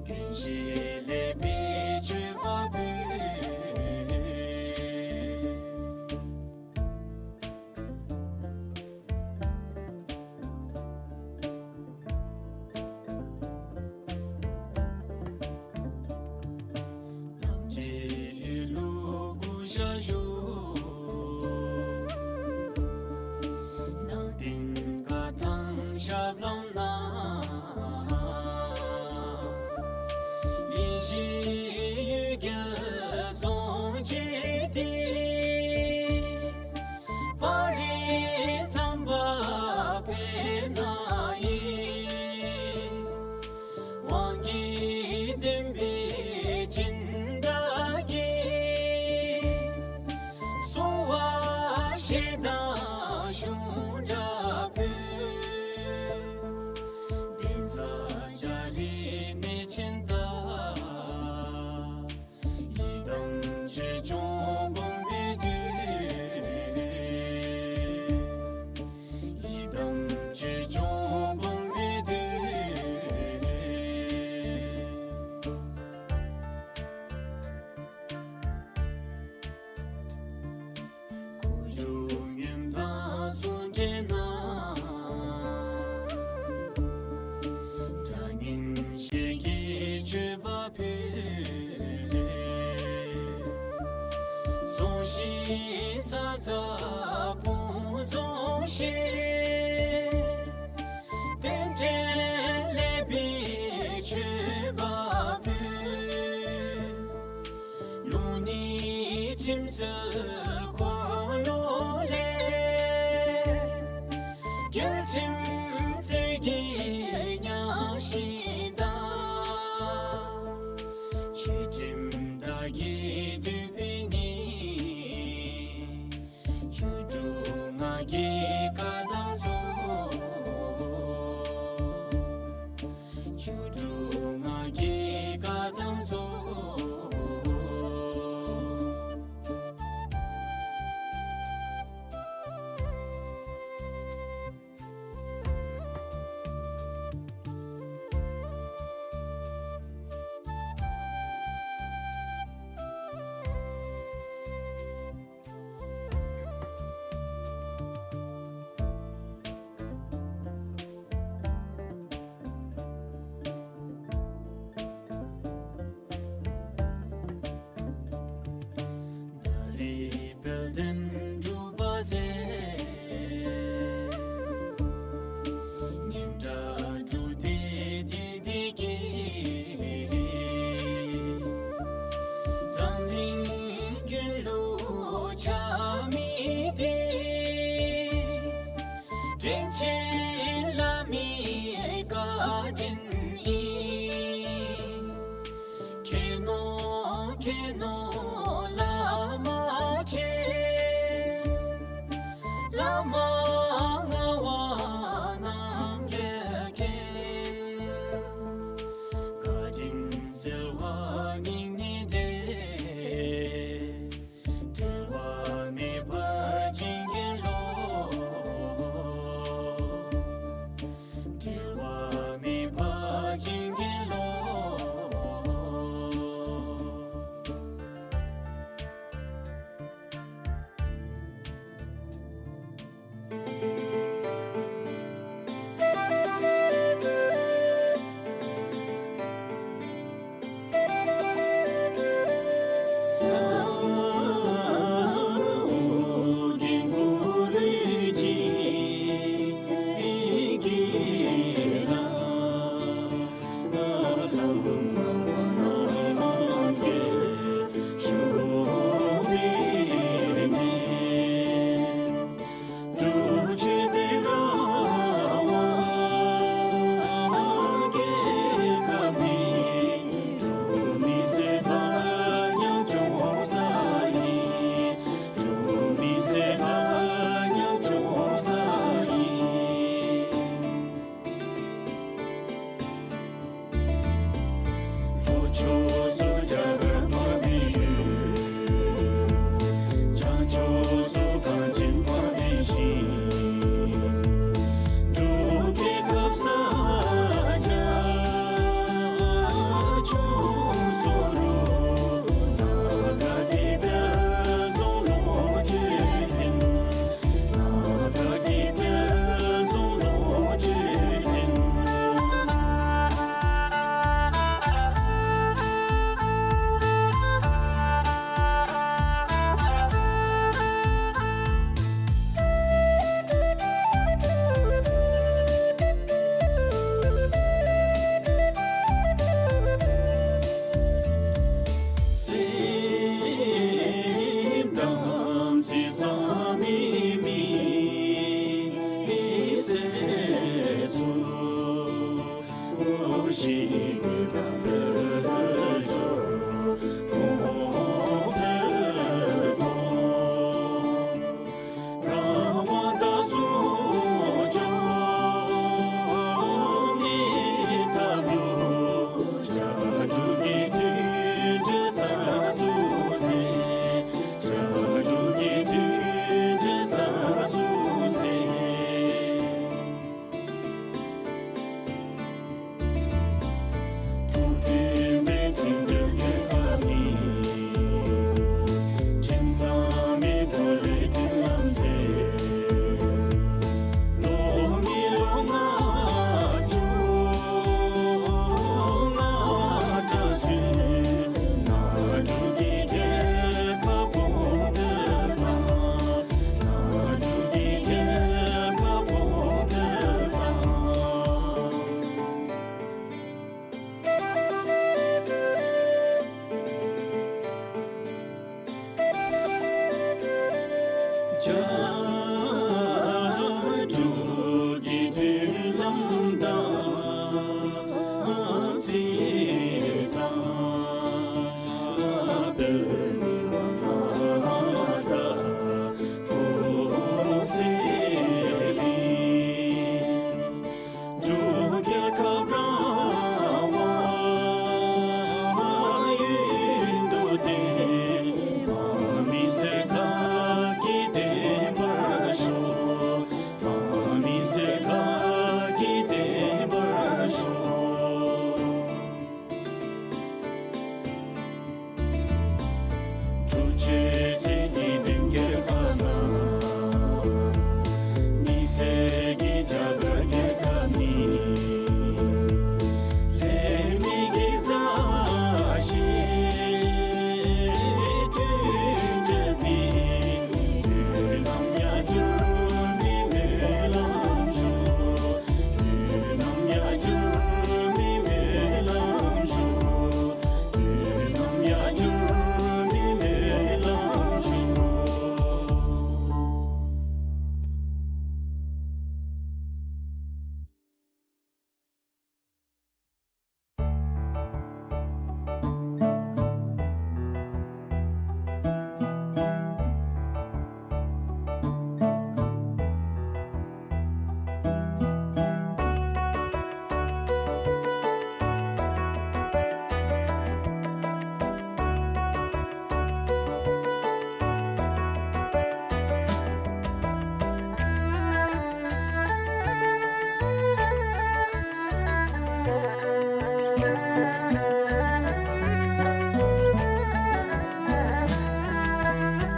ཀུན་ཤེས་ལེགས་པའི་མཆོད་པ་ཕུལ། ཐམས་ཅད་ཡིད་ལུ་གུས་ཞབས་ཞུ། ནང་རྟེན་བཀའ་ཐང་ཞབས་ལྷམ་ནང་། གླིང་བཞི་ཡུལ་གྱར་རྫོང་བཅུ་འདི། སྤ་རི་ཟམ་པ་སྤེལ་ནང་ཡི། དབང་གི་ལྡན་པའི་སྦྱིན་བདག་གིས། གསོལ་བ་བཞེས་དང་གཞུང་འདྲ་ཕུལ། གདན་ས་རྒྱ་རི་གནས་ཆེན་དང་། ཡི་དམ་ཆོས་སྐྱོང་དགོངས་པའི་དུས། ཡི་དམ་ཆོས་སྐྱོང་དགོངས་པའི་དུས། ཁུ་བྱུག་མངོན་མཐའ་གསུང་འདྲེན་ནང་། དགྲ་གཉེན་ཞལ་གྱི་མཆོད་པ་ཕུལ། རྫོང་གཞི་ས་ཛ་བུམ་རྫོང་ཞེས། རྟེན་འབྲེལ་ལེགས་པའི་མཆོད་པ་ཕུལ། ལུགས་གཉིས་ཁྲིམས་སྲོལ་འཁོར་ལོ་ལས། རྒྱལ་ཁྲིམས་གསེར་གྱི་གཉའ་ཤིང་དང་། ཆོས་ཁྲིམས་དར་གྱི་མདུད་པའི་ནི། བཅུ་དྲུག་སྔགས་ཀྱི་བཀའ་དང་ཚོགས། བཅུ་དྲུག་སྔགས་ཀྱི་བཀའ་དང་ཚོགས། ད་རེས་དཔལ་ལྡན་འབྲུག་པ་ཟེར། སྙན་གྲགས་འབྲུག་སྡེ་འདི་འདི་གིས། འཛམ་གླིང་ཀུན་ལུ་ཆ་མི་འདི། དྲིན་ཆེན་བླ་མའི་བཀའ་དྲིན་ཨིན། མཁྱེན་ནོ་མཁྱེན་ནོ་བླ་མ་མཁྱེན། བླ་མ་ངག་དབང་རྣམ་རྒྱལ་མཁྱེན། བཀའ་དྲིན་གསལ་བ་སྙིང་ནས་བདེ།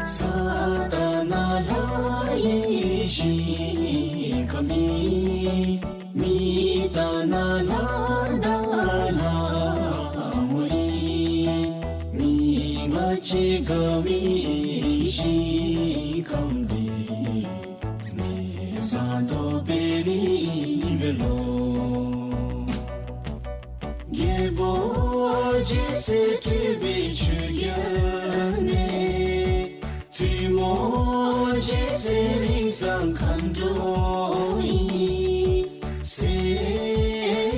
ས་དང་ལྷ་ཡི་ཞིང་ཁམས་ནི། མི་དང་ལྷ་དང་ལྷ་མོ་ཡི། མི་ང་བཅས་དགའ་བའི་ཞིང་ཁམས་འདི། མི་བཟང་དོ་པའི་རིམ་པས་ལོ། རྒྱལ་པོ་རྗེ་བཙུན་སྤྲུལ་པའི་ཆོས་རྒྱལ་ནས། བཙུན་མོ་རྗེ་བཙུན་རིགས་བཟང་མཁའ་འགྲོ་ཡི། སྲས་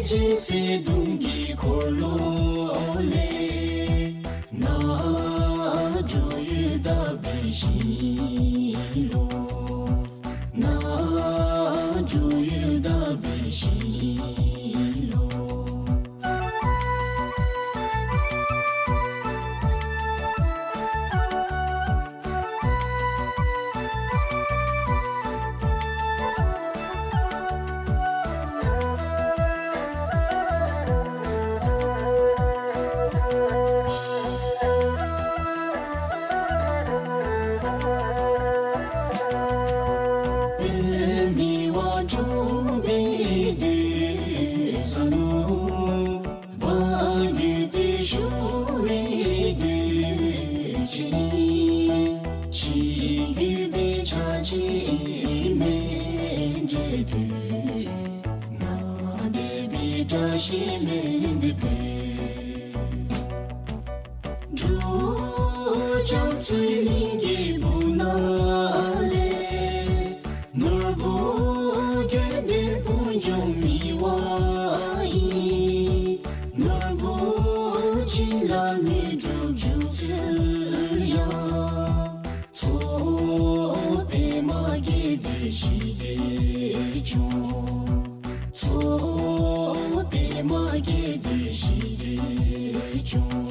རྗེ་བཙུན་གདུང་གི་འཁོར་ལོ་ལས། ནཱ་འབྲུག་ཡུལ་དག་པའི་ཞིང་ལུ། ནཱ་འབྲུག་ཡུལ་དག་པའི་ཞིང་ལུ། པདྨའི་དབང་འབྱུང་བའི་གདན་ས་ནང་། བར་གྱི་དུས་བཞུགས་པའི་གདུལ་བྱ་ཡི། ཞི་རྒྱས་པའི་ཕྱག་ཕྱིད་མཎྜལ་ཕུལ། ནཱ་དད་པའི་བཀྲ་ཤིས་མཎྜལ་ཕུལ། འབྲུག་རྒྱ་མཚོའི་གླིང་གི་སྦུག་ན་ལས། ནོར་བུ་དགེ་འདུན་སྤུན་འབྱུང་མི་དབང་ཡི། ནོར་བུ་བྱིན་རླབས་དངོས་གྲུབ་འཇུག་ཚུལ་ཡང་། མཚོ་པདྨ་དགེ་འདུན་ཞི་བདེ་སྐྱོང་། མཚོ་པདྨ་དགེ་འདུན་ཞི་བདེ་སྐྱོང་།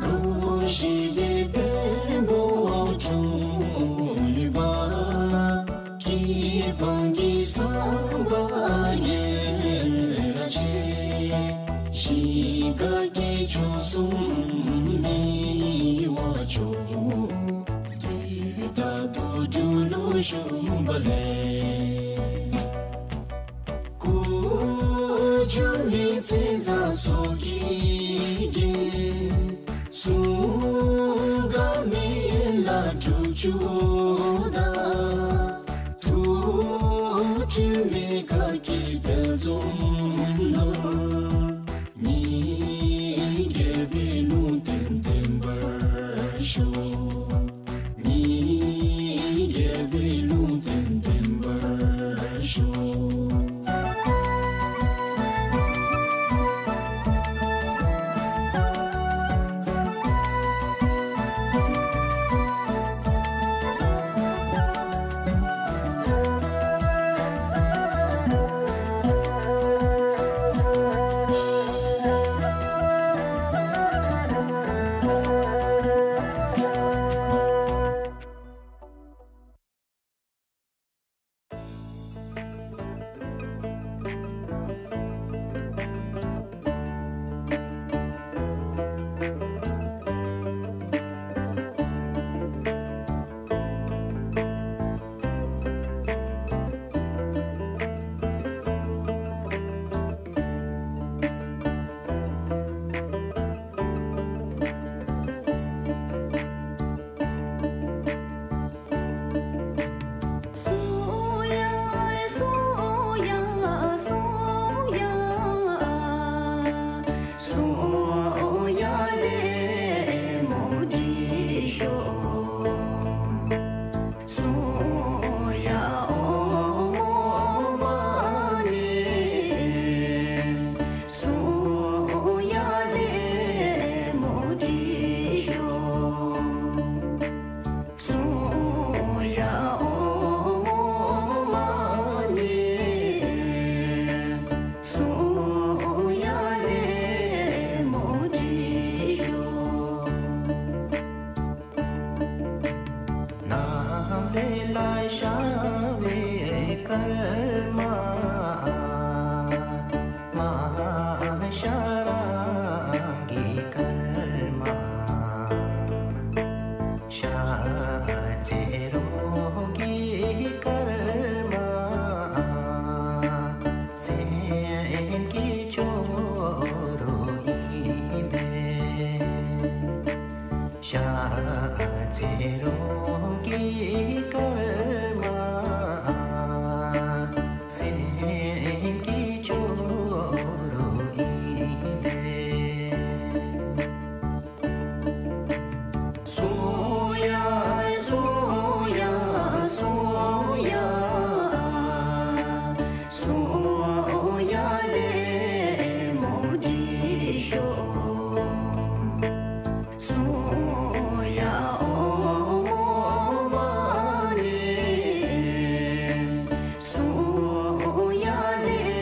དགོངས་ཞི་བདེ་བེམ་པོ་འཁྲུངས་ཡུལ་པ། སྐྱེས་པ་གི་བསམ་པ་ཡེ་ར་ཆེ། ཞིང་དགའ་སྐྱིད་ཕྱོགས་གསུམ་མི་དབང་མཆོག། དུས་རྟག་ཏུ་འབྲུག་ལུ་བཞུགས་པ་ལས། སྐུ་ སྒྲོལ་མའི་མཚན་བཟང་སོགས་ཀྱིས་བརྒྱན། གསུང་དགའ་མི་ཡུལ་ལ་དྲུག་ཅུ་དང་། ཐུགས་སྤྲུལ་མའི་བཀའ་བརྒྱད་དཔལ་འཛོམས་ནོར། ཉིད་དགྱེས་པའི་ལུང་བསྟན་བརྟན་པར་ཤོག། ཉིད་དགྱེས་པའི་ལུང་བསྟན་བརྟན་པར་ཤོག། ནམ་མཁའ་ལ་ཤར་བའི་སྐར་མ། མ་ཤ་ར་གི་སྐར་མ། ཤ་ཚེ་རོ་གི་སྐར་མ། སེམས་ཀྱི་ཅོག་རོ་ཨིན་པས། ཤ་ཚེ་རོ་གི་སྐར་མ། སེམས་ཀྱི་ཅོག་རོ་ཨིན་པས། གསུང་ཡ་གསུང་ཡ་གསུང་ཡ། གསུང་ཡ་ལེ་མོ་བཀྲིས་ཤོག། གསུང་ཡ་ཨོཾ་མ་ཎི། གསུང་ཡ་ལེ་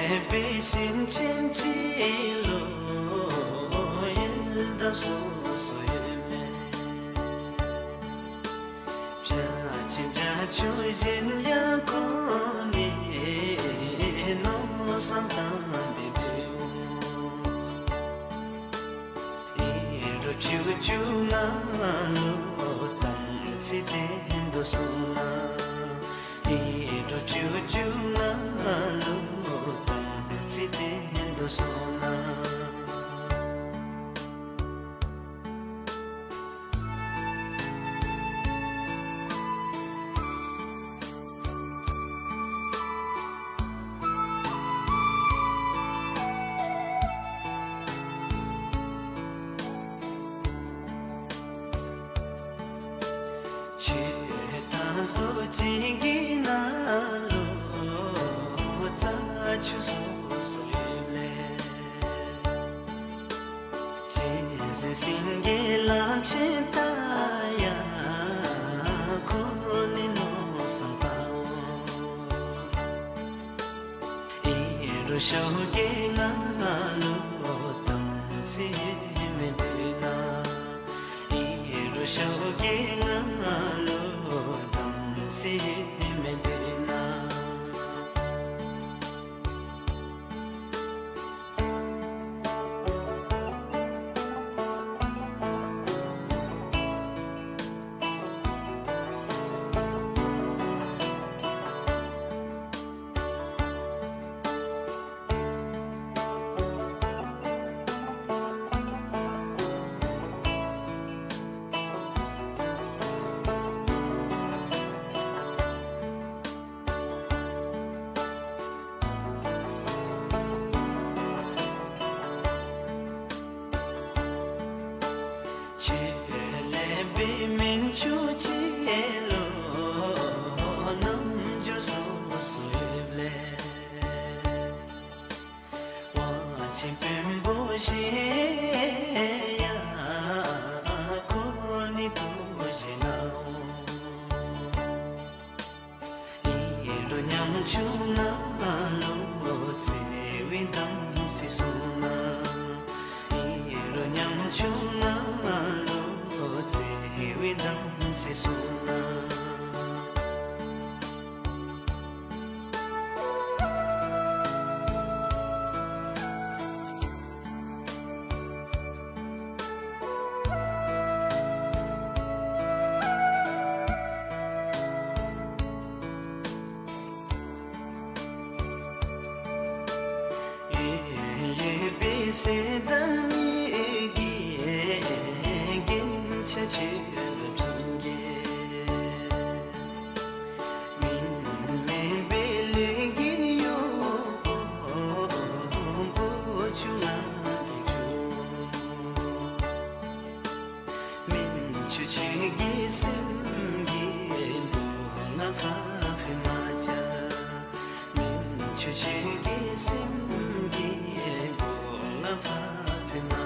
ལེགས་པའི་ཞིང་ཆེན་ཅིག་ལུ་ཡལ་དང་སོ་སོ་ཡོད་མེད། བྱ་ཆེན་བྱ་ཆུང་གཞན་ཡང་ཁོ་ནའི་མནོ་བསམ་བཏང་སྟེ་འདུག། ཨི་རོ་ཆུང་ཆུང་ང་ལུ་དམ་ཚིག་བསྟེན་དོ་གསུངས་ན། ཨི་རོ་ཆུང་ཆུང་ང་ལུ་དམ་ཚིག་བསྟེན་དོ་གསུངས་ན། ཆོས་དང་ཟོ་ཅིག་གི་ནང་ལུ་རྩྭ་ཆུང་སོ་སོ་ཡོད་ལེ། གཅན་གཟན་སེང་གེ་ལམ་ཆེན་ལྟ་ཡང་ཁོ་ནི་མནོ་བསམ་བཏང་འོང་། ཨི་རོ་ཞོགས་ཀས་ང་ལུ་དམ་ཚིག་མེད་འདུག་ན། ཨི་རོ་ཞོགས་ཀས་ང་ལུ་དམ་ཚིག་མེད་འདུག་ན། ཆེད་ལས་པའི་སྨན་ཆུང་ཅིག་ལུ་རྣམ་འགྱུར་སོ་སོ་ཡོད་ལེ། དབང་ཆེན་བོན་པོ་ཞེས་ཡང་ཁོ་ནི་ཐུགས་བཞེད་གནང་འོང་། ཨི་རོ་ཉམ་ཆུང་ང་ལུ་བརྩེ་བའི་དམ་ཚིག་གསུངས་ན། ཨི་རོ་ཉམ་ཆུང་ང་ལུ་བརྩེ་བའི་དམ་ཚིག་གསུངས་ན། ཡོད་པའི་ཟས་དང་གཉིས་ཀྱི་རྒྱན་ཆ་ཆོས་ལ་བྱིན་གྱིས། མིན་མེད་པའི་ལུས་ཀྱི་གཡོག་པོ་བུ་ཆུང་ང་གིས་བྱུང་། མིན་ཆོས་ཁྱོད་ཀྱི་སེམས་ཀྱི་སྡུག་བསྔལ་ཕར་འཕུལ་མ་བྱ། མིན་ཆོས་ཁྱོད་ཀྱི་སེམས་ཀྱི་སྡུག་བསྔལ་ཕར་འཕུལ་མ་བྱ།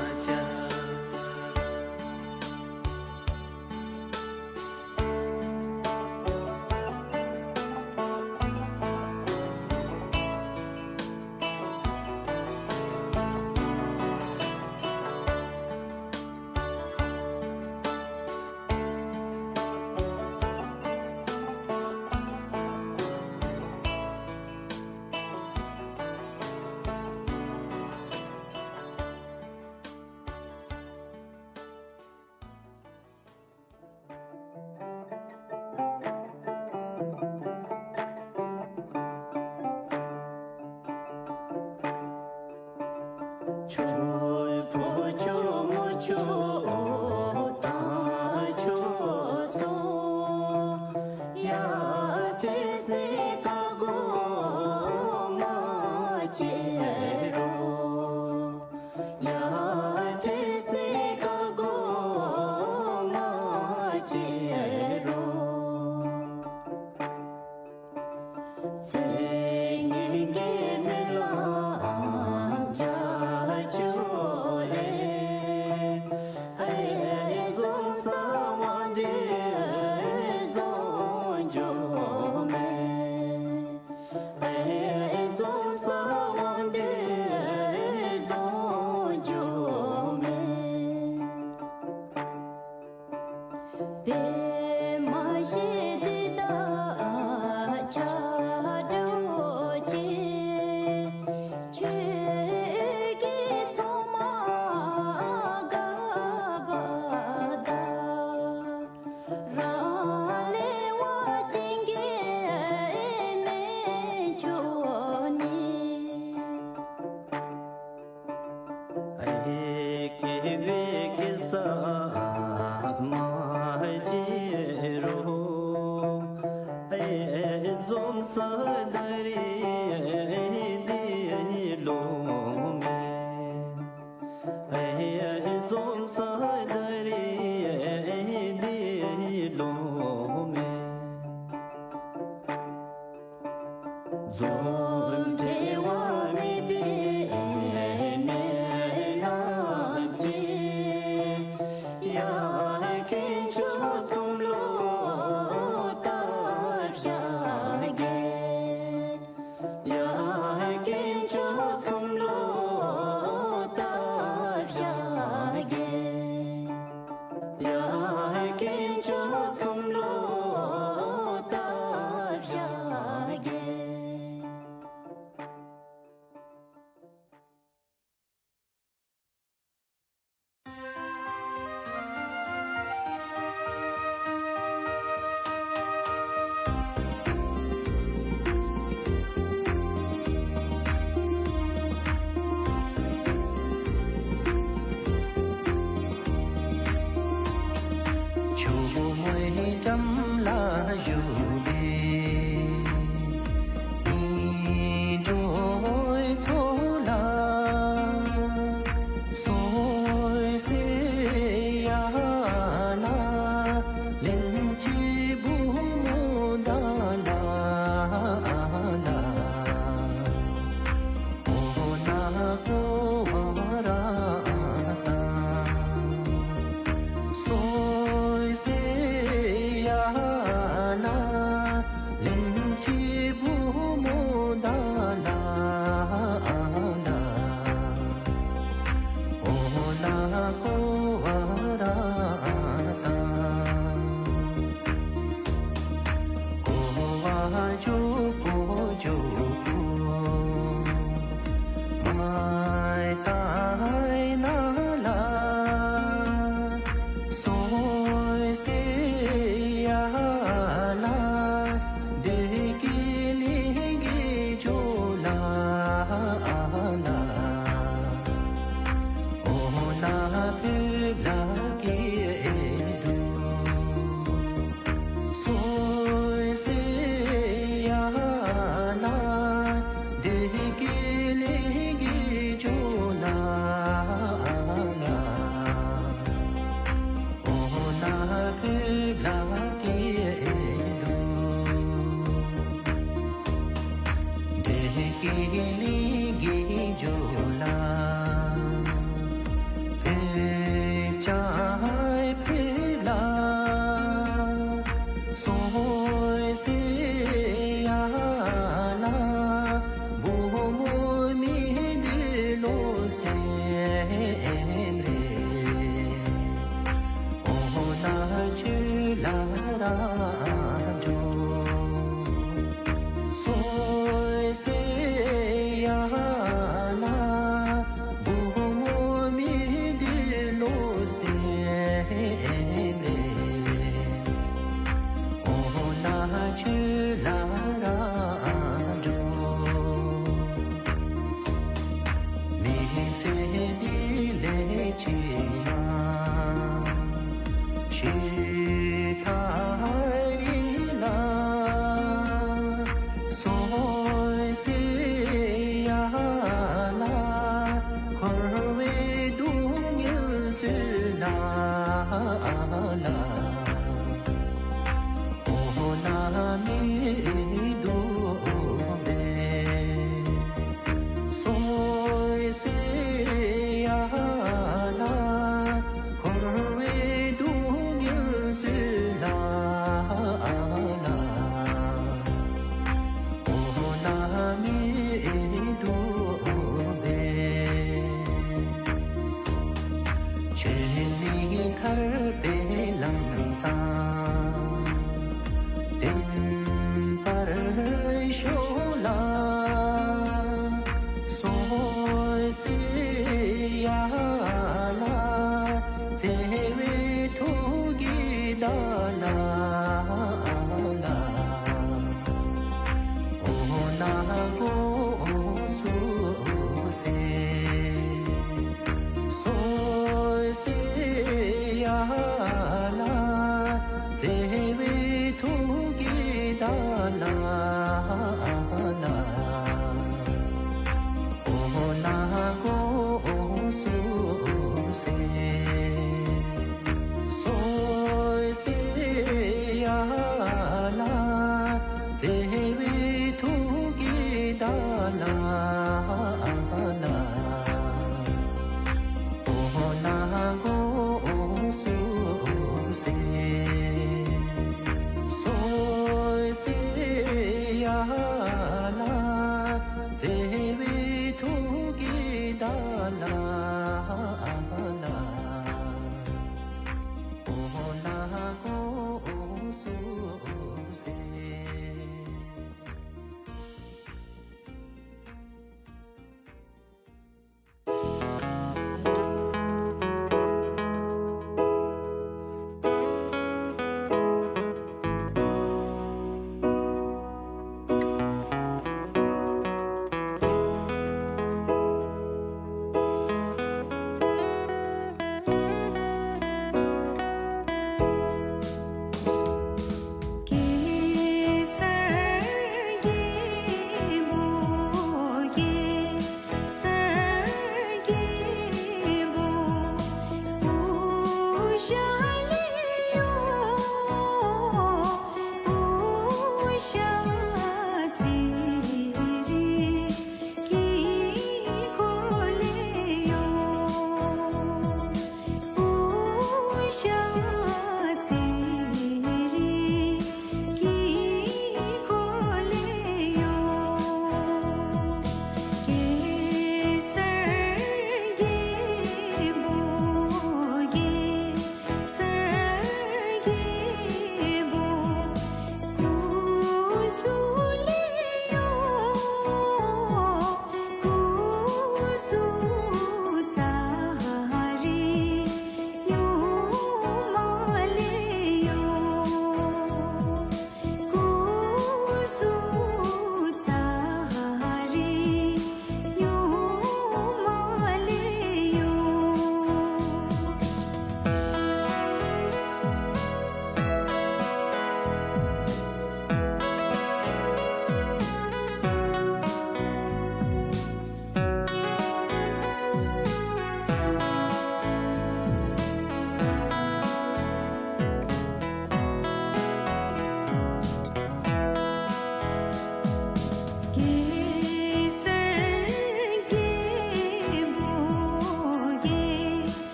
ཁྱོད་ཕོ་ཁྱོད་མོ་ཁྱོད་ད་ཁྱོད་སོ། ཡ་ཐེ་སེ་ཀ་གོ་མ་ཅེ་རོ། ཡ་ཐེ་སེ་ཀ་གོ་མ་ཅེ་རོ། ཚེ་སྔོན་གྱི་སྨོན་ལམ་བྱ་ཆོག་ལེ། པདྨ་ཞལ་འདི་དག་ཆགས་འགྲོ་ཅིག། ཆོས་ཀྱི་མཚོ་མ་འགགས་པ་དང་། རང་ལས་བ་ཅན་གྱི་དམན་མཆོག་ནི། ཨེ་སྐྱེ་བའི་སྐྱེ་ས་མ་བརྗེད་རུང་། ཨེ་འཛོམས་ས་ད་རེས་འདི་ལོ་མེ། ཨེ་འཛོམས་ས་ད་རེས་འདི་ལོ་མེ། འཛུམ་བྲལ་བ་མེད་པའི་སྨོན་ལམ་གྱིས། ཡ་དཀོན་མཆོག་གསུམ་ལུ་བཏབ་བཞག་གེ། ཡ་དཀོན་མཆོག་གསུམ་ལུ་བཏབ་བཞག་གེ། ཡ་དཀོན་མཆོག་གསུམ་ལུ་བཏབ་བཞག་གེ། ཆུ་བོའི་འགྲམ་ལ་བཞུགས་པའི་སྙིགས་འགྲོའི་ཚོགས་ལ། སོ་སོའི་ཡ་ལ་ལན་གཅིག་བུམོ་དང་ལ་ལ། འོ་ན་གོ་བ་ར་ད། སོ་སོའི་ཡ་ལ་ལན་གཅིག་བུམོ་དང་ལ་ལ། འོ་ན་གོ་བ་ར་ད། གོ་བ་འཇུག་གོ་འཇུག་གོ། མ་ཏའི་ན་ལ། སོ་སོའི་ཡ་ལ་བདེ་སྐྱིད་ལེགས་སྐྱིད་འབྱུང་ལ་ལ། འོ་ན་ཕུད་ལ་སྐྱིད་འདུག། སོ་སོའི་ཡ་ལ་བདེ་སྐྱིད་ལེགས་སྐྱིད་འབྱུང་ལ་ལ། འོ་ན་ཕུད་ལ་སྐྱིད་འདུག། བདེ་སྐྱིད་ལེགས་སྐྱིད་འབྱུང་ལ། ཕུད་ཅ་ཕུད་ལ། སོ་སོའི་ཡ་ལ་བུམོ་མི་འདི་ལོ་སེམས་རེ། འོ་ན་ཆོས་ལ་ར་འགྲོ། སོ་སོའི་ཡ་ལ་བུམོ་མི་འདི་ལོ་སེམས་རེ། འོ་ན་ཆོས་ལ་ར་འགྲོ། མི་ཚེ་འདི་ལས་ཕྱི་མ་ཤི་ཐ་རི་ལ། སོ་སོའི་ཡ་ལ་འཁོར་བའི་སྡུག་བསྔལ་ཚུ་ལ་ལ། འོ་ན་མི་སྡུག་པས། སོ་སོའི་ཡ་ལ་འཁོར་བའི་སྡུག་བསྔལ་ཚུ་ལ་ལ། འོ་ན་མི་སྡུག་པས། ཆོས་ནི་ཐར་པའི་ལམ་ སང་། བདེན་པར་ཤོག་ལགས། གསོལ་ཟེར་ཡ་ལགས། བརྩེ་བའི་ཐུགས་ཀྱིས་བདག་ལ་ལགས། འོ་ན་དགོངས་སུ་གསོལ། གསོལ་ཟེར་ཡ་ལགས། བརྩེ་བའི་ཐུགས་ཀྱིས་བདག་ལ་ལགས། འོ་ན་དགོངས་སུ་གསོལ། གསོལ་ཟེར་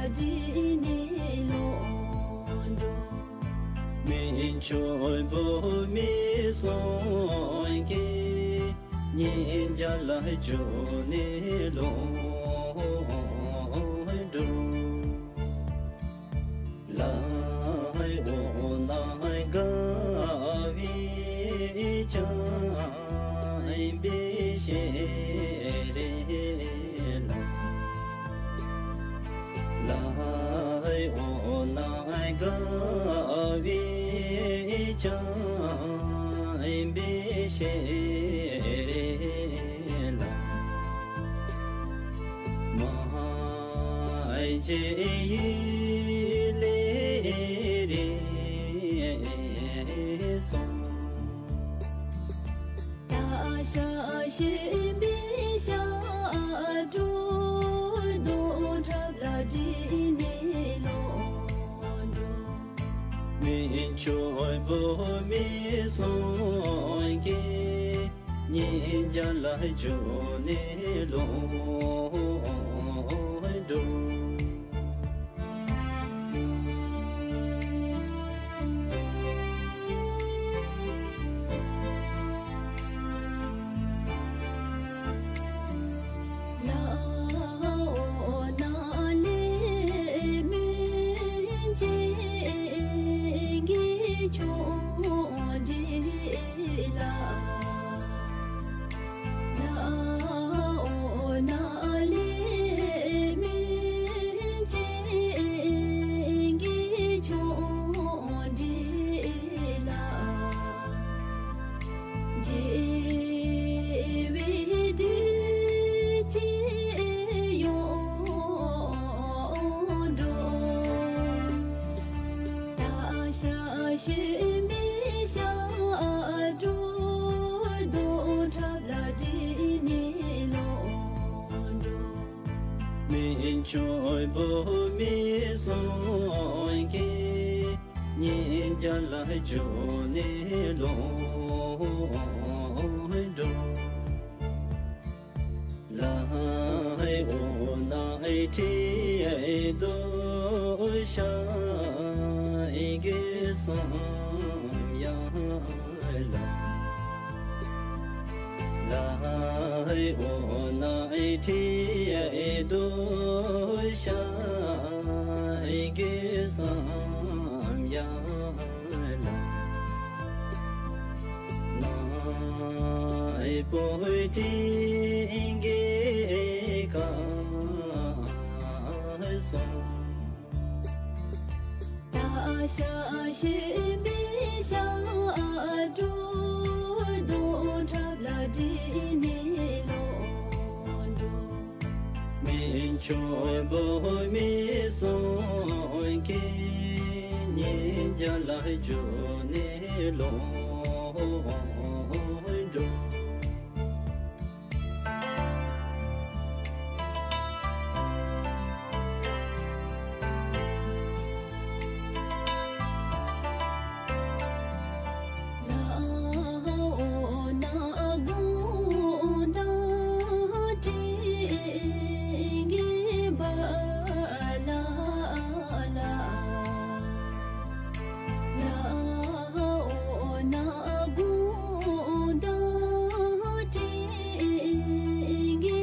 སྒྲིབ་ནས་ལོག་འགྲོ། མི་ཆོས་བོད་མི་གསུམ་གྱི། ཉིན་བརྒྱ་ལ་བཅུ་ནས་ལོག་འགྲོ། ལྷའི་འོག་ན་དགའ་བའི་བྱམས་པའི་ཤེས་རིག་ལ། ལྷའི་འོག་ན་དགའ་བའི་བྱམས་པའི་ཤེས་རིག་ལ། མ་གཅིག་ཡུལ་ལས་རིགས་གསུམ། བརྟག་བཞག་ཤེས་པའི་ཞབས་བྲོ། གདུང་ཁྲབ་ལ་བསྒྲིལ་ནས་ལོག་འགྲོ། མི་ཆོས་བོད་མི་གསུམ་གྱི། ཉིན་བརྒྱ་ལ་བཅུ་ནས་ལོག་འགྲོ། ལྷའི་འོག་ན་ལས་སྨིན་ཅན་གྱི་ཆོ་འཕྲུལ་ལ། ལྷའི་འོག་ན་ལས་སྨིན་ཅན་གྱི་ཆོ་འཕྲུལ་ལ། རྒྱལ་བའི་དུས་ཀྱི་ཡོངས་འགྲོ། བརྟག་བཞག་ཤེས་པའི་ཞབས་བྲོ། གདུང་ཁྲབ་ལ་བསྒྲིལ་ནས་ལོག་འགྲོ། མི་ཆོས་བོད་མི་གསུམ་གྱི། ཉིན་བརྒྱ་ལ་བཅུ་ནས་ལོག་འགྲོ། ལྷའི་འོག་ན་ཁྲི་གདུགས་ཞགས་ཀྱི་གསུམ་ཡན་ལག། ལྷའི་འོག་ན་ཁྲི་གདུགས་ཞགས་ཀྱི་གསུམ་ཡན་ལག། ནག་པོ་སྤྲིན་གྱི་སྐར་གསུམ། བརྟག་བཞག་ཤེས་པའི་ཞབས་བྲོ། གདུང་ཁྲབ་ལ་བསྒྲིལ་ནས་ལོག་འགྲོ། མི་ཆོས་བོད་མི་གསུམ་གྱི། ཉིན་བརྒྱ་ལ་བཅུ་ནས་ལོག་འགྲོ། ལྷའི་འོག་ན་དགུང་ཟླ་སྤྲིན་གྱི་འབར་ལ་ལ། ལྷའི་འོག་ན་དགུང་ཟླ་སྤྲིན་གྱི་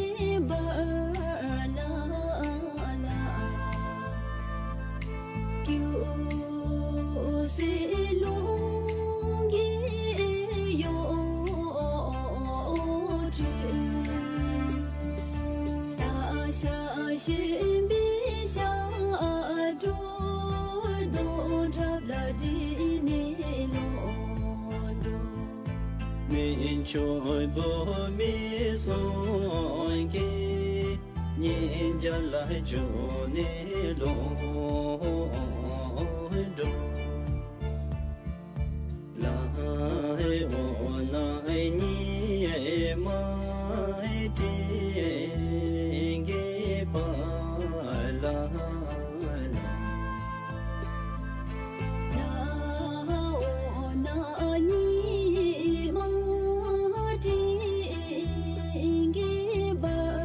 འབར་ལ་ལ། སྒྱུ་སེམས་རླུང་གིས་གཡོ་བྲལ། བརྟག་བཞག་ཤེས་པའི་ཞབས་བྲོ། གདུང་ཁྲབ་ལ་བསྒྲིལ་ནས་ལོག་འགྲོ། མི་ཆོས་བོད་མི་གསུམ་གྱི། ཉིན་བརྒྱ་ལ་བཅུ་ནས་ལོག་འགྲོ། ལྷའི་འོག་ན་ཉི་མ་སྤྲིན་གྱི་འབར་ལ་ལ། ལྷའི་འོག་ན་ཉི་མ་སྤྲིན་གྱི་འབར་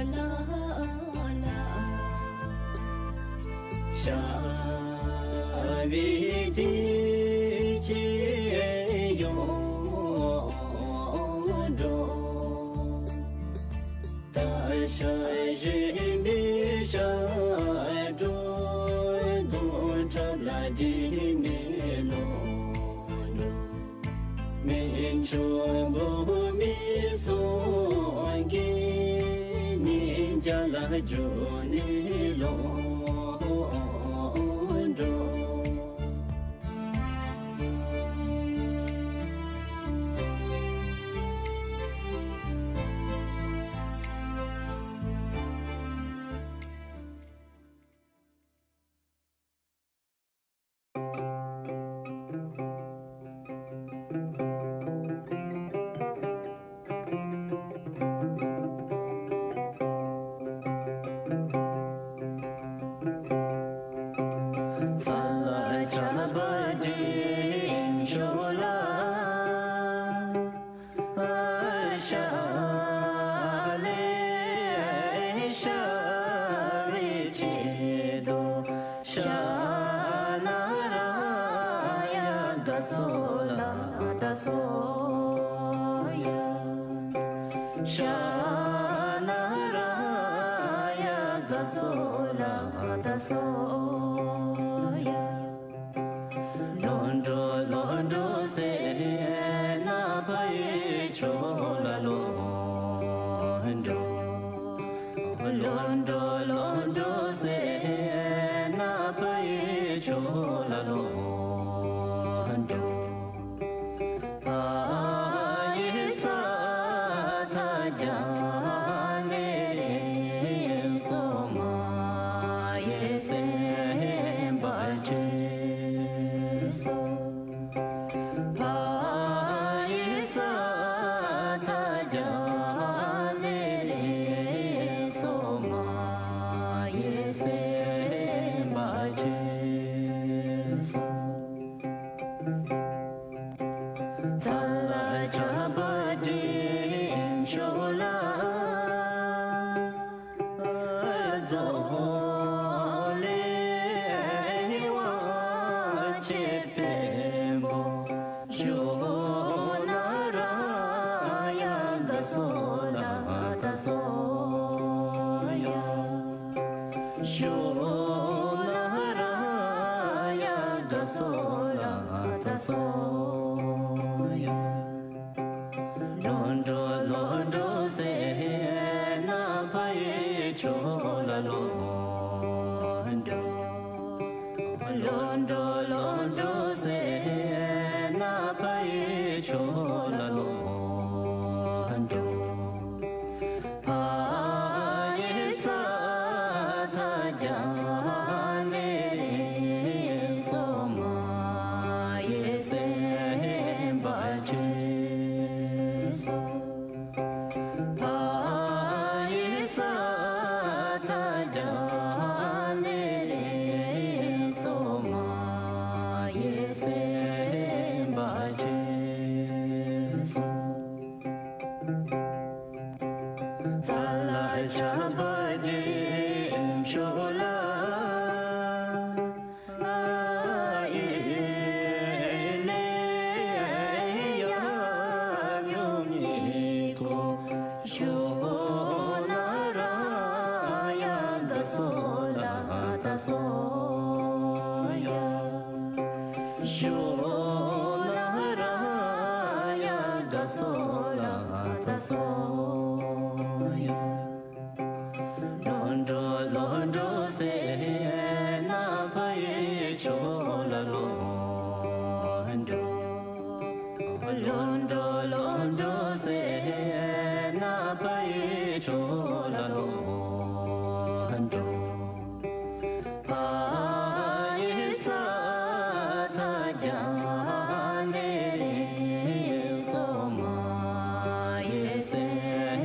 ལ་ལ། ཤ་བའི་དུས་ཅི་ཡོང་འགྲོ། ད་ཤ་བཞེས་པའི་ཞབས་དྲུང་དུ་ཁྲབ་ལ་བསྒྲིགས་ནས་ལོག་འགྲོ། སྨན་ཆུང་བུ་མི་སྲུང་གི་ཉིན་བརྒྱ་ལ་བརྒྱུགས་ནས་ལོག་འགྲོ། ས་ལ་ཆརཔ་འབྲིང་ཤོས་ལ། ཤ་ལས་ཤ་བའི་ཁྲིད་དུ། ཤ་ན་ར་ཡ་དགའ་སོ་ལ་དགའ་སོ་ཡ། ཤ་ན་ར་ཡ་དགའ་སོ་ལ་དགའ་སོ་ཡ། ལོག་འགྲོ་ལོག་འགྲོ་ཟེར་ན་ཕ་ཡི་ཕྱོགས་ལ་ལོག་འགྲོ། ལོག་འགྲོ་ལོག་འགྲོ་ཟེར་ན་ཕ་ཡི་ཕྱོགས་ལ་ལོག་འགྲོ། ཕ་ཡི་ས་མཐའ་རྒྱ་ལས་སོ། མ་ཡི་སེམས་པ་ཁྲོས་སོ། ཕ་ཡི་ས་མཐའ་རྒྱ་ལས་སོ། མ་ཡི་སེམས་པ་ཁྲོས་སོ། ས་ལ་ཆརཔ་འབྲིང་ཤོས་ལ། རྫོང་ལས་དབང་ཆེ་བེམ་པོ། ཤུ་ན་ར་ཡ་དགའ་སོ་ལ་དགའ་སོ་ཡ། ཤུ་ན་ར་ཡ་དགའ་སོ་ལ་དགའ་སོ་ཡ། ལོག་འགྲོ་ལོག་འགྲོ་ཟེར་ན་ཕ་ཡི་ཕྱོགས་ལ་ལོག་འགྲོ། ལོག་འགྲོ་ལོག་འགྲོ་ཟེར་ན་ཕ་ཡི་ཕྱོགས་ལ་ལོག་འགྲོ། ཕ་ཡི་ས་མཐའ་རྒྱ་ལས་སོ། མ་ཡི་སེམས་པ་ཁྲོས་སོ། ཕ་ཡི་ས་མཐའ་རྒྱ་ལས་སོ། མ་ཡི་སེམས་པ་ཁྲོས་སོ། ས་ལ་ཆརཔ་འབྲིང་ཤོས་ལ། ཨ་ཡི་ལས་ཡབ་ཡུམ་གཉིས་ཀོ། ཤུ་ན་ར་ཡ་དགའ་སོ་ལ་དགའ་སོ་ཡ། ཤུ་ན་ར་ཡ་དགའ་སོ་ལ་དགའ་སོ་ཡ། ལོག་འགྲོ་ལོག་འགྲོ་ཟེར་ན་ཕ་ཡི་ཕྱོགས་ལ་ལོག་འགྲོ། ལོག་འགྲོ་ལོག་འགྲོ་ཟེར་ན་ཕ་ཡི་ཕྱོགས་ལ་ལོག་འགྲོ། ཕ་ཡི་ས་མཐའ་རྒྱ་ལས་སོ། མ་ཡི་སེམས་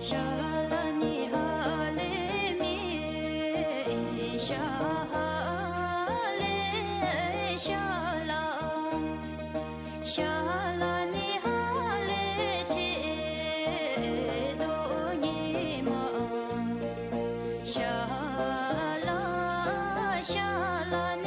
ཤ་ལ་ནི་ཧ་ལས་མི་ཤ་ཧ་ལས་ཤ་ལ། ཤ་ལ་ནི་ཧ་ལས་ཁྲེ་དོ་ཉི་མ། ཤ་ལ་ཤ་ལ་